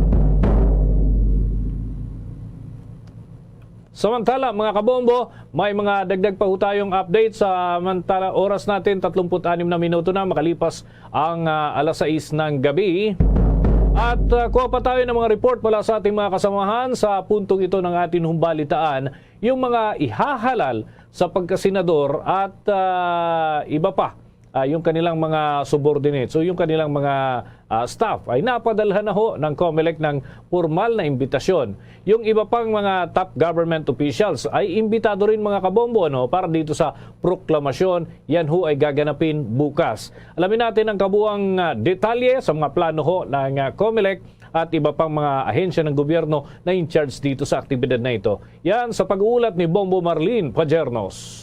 Samantala, mga kabombo, may mga dagdag pa ho tayong update. Samantala, oras natin, tatlumpu't anim na minuto na makalipas ang, ah, alas sais ng gabi. At, ah, kuha pa tayo ng mga report mula sa ating mga kasamahan. Sa puntong ito ng ating humbalitaan, yung mga ihahalal sa pagkasenador at, ah, iba pa, ah, yung kanilang mga subordinates o yung kanilang mga, ah, staff ay napadalhan na ho ng COMELEC ng formal na imbitasyon. Yung iba pang mga top government officials ay imbitado rin, mga kabombo, ano, para dito sa proklamasyon. Yan ho ay gaganapin bukas. Alamin natin ang kabuang, ah, detalye sa mga plano ho ng, ah, COMELEC at iba pang mga ahensya ng gobyerno na in charge dito sa aktibidad na ito. Yan sa pag-uulat ni Bombo Marlene Pajernos.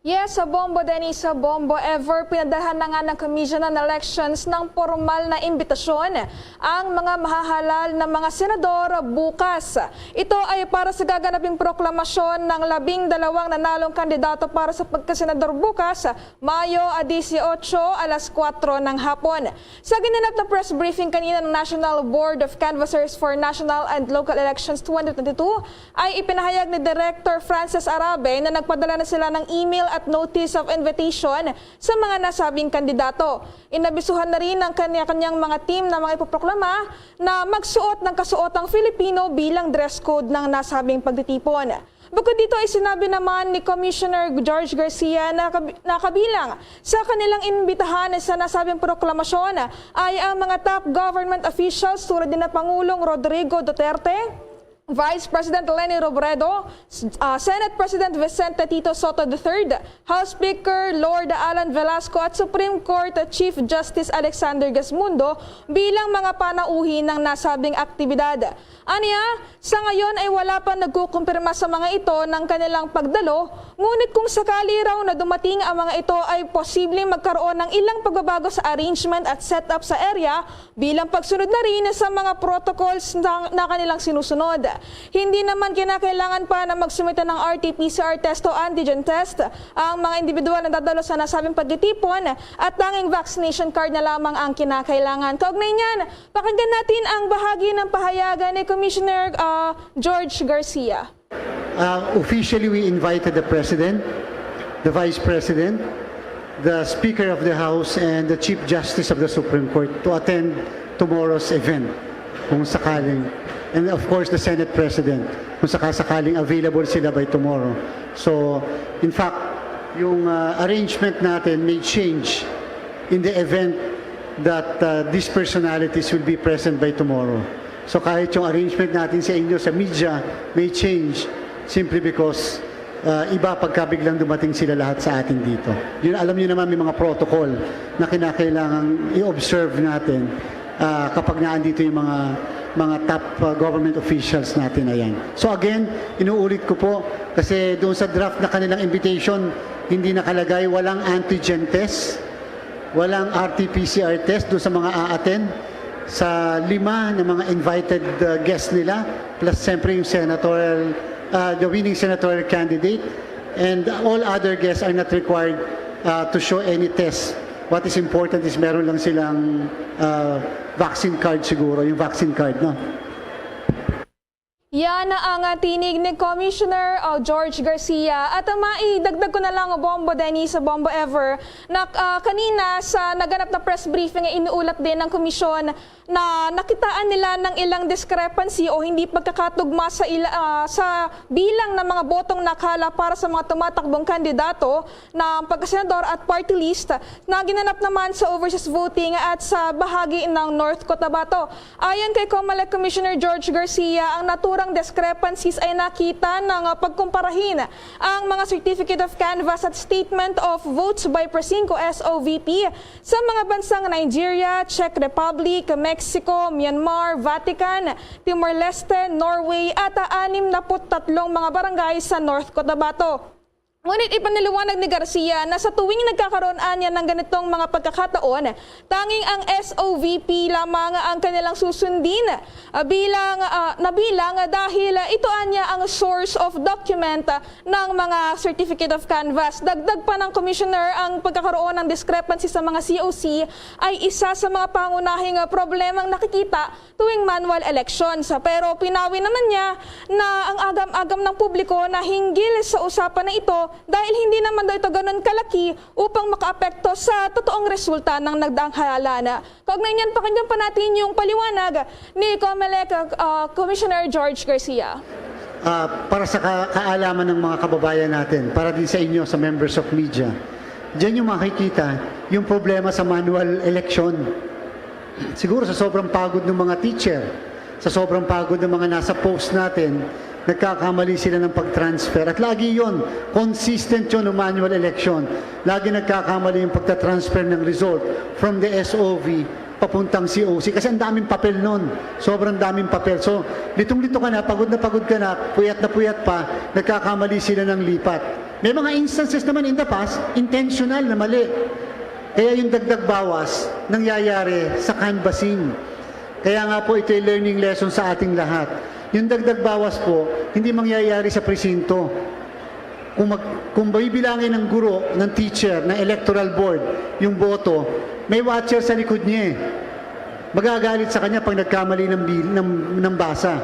Yes, sa Bombo Dennis, sa Bombo Ever, pinadalhan na nga ng Commission on Elections ng formal na imbitasyon ang mga mahahalal na mga senador bukas. Ito ay para sa gaganaping proklamasyon ng labing dalawang nanalong kandidato para sa pagkasenador bukas, Mayo a dieciocho, alas kuwatro ng hapon. Sa ginanap na press briefing kanina ng National Board of Canvassers for National and Local Elections twenty twenty-two, ay ipinahayag ni Director Francis Arabe na nagpadala na sila ng email at notice of invitation sa mga nasabing kandidato. Inabisuhan na rin ang kanya-kanyang mga team na mga ipoproklama na magsuot ng kasuotang Filipino bilang dress code ng nasabing pagtitipon. Bukod dito ay sinabi naman ni Commissioner George Garcia na, kab- na kabilang sa kanilang inimbitahan sa nasabing proklamasyon ay ang mga top government officials tulad ni na Pangulong Rodrigo Duterte, Vice President Leni Robredo, S-, ah, Senate President Vicente Tito Sotto the third, House Speaker Lord Alan Velasco at Supreme Court Chief Justice Alexander Gasmundo bilang mga panauhin ng nasabing aktibidad. Anya, sa ngayon ay wala pa nagkukumpirma sa mga ito ng kanilang pagdalo, ngunit kung sakali raw na dumating ang mga ito ay posibleng magkaroon ng ilang pagbabago sa arrangement at setup sa area bilang pagsunod na rin sa mga protocols na, na kanilang sinusunod. Hindi naman kinakailangan pa na magsumite ng R T P C R test o antigen test ang mga individual na dadalo sa nasabing pagtitipon at tanging vaccination card na lamang ang kinakailangan. Kaugnay niyan, pakinggan natin ang bahagi ng pahayagan ni Commissioner, ah, George Garcia. Uh, officially, we invited the President, the Vice President, the Speaker of the House, and the Chief Justice of the Supreme Court to attend tomorrow's event, kung sakaling, and of course, the Senate President, kung sakasakaling available sila by tomorrow. So, in fact, yung uh, arrangement natin may change in the event that uh, these personalities will be present by tomorrow. So kahit yung arrangement natin sa inyo sa media may change simply because uh, iba pagkabiglang dumating sila lahat sa atin dito. Yun, alam niyo naman, may mga protocol na kinakailangang i-observe natin uh, kapag naandito yung mga mga top uh, government officials natin na yan. So again, inuulit ko po, kasi doon sa draft na kanilang invitation, hindi nakalagay, walang antigen test, walang R T P C R test doon sa mga a-attend, sa lima na mga invited uh, guests nila, plus siyempre yung senatorial, uh, the winning senatorial candidate, and all other guests are not required uh, to show any test. What is important is meron lang silang uh, vaccine card siguro, yung vaccine card, no? Yan ang, ah, tinig ni Commissioner, ah, George Garcia. At, ah, maidagdag ko na lang, Bombo Dennis, Bombo Ever, na, ah, kanina sa naganap na press briefing ay inuulat din ng komisyon na nakitaan nila ng ilang discrepancy o hindi pagkakatugma sa ila-, ah, sa bilang ng mga botong nakala para sa mga tumatakbong kandidato ng pagkasenador at party list na ginanap naman sa overseas voting at sa bahagi ng North Cotabato. Ayon kay Comelec Commissioner George Garcia, ang naturang discrepancies ay nakita nang pagkumparahin ang mga Certificate of Canvass at Statement of Votes by Precinto, S O V P, sa mga bansang Nigeria, Czech Republic, Mexico, Myanmar, Vatican, Timor-Leste, Norway, at anim na put tatlong mga barangay sa North Cotabato. Ngunit ipinaliwanag ni Garcia na sa tuwing nagkakaroon anya ng ganitong mga pagkakataon, tanging ang S O V P lamang ang kanilang susundin, ah, bilang, ah, na bilang, ah, dahil, ah, ito anya ang source of document, ah, ng mga Certificate of Canvass. Dagdag pa ng Commissioner, ang pagkakaroon ng discrepancy sa mga C O C ay isa sa mga pangunahing, ah, problemang nakikita tuwing manual elections. Pero pinawi naman niya na ang agam-agam ng publiko na hinggil sa usapan na ito dahil hindi naman daw ito ganun kalaki upang makaapekto sa totoong resulta ng nagdaang halalan. Kaugnay niyan, pakinggan pa natin yung paliwanag ni Comelec, uh, Commissioner George Garcia. Uh, para sa ka- kaalaman ng mga kababayan natin, para din sa inyo, sa members of media, diyan yung makikita yung problema sa manual election. Siguro sa sobrang pagod ng mga teacher, sa sobrang pagod ng mga nasa post natin, nagkakamali sila ng pag-transfer. At lagi yon, consistent yon ng manual election. Lagi nagkakamali yung pagta-transfer ng result from the S O V papuntang C O C. Kasi ang daming papel nun. Sobrang daming papel. So, litong-lito ka na, pagod na pagod ka na, puyat na puyat pa, nagkakamali sila ng lipat. May mga instances naman in the past, intentional na mali. Kaya yung dagdag bawas nangyayari sa canvassing. Kaya nga po ito'y learning lesson sa ating lahat. Yung dagdag bawas po, hindi mangyayari sa presinto. Kung, mag, kung bibilangin ng guro, ng teacher, ng electoral board, yung boto, may watcher sa likod niya eh. Magagalit sa kanya pag nagkamali ng, bil, ng, ng basa.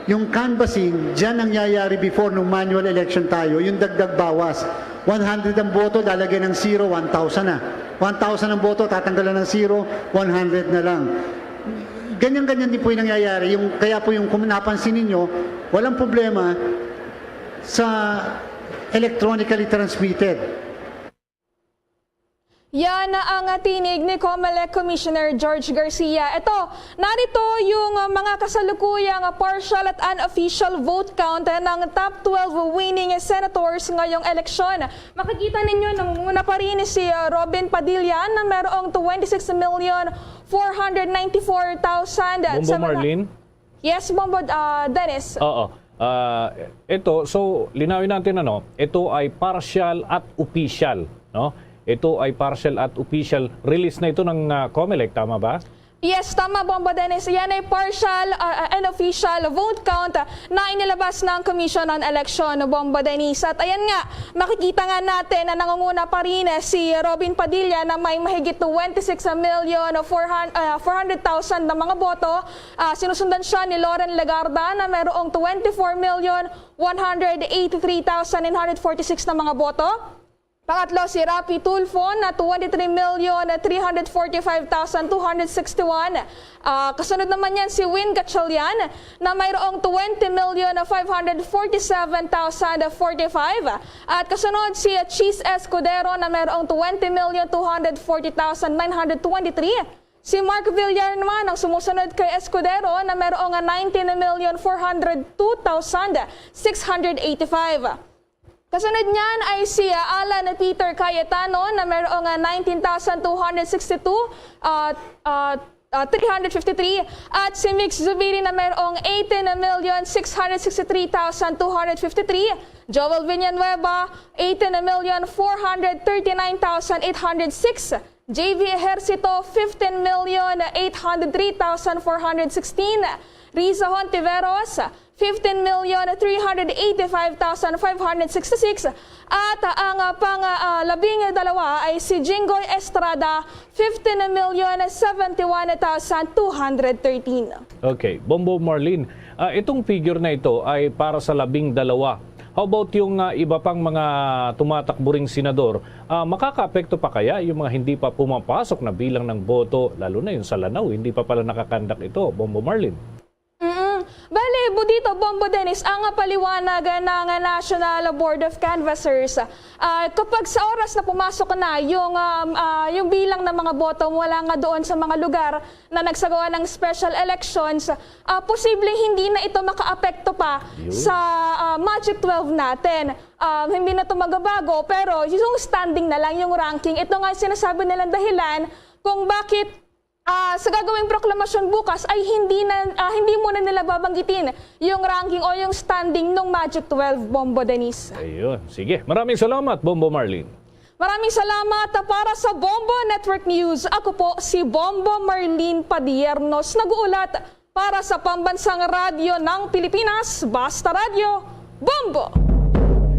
Yung canvassing, dyan nangyayari before nung manual election tayo, yung dagdag bawas. One hundred ang boto, lalagyan ng zero, one thousand na. One thousand ang boto, tatanggalan ng zero, one hundred na lang. Ganyan-ganyan din po yung nangyayari. Yung, kaya po yung kung napansin ninyo, walang problema sa electronically transmitted. Yan ang tinig ni Comelec Commissioner George Garcia. Ito, narito yung, uh, mga kasalukuyang, uh, partial at unofficial vote count, uh, ng top twelve winning senators ngayong eleksyon. Makikita ninyo, nangunguna pa rin si, uh, Robin Padilla na merong twenty-six million four hundred ninety-four thousand. Bombo Marlene? Yes, Bombo, ah, Dennis. Oo. Ah, ito, so, linawin natin, ano, ito ay partial at official, no? Ito ay partial at official. Release na ito ng, ah, Comelec, tama ba? Yes, tama, Bombo Dennis. Yan ay partial, ah, ah, and official vote count na inilabas ng Commission on Election, Bombo Dennis. At ayan nga, makikita nga natin na nangunguna pa rin si Robin Padilla na may mahigit twenty-six million four hundred, ah, four hundred thousand na mga boto. Ah, sinusundan siya ni Loren Legarda na mayroong twenty-four million one hundred eighty-three thousand nine hundred forty-six na mga boto. Pangatlo, si Raffy Tulfo na twenty-three million three hundred forty-five thousand two hundred sixty-one. Ah, kasunod naman niyan si Win Gatchalian na mayroong twenty million five hundred forty-seven thousand forty-five. At kasunod si Chiz Escudero na mayroong twenty million two hundred forty thousand nine hundred twenty-three. Si Mark Villar naman ang sumusunod kay Escudero na mayroong nineteen million four hundred two thousand six hundred eighty-five. Kasunod niyan ay si, ah, Alan Peter Cayetano na mayroong, ah, nineteen thousand two hundred sixty-two, ah, ah, ah, three hundred fifty-three, at si Mix Zubiri na mayroong eighteen million six hundred sixty-three thousand two hundred fifty-three, Joel Villanueva, eighteen million four hundred thirty-nine thousand eight hundred six, J V Ejercito, fifteen million eight hundred three thousand four hundred sixteen, Riza Hontiveros, fifteen million three hundred eighty-five thousand five hundred sixty-six, at ang, ah, pang, ah, labing dalawa ay si Jinggoy Estrada, fifteen million seventy-one thousand two hundred thirteen. Okay, Bombo Marlene, ah, itong figure na ito ay para sa labing dalawa. How about yung, ah, iba pang mga tumatakbo ring senador? Ah, makakaapekto pa kaya yung mga hindi pa pumapasok na bilang ng boto, lalo na yung sa Lanao, hindi pa pala nakakandak ito, Bombo Marlene? Mm. Bale, Budito, Bombo Dennis, ang paliwanag ng National Board of Canvassers, ah, kapag sa oras na pumasok na yung, um, ah, yung bilang ng mga boto mula nga doon sa mga lugar na nagsagawa ng special elections, ah, posibleng hindi na ito makaapekto pa Yun. sa, ah, Magic twelve natin. Um, hindi na ito magbabago, pero yung standing na lang, yung ranking. Ito nga yung sinasabi nilang dahilan kung bakit, ah, sa gagawing proklamasyon bukas ay hindi na, ah, hindi muna nila babanggitin yung ranking o yung standing ng Magic twelve, Bombo Denise. Ayun. Sige. Maraming salamat, Bombo Marlene. Maraming salamat. Para sa Bombo Network News, ako po si Bombo Marlene Padiernos, nag-uulat para sa Pambansang Radyo ng Pilipinas, Basta Radyo, Bombo!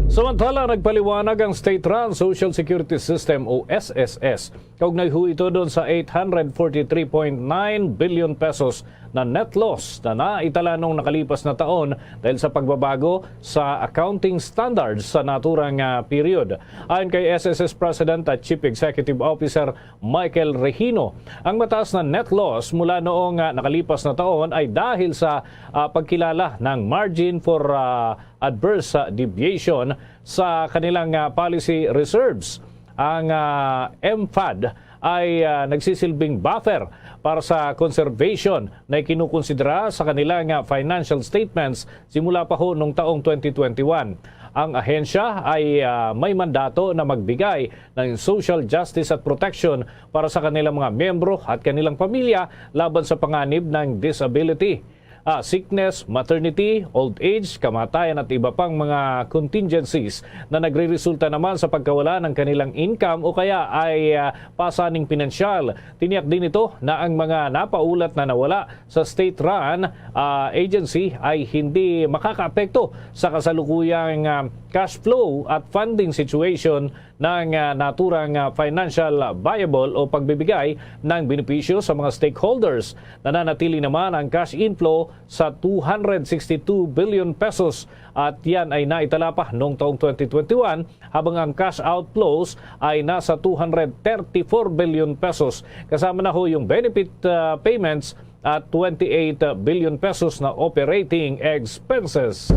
Samantala, nagpaliwanag ang state-run Social Security System o S S S. Kaugnay ho ito doon sa eight hundred forty-three point nine billion pesos na net loss na naitala nung nakalipas na taon dahil sa pagbabago sa accounting standards sa naturang, ah, period. Ayon kay S S S President at Chief Executive Officer Michael Regino, ang mataas na net loss mula noong, ah, nakalipas na taon ay dahil sa, ah, pagkilala ng margin for, ah, adverse, ah, deviation sa kanilang, ah, policy reserves. Ang, ah, M fad ay, ah, nagsisilbing buffer para sa conservation na ikinukonsidera sa kanilang, ah, financial statements simula pa ho nung taong twenty twenty-one. Ang ahensya ay, ah, may mandato na magbigay ng social justice at protection para sa kanilang mga miyembro at kanilang pamilya laban sa panganib ng disability, ah, sickness, maternity, old age, kamatayan at iba pang mga contingencies na nagreresulta naman sa pagkawala ng kanilang income o kaya ay, ah, pasaning pinansyal. Tiniyak din ito na ang mga napaulat na nawala sa state-run, ah, agency ay hindi makakaapekto sa kasalukuyang, ah, cash flow at funding situation ng, ah, naturang, ah, financial viable o pagbibigay ng benepisyo sa mga stakeholders. Nananatili naman ang cash inflow sa two hundred sixty-two billion pesos at yan ay naitala pa noong taong twenty twenty-one, habang ang cash outflows ay nasa two hundred thirty-four billion pesos. Kasama na ho yung benefit, ah, payments at twenty-eight billion pesos na operating expenses.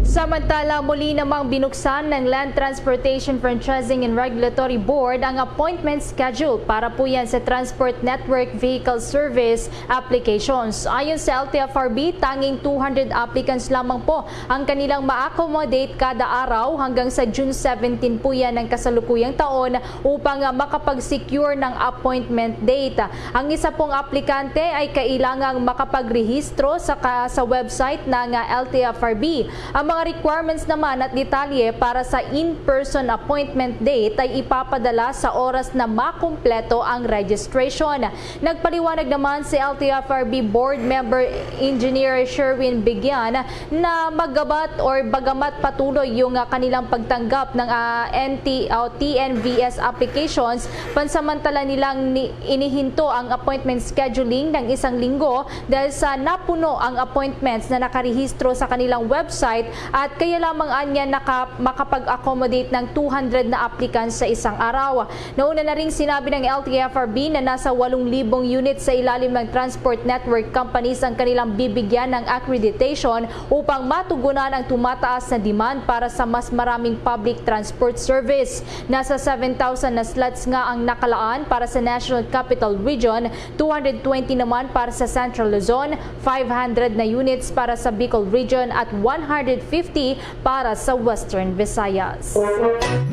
Samantala, muli namang binuksan ng Land Transportation Franchising and Regulatory Board ang appointment schedule para po yan sa Transport Network Vehicle Service applications. Ayon sa L T F R B, tanging two hundred applicants lamang po ang kanilang ma-accommodate kada araw. Hanggang sa June seventeen po yan ng kasalukuyang taon upang, ah, makapag-secure ng appointment date. Ang isa pong aplikante ay kailangang makapagrehistro sa ka-, sa website ng, ah, L T F R B. Ang mga requirements naman at detalye para sa in-person appointment date ay ipapadala sa oras na makumpleto ang registration. Nagpaliwanag naman si L T F R B Board Member Engineer Sherwin Bigyan na magabat or bagamat patuloy yung, ah, kanilang pagtanggap ng, ah, N T o T N V S applications, pansamantala nilang ni-, inihinto ang appointment scheduling ng isang linggo dahil sa napuno ang appointments na nakarehistro sa kanilang website at kaya lamang anya naka-, makapag-accommodate ng two hundred na applicants sa isang araw. Nauna na ring sinabi ng L T F R B na nasa walong libong unit sa ilalim ng transport network companies ang kanilang bibigyan ng accreditation upang matugunan ang tumataas na demand para sa mas maraming public transport service. Nasa seven thousand na slots nga ang nakalaan para sa National Capital Region, two hundred twenty naman para sa Central Luzon, five hundred na units para sa Bicol Region at one hundred fifty para sa Western Visayas.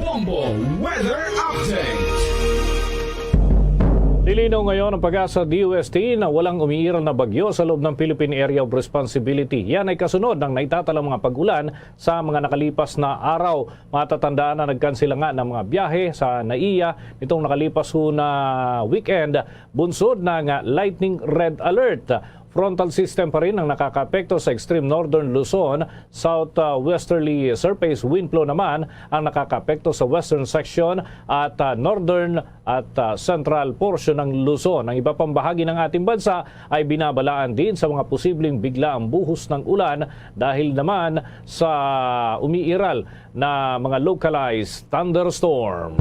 Bombo Weather Update. Nilinaw ngayon ng PAGASA D O S T na walang umiiral na bagyo sa loob ng Philippine Area of Responsibility. Yan ay kasunod ng naitatalang mga pag-ulan sa mga nakalipas na araw. Matatandaan na nagkansela nga ng mga biyahe sa NAIA nitong nakalipas ho na weekend, bunsod ng lightning red alert. Frontal system pa rin ang nakakaapekto sa extreme northern Luzon, south, uh, westerly surface wind flow naman ang nakakaapekto sa western section at, uh, northern at, uh, central portion ng Luzon. Ang iba pang bahagi ng ating bansa ay binabalaan din sa mga posibleng biglaang buhos ng ulan dahil naman sa umiiral na mga localized thunderstorm.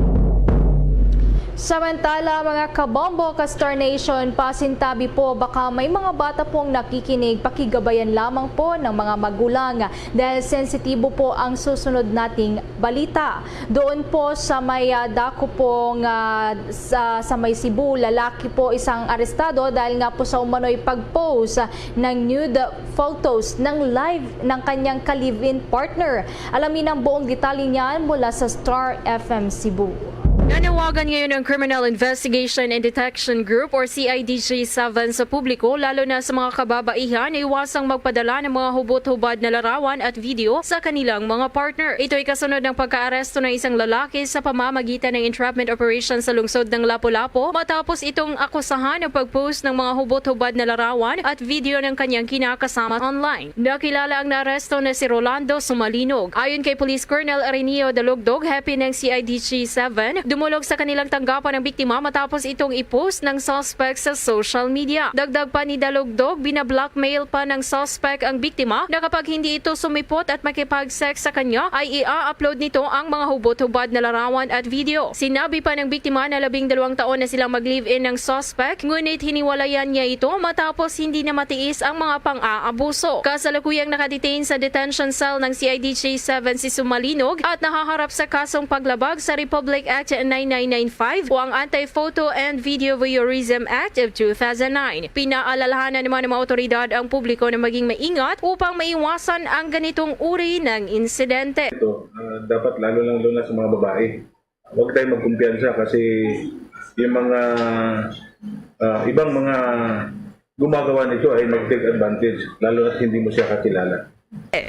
Samantala, mga kabombo, ka-Star Nation, pasintabi po, baka may mga bata pong nakikinig, pakigabayan lamang po ng mga magulang dahil sensitibo po ang susunod nating balita. Doon po sa may, ah, dako pong, ah, sa, sa may Cebu, lalaki po isang arestado dahil nga po sa umano'y pag-post ng nude photos ng live ng kanyang ka-live-in partner. Alamin ang buong detalye niyan mula sa Star F M Cebu. Nanawagan ngayon ang Criminal Investigation and Detection Group or C I D G seven sa publiko, lalo na sa mga kababaihan, na iwasang magpadala ng mga hubot-hubad na larawan at video sa kanilang mga partner. Ito'y kasunod ng pagkaaresto ng isang lalaki sa pamamagitan ng entrapment operation sa lungsod ng Lapu-Lapu matapos itong akusahan ng pag-post ng mga hubot-hubad na larawan at video ng kanyang kinakasama online. Nakilala ang naaresto na si Rolando Sumalinog. Ayon kay Police Colonel Arenio Dalugdog, hepe ng C I D G seven, dumulog sa kanilang tanggapan ang biktima matapos itong i-post ng suspect sa social media. Dagdag pa ni Dalugdog, bina-blackmail pa ng suspect ang biktima na kapag hindi ito sumipot at makipag-sex sa kanya, ay i-upload nito ang mga hubot-hubad na larawan at video. Sinabi pa ng biktima na labing dalawang taon na silang mag-live-in ng suspect, ngunit hiniwalayan niya ito matapos hindi na matiis ang mga pang-aabuso. Kasalukuyang nakadetain sa detention cell ng C I D G seven si Sumalinog at nahaharap sa kasong paglabag sa Republic Act nine nine nine five o ang Anti-Photo and Video Voyeurism Act of two thousand nine. Pinaalalahanan naman ng mga awtoridad ang publiko na maging maingat upang maiwasan ang ganitong uri ng insidente. Ito, ah, dapat lalo lang, lalo na sa mga babae. Huwag tayong magkumpiyansa kasi yung mga, ah, ibang mga gumagawa nito ay mag-take advantage, lalo na hindi mo siya kakilala.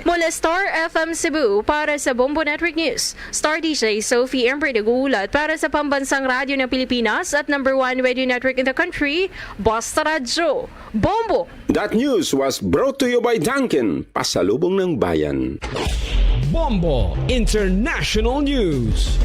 Mula Star F M Cebu, para sa Bombo Network News, Star D J Sophie Embre nag-uulat para sa Pambansang Radyo ng Pilipinas at number one radio network in the country, Basta Radyo, Bombo. That news was brought to you by Dunkin, pasalubong ng bayan. Bombo International News.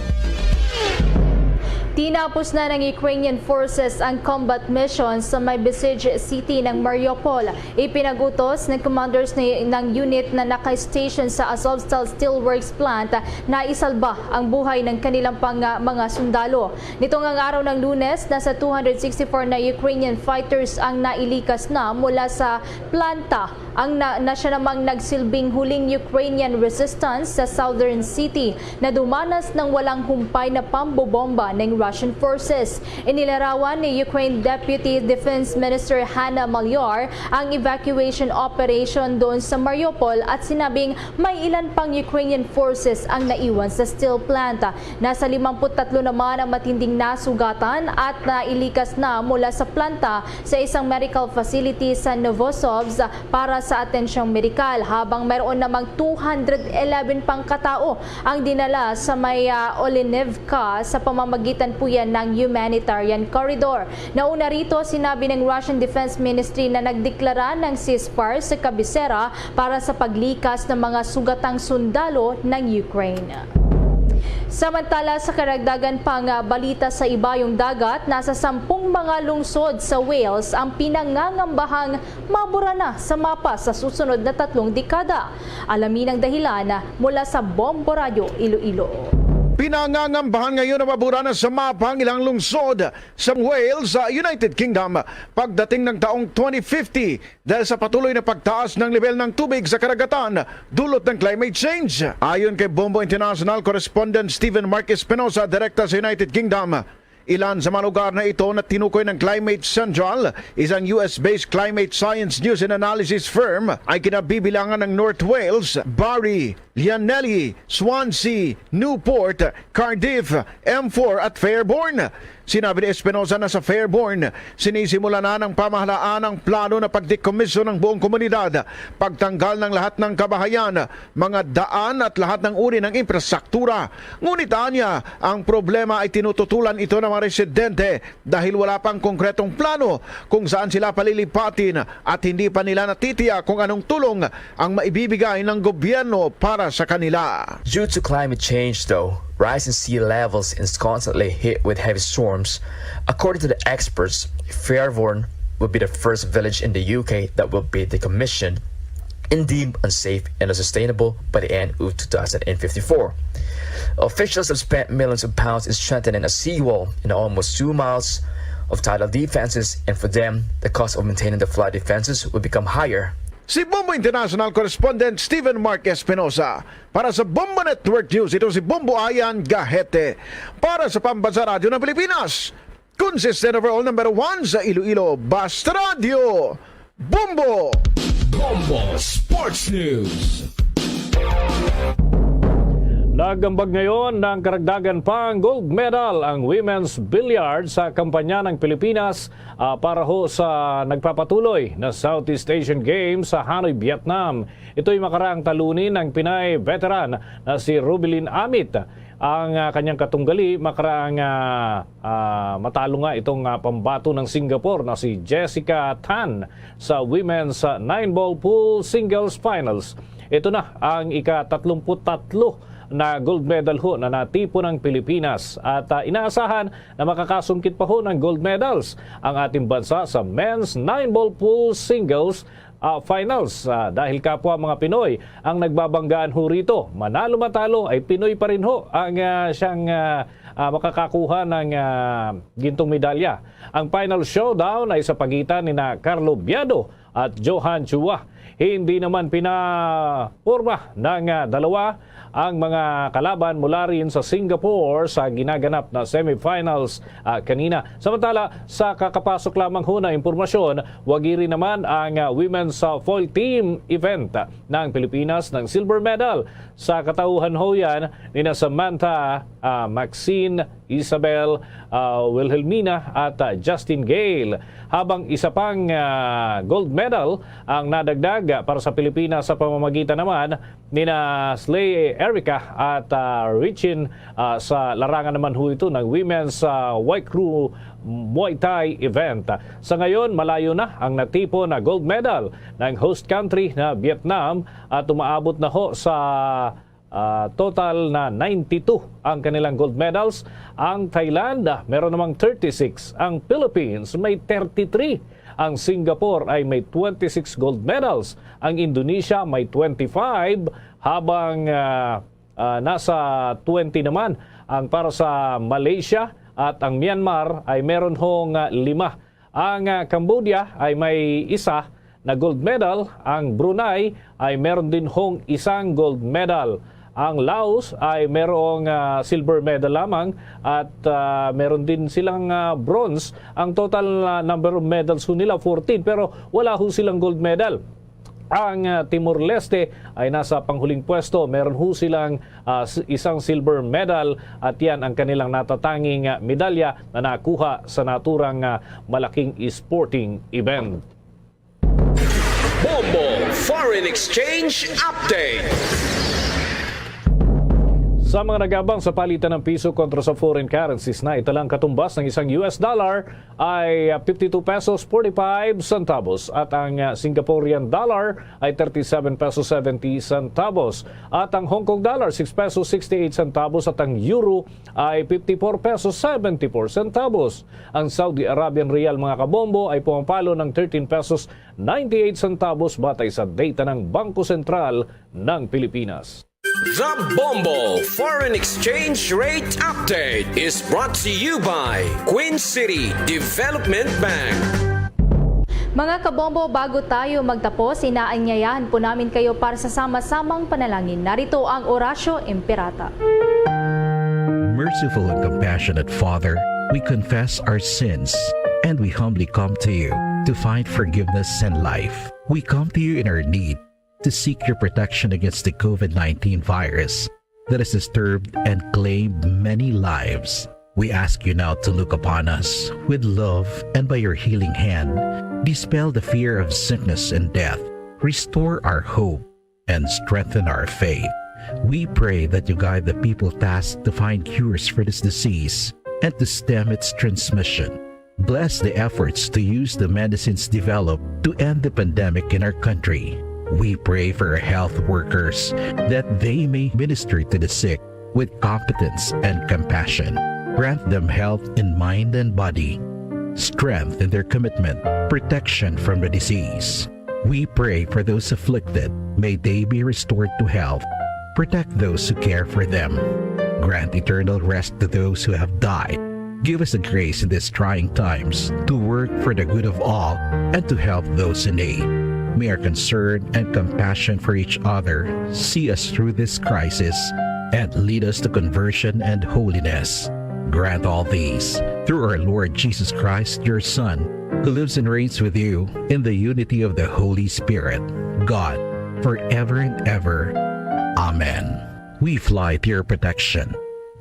Tinapos na ng Ukrainian forces ang combat mission sa may besieged city ng Mariupol. Ipinag-utos ng commanders ni, ng unit na naka-station sa Azovstal Steelworks plant na isalba ang buhay ng kanilang pang-, mga sundalo. Nitong ang araw ng Lunes, nasa two hundred sixty-four na Ukrainian fighters ang nailikas na mula sa planta Ang na, na siya namang nagsilbing huling Ukrainian resistance sa southern city na dumanas ng walang humpay na pambobomba ng Russian forces. Inilarawan ni Ukraine Deputy Defense Minister Hanna Maliar ang evacuation operation doon sa Mariupol at sinabing may ilan pang Ukrainian forces ang naiwan sa steel plant. Nasa limampu't tatlo naman ang matinding nasugatan at nailikas na mula sa planta sa isang medical facility sa Novosovsk para sa atensyong medikal, habang mayroon namang two hundred eleven pang katao ang dinala sa may, ah, Olenivka sa pamamagitan po yan ng humanitarian corridor. Nauna rito, sinabi ng Russian Defense Ministry na nagdeklara ng ceasefire sa kabisera para sa paglikas ng mga sugatang sundalo ng Ukraine. Samantala, sa karagdagan pang, ah, balita sa ibayong dagat, nasa sampung mga lungsod sa Wales ang pinangangambahang mabura na sa mapa sa susunod na tatlong dekada. Alamin ang dahilan mula sa Bombo Radyo Iloilo. Pinangangambahan ngayon na mabura na sa mapa ang ilang lungsod sa Wales sa United Kingdom pagdating ng taong twenty fifty dahil sa patuloy na pagtaas ng level ng tubig sa karagatan dulot ng climate change. Ayon kay Bombo International correspondent Stephen Mark Espinosa, direkta sa United Kingdom, ilan sa mga lugar na ito na tinukoy ng Climate Central, isang U S-based climate science news and analysis firm, ay kinabibilangan ng North Wales, Barry, Llanelli, Swansea, Newport, Cardiff, M four at Fairbourne. Sinabi ni Espinosa na sa Fairbourne, sinisimula na ng pamahalaan ang plano na pagdekomisyon ng buong komunidad, pagtanggal ng lahat ng kabahayan, mga daan at lahat ng uri ng infrastruktura. Ngunit anya, ang problema ay tinututulan ito ng mga residente dahil wala pang konkretong plano kung saan sila palilipatin at hindi pa nila natitiyak kung anong tulong ang maibibigay ng gobyerno para sa kanila. Due to climate change, though, rising sea levels is constantly hit with heavy storms. According to the experts, Fairbourne will be the first village in the U K that will be decommissioned and deemed unsafe and unsustainable by the end of two thousand fifty-four. Officials have spent millions of pounds in strengthening a seawall and almost two miles of tidal defenses, and for them, the cost of maintaining the flood defenses will become higher. Si Bombo International Correspondent Stephen Mark Espinosa. Para sa Bombo Network News, ito si Bombo Ayan Gahete. Para sa Pambansa Radyo ng Pilipinas, consistent overall number one sa Iloilo, Basta Radyo, Bombo! Bombo Sports News. Nagambag ngayon ng karagdagan pang gold medal ang women's billiard sa kampanya ng Pilipinas, ah, para ho sa nagpapatuloy na Southeast Asian Games sa Hanoi, Vietnam. Ito'y makaraang talunin ng Pinay veteran na si Rubilin Amit. Ang, ah, kanyang katunggali makaraang, ah, ah, matalo nga itong, ah, pambato ng Singapore na si Jessica Tan sa women's, ah, nine-ball pool singles finals. Ito na ang ika-tatlumput-tatlo na gold medal ho na natipon ng Pilipinas at, ah, inaasahan na makakasungkit pa ho ng gold medals ang ating bansa sa men's nine-ball pool singles, ah, finals. Ah, dahil kapwa mga Pinoy ang nagbabanggaan ho rito. Manalo matalo ay Pinoy pa rin ho ang, ah, siyang, ah, ah, makakakuha ng, ah, gintong medalya. Ang final showdown ay sa pagitan ni na Carlo Biado at Johan Chua. Hindi naman pinaporma ng, ah, dalawa ang mga kalaban mula rin sa Singapore sa ginaganap na semifinals, ah, kanina. Samantala, sa kakapasok lamang ho na impormasyon, wagi rin naman ang, ah, women's, ah, foil team event ng Pilipinas ng silver medal. Sa katauhan ho yan ni na Samantha, ah, Maxine, Isabel, ah, Wilhelmina at, ah, Justin Gale. Habang isa pang, ah, gold medal ang nadagdag para sa Pilipinas sa pamamagitan naman nina Slay Erica at, ah, Richin, ah, sa larangan naman ho ito ng women's, ah, Waikru Muay Thai event. Sa ngayon, malayo na ang natipon na gold medal ng host country na Vietnam at umaabot na ho sa, ah, total na ninety-two ang kanilang gold medals. Ang Thailand, ah, meron namang thirty-six. Ang Philippines may thirty-three. Ang Singapore ay may twenty-six gold medals. Ang Indonesia may twenty-five, habang, ah, ah, nasa twenty naman ang para sa Malaysia, at ang Myanmar ay meron hong, ah, lima. Ang, ah, Cambodia ay may isa, na gold medal. Ang Brunei ay meron din hong isang gold medal. Ang Laos ay merong, ah, silver medal lamang at, ah, meron din silang, ah, bronze. Ang total, ah, number of medals ho nila, fourteen, pero wala ho silang gold medal. Ang, ah, Timor-Leste ay nasa panghuling pwesto. Meron ho silang, ah, s-, isang silver medal at yan ang kanilang natatanging, ah, medalya na nakuha sa naturang, ah, malaking sporting event. Bombo Foreign Exchange Update. Sa mga nag-abang sa palitan ng piso kontra sa foreign currencies, na italang katumbas ng isang U S dollar ay, ah, fifty-two pesos forty-five centavos at ang, ah, Singaporean dollar ay thirty-seven pesos seventy centavos at ang Hong Kong dollar six pesos sixty-eight centavos at ang euro ay fifty-four pesos seventy-four centavos. Ang Saudi Arabian riyal, mga kabombo, ay pumapalo ng thirteen pesos ninety-eight centavos batay sa data ng Bangko Sentral ng Pilipinas. The Bombo Foreign Exchange Rate Update is brought to you by Queen City Development Bank. Mga kabombo, bago tayo magtapos, inaanyayahan po namin kayo para sa sama-samang panalangin. Narito ang Oratio Imperata. Merciful and compassionate Father, we confess our sins and we humbly come to you to find forgiveness and life. We come to you in our need to seek your protection against the COVID nineteen virus that has disturbed and claimed many lives. We ask you now to look upon us with love and by your healing hand, dispel the fear of sickness and death, restore our hope, and strengthen our faith. We pray that you guide the people tasked to find cures for this disease and to stem its transmission. Bless the efforts to use the medicines developed to end the pandemic in our country. We pray for our health workers that they may minister to the sick with competence and compassion. Grant them health in mind and body, strength in their commitment, protection from the disease. We pray for those afflicted. May they be restored to health. Protect those who care for them. Grant eternal rest to those who have died. Give us the grace in these trying times to work for the good of all and to help those in need. May our concern and compassion for each other see us through this crisis and lead us to conversion and holiness. Grant all these through our Lord Jesus Christ, your Son, who lives and reigns with you in the unity of the Holy Spirit, God, forever and ever. Amen. We fly to your protection.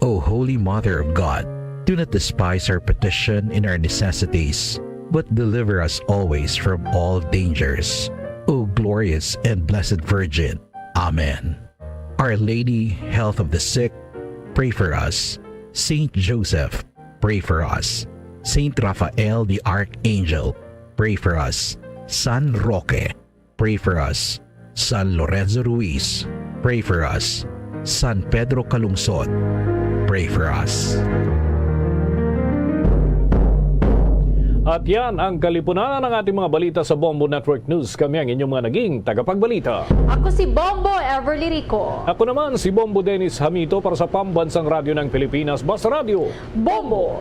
O Holy Mother of God, do not despise our petition in our necessities, but deliver us always from all dangers. O glorious and blessed Virgin. Amen. Our Lady, Health of the Sick, pray for us. Saint Joseph, pray for us. Saint Raphael the Archangel, pray for us. San Roque, pray for us. San Lorenzo Ruiz, pray for us. San Pedro Calungsod, pray for us. At yan ang kalipunan ng ating mga balita sa Bombo Network News. Kami ang inyong mga naging tagapagbalita. Ako si Bombo Everly Rico. Ako naman si Bombo Dennis Hamito para sa Pambansang Radyo ng Pilipinas, Basta Radyo. Bombo!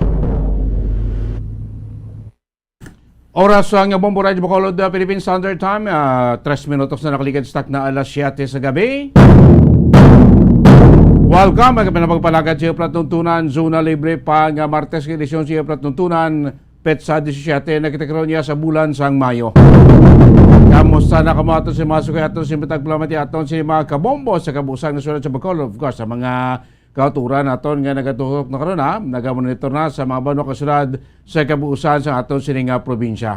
Oras sa nga Bombo Radyo Bacolod, uh, Philippine Standard Time, ah, tres minutos na nakaligad sa takna alas siyete sa gabi. Welcome, mga pinapagpalagad sa iyo, Platuntunan, Zona Libre pa nga Martes, nga edisyon sa iyo, Platuntunan, petsa disisyete na kita karon niya sa bulan sang Mayo. Kamusta na kamo aton sa mga suki, aton sa mga tagpalamati, aton sa mga kabombo sa kabuusan nga syudad sa Bacolod? Of course, sa mga kauturan naton nga nagatutok na karon, ha, nagamonitor na sa mga banwa kag syudad sa kabuusan sa aton sini nga probinsya.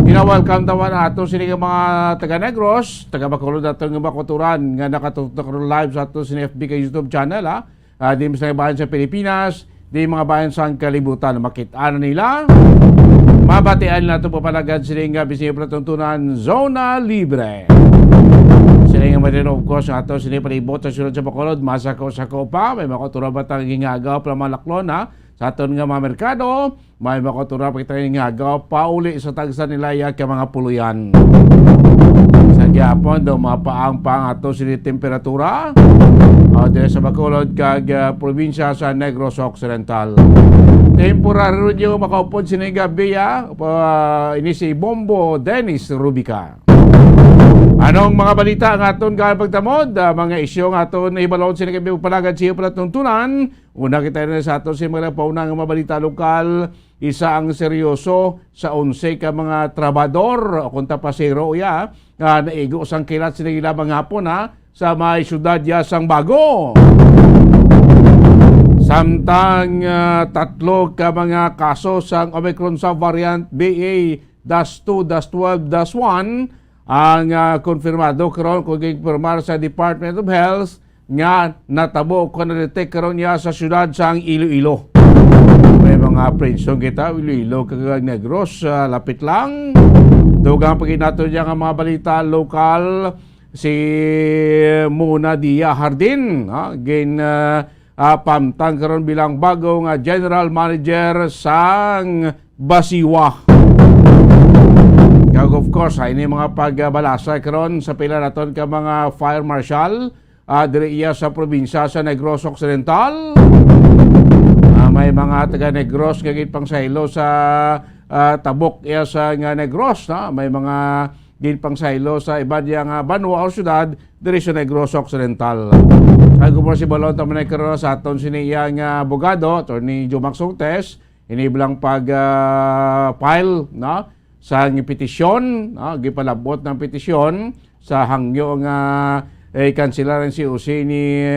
Gina-welcome naman aton sini nga mga taga Negros, taga Bacolod naton nga mga kauturan nga nakatutok na karon live sa aton sini F B kag YouTube channel, ha. Ah, di mas bahin sa Pilipinas, di mga bahin sa kalibutan. Makit-an na nila. Mabatian nato papalagad sini nga bisan Platuntunan, Zona Libre. Sini nga matino, of course, ato sini palibot sa syudad sa Bacolod, masako-sako pa. May mga kauturan ba tang ginhagaw pa malaklon, ha? Sa aton nga mga merkado, may mga kauturan pa kita ginhagaw pauli sa tagsa nila ya ka mga puluyan. Sa gihapon, daw mapaang pa ang ato sini temperatura. Ah, diri sa Bacolod kag, ah, probinsya sa Negros Occidental. Temporaryo nyo makaupod sini gabi, ah. Pa, ini si Bombo Dennis Rubica. Anong mga balita ang aton nga pagtamod? Ah, mga isyu nga aton ibalon sini gabi, palagad siyo pala tuntunan. Una kita na sa aton si mga pauna nga mga balita lokal. Isa ang seryoso sa onse ka mga trabahador o kung tapasero, ya, nga naigo sang kilat sini labang hapon, ha, sa may siyudad ya sang Bago. Samtang, ah, tatlo ka mga kaso sang Omicron subvariant B A dash two dash twelve dash one ang, ah, konfirmado karon kung ginpormar sa Department of Health nga natabo o na-detect karon niya sa siyudad sang Iloilo. May mga apprehension kita, Iloilo kag Negros, ah, lapit lang. Dugang pa gid nato niya nga mga balita lokal, si Mona Dia Hardin, ha, gin, ah, ah, pamtang karon bilang bago nga General Manager sang Basiwa. Kag of course, ay ni mga pagbalasay karon sa pila naton ka mga fire marshal, ah, diri iya sa probinsya sa Negros Occidental. Ah, may mga taga Negros nga ginpangsaylo sa, ah, tabok iya sa nga Negros, no? May mga ginpangsaylo sa iban niya nga banwa o syudad diri sa Negros Occidental. Kag of course, ibalon ta man karon sa aton sini iya nga abogado, Attorney Jomax Sortes, ini bilang pag, ah, file, no, sang petisyon, no, gipalabot ng petisyon sa hangyo nga, eh, kansilaran si O C ni,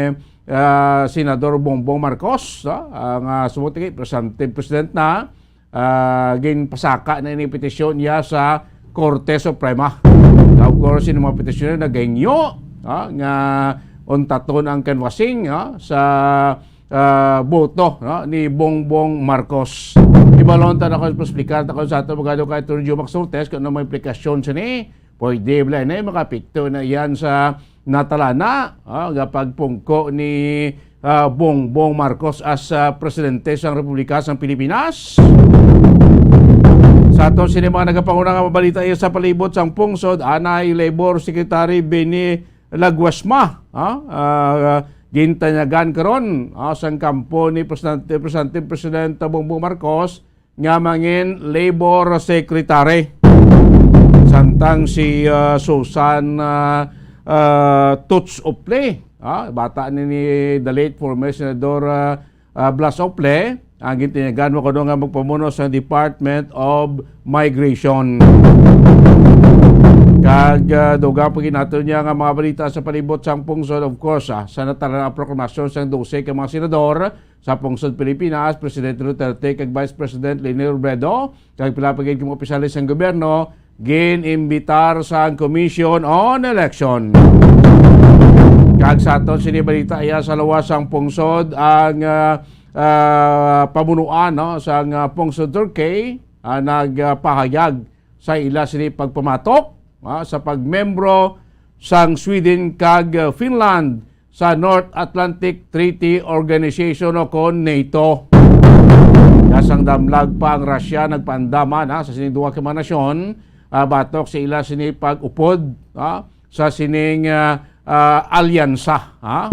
ah, Senador Bongbong Marcos, no, ang, ah, sumuti kay presidente, president na, ah, ginpasaka na ini petisyon niya sa Korte Suprema. Of course, yung mga petisyon na nagahingyo, ah, nga untaton ang canvassing, ah, sa, ah, boto, no, ni Bongbong Marcos. Ibalon ta na ko, explicar ta ko sa ato abogado kay Attorney Jomax Sortes kung ano may implikasyon sini. Pwede bala na makapikto na yan sa natalana, ah, nga pagpungko ni, ah, Bongbong Marcos as, ah, presidente sang Republika sang Pilipinas. Sa aton sini mga nagapanguna nga mabalita iya sa palibot sang pungsod, anay Labor Secretary Benny Laguasma, ah, ah, gintanyagan karon, ah, sang kampo ni Presidente, Presidente, Presidente Bongbong Marcos nga mangin Labor Secretary. Samtang si, ah, Susan, ah, ah, Toots Ople, ah, bata ni, ni the late former Senador, ah, ah, Blas Ople, ang gintinyagan mo kuno nga magpamuno sa Department of Migration. Kag, ah, dugang pa gid nato niya nga mga balita sa palibot sang pungsod, of course, ah, sa natalan ang proklamasyon sang dose ka mga senador sa pungsod Pilipinas, Presidente Duterte kag Vice President Leni Robredo, kag pila pa gid ka mga opisyales sang gobyerno, gin-imbitar sang Commission on Election. Kag sa aton sini balita iya sa lawas sang pungsod ang, ah, ah, pamunuan, no, sang, ah, pungsod Turkey, ah, nagpahayag sa ila sini pagpamatok, ah, sa pagmembro sang Sweden kag, ah, Finland sa North Atlantic Treaty Organization o kon NATO. Kasang damlag pa ang Russia nagpaandam, ha, sa sining duha ka mga nasyon, ah, batok sa ila sini pag-upod, ha, sa sining, ah, ah, alyansa, ha?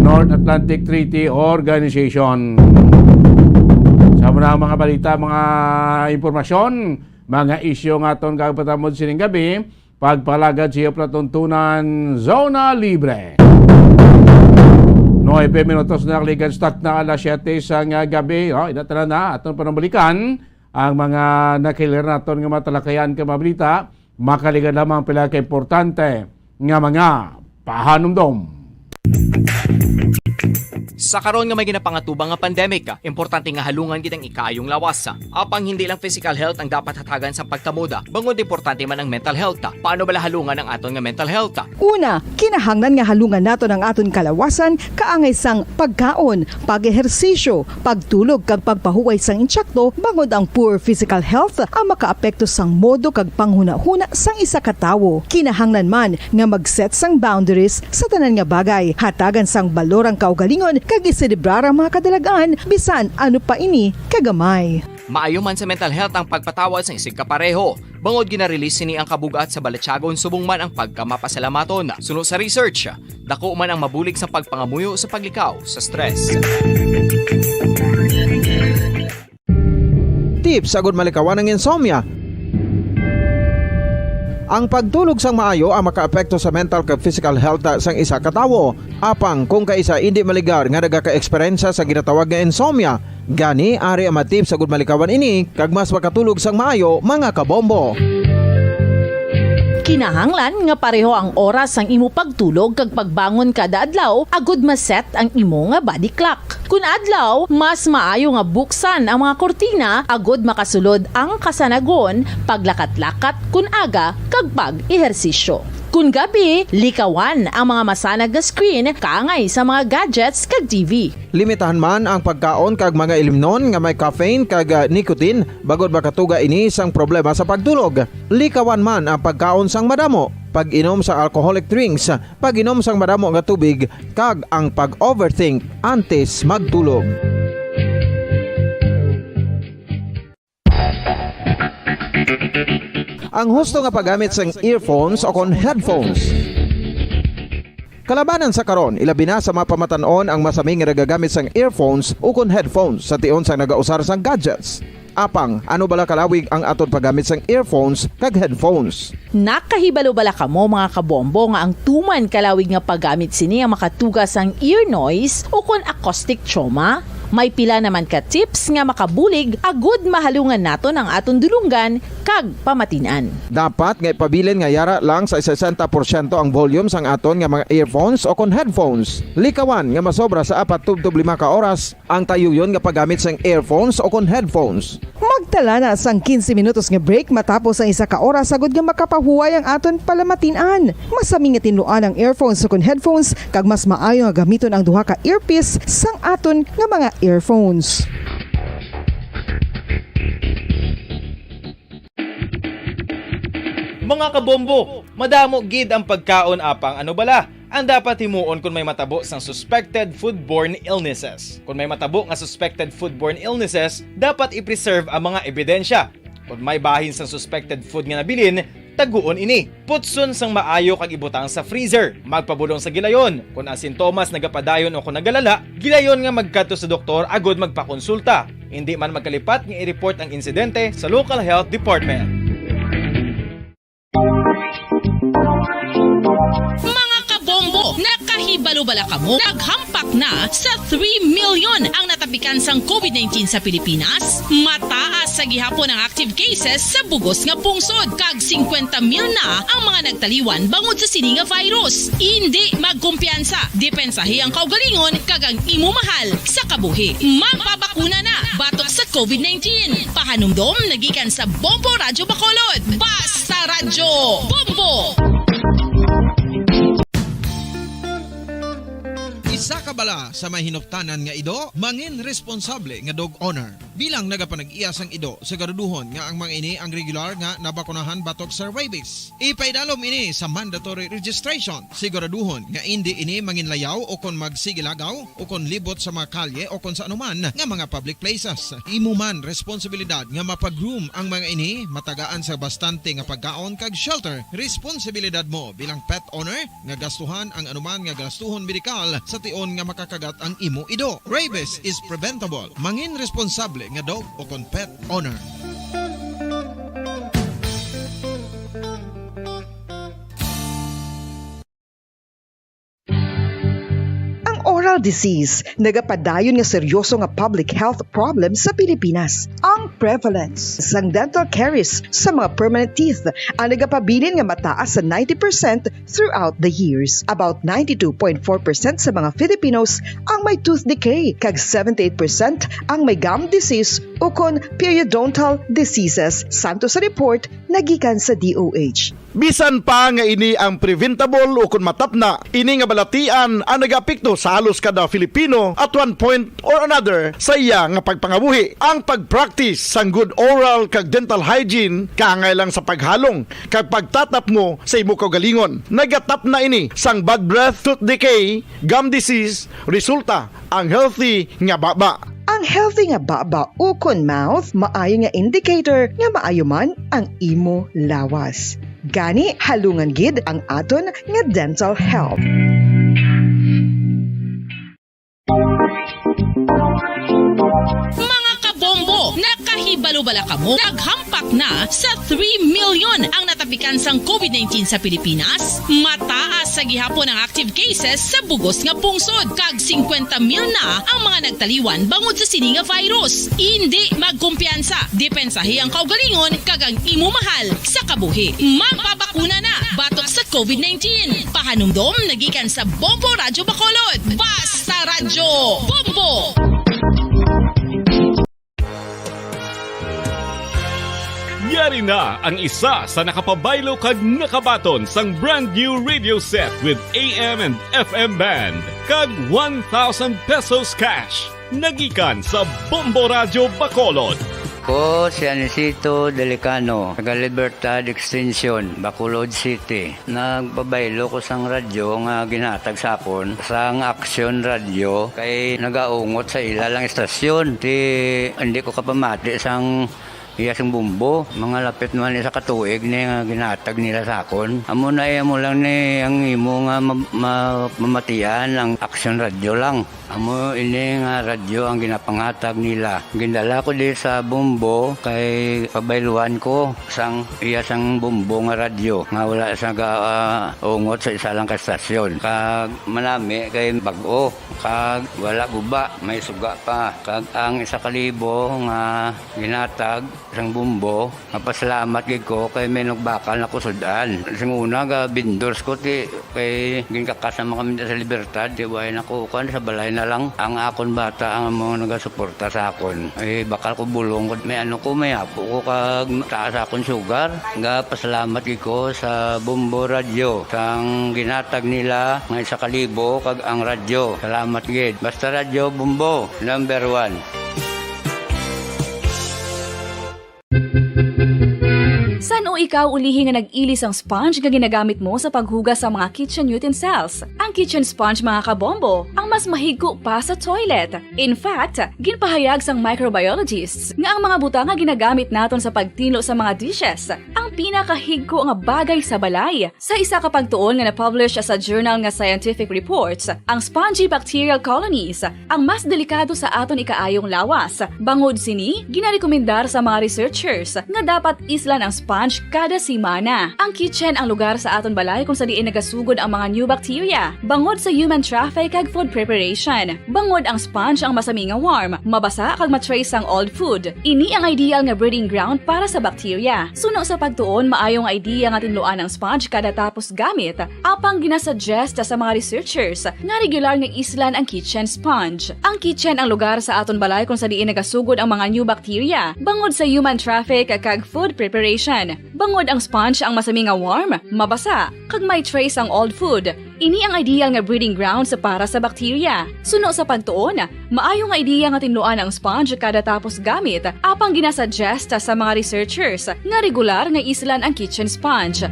North Atlantic Treaty Organization. Sa muna ang mga balita, mga impormasyon, mga isyu nga aton kagapatamod sining gabi, pagpalagad sa iyo palatuntunan, Zona Libre. Nuebe minutos na nakaligan sa takna alas siyete sa nga gabi. Oh, ina tanan na, aton panambalikan ang mga nakilir naton nga matalakayan ka mabalita. Makaligan lamang pila ka importante nga mga pahanumdom. Sa karon nga may ginapangatubang nga pandemic, importante nga halungan gid ang ikaayong lawas. Apang hindi lang physical health ang dapat hatagan sa pagtamuda, bangod importante man ang mental health. Paano bala halungan ang aton nga mental health? Una, kinahanglan nga halungan naton ang aton kalawasan kaangay sang pagkaon, pag-ehersisyo, pagtulog kag pagpahuway sang intsakto, bangod ang poor physical health ang makaapekto sang modo kag panghunahuna sang isa ka tawo. Kinahanglan man nga mag-set sang boundaries sa tanan nga bagay, hatagan sang balor ang kaugalingon kag iselebrar ang mga kadalag-an bisan ano pa ini kagamay. Maayo man sa mental health ang pagpatawad sang isigkapareho, bangod gina-release sini ang kabug-at sa balatyagon subong man ang pagkamapasalamaton. Suno sa research, dako man ang mabulig sa pagpangamuyo sa paglikaw sa stress. tips agud malikawan ang insomnia. Ang pagtulog sang maayo ang makaapekto sa mental kag physical health sang isa ka tawo. Apang kung kaisa indi maligar nga nagaka-eksperyensya sa ginatawag nga insomnia, gani ari ang mga tips agud malikawan ini kag mas makatulog sang maayo, mga kabombo. Kinahanglan nga pareho ang oras sang imo pagtulog kag pagbangon kada adlaw agud ma-set ang imo nga body clock. Kun adlaw, mas maayo nga buksan ang mga kurtina agud makasulod ang kasanagon, paglakat-lakat kun aga, kag pag-ehersisyo. Kun gabi, likawan ang mga masanag nga screen kaangay sa mga gadgets kag T V. Limitahan man ang pagkaon kag mga ilimnon nga may caffeine kag, ah, nicotine, bangod makatuga ini sang problema sa pagtulog. Likawan man ang pagkaon sang madamo, pag-inom sa alcoholic drinks, pag-inom sang madamo nga tubig, kag ang pag-overthink antes magtulog. Ang husto nga paggamit sang earphones o kon headphones. Kalabanan sa karon, ilabi na sa mga pamatan-on ang masami nga nagagamit sang earphones o kon headphones sa tion sang nagausar sang gadgets. Apang, ano bala kalawig ang aton paggamit sang earphones kag headphones? Nakahibalo bala kamo, mga kabombo, nga ang tuman kalawig nga paggamit sini ang makatuga sang ear noise o kon acoustic trauma? May pila naman ka tips nga makabulig agud mahalungan naton ang aton dulonggan kag pamatin-an. Dapat nga ipabilin nga yara lang sa sesenta porsyento ang volume sang aton nga mga earphones o kon headphones. Likawan nga masobra sa apat tubtob lima ka oras ang tayuyon nga paggamit sang earphones o kon headphones. Magtala na sang quince minutos nga break matapos ang isa ka oras agud nga makapahuway ang aton palamatin-an. Masami nga tinluan ang earphones o kon headphones, kag mas maayo nga gamiton ang duha ka earpiece sang aton nga mga earphones. Mga kabombo, madamo gid ang pagkaon, apang ano bala ang dapat himuon kon may matabo sang suspected foodborne illnesses? Kon may matabo nga suspected foodborne illnesses, dapat i-preserve ang mga ebidensya. Kon may bahin sang suspected food nga nabilin, taguon ini. Putson sang maayo kag ibutang sa freezer. Magpabudong sa gilayon. Kon ang sintomas nagapadayon o kon nagalala, gilayon nga magkadto sa doktor agud magpakonsulta. Indi man magkalipat nga i-report ang insidente sa local health department. Mga kabombo, nakahibalo bala kamo? Naghampak na sa three million ang natapikan sang covid nineteen sa Pilipinas. Mataas sa gihapon ang active cases sa bugos nga pungsod, kag singkwenta mil na ang mga nagtaliwan bangod sa sini nga virus. Indi magkumpiyansa, depensahi ang kaugalingon kag ang imo mahal sa kabuhi. Magpabakuna na batok sa covid nineteen. Pahanumdom na gikan sa Bombo Radyo Bacolod. Basta Radyo Bombo! Isa ka bala sa may hinuptanan nga ido, mangin responsable nga dog owner. Bilang nagapanag-iya sang ido, siguraduhon nga ang mga ini ang regular nga nabakunahan batok sa rabies. Ipaidalom ini sa mandatory registration. Siguraduhon nga indi ini manginlayaw o kon magsigilagaw o kon libot sa mga kalye o kon sa anuman nga mga public places. Imo man responsibilidad nga mapag-groom ang mga ini, matagaan sa bastante nga pagkaon kag shelter. Responsibilidad mo bilang pet owner nga gastuhan ang anuman nga gastuhon medikal sa tion nga makakagat ang imo ido. Rabies is preventable. Mangin responsable nga dog o kon pet owner. Ang oral disease nagapadayon nga seryoso nga public health problem sa Pilipinas. Ang prevalence sang dental caries sa mga permanent teeth ang nagapabilin nga mataas sa ninety percent throughout the years. About ninety-two point four percent sa mga Filipinos ang may tooth decay, kag seventy-eight percent ang may gum disease ukon periodontal diseases, santo sa report nga gikan sa D O H. Bisan pa nga ini ang preventable ukon matapna, ini nga balatian ang nagaapekto sa halos kada Filipino at one point or another sa iya nga pagpangabuhi. Ang pag-practice sang good oral kag dental hygiene kaangay lang sa paghalong kag pagtatapmo sa imo kaugalingon. Nagatapna ini sang bad breath, tooth decay, gum disease, resulta ang healthy nga baba. Ang healthy nga baba ukon mouth maayo nga indicator nga maayo man ang imo lawas. Gani, halungan gid ang aton nga dental health. Mga kabombo, nakahi- Ibalo bala kamo, naghampak na sa three million ang natapikan sang covid nineteen sa Pilipinas. Mataas sa gihapon ang active cases sa bugos nga pungsod, kag singkwenta mil na ang mga nagtaliwan bangod sa sini nga virus. Indi magkumpiyansa, depensahi ang kaugalingon kag ang imo mahal sa kabuhi. Magpabakuna na batok sa covid nineteen. Pahanumdom nagikan sa Bombo Radyo Bacolod. Basta Radyo Bombo! Yari na ang isa sa nakapabaylo kag nakabaton sang brand new radio set with A M and F M band kag one thousand pesos cash. Nagikan sa Bombo Radyo Bacolod. Ko si Anisito Delicano, taga Libertad Extension, Bacolod City. Nagpabaylo ko sang radyo nga ginhatag sa akon sang Action Radio kay nagaungot sa ila lang istasyon. Ti, hindi ko kapamati sang iya sing bumbo. Mga lapit naman isa ka tuig ni nga ginhatag nila sa akon. Amo na, eh, amo lang ni ang imo nga ma-, ma-, mamatian ang Action Radio lang. Amo ini nga radyo ang ginapanghatag nila. Gindala ko di sa Bombo kay pabayluan ko sang iya sang Bombo nga radyo nga wala sa ga, ah, ungot sa isa lang ka stasyon. Kag manami kay bag-o, kag wala guba, may suga pa. Kag ang isa ka libo nga ginatag sang Bombo, mapasalamat gid ko kay may nagbakal na ko sud-an. Sing una, ga vendors ko, ti, kay ginkakas naman kami sa Libertad, ti, way na ko, kuwan, sa balay na lang. Ang akon bata ang mga nagasuporta sa akon. Eh, bakal ko bulong ko, may ano ko, may apo ko, kag taas akon sugar. Ga pasalamat gid ko sa Bombo Radyo, sang ginatag nila nga isa ka libo, kag ang radyo. Salamat gid. Basta Radyo Bombo, number one. San-o ikaw ulihi nga nag-ili sang sponge nga ginagamit mo sa paghugas sa mga kitchen utensils? Ang kitchen sponge, mga kabombo, ang mas mahigko pa sa toilet. In fact, ginpahayag sang microbiologists nga ang mga butang nga ginagamit naton sa pagtinlo sa mga dishes ang pinakahigko nga bagay sa balay. Sa isa ka pagtuon nga na-publish sa journal nga Scientific Reports, ang spongy bacterial colonies ang mas delikado sa aton ikaayong lawas. Bangod sini, ginarekomendar sa mga researchers nga dapat islan ang sponge kada semana. Ang kitchen ang lugar sa aton balay kung sa diin nagasugod ang mga new bacteria bangod sa human traffic kag food preparation. Bangod ang sponge ang masami nga warm, mabasa kag ma-trace ang old food. Ini ang ideal nga breeding ground para sa bacteria. Suno sa pagtuon, maayo nga idea nga tinluan ang sponge kada tapos gamit, apang ginasuggest sa mga researchers nga regular nga islan ang kitchen sponge. Ang kitchen ang lugar sa aton balay kung sa diin nagasugod ang mga new bacteria bangod sa human traffic kag food preparation. Bangod ang sponge ang masami nga warm, mabasa, kag may trace ang old food, ini ang ideal nga breeding grounds para sa bacteria. Suno sa pagtuon, maayo nga idea nga tinluan ang sponge kada tapos gamit, apang ginasuggest sa mga researchers nga regular nga islan ang kitchen sponge.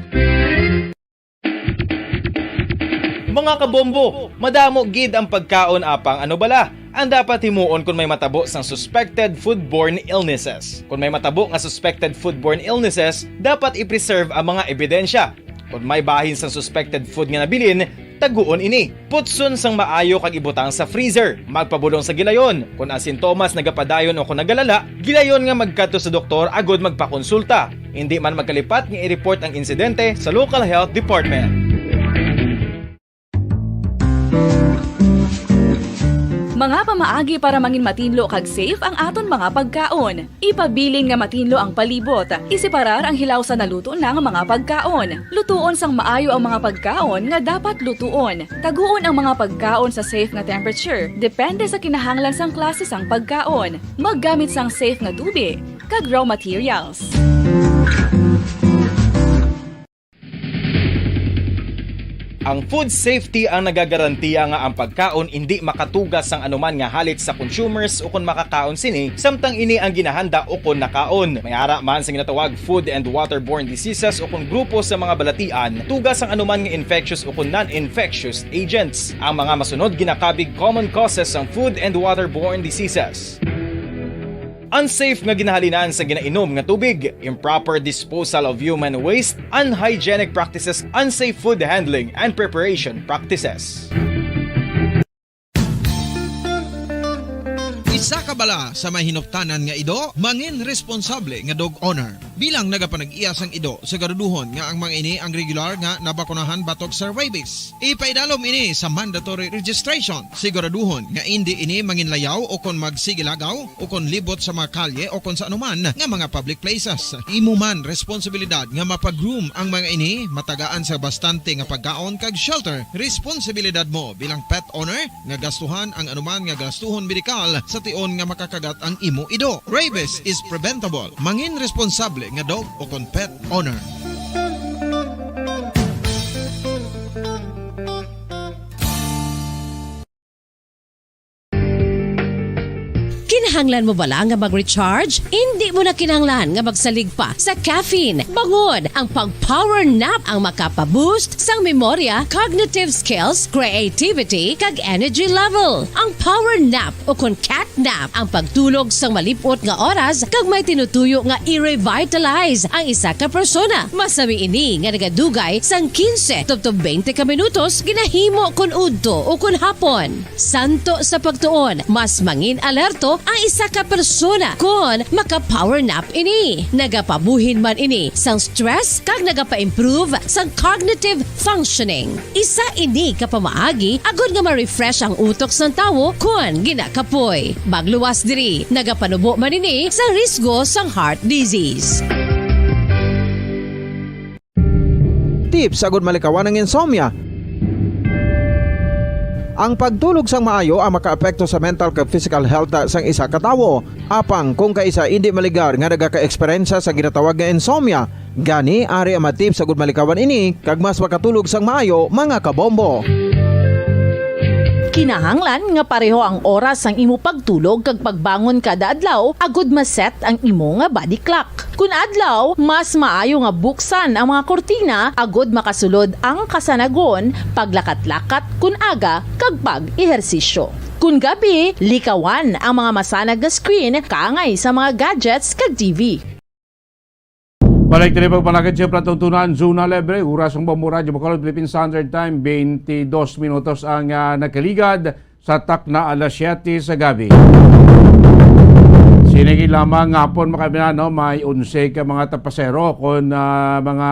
Mga kabombo, madamo gid ang pagkaon, apang ano bala ang dapat himuon kon may matabo sang suspected foodborne illnesses? Kon may matabo nga suspected foodborne illnesses, dapat i-preserve ang mga ebidensya. Kon may bahin sang suspected food nga nabilin, taguon ini. Putson sang maayo kag ibutang sa freezer. Magpabulong sa gilayon. Kon ang sintomas nagapadayon o kon nagalala, gilayon nga magkadto sa doktor agud magpakonsulta. Indi man magkalipat nga i-report ang insidente sa local health department. Mga pamaagi para mangin matinlo kag safe ang aton mga pagkaon. Ipabilin nga matinlo ang palibot. Iseparar ang hilaw sa naluto na nga mga pagkaon. Lutuon sang maayo ang mga pagkaon nga dapat lutuon. Taguon ang mga pagkaon sa safe nga temperature, depende sa kinahanglan sang klase sang pagkaon. Maggamit sang safe nga tubi kag raw materials. Ang food safety ang nagagarantiya nga ang pagkaon indi makatuga sang anuman nga halit sa consumers ukon makakaon sini, samtang ini ang ginahanda ukon nakaon. May ara man sa ginatawag food and waterborne diseases ukon grupo sa mga balatian, tuga sang anuman nga infectious ukon non-infectious agents. Ang mga masunod ginakabig common causes sang food and waterborne diseases. Unsafe nga ginahalinan sa ginainom nga tubig, improper disposal of human waste, unhygienic practices, unsafe food handling and preparation practices. Sa kabala sa may hinuptanan nga ido, mangin responsable nga dog owner. Bilang nagapanag-iya sang ido, siguraduhon nga ang mga ini ang regular nga nabakunahan batok sa rabies. Ipaidalom ini sa mandatory registration. Siguraduhon nga indi ini manginlayaw o kon magsigilagaw o kon libot sa mga kalye o kon sa anuman nga mga public places. Imo man responsibilidad nga mapag-groom ang mga ini, matagaan sa bastante nga pagkaon kag shelter. Responsibilidad mo bilang pet owner nga gastuhan ang anuman nga gastuhon medikal sa tion nga makakagat ang imo ido. Rabies is preventable. Mangin responsable nga dog o kon pet owner. Kinahanglan mo bala nga mag-recharge? Indi mo na kinahanglan nga magsalig pa sa caffeine. Bangod ang pag-power nap ang makapa-boost sang memorya, cognitive skills, creativity, kag energy level. Ang power nap o kon cat nap ang pagtulog sang malip-ot nga oras kag may tinutuyo nga i-revitalize ang isa ka persona. Masami ini nga nagadugay sang quince tubtob twenty ka minutos, ginahimo kon udto o kon hapon. Santo sa pagtuon, mas mangin alerto ang isa ka persona kon maka-power nap ini. Nagapabuhin man ini sang stress kag nagapa-improve sang cognitive functioning. Isa ini ka pamaagi agod nga ma-refresh ang utok sang tawo kon ginakapoy. Magluwas diri, nagapanubo man ini sa risgo sang heart disease. Tips agud malikawan ang insomnia. Ang pagtulog sang maayo ang makaapekto sa mental kag physical health sang isa ka tawo. Apang kung kaisa indi maligar nga nagaka-eksperyensya sa ginatawag nga insomnia, gani ari ang mga tips agud malikawan ini kag mas makatulog sang maayo, mga kabombo. Kinahanglan nga pareho ang oras sang imo pagtulog kag pagbangon kada adlaw agud ma-set ang imo nga body clock. Kun adlaw, mas maayo nga buksan ang mga kurtina agud makasulod ang kasanagon, paglakat-lakat kun aga, kag pag-ehersisyo. Kun gabi, likawan ang mga masanag nga screen kaangay sa mga gadgets kag T V. Balik diri pagpalakad sa palatuntunan, Zona Libre, oras ang Bombo Radyo Bacolod, Philippine Standard Time, twenty-dos minutos ang, ah, nakaligad sa takna alas siyete sa gabi. Sinigi lamang nga hapon, mga kababayan, no? May onse ka mga tapasero kon, ah, mga,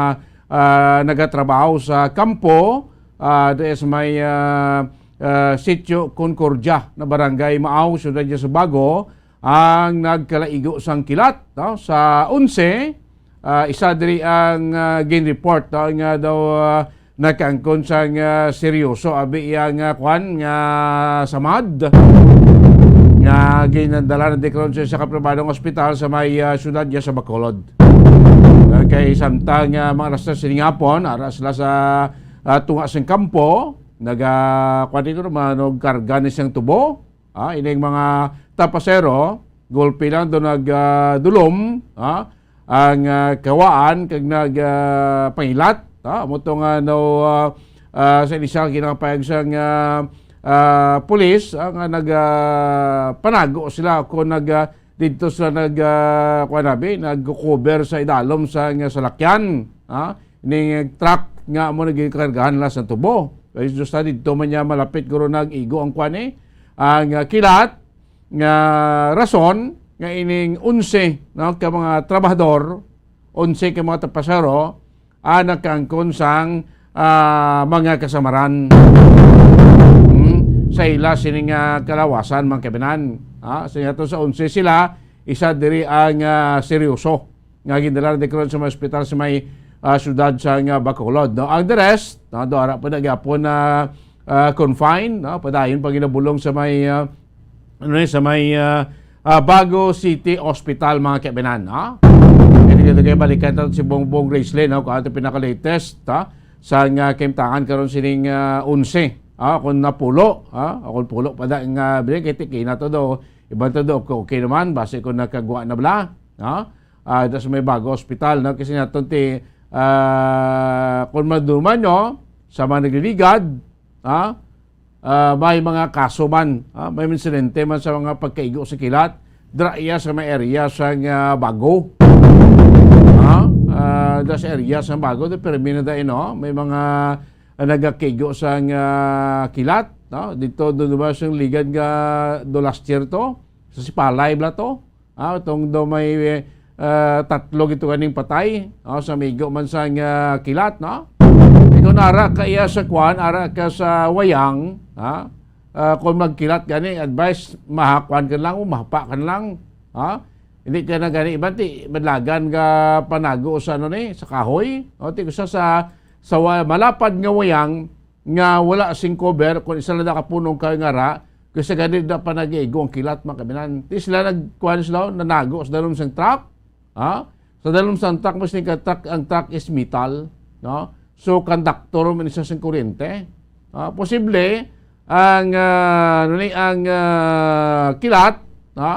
ah, nagatrabaho sa kampo, ah, diri sa may, ah, ah, Sitio Concordia na Barangay Maaw, Siyudad sa Bago, ang nagkalaigo sang kilat, no? Sa onse, ah, isa diri ang, ah, gin-report, no, nga daw, ah, nagkaangkon sang, ah, seryoso abi iya nga kwan nga samad nga ginadala na diri karon sa isa ka pribadong ospital sa may, ah, siyudad niya sa Bacolod. Ah, kay samtang, ah, mga alas tres sining hapon, ara sila sa, ah, tunga sing kampo, naga, kwan dito naman, og karga ni siyang tubo. Ah, ining mga tapasero, gulpi lang do nag, ah, dulom, ah, ang, ah, kawaan kag nag, ah, pangilat, ah, amo to nga no, ah, ah, sa inisyal ginapayag sang, ah, ah, pulis, ah, nga nag, ah, panago sila kung nag, ah, didto sila nag, ah, kuwan abi, nag-cover sa idalom sa nga salakyan, ah, ning truck nga amo nagkargahan nila sa tubo. Kay just na didto man niya malapit guro nag-igo ang kuwan eh, ang, ah, kilat, nga rason nga ining onse, no, ka mga trabahador, onse ka mga tapasero, ah, nagkaangkon sang, ah, mga kasamaran. Hmm, sa ila sini nga kalawasan, mga kababayan. Ah, sa inyo to sa onse sila, isa diri ang, ah, seryoso nga gindala na diri karon sa mga ospital sa may, ah, siyudad sa nga Bacolod, no? Ang the rest, no, do ara pa na gyapon na, ah, confine, no? Padayon pa ginabulong sa may, ah, ano ni, sa may, ah, ah, Bago City Hospital, mga kababayan, no? Kaya dito kayo balikan ta si Bongbong Gracelyn, no? Kung ato pinaka-latest, ha? Sa nga kahimtangan karon sining, ah, onse, ha? Kung napulo, ha? O kung pulo pa da nga, bili, kay tiki na to do. Iban to do, okay, okay naman, base kung nakagwa na bala, ha? Ah, das may Bago Hospital, no? Kasi naton ti, ah, kung maduman nyo, sa mga nagliligad, ha? Ah, may mga kaso man, ha? May insidente man sa mga pagkaigo sa kilat, dira iya sa may area sa nga Bago. Ha? Ah, das area sa Bago, do permi na dai, no? May mga, ah, nagakaigo sa nga kilat, no? Dito, do naman sa ligad nga do last year to, Sa Sipalay bala to. Ah, itong daw may, eh, ah, tatlo gito ganing patay, ah, sa migo man sang, ah, kilat, no? Ikaw na ara ka iya sa kwan, ara ka sa wayang, ha? Ah, kung magkilat gani, advice, mahakuan ka lang o mahapa ka lang, ha? Hindi ka na gani, iban ti, madlagan nga panago sa ano ni, sa kahoy. O, ti, sa, sa, sa wa-, malapad nga wayang, nga wala sing cover, kung isa lang nakapunong kahoy nga ra, kung sa gani na pa nag-iigo ang kilat, mga kabinan. Ti sila nagkuhan sila, nanago sa dalom sang truck, ha? Sa dalom sang truck, mas ning truck, ang truck is metal, no? So, conductor man siya sang kuryente. Ah, posible, ang, ah, ano ni, ang, ah, kilat, ha?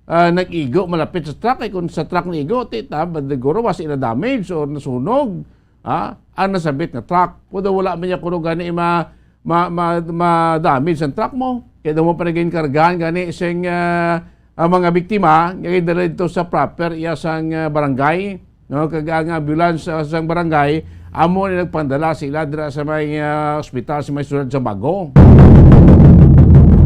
Ah, nag-igo, malapit sa truck, eh, kung sa truck nag-igo, ti, ta, siguro, was ina damage or nasunog. Ha? Ang nasabit nga truck. Pwede wala man niya kuno gani ma, ma, ma, ma-damage ang truck mo. Kaya daw mo pa naging kargahan gani sing, ah, ang mga biktima, nga gindala dito sa proper iya sang, ah, barangay, no? Kag ang ambulance, ah, sang barangay, amo ni nagpandala sila dira sa may, ah, ospital sa may sulod sa Bago.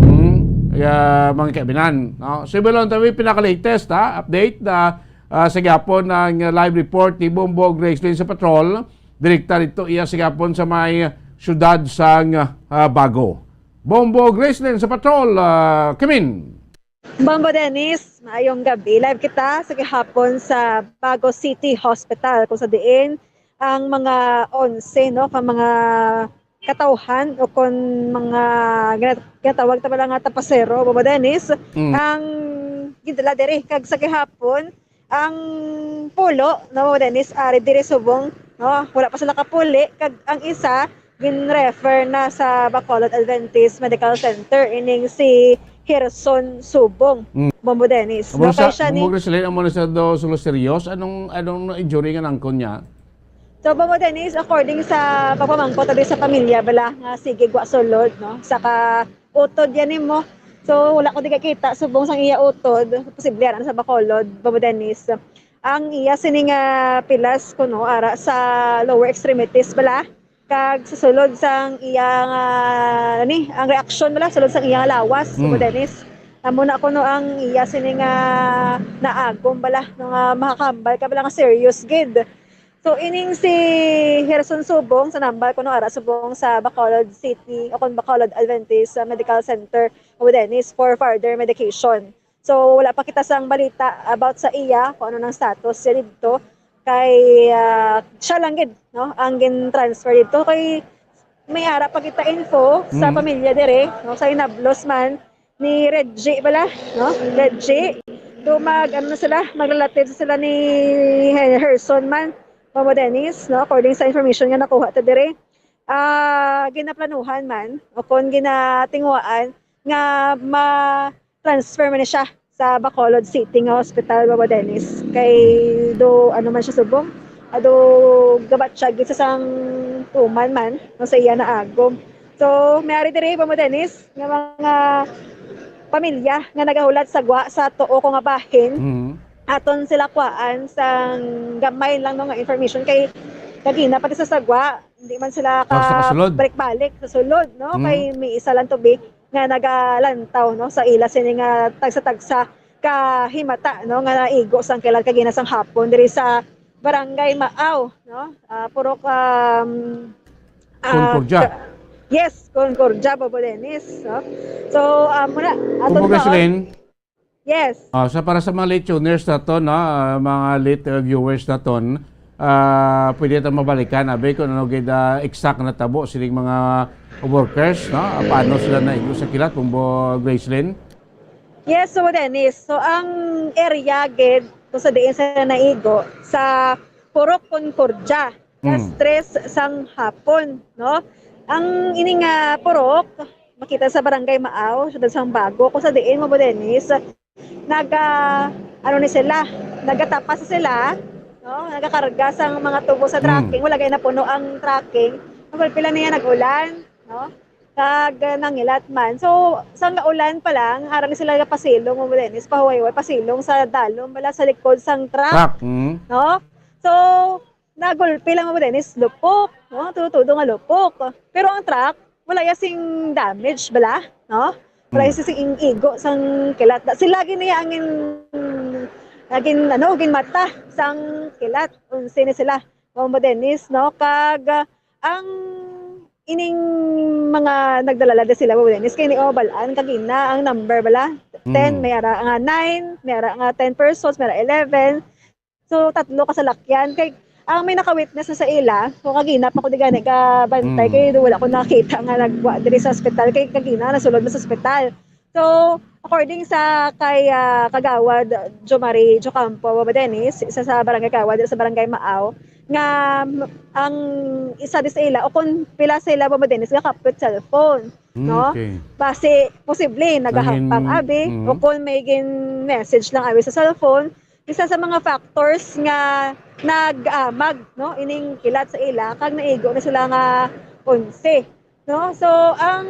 Hmm? Kaya, mga kaibinan, no? So, ibalon tayo pinaka-latest, ha? Update na, ah, sa gihapon ang live report ni Bombo Gracelyn sa patrol. Direkta dito iya sa gihapon sa may siyudad sang, ah, Bago. Bombo Gracelyn sa patrol, ah, Kimin. Bombo Dennis, maayong gabi. Live kita sa gihapon sa Bago City Hospital, kung sa diin ang mga onse, no, ka mga katawhan o kon mga gina-, ginatawag ta bala nga tapasero, Bombo Dennis, Mm. ang gindala diri. Kag sa gihapon, ang pulo, no, Dennis, ari diri subong, no, wala pa sila kapuli, kag ang isa gin-refer na sa Bacolod Adventist Medical Center, ining si Gerson Subong, Mm. Bombo Dennis. Amo No, sa, kay siya ni Bombo Gracelyn, amo na sa do, sulo serious. Anong, anong injury nga nangkon niya? So, Bombo Dennis, according sa pagpamangkot diri sa pamilya bala nga sige gwa sulod, no, sa ka utod yan nimo. So, wala ko di kakita subong sang iya utod. Posible ara sa Bacolod, Bombo Dennis. Ang iya sini nga pilas kuno ara sa lower extremities bala. Kag sa sulod sang iya nga, ni, ang reaksyon bala, sulod sang iya nga lawas, Mm. Bombo Dennis. Amo na kuno ang iya sini nga naagom bala, no, nga makakambal ka bala nga serious gid. So, ining si Gerson Subong, sa nambal kuno ara subong sa Bacolod City, o kon Bacolod Adventist, uh, Medical Center, Bombo Dennis, for further medication. So, wala pa kita sang balita about sa iya, kung ano nang status siya didto. Kay, ah, siya lang gid, no, ang gin-transfer didto. Kay may ara pa kita info sa Mm. pamilya dire, no, sa inablos man ni Reggie bala, no? Reggie. So, mag, ano na sila, mag-relative sila ni Gerson man, Bombo Dennis, no? According sa information nga nakuha ta dire. Ah, ginaplanuhan man, o kon ginatinguhaan nga ma-transfer man ni siya sa Bacolod City nga hospital, Bombo Dennis. Kay do, ano man siya subong, ado gabatyag gid sa sang tuman man, no, sa iya naagom. So, may ari diri, Bombo Dennis, nga mga pamilya nga nagahulat sa gwa sa tuo ko nga bahin, Mhm. aton sila kuhaan sang gamay lang, no, nga information. Kay kagina pati sa sagwa, hindi man sila Oh, sa kasulod. kabalik-balik sa sulod, no? Mm. Kay may isa lang tubig nga nagalantaw, no, sa ila sini nga tagsa-tagsa ka himata, no, nga naigo sang kilat kagina sang hapon diri sa Barangay Maaw, no? Ah, purok, um, ah, Concordia. ka-, yes, Concordia, Bombo Dennis, no? So, ah, muna, aton Kumbaga, taon. Celine, Yes. Ah, sa para sa mga late tuners naton, no, ah, mga late, uh, viewers naton, ah, pwede ta mabalikan, abi, kung ano gid, ah, exact na tabo sining mga workers, no? Ah, paano sila naigo sa kilat, Bombo Gracelyn? Yes, so, Dennis, so ang area gid kung sa diin sila naigo sa Purok Concordia, alas Mm. tres sang hapon, no? Ang ini nga purok, makita sa Barangay Maaw, siyudad sang Bago. Kung sa diin mo, Dennis, naga, ano ni sila, nagatapas sila, no? Nagakarga sang mga tubo sa Mm. trucking. Wala gay napuno ang trucking. Ang pila niya nag-ulan, no? Kag, uh, nangilat man. So, sang ulan pa lang, ara ni sila pasilong mo, Dennis, pahuway-huway, pasilong sa dalom, wala sa likod sang truck, Truck, mm. no? So, nagulpi lang mo, Dennis, lupok, no? Tudo-tudo nga lupok. Pero ang truck, wala ya sing damage bala, no? Wala Hmm. sing igo sang kilat. Da-, sila gid niya ang in-, nagin, ano, ginmata sang kilat. Onse ni sila, Bombo Dennis, no? Kag, ah, ang ining mga nagdala-dala sila, Bombo Dennis, kay ni, oh, bal-an, kagina, ang number bala, ten, Hmm. may ara nga nine, may ara nga ten persons, may ara eleven. So, tatlo ka salakyan. Kay, ang may naka-witness na sa ila, so, kagina pa ko di gani ka bantay, Hmm. kay wala ko nakita nga nagwa diri sa ospital, kay kagina nasulod na sa ospital. So, according sa kay, ah, Kagawad Jomari Jocampo, Bombo Dennis, isa sa barangay kagawad diri sa Barangay Maaw, nga, mm, ang isa di sa ila, o kung pila sa ila, Bombo Dennis, gakapit cellphone, Mm, no? Okay. Basi, posible, nagahapang Nangin-, abi, mm. o kung may gin-message lang abi sa cellphone, isa sa mga factors nga nag-amag, no, ining kilat sa ila, kag naigo na sila nga onse, no? So, ang,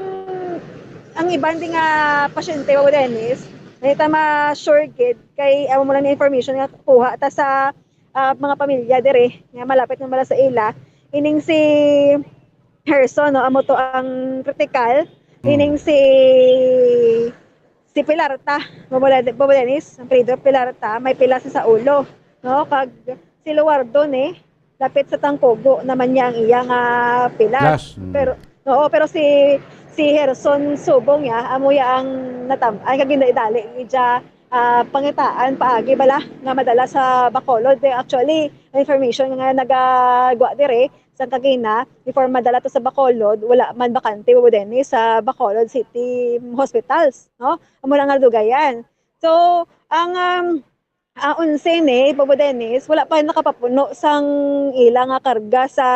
ang iban di nga pasyente, Bombo Dennis, may ta ma-sure gid kay amo mo lang ni information nga kuha ta sa, ah, mga pamilya diri nga malapit na bala sa ila. Ining si Herson, no, amo to ang kritikal. Mm. Ining si, si Pilarta, Bombo Den-, Bombo Dennis, ang apelyido Pilarta, may pila sa, sa ulo, no? Kag si Luwardo ni, lapit sa tangkugo naman niya ang iya nga pila. Plus, mm. Pero, oo, pero si, si Herson Subong ya, amo ya ang natam-, ay, kag gindali-dali, iya, ah, pangitaan paagi bala nga madala sa Bacolod. Eh, actually, ang information nga nagagwa dire, sang kagina, before madala to sa Bacolod, wala man bakante, Bombo Dennis, sa Bacolod City Hospitals, no? Amo na nga dugayan. So, ang, um, ang onse ni, Bombo Dennis, wala pa nakapapuno sang ila nga karga sa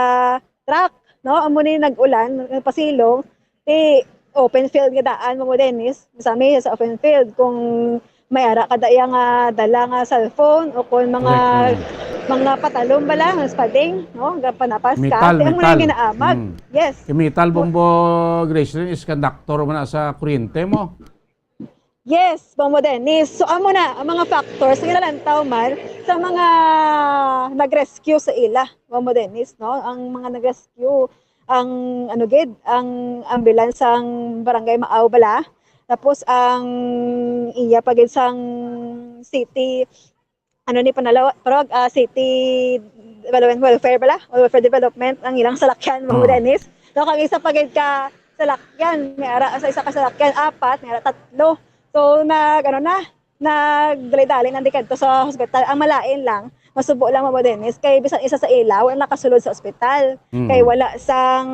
truck, no? Amo ni nag-ulan, nagpasilong, ti open field nga daan, Bombo Dennis. Masami sa open field. Kung may ara ka daya nga dala nga cellphone o kung mga, Correct, mm. mga patalon bala, nga spading, no? Nga panapas ka. Metal, Kaya mo na metal. Ginaamag. Mm. Yes. Kay metal, Bombo Gracelyn, is conductor man na sa kuryente mo. Yes, Bombo Dennis. So, amo na ang mga factors nga nalantaw man sa mga nag-rescue sa ila, Bombo Dennis, no? Ang mga nag-rescue, ang, ano gid, ang ambulance sang Barangay Maaw bala. Tapos ang iya pa gid sang city, ano ni panalaw-, parag, ah, city development welfare bala, o welfare development, ang ilang salakyan, Bombo Ah. Dennis. No, kag isa pa gid ka salakyan, may ara sa isa ka salakyan, apat, may ara tatlo. So, nag, ano na, nagdali-dali na di kadto sa hospital. Ang malain lang, masubo lang, Bombo Dennis, kay bisan isa sa ila, wala nakasulod sa ospital. Mm. Kay wala sang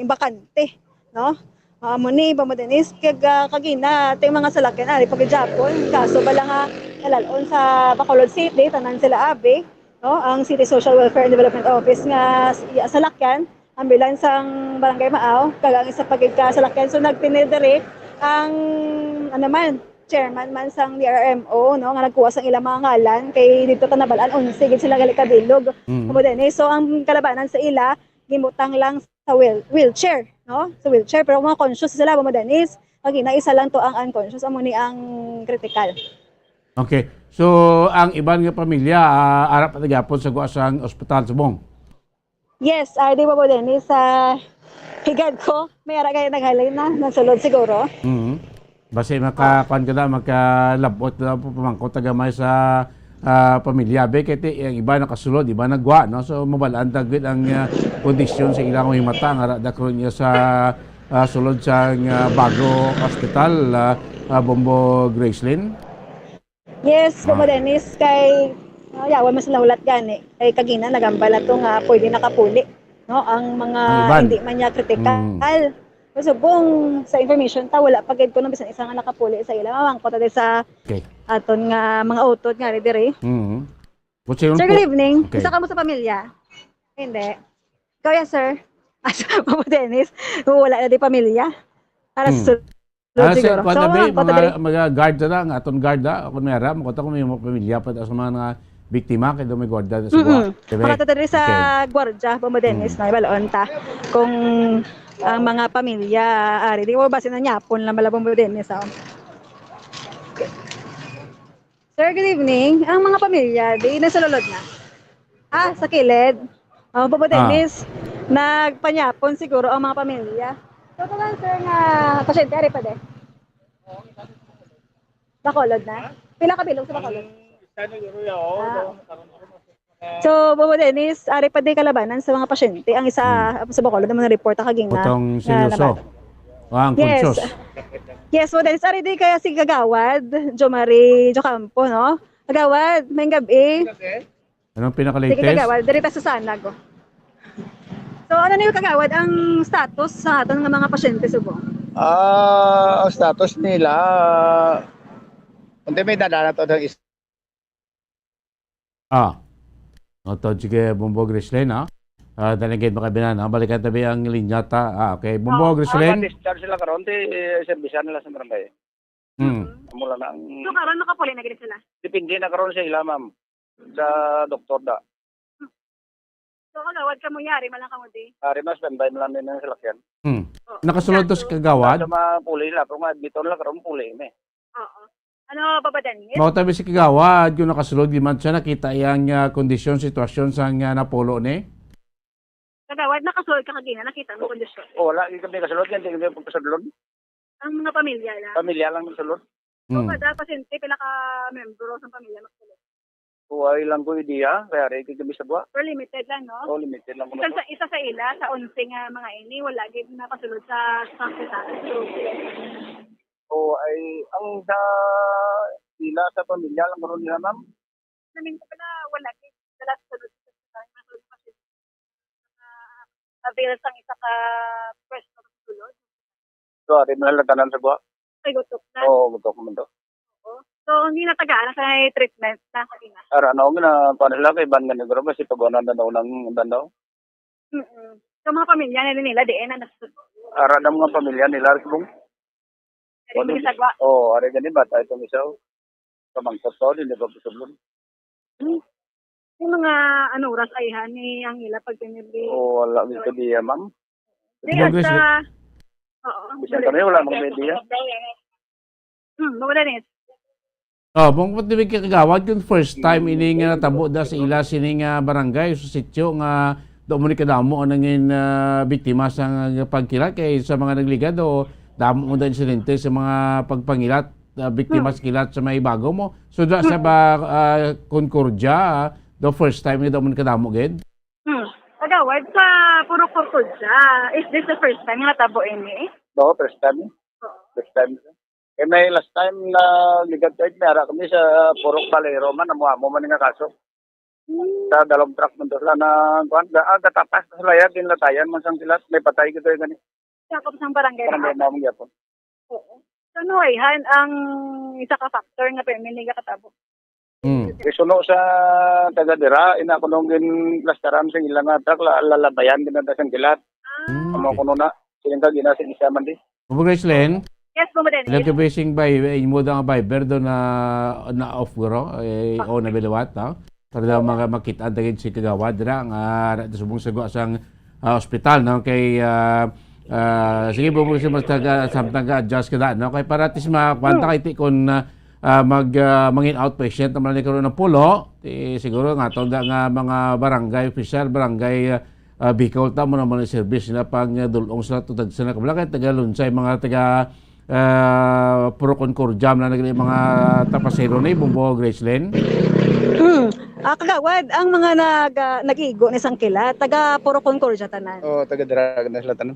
bakante, no? Ah, amo ni, Bombo Dennis, kag, ah, kagina, ting mga salakyan, ari pa gid gyapon. Kaso bala nga, nalal-on sa Bacolod City, tanan sila abi, no? Ang City Social Welfare and Development Office nga s-, iya salakyan, ambulance sang Barangay Maaw, kag ang isa pa gid ka salakyan. So, nagtinil diri ang, ano man, chairman man sang D R R M O, no, nga nagkuha sang ilang mga ngalan, kay dito ta nabal-an, onse gid sila gali kabilog. Mm. Amo din, eh. So, ang kalabanan sa ila, gimutang lang sa wheel-, wheelchair, no? Sa wheelchair, pero mga conscious sila, Bombo Dennis. Kagina, isa lang to ang unconscious, amo ni ang critical. Okay. So, ang iban nga pamilya, ah, ara pa gihapon sa gwa sang ospital subong? Yes, ah, di ba, Bombo Dennis, sa higad ko, may ara gani naghalin na, nagsulod siguro. Mhm. Basi maka-, Ah. kuwan ka na, makalabot na po, pamangkot na gamay sa, ah, pamilya. Be, kay ti-, ang iba nakasulod, iba nagwa, no? So, mabalaan ta gid ang, ah, kondisyon sa ilang himata, nga ra-, dakron niya sa, ah, sulod sa, ah, Bago Hospital, ah, ah, Bombo Gracelyn. Yes, Bombo Ah. Dennis, kay, ah, yawan man sila hulat gani. Kay kagina, nagambal na to nga pwede nakapuli, no? Ang mga Ang iban. hindi man niya kritikal. Mm. Subong sa information ta, wala pa gid kuno bisan isa nga nakapuli sa ila. Mamangkot ta sa Okay. aton nga mga utod nga diri. Mm. What's your Sir, po-, good evening. Okay. Isa ka mo sa pamilya? Hindi. Ikaw, yes, sir. Asa pa mo, Dennis? Kung wala na di pamilya. Para Hmm. sa Ah, sir, siguro. Kuwan So, na, be, ang mga, pagkadali- mga guard na lang, aton guard na. Ako may aram, kung may mga pamilya pa sa mga, mga biktima, kaya daw may guarda na sa Mm-mm. buwa. Diba? Makatata diri sa Okay. gwardiya, Bombo Dennis, Mm. na ibalon ta. Kung ang mga pamilya, ari, di mo ba sinanyapon lang bala, Bombo Dennis, oh. Sir, good evening. Ang mga pamilya, di na sa lulod na? Ah, sa kilid. Oh, Bombo Ah. Dennis, nagpanyapon siguro ang mga pamilya. So, tanan, sir, nga pasyente, ari pa de? Bacolod na? Pila ka bilog sa Bacolod? Ang isa na guro, ya, oh, Ah. daw, karon, karon, mas, ah, So, Bobo Dennis, ari pa di kalabanan sa mga pasyente. Ang isa Hmm. sa Bacolod naman report kagina Butong na seryoso. nabato. Ah, ang Yes. conscious. Yes, Bobo Dennis, ari di kaya si Kagawad Jomari Jocampo, no? Kagawad, may gabi. Anong Sige, pinaka-latest? Kagawad, diri ta sa Sanag, oh. So, ano niyo, Kagawad, ang status sa aton nga mga pasyente subong? Ah, ang status nila, unti may dala na to ng is- Ah. Notod, sige, Bombo Grislin, ha? Ah, dali gid makabinan, ha? Balikan tabi ang linya ta. Ah, okay. Bombo Oo. Grislin? Ah, discharge sila karon, ti, eh, serbisan nila sa barangay. Hmm. Mm. Amo lang na ang So, karon makapuli na gid sila? Depende na karon sa ila, ma'am. Sa doktor da. So, kagawad kamo, yari man lang kamo di? Ari, mas standby man lang din ang salakyan. Hmm. Oo. Nakasulod to sa Kaso, kagawad? Sa mga puli nila, kung admit nila karon, puli ni. Oo. Ano, Papa Daniel? Mao tabi si kagawad, kung nakasulod, di man siya nakita iyang, ah, kondisyon, sitwasyon sa nga napulo ni? Kagawad, nakasulod ka kagina, nakita mo kondisyon? Oh, wala, di kami kasulod, hindi kami pagkasulod. Ang mga pamilya lang? Pamilya lang nagsulod. So, Hmm. kada pasyente, pila ka membro sa pamilya magsulod? Wala lang ko idea, kaya rin kami sa buwa. Pero limited lang, no? Oh, limited lang ko Isa na sa, isa sa ila, sa onse nga mga ini, wala gid nakasulod sa, sa hospital. So, ay, ang sa ila sa pamilya lang karon nila, ma'am. Namin ko pala, wala gid nakasulod sa hospital. Nakasulod pa siya. Ah, avail sang isa ka fresh na sulod. So, ari man lang tanan sa buwa. Ay, gutok na. Oo, gutok man to. Oo. So, hindi na tagaan sa may treatment na sa ina. Ara, ano, gina, paano sila kay ban nga negro, basi pag-unan na daw ng ban daw. Mm-mm. So, mga pamilya na nila, diin na nasusunod. Ara na mga pamilya nila, Resbong. Ari Ano, mga sagwa. Oo, ari gani, bata itong isa, oh. Pamangkot to, hindi pa pusublon. Hmm. Yung mga, ano, oras ay, ha, ni ang ila pag pinili. Oo, wala gid ko diya, ma'am. Di, Progress, hasta, oo, Bisan wala. kami, wala mang idea. Hmm, wala ni. Oh, mong patibig ka, kagawad, kung first time ini nga natabo da sa ila sini nga barangay, sa sitio nga do mo ni kadamo ang nangin, ah, biktima sa nga pagkilat kay sa mga nagligad o damo mo da insidente sa mga pagpangilat, ah, biktima Hmm. sa kilat sa may bago mo. So, da sa Hmm. ba, ah, Concordia, ah, the first time nga do mo ni kadamo gid? Hmm. Kagawad, sa Purok Concordia, is this the first time nga natabo ini? Oo, first time. Oo. First time. Eh, may last time na ligad tayo, may ara kami sa Purok Valero man, amo-amo man nga kaso. Hmm. Sa dalawang truck man to sila na, kuwan, ga-, ah, gatapas na sila yan, ginlatayan man sang sila, may patay gid gani. Sakop sang barangay Barangay na. Naong Yapon. Oo. So, ano ay, han, ang isa ka factor nga permi ni katabo? Hmm. Isuno sa taga dira, ina ko nung ginplastaran sa ilang nga truck, la-, lalabayan gid na sang kilat. Ah. Hmm, Amo okay. ko na, siling ka gina sa isa man di. Bubog Graceland, Yes, Bumbo Dennis. Ilang kabising ba, eh, imo da nga Viber do na, na off guro, eh, o na biliwat, no? Para daw mga makita ang dagit si kagawad dira nga na subong sa gwa sang, ah, ospital, no? Kay, ah, ah, sige, Bumbo, si mas taga, samtang ga-adjust ka da, no? Kay para at least makakuan ta Hmm. kay ti kun, ah, ah, mag, ah, mangin outpatient naman ni karon ang pulo, ti siguro nga to nga, nga mga barangay official, barangay, ah, ah, Bicol ta mo naman ang service nila pang, ah, dulong sila to tag-, sa nakabala kay taga Lunsay, mga taga, ah, Puro Concordia na nagli mga tapasero ni Bumbo Graceland. Hmm. Ah, kagawad, ang mga nag, ah, nag-igo ni Sangkila, taga Puro Concordia tanan. Oo, taga dira na sila tanan.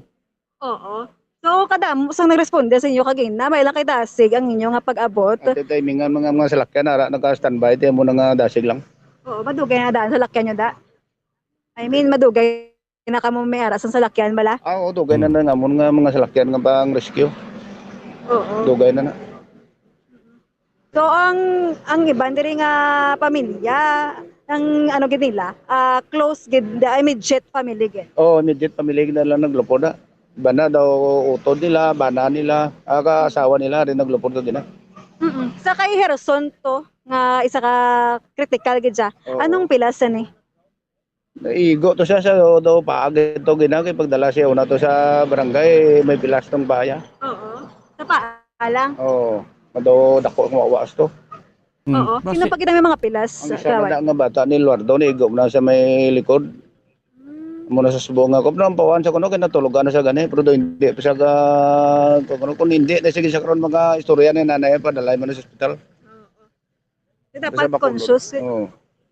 Oo. So, kadamo sang nagresponde sa inyo kagina, may lang kay dasig ang inyo nga pag-abot. At the timing nga mga, mga salakyan, ara, naka-standby, tiyan mo na nga dasig lang. Oo, madugay na daan salakyan nyo da. I mean, madugay na kamo may ara sa salakyan bala. Ah, oo, dugay na Hmm. na nga, amon nga mga salakyan nga pang rescue. Oo. Dugay na na. So, ang, ang iban diri nga pamilya, ang ano gid nila, ah, close gid, the immediate family gid. Oo, immediate family gid na lang naglupod na. Bana daw utod nila, bana nila, ah, ka-asawa nila rin naglupod ka gina. Mm-mm. Sa kay Herson to, nga isa ka critical gid siya. Oo. Anong pilas ni? Naigo to siya sa do, do paagid to gina, kay pagdala siya una to sa barangay, may pilas tong baya. Oo. Sa paa lang? Oo. Mado dako nga wawas to. Hmm. Oo. Basi Sino pa gid ang may mga pilas, ang isa kagawad? Na nga bata ni Eduardo, naigo na sa may likod. Hmm. Muna sa subong nga, kung ang pawan sa kuno, kay natulog na sa gani, pero do hindi pa siya ga-, kung, kung hindi na sige sa karon mga istorya ni nanay, padalay mo na sa ospital. Oo. Di dapat Basta bakulod. Conscious, eh. Oo.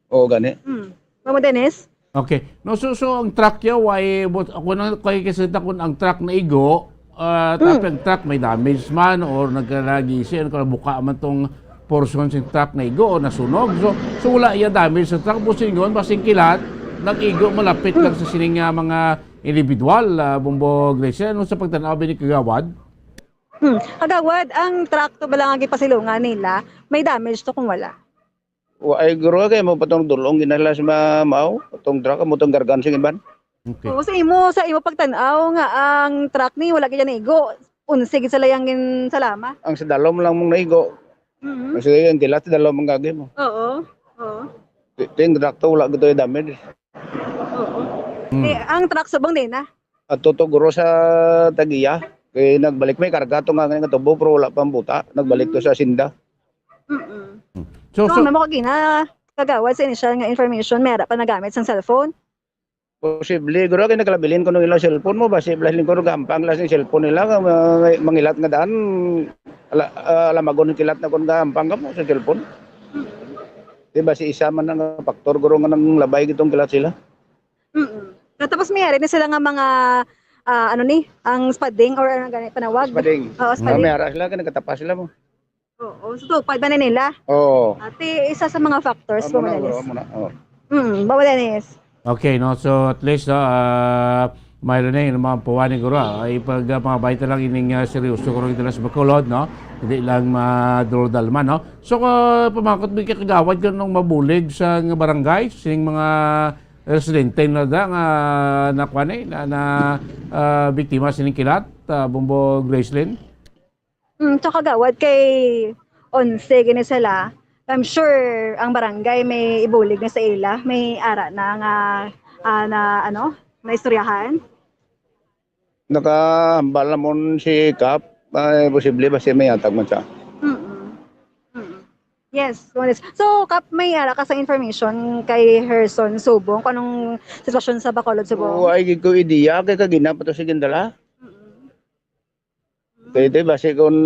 Oo, gani. Hmm. Mama Dennis? Okay. No, so, so ang truck niya, why, but ako na, kay kasi ta kung ang truck na igo, ah, Mm. tapi ang truck may damage man or nagkalagi siya, ano ka, buka man tong portion sa truck na igo o nasunog. So, so wala iya damage sa truck. Busingon, basing kilat, nag-igo, malapit lang sa sining, ah, mga individual, ah, Bombo Gracie. Ano sa pagtanaw ba ni Kagawad? Hmm. Kagawad, ang truck to bala nga gipasilungan nila, may damage to kung wala? Wa-, ay, guro, kay mo pa tong dulong ginalas ma-, mao, tong truck, mo tong gargan sing iban. Okay. Oo, sa imo, sa imo pagtan-aw nga ang truck ni wala gid niya naigo, unsi gid sila yang ginsalama. Ang sa dalom lang mong naigo. Mhm. Ang sa, ang kilat sa dalom ang gagi mo. Oo. Oo. Ti-, ting truck to, wala gid to damage. Oo. Hmm. Eh, ang truck subong din, ah. At tuto, guro, sa tagiya, kay nagbalik may karga to nga, nga tubo, pero wala pang buta. Nagbalik to Mm. sa sinda. Mm-mm. Hmm. So, So, so, may mga gina-, kagawad sa initial nga information, may ara pa nagamit sang cellphone? Posible, guro, kay nagkalabilin kuno ila cellphone mo, basi blas lingkod gampang lang sing cellphone nila, nga mga mangilat nga daan, ala-, ah, alamagon ang kilat na kun gampang ka mo sa cellphone. Mm. Di ba, si isa man ang factor, guro, nga nanglabay gitong kilat sila? Mm. Tapos may ari na sila nga mga, ah, ano ni, ang spading or ano gani panawag? Spading. Oo, Ah, spading. May ara sila, kay nagkatapas sila mo. Oo, so tupad man na nila. Oo. Ati, isa sa mga factors Ah, po, muna, Dennis. Muna, oo. Mm, Bawa Dennis. Okay, no? So, at least, ah, mayroon na yung mga puwani, guro, ah. Ay, pag, ah, mga baita lang ining, ah, seryoso ko rin sa Bacolod, no? Hindi lang madulodalman, no? So, ah, pamakot mo kagawad ka nung mabulig sa barangay, sing mga residente na da, nga nakuha na, na, na, ah, biktima sining kilat, ah, Bombo Gracelyn? Mm, so kagawad kay onse gini sila. I'm sure ang barangay may ibulig na sa ila, may ara na nga, ah, na ano, naistoryahan. Nakahambal namon si Kap, ay posible ba siya may atag man siya? Mm-mm. Mm-mm. Yes, Kuya Dennis. So, Kap, may ara ka sa information kay Herson Subong, kung anong sitwasyon sa Bacolod, Subong? Oo, ay gid ko ideya kay kagina pa to si Gindala. Mm-mm. Kay ito, basi kung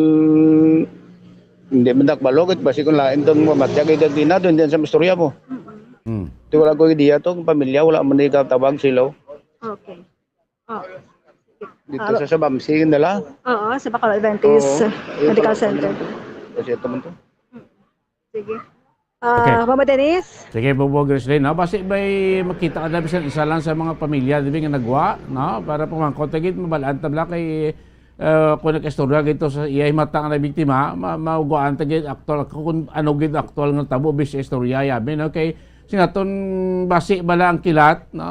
hindi man dakbalo, kit basi kung lain tong mamatya kay gagina, doon din sa istorya mo. Mm-mm. Hmm. Ito wala ko ideya to, ang pamilya, wala man ikatawag sila. Okay. Oh. Dito Ah, sa, sa Bamsing nila. Oo, sa Bacolod Adventist Oo. Ayun Medical pala, Center. Kasi ito man to. Mm. Sige. Okay. Ah, Mama Denise? Sige, Bobo Grislin, no? Basi may makita ka na bisan isa lang sa mga pamilya, di ba, nga nagwa, no? Para pamangkot, tagit, mabalaan tabla kay, eh, kung nag-istorya gito sa iya, himata nga na biktima, ma-, mauguan, tagit, aktual, kung ano gid aktual nga tabo, bis istorya, yabi, no? Kay, sinaton, basi bala ang kilat, no?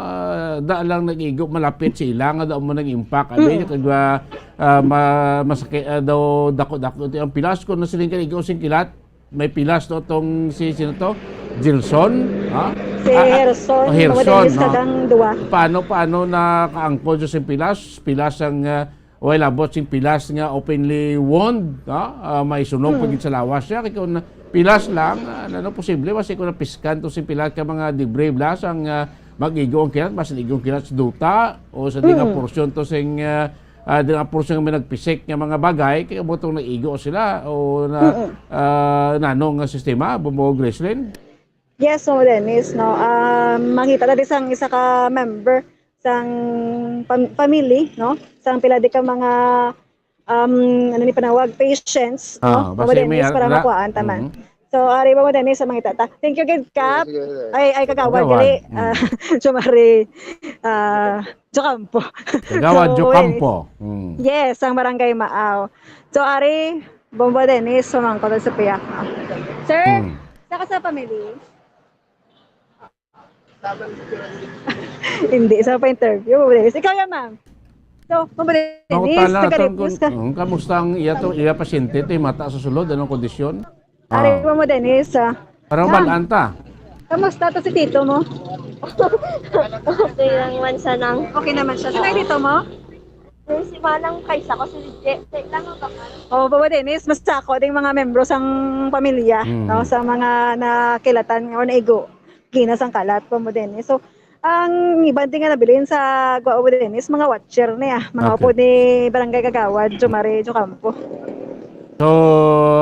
Da lang nag-igo, malapit sila, nga daw mo nag-impact, abi, Mm. kag, ah, ah, ma-, masakit, ah, daw dako-dako ito ang pilas, kung nasiling ka, igo sing kilat, may pilas to tong si, sino to? Gilson, ha? Si Ah, ah, Herson, oh, Herson, Mama Denise, no? Kadang duwa. Paano, paano nakaangkon siya sa pilas? Pilas ang, ah, way labot sing pilas nga openly wound, no? Ah, may sunog Mm. pa gid sa lawas siya. Kay kung pilas lang, ah, ano, posible, basi kung napiskan to sing pilas ka mga debris blast ang, ah, mag-igo ang kilat, mas igo ang kilat sa duta o sa di nga Mm. porsyon to sing, ah, ah, di nga porsyon nga may nagpisik nga mga bagay, kay amo tong naigo sila o na, Mm-mm. ah, nano nga sistema, Bombo Grislin? Yes, Mama Denise, no. Ah, mangita na di sang isa ka member sang pam-, family, no? Sang pila di ka mga, um, ano ni panawag, patients, Ah, no? Mama basi may Denise, para ara-, makuhaan ta man. Mhm. So, ari, Mama Denise, sa mangita ta. Thank you, gid, Kap. Sige, sige, sige. Ay, ay, kagawad, Kagawad. Dili. Mm. Ah, Jomari, ah, Jocampo. Kagawad So, Jocampo. Mm. Yes, ang Barangay Maaw. So, ari, Bombo Dennis, sumangkot sa piyak. Sir, Hmm. sa ka sa family? Hindi, sa pa-interview, Bombo Dennis. Ikaw yan, ma'am. So, Bombo Dennis, Makutana, nagka-refuse ka. Kung, kung kamusta ang iya to, iya pasyente, to, yung mata sa sulod, anong kondisyon? Ari Ah. mo mo, Dennis, ah. Parang Ma'am, bal-an ta. Kamusta to si tito mo? Okay lang man siya nang Okay naman siya. Sino yung tito mo? Yung si Manang Kaisa ko, si J-, J-, lang ang bakan. Oh, Papa Dennis, mas ako ding mga membro sang pamilya, Mm. no, sa mga nakilatan o naigo, ginas ang kalat, Papa Dennis. So, Ang iban din nga nabilin sa Guao, Dennis, mga watcher niya, mga Okay. upod ni Barangay Kagawad Jomare Jocampo. So,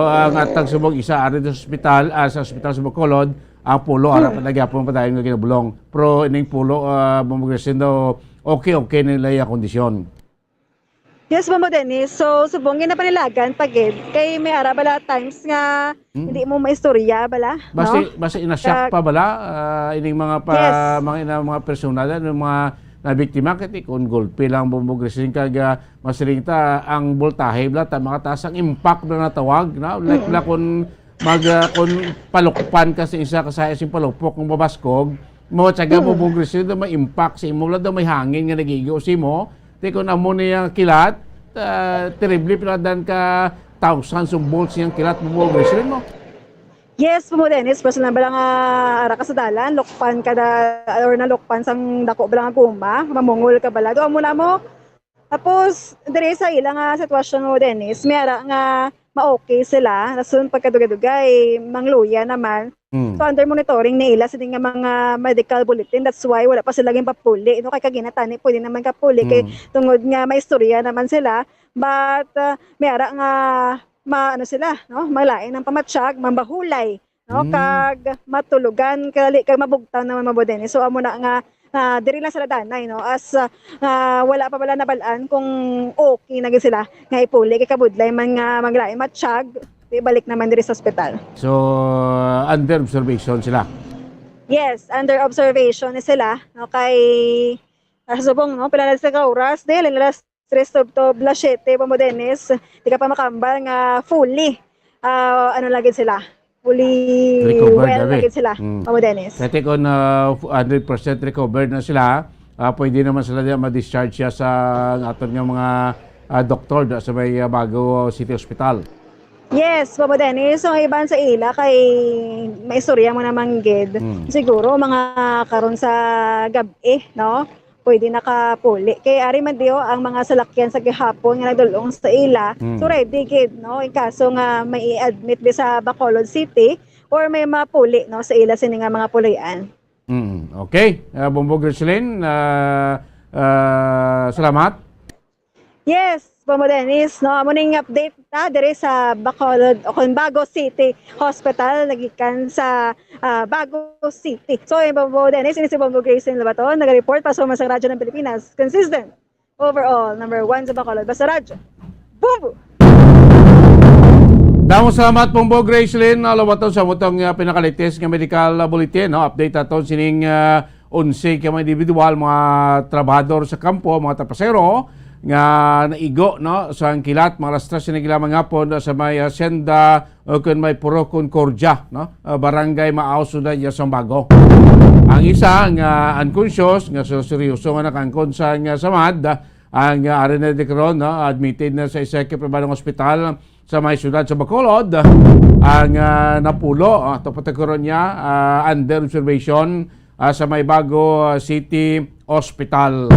ang atag subong isa ari sa ospital, ah, sa ospital sa Bacolod, ang pulo ara Hmm. pa nagyapon padayon nga ginabulong. Pero ining pulo, ah, Bombo Gracelyn, daw okay, okay nila yung kondisyon. Yes, Bombo Dennis. So, subong ginapanilagan pa gid kay may ara bala times nga Hmm. hindi mo maistorya bala, Basta, no? basta inasyak Kag- pa bala, ah, ining mga pa, Yes. mga ina, mga personal, ano, mga nabiktima, kay kung gulpi lang, Bombo Gracelyn, kag, ah, masiling ta, ang voltahe bala, ta, makataas ang impact na natawag, no? Like Mm. bala kung mag, ah, kung palukpan ka sa isa, kasaya sing palupok, kung mabaskog, mawatsaga mo, Mm. Bombo Gracelyn, daw may impact sa imo, bala daw may hangin nga nagigo sa imo, di kung amo niya kilat, ah, terrible, pila dan ka thousands of volts niyang kilat, Bombo Gracelyn, mo. Yes, Bombo Dennis, personal bala nga ara ka sa dalan, lukpan ka da, or nalukpan sang dako bala nga guma, mamungol ka bala. Doon mo na mo. Tapos, diri sa ila nga sitwasyon mo, Dennis, may ara nga ma-okay sila. Rason pagkadugay-dugay, mangluya naman. Mm. So, under monitoring ni ila sini nga mga medical bulletin. That's why wala pa sila ginpapuli, no? Kay kagina tani, pwede naman kapuli. Kay Mm. tungod nga may istorya naman sila. But, ah, may ara nga ma-, ano sila, no? Malain ang pamatyag, mambahulay, no? Mm. Kag matulugan, kali, kag mabugtaw naman, Bombo Dennis. So, amo na nga, ah, diri lang sila danay, no? As, ah, ah, wala pa bala nabalaan kung okay na gid sila nga ipuli. Kay kabudlay man nga maglain matyag, ibalik naman diri sa ospital. So, under observation sila? Yes, under observation ni sila, no? Kay, ah, subong, no? Pila na sila ka oras? Dili, alas tres tubtob alas siyete, Bombo Dennis. Di ka pa makambal nga fully, ah, ano lagi sila? Fully Recovered, well abi. lagi sila, Mm. Bombo Dennis. Kaya kung, ah, fu-, hundred percent recovered na sila, ah, pwede naman sila diya ma-discharge siya sa aton nga mga, ah, doktor da sa may, ah, Bago City Hospital. Yes, Bombo Dennis. So, ang iban sa ila kay may istorya mo naman gid. Mm. Siguro mga karon sa gab-i, no? Pwede nakapuli. Kay ari man diyo ang mga salakyan sa gihapon nga nagdulong sa ila. Mm. So, ready gid, no? In kaso nga may i-admit di sa Bacolod City or may mapuli, no, sa ila sini nga mga pulian. Mm, okay. Ah, Bombo Gracelyn, ah, ah, salamat. Yes, Bombo Dennis, no, amo ning update ta diri sa Bacolod o kon Bago City Hospital, nagikan sa, ah, Bago City. So, yung Bombo Dennis, ini si Bombo Gracelyn Lobaton, naga-report pa sa Radyo ng Pilipinas. Consistent. Overall, number one sa Bacolod. Basta Radyo. Bombo! Damo salamat, Bombo Gracelyn, ah, Lobaton, sa mutong, ah, pinakalitis nga medical, ah, bulletin, no? Update aton sining, ah, onse ka mga individual, mga trabahador sa kampo, mga trapasero, nga naigo, no, sa kilat, mga alas tres sini nga hapon sa may Hacienda, o kun may Puro Concordia, no? Ah, Barangay Maaw, Siyudad sa Bago. Ang isa nga unconscious, nga ser-, seryoso nga nakangkon sa, nga samad, ang, ah, ari na di karon, no, admitted na sa isa ka pribadong ospital sa may siyudad sa Bacolod. Ang, ah, napulo, ah, tupad karon niya, ah, under observation, ah, sa may Bago, ah, City Hospital.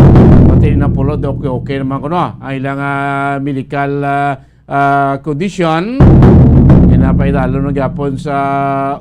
Pati napulo, okay, okay naman kuno, ah, ang ilang, ah, medical, ah, ah, condition. Ginapaidalom na gyapon sa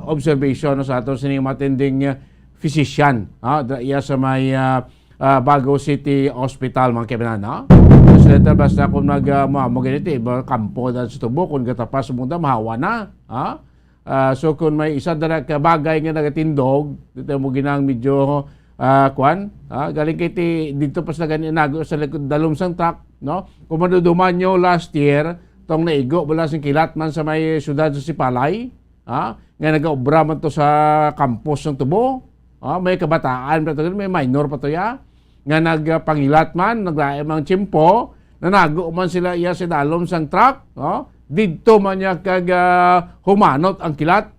observation, no, sa aton sining matinding, ah, physician, ah, da-, iya sa may, ah, ah, Bago City Hospital, mga kaibigan, no? Mas letter, basta kung nag, ah, mo, mo ganito, eh, mga kampo na sa tubo, kung gatapas mo na, mahawa na, ha? Ah, so, kung may isa dala ka bagay nga nagatindog, dito mo ginang medyo, ah, kwan, ah, galing kay ti, dito pas na gani nago sa likod dalom sang truck, no? Kung maduduman nyo last year, tong naigo, wala sing kilat man sa may syudad sa Sipalay, ha? Nga nagaobra man to sa campus ng tubo, ha? May kabataan pa to, may minor pa to ya, nga nagpangilat man, naglain man ang tiyempo, nanago man sila iya sa dalom sang truck, no? Didto man niya kag, ah, humanot ang kilat.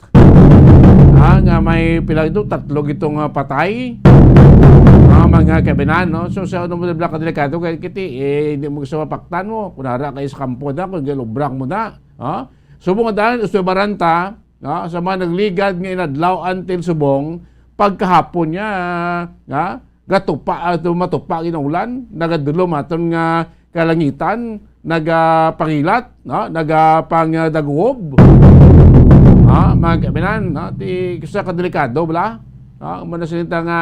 Ah, nga may pila ito, tatlo gitong, ah, patay. Ah, mga kabinan, no? So, sa ano mo na ka delikado, kay kiti, eh, hindi mo gusto mapaktan mo. Kung nara kayo sa kampo na, kung galubrak mo na, ha? So, mga dahil, gusto baranta, no? Sa mga nagligad nga inadlaw until subong, pagkahapon niya, ha? Gatupa, ato matupa ginaulan, nagadulom aton nga kalangitan, nagapangilat, no? Nagapangdaguob. Ha, mga kaibigan, no? Ti, sa kadelikado, bala? Ha, muna sa nga,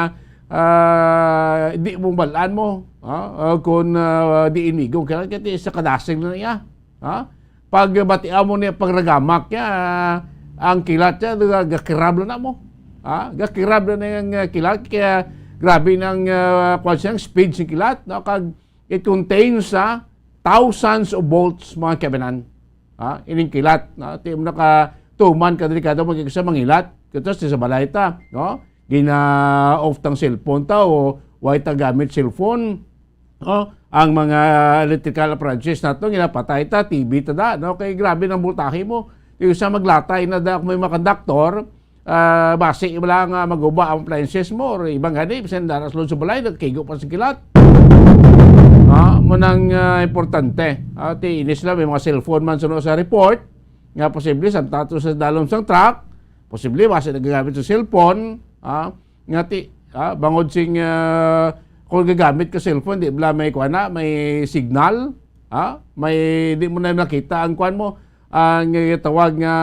ah, di mo balaan mo, ha? Ah, kung, ah, di inigo, kaya kaya sa kadasig na niya, ha? Pag batian mo niya, pag ragamak niya, ah, ang kilat niya, ga-, gakirab na mo. Ha? Gakirab na nga, ah, kilat, kaya grabe nang, ah, kwan siyang speed sa kilat, no? Kag it contains, ah, thousands of volts, mga kabanan. Ha? Ining kilat, no? Ti mo nakatuman ka delikado, mag-, sa mangilat. Kaya sa balay ta, no? Gina-off tang cellphone ta o way ta gamit cellphone, no? Ang mga electrical appliances nato, ginapatay ta, T V ta da, no? Kay grabe nang voltahe mo. Yung sa maglatay na da, kung may mga conductor, ah, basi wala nga maguba ang appliances mo or ibang gani, bisan dara sulod sa balay, nagkigo pa sa kilat. Ah, mo nang, ah, importante. Ah, ti, ini sila, may mga cellphone man suno sa report, nga posible sa tato sa dalom sang truck, posible basi nagagamit sa cellphone, ah, nga ti, ah, bangod sing, ah, kung gagamit ka cellphone, di bala may kuan na, may signal, ah, may, di mo na nakita ang kuan mo, ang gitawag nga,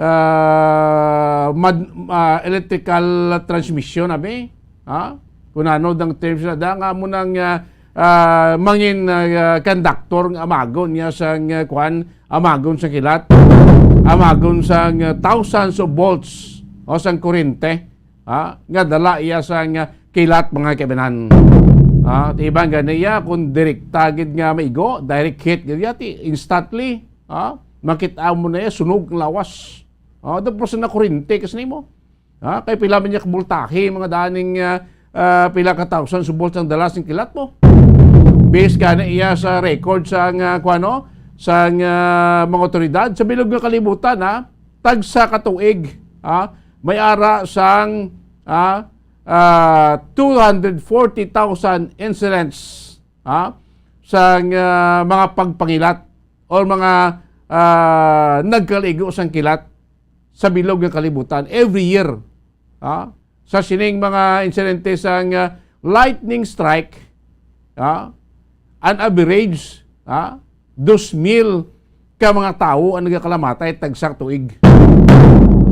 ah, mad-, ah, electrical transmission, abi, ha? Kung ano ang terms na da, nga mo nang, ah, ah, mangin, ah, conductor nga amagon niya sang, ah, kuan, amagon sa kilat, amagon sang, ah, thousands of volts o sang kurente, ha? Nga dala iya sang, ah, kilat, mga kaibanan. Ha? Ti iban gani iya, kung direkta gid nga maigo, direct hit gid iya, ti instantly, ha? Makita mo na iya, sunog ang lawas. Ha? Tapos na kurente, kasi nimo. Ha? Kay pila man niya kabultahe, mga daning, ah, ah, pila ka thousand subol sang dalas ng kilat mo. Based gani iya sa record sang, ah, kuano, sang, ah, mga otoridad sa bilog nga kalibutan, ha? Tagsa ka tuig, ha? May ara sang, ha? Ah, two hundred forty thousand incidents, ha? Sang, ah, mga pagpangilat or mga, ah, nagkaligo sang kilat sa bilog nga kalibutan every year, ha? Sa sining mga insidente sang, ah, lightning strike, ha? An average, ha? Dos mil ka mga tawo ang nagakalamatay tagsa ka tuig.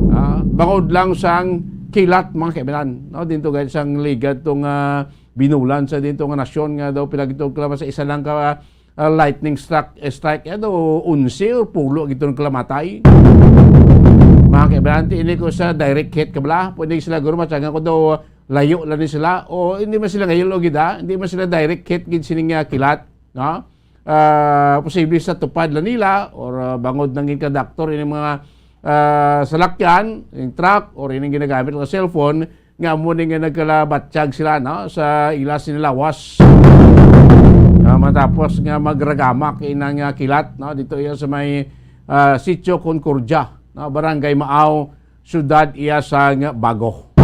Ah, bangod lang sang kilat, mga kaibanan, no? Dinto gani sang ligad tong, ah, binulan sa dinto nga nasyon nga daw pinagitog kalamat sa isa lang ka, ah, lightning struck, eh, strike, eh, daw onse or pulo gito ang kalamatay. Mga kaibanan, ti ini ko sa direct hit ka bala. Pwede sila guro matyagan ko daw layo lang ni sila. O hindi man sila ngayon o gida, hindi man sila direct hit gid sining, ah, kilat, no? Ah, posible sa tupad lang nila or, ah, bangod nang ginkonduktor ining mga, ah, salakyan, yung truck or ining ginagamit nga cellphone, nga amo ni nga nagkalabatyag sila, no, sa ila sini lawas. Ah, matapos nga magragamak inang, ah, kilat, no, dito iya sa may, ah, Sitio Concordia, no, Barangay Maaw, Siyudad iya sang Bago.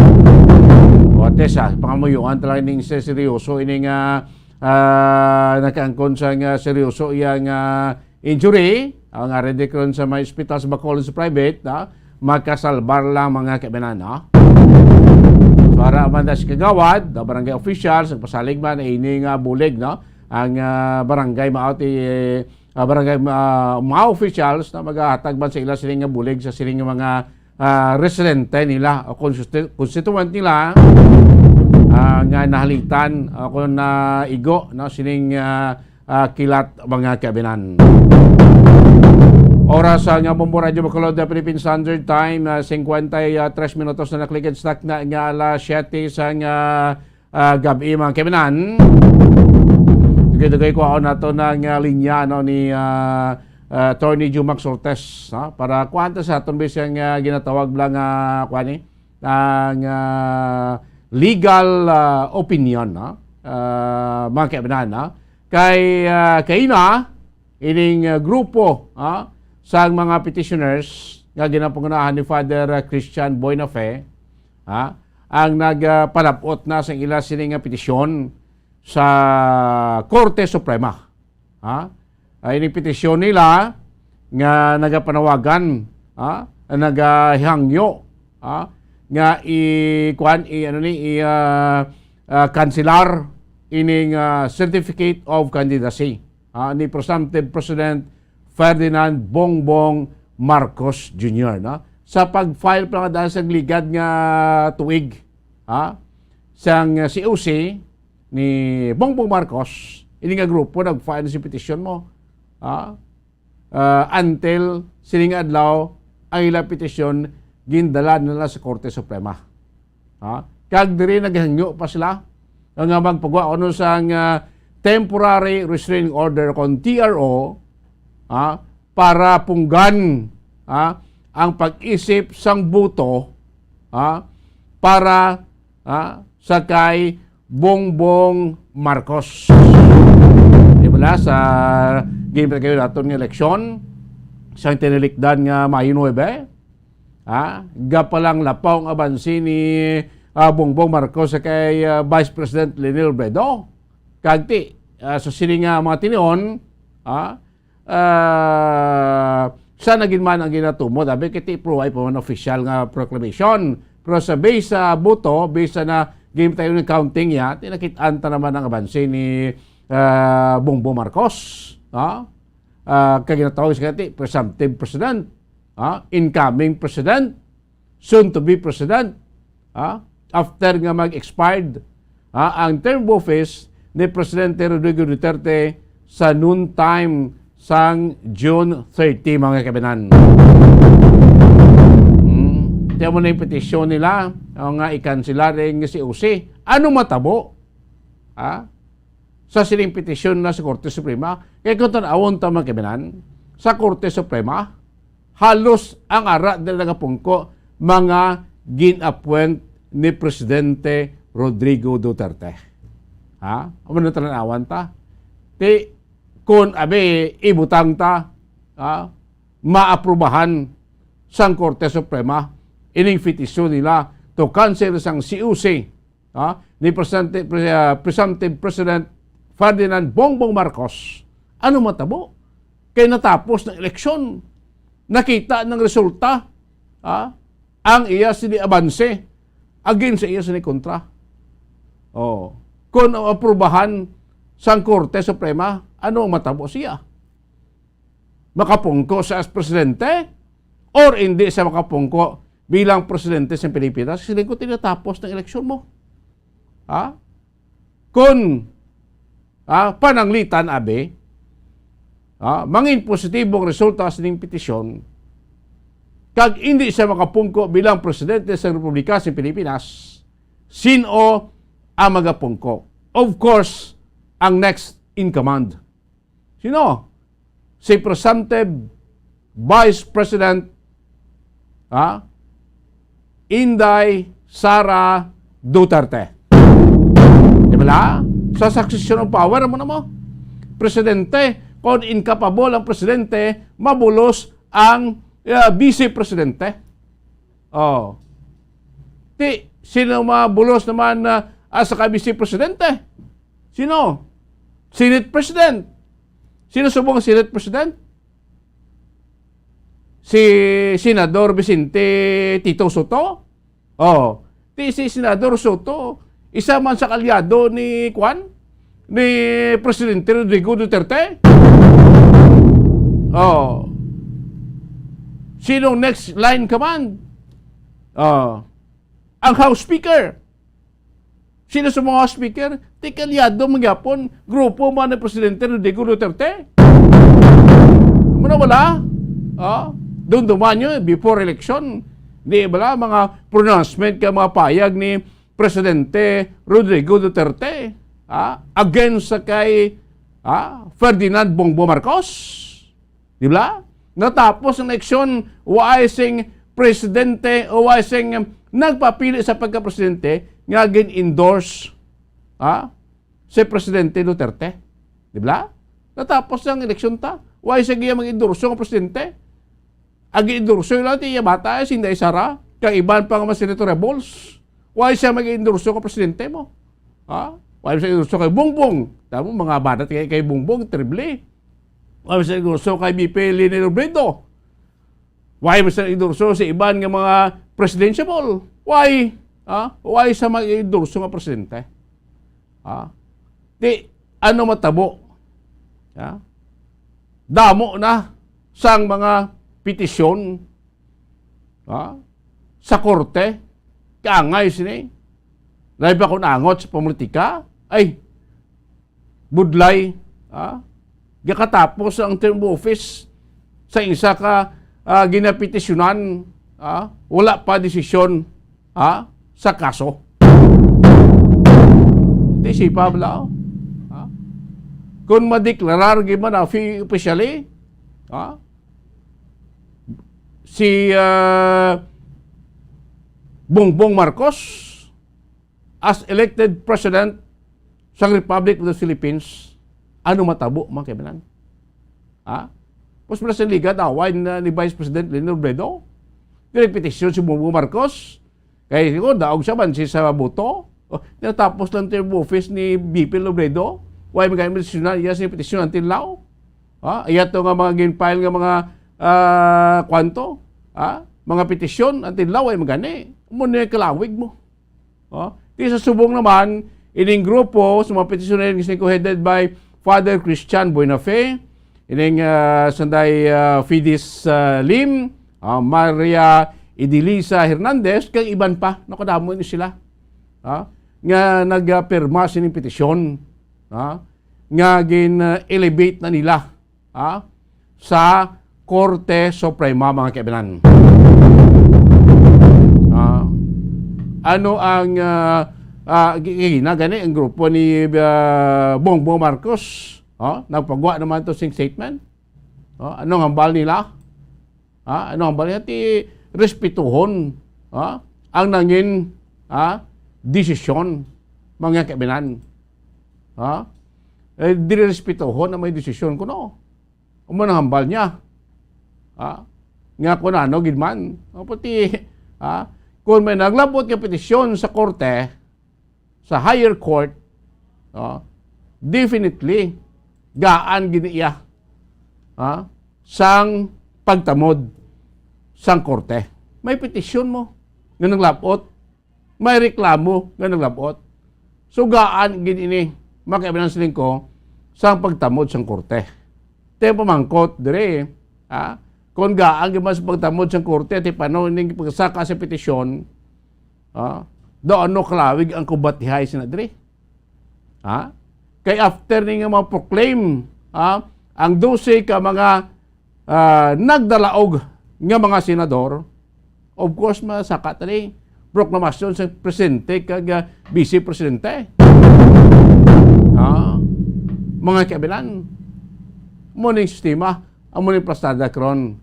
O, ate, sa pangamuyuan talaga ning se-, seryoso ini nga, ah, nakaangkon sa nga seryoso iya nga injury, ang arendikron sa may ospital sa Bacolod sa private, ah, makasalbar lang, mga kaibanan, no? So, ara man na si Kagawad, the barangay officials, nagpasalig man ini nga bulig, no? Ang, ah, barangay Maaw ti, ah, barangay, ah, mga officials na magahatag man sa ila sining nga bulig sa sining nga mga, ah, residente nila o konstitu-, konstituent nila, ah, nga nahalitan o kung naigo, no, sining, ah, ah, kilat, mga kaibanan. Oras, ah, nga Bombo Radyo Bacolod, ah, Philippine Standard Time, ah, singkwenta y tres minutos na, naklikid sa takna nga alas siyete sa nga, ah, gab-i, mga kaibanan. Dugay-dugay ko nato na nga linya, no, ni, ah, ah, Attorney Jumax Ortiz, no, para kuwanta sa aton bisang, ah, ginatawag lang nga, kuwan, eh, ang, ah, legal, ah, opinion, no? Ah, mga kaibanan, no? Kay, ah, kaina, ining, ah, grupo, ah, sang mga petitioners nga ginapangunahan ni Father, ah, Christian Buenafe, ah, ang nagapalab-ot na sa ila sini nga petisyon sa Korte Suprema. Ha? Ay, ini petisyon nila nga nagapanawagan, ha? Nagahangyo, ha? Nga i-, kuwan, i-, ano ni, i-, ah, ah, kanselar ining, ah, certificate of candidacy, ha, ni presumptive President Ferdinand Bongbong Marcos Junior, no? Sa pag-file pa nga daan sa ligad nga tuig, ha? sang, ah, C O C ni Bongbong Marcos, ini nga grupo nag-file sa petisyon mo. Ah, ah, until sining adlaw, ang ilang petisyon gindala nila sa Korte Suprema. Ha? Kag diri naghangyo pa sila nga magpagawa kuno sang, ah, temporary restraining order kon T R O, ha, para punggan, ha, ang pag-isip sang boto, ha, para, ha, sa kay Bongbong Marcos. Di ba, sa game kayo naton nga eleksyon, sa tinilikdan nga Mayo nuebe, ha, gapalang lapaw ang abansi ni, ah, Bongbong Marcos sa kay, ah, Vice President Leni Robredo. Kag ti, ah, sa sini nga mga tinion, ha, ah, sa nagin man ang ginatumod, abi kay ti pruway pa man official nga proclamation. Pero sa base sa boto, base sa na game tayo ng counting ya, tinakit-an ta naman ang abansi ni, ah, Bongbong Marcos, ha? Ah, kag ginatawag sa kati, presumptive president, ha? Incoming president, soon to be president, ha? After nga mag-expired, ha, ang term of office ni Presidente Rodrigo Duterte sa noon time sang June thirty, mga kabanan. Hmm. Tiyan mo na yung petisyon nila, o nga, i-cancel rin si O C. Ano matabo? Ha? Sa sining petisyon na sa Korte Suprema, kay kung tan-awon ta, mga kabanan, sa Korte Suprema, halos ang ara dira nagapungko, mga gin-appoint ni Presidente Rodrigo Duterte. Ha? Amo na tan-awan ta. Ti, kun abi ibutang ta, ha, maaprubahan sang Korte Suprema ining petisyon nila to cancel sang C O C, ha, ni Presidente, pre-, ah, presumptive President Ferdinand Bongbong Marcos. Ano matabo? Kay natapos ng eleksyon, nakita ng resulta, ha, ang iya sini abanse against sa iya sini kontra. Oh, kung aprubahan sang Korte Suprema, ano ang matabo siya? Makapungko sa as presidente or hindi siya makapungko bilang presidente sa Pilipinas? Kasi ko tinatapos ng eleksyon mo. Ha? Kung, ha, pananglitan, abi, ha, mangin positibo ang resulta sa ning petisyon, kag hindi siya makapungko bilang presidente sa Republika sa Pilipinas, sino ang magapungko? Of course, ang next in command. Sino? Si presumptive Vice President, ha? Inday Sara Duterte. Di ba la? Sa succession of power, amo na mo. Presidente, kung incapable ang presidente, mabulos ang, uh, vice presidente. Oh. Ti, sino mabulos naman na, ah, sa ka vice presidente? Sino? Senate President. Sino subong ang Senate President? Si Senador Vicente Tito Sotto? Oh, ti si Senador Sotto, isa man sa kaalyado ni, kwan? Ni Presidente Rodrigo Duterte? Oh. Sinong next line command? Oh. Ang House Speaker. Sino sa mga House Speaker? Ti kaalyado man gyapon, grupo man ni Presidente Rodrigo Duterte. Muna wala? Oh. Doon duman nyo, before election, di ba la, mga pronouncement ka, mga payag ni Presidente Rodrigo Duterte, ha? Against sa kay, ha, Ferdinand Bongbong Marcos. Di ba? Natapos ang eleksyon, wa sing presidente o wa sing nagpapili sa pagka-presidente nga gin-endorse, ha, si Presidente Duterte. Di ba? Natapos ang eleksyon ta. Wa siya giya mag-endorso nga presidente. Ang gi-endorso lang ti iya bata, eh, si Inday Sara, kag iban pa nga mga Senator Rebulos. Why siya mag-endorso ka presidente mo? Ha? Why siya endorso kay Bongbong? Tamo, mga badat kay, kay Bongbong, triple. Why siya endorso kay V P Leni Robredo? Why siya endorso sa iban nga mga presidentiable? Why? Ha? Why siya mag-endorso nga presidente? Ha? Di, ano matabo? Ha? Damo na sang mga petisyon, ha, sa korte, kaangay sini. Labi pa kung angot sa pamolitika, ay, budlay, ha? Gakatapos ang term of office sa isa ka, ah, ginapetisyonan, ha? Wala pa desisyon, ha? Sa kaso. Di sipa bala, ha? Kung madeklarar gyud man na fi-, officially, ha? Si, ah, Bongbong Marcos as elected president sa Republic of the Philippines, ano matabo, mga kaibigan? Ha? Mas pala sa ligat, away na ni Vice President Leni Robredo. Nagpetisyon si Bongbong Marcos. Kay siguro, daog siya man si sa boto. Oh, natapos lang term of office ni V P Robredo. Why magkano petisyon na iya sa petisyon until now? Ha? Iya to nga mga gin-file nga mga, ah, kwanto? Ha? Mga petisyon until now, ay magani. Mo na kalawig mo. Oh, di sa subong naman, ining grupo sa mga petitioner nga singko headed by Father Christian Buenafe, ining, ah, sanday, ah, Fides, ah, Lim, ah, Maria Edilisa Hernandez, kag iban pa, nakadamo ni sila. Ha? Nga nagapirma sining petisyon, ha? Nga gin-elevate na nila, ha? Sa Korte Suprema, mga kaibigan. Ah, ano ang, ah, ah, gi-, gi-, na gani ang grupo ni, ah, Bongbong Marcos? Oh, nagpagwa naman to sing statement. Oh, anong hambal nila? Ah, anong hambal nila? Ti respetuhon, ah, ang nangin, ah, desisyon, mga kaibigan. Ha? Eh, dili respetuhon ang may desisyon kuno. Amo nang hambal niya. Ha? Nga kung ano gid man. O, pati, ha? Kung may naglabot nga petisyon sa korte, sa higher court, ha? Definitely, gaan gid iya, ha? Sang pagtamod sang korte. May petisyon mo nga naglabot, may reklamo nga naglabot. Sugaan gid ini, mga kaibigan, siling ko, sang pagtamod sang korte. Ti pamangkot diri, ha? Kung gaan gid man sa pagtamod sang korte, ti paano ning pagsaka sa petisyon, ha? Do ano kalawig ang kubatihay sina diri? Ha? Kay after ni nga mga proclaim, ha, ang dose ka mga, ah, nagdalaog nga mga senador, of course, masaka tani proklamasyon sa presidente kag, ah, vice presidente. Ha? Mga kaibigan, mo ning sistema, amo ning plastada karon.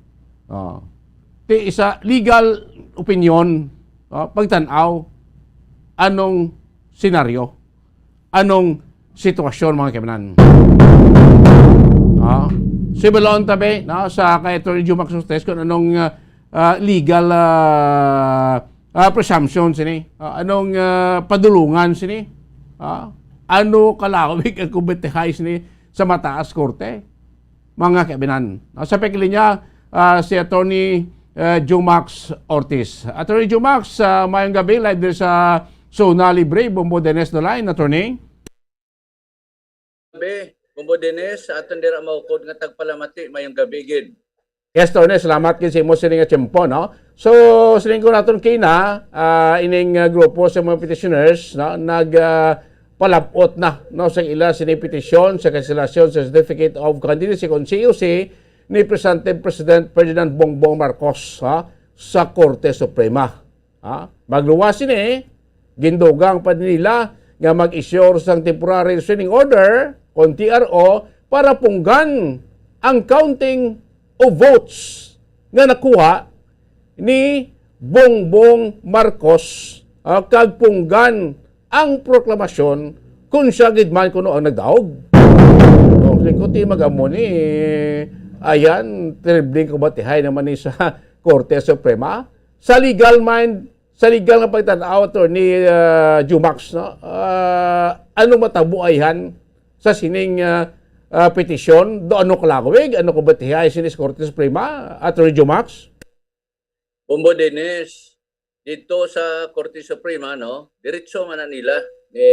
Oh. Ti isa legal opinion, oh, pagtan-aw anong senaryo, anong sitwasyon, mga kaibigan. Ah, si Balon tabi, no, sa kay Attorney Jumax Ortiz kung anong, ah, ah, legal, ah, ah, presumption sini, ah, anong, ah, padulungan sini, ah, ano kalawig ang kumpetehay sini sa mataas korte, mga kaibigan. Ah, sa pagkilinya, ah, si Attorney, ah, Jumax Ortiz. Attorney Jumax, ah, mayong gabi, live diri sa Zona Libre, Bombo Dennis the line, Attorney. Gabi, Bombo Dennis, sa aton dira maukod nga tagpalamati, mayong gabi gid. Yes, Attorney, salamat gid sa imo sini nga tiyempo, no? So, siling ko naton kina, ah, ining, ah, grupo sa mga petitioners, no, nag, ah, palab-ot na, no, sa ila sini petisyon sa kanselasyon sa Certificate of Candidacy, kung C O C, ni Presidente, President Ferdinand Bongbong Marcos, ha, sa Korte Suprema. Ha? Magluwas sini, gindugang pa nila nga mag-issue sang temporary restraining order, kon T R O, para punggan ang counting of votes nga nakuha ni Bongbong Marcos, ah, kag punggan ang proklamasyon kung siya gid man kuno ang nagdaog. Oh, lingkod ti mag-amo ni, ayan, terribleng kabatihay naman ni sa Korte Suprema. Sa legal mind, sa legal nga pagtan-aw, Attorney, ah, Jumax, no? Ah, anong matabo ayhan sa sining, ah, ah, petisyon? Do ano kalawig? Ano kabatihay sining Korte Suprema, Attorney Jumax? Bombo Dennis, dito sa Korte Suprema, no, diretso man na nila ni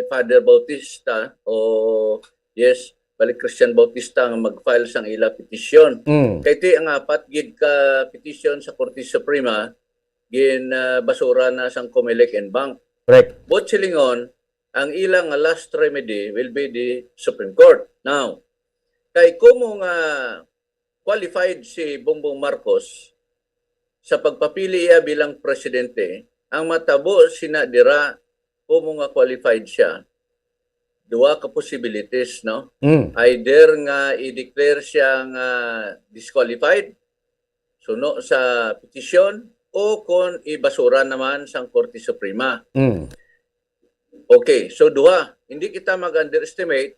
Father Bautista o, yes, balik Christian Bautista nga mag-file sang ila petisyon. Mm. Kay ti ang apat gid ka petisyon sa Korte Suprema, gin, ah, basura na sang Comelec en banc. Correct. Buot silingon, ang ilang nga last remedy will be the Supreme Court. Now, kay kumo nga qualified si Bongbong Marcos sa pagpapili iya bilang presidente, ang matabo sina dira kumo nga qualified siya, duha ka possibilities, no? Mm. Either nga i-declare siya nga disqualified, suno sa petisyon, o kung ibasura naman sang Korte Suprema. Mm. Okay, so duha. Hindi kita mag-underestimate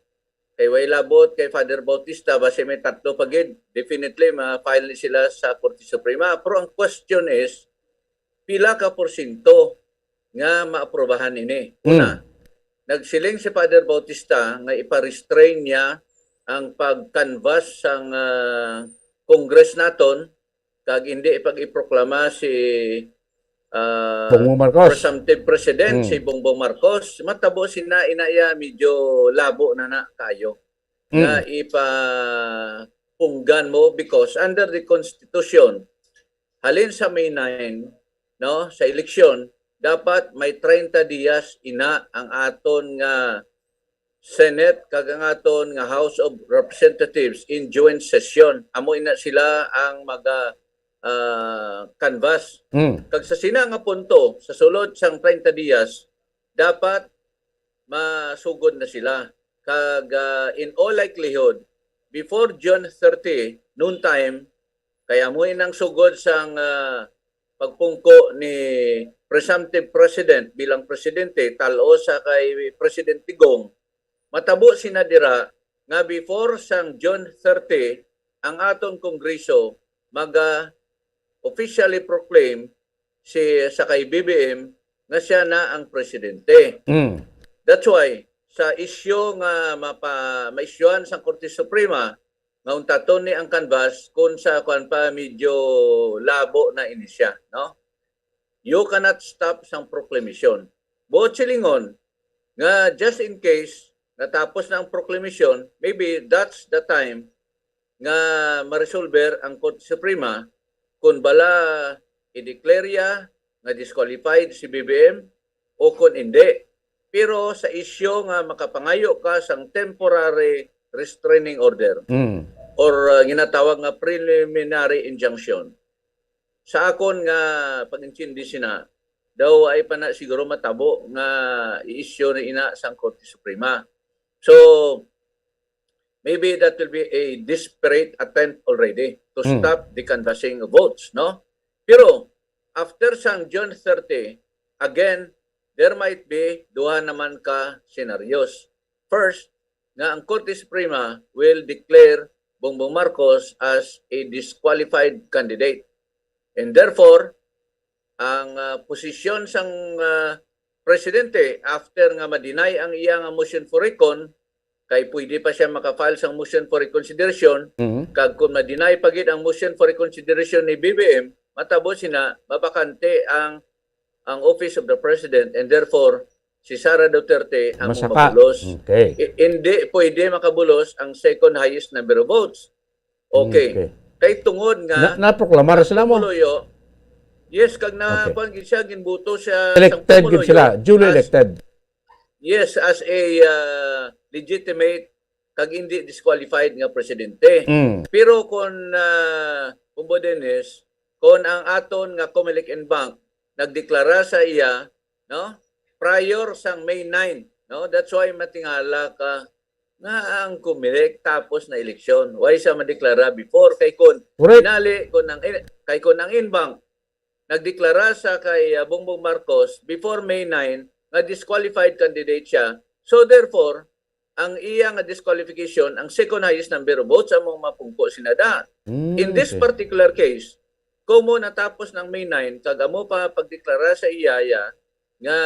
kay way labot kay Father Bautista, basi may tatlo pa gid. Definitely, ma-file ni sila sa Korte Suprema. Pero ang question is, pila ka porsyento nga maaprobahan ini? Una, mm, nagsiling si Father Bautista nga ipa-restrain niya ang pag-canvass sang, ah, Congress naton kag hindi pag-iproklama si, ah, Bongbong Marcos, presumptive president, mm, si Bongbong Marcos. Matabo sina ina iya medyo labo na na kayo nga, mm, ipapunggan mo, because under the Constitution, halin sa May nine, no, sa eleksyon, dapat may treinta dias ina ang aton nga Senate kag ang aton nga House of Representatives in joint session. Amo ina sila ang maga, ah, canvass. Mm. Kag sa sina nga punto, sa sulod sang treinta dias, dapat masugod na sila. Kag, ah, in all likelihood, before June thirty, noontime, kay amo inang sugod sang, ah, pagpungko ni presumptive president bilang presidente, tal-o sa kay President Digong, matabo sina dira nga before sang June thirty, ang aton Kongreso maga officially proclaim si, sa kay B B M nga siya na ang presidente. Mm. That's why, sa isyu nga mapa-, maisyuhan sang Korte Suprema, nga untaton ni ang canvass, kung sa kuan pa, medyo labo na ini siya, no? You cannot stop sang proclamation. Buot silingon nga just in case natapos na ang proclamation, maybe that's the time nga maresolver ang Korte Suprema kung bala i-declare ya nga disqualified si B B M o kung hindi. Pero sa isyu nga makapangayo ka sang temporary restraining order, mm, or, uh, ginatawag nga preliminary injunction, sa akon nga pag-intindi sina, daw ay pa na siguro matabo nga i-issue na ina sang Korte Suprema. So, maybe that will be a desperate attempt already to, mm, stop the canvassing of votes, no? Pero after sang June thirty, again, there might be duha naman ka scenarios. First, nga ang Korte Suprema will declare Bongbong Marcos as a disqualified candidate. And therefore, ang, ah, posisyon sang, ah, presidente after nga ma-deny ang iya nga motion for recon, kay pwede pa siya maka-file sang motion for reconsideration, mhm, kag kung ma-deny pa gid ang motion for reconsideration ni B B M, matabo sina mabakante ang, ang Office of the President, and therefore si Sara Duterte ang mabulos. Okay. I-, hindi pwede makabulos ang second highest number of votes. Okay. Okay. Kay tungod nga na, naproklamar sila mo? Yes, kag na, okay, Kuan gid siya, ginbuto siya. Elected gid sila, duly elected. Yes, as a, uh, legitimate kag hindi disqualified nga presidente. Mm. Pero kung, uh, Bumbo Dennis, kung ang aton nga Comelec en Banc nagdeklara sa iya, no? Prior sang May nine, no? That's why matingala ka nga ang Comelec tapos na eleksyon. Why siya madeklara before? Kay kun, correct, inali, kun ang, kay kun ang en banc nagdeklara sa kay, uh, Bongbong Marcos before May nine nga disqualified candidate siya. So therefore, ang iya nga disqualification, ang second highest number of votes, among mapungko sina da. Mm, okay. In this particular case, kumo natapos ng May nine, kag amo pa pagdeklara sa iya ya nga,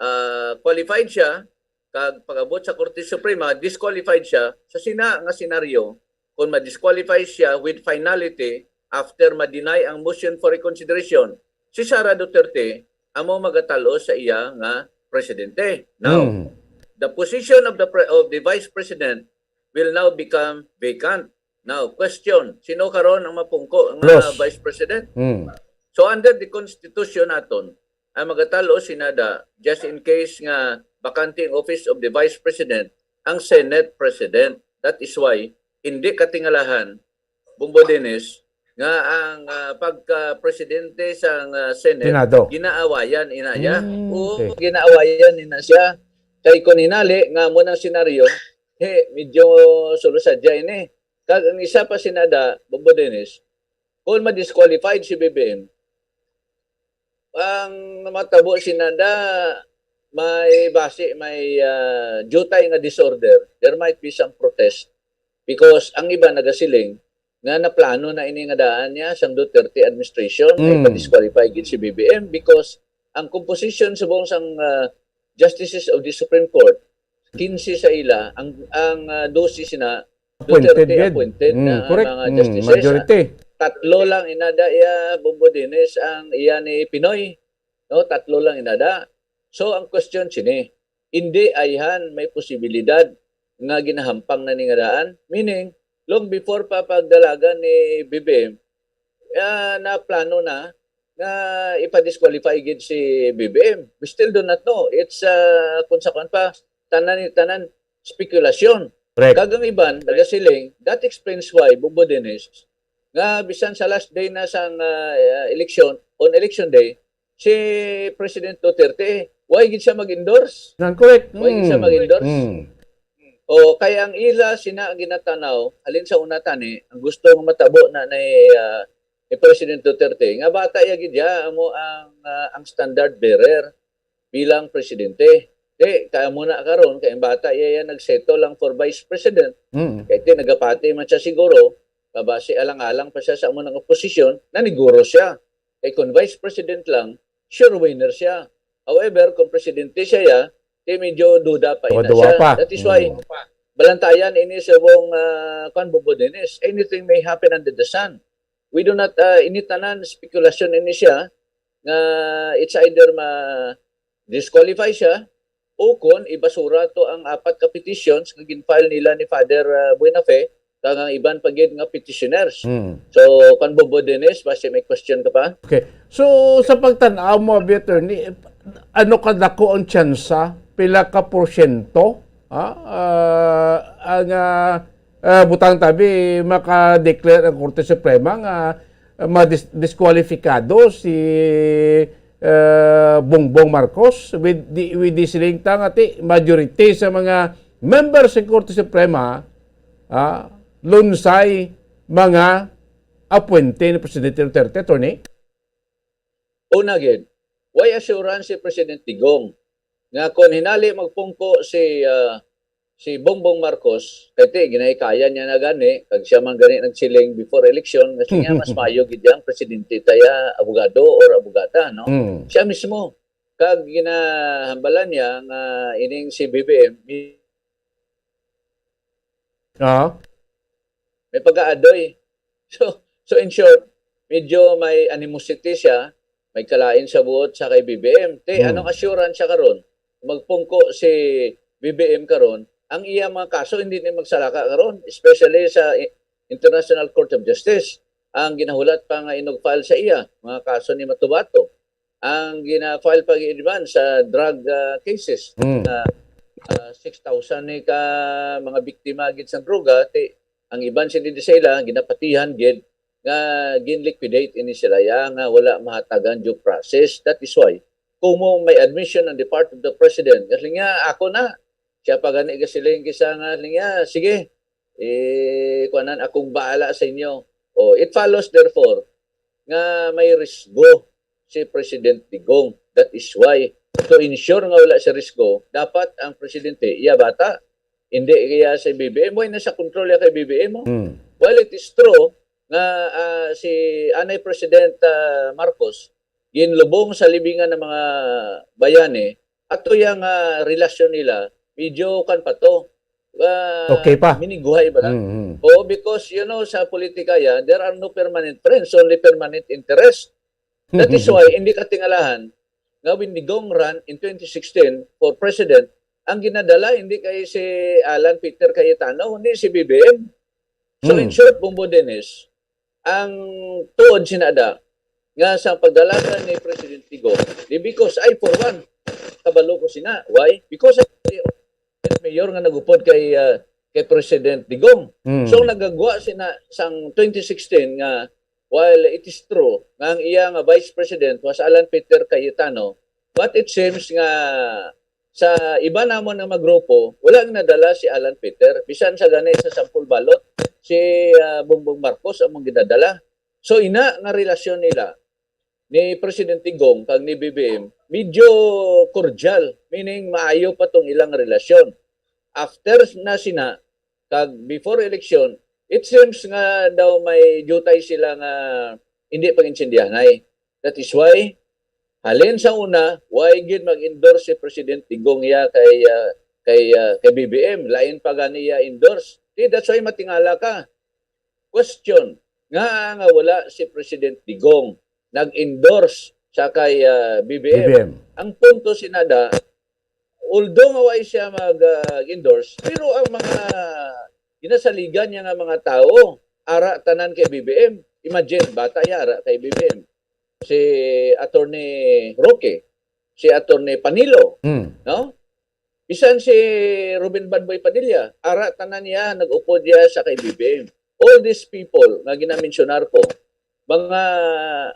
ah, qualified siya, kag pag-abot sa Korte Suprema, disqualified siya, sa sina nga senaryo, kung ma-disqualify siya with finality after ma-deny ang motion for reconsideration, si Sara Duterte amo magatal-os sa iya nga presidente. Now, mm, the position of the pre-, of the vice president will now become vacant. Now, question, sino karon ang mapungko nga vice president? Mm. So, under the constitution naton, ang magatalo sinada, just in case nga bakante ang office of the Vice President, ang Senate President. That is why, hindi katingalahan, Bombo Dennis, nga ang, ah, pagka-presidente sang, ah, Senate, Senado. Ginaawayan ina niya. Mm, o okay. Ginaawayan ina siya. Kay kung hinali nga mo ng senaryo, he, medyo sulusadya ini. Kag ang isa pa sinada, Bombo Dennis, kung ma-disqualified si B B M, ang matabo sinada, may basi, may, ah, jutay nga disorder, there might be some protest. Because ang iba nagasiling nga naplano na ini nga daan niya sang Duterte administration, ay Mm. pa-disqualify gid si B B M because ang composition subong sang, ah, justices of the Supreme Court, quince sa ila, ang, ang, ah, dose sina Appointed Duterte gid. Appointed Mm, na correct. Mga Mm, justices. Majority. Tatlo lang inada iya, Bombo Dennis, ang iya ni Pinoy. No, tatlo lang inada. So, ang question sini, hindi ayhan may posibilidad nga ginahampang na ni nga daan? Meaning, long before pa pagdalagan ni B B M, ah, naplano na nga ipa-disqualify gid si B B M. We still do not know. It's, ah, kung sa kwan pa, tanan ni tanan, spekulasyon. Correct. Kag ang iban, nagasiling, that explains why, Bombo Dennis, nga bisan sa last day na sang, ah, election, on election day, si President Duterte, why gid siya mag-endorse? Nan correct. Why gid siya Mm. mag-endorse? Mm. O, kay ang ila sina ang ginatanaw, halin sa una tani, ang gusto nga matabo na ni, ah, ni President Duterte, nga bata iya gid iya, amo ang, ah, ang standard bearer bilang presidente. Di, kaya mo na karon, kay ang bata iya, iya nagsettle lang for vice president. Mm. Kay ti nagapati man siya siguro, kabasi alang-alang pa siya sa amo nga posisyon, naniguro siya. Kay kung vice president lang, sure winner siya. However, kung presidente siya, ya, di medyo duda pa ina Duda siya. pa. That is why, Mm. balantayan ini sa buong, ah, kwan, Bombo Dennis. Anything may happen under the sun. We do not, ah, ini tanan, spekulasyon ini siya, nga it's either ma-disqualify siya o kon ibasura to ang apat ka petitions nga gin-file nila ni Father, ah, Buenafe, kag ang iban pa gid nga petitioners. Hmm. So, kwan, Bombo Dennis, basi may question ka pa? Okay. So, sa pagtan-aw mo, abi, attorney, ano kadako ang tsansa? Pila ka porsyento? Ah, ah, ang, ah, ah, butang tabi, maka-declare ang Korte Suprema nga, ah, madis-, diskwalifikado si, ah, Bongbong Marcos with the, with the siling ta nga ti majority sa mga members sa Korte Suprema, ah, lunsay mga apwente ni Presidente Duterte, attorney? Una gid, way assurance si President Digong nga kon hinali magpungko si, ah, si Bongbong Marcos, kay ti, ginahikayan niya na gani, kag siya man gani nagsiling before election, nga siya mas mayo gid yang presidente taya abogado or abogada, no? Mm. Siya mismo. Kag ginahambalan niya nga ining si B B M, Ah. May pagkaadoy. So, so in short, medyo may animosity siya, may kalain sa buot sa kay B B M. Te, hmm, anong assurance siya karon? Magpungko si B B M karon, ang iya mga kaso hindi ni magsalaka karon, especially sa I-, International Court of Justice. Ang ginahulat pa nga inugfile sa iya, mga kaso ni Matubato. Ang gina-file pa gid man sa drug, ah, cases. Hmm. Ah, ah, six thousand ni ka mga biktima gid sa droga, ti ang iban sini di sa ila, ginapatihan gid nga gin-liquidate ini sila ya nga wala mahatagan due process. That is why, kung mo may admission ang Department of the President, kasi nga, "Ako na." Siya pa gani gasiling kisa nga, siling niya, "Sige, eh, kuanan, akong bahala sa inyo." Oh, it follows, therefore, nga may risgo si President Digong. That is why, to ensure nga wala siya risgo, dapat ang presidente, iya bata, hindi kaya si B B M, way na sa control ya kay B B M mo. Hmm. While it is true nga, ah, si anay President, ah, Marcos, ginlubong sa libingan ng mga bayani, ato yang, ah, relasyon nila, medyo kan pa to. Ah, okay pa. Miniguhay ba na? Mm, mm. Oo, because, you know, sa politika yan, there are no permanent friends, only permanent interest. That is why, hindi katingalahan nga when Digong ran in twenty sixteen for president, ang ginadala hindi kay si Alan Peter Cayetano, hindi si B B M. So, in, mm, short, Bombo Dennis, ang tuod sinada, nga sa pagdalagan ni President Digong, di, because I, for one, kabalo ko sina. Why? Because ang mayor nga nagupod kay, ah, kay President Digong. Mm. So, nagagwa sina sang twenty sixteen nga, while it is true nga ang iya nga vice president was Alan Peter Cayetano, but it seems nga sa iba namon nga mga grupo, wala nga nadala si Alan Peter. Bisan sa gani sa sample ballot, si, ah, Bongbong Marcos ang mga ginadala. So, ina nga relasyon nila ni Presidente Gong kag ni B B M, medyo cordial, meaning maayo pa tong ilang relasyon. After na sina, kag before election, it seems nga daw may diutay sila nga hindi pag-intindihanay. That is why, halin sa una, why gid mag-endorse si President Digong ya kay, ah, kay, ah, kay B B M? Lain pa gani ya endorse. Di, that's why matingala ka. Question, nga, nga wala si President Digong nag-endorse sa kay, ah, B B M. B B M. Ang punto, sinada, although nga wala siya mag, ah, endorse, pero ang mga ginasaligan niya nga mga tawo, ara tanan kay B B M. Imagine, bata ya, ara kay B B M. Si Attorney Roque, si Attorney Panilo, Mm. no? Bisan si Ruben Badboy Padilla, ara tanan niya, nag-upod niya sa kay B B M. All these people nga ginamensyonar ko, mga,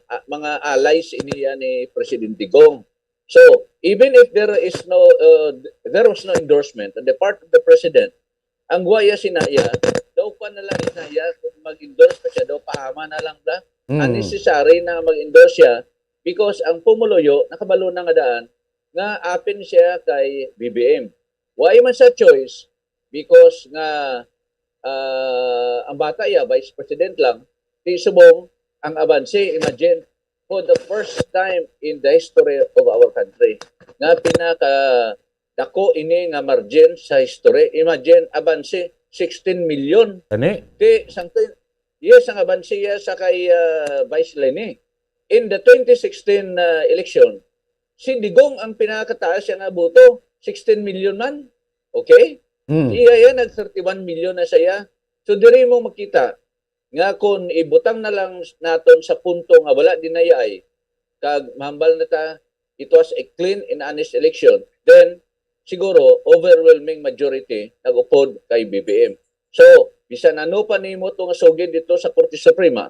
ah, mga allies ini yan ni Presidente Gong. So, even if there is no, uh, there was no endorsement on the part of the president, ang guwaya sinaya, daw pa na lang sinaya, kung mag-endorse pa siya, daw pahama na lang ba? Mm. Unnecessary na mag-endorse siya because ang pumuluyo, nakabalo na nga daan, nga apin siya kay B B M. Why man sa choice? Because nga, ah, ang bata iya, vice president lang, di subong ang abanse, imagine, for the first time in the history of our country, nga pinaka dako ini nga margin sa history. Imagine, abanse, sixteen million. Ani? Ti, sang twen-, yes, ang abanse iya sa kay, ah, Vice Leni. In the twenty sixteen, ah, election, si Digong ang pinakataas siya nga boto, sixteen million man. Okay? Mm. Iya yan, nag thirty-one million na siya. So, diri mo makita nga kung ibutang na lang naton sa punto nga wala dinayay, kag mahambal na ta, it was a clean and honest election, then siguro overwhelming majority nag-upod kay B B M. So, bisan ano pa nimo to nga sugid dito sa Korte Suprema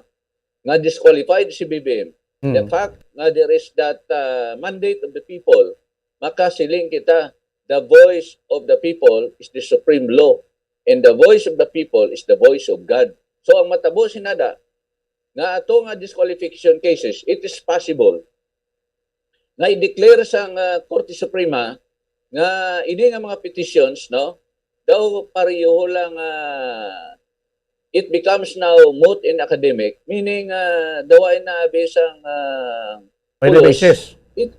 nga disqualified si B B M, the Mm. fact nga there is that, uh, mandate of the people, makasiling kita, the voice of the people is the supreme law, and the voice of the people is the voice of God. So, ang matabo sinada, nga ato nga disqualification cases, it is possible nga i-declare sang, ah, Korte Suprema nga ini nga mga petitions, no, daw pareho lang, ah, it becomes now moot and academic, meaning, ah, daw ay na abi sang, ah, May pulos. Basis. It,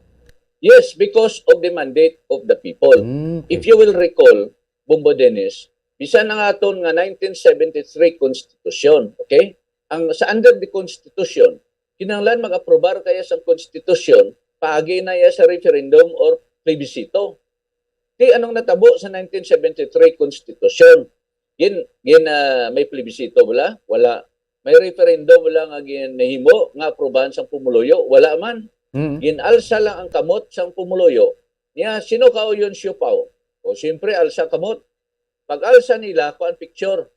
yes, because of the mandate of the people. Mm, okay. If you will recall, Bombo Dennis, bisan ang aton nga nineteen seventy-three Constitution, okay? Ang, sa under the Constitution, kinahanglan mag-aprobar kaya sa Constitution, paagi na iya sa referendum or plebiscito. Di, anong natabo sa nineteen seventy-three Constitution? Gin, gin, ah, may plebiscito bala? Wala. May referendum bala nga ginahimo nga aprobahan sang pumuluyo? Wala man. Mm. Gin-alsa lang ang kamot sang pumuluyo. Niya, sino kauyon, siopao? O, siyempre, alsa kamot. Pag-alsa nila, kuan picture.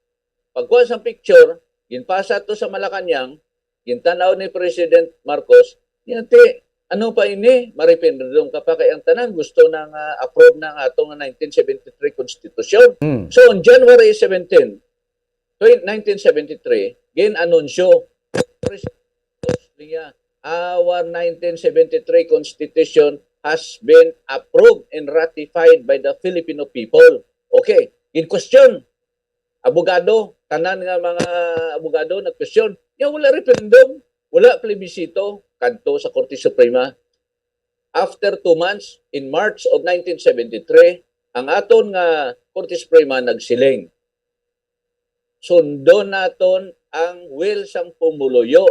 Pagkuha sang picture, ginpasa to sa Malacañang, gintan-aw ni President Marcos, niya, ti, ano pa ini? Ma-referendum ka pa kay ang tanan gusto na nga approve na nga ato nga nineteen seventy-three Constitution. Mm. So, on January seventeen, twen-, nineteen seventy-three, gin-anunsyo, President Marcos niya, "Our nineteen seventy-three Constitution has been approved and ratified by the Filipino people." Okay, gin-question. Abogado, tanan nga mga abogado nag-question. Ya, wala referendum, wala plebisito, kadto sa Korte Suprema. After two months, in March of nineteen seventy-three, ang aton nga Korte Suprema nagsiling, "Sundon naton ang will sang pumuluyo."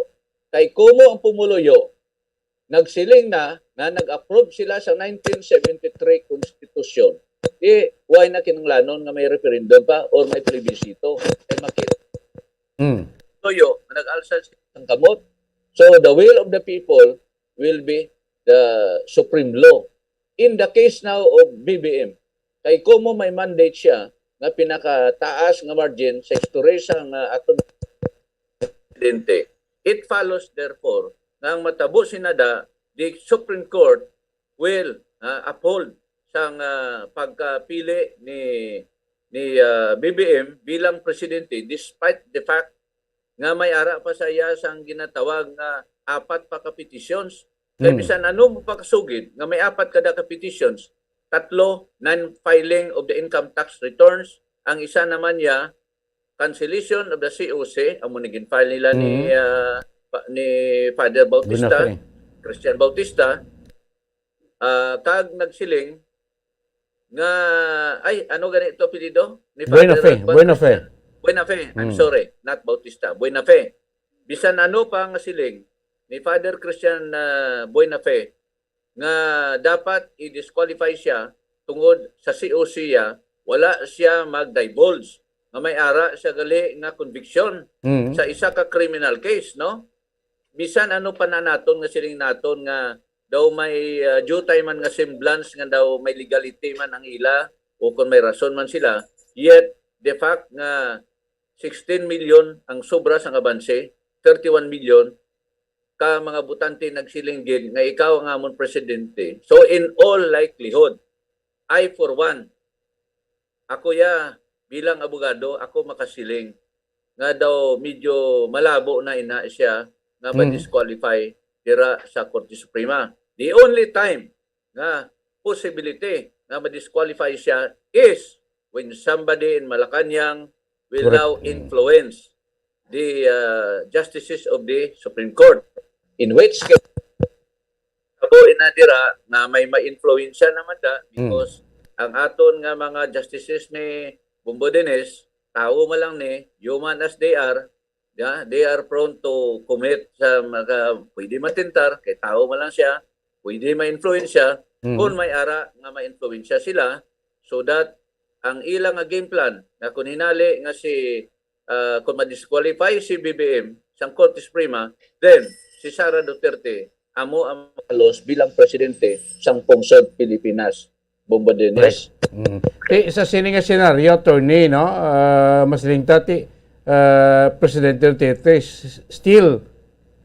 Kay kumo ang pumuluyo nagsiling na nga nag-approve sila sa nineteen seventy-three Constitution, di, why na kinahanglanon nga may referendum pa or may plebisito? Kay makit-, Mm. Tuyo, nga nag-alsa sang kamot, So the will of the people will be the supreme law. In the case now of B B M, kay komo may mandate siya nga pinakataas nga margin sa history sang, ah, aton presidente, it follows therefore nga ang matabo sinada, the Supreme Court will, ah, uphold sang, ah, pagkapili ni, ni, ah, B B M bilang presidente, despite the fact nga may ara pa sa iya sang ginatawag nga apat pa ka petitions. Kay Mm. bisan ano mo pakasugid nga may apat kada ka petitions, tatlo, non-filing of the income tax returns, ang isa naman niya, cancellation of the C O C, amo ni gin-file nila ni, Mm. ah, pa-, ni Father Bautista, Buena fe. Christian Bautista, ah, kag nagsiling nga, ay, ano gani ito apelyido? Ni Buena Father fe, Juan Buena fe. Christian? Buena fe, I'm Mm. sorry, not Bautista. Buena fe. Bisan ano pa nga siling ni Father Christian, ah, Buena fe, nga dapat i-disqualify siya tungod sa C O C ya, wala siya mag-divulge nga may ara siya gali nga conviction Mm. sa isa ka criminal case, no? Bisan ano pa na naton nga siling naton nga daw may, ah, diutay man nga semblance nga daw may legality man ang ila o kung may rason man sila, yet the fact nga sixteen million ang sobra sang abanse, thirty-one million ka mga botante nagsiling gid nga ikaw ang amon presidente. So in all likelihood, I for one, ako ya bilang abogado, ako makasiling nga daw medyo malabo na ina siya nga Mm. ma-disqualify dira sa Korte Suprema. The only time nga possibility nga ma-disqualify siya is when somebody in Malacañang will Correct. now Mm. influence the, uh, justices of the Supreme Court. In which case, abo ina dira nga may ma-influensya naman da Mm. because ang aton nga mga justices ni Bombo Dines, tawo man lang ni, human as they are, yeah, they are prone to commit sa mga pwede matentar, kay tawo man lang siya, pwede ma-influensya, Mm. kung may ara nga ma-influensya sila, so that ang ila nga game plan, nga kung hinali nga si, ah, kung ma-disqualify si B B M sang Korte Suprema, then si Sara Duterte amo ang malos bilang presidente sang pungsod Pilipinas. Bombo Dines. Right. Mm. Ti, sa sini nga senaryo, attorney, no, ah, mas lingta ti, ah, Presidente Duterte s-, still,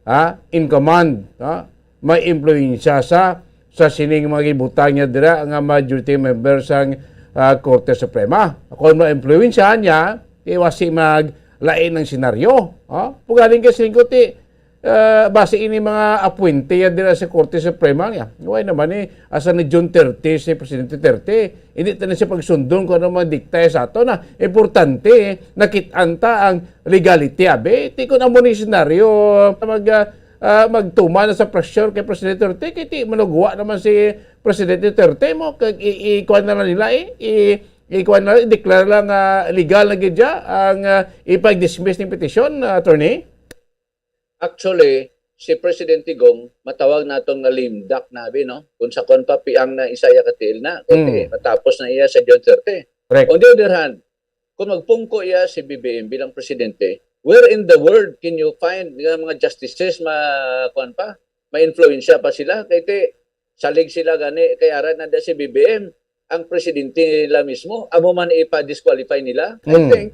ah, in command, no? May impluwensya sa, sa sining mga gibutang niya dira nga majority member sang, ah, Korte Suprema. Kung maimpluwensyahan niya, ti wasi maglain ang senaryo, ah. Pugaling ka siling ko, ti, ah, basi ini mga apwente ya dira sa Korte Suprema niya. Why naman ni, asa ni June thirty si Presidente Duterte? Hindi ta na siya pagsundon kung ano man diktaya sa ato na. Importante, nakit-an ta ang legality, abi. Ti kung amo ni senaryo, mag, ah, ah, magtuman na sa pressure kay Presidente Duterte, kay ti manugwa naman si Presidente Duterte mo, kag i, i, kuwan na lang nila, eh, i, i, kuwan na lang, i-declare lang, ah, legal na gid siya ang, ah, ipag-dismiss ning petisyon, ah, attorney? Actually, si Presidente Gong, matawag naton nga lame duck na, abi, no? Kung sa kon pa, piang na isa iya ka tiil na, kung Mm. di, matapos na iya sa June thirty. Correct. On the other hand, kung magpungko iya si B B M bilang presidente, where in the world can you find nga mga justices ma-, kuwan pa, ma-influensya pa sila? Kay ti, salig sila gani, kay ara na da si B B M, ang presidente nila mismo, amo man ipa-disqualify nila. I Mm. think,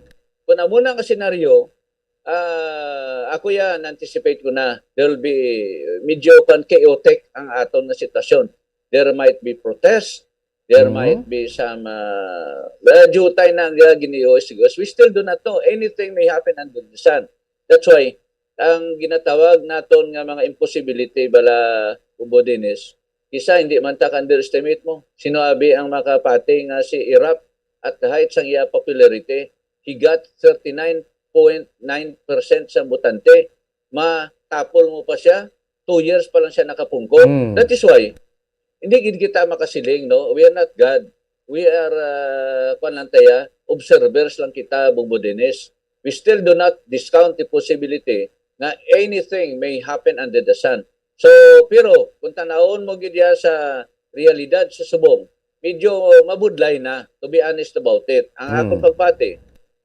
kung amo na nga senaryo, ah, ako yan, anticipate ko na, there will be, medyo kan chaotic ang aton nga sitwasyon. There might be protest, there Mhm. might be some, ah, well, diutay na ang, ah, gini-, we still do not know. Anything may happen under the sun. That's why, ang ginatawag naton nga mga impossibility bala, Bombo Dines, isa, hindi man ta ka-underestimate mo. Sino abi ang makapati nga si Erap at the height sang iya popularity, he got thirty-nine point nine percent sa botante. Matapol mo pa siya, two years pa lang siya nakapungko. Mm. That is why, hindi gid kita makasiling, no? We are not God. We are, ah, kuwan lang taya, observers lang kita, Bombo Dines. We still do not discount the possibility nga anything may happen under the sun. So, pero kung tanawon mo gid ya sa realidad sa subong, medyo mabudlay na, to be honest about it. Ang Hmm. akong pagpati,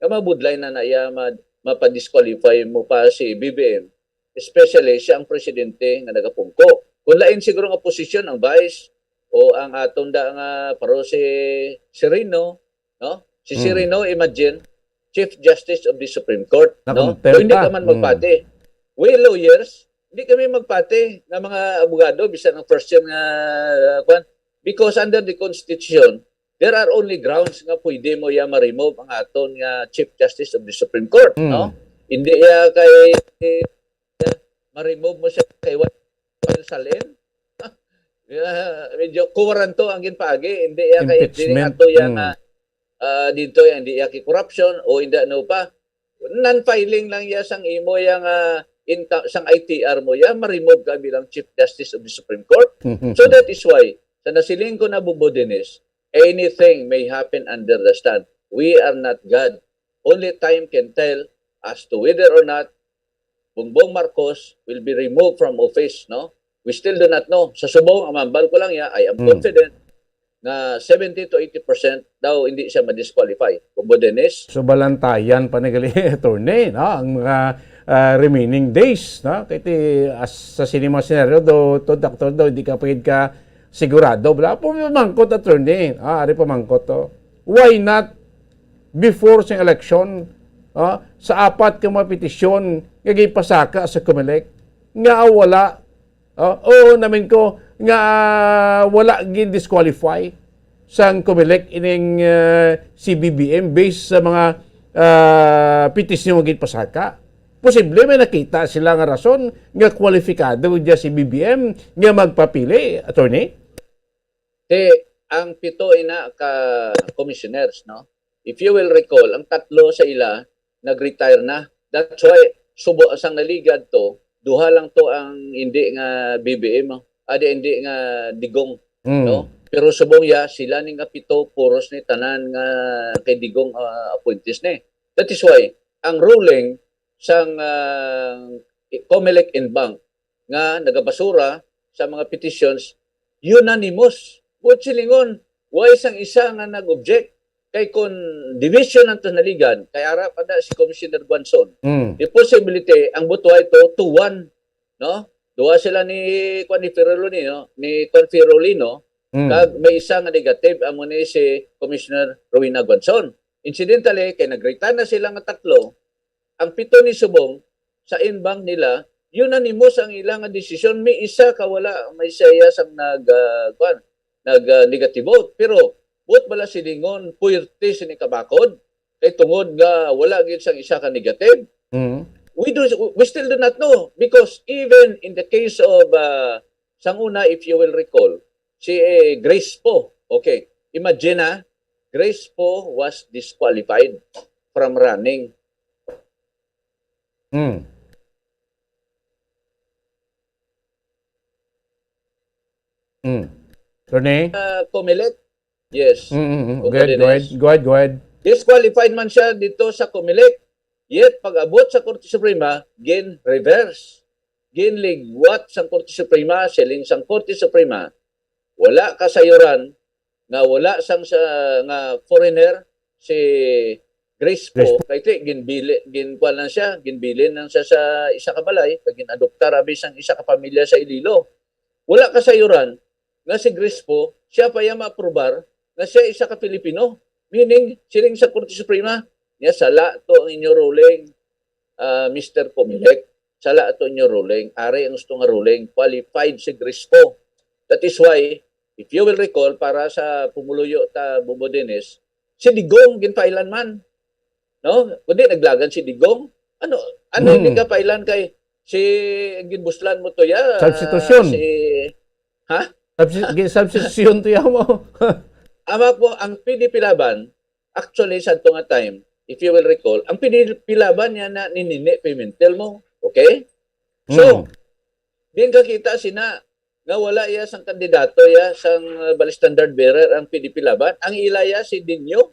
nga mabudlay na na iya ma-, mapa-disqualify mo pa si B B M. especially siya ang presidente nga nagapungko. Kung lain siguro nga posisyon ang vice o ang aton da nga paro si Sereno, no? Si Hmm. Sereno, imagine, Chief Justice of the Supreme Court, no? Nakontenta. So, hindi ka man Hmm. magpati. We lawyers, hindi kami magpati nga mga abogado, bisan ang first year nga, uh, kwan. Because under the Constitution, there are only grounds nga pwede mo ya ma-remove ang aton nga Chief Justice of the Supreme Court, Hmm. no? Hindi ya kay ma-remove mo siya kay Juan Salin. Yeah, medyo kuwaranto ang ginpaagi, hindi ya kay Impeachment. dili ato ya Hmm. nga, ah, dito ya, hindi ya kay corruption o hindi ano pa. Non-filing lang ya sang imo ya nga inca-, sang I T R mo ya, ma-remove ka bilang Chief Justice of the Supreme Court. Mhm. So that is why, sa nasiling ko na, Bubo Dennis, anything may happen under the sun. We are not God. Only time can tell as to whether or not Bongbong Marcos will be removed from office, no? We still do not know. Sa subong, ang mambal ko lang ya, I am Hmm. confident na seventy to eighty percent daw hindi siya ma-disqualify. Bubo Dennis? So, balantayan pa ni gali, attorney, no? Ang mga, ah, remaining days, no? Kay ti, as, sa sini mga senaryo, do, to, doktor, do, hindi ka pwede ka sigurado. Wala po pamangkot, attorney. Ah, ari pamangkot to. Why not before sa election, ah, sa apat ka mga petisyon nga gipasaka sa Comelec nga wala, ah, oo namin ko nga wala gin-disqualify sang Comelec ining, ah, C B B M based sa mga, ah, petisyon nga ginpasaka. Posible may nakita sila nga rason nga kwalipikado diya si B B M nga magpapili, attorney? Ti, ang pito ina ka commissioners, no? If you will recall, ang tatlo sa ila nag-retire na. That's why subo sang naligad to, duha lang to ang hindi nga B B M, adi hindi nga Digong, Mm. no? Pero subong ya, sila ni nga pito, puros ni tanan nga kay Digong, ah, appointees ni. That is why ang ruling sang, ah, Comelec en banc nga nagabasura sa mga petitions, unanimous. Buot silingon, way sang isa nga nag-object. Kay kon division ang to naligad, kay ara pa da si Commissioner Guanzon. Mm. The possibility, ang buto ay to two one, no? Duha sila ni, kwan, ni Ferrolino, ni Kwan Ferrolino, Mm. kag may isa nga negative, amo ni si Commissioner Rowena Guanzon. Incidentally, kay nag-retire na sila nga tatlo, ang pito ni subong sa en banc nila, unanimous ang ila nga desisyon. May isa ka wala, may siya sang nag, ah, kwan, nag, ah, negative vote. Pero buot bala silingon, puwerte sini kabakod, kay tungod nga wala gid sang isa ka negative. Mm. We do, we still do not know because even in the case of, ah, sang una, if you will recall, si, eh, Grace Poe. Okay, imagine, ah, Grace Poe was disqualified from running. Mm. Mm. Attorney? Ah, Comelec. Yes. Mm, mm, mm. Go ahead, go ahead, go ahead, go ahead. Disqualified man siya dito sa Comelec. Yet, pag-abot sa Korte Suprema, gin-reverse. Ginligwat sang Korte Suprema, siling sang Korte Suprema, wala kasayuran nga wala sang sa, nga foreigner si Grace Poe, Grace Poe. Kay ti, ginbili-, ginkuan lang siya, ginbilin lang siya sa isa ka balay, kag gin-adoptar abi sang isa ka pamilya sa Iloilo. Wala kasayuran nga si Grace Poe, siya pa iya maaprobar nga siya isa ka Filipino. Meaning, siling sa Korte Suprema, niya, "Sala to ang inyo ruling, ah, Mister Comelec. Sala to inyo ruling. Ari ang gusto nga ruling. Qualified si Grace Poe." That is why, if you will recall, para sa pumuluyo ta, Bubo Dennis, si Digong ginpailan man. No? Kundi naglagan si Digong. Ano, ano Mm. hindi ka pailan kay si, ginbuslan mo to ya, Substitution. Si, ha? Subsi-, gi-, substitution to ya mo. Ama ko, ang P D P Laban, actually, sa to nga time, if you will recall, ang P D P Laban niya na ni Nini Pimentel mo. Okay? So, Mm. din kakita sina nga wala iya sang kandidato iya sang, uh, bali standard bearer ang P D P Laban. Ang ila iya si Dinyo.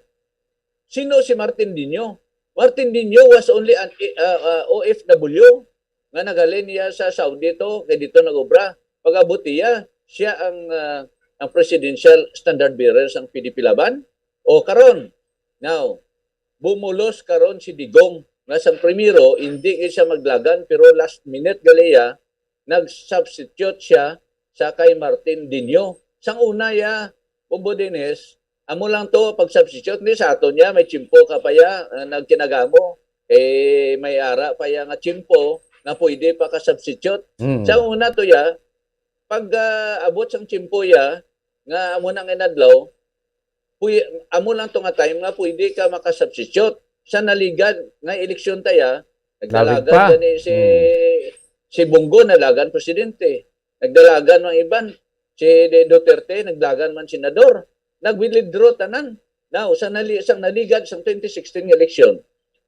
Sino si Martin Dinyo? Martin Dinyo was only an, uh, uh, O F W nga naghalin iya sa Saudi to, kay dito nag-obra. Pag-abot iya, siya ang, uh, ang presidential standard bearer sang P D P Laban. O karon, now, bumulos karon si Digong. nga sang primero, hindi gid siya maglagan, pero last minute gali ya, nag-substitute siya sa kay Martin Dinho. Sang una ya, Bobo Dennis, amo lang to pag-substitute ni sa aton ya, may tiyempo ka pa ya, ah, nagkinagamo. Eh, may ara pa ya nga tiyempo nga pwede pa ka-substitute. Mm. Sang una to ya, pag, ah, abot sang tiyempo ya, nga amo nang inadlaw, puy-, amo lang to nga time nga pwede ka maka-substitute. Sa naligad nga eleksyon ta ya, Lalig nagdalagan pa. gani si, Mm. si Bongo, nalagan presidente. Nagdalagan ang iban, si De-, Duterte, nagdalagan man senador. Nag-withdraw tanan. Now, sa nali-, sang naligad sang twenty sixteen election,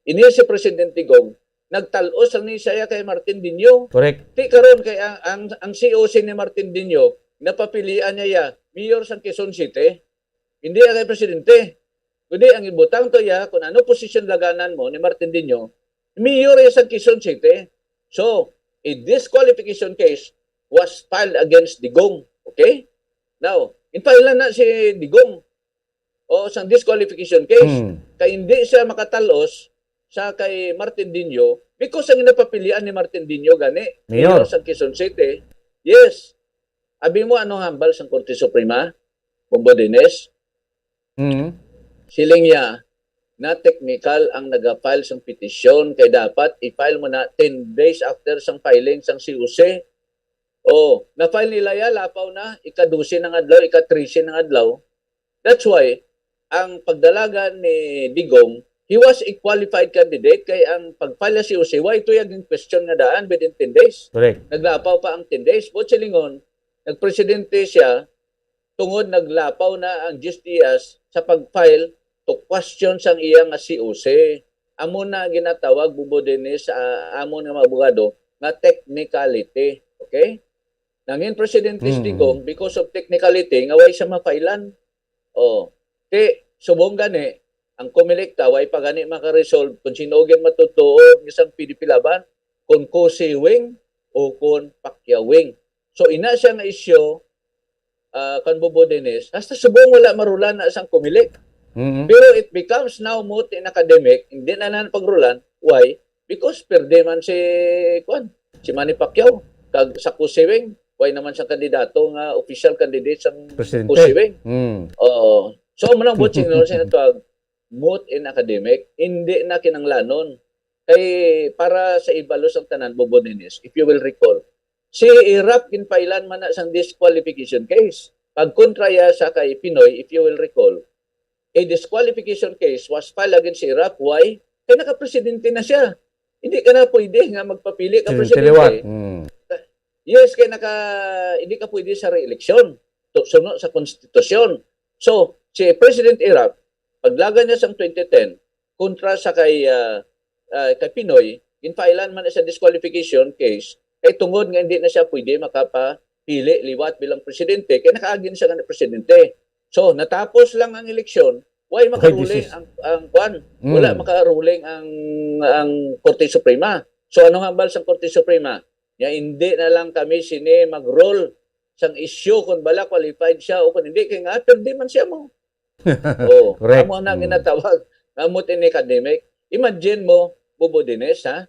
ini si Presidente Gong, nagtal-os lang ni siya kay Martin Dinho. Correct. Ti karon kay ang, ang, ang C O C ni Martin Dinho, napapilian niya ya, mayor sang Quezon City. Hindi ya kay presidente. Kundi ang ibutang to ya, kung ano posisyon laganan mo ni Martin Dinho, mayor ya sa Quezon City. So, a disqualification case was filed against Digong. Okay? Now, in-file na si Digong o sang disqualification case. Hmm. Kay hindi siya makatalos sa kay Martin Dinho because ang napapilian ni Martin Dinho gani, Mayor. mayor sa Quezon City. Yes. Abi mo, ano hambal sang Korte Suprema, Bombo Dennis? Mm. Siling niya na technical ang nag-file sang petisyon kay dapat i-file mo na ten days after sang filing sang C O C. O, na-file nila ya, lapaw na, ika-dose ng adlaw, ika-trese ng adlaw. That's why, ang pagdalagan ni Digong, he was a qualified candidate kay ang pag-file sa C O C, wa ito yung question nga daan within ten days. Correct. Naglapaw pa ang ten days. But silingon, nagpresidente siya, tungod naglapaw na ang diyes diyas sa pag-file to question sang iya nga C O C. Amo na ginatawag, Bubo Dennis, sa amon nga mga abogado nga technicality. Okay? Nangin presidente si Hmm. Digong because of technicality nga way siya mapailan. Oh, ti, subong gani, ang Comelec ta, way pa gani makaresolve kung sino gid matutuod isang P D P Laban, kung Cosie wing o kung Pacquiao wing. So, ina siya nga isyu, ah, kan Bubo Dennis, hasta subong wala marulan na sang Comelec. Mm-hmm. Pero it becomes now moot in academic, hindi na na pagrulan. Why? Because perde man si, kuan, si Manny Pacquiao. Kag sa Cosie wing, why naman siyang kandidato nga official candidate sa Presidente. Cosie wing? Mm. Oo. So, amo nang buot singno sa natawag, moot in academic, hindi na kinanglanon. Kay para sa ibalo sang tanan, Bubo Dennis, if you will recall, si Erap ginpailan man na sang disqualification case. Pagkontra ya sa kay Pinoy, if you will recall, a disqualification case was filed against si Erap. Why? Kay nakapresidente na siya. Hindi ka na pwede nga magpapili ka Presidente presidente. liwat. Mm. Yes, kay naka, hindi ka pwede sa re-election. To, suno sa konstitusyon. So, si President Erap, paglagan niya sang twenty ten, kontra sa kay, ah, ah, kay Pinoy, ginfailan man sa disqualification case, kay tungod nga hindi na siya pwede makapapili liwat bilang presidente, kay nakaagi na siya nga presidente. So, natapos lang ang eleksyon, way Why makaruling this is ang, ang kwan, wala Mm. makaruling ang, ang Korte Suprema. So, ano nga hambal sa Korte Suprema? Nga hindi na lang kami sini mag-rule sang issue kung bala qualified siya o kung hindi, kay nga, perde man siya mo. Oh, Correct. Amo na Mm. ginatawag nga moot in academic. Imagine mo, Bubo Dennis, ha?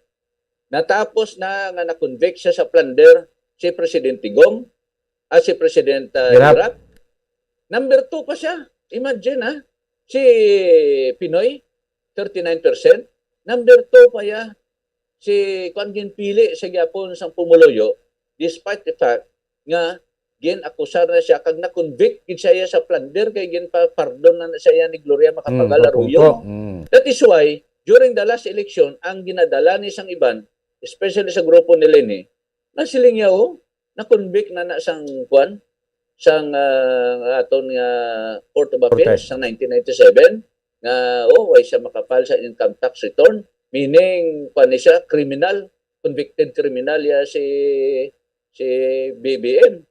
Natapos na nga na-convict siya sa plunder si Presidente Gong, ah, si President, ah, Erap. Erap. Number two pa siya. Imagine, ha? Si Pinoy, thirty-nine percent. Number two pa ya si, kuan, ginpili sa gyapon sang pumuluyo, despite the fact nga gin-akusar na siya kag na-convict gid siya sa plunder kay ginpa-pardon na, na siya ni Gloria Macapagal Mm, Arroyo. Pagpungko. Mm. That is why, during the last election, ang ginadala ni sang iban, especially sa grupo ni Leni, nasiling niya, oh, na-convict na na sang, kuan, sang, ah, aton nga Court of Appeals Correct. sa nineteen ninety-seven, nga, oh, way siya makapal sa income tax return, meaning, kuan ni siya, criminal, convicted criminal ya si, si B B M.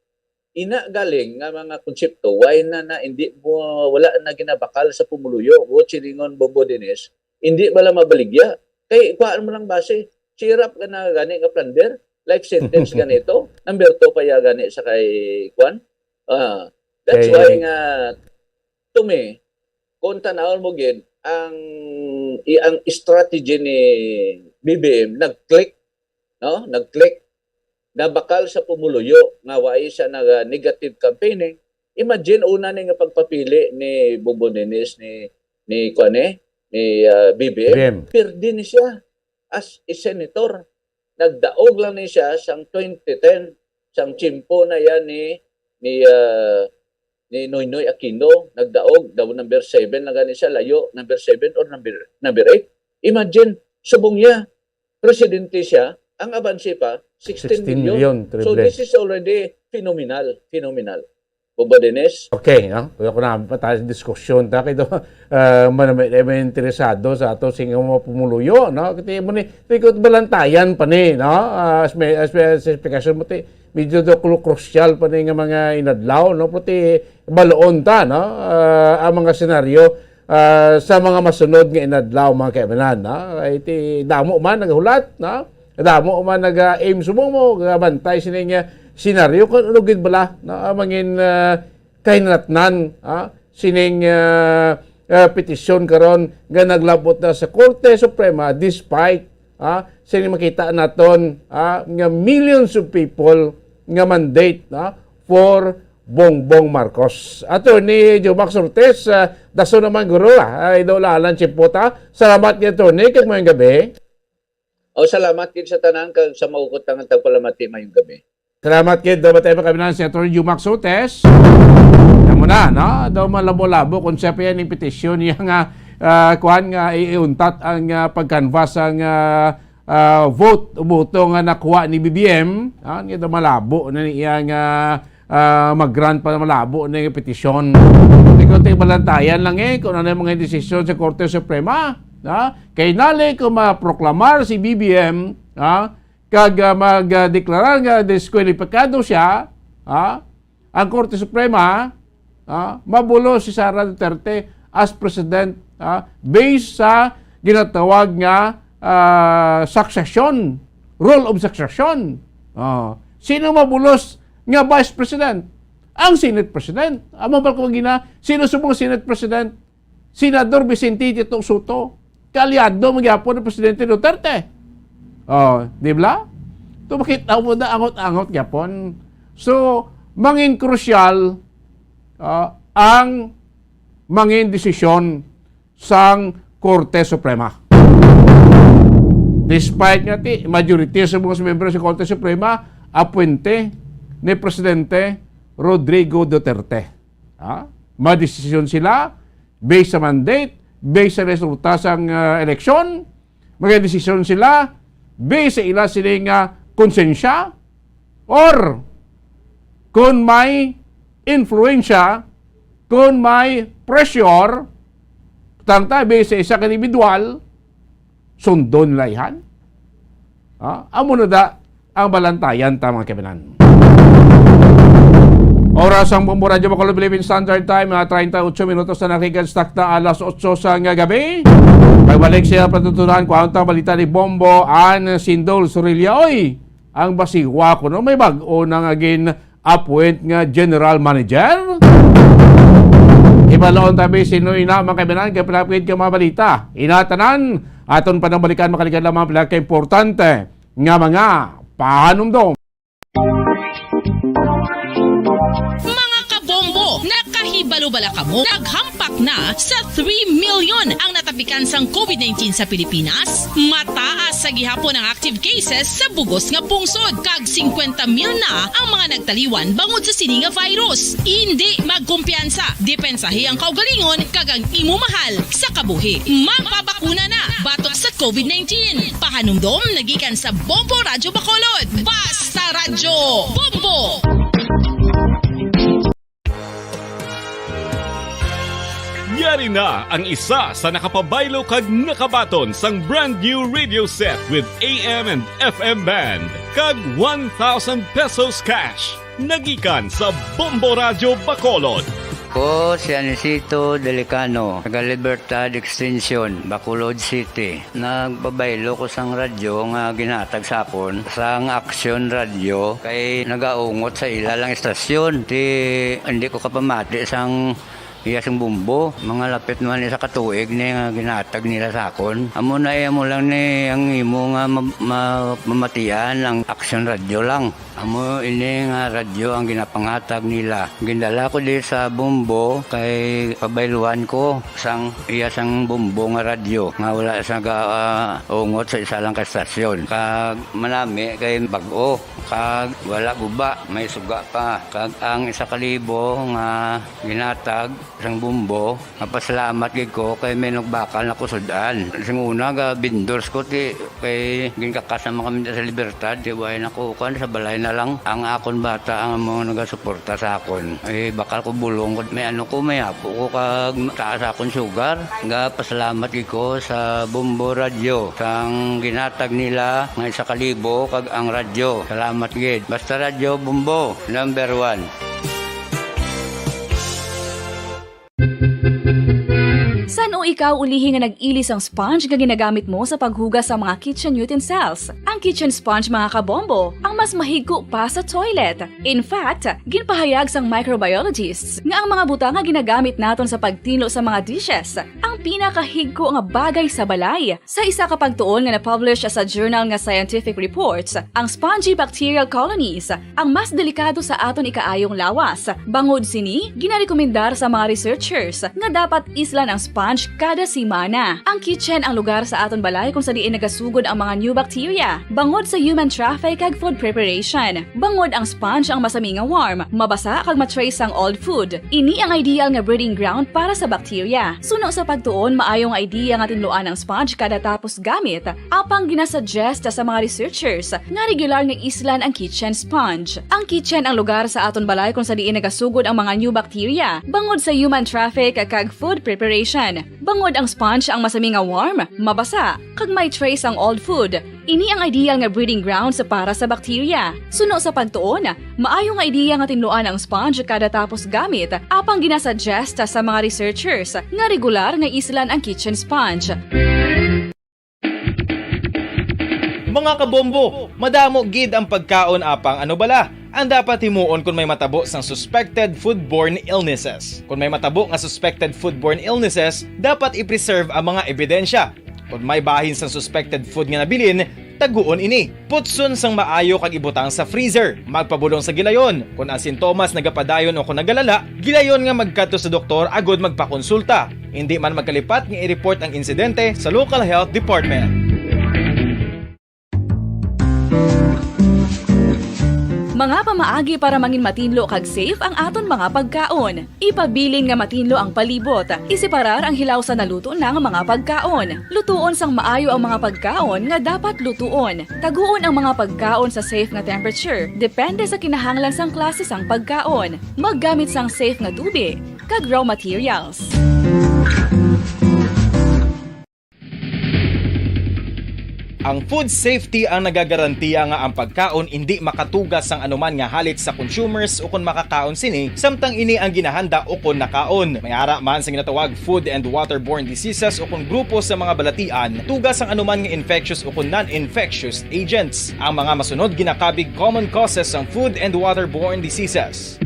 Ina galing nga mga konsepto, why na, na hindi mo, wala na ginabakal sa pumuluyo, o silingon Bobo Dennis, hindi bala mabaligya. Kay, kuhaan mo lang base, sirap ka na gani nga plunder, life sentence ganito, number two pa ya gani sa kay, kuan. Ah, that's Kay why nga, to me, kung tanawon mo gid, ang, i-, ang strategy ni B B M nag-click, no? Nag-click. Nabakal sa pumuluyo nga wa siya nag-negative campaigning. Imagine, una ni nga pagpapili ni Bongbong Dennis ni, ni, kuwan, eh, ni, ah, B B M. B B M. Pirdi ni siya as a senator. Nagdaog lang ni siya sang twenty ten, sang tiyempo na yan ni, ni, ah, ni Noynoy Aquino. Nagdaog, daw number seven lang gani siya, layo, number seven or number, number eight. Imagine, subong niya, presidente siya, ang abanse pa, sixteen million. Sixteen million, So, triple. This is already phenomenal, phenomenal. Bongbong Dennis? Okay, no? Wala ko na pa tayo sa diskusyon. Ta, kay do, ah, man, may, may interesado sa ato sing mga pumuluyo, no? Kasi mo ni, ikot balantayan pa ni, no? Ah, as may, as may, sa esplikasyon mo, ti, medyo do kru-, crucial pa ni nga mga inadlaw, no? Pati baloon ta, no? Ah, ang mga senaryo, ah, sa mga masunod nga inadlaw, mga kaibanan, no? Ay, ti, damo man naghulat, no? Damo man nag-aim subong mo, gabantay sini nga senaryo kung ano gid bala, no? Ang mangin, ah, kahinatnan, ah, sining, ah, ah, petisyon karon nga naglabot na sa Korte Suprema despite, ah, sining makita naton, ah, nga millions of people nga mandate, ah, for Bongbong Marcos. Attorney Jomax Ortiz, ah, dason naman guro, ah, ay daw lalan si puta. Salamat kay attorney, kag mayong gabi. O, salamat gid sa tanan kag sa maukot nga tagpalamati, mayong gabi. Salamat gid, daw batay pa kami na si Attorney Jumax Sotes. Alam mo na, no? Daw malabo-labo kung siya pa yan yung petisyon niya nga, ah, kuwan nga i-, iuntat ang, ah, pag-canvass ang, ah, ah, vote, boto nga nakuha ni B B M. Ah, nga daw malabo na niya nga, ah, mag-grant pa, malabo na yung petisyon. Di ko tayo balantayan lang eh kung ano yung mga desisyon sa Korte Suprema. Ha? Kay nali kung maproklamar si B B M, ha? Kag, ah, magdeklarar nga diskwalipikado siya, ha? Ang Korte Suprema, ha? Mabulos si Sara Duterte as president, ha? Based sa ginatawag nga, ah, succession, rule of succession. Oh. Sino mabulos nga vice president? Ang Senate President. Amo ba ko gina, sino subong Senate President? Senador Vicente Tito Sotto, kaalyado man gyapon ni Presidente Duterte. Oh, di ba? Ito makita mo na angot-angot gyapon. So, mangin crucial, ah, ang mangin desisyon sang Korte Suprema. Despite nga ti, majority sa mga membro sa Korte Suprema, apwente ni Presidente Rodrigo Duterte. Ha? Madesisyon sila based sa mandate, based sa resulta sang, ah, eleksyon. Magdesisyon sila based sa ila sining, ah, konsensya, or kung may influensya, kung may pressure, tang ta based sa isa ka individual, sundon nila ihan. Ha? Amo na da ang balantayan ta, mga kaibanan. Oras ang Bombo Radyo Bacolod Philippine Standard Time, ah, treinta y ocho minutos na nakikan sa takta alas otso sa nga gabi. Pagbalik siya patutunan, kuha ang balita ni Bombo Ann Sindol Sorilla. Oy, ang basiwa ko, no? May bag-o na nga gin-appoint nga general manager. Ibalaon tabi sino ina, mga kaibanan, kay palapit ka mga balita. Ina tanan, aton panambalikan, makaligad lamang pala ka importante nga mga pahanumdom. Mga kabombo, nakahibalo bala kamo? Naghampak na sa three million ang natapikan sang COVID nineteen sa Pilipinas. Mataas sa gihapon ang active cases sa bugos nga pungsod, kag singkwenta mil na ang mga nagtaliwan bangod sa sini nga virus. Indi magkumpiyansa, depensahi ang kaugalingon kag ang imo mahal sa kabuhi. Magpabakuna na batok sa COVID nineteen. Pahanumdom nagikan sa Bombo Radyo Bacolod. Basta Radyo Bombo! Yari na ang isa sa nakapabaylo kag nakabaton sang brand new radio set with A M and F M band kag one thousand pesos cash. Nagikan sa Bombo Radyo Bacolod. Ko si Anisito Delicano, taga Libertad Extension, Bacolod City. Nagpabaylo ko sang radyo nga ginhatag sa akon sang Aksyon Radyo kay nagaungot sa ila lang istasyon. Ti, hindi ko kapamati sang Iya sang Bombo, mga lapit naman isa ka tuig ni nga ginatag nila sa akon. Amo na, iya mo lang ni ang imo nga ma-, ma-, mamatian ang Action Radio lang. Amo ini nga radyo ang ginapanghatag nila. Gindala ko di sa Bombo kay pabayluhan ko sang iya sang Bombo nga radyo nga wala sa ga-, ah, ungot sa isa lang ka estasyon. Kag manami kay bag-o, kag wala guba, may suga pa. Kag ang isa ka libo nga ginatag sang Bombo, mapasalamat gid ko kay may nagbakal na ko sud-an. Sing una, ga-vendors ko, ti, kay ginkakas naman kami sa Libertad, ti, way na ko, kuwan, sa balay na lang. Ang akon bata ang mga nagasuporta sa akon. Eh, bakal ko bulong ko, may ano ko, may apo ko, kag taas akon sugar. Ga-pasalamat gid ko sa Bombo Radyo, sang ginatag nila nga isa ka libo, kag ang radyo. Salamat gid. Basta Radyo Bombo, number one. San-o ikaw ulihi nga nag-ili sang sponge nga ginagamit mo sa paghugas sa mga kitchen utensils? Ang kitchen sponge, mga kabombo, ang mas mahigko pa sa toilet. In fact, ginpahayag sang microbiologists nga ang mga butang nga ginagamit naton sa pagtinlo sa mga dishes ang pinakahigko nga bagay sa balay. Sa isa ka pagtuon nga na-publish sa journal nga Scientific Reports, ang spongy bacterial colonies ang mas delikado sa aton ikaayong lawas. Bangod sini, ginarekomendar sa mga researchers nga dapat islan ang sponge kada semana. Ang kitchen ang lugar sa aton balay kung sa diin nagasugod ang mga new bacteria, bangod sa human traffic kag food preparation. Bangod ang sponge ang masami nga warm, mabasa kag ma-trace sang old food. Ini ang ideal nga breeding ground para sa bacteria. Suno sa pagtuon, maayo nga idea nga tinluan ang sponge kada tapos gamit. Apang ginasuggest sa mga researchers nga regular nga islan ang kitchen sponge. Ang kitchen ang lugar sa aton balay kung sa diin nagasugod ang mga new bacteria, bangod sa human traffic kag food preparation. Bangod ang sponge ang masami nga warm, mabasa, kag may trace ang old food. Ini ang ideal nga breeding grounds para sa bacteria. Suno sa pagtuon, maayo nga idea nga tinluan ang sponge kada tapos gamit, apang ginasuggest sa mga researchers nga regular nga islan ang kitchen sponge. Mga kabombo, madamo gid ang pagkaon, apang ano bala ang dapat himuon kon may matabo sang suspected foodborne illnesses? Kon may matabo nga suspected foodborne illnesses, dapat i-preserve ang mga ebidensya. Kon may bahin sang suspected food nga nabilin, taguon ini. Putson sang maayo kag ibutang sa freezer. Magpabulong sa gilayon. Kon ang sintomas nagapadayon o kon nagalala, gilayon nga magkadto sa doktor agud magpakonsulta. Indi man magkalipat nga i-report ang insidente sa local health department. Mga pamaagi para mangin matinlo kag safe ang aton mga pagkaon. Ipabilin nga matinlo ang palibot. Iseparar ang hilaw sa naluto na nga mga pagkaon. Lutuon sang maayo ang mga pagkaon nga dapat lutuon. Taguon ang mga pagkaon sa safe nga temperature, depende sa kinahanglan sang klase sang pagkaon. Maggamit sang safe nga tubi kag raw materials. Ang food safety ang nagagarantiya nga ang pagkaon indi makatugas sang anuman nga halit sa consumers ukon makakaon sini, samtang ini ang ginahanda ukon nakaon. May ara man sa ginatawag food and waterborne diseases ukon grupo sa mga balatian, tugas sang anuman nga infectious ukon non-infectious agents. Ang mga masunod ginakabig common causes sang food and waterborne diseases.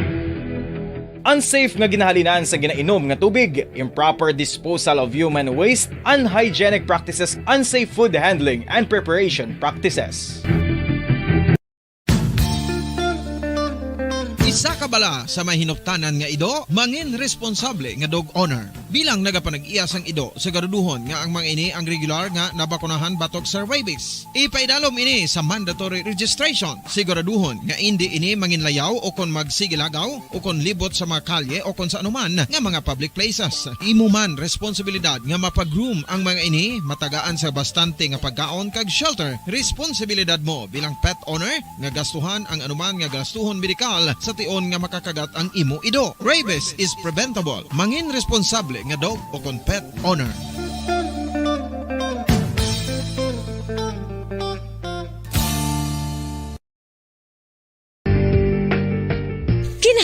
Unsafe nga ginahalinan sa ginainom nga tubig, improper disposal of human waste, unhygienic practices, unsafe food handling and preparation practices. Isa ka bala sa may hinuptanan nga ido, mangin responsable nga dog owner. Bilang nagapanag-iya sang ido, siguraduhon nga ang mga ini ang regular nga nabakunahan batok sa rabies. Ipaidalom ini sa mandatory registration. Siguraduhon nga indi ini manginlayaw o kon magsigilagaw o kon libot sa mga kalye o kon sa anuman nga mga public places. Imo man responsibilidad nga mapa-groom ang mga ini, matagaan sa bastante nga pagkaon kag shelter. Responsibilidad mo bilang pet owner nga gastuhan ang anuman nga gastuhon medikal sa tion nga makakagat ang imo ido. Rabies is preventable. Mangin responsable nga dog o kon pet owner.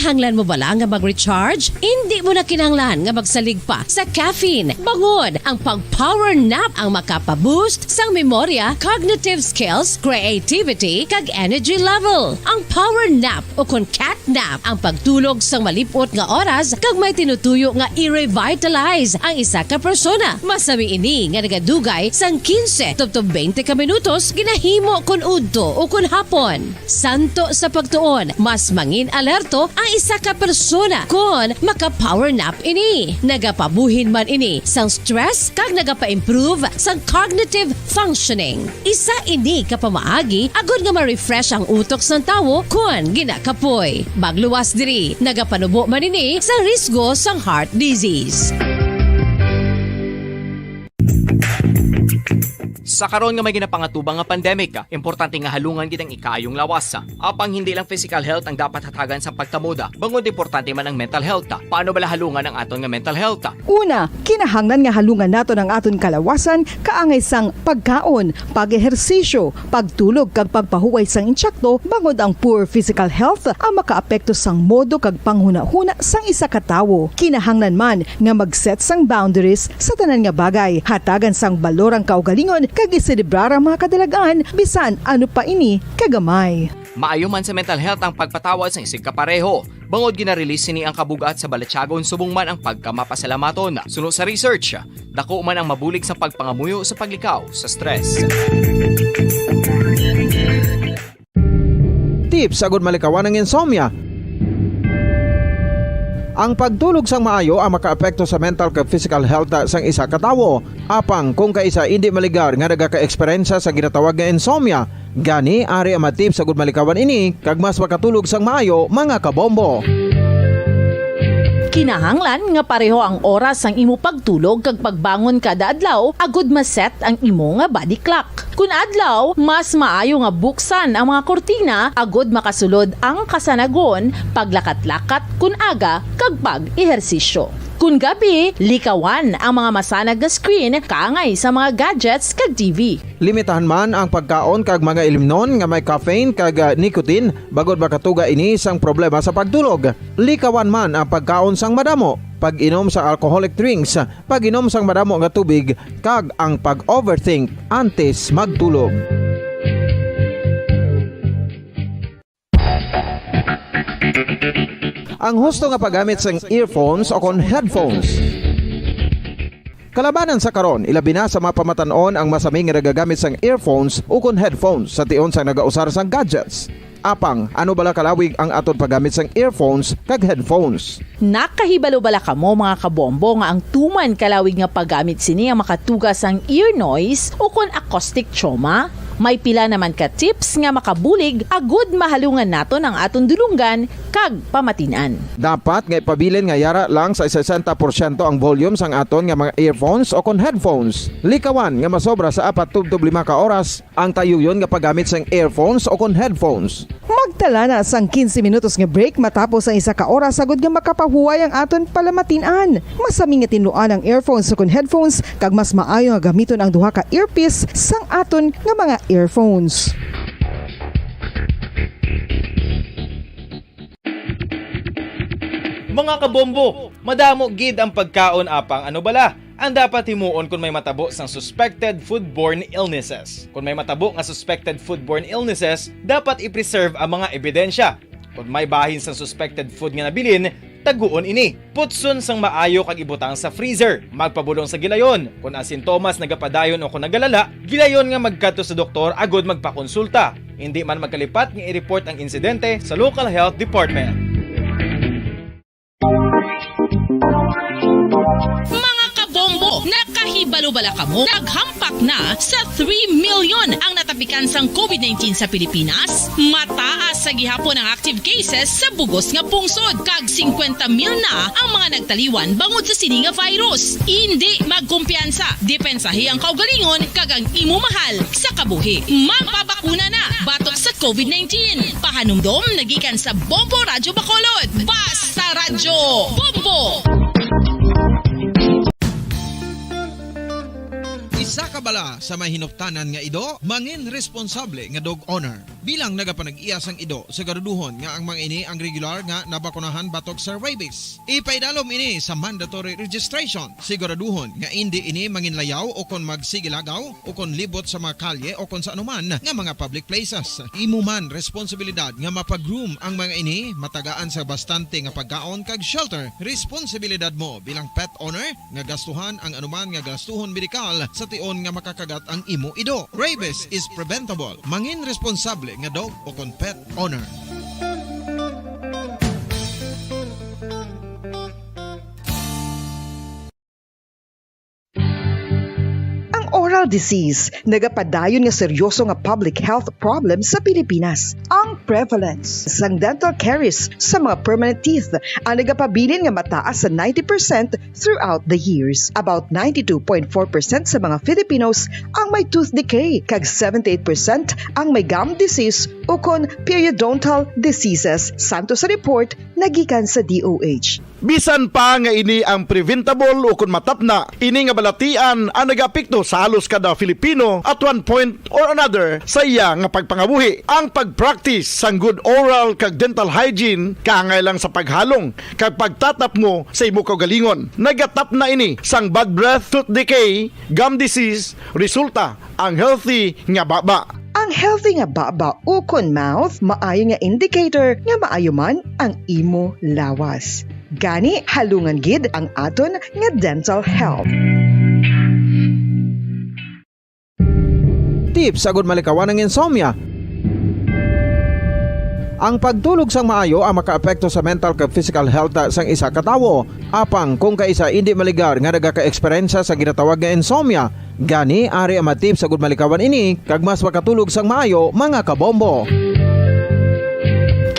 Kinahanglan mo bala nga mag-recharge? Indi mo na kinahanglan nga magsalig pa sa caffeine, bangod ang pag-power nap ang makapa-boost sang memorya, cognitive skills, creativity, kag energy level. Ang power nap, o kon cat nap, ang pagtulog sang malip-ot nga oras kag may tinutuyo nga i-revitalize ang isa ka persona. Masami ini nga nagadugay sang quince tubtob twenty ka minutos, ginahimo kon udto o kon hapon. Santo sa pagtuon, mas mangin alerto ang isa ka persona kon maka-power nap ini. Nagapabuhin man ini sang stress kag nagapa-improve sang cognitive functioning. Isa ini ka pamaagi agod nga ma-refresh ang utok sang tawo kon ginakapoy. Magluwas diri, nagapanubo man ini sa risgo sang heart disease. Sa karon nga may ginapangatubang nga pandemic, importante nga halungan gid ang ikaayong lawas. Apang hindi lang physical health ang dapat hatagan sa pagkamoda, bangod importante man ang mental health. Paano bala halungan ang aton nga mental health? Una, kinahanglan nga halungan naton ang aton kalawasan kaangay sang pagkaon, pag-ehersisyo, pagtulog, kag pagpahuway sang insakto, bangod ang poor physical health ang makaapekto sang modo kag panghunahuna sang isa ka tawo. Kinahanglan man nga mag-set sang boundaries sa tanan nga bagay, hatagan sang balor ang kaugalingon, kag iselebrar ang mga kadalag-an, bisan ano pa ini kagamay. Maayo man sa mental health ang pagpatawad sang isigkapareho. Bangod gina-release sini ang kabug-at sa balatyagon subong man ang pagkamapasalamaton. Suno sa research, dako man ang mabulig sa pagpangamuyo sa paglikaw sa stress. Tips agud malikawan ang insomnia. Ang pagtulog sang maayo ang makaapekto sa mental kag physical health sang isa ka tawo. Apang kung kaisa indi maligar nga nagaka-eksperyensya sa ginatawag nga insomnia, gani ari ang mga tips agud malikawan ini kag mas makatulog sang maayo, mga kabombo. Kinahanglan nga pareho ang oras sang imo pagtulog kag pagbangon kada adlaw agud ma-set ang imo nga body clock. Kun adlaw, mas maayo nga buksan ang mga kurtina agud makasulod ang kasanagon, paglakat-lakat kun aga, kag pag-ehersisyo. Kun gabi, likawan ang mga masanag nga screen kaangay sa mga gadgets kag T V. Limitahan man ang pagkaon kag mga ilimnon nga may caffeine kag, ah, nicotine, bangod makatuga ini sang problema sa pagtulog. Likawan man ang pagkaon sang madamo, pag-inom sa alcoholic drinks, pag-inom sang madamo nga tubig, kag ang pag-overthink antes magtulog. Ang husto nga paggamit sang earphones o kon headphones. Kalabanan sa karon, ilabi na sa mga pamatan-on ang masami nga nagagamit sang earphones o kon headphones sa tion sang nagausar sang gadgets. Apang, ano bala kalawig ang aton paggamit sang earphones kag headphones? Nakahibalo bala kamo, mga kabombo, nga ang tuman kalawig nga paggamit sini ang makatuga sang ear noise o kon acoustic trauma? May pila naman ka tips nga makabulig agud mahalungan naton ang aton dulonggan kag pamatin-an. Dapat nga ipabilin nga yara lang sa sesenta porsyento ang volume sang aton nga mga earphones o kon headphones. Likawan nga masobra sa apat tubtob lima ka oras ang tayuyon nga paggamit sang earphones o kon headphones. Magtala na sang quince minutos nga break matapos ang isa ka oras agud nga makapahuway ang aton palamatin-an. Masami nga tinluan ang earphones o kon headphones, kag mas maayo nga gamiton ang duha ka earpiece sang aton nga mga earphones. Mga kabombo, madamo gid ang pagkaon, apang ano bala ang dapat himuon kon may matabo sang suspected foodborne illnesses? Kon may matabo nga suspected foodborne illnesses, dapat i-preserve ang mga ebidensya. Kon may bahin sang suspected food nga nabilin, taguon ini. Putson sang maayo kag ibutang sa freezer. Magpabulong sa gilayon. Kon ang sintomas nagapadayon o kon nagalala, gilayon nga magkadto sa doktor agud magpakonsulta. Indi man magkalipat nga i-report ang insidente sa local health department. Mga kabombo, nakahibalo bala kamo? Naghampak na sa three million ang natapikan sang covid nineteen sa Pilipinas. Mataas sa gihapon ang active cases sa bugos nga pungsod, kag singkwenta mil na ang mga nagtaliwan bangod sa sini nga virus. Indi magkumpiyansa, depensahi ang kaugalingon kag ang imo mahal sa kabuhi. Magpabakuna na batok sa covid nineteen. Pahanumdom na gikan sa Bombo Radyo Bacolod. Basta Radyo Bombo! Isa ka bala sa may hinuptanan nga ido, mangin responsable nga dog owner. Bilang nagapanag-iya sang ido, siguraduhon nga ang mga ini ang regular nga nabakunahan batok sa rabies. Ipaidalom ini sa mandatory registration. Siguraduhon nga indi ini manginlayaw o kon magsigilagaw o kon libot sa mga kalye o kon sa anuman nga mga public places. Imo man responsibilidad nga mapag-groom ang mga ini, matagaan sa bastante nga pagkaon kag shelter. Responsibilidad mo bilang pet owner nga gastuhan ang anuman nga gastuhon medikal sa tion nga makakagat ang imo ido. Rabies is preventable. Mangin responsable nga dog o kon pet owner. Ang oral disease nagapadayon nga seryoso nga public health problem sa Pilipinas. Ang prevalence sang dental caries sa mga permanent teeth ang nagapabilin nga mataas sa ninety percent throughout the years. About ninety-two point four percent sa mga Filipinos ang may tooth decay, kag seventy-eight percent ang may gum disease ukon periodontal diseases, santo sa report nagikan sa D O H. Bisan pa nga ini ang preventable ukon matapna, ini nga balatian ang nagaapekto sa halos kada Filipino at one point or another sa iya nga pagpangabuhi. Ang pag-practice sang good oral kag dental hygiene, kaangay lang sa paghalong kag pagtatapmo sa imo kaugalingon. Nagatapna ini sang bad breath, tooth decay, gum disease, resulta ang healthy nga baba. Ang healthy nga baba ukon mouth maayo nga indicator nga maayo man ang imo lawas. Gani, halungan gid ang aton nga dental health. Tips agud malikawan ang insomnia. Ang pagtulog sang maayo ang makaapekto sa mental kag physical health sang isa ka tawo. Apang kung kaisa indi maligar nga nagaka-eksperyensya sa ginatawag nga insomnia, gani ari ang mga tips agud malikawan ini kag mas makatulog sang maayo, mga kabombo.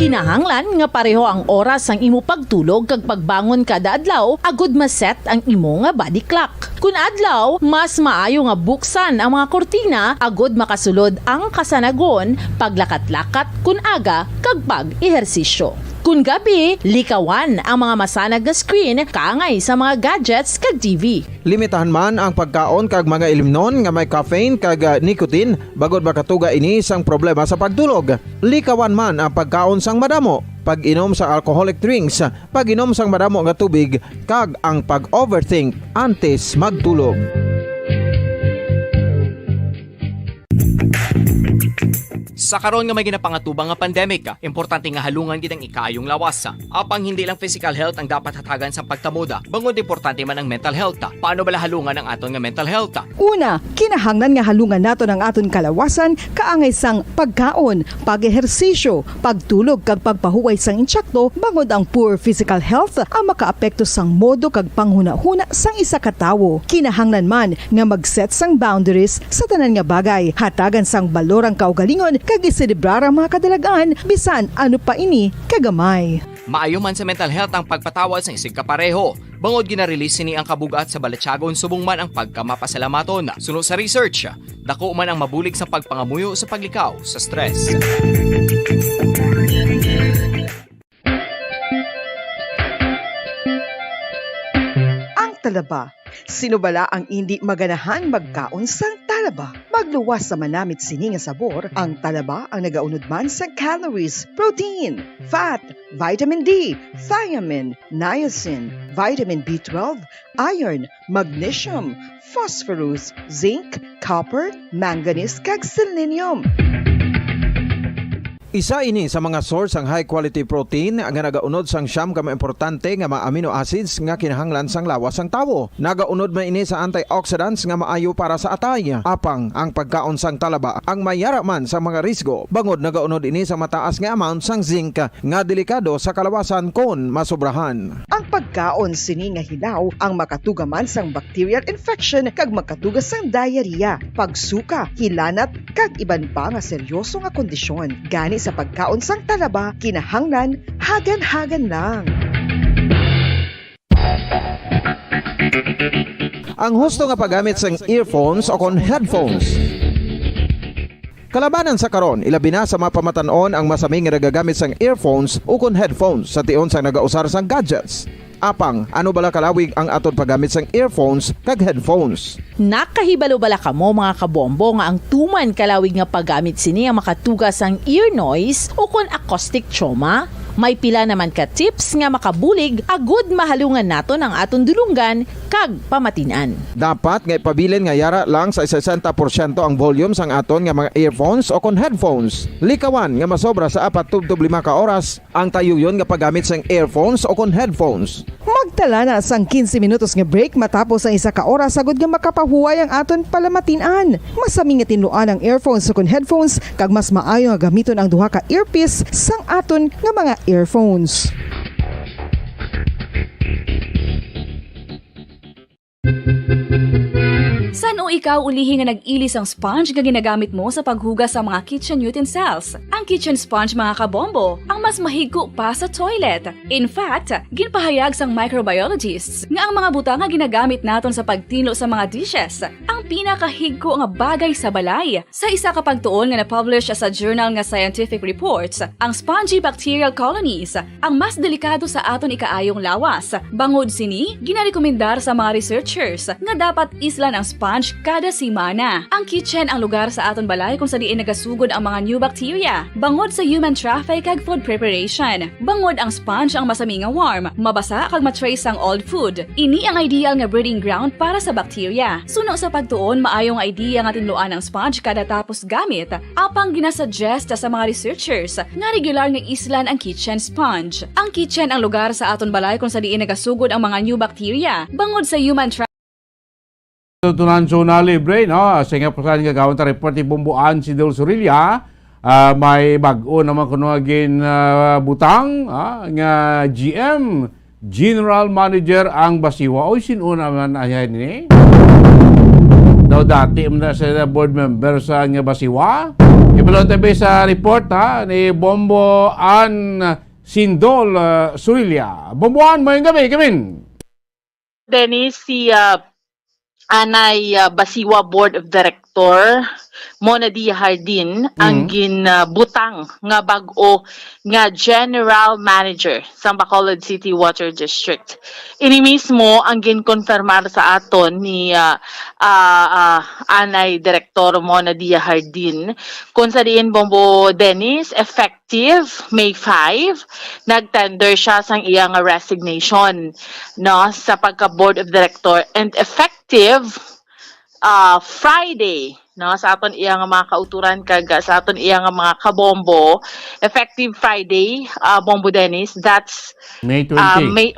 Kinahanglan nga pareho ang oras sang imo pagtulog kag pagbangon kada adlaw agud ma-set ang imo nga body clock. Kun adlaw, mas maayo nga buksan ang mga kurtina agud makasulod ang kasanagon, paglakat-lakat kun aga, kag pag-ehersisyo. Kun gabi, likawan ang mga masanag nga screen kaangay sa mga gadgets kag T V. Limitahan man ang pagkaon kag mga ilimnon nga may caffeine kag ah, nicotine bangod makatuga ini sang problema sa pagtulog. Likawan man ang pagkaon sang madamo, pag-inom sang alcoholic drinks, pag-inom sang madamo nga tubig, kag ang pag-overthink antes magtulog. Sa karon nga may ginapangatubang nga pandemic, importante nga halungan gid ang ikaayong lawas. Apang hindi lang physical health ang dapat hatagan sang pagtamuda, bangod importante man ang mental health. Paano bala halungan ang aton nga mental health? Una, kinahanglan nga halungan naton ang aton kalawasan kaangay sang pagkaon, pag-ehersisyo, pagtulog kag pagpahuway sang insakto, bangod ang poor physical health ang makaapekto sang modo kag panghunahuna sang isa ka tawo. Kinahanglan man nga mag-set sang boundaries sa tanan nga bagay, hatagan sang balor ang kaugalingon kag iselebrar ang mga kadalag-an bisan ano pa ini kagamay. Maayo man sa mental health ang pagpatawad sang isigkapareho, bangod gina-release sini ang kabug-at sa balatyagon subong man ang pagkamapasalamaton. Suno sa research, dako man ang mabulig sa pagpangamuyo sa paglikaw sa stress. Ang talaba. Sino bala ang indi maganahang magkaon sang talaba? Magluwas sa manamit sini nga sabor, ang talaba ang nagaunod man sang calories, protein, fat, vitamin D, thiamine, niacin, vitamin B twelve, iron, magnesium, phosphorus, zinc, copper, manganese, kag selenium. Isa ini sa mga source sang high-quality protein nga nagaunod sang siyam ka mga importante nga mga amino acids nga kinahanglan sang lawas sang tawo. Nagaunod man ini sa antioxidants nga maayo para sa atay. Apang ang pagkaon sang talaba ang may yara man sang mga risgo, bangod nagaunod ini sa mataas nga amount sang zinc nga delikado sa kalawasan kon masobrahan. Ang pagkaon sini nga hilaw ang makatuga man sang bacterial infection kag makatuga sang diarrhea, pagsuka, hilanat, kag iban pa nga seryoso nga kondisyon. Gani sa pagkaon sang talaba, kinahanglan hagan-hagan lang. Ang husto nga paggamit sang earphones o kon headphones. Kalabanan sa karon, ilabi na sa mga pamatan-on ang masami nga nagagamit sang earphones ukon headphones sa tion sang nagausar sang gadgets. Apang, ano bala kalawig ang aton paggamit sang earphones kag headphones? Nakahibalo bala kamo, mga kabombo, nga ang tuman kalawig nga paggamit sini ang makatuga sang ear noise o kon acoustic trauma? May pila naman ka tips nga makabulig agud mahalungan naton ang aton dulonggan kag pamatin-an. Dapat nga ipabilin nga yara lang sa sesenta porsyento ang volume sang aton nga mga earphones o kon headphones. Likawan nga masobra sa apat tubtob lima ka oras ang tayuyon nga paggamit sang earphones o kon headphones. Magtala na sang quince minutos nga break matapos ang isa ka oras, agud nga makapahuway ang aton palamatin-an. Masami nga tinluan ang earphones o kon headphones, kag mas maayo nga gamiton ang duha ka earpiece sang aton nga mga earphones. San-o ikaw ulihi nga nag-ilis ang sponge nga ginagamit mo sa paghugas sa mga kitchen utensils? Ang kitchen sponge, mga kabombo, ang mas mahigko pa sa toilet. In fact, ginpahayag sang microbiologists nga ang mga butang nga ginagamit naton sa pagtinlo sa mga dishes ang pinakahigko nga bagay sa balay. Sa isa ka pagtuon nga na-publish sa journal nga Scientific Reports, ang spongy bacterial colonies ang mas delikado sa aton ikaayong lawas. Bangod sini, ginarekomendar sa mga researchers nga dapat islan ang sponge kada semana. Ang kitchen ang lugar sa aton balay kung sa diin nagasugod ang mga new bacteria, bangod sa human traffic kag food preparation. Bangod ang sponge ang masami nga warm, mabasa kag ma-trace ang old food. Ini ang ideal nga breeding ground para sa bacteria. Suno sa pagtuon, maayo nga idea nga tinluan ang sponge kada tapos gamit. Apang ginasuggest sa mga researchers nga regular nga islan ang kitchen sponge. Ang kitchen ang lugar sa aton balay kun sa diin nagasugod ang mga new bacteria. Bangod sa human tra- Tutunan sa una libre, no? Sa nga pusahan nga gawin ta report ni Bombo Ann Sidol Sorilla, ah, may bag-o naman kuno nga gin, ah, butang, ah, nga G M, General Manager ang Basiwa. Oy, sin-o naman ayan ni? Daw dati man na sila board member sa nga Basiwa. Ibalon tabi sa report, ha, ni Bombo Ann Sindol, ah, Surilla. Bombo Ann, mayong gabi, gamin. Dennis, si, ah, anay, ah, Basiwa Board of Director, Mona Dia Hardin, ang Mm. gin, ah, butang nga bag-o nga General Manager sang Bacolod City Water District. Ini mismo ang ginkonfirmar sa aton ni, ah, ah, ah, anay Direktor Mona Dia Hardin, kung sa diin, Bombo Dennis, effective May five, nag-tender siya sang iya nga resignation, no, sa pagka Board of Director, and effective, ah, Friday, no, sa aton iya nga mga kauturan kag, ah, sa aton iya nga mga kabombo, effective Friday, ah, Bombo Dennis, that's, May ah, twenty. May,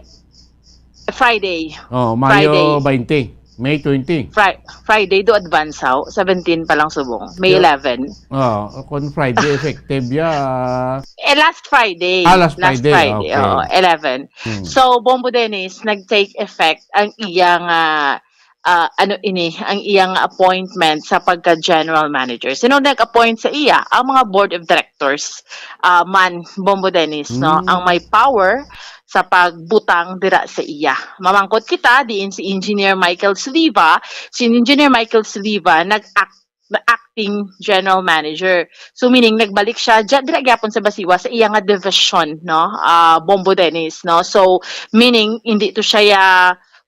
Friday. Oh, Mayo Friday. Twenty. May twenty. Fri-, Friday do advance, how? Seventeen pa lang subong. May Yeah. eleven. Oh, kung Friday effective, yeah. Eh, last Friday. Ah, last Last Friday. Friday, Okay. Oo, eleven. Hmm. So, Bombo Dennis, nag-take effect ang iyang, ah, ah, ano ini, ang iyang appointment sa pagka-general manager. Sino nag-appoint sa iya? Ang mga board of directors, ah, man, Bombo Dennis, no? Hmm. Ang may power sa pagbutang dira sa iya. Mamangkot kita, diin si Engineer Michael Sliva. Si Engineer Michael Sliva nag-act, acting general manager. So, meaning, nagbalik siya, dyan, dira gyapon sa Basiwa, sa iya nga division, no? Ah, Bombo Dennis, no? So, meaning, hindi to siya ya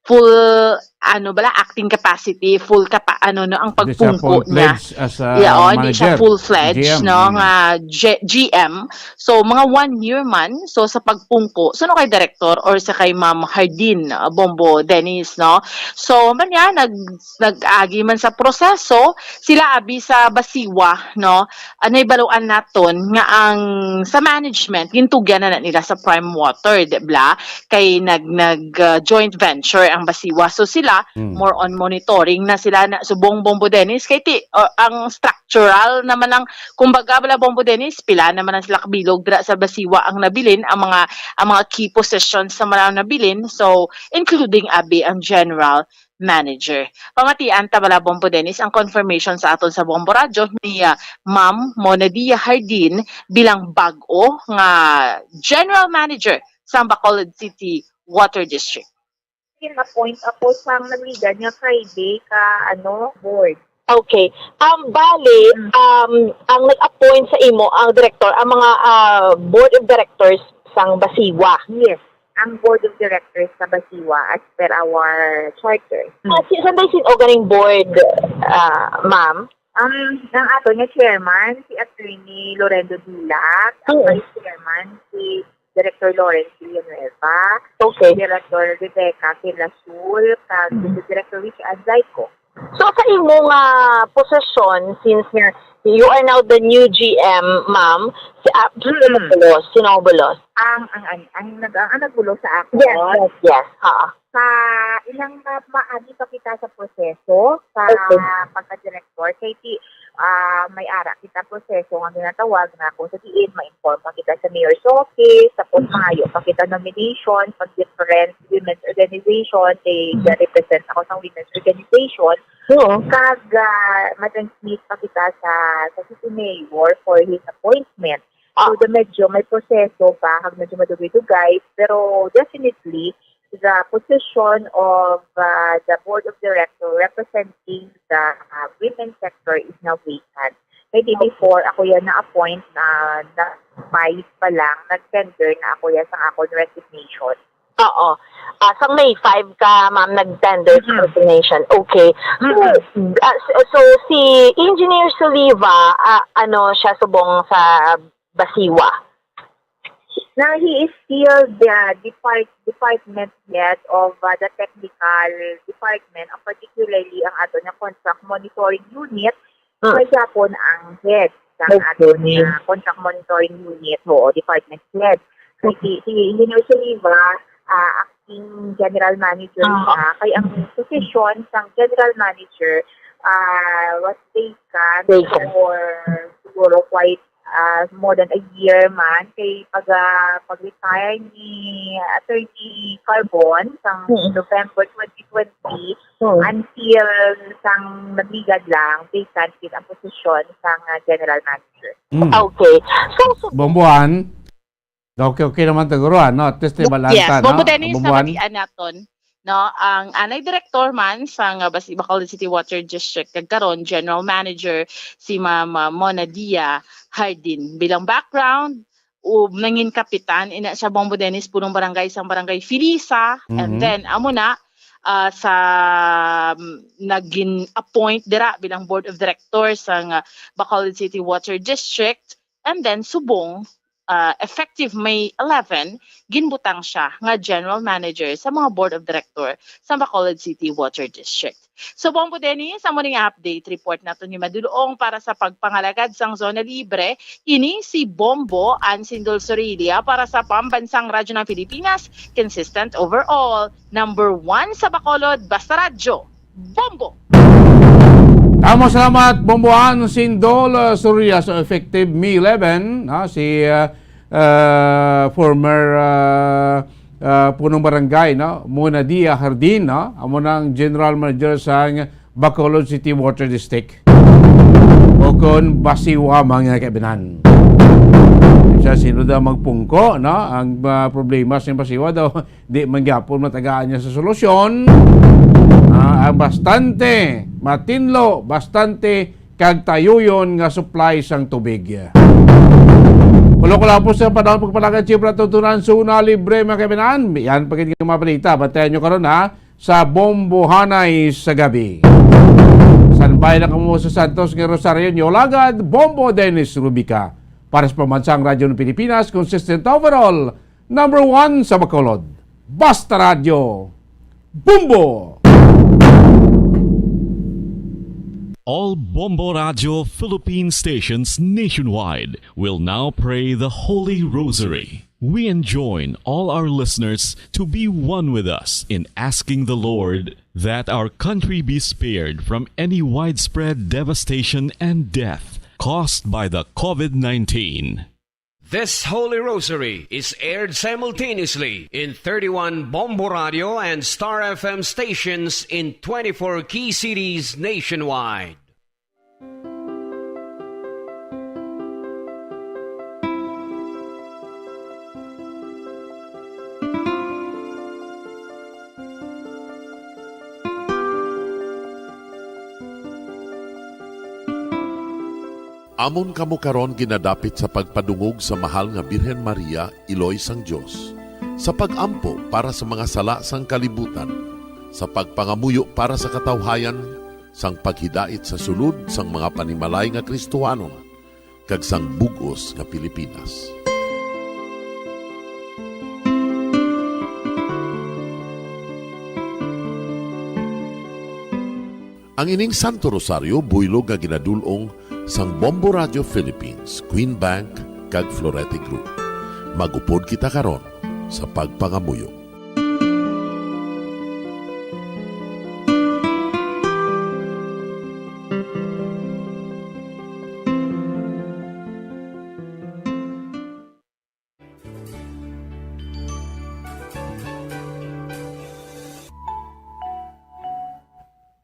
full, ano bala, acting capacity, full capa-, ano, no, ang Hindi siya pagpungko niya. Full-fledged as a Yeah, oh, hindi siya manager, full-fledged, G M. No, Mm. nga G-, G M. So, mga one year man, so sa pagpungko, so no kay director or sa kay Ma'am Hardin, uh, Bombo Dennis, no? So, man niya, nag-, nag-agi man sa proseso, sila abi sa Basiwa, no? Ah, nahibaluan naton nga ang sa management, gintugyan na, na nila sa Prime Water, di ba? Kay nag-, nag, uh, joint venture ang Basiwa. So, sila, Mm. more on monitoring na sila na subong Bombo Dennis. Kay ti, uh, ang structural naman ang, kumbaga, bala Bombo Dennis, pila naman ang sila kabilog dira sa Basiwa ang nabilin, ang mga, ang mga key positions sa mga nabilin. So, including abi ang general manager. Pamatian ta bala, Bombo Dennis, ang confirmation sa aton sa Bombo Radyo ni, ah, Ma'am Mona Dia Hardin bilang bag-o nga general manager sa Bacolod City Water District. Gin-appoint ako sang nagligad nga Friday ka, ano, board. Okay. Um, bali, Mm. um, ang nag-appoint sa imo, ang director, ang mga, ah, board of directors sang Basiwa. Yes. ang board of directors sa Basiwa as per our charter. Ah, si, saan tayo sin-, o ganing board, ah, ma'am? Ang, ang ato nga chairman, si Attorney Lorenzo Dulac. Ang Oo. Vice chairman, si Director Lawrence Villanueva. Okay. Director Rebecca Quilazul, kag Mm. Director Richard Zayco. So, sa imo nga posisyon, since nga you are now the new G M, ma'am, si, ah, sino Mm. bulos? Sino ang bulos? Ang, ang, ang, ang nag-, ang, ang nagbulos sa akon. Yes, yes, yes. Ha. Sa ilang ma-, maagi pa kita sa proseso sa Okay. pagka-director, kay ti, ah, may ara kita proseso nga ginatawag nga kung sa diin ma-inform pa kita sa mayor's office, tapos Mm. mangayo pa kita nomination pag different women's organization, kay Mm. represent ako sa women's organization. Oo. Kag, ah, ma-transmit pa kita sa, sa city mayor for his appointment. Ah. So, the medyo may proseso pa, kag medyo madugay-dugay, pero definitely, the position of, ah, the board of director representing the, ah, women sector is now vacant. Kay di Okay. before, ako yan na-appoint na, na five pa lang, nag-tender na ako yan sa akon resignation. Oo. Ah, sa May five ka, ma'am, nag-tender sa Mm-hmm. resignation. Okay. So, Mm-hmm. ah, so, so si Engineer Soliva, ah, ano siya subong sa Basiwa? Now, he is still the depart-, department head of, uh, the technical department, and particularly ang ato nga contract monitoring unit, Mm. siya gyapon ang head sa Okay. aton nga contract monitoring unit, oo, department head. So, Okay. si, si Engineer Soliva, ah, acting general manager Ah. siya, kay ang posisyon sang general manager, ah, was vacant Vacant. for siguro quite, ah, more than a year man. Kay pag, ah, pag-retire ni Attorney Carbon sang Mm. November twenty twenty, Oo. Until sang nagligad lang, vacant gid ang posisyon sang, ah, general manager. Mm. Okay. So, so Bombohan, okay, okay naman, taguro, ano? At least, Yes, balanta, Bombo no? Dennis, Bombohan. Nabatian naton, no? Ang anay direktor man sang, ah, Basi-, Bacolod City Water District, kag karon, general manager, si Ma'am, ah, Mona Dia Hardin. Bilang background, ug nangin kapitan, ina siya, Bombo Dennis, punong barangay sang Barangay Felisa, and Mhm. then, amo na, ah, sa, mm, nagin appoint dira bilang board of directors sang, ah, Bacolod City Water District, and then subong, ah, effective May eleven, ginbutang siya nga general manager sa mga board of director sa Bacolod City Water District. So, Bombo Dennis, amo ni nga update report nato ni Madulong para sa pagpangalagad sang Zona Libre. Ini si Bombo Ansindol Sorilia para sa Pambansang Radyo ng Pilipinas, consistent overall, number one sa Bacolod, basta radyo, Bombo! Tamo, salamat, Bombo Ansindol, uh, Sorilia. So, effective May eleven, no? Si, uh, uh, former, uh, uh, punong barangay, no? Mona Dia Hardin, no? Amo na ang general manager sa Bacolod City Water District. O kon Basiwa, mga kaibinan. Sa sino daw magpungko, no? Ang, uh, problema sa Basiwa daw, di man gyapon matagaan niya sa solusyon. Ah, ang bastante matinlo, bastante kag tayuyon nga supply sang tubig. Kulo-kulo po sa panahon pagpalagad, siyempre, tutunan, Zona Libre, mga kaibinan. Yan pa gid nga mga balita. Bantayan nyo karon, ha, sa Bombohanay sa Gabi. Sanbay na kamo sa Santos nga Rosario nyo, lagad, Bombo Dennis Rubica. Para sa Pambansang Radyo ng Pilipinas, consistent overall, number one sa Bacolod. Basta Radyo, Bombo! All Bombo Radio Philippine stations nationwide will now pray the Holy Rosary. We enjoin all our listeners to be one with us in asking the Lord that our country be spared from any widespread devastation and death caused by the COVID nineteen. This Holy Rosary is aired simultaneously in thirty-one Bombo Radio and Star F M stations in twenty-four key cities nationwide. Amon kamo karon ginadapit sa pagpadungog sa mahal nga Birhen Maria, Iloy sang Dios. Sa pag-ampo para sa mga sala sang kalibutan, sa pagpangamuyo para sa katawhayan, sang paghidait sa sulod sang mga panimalay nga Kristohanon, kag sang bug-os nga Pilipinas. Ang ining Santo Rosario buylog nga ginadul-ong sang Bombo Radio Philippines, Queen Bank, kag Florete Group. Mag-upod kita karon sa pagpangamuyo.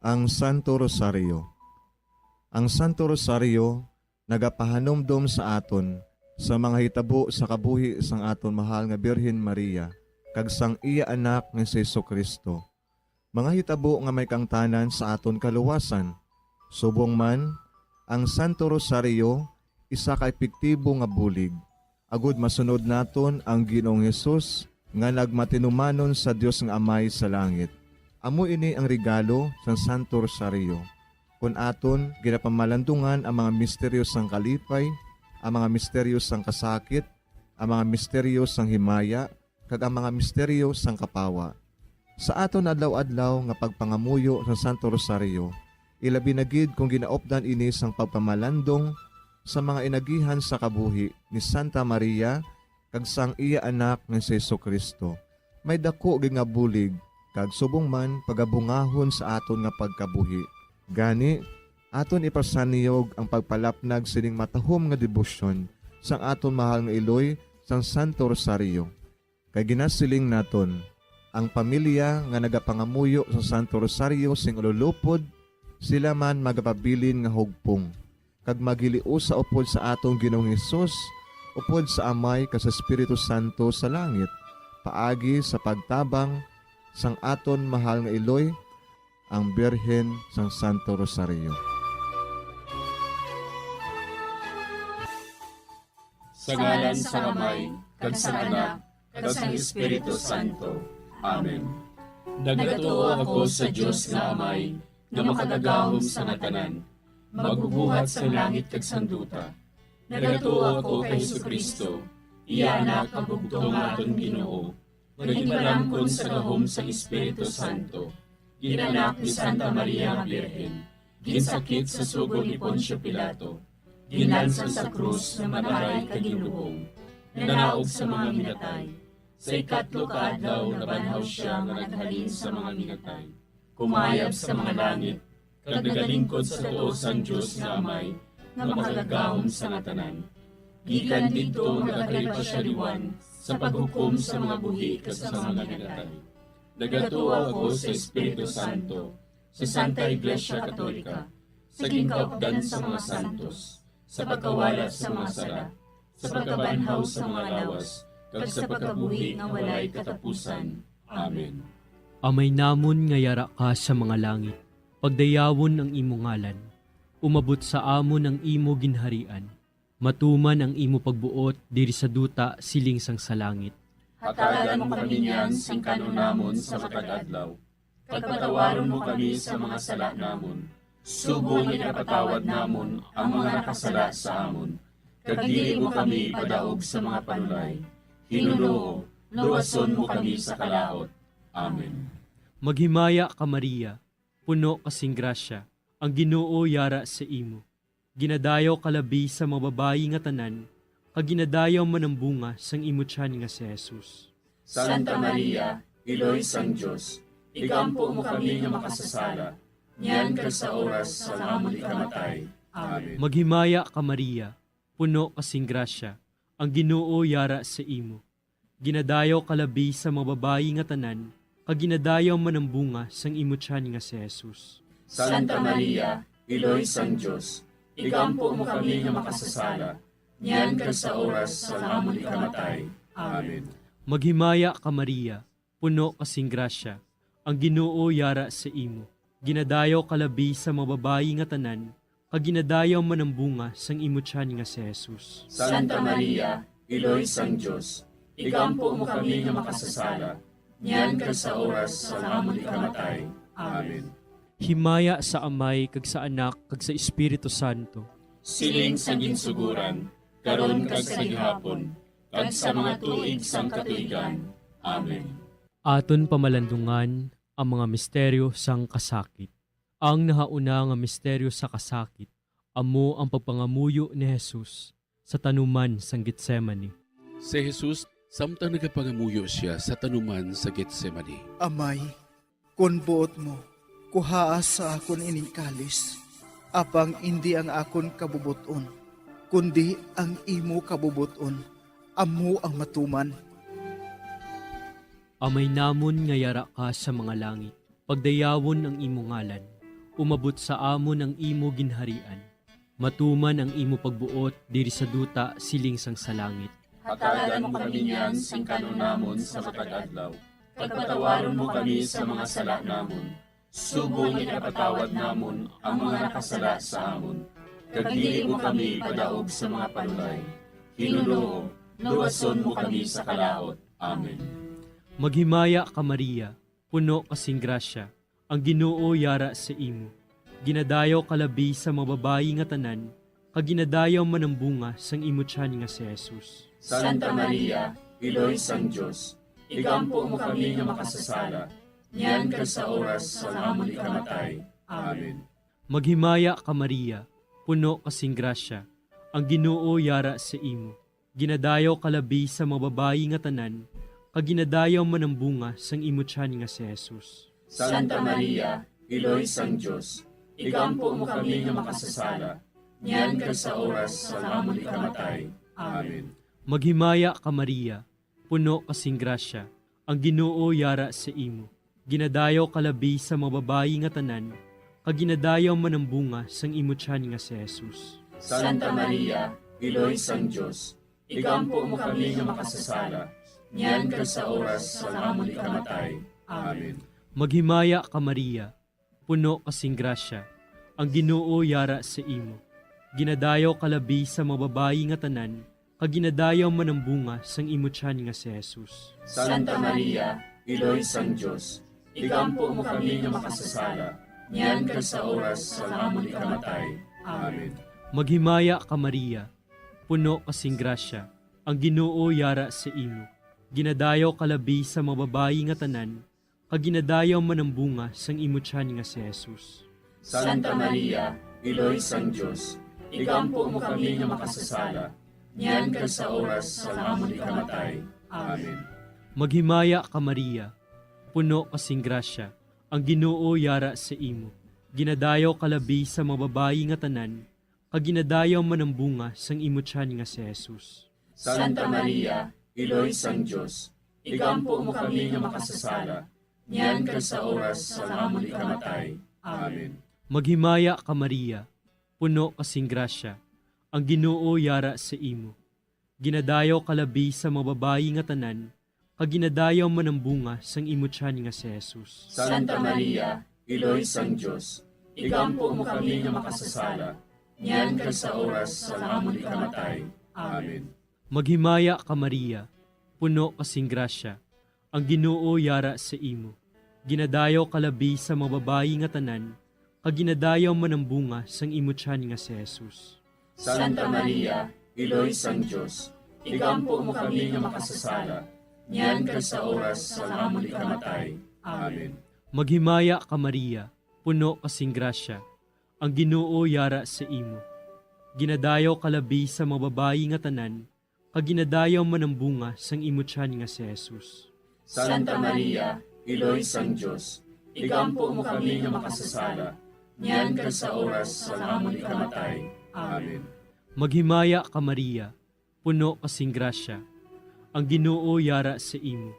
Ang Santo Rosario. Ang Santo Rosario nagapahanumdom sa aton sa mga hitabo sa kabuhi sang aton mahal nga Birhen Maria kag sang iya Anak nga si Jesu-Cristo, mga hitabo nga may kaangtanan sa aton kaluwasan. Subong man, ang Santo Rosario isa ka epektibo nga bulig agod masunod naton ang Ginoong Hesus nga nagmatinumanon sa Dios nga Amay sa langit. Amo ini ang regalo sang Santo Rosario. Kon aton ginapamalandungan ang mga misteryo sang kalipay, ang mga misteryo sang kasakit, ang mga misteryo sang himaya, kag ang mga misteryo sang kapawa. Sa aton adlaw-adlaw nga pagpangamuyo sa Santo Rosario, ilabi na gid kon ginaupdan ini sang pagpamalandong sa mga inagihan sa kabuhi ni Santa Maria kag sang iya Anak nga si Jesu-Cristo, may daku gid nga bulig kag subong man pagabungahon sa aton nga pagkabuhi. Gani, aton ipasanyog ang pagpalapnag sining matahom nga debosyon sang aton mahal nga iloy sang Santo Rosario. Kay ginasiling naton, ang pamilya nga nagapangamuyo sa Santo Rosario sing ululupod, sila man magapabilin nga hugpong, kag maghiliusa upod sa aton Ginoong Hesus, upod sa Amay kag sa Espiritu Santo sa langit, paagi sa pagtabang sang aton mahal nga iloy, ang Birhen sang Santo Rosario. Sa ngalan sang Amay, kag sang Anak, kag sang Espiritu Santo. Amen. Nagatuo ako sa Dios nga Amay, nga makagagahom sa nga tanan, magbubuhat sang langit kag sang duta. Nagatuo ako kay Jesu-Cristo, iya Anak nga bugtong nga aton Ginoo, nga ginpalamkon sa gahom sang Espiritu Santo, gin-anak ni Santa Maria nga Birhen, ginsakit sa sugo ni Poncio Pilato, ginlansang sa krus nga mag-aray kag ginlubong, nanaog sa mga minatay. Sa ikatlo ka adlaw nabanhaw sia nga naghalin sa mga minatay, kumayab sa mga langit, kag nagalingkod sa tuo sang Dios nga Amay, nga makagagahom sa nga tanan. Gikan didto magakari pa sia liwan sa paghukom sa mga buhi kag sa mga minatay. Nagatuo ako sa Espiritu Santo, sa Santa Iglesia Katolika, sa ginkaupdan sa mga santos, sa pagkawala sa mga sala, sa pagkabanhaw sa mga lawas, kag sa pagkabuhi nga walay katapusan. Amen. Amay namon nga yara ka sa mga langit, pagdayawon ang imo ngalan. Umabot sa amon ang imo ginharian. Matuman ang imo pagbuot diri sa duta siling sang sa langit. Hatagan mo kami niyan sing kan-on namon sa matag adlaw, kag patawaron mo kami sa mga sala namon, subong nga ginapatawad namon ang mga nakasala sa amon, kag dili mo kami ipadaog sa mga panulay. Hinunoo, luwason mo kami sa kalaut. Amen. Maghimaya ka, Maria, puno ka sing grasya, ang Ginoo yara sa imo. Ginadayaw ka labi sa mga babayi nga tanan, kag ginadayaw man ang bunga sang imo tiyan nga si Jesus. Santa Maria, Iloy sang Dios, igampo mo kami nga makasasala, niyan kag sa oras sang amon ikamatay. Amen. Maghimaya ka, Maria, puno ka sing grasya, ang Ginoo yara sa imo. Ginadayaw ka labi sa mga babayi nga tanan, kag ginadayaw man ang bunga sang imo tiyan nga si Jesus. Santa Maria, Iloy sang Dios, igampo mo kami nga makasasala, niyan kag sa oras sang amon ikamatay. Amen. Maghimaya ka, Maria, puno ka sing grasya, ang Ginoo yara sa imo. Ginadayaw ka labi sa mga babayi nga tanan, kag ginadayaw man ang bunga sang imo tiyan nga si Jesus. Santa Maria, Iloy sang Dios, igampo mo kami nga makasasala, niyan kag sa oras sang amon ikamatay. Amen. Himaya sa Amay, kag sa Anak, kag sa Espiritu Santo. Siling sa ginsuguran, karon kag sa gihapon, kag sa mga tuig sang katuigan. Amen. Aton pamalandungan ang mga misteryo sang kasakit. Ang nahauna nga misteryo sa kasakit amo ang pagpangamuyo ni Jesus sa tanuman sang Getsemani. Si Jesus, samtang nagapangamuyo sia sa tanuman sa Getsemani. Amay, kon buot mo, kuhaa sa akon ining kalis, apang indi ang akon kabubot-on, kundi ang imo kabubot-on, amo ang matuman. Amay namon nga yara ka sa mga langit, pagdayawon ang imo ngalan, umabot sa amon ang imo ginharian, matuman ang imo pagbuot diri sa duta siling sang sa langit. Hatagan mo kami niyan sing kan-on namon sa matag adlaw, kag patawaron mo kami sa mga sala namon, subong nga ginapatawad namon ang mga nakasala sa amon, kag dili mo kami ipadaog sa mga panulay. Ginoo, luwason mo kami sa kalaut. Amen. Maghimaya ka, Maria, puno ka sing grasya, ang Ginoo yara sa imo. Ginadayaw ka labi sa mga babayi nga tanan, kag ginadayaw man ang bunga sang imo tiyan nga si Jesus. Santa Maria, Iloy sang Dios, igampo mo kami nga makasasala, niyan kag sa oras sang amon ikamatay. Amen. Maghimaya ka, Maria, puno ka sing grasya, ang Ginoo yara sa imo. Ginadayaw ka labi sa mga babayi nga tanan, kag ginadayaw man ang bunga sang imo tiyan nga si Jesus. Santa Maria, Iloy sang Dios, igampo mo kami nga makasasala, niyan kag sa oras sang amon ikamatay. Amen. Maghimaya ka, Maria, puno ka sing grasya, ang Ginoo yara sa imo. Ginadayaw ka labi sa mga babayi nga tanan, kag ginadayaw man ang bunga sang imo tiyan nga si Jesus. Santa Maria, Iloy sang Dios, igampo mo kami nga makasasala, niyan kag sa oras sang amon ikamatay. Amen. Maghimaya ka, Maria, puno ka sing grasya, ang Ginoo yara sa imo. Ginadayaw ka labi sa mga babayi nga tanan, kag ginadayaw man ang bunga sang imo tiyan nga si Jesus. Santa Maria, Iloy sang Dios, igampo mo kami nga makasasala, niyan kag sa oras sang amon ikamatay. Amen. Maghimaya ka, Maria, puno ka sing grasya, ang Ginoo yara sa imo. Ginadayaw ka labi sa mga babayi nga tanan, kag ginadayaw man ang bunga sang imo tiyan nga si Jesus. Santa Maria, Iloy sang Dios, igampo mo kami nga makasasala, niyan kag sa oras sang amon ikamatay. Amen. Maghimaya ka, Maria, puno ka sing grasya, ang Ginoo yara sa imo. Ginadayaw ka labi sa mga babayi nga tanan, kag ginadayaw man ang bunga sang imo tiyan nga si Jesus. Santa Maria, Iloy sang Dios, igampo mo kami nga makasasala, niyan kag sa oras sang amon ikamatay. Amen. Maghimaya ka, Maria, puno ka sing grasya, ang Ginoo yara sa imo. Ginadayaw ka labi sa mga babayi nga tanan, kag ginadayaw man ang bunga sang imo tiyan nga si Jesus. Santa Maria, Iloy sang Dios, igampo mo kami nga makasasala, niyan kag sa oras sang amon ikamatay. Amen. Maghimaya ka, Maria, puno ka sing grasya, ang Ginoo yara sa imo. Ginadayaw ka labi sa mga babayi nga tanan, kag ginadayaw man ang bunga sang imo tiyan nga si Jesus. Santa Maria, Iloy sang Dios, igampo mo kami nga makasasala, niyan kag sa oras sang amon ikamatay. Amen. Maghimaya ka, Maria, puno ka sing grasya, ang Ginoo yara sa imo. Ginadayaw ka labi sa mga babayi nga tanan, kag ginadayaw man ang bunga sang imo tiyan nga si Jesus. Santa Maria, Iloy sang Dios, igampo mo kami nga makasasala, niyan kag sa oras sang amon ikamatay. Amen. Maghimaya ka, Maria, puno ka sing grasya, ang Ginoo yara sa imo.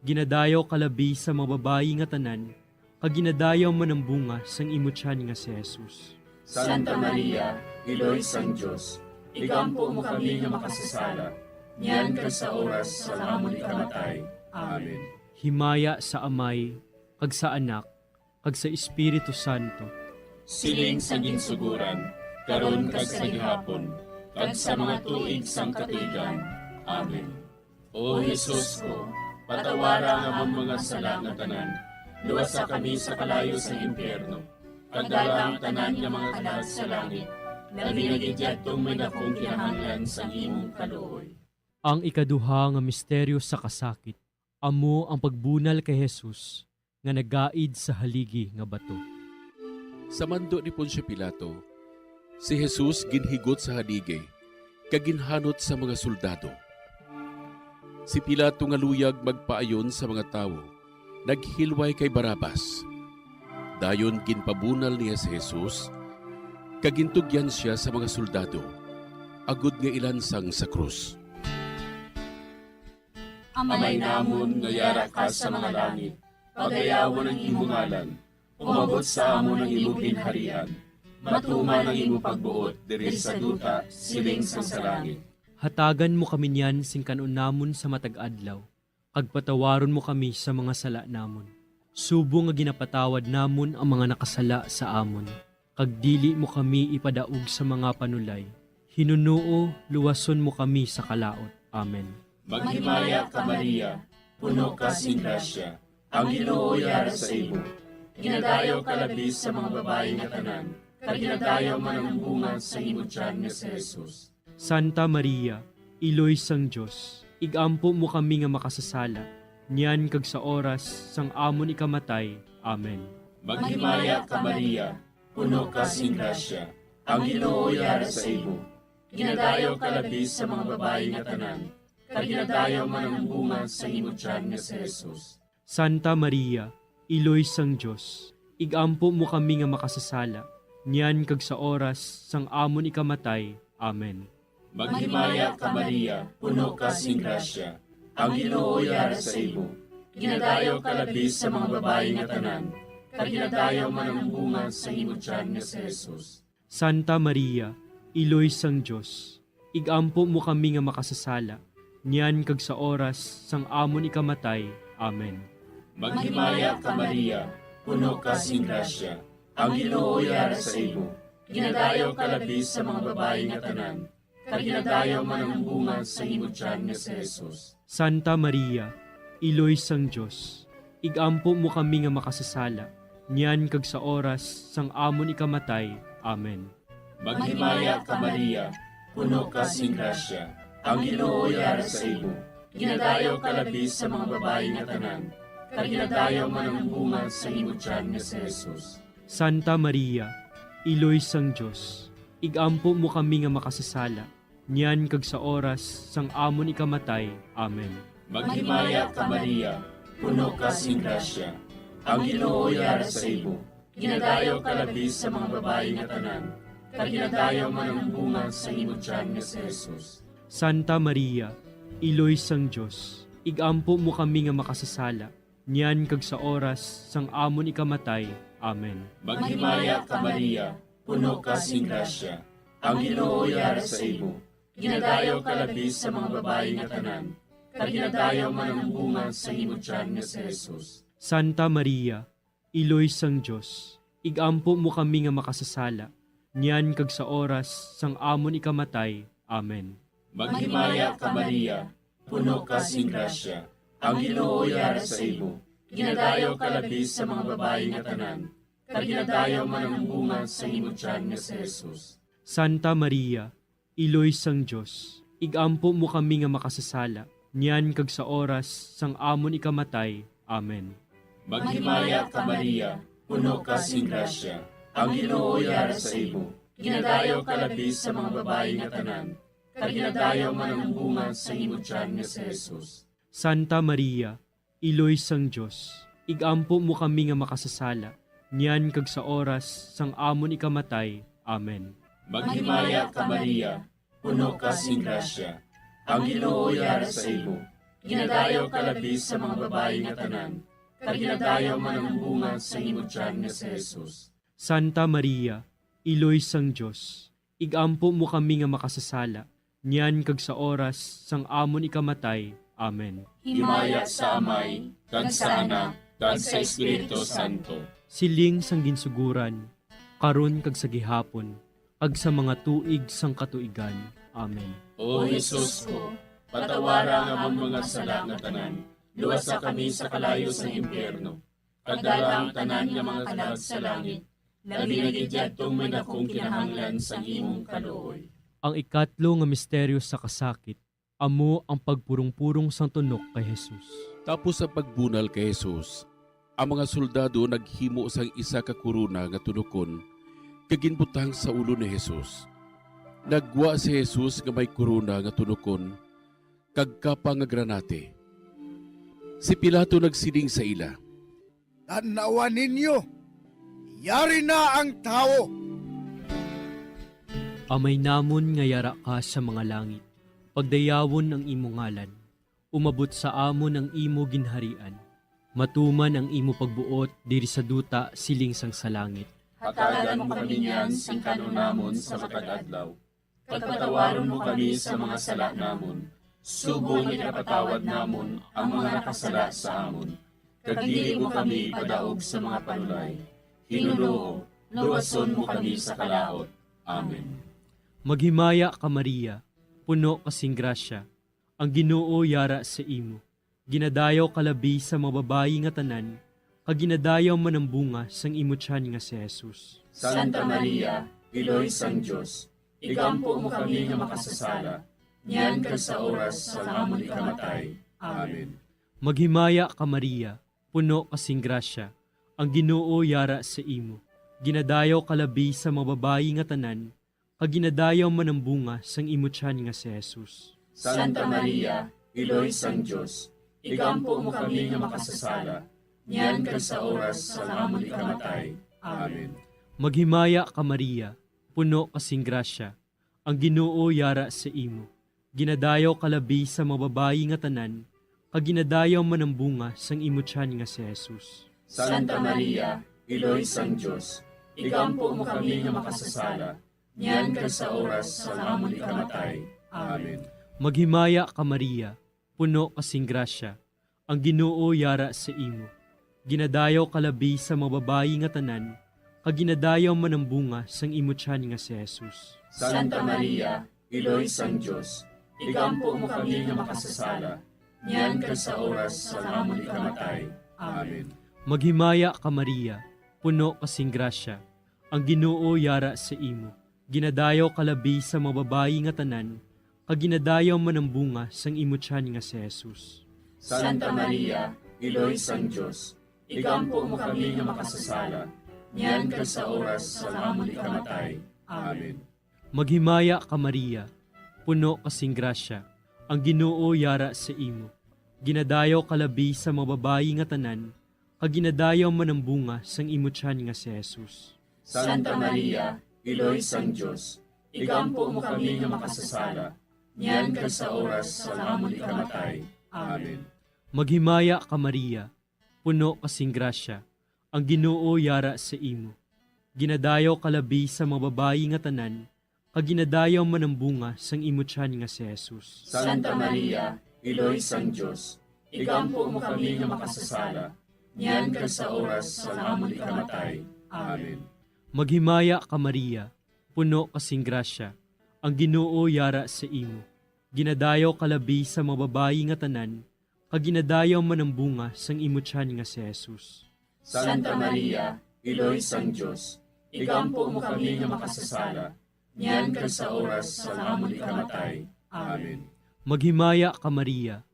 Ginadayaw ka labi sa mga babayi nga tanan, kag ginadayaw man ang bunga sang imo tiyan nga si Jesus. Santa Maria, Iloy sang Dios, igampo mo kami nga makasasala, niyan kag sa oras sang amon ikamatay. Amen. Himaya sa Amay, kag sa Anak, kag sa Espiritu Santo. Siling sa ginsuguran, karon kag sa gihapon, kag sa mga tuig sang katuigan. Amen. O Jesus ko, patawara ang amon mga sala nga tanan, luwasa kami sa kalayo sa impyerno, kag dala ang tanan nga mga kalag sa langit, labi na gid yadtong may dakong kinahanglan sang imong kaluoy. Ang ikaduha nga misteryo sa kasakit, amo ang pagbunal kay Jesus nga nagaid sa haligi nga bato. Sa mando ni Poncio Pilato, si Jesus ginhigot sa haligi kag ginhanot sa mga soldado. Si Pilato nga luyag magpaayon sa mga tawo, naghilway kay Barabas. Dayon ginpabunal niya si Jesus kag gintugyan sia sa mga soldado, agod nga ilansang sa krus. Amay namon nga yara ka sa mga langit, pagayawon ang imo ngalan. Umabot sa amon ang imo ginharian. Matuman ang imo pagbuot diri sa duta, siling sang sa langit. Hatagan mo kami niyan sing kan-on namon sa matag adlaw, kag patawaron mo kami sa mga sala namon, subong nga ginapatawad namon ang mga nakasala sa amon, kag dili mo kami ipadaog sa mga panulay. Hinunoo, luwason mo kami sa kalaut. Amen. Maghimaya ka, Maria, puno ka sing grasya, ang Ginoo yara sa imo. Ginadayaw ka labi sa mga babayi nga tanan, kag ginadayaw man ang bunga sa imo tiyan nga si Jesus. Santa Maria, Iloy sang Dios, igampo mo kami nga makasasala, niyan kag sa oras sang amon ikamatay. Amen. Maghimaya ka, Maria, puno ka sing grasya, ang Ginoo yara sa imo. Ginadayaw ka labi sa mga babayi nga tanan, kag ginadayaw man ang bunga sa imo tiyan nga si Jesus. Santa Maria, Iloy sang Dios, igampo mo kami nga makasasala, niyan kag sa oras sang amon ikamatay. Amen. Maghimaya ka, Maria, puno ka sing grasya, ang Ginoo yara sa imo. Ginadayaw ka labi sa mga babayi nga tanan, kag ginadayaw man ang bunga sa imo tiyan nga si Jesus. Santa Maria, Iloy sang Dios, igampo mo kami nga makasasala, niyan kag sa oras sang amon ikamatay. Amen. Maghimaya ka, Maria, puno ka sing grasya, ang Ginoo yara sa imo. Ginadayaw ka labi sa mga babayi nga tanan, kag ginadayaw man ang bunga sa imo tiyan nga si Jesus. Santa Maria, Iloy sang Dios, igampo mo kami nga makasasala, niyan kag sa oras sang amon ikamatay. Amen. Maghimaya ka, Maria, puno ka sing grasya, ang Ginoo yara sa imo. Ginadayaw ka labi sa mga babayi nga tanan, kag ginadayaw man ang bunga sa imo tiyan nga si Jesus. Santa Maria, Iloy sang Dios, igampo mo kami nga makasasala, niyan kag sa oras sang amon ikamatay. Amen. Maghimaya ka, Maria, puno ka sing grasya, ang Ginoo yara sa imo. Ginadayaw ka labi sa mga babayi nga tanan, kag ginadayaw man ang bunga sa imo tiyan nga si Jesus. Santa Maria, Iloy sang Dios, igampo mo kami nga makasasala, niyan kag sa oras sang amon ikamatay. Amen. Maghimaya ka, Maria, puno ka sing grasya, ang Ginoo yara sa imo. Ginadayaw ka labi sa mga babayi nga tanan, kag ginadayaw man ang bunga sa imo tiyan nga si Jesus. Santa Maria, Iloy sang Dios, igampo mo kami nga makasasala, niyan kag sa oras sang amon ikamatay. Amen. Maghimaya ka, Maria, puno ka sing grasya, ang Ginoo yara sa imo. Ginadayaw ka labi sa mga babayi nga tanan, kag ginadayaw man ang bunga sa imo tiyan nga si Jesus. Santa Maria, Iloy sang Dios, igampo mo kami nga makasasala, niyan kag sa oras sang amon ikamatay. Amen. Maghimaya ka, Maria, puno ka sing grasya, ang Ginoo yara sa imo. Ginadayaw ka labi sa mga babayi nga tanan, kag ginadayaw man ang bunga sa imo tiyan nga si Jesus. Santa Maria, Iloy sang Dios, igampo mo kami nga makasasala, niyan kag sa oras sang amon ikamatay. Amen. Maghimaya ka, Maria, puno ka sing grasya, ang Ginoo yara sa imo. Ginadayaw ka labi sa mga babayi nga tanan, kag ginadayaw man ang bunga sa imo tiyan nga si Jesus. Santa Maria, Iloy sang Dios, igampo mo kami nga makasasala, niyan kag sa oras sang amon ikamatay. Amen. Himaya sa Amay, kag sa Anak, kag sa Espiritu Santo. Siling sang ginsuguran, karon kag sa gihapon, kag sa mga tuig sang katuigan. Amen. O Jesus ko, Patawara ang amon mga sala nga tanan, luwasa kami sa kalayo sang impyerno, kag dala ang tanan nga mga kalag sa langit, labi na gid yadtong may dakong kinahanglan sang imong kaluoy. Ang ikatlo nga misteryo sa kasakit amo ang pagpurong-purong sang tunok kay Jesus. Tapos sa pagbunal kay Jesus, ang mga soldado naghimo sang isa ka korona nga tunokon kag ginbutang sa ulo ni Jesus. Naggwa si Jesus nga may korona nga tunokon kag kapa nga granate. Si Pilato nagsiling sa ila, "Tan-awa ninyo, yari na ang tawo." Amay namon nga yara ka sa mga langit, pagdayawon ang imo ngalan. Umabot sa amon ang imo ginharian. Matuman ang imo pagbuot diri sa duta siling sang sa langit. Hatagan mo kami niyan sing kan-on namon sa matag adlaw. Kag patawaron mo kami sa mga sala namon, subong nga ginapatawad namon ang mga nakasala sa amon. Kag dili mo kami ipadaog sa mga panulay. Ginoo, luwason mo kami sa kalaut. Amen. Maghimaya ka, Maria, puno ka sing grasya, ang Ginoo yara sa imo. Ginadayaw ka labi sa mga babayi nga tanan, kag ginadayaw man ang bunga sang imo tiyan nga si Jesus. Santa Maria, Iloy sang Dios, igampo mo kami nga makasasala, niyan kag sa oras sang amon ikamatay. Amen. Maghimaya ka, Maria, puno ka sing grasya, ang Ginoo yara sa imo. Ginadayaw ka labi sa mga babayi nga tanan, kag ginadayaw man ang bunga sang imo tiyan nga si Jesus. Santa Maria, Iloy sang Dios, igampo mo kami nga makasasala, niyan kag sa oras sang amon ikamatay. Amen. Maghimaya ka, Maria, puno ka sing grasya, ang Ginoo yara sa imo. Ginadayaw ka labi sa mga babayi nga tanan, kag ginadayaw man ang bunga sang imo tiyan nga si Jesus. Santa Maria, Iloy sang Dios, igampo mo kami nga makasasala, niyan kag sa oras sang amon ikamatay. Amen. Maghimaya ka, Maria, puno ka sing grasya, ang Ginoo yara sa imo. Ginadayaw ka labi sa mga babayi nga tanan, kag ginadayaw man ang bunga sang imo tiyan nga si Jesus. Santa Maria, Iloy sang Dios, igampo mo kami nga makasasala, niyan kag sa oras sang amon ikamatay. Amen. Maghimaya ka, Maria, puno ka sing grasya, ang Ginoo yara sa imo. Ginadayaw ka labi sa mga babayi nga tanan, kag ginadayaw man ang bunga sang imo tiyan nga si Jesus. Santa Maria, Iloy sang Dios, igampo mo kami nga makasasala, niyan kag sa oras sang amon ikamatay. Amen. Maghimaya ka, Maria, puno ka sing grasya, ang Ginoo yara sa imo. Ginadayaw ka labi sa mga babayi nga tanan, kag ginadayaw man ang bunga sang imo tiyan nga si Jesus. Santa Maria, Iloy sang Dios, igampo mo kami nga makasasala, niyan kag sa oras sang amon ikamatay. Amen. Maghimaya ka, Maria, puno ka sing grasya, ang Ginoo yara sa imo. Ginadayaw ka labi sa mga babayi nga tanan, kag ginadayaw man ang bunga sang imo tiyan nga si Jesus. Santa Maria, Iloy sang Dios, igampo mo kami nga makasasala, niyan kag sa oras sang amon ikamatay. Amen. Maghimaya ka, Maria, puno ka sing grasya, ang Ginoo yara sa imo. Ginadayaw ka labi sa mga babayi nga tanan, kag ginadayaw man ang bunga sang imo tiyan nga si Jesus. Santa Maria, Iloy sang Dios, igampo mo kami nga makasasala, niyan kag sa oras sang amon ikamatay. Amen. Maghimaya ka, Maria,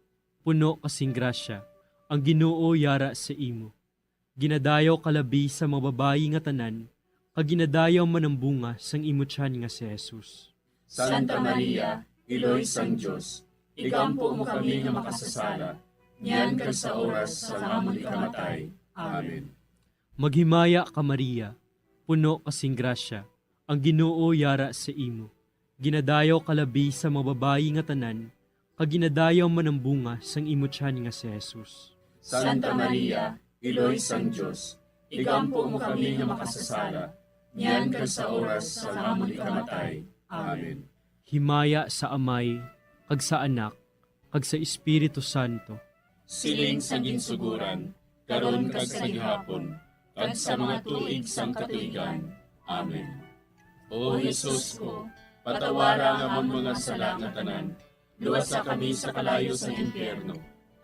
puno ka sing grasya, ang Ginoo yara sa imo. Ginadayaw ka labi sa mga babayi nga tanan, kag ginadayaw man ang bunga sang imo tiyan nga si Jesus. Santa Maria, Iloy sang Dios, igampo mo kami nga makasasala, niyan kag sa oras sang amon ikamatay. Amen. Maghimaya ka, Maria, puno ka sing grasya, ang Ginoo yara sa imo. Ginadayaw ka labi sa mga babayi nga tanan, kag ginadayaw man ang bunga sang imo tiyan nga si Jesus. Santa Maria, Iloy sang Dios, igampo mo kami nga makasasala, niyan kag sa oras sang amon ikamatay. Amen. Himaya sa Amay, kag sa Anak, kag sa Espiritu Santo. Siling sa ginsugoran, karon kag sa gihapon, kag sa mga tuig sang katuigan. Amen. O Jesus ko, patawara ang amon mga sala nga tanan, luwasa kami sa kalayo sang impyerno,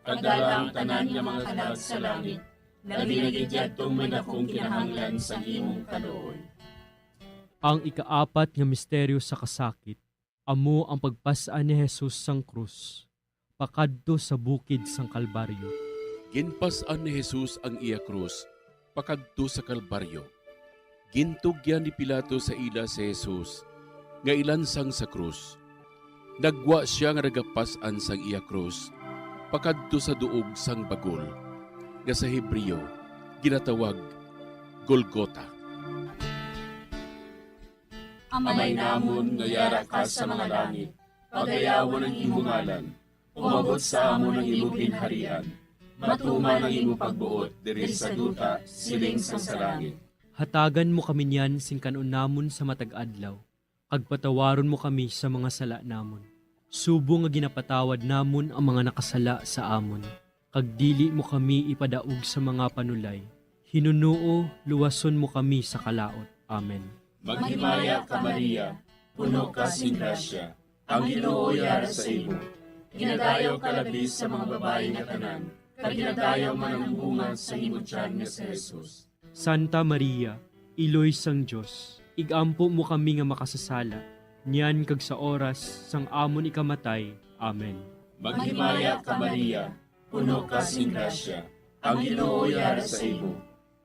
kag dala ang tanan nga mga kalag sa langit, labi na gid yadtong may dakong kinahanglan sang imong kaluoy. Ang ikaapat nga misteryo sa kasakit amo ang pagpas-an ni Jesus sang krus pakadto sa bukid sang Kalbaryo. Ginpas-an ni Jesus ang iya krus pakadto sa Kalbaryo. Gintugyan ni Pilato sa ila si Jesus nga ilansang sa krus. Nagwa sia nga nagapas-an sang iya krus pakadto sa duog sang bagol, nga sa Hebreo ginatawag Golgota. Amay namon nga yara ka sa mga langit, pagayawon ang imo ngalan. Umabot sa amon ang imo ginharian. Matuman ang imo pagbuot diri sa duta, siling sang sa langit. Hatagan mo kami niyan sing kan-on namon sa matag adlaw, kag patawaron mo kami sa mga sala namon, subong nga ginapatawad namon ang mga nakasala sa amon, kag dili mo kami ipadaog sa mga panulay. Hinunoo, luwason mo kami sa kalaut. Amen. Maghimaya ka, Maria, puno ka sing grasya, ang Ginoo yara sa imo. Ginadayaw ka labi sa mga babayi nga tanan, kag ginadayaw man ang bunga sa imo tiyan nga si Jesus. Santa Maria, Iloy sang Dios, ig-ampo mo kami nga makasasala, niyan kag sa oras sang amon ikamatay. Amen. Maghimaya ka, Maria, puno ka sing grasya, ang Ginoo yara sa imo.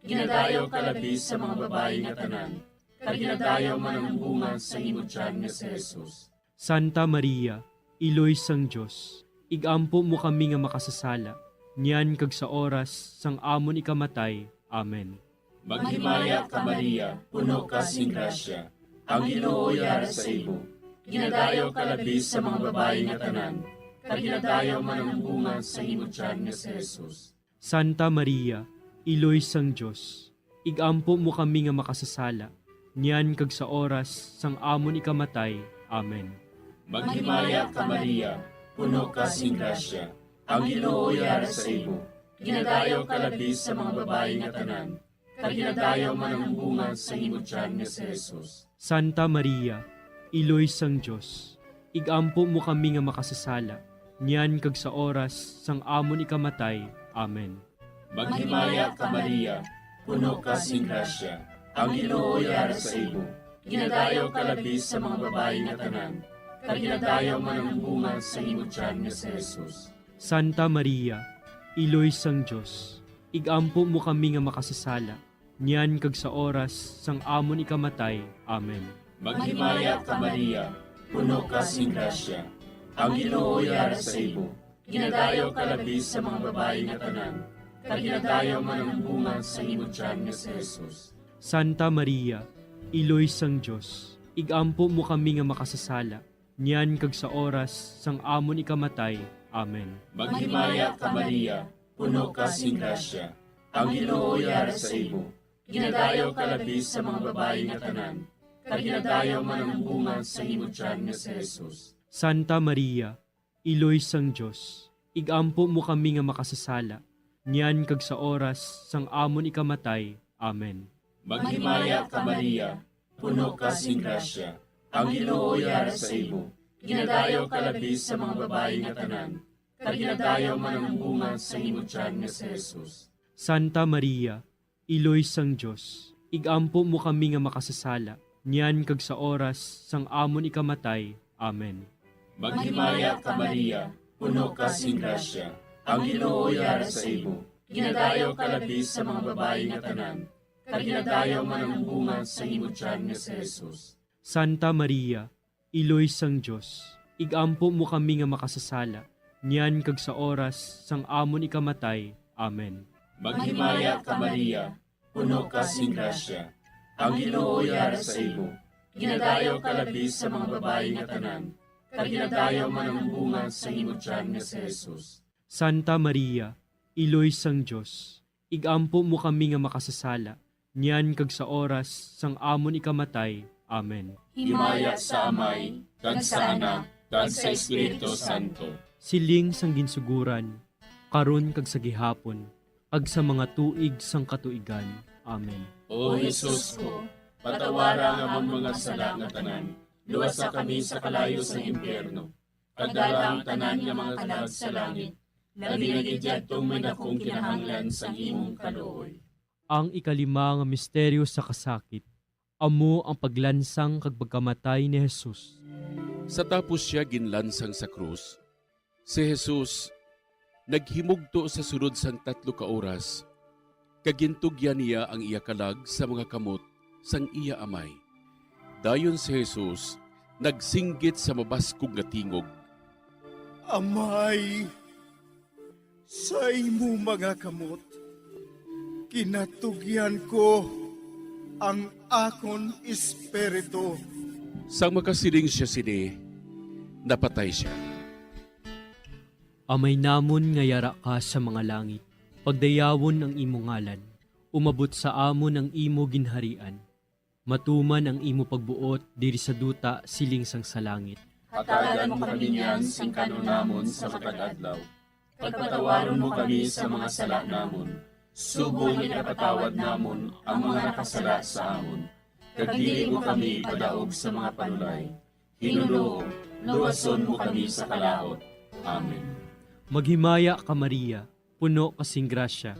Ginadayaw ka labi sa mga babayi nga tanan, kag ginadayaw man ang bunga sa imo tiyan nga si Jesus. Santa Maria, Iloy sang Dios, ig-ampo mo kami nga makasasala, niyan kag sa oras sang amon ikamatay. Amen. Maghimaya ka, Maria, puno ka sing grasya, ang Ginoo yara sa imo. Ginadayaw ka labi sa mga babayi nga tanan, kag ginadayaw man ang bunga sa imo tiyan nga si Jesus. Santa Maria, Iloy sang Dios, ig-ampo mo kami nga makasasala, niyan kag sa oras sang amon ikamatay. Amen. Maghimaya ka, Maria, puno ka sing grasya, ang Ginoo yara sa imo. Ginadayaw ka labi sa mga babayi nga tanan, kag ginadayaw man ang bunga sa imo tiyan nga si Jesus. Santa Maria, Iloy sang Dios, ig-ampo mo kami nga makasasala, niyan kag sa oras sang amon ikamatay. Amen. Maghimaya ka, Maria, puno ka sing grasya, ang Ginoo yara sa imo. Ginadayaw ka labi sa mga babayi nga tanan, kag ginadayaw man ang bunga sa imo tiyan nga si Jesus. Santa Maria, Iloy sang Dios, ig-ampo mo kami nga makasasala, niyan kag sa oras sang amon ikamatay. Amen. Maghimaya ka, Maria, puno ka sing grasya, ang Ginoo yara sa imo. Ginadayaw ka labi sa mga babayi nga tanan, kag ginadayaw man ang bunga sa imo tiyan nga si Jesus. Santa Maria, Iloy sang Dios, ig-ampo mo kami nga makasasala, niyan kag sa oras sang amon ikamatay. Amen. Maghimaya ka, Maria, puno ka sing grasya, ang Ginoo yara sa imo. Ginadayaw ka labi sa mga babayi nga tanan, kag ginadayaw man ang bunga sa imo tiyan nga si Jesus. Santa Maria, Iloy sang Dios, ig-ampo mo kami nga makasasala, niyan kag sa oras sang amon ikamatay. Amen. Maghimaya ka, Maria, puno ka sing grasya, ang Ginoo yara sa imo. Ginadayaw ka labi sa mga babayi nga tanan, kag ginadayaw man ang bunga sa imo tiyan nga si Jesus. Santa Maria, Iloy sang Dios, ig-ampo mo kami nga makasasala, niyan kag sa oras sang amon ikamatay. Amen. Maghimaya ka, Maria, puno ka sing grasya, ang Ginoo yara sa imo. Ginadayaw ka labi sa mga babayi nga tanan, kag ginadayaw man ang bunga sa imo tiyan nga si Jesus. Santa Maria, Iloy sang Dios, ig-ampo mo kami nga makasasala, niyan kag sa oras sang amon ikamatay. Amen. Maghimaya ka, Maria, puno ka sing grasya, ang Ginoo yara sa imo. Ginadayaw ka labi sa mga babayi nga tanan, kag ginadayaw man ang bunga sa imo tiyan nga si Jesus. Santa Maria, Iloy sang Dios, ig-ampo mo kami nga makasasala, niyan kag sa oras sang amon ikamatay. Amen. Himaya sa Amay, kag sa Anak, kag sa Espiritu Santo. Siling sang ginsuguran, karon kag sa gihapon, kag sa mga tuig sang katuigan. Amen. O Jesus ko, patawara ang amon mga sala nga tanan, luwasa kami sa kalayo sang impyerno, Pagdala ang tanan nga mga kalag sa langit, labi na gid yadtong may dakong kinahanglan sang imong kaluoy. Ang ikalima nga misteryo sa kasakit, amo ang paglansang kag pagkamatay ni Jesus. Sa tapos sia ginlansang sa krus, si Jesus naghimugto sa sulod sang tatlo ka oras, kag gintugyan niya ang iya kalag sa mga kamot sang iya Amay. Dayon si Jesus nagsinggit sa mabaskog nga tingog, "Amay, sa imo mga kamot ginatugyan ko ang akon espiritu." Sang makasiling sia sini, napatay sia. Amay namon nga yara ka sa mga langit, pagdayawon ang imo ngalan, umabot sa amon ang imo ginharian, matuman ang imo pagbuot diri sa duta siling sang sa langit. Hatagan mo kami niyan sing kan-on namon sa matag adlaw, kag patawaron mo kami sa mga sala namon, subong nga ginapatawad namon ang mga nakasala sa amon, kag dili mo kami ipadaog sa mga panulay. Ginoo, luwason mo kami sa kalaut. Amen. Maghimaya ka, Maria, puno ka sing grasya,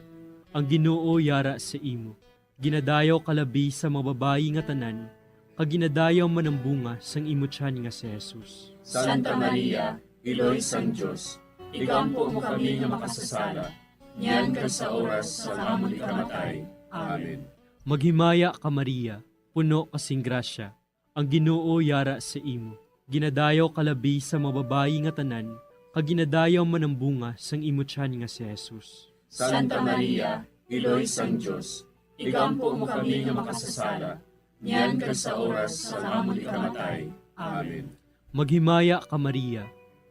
ang Ginoo yara sa imo. Ginadayaw ka labi sa mga babayi nga tanan, kag ginadayaw man ang bunga sang imo tiyan nga si Jesus. Santa Maria, Iloy sang Dios, igampo mo kami nga makasasala, niyan kag sa oras sang amon ikamatay. Amen. Maghimaya ka, Maria, puno ka sing grasya, ang Ginoo yara sa imo. Ginadayaw ka labi sa mga babayi nga tanan, kag ginadayaw man ang bunga sang imo tiyan nga si Jesus. Santa Maria, Iloy sang Dios, igampo mo kami nga makasasala, niyan kag sa oras sang amon ikamatay. Amen. Maghimaya ka, Maria,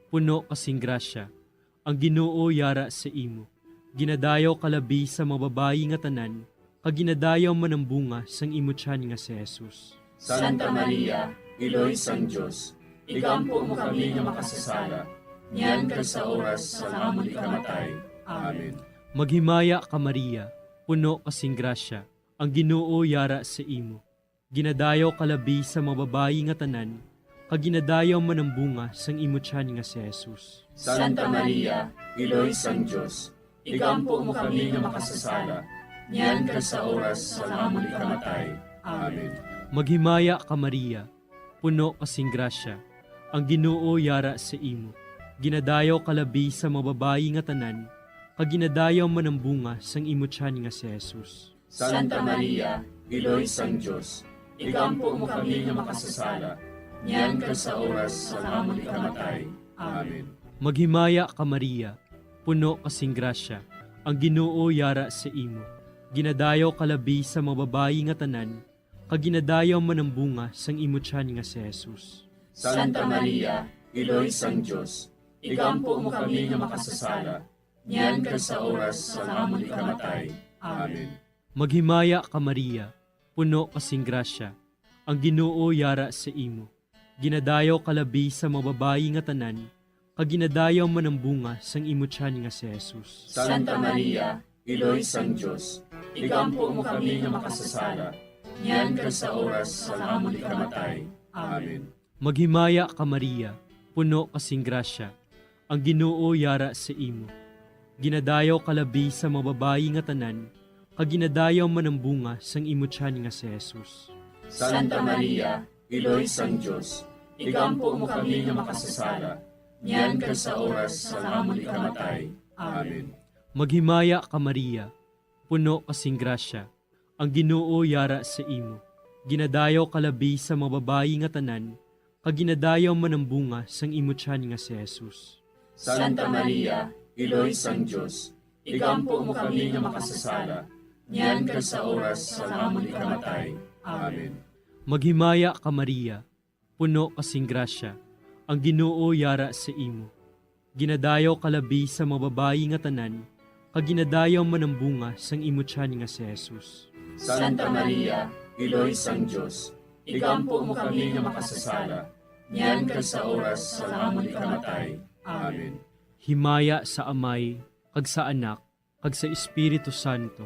puno ka sing grasya, ang Ginoo yara sa imo. Ginadayaw ka labi sa mga babayi nga tanan, kag ginadayaw man ang bunga sang imo tiyan nga si Jesus. Santa Maria, Iloy sang Dios, igampo mo kami nga makasasala, niyan kag sa oras sang amon ikamatay. Amen. Maghimaya ka, Maria, puno ka sing grasya, ang Ginoo yara sa imo. Ginadayaw ka labi sa mga babayi nga tanan, kag ginadayaw man ang bunga sang imo tiyan nga si Jesus. Santa Maria, Iloy sang Dios, igampo mo kami nga makasasala, niyan kag sa oras sang amon ikamatay. Amen. Maghimaya ka, Maria, puno ka sing grasya, ang Ginoo yara sa imo. Ginadayaw ka labi sa mga babayi nga tanan, kag ginadayaw man ang bunga sang imo tiyan nga si Jesus. Santa Maria, Iloy sang Dios, igampo mo kami nga makasasala, niyan kag sa oras sang amon ikamatay. Amen. Maghimaya ka, Maria, puno ka sing grasya, ang Ginoo yara sa imo. Ginadayaw ka labi sa mga babayi nga tanan, kag ginadayaw man ang bunga sang imo tiyan nga si Jesus. Santa Maria, Iloy sang Dios, igampo mo kami nga makasasala, niyan kag sa oras sang amon ikamatay. Amen. Maghimaya ka, Maria, puno ka sing grasya, ang Ginoo yara sa imo. Ginadayaw ka labi sa mga babayi nga tanan, kag ginadayaw man ang bunga sang imo tiyan nga si Jesus. Santa Maria, Iloy sang Dios, igampo mo kami nga makasasala, niyan kag sa oras sang amon ikamatay. Amen. Maghimaya ka, Maria, puno ka sing grasya, ang Ginoo yara sa imo. Ginadayaw ka labi sa mga babayi nga tanan, kag ginadayaw man ang bunga sang imo tiyan nga si Jesus. Santa Maria, Iloy sang Dios, igampo mo kami nga makasasala, niyan kag sa oras sang amon ikamatay. Amen. Maghimaya ka, Maria, puno ka sing grasya, ang Ginoo yara sa imo. Ginadayaw ka labi sa mga babayi nga tanan, kag ginadayaw man ang bunga sang imo tiyan nga si Jesus. Santa Maria, Iloy sang Dios, igampo mo kami nga makasasala, niyan kag sa oras sang amon ikamatay. Amen. Maghimaya ka, Maria, puno ka sing grasya, ang Ginoo yara sa imo. Ginadayaw ka labi sa mga babayi nga tanan, kag ginadayaw man ang bunga sang imo tiyan nga si Jesus. Santa Maria, Iloy sang Dios, igampo mo kami nga makasasala, niyan kag sa oras sang amon ikamatay. Amen. Himaya sa Amay, kag sa Anak, kag sa Espiritu Santo.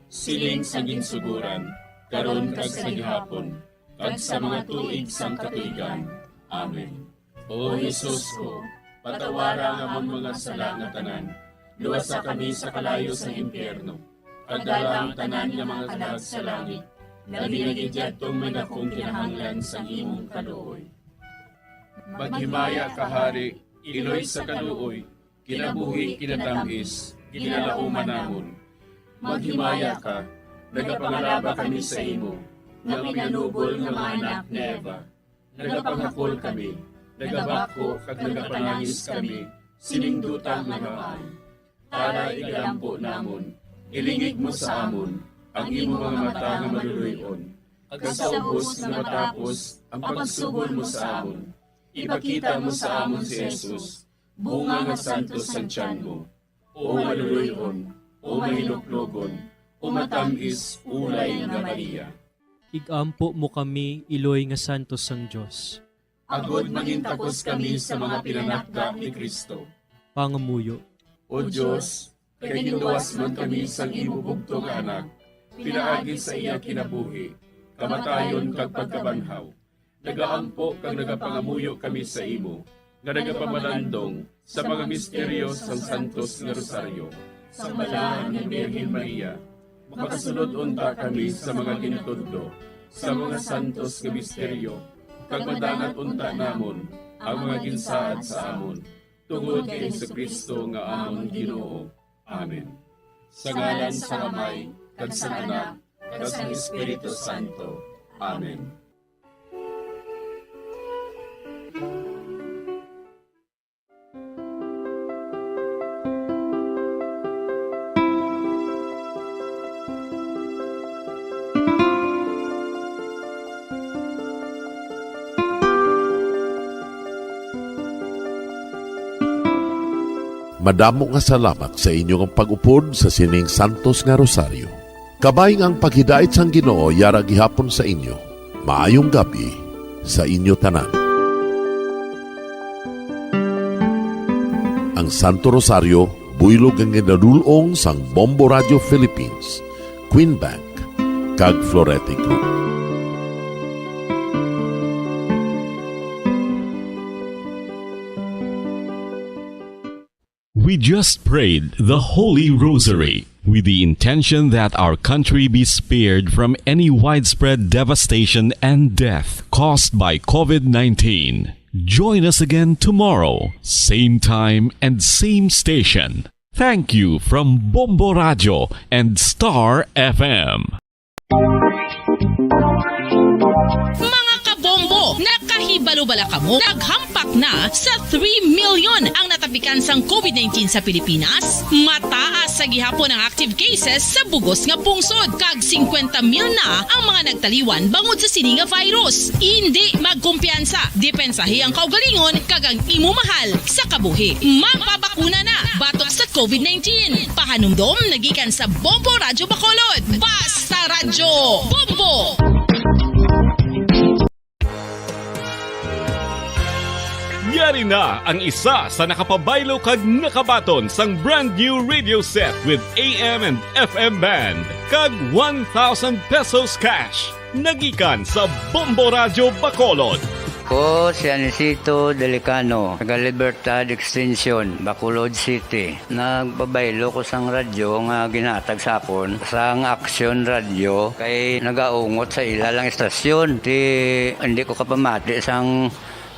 Siling sa ginsuguran, karon kag sa gihapon, kag sa mga tuig sang katuigan. Amen. O Jesus ko, patawara ang amon mga sala nga tanan, luwasa kami sa kalayo sang impyerno, kag dala ang tanan nga mga kalag sa langit, labi na gid yadtong may dakong kinahanglan sang imong kaluoy. Maghimaya ka, Hari, iloy sa kaluoy, kinabuhi, kinatamis, ginalauman namon. Maghimaya ka, nagapangalaba kami sa imo, nga pinanubol nga mga anak ni Eva. Nagapanghakol kami, nagabako kag nagapanangis kami sining duta nga maan. Tara, igalampo namon, ilingig mo sa amon ang imo mga mata nga maluloy-on, kag sa ubos nga matapos ang pagsugod mo sa amon, ipakita mo sa amon si Jesus, bunga nga santos sang tiyan mo. O maluloy-on, o mahinuklogon, o matamis ulay nga Maria. Igampo mo kami, iloy nga santos sang Dios. Agod mangintakos kami sa mga pinanakda ni Cristo. Pangamuyo. O Dios, kay ginluwas man kami sang imo bugtong nga Anak, pinaagi sa iya kinabuhi, kamatayon kag pagkabanhaw, nagaampo kag nagapangamuyo kami sa imo, nga nagapamalandong sa mga misteryo sang Santos nga Rosaryo. Sang Balahan nga Birhen Maria, makasulod unta kami sa mga gintudlo sa mga santos nga misteryo, kag madangat unta namon ang mga ginsaad sa amon, tungod kay Jesu-Cristo nga amon Ginoo. Amen. Sa ngalan sang Amay, kag sang Anak, kag sang Espiritu Santo. Amen. Madamo nga salamat sa inyo nga pag-upod sa sining santos nga rosaryo. Kabay nga ang paghidait sang Ginoo yara gihapon sa inyo. Maayong gab-i sa inyo tanan. Ang Santo Rosario, buylog nga ginadul-ong sang Bombo Radio Philippines, Queen Bank, kag Florete Group. We just prayed the Holy Rosary with the intention that our country be spared from any widespread devastation and death caused by COVID nineteen. Join us again tomorrow, same time and same station. Thank you from Bombo Radio and Star F M. Mga kabombo, nakahibalo bala kamo? Naghampak na sa three million ang natapikan sang COVID nineteen sa Pilipinas. Mataas sa gihapon ang active cases sa bugos nga pungsod, kag singkwenta mil na ang mga nagtaliwan bangod sa sini nga virus. Indi magkumpiyansa, depensahi ang kaugalingon kag ang imo mahal sa kabuhi. Magpabakuna na batok sa COVID nineteen. Pahanumdom na gikan sa Bombo Radyo Bacolod. Basta Radyo Bombo! Yari na ang isa sa nakapabaylo kag nakabaton sang brand new radio set with A M and F M band kag one thousand pesos cash. Nagikan sa Bombo Radyo Bacolod. Ko si Anisito Delicano, taga Libertad Extension, Bacolod City. Nagpabaylo ko sang radyo nga ginhatag sa akon sang Action Radio kay nagaungot sa ila lang istasyon. Ti, hindi ko kapamati sang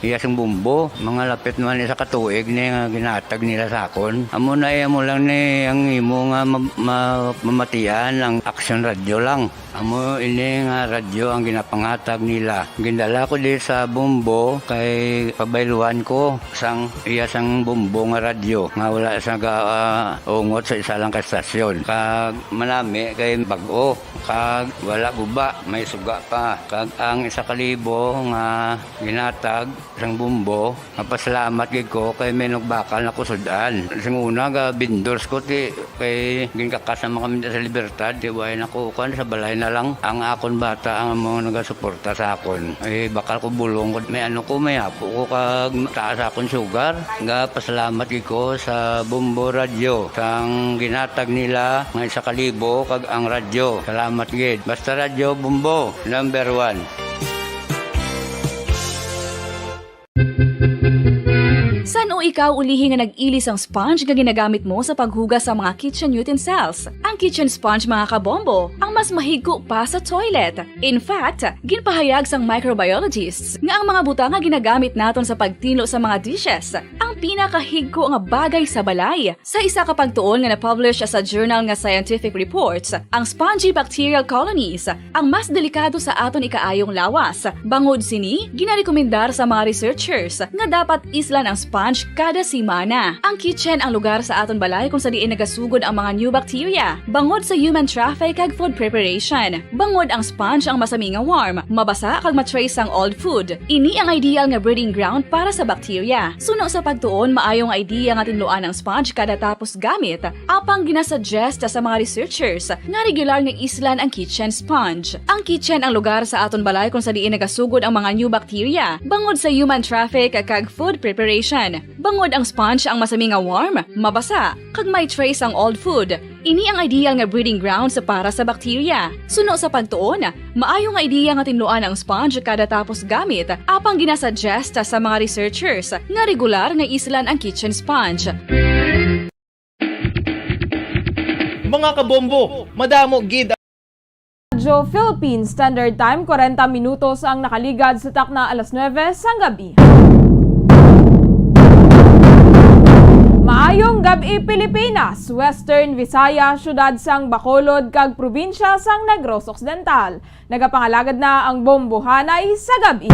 iya sing bombo. Mga lapit naman isa ka tuig ni nga ginhatag nila sa akon. Amo na, eh, amo lang ni ang imo nga ma-, ma-, mamatian ang Action Radio lang. Amo ini nga radyo ang ginapanghatag nila. Gindala ko di sa bombo kay pabayluhan ko sang iya sang bombo nga radyo nga wala sa ga-, ah, ungot sa isa lang ka estasyon. Kag manami kay bag-o, kag wala guba, may suga pa. Kag ang isa ka libo nga ginhatag sang bombo, mapasalamat gid ko kay may nagbakal na ko sud-an. Sing una, ga-vendors ko, ti, kay ginkakas naman kami sa Libertad, ti, way na ko, kuwan, sa balay na lang. Ang akon bata ang mga nagasuporta sa akon. Eh, bakal ko bulong ko, may ano ko, may apo ko, kag taas akon sugar. Ga-pasalamat gid ko sa Bombo Radyo, sang ginhatag nila nga isa ka libo, kag ang radyo. Salamat gid. Basta Radyo Bombo, number one. Ikaw ulihi nga nag-ili sang sponge nga ginagamit mo sa paghugas sa mga kitchen utensils. Ang kitchen sponge, mga kabombo, ang mas mahigko pa sa toilet. In fact, ginpahayag sang microbiologists nga ang mga butang nga ginagamit naton sa pagtinlo sa mga dishes ang pinakahigko nga bagay sa balay. Sa isa ka pagtuon nga na-publish sa journal nga Scientific Reports, ang spongy bacterial colonies ang mas delikado sa aton ikaayong lawas. Bangod sini, ginarekomendar sa mga researchers nga dapat islan ang sponge kada semana. Ang kitchen ang lugar sa aton balay kung sa diin nagasugod ang mga new bacteria, bangod sa human traffic kag food preparation. Bangod ang sponge ang masami nga warm, mabasa kag ma-trace ang old food. Ini ang ideal nga breeding ground para sa bacteria. Suno sa pagtuon, maayo nga idea nga tinluan ang sponge kada tapos gamit, apang ginasuggest sa mga researchers nga regular nga islan ang kitchen sponge. Ang kitchen ang lugar sa aton balay kung sa diin nagasugod ang mga new bacteria, bangod sa human traffic kag food preparation. Bangod ang sponge ang masami nga warm, mabasa, kag may trace ang old food. Ini ang ideal nga breeding grounds para sa bacteria. Suno sa pagtuon, maayo nga idea nga tinluan ang sponge kada tapos gamit, apang ginasuggest sa mga researchers nga regular nga islan ang kitchen sponge. Mga kabombo, madamo gid. Radyo Philippine Standard Time, kwarenta minutos ang nakaligad sa takna alas nuwebe sang gabi. Maayong gab-i, Pilipinas, Western Visayas, siyudad sang Bacolod kag probinsya sang Negros Occidental. Nagapangalagad na ang Bombohanay sa gabi.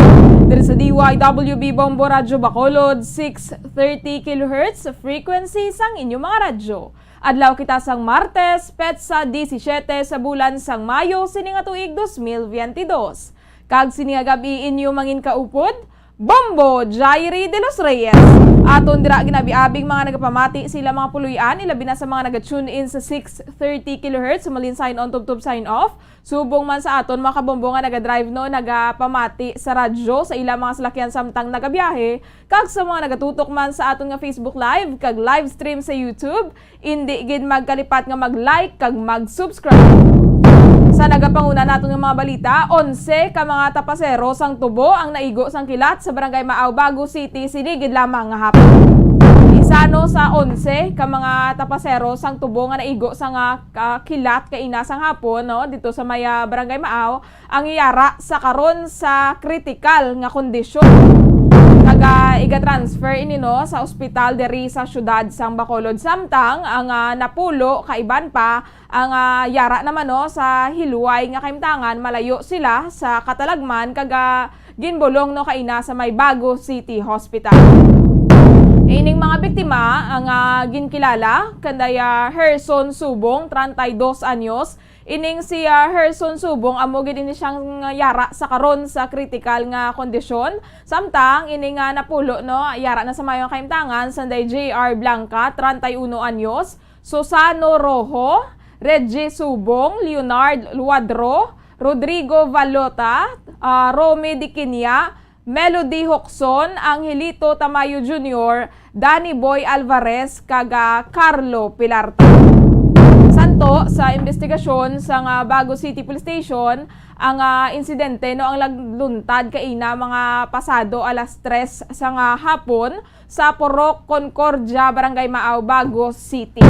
Diri sa D Y W B Bombo Radyo Bacolod, six thirty kilohertz frequency sang inyong mga radyo. Adlaw kita sang Martes, petsa disisyete sa bulan sang Mayo sini nga tuig dos mil biyente dos. Kag sini nga gab-i inyo manginkaupod, Bombo Jairi de los Reyes. Aton dira ginabiabing mga nagapamati sila mga puloy-an, ilabi na sa mga naga-tune in sa six thirty kilohertz, sa Malin Sign On, Tubtub Sign Off. Subong man sa aton mga kabombo nga naga-drive, no, nagapamati sa radyo sa ilang mga salakyan samtang nagabiyahe, kag sa mga nagatutok man sa aton nga Facebook Live kag live stream sa YouTube, indi gid magkalipat nga mag-like kag mag-subscribe. Sa nagapanguna naton nga mga balita, onse ka mga tapasero sang tubo ang naigo sang kilat sa Barangay Maaw, Bago City, sini gid lamang nga hapon. Isa, no, sa onse ka mga tapasero sang tubo nga naigo sa nga ka kilat kaina sang hapon, no, dito sa may, ah, Barangay Maaw, ang yara sa karon sa kritikal nga kondisyon. Kag, ah, iga-transfer ini, no, sa ospital diri sa siyudad sang Bacolod, samtang ang, ah, napulo ka iban pa ang, ah, yara naman, no, sa hilway nga kahimtangan, malayo sila sa katalagman kag, ah, ginbulong, no, kaina sa may Bago City Hospital. Ining mga biktima ang, ah, ginkilala kanday, ah, Herson Subong, treinta y dos anyos. Ining si, ah, Herson Subong, amo gid ini siyang yara sa karon sa kritikal nga kondisyon. Samtang ini nga napulo, no, yara na sa maayong kahimtangan, sanday J R Blanca, treinta y uno anyos, Susano Rojo, Reggie Subong, Leonard Luadro, Rodrigo Valota, ah, Romy Diquinia, Melody Hocson, Angelito Tamayo Junior, Danny Boy Alvarez, kag, ah, Carlo Pilarte. Santo sa investigasyon sang, ah, Bago City Police Station ang, ah, insidente, no, ang nagluntad kaina mga pasado alas tres sang, ah, hapon sa Purok Concordia, Barangay Maaw, Bago City.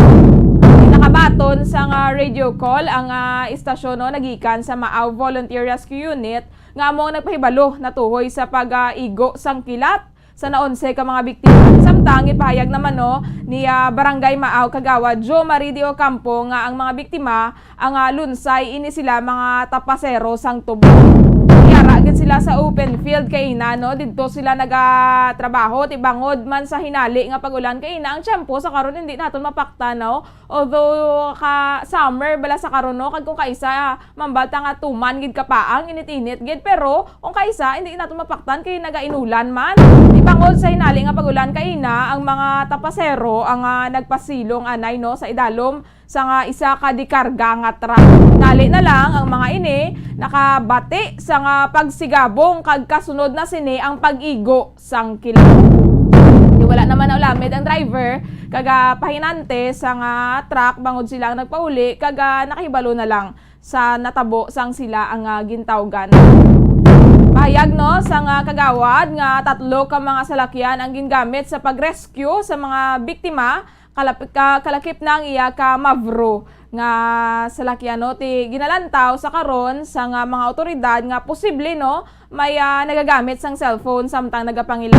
Nakabaton sang, ah, radio call ang, ah, istasyon, no, nagikan sa Maaw Volunteer Rescue Unit nga amo ang nagpahibalo natuhoy sa pag-igo sang kilat sa naonse ka mga biktima. Samtang ipahayag naman, no, ni, ah, Barangay Maaw Kagawad Jo Marie de Ocampo nga ang mga biktima ang, ah, lunsay ini sila mga tapasero sang tubo. Yara gid sila sa open field kaina, no, didto sila nagatrabaho, ti bangod man sa hinali nga pag-ulan kaina ang tiyempo sa karon hindi naton mapaktan, no. Although ka summer bala sa karon, no, kag kung kaisa mambal ta nga tuman gid kapaang, init-init gid, pero kung kaisa hindi naton mapaktan kay nagainulan man. Ti bangod sa hinali nga pag-ulan kaina ang mga tapasero ang, ah, nagpasilong anay, no, sa idalom sa nga isa ka dikarga nga truck. Nali na lang ang mga ini nakabati sa nga pagsigabong kag kasunod na sini ang pag-igo sang kilat. Di wala naman naulamid ang driver kag, ah, pahinante sa nga truck bangod sila ang nagpauli kag, ah, nakahibalo na lang sa natabo sang sila ang, ah, gintawgan. Pahayag, no, sang, ah, kagawad nga tatlo ka mga salakyan ang gingamit sa pag-rescue sa mga biktima, kalap-, ka-, kalakip na ang iya ka Mavro nga salakyan, no. Ti ginalantaw sa karon sang, ah, mga awtoridad nga posible, no, may, ah, nagagamit sang cellphone samtang nagapangilat.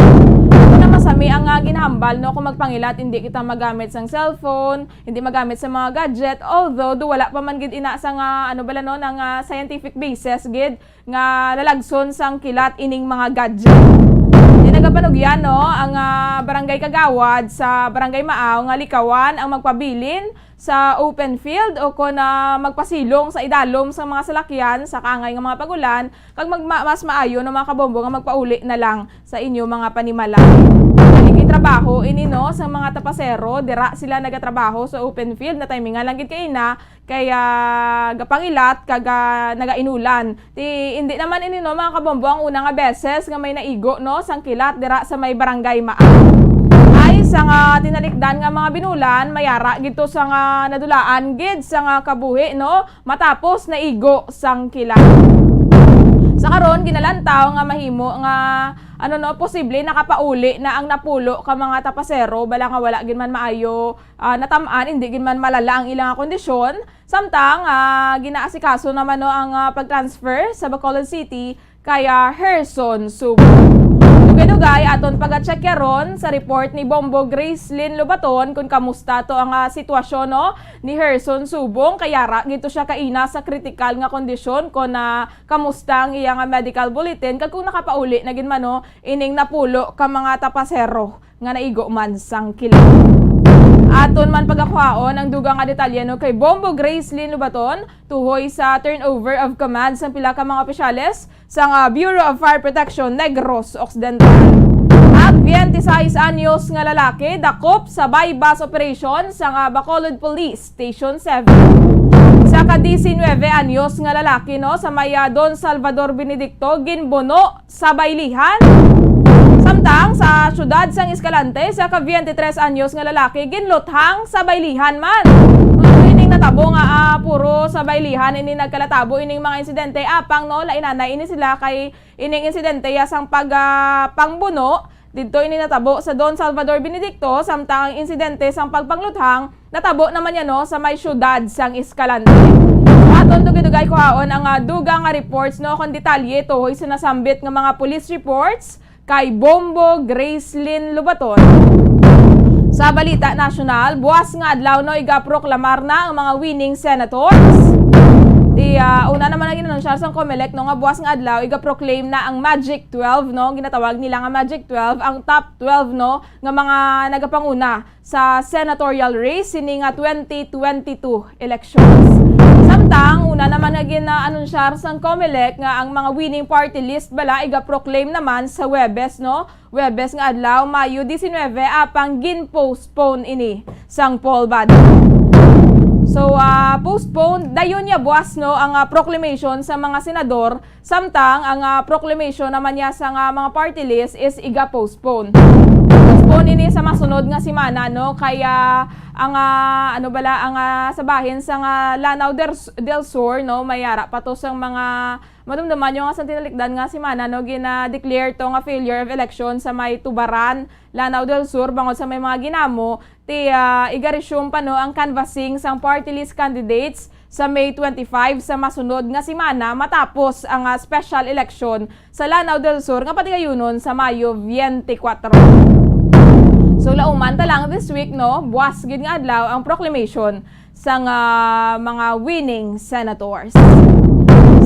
Amo na masami ang, ah, ginahambal, no, kung magpangilat, hindi kita magamit sang cellphone, hindi magamit sa mga gadget, although do wala pa man gid ina sang, ah, ano bala, no, nang, ah, scientific basis gid nga lalagson sang kilat ining mga gadget. Di nagapanugyan, no, ang, ah, barangay kagawad sa Barangay Maaw nga likawan ang magpabilin sa open field o kon, ah, magpasilong sa idalom sang mga salakyan sa kaangay nga mga pag-ulan, kag mag-, ma-, mas maayo, no, mga kabombo, nga magpauli na lang sa inyo mga panimalay. Dili kay trabaho ini, no, sa mga tapasero, dira sila nagatrabaho sa open field, na timingan lang gid kay ina, kay, ah, gapangilat kag, ah, nagainulan. Ti, hindi naman ini, no, mga kabombo, ang una nga beses nga may naigo, no, sang kilat dira sa may Barangay Maaw. Ay, sa nga tinalikdan nga mga binulan, mayara gid to sa nga nadulaan gid sa nga kabuhi, no, matapos naigo sang kilat. Sa karon, ginalantaw nga mahimo nga, ano, no, posible nakapauli na ang napulo ka mga tapasero, bala nga wala gid man maayo, ah, natam-an, hindi gid man malala ang ilang kondisyon. Samtang, ah, ginaasikaso naman, no, ang, ah, pag-transfer sa Bacolod City kay, ah, Herson Subong. Dugay-dugay, aton pag-check karon sa report ni Bombo Gracelyn Lobaton kung kamusta to ang, ah, sitwasyon, no, ni Herson Subong. Kay yara gid to siya kaina sa kritikal nga kondisyon, kung, ah, kamusta ang iya nga medical bulletin, kag kung nakapauli na gid man, no, ining napulo ka mga tapasero nga naigo man sang kilat. Aton man pagakuhaon ang dugang nga detalye, no, kay Bombo Gracelyn Lobaton tuhoy sa turnover of command sang pila ka mga opisyales sang, ah, Bureau of Fire Protection Negros Occidental. Ang twenty-six anyos nga lalaki dakop sa buy-bust operation sang, ah, Bacolod Police Station seven. Sa ka diecinueve anyos nga lalaki, no, sa may, ah, Don Salvador Benedicto, ginbuno sa baylihan. Samtang sa siyudad sang Escalante, sa ka twenty-three anyos nga lalaki ginluthang sa baylihan man. Ining natabo nga, ah, puro sa baylihan ini nagkalatabo ining mga insidente, apang, no, lain-anay ini sila kay ining insidente ya sang pag, ah, pangbuno didto ini natabo sa Don Salvador Benedicto, samtang ang insidente sang pagpangluthang natabo naman niya, no, sa may siyudad sang Escalante. Aton dugay-dugay kuhaon ang, ah, dugang nga reports, no, kon detalye tuhoy sa nasambit nga mga police reports kay Bombo Gracelyn Lobaton. Sa balita nasyonal, buwas nga adlaw, no, igaproklamar na ang mga winning senators. Di, ah, una naman ang inanunsyar sang Comelec, no, nga buwas nga adlaw igaproclaim na ang Magic twelve, no, ginatawag nila nga Magic twelve, ang top twelve, no, nga mga nagapanguna sa senatorial race sini nga twenty twenty-two elections. Samtang, una naman nga gina-anunsyar sang Comelec nga ang mga winning party list bala igaproclaim naman sa Huwebes, no? Huwebes nga adlaw, Mayo diecinueve, apang gin-postpone ini sang poll body. So, ah, postpone dayon niya buwas, no, ang, ah, proclamation sa mga senador. Samtang ang, ah, proclamation naman niya sa nga mga party list is iga-postpone. Postpone ini sa masunod nga semana, no? Kaya ang, ah, ano bala, ang, ah, sa bahin sa nga Lanao del, del Sur, no? May ara pa to sang mga madumduman yung nga sa tinalikdan nga semana, no? Gina-declare to nga failure of election sa may Tubaran, Lanao del Sur, bangod sa may mga ginamo ti, ah, iga-resume pa, no, ang canvassing sang party list candidates sa May twenty-five sa masunod nga semana matapos ang, ah, special election sa Lanao del Sur nga patigayunon sa Mayo twenty-four. So, lauman ta lang this week, no, buwas gid nga adlaw ang proclamation sang, ah, mga winning senators.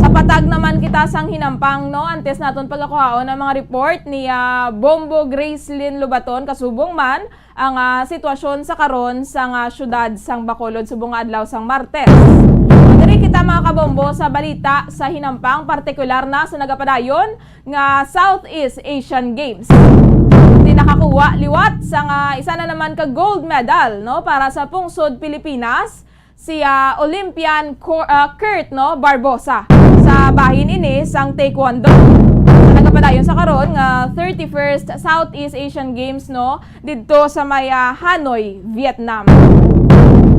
Sa patag naman kita sang hinampang, no, antes naton pagakuhaon ang mga report ni, ah, Bombo Gracelyn Lobaton, kasubong man ang, ah, sitwasyon sa karon sa nga siyudad sang Bacolod subong nga adlaw sang Martes. Diri kita, mga kabombo, sa balita sa hinampang, partikular na sa nagapadayon nga Southeast Asian Games. Ti nakakuha liwat sang, ah, isa na naman ka gold medal, no, para sa pungsod Pilipinas, si, ah, Olympian Cor-, ah, Kurt, no, Barbosa sa bahin ini sang taekwondo. Sa nagapadayon sa karon nga thirty-first Southeast Asian Games, no, didto sa may, ah, Hanoi, Vietnam.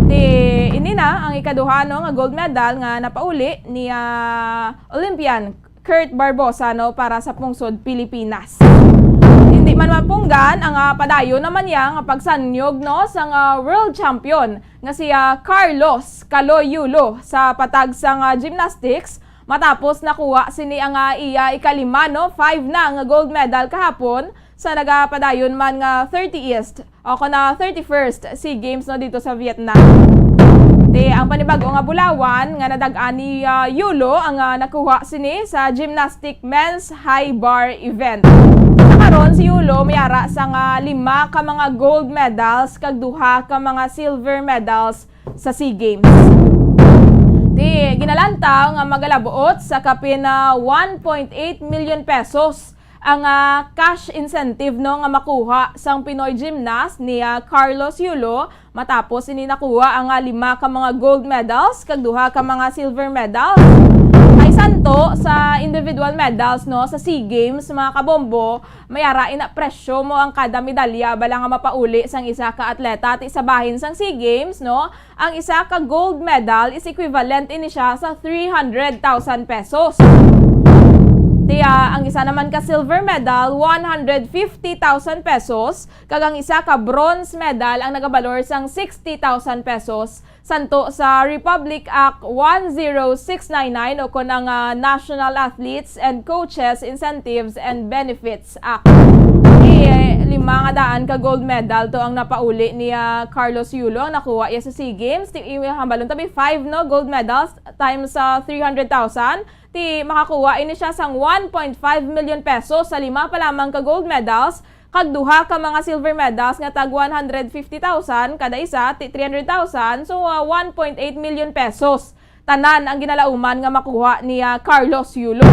Ti, ini na ang ikaduha, no, nga gold medal nga napauli ni, ah, Olympian Kurt Barbosa, no, para sa pungsod Pilipinas. Hindi man mapunggan ang, ah, padayon naman niya nga pagsanyog, no, sang, ah, world champion nga si, ah, Carlos Kaloy Yulo sa patag sang, ah, gymnastics, matapos nakuha sini ang, ah, iya ikalima, no, five na nga gold medal kahapon sa nagapadayon man nga thirty-first o kon na thirty-first SEA Games, no, dito sa Vietnam. Di ang panibag-o nga bulawan nga nadag-an ni, ah, Yulo ang, ah, nakuha sini sa gymnastic men's high bar event. Sa karon, si Yulo may ara sa nga lima ka mga gold medals kag duha ka mga silver medals sa SEA Games. Di ginalantaw nga magalabuot sa kapin na one point eight million pesos ang, ah, cash incentive, no, nga makuha sang Pinoy gymnast ni, ah, Carlos Yulo matapos ini nakuha ang, ah, lima ka mga gold medals kag duha ka mga silver medals. Ay santo sa individual medals, no, sa SEA Games, mga kabombo, may ara ina presyo mo ang kada medalya bala nga mapauli sang isa ka atleta ti sa bahin sang SEA Games, no. Ang isa ka gold medal is equivalent ini siya sa three hundred thousand pesos. Tiya, ang isa naman ka silver medal, one hundred fifty thousand pesos, kag ang isa ka bronze medal ang nagabalor sang sixty thousand pesos, santo sa Republic Act one zero six nine nine o kon ang, ah, National Athletes and Coaches Incentives and Benefits Act. Di, eh, lima nga daan ka gold medal to ang napauli ni, ah, Carlos Yulo ang nakuha iya sa SEA Games. Ti, i-, hambalon tabi, five, no, gold medals times, ah, three hundred thousand. Ti, makakuha ini siya sang one point five million pesos sa lima pa lamang ka gold medals kag duha ka mga silver medals nga tag one hundred fifty thousand kada isa, ti three hundred thousand, so, ah, one point eight million pesos. Tanan ang ginalauman nga makuha ni, ah, Carlos Yulo.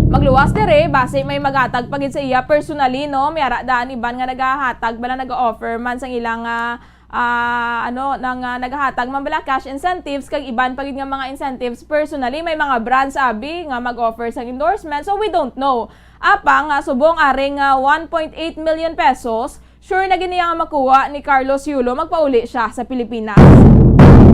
Magluwas diri, basi may maghatag pa gid sa iya personally, no? May ara daan iban nga nagahatag bala, nag-offer man sang ilang, ah, ah, ano, nang, ah, nagahatag man bala cash incentives kag iban pa gid nga mga incentives personally. May mga brands abi nga mag-offer sang endorsement, so we don't know. Apang, ah, subong aring, ah, one point eight million pesos, sure na gid niya nga makuha ni Carlos Yulo magpauli siya sa Pilipinas.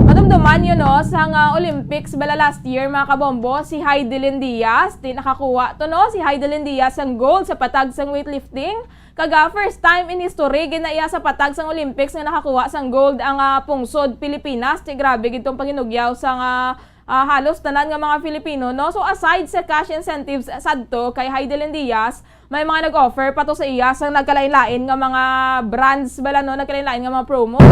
Madumduman yun, no, sa nga Olympics bala last year, mga kabombo, si Heidelin Diaz, di nakakuha to, no, si Heidelin Diaz sang gold sa patag sang weightlifting. Kag, ah, first time in history gid na iya sa patag sang Olympics nga nakakuha sang gold ang, ah, pungsod Pilipinas. Ti grabe gid tong panginugyaw sang, ah, ah, halos tanan nga mga Filipino, no? So, aside sa cash incentives sadto kay Heidelin Diaz, may mga nag-offer pa to sa iya sang nagkalain-lain nga mga brands bala, no? Nagkalain-lain nga mga promos.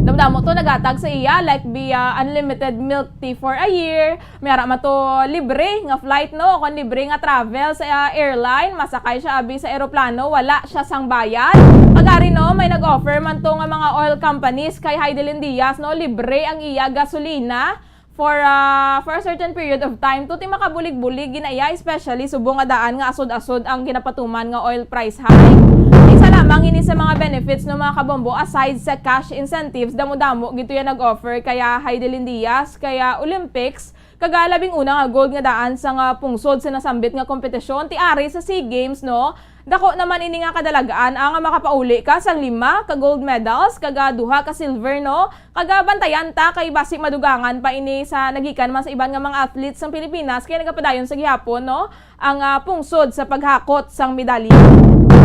Damo-damo to nagatag sa iya, like the, ah, unlimited milk tea for a year, may ara man to libre nga flight, no? Kon libre nga travel sa, ah, airline, masakay siya abi sa eroplano, wala siya sang bayad. Pagari, no, may nag-offer man to nga mga oil companies kay Heidelin Diaz, no? Libre ang iya gasolina for, ah, for a certain period of time. Tuti makabulig-bulig gid na iya, especially subong nga daan nga asod-asod ang ginapatuman nga oil price hike. Isa lamang ini sa mga benefits, no, mga kabombo, aside sa cash incentives, damo-damo gid to iya nag-offer kaya Heidelin Diaz, kaya Olympics, kag, ah, labing una nga gold nga daan sa nga pungsod sa nasambit nga kompetisyon ti ari sa SEA Games, no? Dako naman ini nga kadalag-an, ah, nga makapauli ka sang lima ka gold medals kag, ah, duha ka silver, no? Kag, ah, bantayan ta kay basi madugangan pa ini sa nagikan man sa iban nga mga athletes sang Pilipinas kay nagapadayon sa gihapon, no, ang, ah, pungsod sa paghakot sang medalya.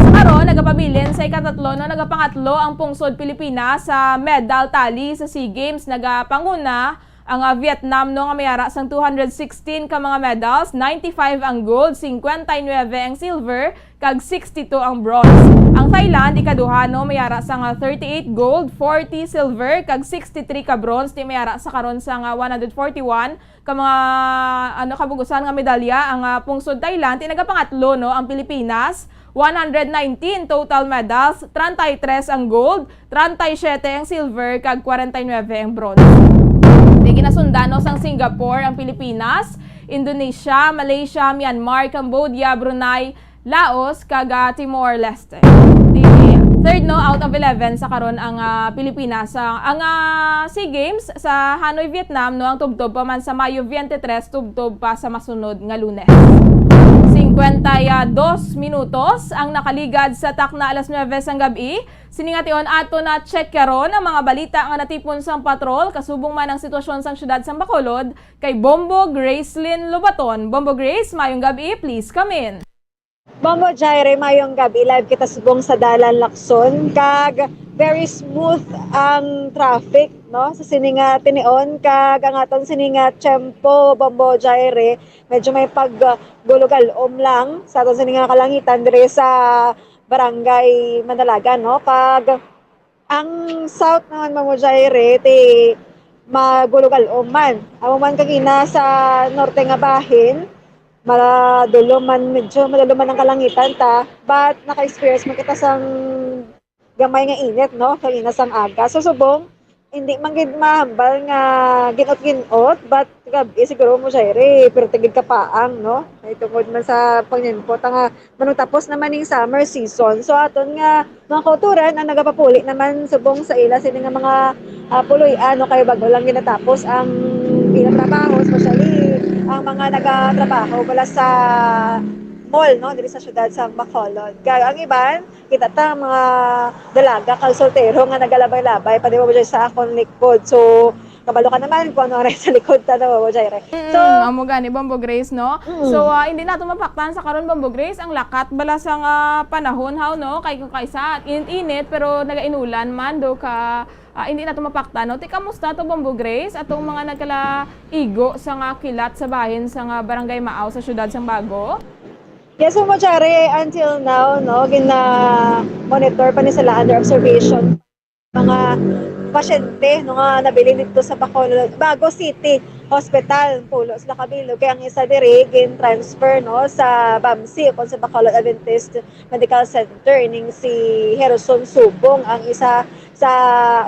Sa karon, nagapabilin sa ikatatlo, no, nagapangatlo ang pungsod Pilipinas sa medal tally sa SEA Games. Nagapanguna ang, ah, Vietnam, no, nga may ara sang two hundred sixteen ka mga medals, ninety-five ang gold, cincuenta y nueve ang silver, kag sixty-two ang bronze. Ang Thailand, ikaduha, no, may ara sang, ah, thirty-eight gold, forty silver, kag sixty-three ka bronze. Ti may ara sa karon sang, ah, one hundred forty-one ka mga, ano, kabug-usan nga medalya ang, ah, pungsod Thailand. Ti nagapangatlo, no, ang Pilipinas, one hundred nineteen total medals, treinta y tres ang gold, treinta y siete ang silver, kag kwarenta y nuebe ang bronze. Di ginasundan, no, sang Singapore ang Pilipinas, Indonesia, Malaysia, Myanmar, Cambodia, Brunei, Laos, kag, ah, Timor-Leste. Di third, no, out of eleven sa karon ang, ah, Pilipinas. Ang, ang, ah, SEA Games sa Hanoi, Vietnam, no, ang tubtob pa man sa Mayo twenty-three, tubtob pa sa masunod nga Lunes. Sing Kwenta ya dos minutos ang nakaligad sa takna alas nuebe sang gab-i. Sini nga tion ato na check karon ang mga balita nga natipon sang patrol, kasubong man ang sitwasyon sang siyudad sang Bacolod kay Bombo Gracelyn Lobaton. Bombo Grace, mayong gab-i, please come in. Bombo Jaire, mayong gab-i. Live kita subong sa Dalan Lacson, kag very smooth ang traffic, no? Sa sini nga tinion, kag ang aton sini nga tiyempo, Bombo Jaire, medyo may paggulog-alom lang sa aton sini nga kalangitan dire sa Barangay Mandalagan, no? Kag ang south naman, Bombo Jaire, ti magulog-alom man. Amo man kagina sa norte nga bahin, madulom man, medyo madulom man ang kalangitan ta, but naka-experience man kita sang gamay nga init, no? Kagina sang aga. So, subong, hindi man gid mahambal nga ginot-ginot, but gab-i siguro, Bombo Jaire, pero tigid kapaang, no? Ay, tungod man sa pagnimpot nga manutapos naman ning summer season. So, aton nga mga kauturan ang nagapapuli naman subong sa ila sini nga mga, ah, puloy-an, no? Kay bag-o lang ginatapos ang ilang trabaho, especially ang mga nagatrabaho wala sa mall, no? Diri sa siyudad sa Bacolod. Kay ang iban, kita ta mga dalaga kag soltero nga nagalabay-labay pa, di ba, sa akon likod. So, kabalo ka naman kung ano ang sa likod ta, no, Bombo Jaire. So, mm, amo gani, Bombo Grace, no? Mm. So, ah, hindi nato mapaktan sa karon, Bombo Grace, ang lakat bala sang panahon, haw, no? Kay kung kaisa, init-init, pero nagainulan man, do ka, ah, hindi nato mapaktan, no? Ti, kamusta to, Bombo Grace? Atong mga nagkalaigo sa nga kilat sa bahin sa nga Barangay Maaw sa siyudad sang Bago? Yes, Bombo Jaire, until now, no, gina-monitor pa ni sila, under observation, mga pasyente, no, nga nabilin dito sa Bacolod, Bago City Hospital. Pulo sila kabilog, kay ang isa diri gin-transfer, no, sa BAMC, o sa Bacolod Adventist Medical Center, ning si Herson Subong, ang isa sa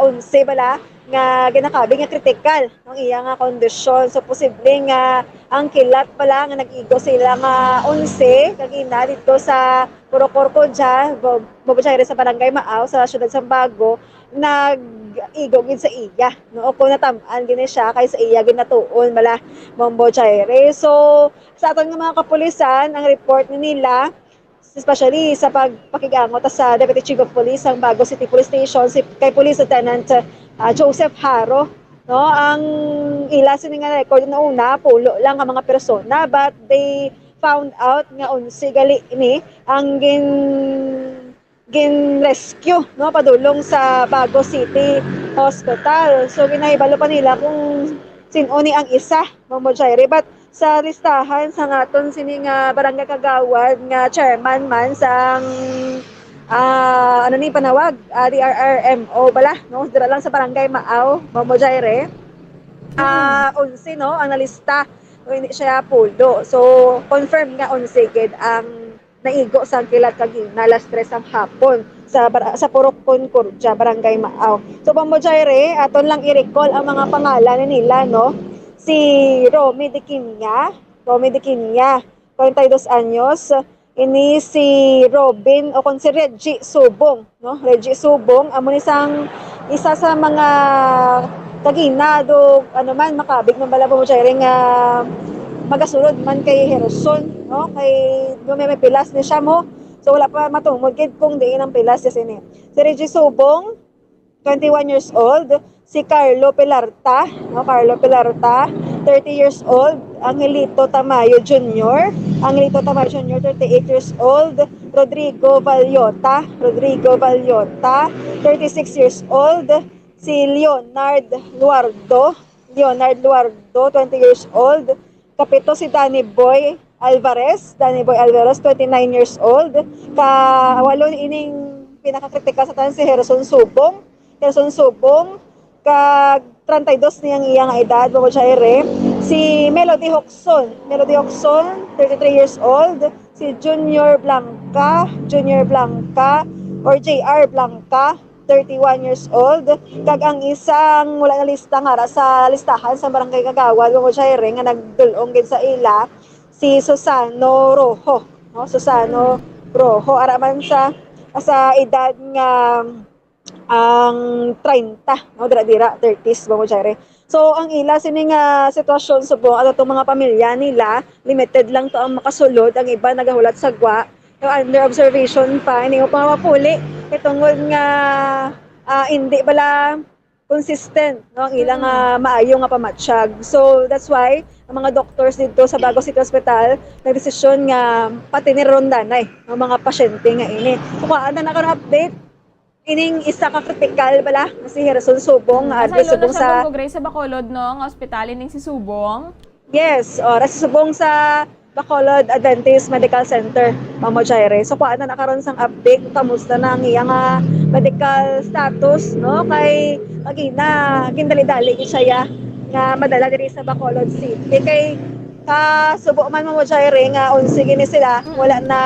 onse bala nga ginakabig nga kritikal ang iya nga kondisyon. So, posible nga ang kilat pala nga nag-igo sila nga onse kagina dito sa Purok Corcoja, Bo-, Bombo Jaire, sa Barangay Maaw, sa siyudad sang Bago, nag-igo gid sa iya, no? O kung natam-an gini siya kay sa iya ginatuon bala, Bombo Jaire. So, sa aton nga mga kapulisan, ang report ni nila, especially sa pagpakig-angot sa Deputy Chief of Police sang Bago City Police Station, si, kay Police Lieutenant, ah, Joseph Haro, no? Ang ila sini nga record na una, pulo lang ang mga persona, but they found out nga onse gali ni ang gin-, gin-rescue, no, padulong sa Bago City Hospital. So, ginahibalo pa nila kung sin-o ni ang isa, Bombo Jaire. But sa listahan sa aton sini nga barangay kagawad nga chairman man sang, ah, ano ni panawag, ah, D R R M O bala, no? Dira lang sa Barangay Maaw, Bombo Jaire. Ah, onse, no, ang nalista. So, hindi siya pulo. So, confirm nga onse gid ang naigo sang kilat kagina alas tres sang hapon sa bar-, sa Purok Concordia, Barangay Maaw. So, Bombo Jaire, aton lang i-recall ang mga pangalan nila, no? Si Romy Diquiña, Romy Diquiña, kwarenta y dos anyos. Ini si Robin, o kon si Reggie Subong, no? Reggie Subong, amo ni sang isa sa mga kagina do, ano man, makabig man bala, Bombo Jaire, nga magasunod man kay Herson, no? Kay do may, may pilas ni siya mo. So, wala pa matungod gid kung diin ang pilas niya sini. Si Reggie Subong, twenty-one years old, si Carlo Pilarta, no, Carlo Pilarta, thirty years old, Angelito Tamayo Junior, Angelito Tamayo Junior, thirty-eight years old, Rodrigo Valiota, Rodrigo Valiota, thirty-six years old, si Leonard Luardo, Leonard Luardo, twenty years old, kapito si Danny Boy Alvarez, Danny Boy Alvarez, twenty-nine years old. Kawalo ining pinakakritikal sa tanan si Herson Subong. Herson Subong, kag treinta y dos niyang iya nga edad, Bombo Jaire. Si Melody Hoxon, Melody Hoxon, thirty-three years old. Si Junior Blanca, Junior Blanca, or J R Blanca, thirty-one years old. Kag ang isang wala na lista nga ara sa listahan sa barangay kagawad, Bombo Jaire, nga nagdul-ong gid sa ila, si Susano Rojo, no? Susano Rojo, ara man sa, sa edad nga ang treinta, no? Dira-dira, thirties, Bombo Jaire. So, ang ila sini nga sitwasyon subong ato tong mga pamilya nila, limited lang to ang makasulod, ang iba nagahulat sa gwa. So, under observation pa ini upang mapuli kay tungod nga, ah, hindi bala consistent, no, ang ilang, Mm. ah, maayo nga pamatyag. So, that's why ang mga doctors dito sa Bago City Hospital nagdesisyon nga pati ni rondanay ang mga pasyente nga ini. So, kuhaan na na karon update. Ining isa ka kritikal bala nga si Harrison Subong, Mm, nga admit pasaylo na subong siya, sa Bambo Grace, sa Bacolod, no, nga ospital, ining si Subong. Yes, oh, nasa subong sa Bacolod Adventist Medical Center, Mamo Jaire. So, kuha na na karon sang update, kamusta na ang iya nga medical status, no? Kay pagina, gindali-dali gid siya ya nga madala diri sa Bacolod City. Kay kasubo man, Mamo Jaire, nga onse gini sila, Mm. wala na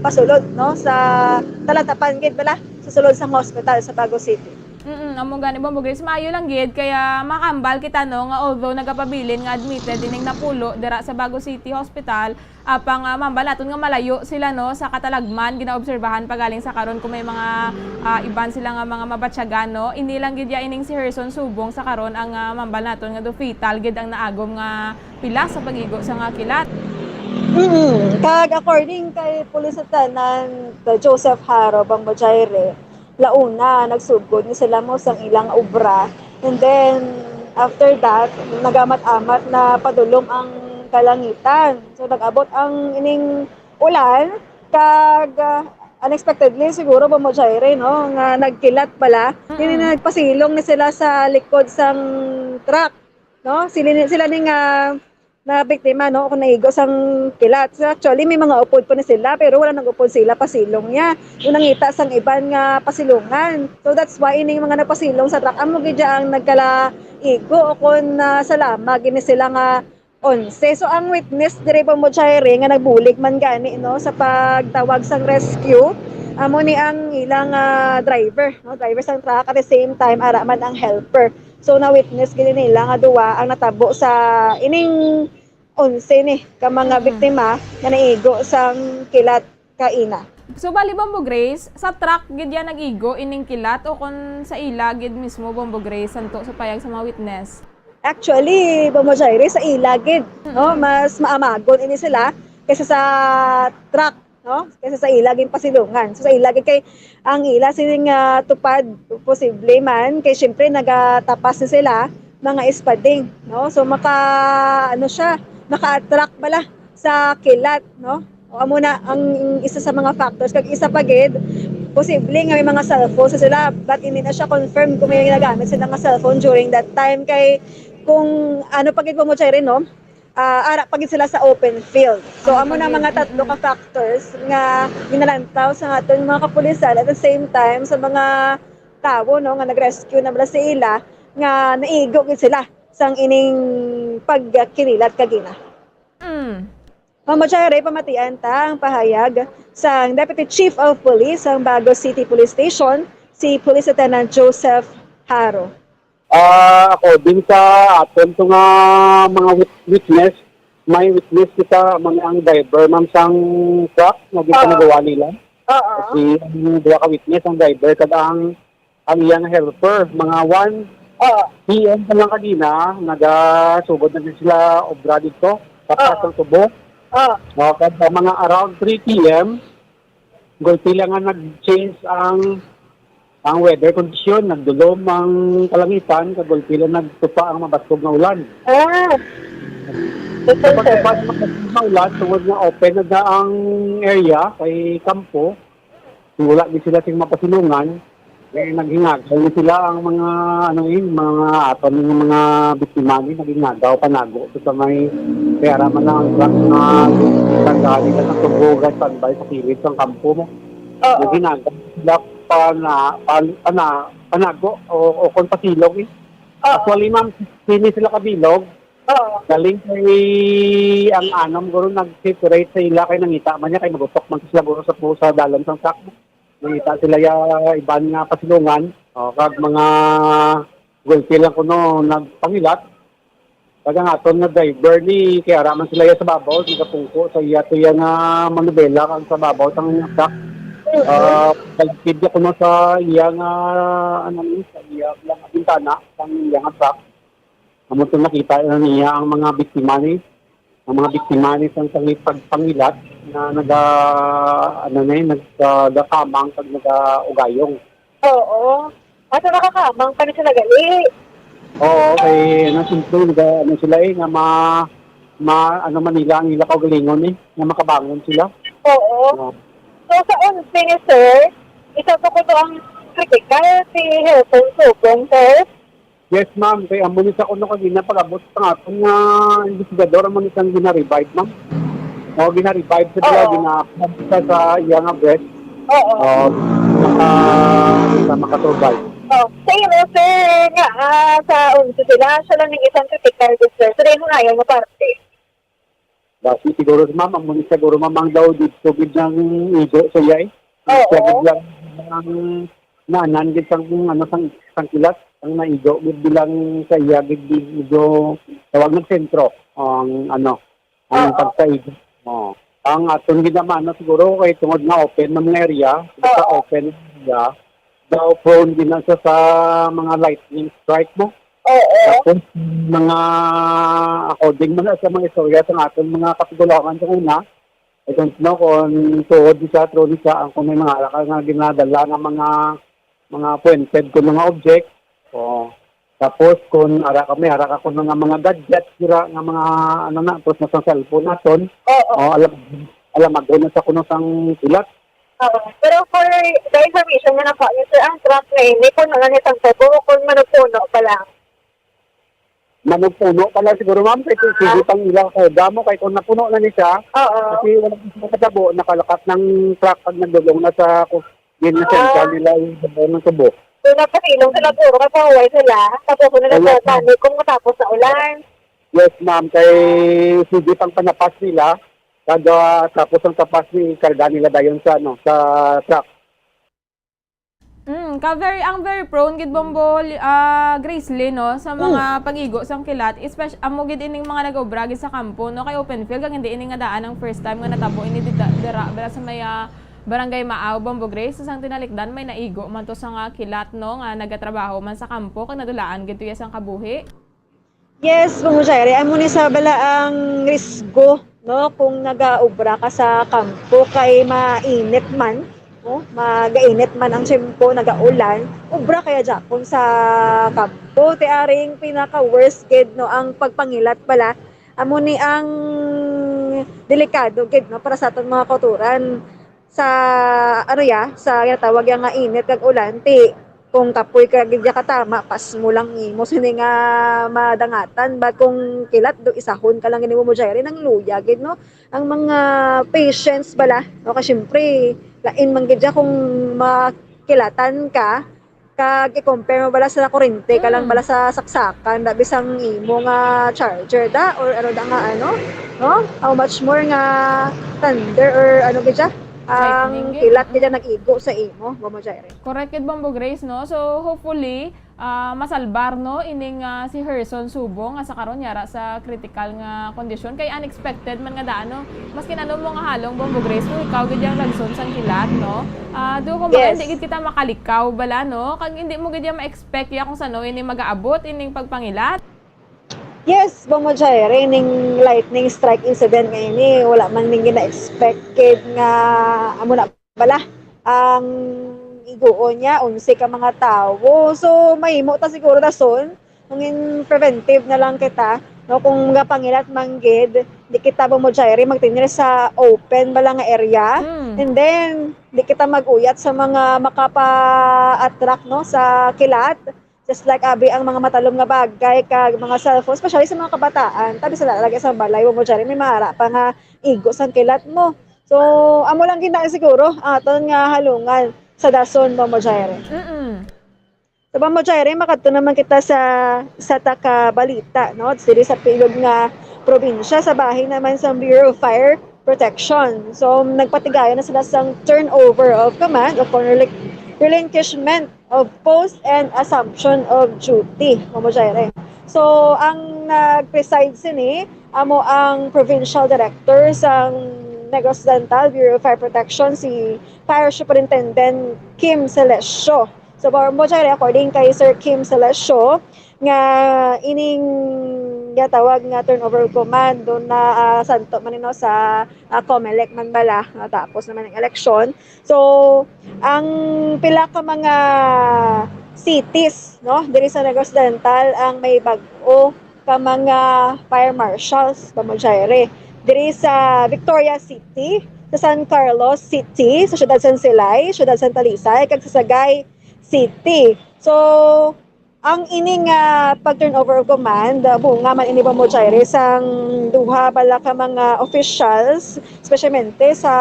pasulod, no? Sa talantapan gid bala, sa sulod sang hospital sa Bago City. Mm, amo gani, Bombo Grace, maayo lang gid, kaya makambal kita, no, nga although nagapabilin nga admitted ining napulo dira sa Bago City Hospital, apang, ah, mambal naton nga malayo sila, no, sa katalagman, ginaobserbahan pa galing sa karon kung may mga, ah, iban sila nga mga mabatyagan, no. Ini lang gid ya ining si Herson Subong sa karon ang, ah, mambal naton nga do fatal gid ang naagom nga pila sa pag-igo sa nga kilat. Mm. Kag according kay Police Lieutenant Joseph Haro, Bombo Jaire, launa, nagsugod ni sila mo sang ilang obra. And then, after that, nagamat-amat na padulom ang kalangitan. So, nag-abot ang ining ulan, kag, ah, unexpectedly, siguro, Bombo Jaire, no, nga nagkilat bala. Mm-mm. Yun yung nagpasilong ni sila sa likod sang truck, no? Sila, sila ni nga na biktima, no, kung naigo sang kilat. So, actually, may mga upod pa ni sila, pero wala nag-upod sila pasilong niya. Yung nangita sang iban nga pasilungan. So, that's why ining mga nagpasilong sa truck, amo gid ang nagkalaigo o kung, ah, salama gini sila nga onse. So, ang witness diri, Bombo Jaire, nga nagbulig man gani, no, sa pagtawag sang rescue, amo ni ang ilang, ah, driver, no, driver sang truck, at the same time, ara man ang helper. So, na-witness gini nila nga duwa ang natabo sa ining onse ni ka mga Mm. biktima nga naigo sang kilat kaina. So, bali, Bombo Grace, sa truck gid yan nag-igo ining kilat o kon sa ila gid mismo, Bombo Grace, santo sa payag sa mga witness? Actually, Bombo Jaire, sa ila gid, no? Mm. Mas maamagon ini sila kaysa sa truck, no? Kaysa sa ila gid pasilungan. So, sa ila gid kay ang ila sining, ah, tupad, posible man, kay siyempre nagatapas na sila, mga espading, no? So, maka, ano siya, maka-attract bala sa kilat, no? O, amo na ang isa sa mga factors. Kag isa pa gid, posible nga may mga cellphone sa sila, but hindi na siya confirmed kung may ginagamit sila nga cellphone during that time. Kay kung ano pa gid, Bombo Jaire, no? Ah, ara pa gid sila sa open field. So, Ah, amo na mga pagid. Tatlo Mm. ka factors nga ginalantaw sa aton mga kapulisan. At the same time, sa mga tawo, no, nga nag-rescue na bala sa ila, nga naigo gid sila sang ining pagkinilat kagina. Mm. Mama Jaire, pamatian ta ang pahayag sang Deputy Chief of Police sang Bago City Police Station, si Police Lieutenant Joseph Haro. Ah, according sa aton to nga mga wit-, witness, may witness kita, man ang driver, ma'am, sang truck nga Ah. ginpagawa nila. Oo. Kasi ang duha ka witness, ang driver kag ang, ang iyang helper, mga one Oo. P M pa lang kagina, nagasugod na din sila obra dito, sa Oo. Pasang Tubo. Oo. No, kag mga around three P M, gulpi lang nga nag-change ang, ang weather condition, nagdulom ang kalangitan, kag gulpi lang nagtupa ang mabaskog nga ulan. Ah. Sa pagtupa sa mabaskog nga ulan, tungod nga open na, na ang area kay kampo, wala gid sila sing mapasilungan, eh, naghingagaw na sila ang mga, ano, eh, mga aton nga mga biktima, eh, naghingagaw, panago sa may, kay ara man lang ang truck nga nagdala sa Tubo, standby sa kilid sang kampo mo. Oo. Naghingagaw sila pana-, pan-, pana-, panago o, o kung pasilong, eh. Oo. Actually, ma'am, sini sila kabilog. Oo. Galing kay ang anam guro nag-separate sa ila kay nangita man niya kay magutok man sila guro sa pu-, sa dalan sang truck. Nangita sila ya iban nga pasilungan, o, kag mga gulpi lang kuno nagpangilat. Kag ang aton nga driver ni kay ara man sila ya sa babaw, nagapungko sa iya to ya nga manubela kag sa babaw sang truck. Mhm. Ah, nagkidya kuno sa iya nga, ano ni, sa iya lang bintana, sang iya nga truck. Amo to nakita na niya ang mga biktima ni, ang mga biktima ni sang pangipagpangilat na naga, ano na yun, nagakamang kag nagaugayong. Oo. Ato nakakamang pa ni sila gali. Oo, kay ano, siyempre, naga, ano sila eh, nga ma, ma, ano, Manila ang ila kaugalingon eh, nga makabangon sila. Oo. Oo. So, sa onse ni sir, isa to ko to ang critical si Hilton Subong, sir. Yes, ma'am. Kay amo ni sa kuno kag ina pag-abot sa aton nga investigador, amo ni sang gina-revive, ma'am. O, gina-revive sa pila, Oo. gina-, sa, sa iya nga breath. Oo. O, maka, sa makasurvive. Oh, sa imo, sir, nga, ah, sa onse sila, siya lang ning isang critical, sir. Sa imo nga, yung parte. Basi siguro, ma'am, amo ni siguro, ma'am, ang daw dito gid nang igo sa iya, eh. Oo. Siya gid lang ang naanan gid sang, ano, sang, sang kilat, ang naigo gid bilang sa iya gid, medyo tawag ng sentro ang, ano, ang Oo. pagkaigo. Oh. Ang aton gid naman, no, siguro kay tungod nga open na mga area, sa Oo. open area, daw prone din na siya sa mga lightning strike mo. Oo. Tapos, mga, according man na sa mga istorya sa aton mga katigulangan sa una, I don't know kung tuod ni siya, true ni siya, ang kung may mga alakal nga ginadala nga mga, mga pointed ko mga object. Oo. Tapos, kung ara kami, ara ka kung nga mga gadget, sira nga mga, ano na, tapos na sa cellphone naton. Oo. Oh, alam, alam, ako na sa kuno sang kilat. Oo. Pero for the information nga nakuha niyo, sir, ang truck na ini, puno na ni sang tubo o kung manugpuno pa lang? Manugpuno pa lang siguro, ma'am, kay Ah. sige pang ila ko. Damo kay kung napuno na ni siya, Oo. kasi wala pa siya nakatabo, nakalakat ng truck pag nagdulong na sa ku-, yun na Ah. sentral nila yung ng tubo. So, napasilong sila, puro kay pahuway sila. Tapos, kung Wala pa. nagtatani, kung matapos na ulan. Yes, ma'am, kay sige pang panapas nila, kada tapos ang tapas ni karga nila dayon sa, ano, sa truck. Mm, ka very, ang very prone gid, Bombo, li-, ah, Grace Lee, no, sa mga Mm. pag-igo sang kilat, especially amo gid ining mga nag-obra gid sa kampo, no, kay open field, kag hindi ini nga daan ang first time nga natabo ini dida-, dira, bala sa may, ah, Barangay Maaw, Bombo Grace, sang tinalikdan may naigo man to sa nga kilat, no, nga nagatrabaho man sa kampo, kag nadulaan gid to iya sang kabuhi. Yes, Ma'am Jaire, amo ni sa bala ang risgo, no, kung nagaobra ka sa kampo kay mainit man, no, magainit man ang tiyempo, nagaulan, obra kaya gyapon sa kampo. Ti aring pinaka-worst gid, no, ang pagpangilat bala. Amo ni ang delikado gid, no, para sa aton mga kauturan. Sa, ano ya, sa ginatawag ya nga init kag ulan, ti kung kapoy ka gid ya katama, pasmo lang imo sini nga madangatan. But kung kilat, do isahon ka lang gid nimo, Ma'am Jaire, nang luya gid, no? Ang mga patience bala, no? Kay syempre, lain man gid ya kung makilatan ka, kag i-compare mo bala sa kurente ka lang Mm. bala sa saksakan, da, bisang imo nga charger da, or ano da nga ano, no? How much more nga thunder or ano gid siya? Ang Lightning gid, kilat mm. gid siya nag-igo sa imo, Ma'am Jaire. Correct gid, Bombo Grace, no? So, hopefully, ah, masalbar, no, ining, ah, si Herson Subong nga sa karon yara sa critical nga kondisyon. Kay unexpected man nga daan, no? Maskin ano mo nga halong, Bombo Grace, kung ikaw gid yang lagson sang kilat, no? Ah, do ko ba, Yes. hindi gid kita makalikaw bala, no? Kag hindi mo gid yang ma-expect ya kung sano ini magaabot, ining pagpangilat. Yes, Bombo Jaire, ning lightning strike incident nga ini, wala man ning gina-expect gid nga amo na bala ang iguon niya, onse ka mga tawo. So, mahimo ta siguro dason, kung in preventive na lang kita, no, kung gapangilat man gid, di kita, Bombo Jaire, magtinir sa open bala nga area. Hmm. And then, di kita mag-uyat sa mga makapa-attract, no, sa kilat. Just like abi ang mga matalom nga bagay kag mga cellphone, especially sa mga kabataan, tabi sila lagi sa balay, Bombo Jaire, may mara pa nga igo sang kilat mo. So, amo lang gina siguro ang aton nga halungan sa dason, Bombo Jaire. Mm-mm. So, Bombo Jaire, makadto naman kita sa, sa ta ka balita, no? Diri sa bilog nga probinsya, sa bahin naman sa Bureau of Fire Protection. So, nagpatigayon na sila sang turnover of command o kung relin-, relinquishment of post and assumption of duty, Bombo Jaire. So, ang nag-preside sini amo ang provincial director sang Negros Occidental Bureau of Fire Protection, si Fire Superintendent Kim Celesio. So, Bombo Jaire, according kay Sir Kim Celesio, nga ining ginatawag nga turnover of command, doon na, ah, santo man, no, sa, ah, Comelec man bala, natapos naman ang eleksyon. So, ang pila ka mga cities, no, diri sa Negros Occidental ang may bag-o ka mga fire marshals, Bombo Jaire. Diri sa Victoria City, sa San Carlos City, sa Siyudad San Silay, Siyudad San Talisay, kag sa Sagay City. So, ang ini nga pag-turnover of command, ah, bunga man ini, Bombo Jaire, sang duha bala ka mga officials, especialmente sa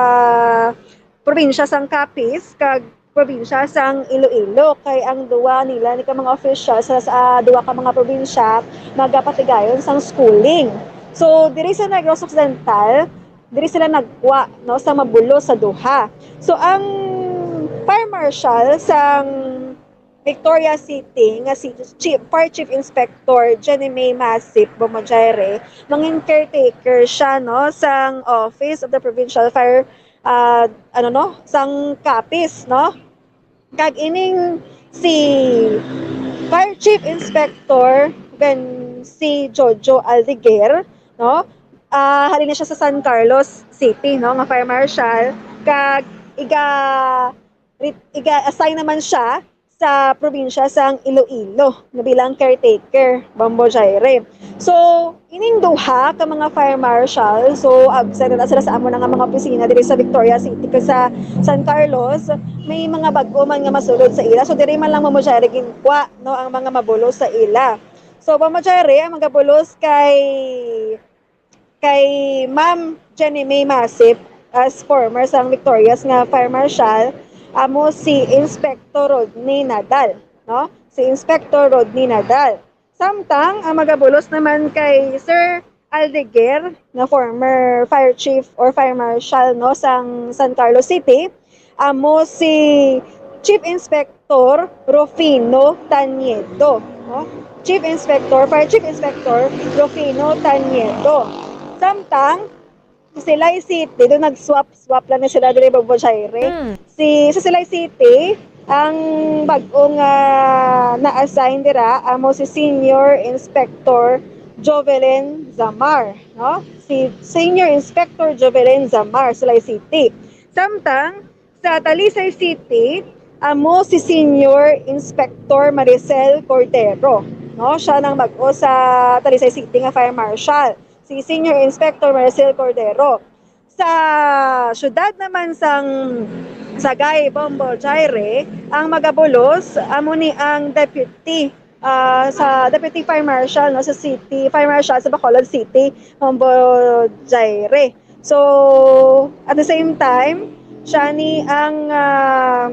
probinsya sang Capiz kag probinsya sang Iloilo, kay ang duwa nila ni ka mga officials sa, sa duwa ka mga probinsya magapatigayon sang schooling. So, diri sa Negros Occidental, diri sila nagkuha, no, sa mabulos sa duha. So, ang fire marshal sang Victoria City nga si Chief, Fire Chief Inspector Jenny May Masip, Bombo Jaire, mangin caretaker siya, no, sang Office of the Provincial Fire, ah, ano, no, sang Capiz, no? Kag ining si Fire Chief Inspector Vency Jojo Aldeguer, no? Ah, halin na siya sa San Carlos City, no, nga fire marshal, kag iga-, ret-, iga-assign naman siya sa probinsya sang Iloilo nga bilang caretaker, Bombo Jaire. So, ining duha ka mga fire marshal, so, absent na sila sa amo na nga mga opisina diri sa Victoria City kag sa San Carlos. May mga bag-o man nga masulod sa ila. So, diri man lang, Bombo Jaire, ginkwa, no, ang mga mabulos sa ila. So, Bombo Jaire, ang magabulos kay, kay Ma'am Jenny May Masip, as former sang Victorias nga fire marshal, amo si Inspector Rodney Nadal, no? Si Inspector Rodney Nadal. Samtang ang magabulos naman kay Sir Aldeguer, nga former fire chief or fire marshal, no, sang San Carlos City, amo si Chief Inspector Rufino Taniedo, no? Chief Inspector, Fire Chief Inspector Rufino Taniedo. Samtang sa Silay City, doon nag-swap-swap lang ni sila diri, Bombo Jaire. Mm. Si, sa Silay City, ang bag-ong, ah, na-assign dira amo si Senior Inspector Jovelyn Zamar, no? Si Senior Inspector Jovelyn Zamar, Silay City. Samtang sa Talisay City, amo si Senior Inspector Maricel Cordero, no? Siya nang bag-o sa Talisay City nga fire marshal, si Senior Inspector Maricel Cordero. Sa siyudad naman sang Sagay, Bombo Jaire, ang magabulos amo ni ang deputy, ah, sa deputy fire marshal, no, sa city, fire marshal sa Bacolod City, Bombo Jaire. So, at the same time, siya ni ang, ah,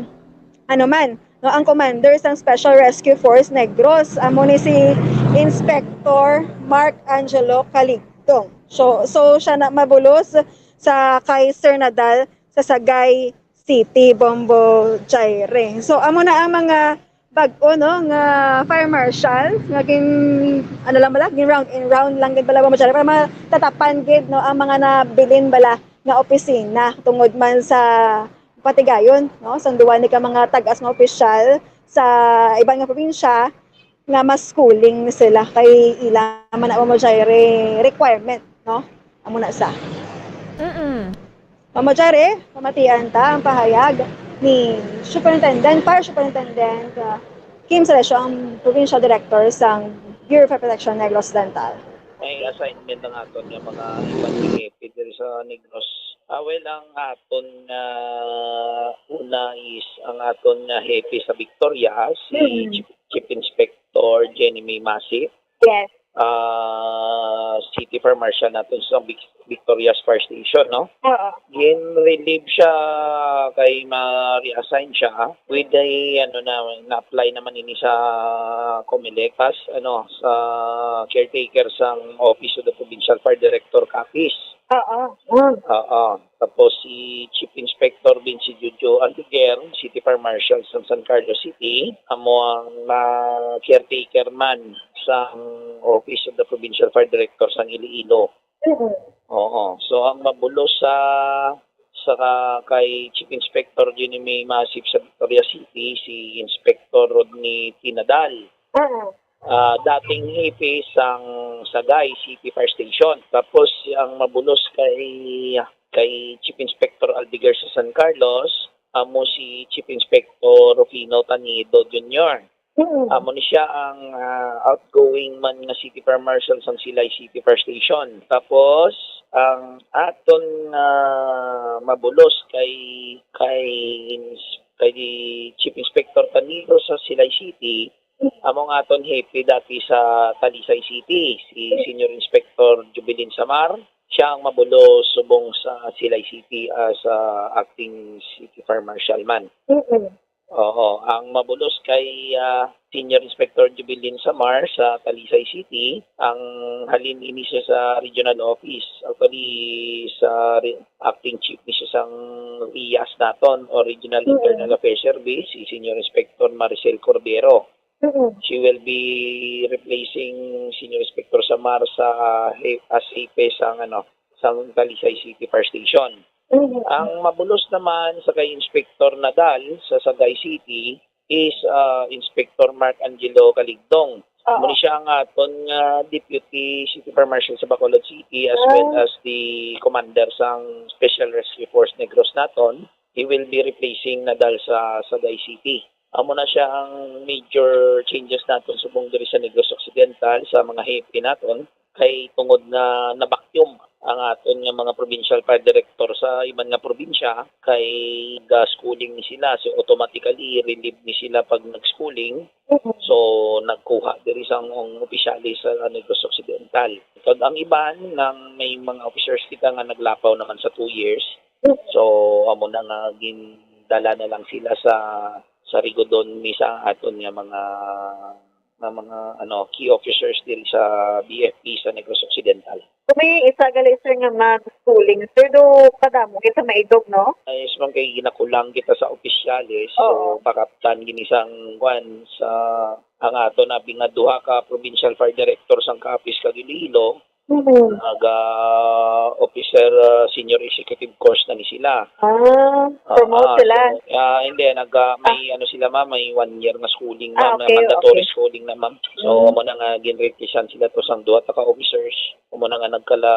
ano man, no, ang commander sang Special Rescue Force Negros, amo ni si Inspector Mark Angelo Caligdong. So, so siya na mabulos sa kay Sir Nadal sa Sagay City, Bombo Jaire. So, amo na ang mga bag-o, no, nga fire marshal nga gin, ano lang bala, gin round and round lang gid bala, Bombo Jaire, para matatapan gid, no, ang mga nabilin bala nga opisina tungod man sa patigayon, no, sang duwa ni ka mga tag-as nga opisyal sa iban nga probinsya nga mas schooling sila kay ila man na, Bombo Jaire, requirement, no? Amo na sa. Mm-mm. Bombo Jaire, pamatian ta ang pahayag ni Superintendent, Fire Superintendent, uh, Kim Salesio, ang Provincial Director sang Bureau of Fire Protection Negros Occidental. May assignment ang aton nga mga iban nga hepe diri sa Negros. Ah, well, ang aton nga una is ang aton nga hepe sa Victoria, si Mm. Chief, Chief Inspector Jenny May Masi. Yes. Ah, City Fire Marshal naton sa Vic-, Victoria's Fire Station, no? Oo. Gin-relieve siya kay ma-reassign siya with the, ano na, na-apply naman ini sa Comelec as, ano, sa caretaker sang Office of the Provincial Fire Director, Capiz. Oo. Mm. Oo. Tapos si Chief Inspector Vinci Jojo Antiquer, City Fire Marshal sang San Carlos City, amo ang na-caretaker man sang Office of the Provincial Fire Director sang Iloilo. Mm. Oo. So, ang mabulos sa, sa ka-, kay Chief Inspector Jimmy Masip sa Victoria City, si Inspector Rodney Tinadal. Mm. ah, dating hepe sang Sagay City Fire Station. Tapos ang mabulos kay kay Chief Inspector Albiger sa San Carlos, amo si Chief Inspector Rufino Tanido Junior. Mm. Amo ni siya ang, ah, outgoing man nga City Fire Marshal sang Silay City Fire Station. Tapos ang aton, ah, mabulos kay kay ins-, kay Chief Inspector Tanido sa Silay City, amo ang aton hepe dati sa Talisay City, si Senior Inspector Jubilin Samar. Siya ang mabulos subong sa Silay City as, ah, acting city fire marshal man. Mm-mm. Oo, ang mabulos kay, ah, Senior Inspector Jubilin Samar sa Talisay City, ang halin ini siya sa regional office. Actually, sa re-, acting chief ni siya sang RIAS naton o Regional Mm-mm. Internal Affairs Service, si Senior Inspector Maricel Cordero. Mm-mm. She will be replacing Senior Inspector Samar sa he-, as hepe sang, ano, sang Talisay City Fire Station. Mm-mm. Ang mabulos naman sa kay Inspector Nadal sa Sagay City is, ah, Inspector Mark Angelo Caligdong. Oo. Amo ni siya ang aton nga Deputy City Fire Marshal sa Bacolod City as Ah. well as the commander sang Special Rescue Force Negros naton. He will be replacing Nadal sa Sagay City. Amo na siya ang major changes naton subong diri sa Negros Occidental sa mga hepe naton, kay tungod nga na-vacuum ang aton nga mga provincial fire director sa iban nga probinsya, kay ga-schooling ni sila, so automatically relieve ni sila pag nag-schooling. Mm-mm. So nagkuha diri sang opisyalis sa Negros Occidental. Kag ang iban nang may mga officers kita nga naglapaw naman sa two years. Mm-mm. So amo na nga gindala na lang sila sa sa Rigodon ni sa aton nga mga, nga mga, ano, key officers diri sa B F P sa Negros Occidental. Kung may isa gali, sir, nga mag-schooling, sir, do kadamo kita maidog, no? Ay, yes, ma'am, kay ginakulang kita sa opisyales, so Oo. pakaptan gini sang kwan sa ang ato na nga duha ka provincial fire director sang Capiz kag Iloilo, Mm. Nag-officer, ah, senior executive course na ni sila. Ah, Ah, promote ah, sila? So, ah, hindi, nag, ah, may Ah. ano sila, ma'am, may one year nga schooling, Ah, ma'am, na okay, mandatory okay. schooling na, ma'am. So, Mm. amo na nga ginretisan sila to sang duha ta ka officers. Amo na nga nagkala,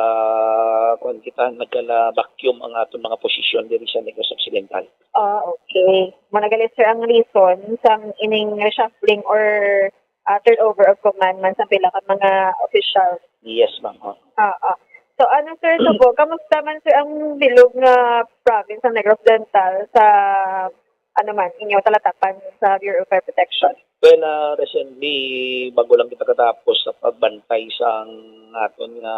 kuwan kita, nagkala vacuum ang aton mga posisyon diri sa Negros Occidental. Ah, okay. Mo na gali, sir, ang reason sang ining reshuffling or ah, turnover of command man sa pila ka mga official. Yes, ma'am. Oh. Oo. So, ano, sir, subo, kamusta man, sir, ang bilog nga province sa Negros Occidental sa, ano man, inyo talatapan sa Bureau of Fire Protection? Well, ah, recently, bago lang kita katapos sa pagbantay sa aton nga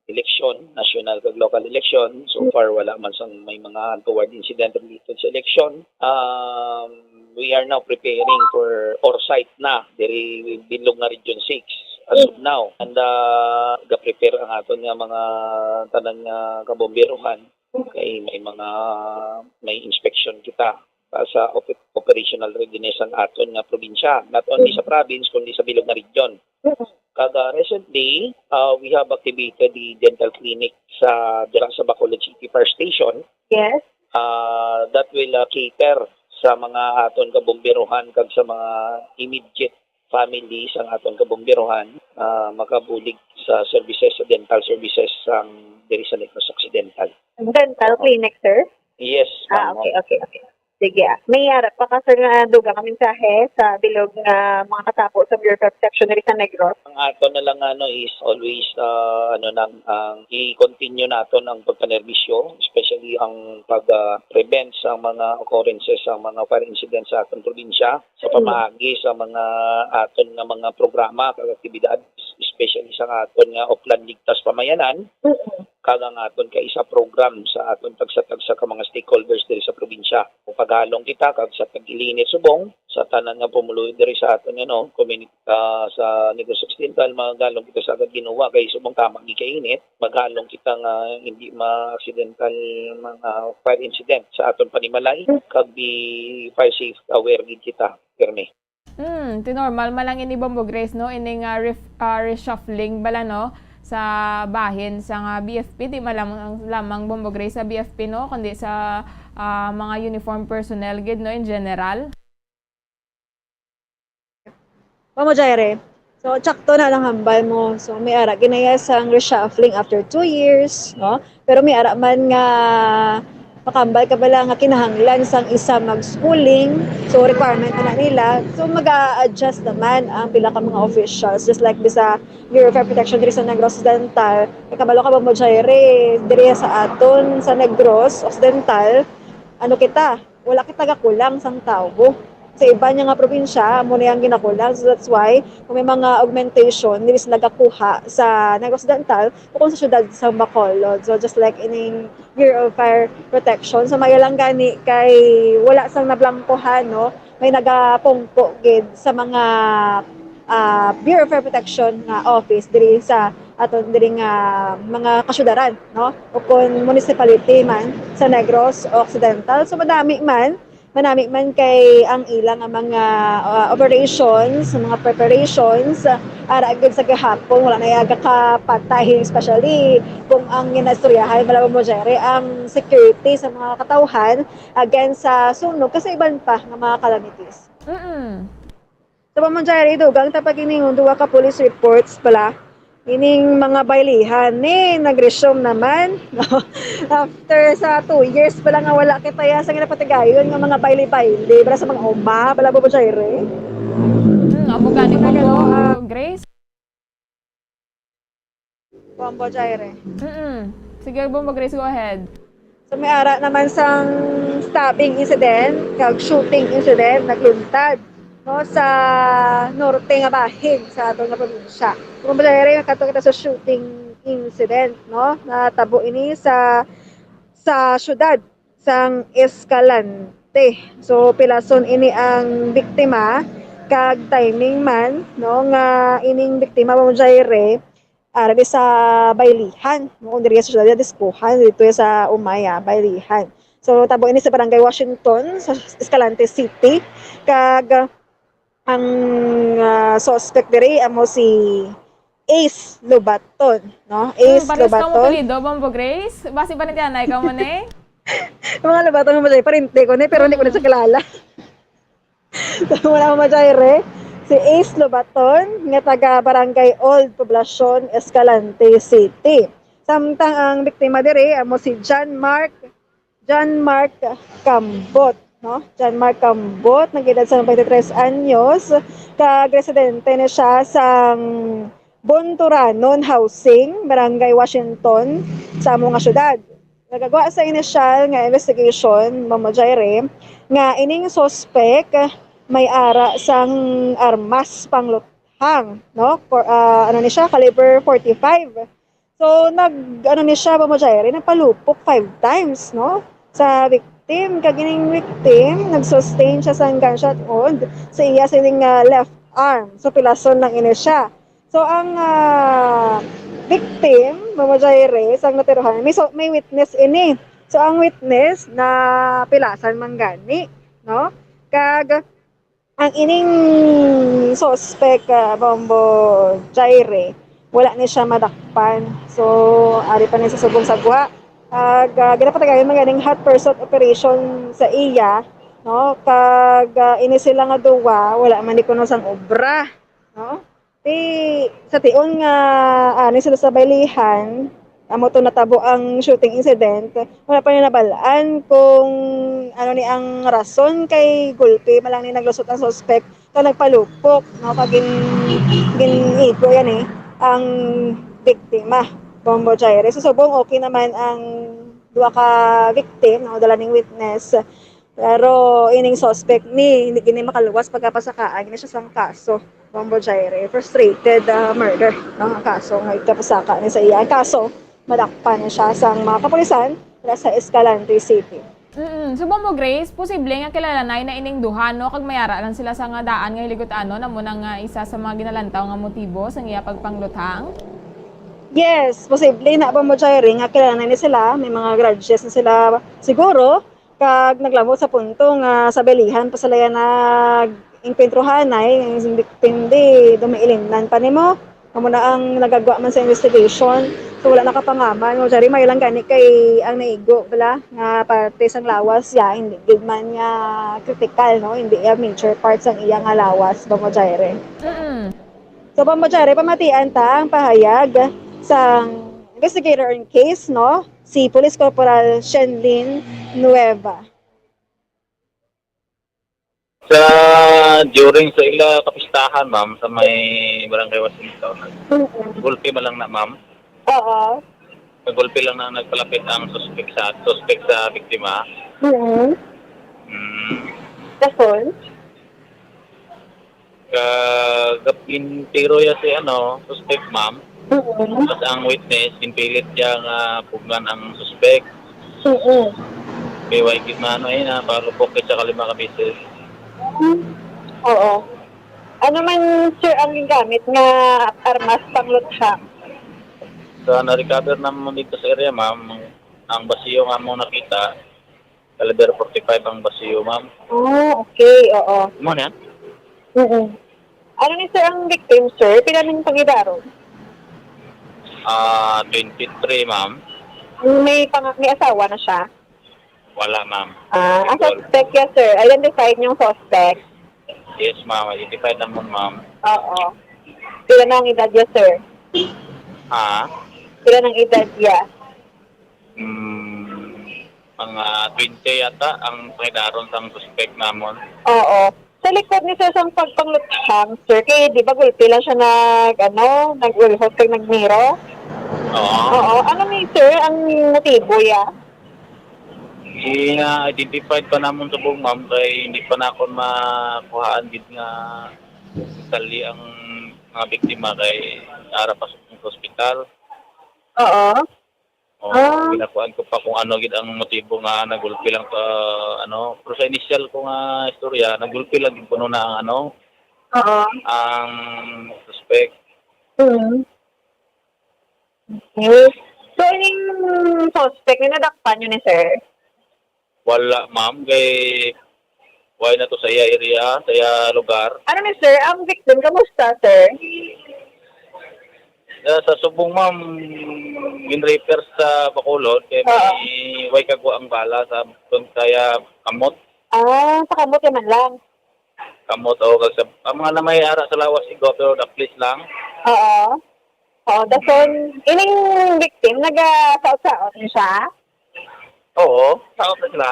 eleksyon, national kag local election. So far, wala man sang may mga untoward incident related sa eleksyon. Um, we are now preparing for ORSITE na diri bilog nga Region six as of now. And, uh, ga-prepare ang aton nga mga tanan nga kabomberohan kay may mga, may inspection kita pa sa op-, operational readiness ang aton nga probinsya, not only sa province kundi sa bilog nga region. Kag, ah, recently, ah, we have activated the dental clinic sa, dira sa Bacolod City Fire Station. Yes. Ah, that will, ah, cater sa mga aton kabomberohan kag sa mga immediate family sang aton kabomberohan, ah, makabulig sa services, sa dental services sang diri sa Negros Occidental. Dental Oo. clinic, sir? Yes, Ah, ma'am. okay, okay, okay. Sige, ah. May ara pa ka, sir, nga dugang nga mensahe sa bilog nga mga katapo sa Bureau of Protection diri sa Negros? Ang aton na lang, ano, is always, ah, ano, nang, ang i-continue naton ang pagpanerbisyo, especially ang pag, ah, prevent sa mga occurrences, sa mga fire incidents sa aton probinsya, sa Mm. pamaagi sa mga aton nga mga programa kag aktibidad, especially sa aton nga Oplan Ligtas Pamayanan. Mm. Kag ang aton kaisa program sa aton tagsa-tagsa ka mga stakeholders diri sa probinsya. Kung paghalong kita kag sa tag-ilinit subong sa tanan nga pumuluyo diri sa aton, ano, community, ah, sa Negros Occidental, maghalong kita sa agad ginuwa kay subong tama gid kainit, maghalong kita nga hindi ma-accidental mga fire incident sa aton panimalay, kag be fire safe aware gid kita, pirmi. Hmm, tinormal man lang ini, Bombo Grace, no? Ini nga ref-, ah, reshuffling bala, no? Sa bahin sa nga B F P, di man lamang, lamang, Bombo Grace, sa B F P, no? Kundi sa, ah, mga uniform personnel gid, no? In general. Mamo Jaire. So, tsakto na lang hambal mo. So, may ara ginaya sang reshuffling after two years, no? Pero may ara man nga makambal ka bala nga kinahanglan sang isa mag-schooling. So, requirement na nila. So, mag-a-adjust naman ang pila ka mga officials. Just like sa Bureau of Fire Protection diri sa Negros Occidental. Kay kabalo ka ba mo, Jaire, diri sa aton, sa Negros Occidental, ano kita, wala kita gakulang sang tawo. Sa iban nga probinsya, amo na ang ginakulang. So that's why, kung may mga augmentation, dili sila gakuha sa Negros Occidental o kung sa syudad sa Bacolod. So just like ining Bureau of Fire Protection, so maayo lang gani kay wala sang nablangkohan, no? May nagapungko gid sa mga ah, Bureau of Fire Protection nga office diri sa aton diri nga mga kasyudaran, no? O kon municipality man sa Negros Occidental. So madami man, madami man kay ang ila nga mga ah, operations, mga preparations, ah, ara gid sa gahapon, wala na yaga kapatay, especially kung ang ginaistoryahan, malabo mo, Jerry, ang security sa mga katawhan against sa sunog, kasi iban pa nga mga calamities. Mm. Sa Pamang Jairi, dugang ta pag iningon duwa ka police reports pala, ining mga baylihan ni nag-resume naman, no? After sa two years pala nga wala kita ya sa ginapatigayon nga mga bayli-bayli, para sa mga uma, bala, Bobo Jairi. Hmm, amo gani, Ano, Bobo ah, Grace? Bombo Jaire. Mm-mm. Sige, Bombo Grace, go ahead. So, may ara naman sang stabbing incident, kag shooting incident, nagluntad, no, sa norte nga bahin sa aton nga probinsya. Bombo Jaire, kadto kita sa shooting incident, no? Natabo ini sa, sa syudad sang Escalante. So, pilason ini ang biktima, kag timing man, no, nga ining biktima, Bombo Jaire, ah, diri sa Baylihan, no, diri sa siyudad, Discojan, dito sa Umaya, Baylihan. So, tabo ini sa Barangay Washington, sa Escalante City, kag ang, ah, suspect diri amo si Ace Lobaton, no? Hmm, Ace parehas kamo Lobaton. Apelyido, Bombo Grace? Basi pa ni Tiana, ikaw man eh. Mga Lobaton mo ba, parente ko ni, pero hindi ko na siya kilala. So, wala mo, Jaire. Si Ace Lobaton, nga taga Barangay Old Poblacion, Escalante City. Samtang ang biktima diri amo si John Mark, John Mark Cambot, no? John Mark Cambot, nag-edad sa twenty-three anyos, kag residente ni siya sang Bonturanon Housing, Barangay Washington, sa amo nga syudad. Nagagwa sa inisyal nga investigation, Mama Jaire, nga ining suspek may ara sang armas pangluthang, no? For, ah, ano ni siya, caliber forty-five. So, nag, ano ni siya, Mama Jaire, nagpalupok five times, no? Sa victim, kag ining victim, nag-sustain siya sang gunshot wound sa iya sining, ah, left arm. So, pilason lang ini siya. So, ang, ah, victim, Mama Jaire, sang natiruhan, may, so, may witness ini. So, ang witness na pilasan man gani, no? Kag ang ining suspect, ah, Bombo Jaire, wala ni siya madakpan. So, ari pa ni sa subong sa gwa. Kag, ah, ginapatigayon man ganing hot pursuit operation sa iya, no? Kag, ah, ini sila nga duwa, wala man ni kuno sang obra, no? Ti, sa tion nga, ah, ni sila sa Baylihan, amo to natabo ang shooting incident, wala pa nila nabal-an kung ano ni ang rason kay gulpi man lang ni naglusot ang suspect kag nagpalupok, no? Kag gin-, gin-igo yan eh, ang biktima, Bombo Jaire. So, subong okay naman ang duha ka victim, no? Dala ning witness. Pero ining suspect ni, hindi gini makaluwas pagkapasakaan gini siya sang kaso, Bombo Jaire. Frustrated, ah, murder, no, ang kaso nga ipapasaka ni sa iya. Ang kaso, madakpan ni siya sang mga kapulisan dira sa Escalante City. Mm, so, Bombo Grace, posible nga kilalanay na ining duha, no? Kag may ara lang sila sa nga daan nga hiligutan, no? Amo na nga isa sa mga ginalantaw nga motibo sang iya pagpangluthang? Yes, posible na, Bombo Jaire, nga kilalanay ni sila, may mga grudges na sila siguro, kag naglamot sa punto nga sa Baylihan pa sila yan nag-engkwentrohanay, ang victim di, dumiilimnan pa nimo. Amo na ang nagagwa man sa investigation. So, wala nakapangaman. Mo, Jari, may lang gani kay ang naigo, bala, nga parte sang lawas ya, hindi gid man nga critical, no? Hindi ya major part sang iya nga lawas, ba mo, Jari? Mm-mm. So, ba mo, Jari, pamatian ta ang pahayag sang investigator in case, no? Si Police Corporal Shenlyn Nueva. Sa, during sa ila kapistahan, ma'am, sa may Barangay Washington, Mm-mm. gulpi man lang na, ma'am. Oo. Nagulpi lang na nagpalapit ang suspek sa suspek sa biktima. Mm-mm. Mm. Dason? Kag intiro ya si ano, suspek, ma'am. Mm-mm. Mas ang witness, ginpilit niya nga pugngan ang suspek. Mm-mm. May way gid man, eh, na palupok sa kalima ka beses. Oo. Ano man, sir, ang gingamit nga armas pangluthang? Sa na-recover naman dito sa area, ma'am, ang basiyo nga mo nakita, caliber forty-five ang basiyo, ma'am. Ah, okay. Oo. Mo yan? Mm-mm. Ano ni, sir, ang victim, sir? Pila ning pangidaron? Ah, twenty-three, ma'am. May pang may asawa na siya? Wala, ma'am. Ah, ang Single. Suspect ya, sir. Identified yung suspect? Yes, ma'am. Identified naman, ma'am. Oo. Pila na ang edad ya, sir? Ha? Pila ng edad ya? Hmm, mga twenty yata ang pangidaron sang suspect namon. Oo. Sa likod ni, sir, sang pagpangluthang, sir, kay di ba gulpi lang siya nag, ano, nag-ulhos kag nagmiro? Oo. Oo. Ano ni, sir, ang motibo ya? Ina-identified pa namon subong, ma'am, kay hindi pa na akon makuhaan gid nga detalye ang mga biktima kay ara pa sa ospital. Oo. O, Ah. Ginakuan ko pa kung ano gid ang motibo nga nagulpi lang sa ano. Pero sa initial ko nga istorya, nagulpi lang gid kuno na ang ano, Oo. ang suspect. Mm. Okay. So, ining suspect ni nadakpan niyo ni, sir? Wala, ma'am, kay why na to sa iya area, sa iya lugar. Ano ni, sir? Ang victim, kamusta, sir? Ah, sa subong, ma'am, gin-refer sa Bacolod kay may way kagwa ang bala sa tun kaya kamot. Ah, sa kamot ya man lang. Kamot o kag sa ang mga na may ara sa lawas igwa pero dakplis lang. Oo. Oo, dason, ining victim, nagasaot-saot ni siya? Oo, saot na sila.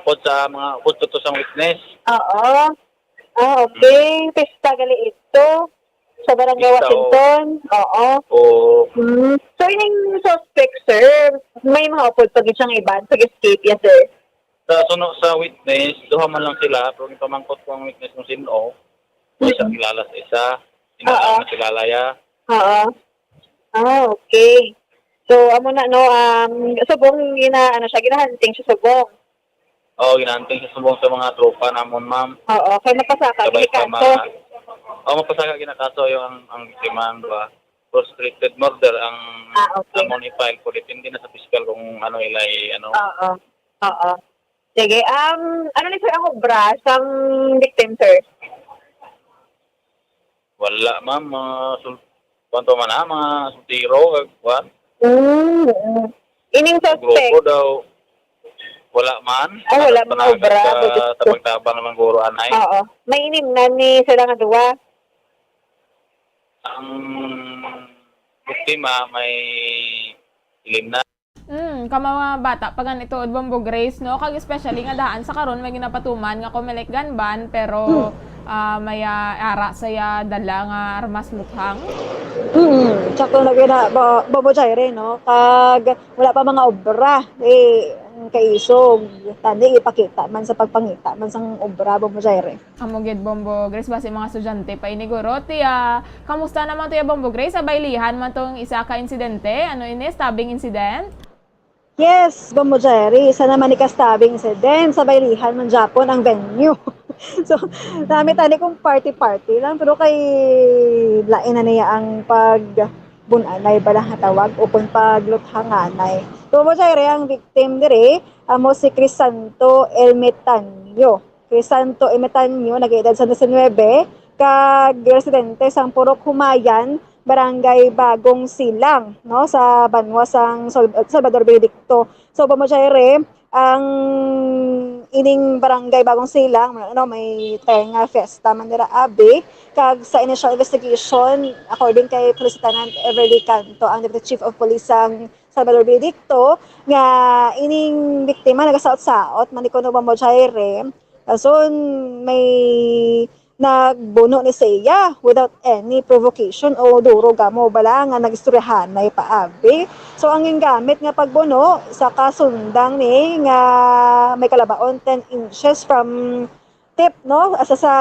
Upod sa mga upod to sang witness. Oo. Ah, okay. Pista gali ito. Sa Barangay Pista, Washington. Oo. O Hmm. So, ining suspect, sir, may mga upod pa gid siyang iban pag-escape ya, sir? Sa suno sa witness, duha man lang sila, pero gipamangkot ko ang witness kung sino. May isa kilala sa isa. Sino Oo. Ang nakilala ya. Oo. Ah, okay. So, amo na, no, um, subong gina, ano siya, ginahunting siya subong. Oo, ginahunting siya subong sa mga tropa namon, ma'am. Oo, kay mapasaka Sabay gid sa kaso. mga... Oo, mapasaka ginakaso yung ang, ang biktima, ang ba? Frustrated murder ang Ah, okay. Amon i-file ko. Depende na sa piskal kung ano ilay, ano. Oo. Oo. Sige, um, ano ni, sir, ang obra sang victim, sir? Wala, ma'am. Mga sul- kwanto man, ha? Mga sultiro, kag kwan. Mm, mm. Ining suspect. Grupo daw. Wala man. Ah, wala Dapat mga obra, panagan budget sa ko. tabang-tabang ng guro, anay. Oo. May inim na ni sila nga duwa. Ang biktima may ilim na. Mm, ka mga bata pa gani tuod, Bombo Grace, no? Kag especially nga daan sa karon may ginapatuman nga Comelec gun ban, pero ah, may ah, ara saya dala nga armas luthang. Hmm, sakto na gina ba, Bobo Jaire, no? Kag wala pa mga obra, eh, kaisog, tani ipakita man sa pagpangita man sang obra, Bobo Jaire. Amo gid, Bombo Grace, basi mga estudyante pa ini guro. Ti, ah, kamusta naman to ya, Bombo Grace? Sa Baylihan man tong isa ka insidente. Ano ini? Stabbing incident? Yes, Bombo Jerry, isa naman ni ka-stabbing incident sa Baylihan man Japon ang venue. So, nami tani kung party-party lang, pero kay lain na niya ang pag bunanay ba lang tawag, upon pagluthanganay. So, Bombo Jerry, ang victim diri, amo si Crisanto Elmetanyo. Crisanto Elmetanyo, nag-edad sa diecinuebe, kag residente sang Purok Humayan, Barangay Bagong Silang, no, sa banwa sang Sol-, Salvador Benedicto. So, Bombo Jaire, ang ining Barangay Bagong Silang, ano, may tenga fiesta man dira, abi. Kag sa initial investigation, according kay Police Lieutenant Everly Canto, ang Deputy Chief of Police sang Salvador Benedicto, nga ining biktima nagasaot-saot man di kuno, Bombo Jaire. Dason may nagbuno ni siya without any provocation o duro gamo bala nga nag-istoryahanay pa, abi. So, ang gingamit nga pagbuno sa kasundang ni nga may kalabaon ten inches from tip, no? Asa sa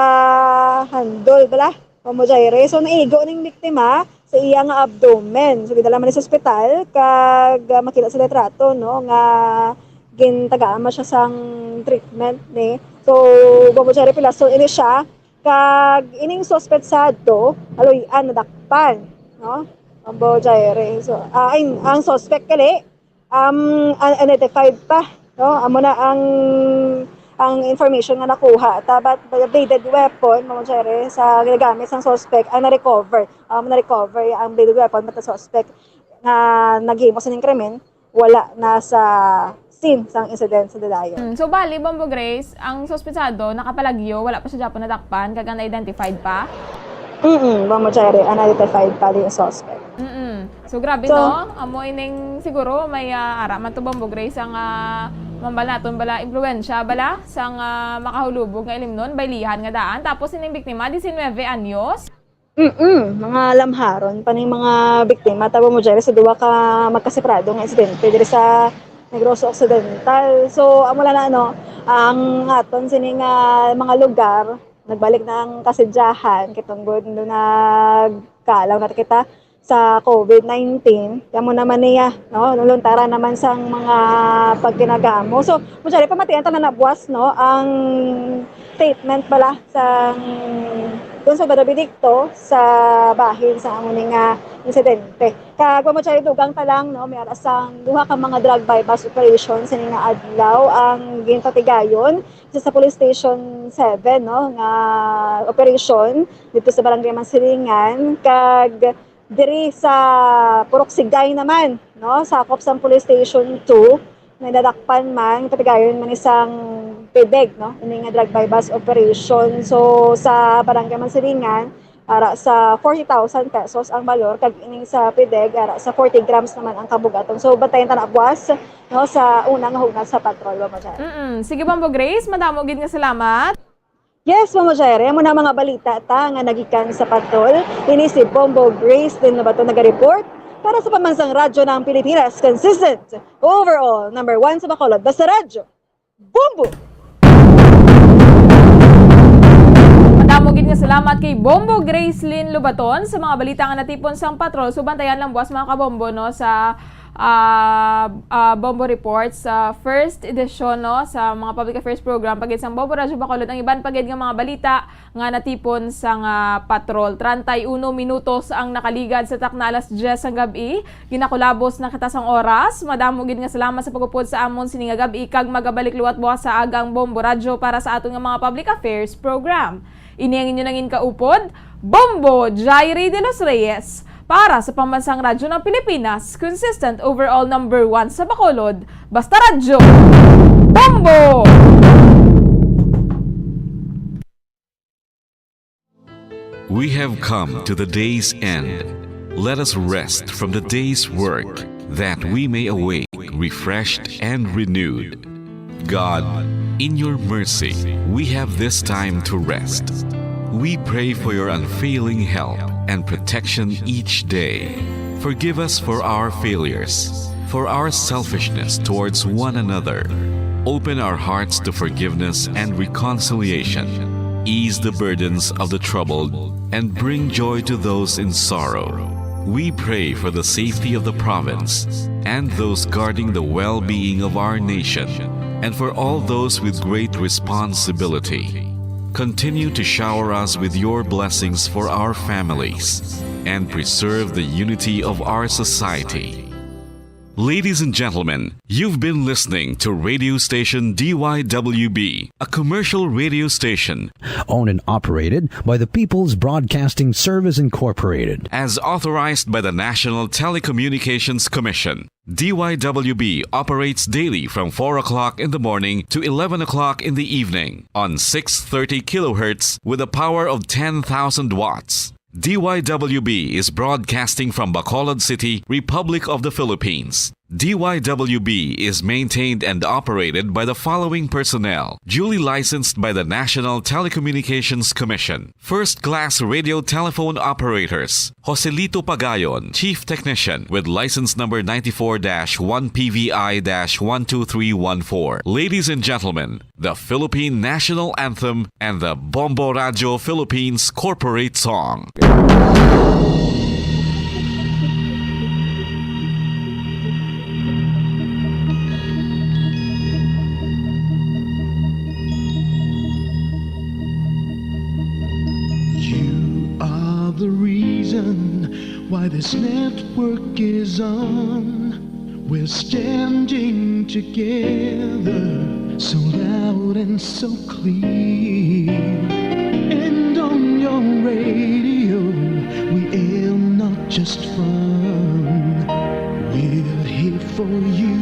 handle bala, Bombo Jaire. So, naigo ning biktima sa iya nga abdomen. So, gidala man ni sa ospital kag, ah, makita sa litrato, no, nga gintagaan man siya sang treatment ni. So, Bombo Jaire, pilaston ini siya kag ining suspetsado, haluy-an, nadakpan, no? Bombo Jaire. So, ah, ay, ang suspect gali, um, unidentified pa, no? Amo na ang, ang information nga nakuha. Ta, but the bladed weapon, Bombo Jaire, sa ginagamit sang suspect, ang na-recover. Um, na-recover ang bladed weapon, but the suspect nga naghimo sining krimen, wala na sa scene sang incident sa dadayon. Mm, so, bali, Bombo Grace, ang suspetsado nakapalagyo, wala pa siya gyapon nadakpan, kag na-identified pa? Mm, Bombo Jaire, unidentified pa din ang suspect. Mm. So, grabe, So, no? Amo ining siguro may, ah, ara man to, Bombo Grace, ang, ah, mambal naton bala, impluwensya bala sang, ah, makahulubog nga ilimnon, baylihan nga daan. Tapos ining biktima, diecinueve anyos. Mm, mga lamharon pa ning mga biktima, ta, Bombo Jaire, sa duha ka magkaseparado nga insidente diri sa Negros Occidental. So, amo lang na, ano, ang aton sini nga mga lugar, nagbalik na ang kasadyahan, kay tungod nagkalaw na kita sa COVID nineteen. Kamo naman niya, no? Nuluntaran naman sang mga pagkinagamo. So, Bombo Jaire, pamatian ta na nabuas, no, ang statement bala sang Consul Benedicto sa bahin sa amo ni nga insidente. Kag, Bombo Jaire, dugang ta lang, no, may ara sang duha ka mga drug buy-bust operation sini nga adlaw ang ginpatigayon sa, sa Police Station seven, no, nga operasyon dito sa Barangay Mansilingan, kag diri sa Purok Sigay naman, no, sakop sang Police Station two, may nadakpan man, patigayon man isang pideg, no, ini nga drug buy-bust operation. So, sa Barangay Mansilingan, ara sa forty thousand pesos ang balor, kag ining sa pideg, ara sa forty grams naman ang kabugaton. So, bantayan ta na buwas, no, sa una nga hugnat sa patrol, Bombo Jaire. Mm-mm. Sige, Bombo Grace, madamo gid nga salamat. Yes, Bombo Jaire, amo na mga balita ta nga nagikan sa patrol. Ini si Bombo Grace din Lobato naga-report para sa Pambansang Radyo ng Pilipinas, consistent, overall, number one sa Bacolod. Basta Radyo, Bombo! Madamo gid nga salamat kay Bombo Gracelyn Lobaton sa mga balita nga natipon sang patrol. So, bantayan lang buwas, mga kabombo, no, sa, ah, ah, Bombo Reports, sa first edition, no, sa mga public affairs program pa gid sang Bombo Radyo Bacolod, ang iban pa gid nga mga balita nga natipon sang, ah, patrol. Treinta y uno minutos ang nakaligad sa takna alas diyes sang gab-i. Ginakulabos na kita sang oras. Madamo gid nga salamat sa pag-upod sa amon sini nga gab-i, kag magabalik liwat buwas sa aga ang Bombo Radyo para sa aton nga mga public affairs program. Ini ang inyo nangin kaupod, Bombo Jairi de los Reyes, para sa Pambansang Radyo ng Pilipinas, consistent, overall, number one sa Bacolod. Basta Radyo, Bombo! We have come to the day's end. Let us rest from the day's work, that we may awake refreshed and renewed. God, in your mercy, we have this time to rest. We pray for your unfailing help and protection each day. Forgive us for our failures, for our selfishness towards one another. Open our hearts to forgiveness and reconciliation. Ease the burdens of the troubled and bring joy to those in sorrow. We pray for the safety of the province and those guarding the well-being of our nation, and for all those with great responsibility. Continue to shower us with your blessings for our families and preserve the unity of our society. Ladies and gentlemen, you've been listening to radio station D Y W B, a commercial radio station owned and operated by the People's Broadcasting Service Incorporated, as authorized by the National Telecommunications Commission. D Y W B operates daily from four o'clock in the morning to eleven o'clock in the evening on six thirty kilohertz with a power of ten thousand watts. D Y W B is broadcasting from Bacolod City, Republic of the Philippines. D Y W B is maintained and operated by the following personnel, duly licensed by the National Telecommunications Commission. First-class radio telephone operators, Joselito Pagayon, Chief Technician, with license number ninety-four dash one P V I dash one two three one four. Ladies and gentlemen, the Philippine National Anthem and the Bombo Radyo Philippines Corporate Song. You are the reason why this network is on. We're standing together, so loud and so clear. And on your radio, we aim not just fun. We're here for you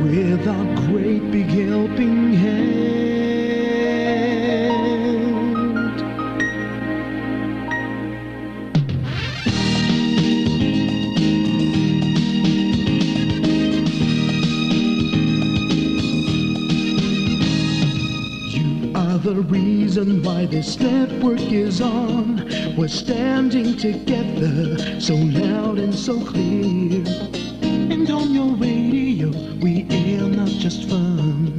with our great big helping hand. You are the reason why this network is on. We're standing together, so loud and so clear. And on your radio, we air not just fun.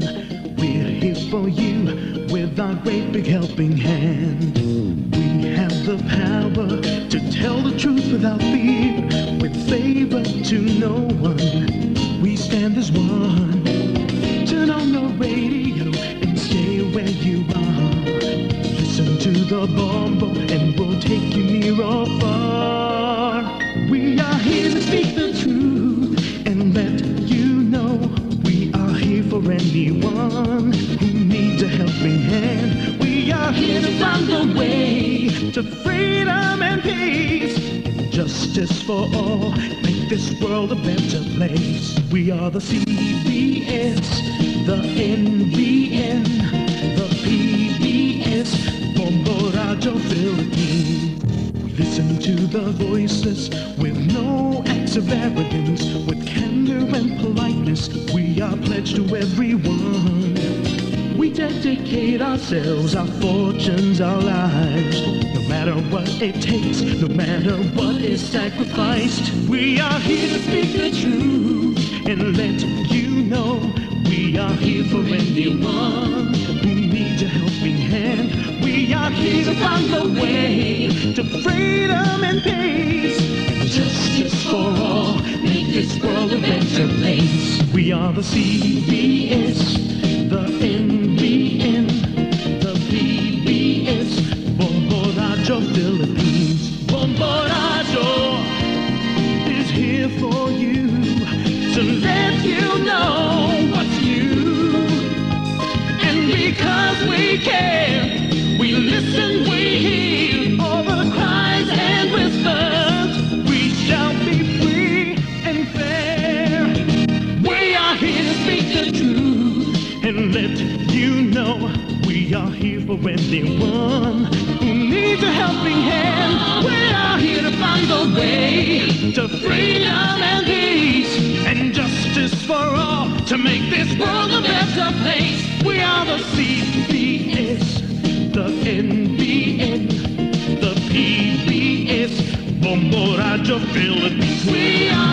We're here for you with our great big helping hand. We have the power to tell the truth without fear, with favor to no one. We stand as one. Turn on your radio and stay where you are. Listen to the Bombo and we'll take you near or far. We are here to speak the truth and let you know we are here for anyone who needs a helping hand. We are here to find the way to freedom and peace and justice for all. Make this world a better place. We are the C B S, the N B N, the P B S, Bombo Radyo Philippines. We listen to the voiceless with no acts of arrogance, with candor and politeness. We are pledged to everyone. We dedicate ourselves, our fortunes, our lives. No matter what it takes, no matter what is sacrificed, we are here to speak the truth and let you know we are here for anyone who needs a helping hand. We are here to find the way to freedom and peace and justice for all. Make this world a better place. We are the C B S, the N B N, the P B S, Bombo Radyo Philippines. Bombo Radyo is here for you to let you know what's new. And because we care, we listen, we hear all the cries and whispers. We shall be free and fair. We are here to speak the truth and let you know we are here for anyone who needs a helping hand. We are here to find the way to freedom and peace and justice for all to make this world a better place. We are the C B S, the N B N, the P B S, Bombo Radyo Philippines. We are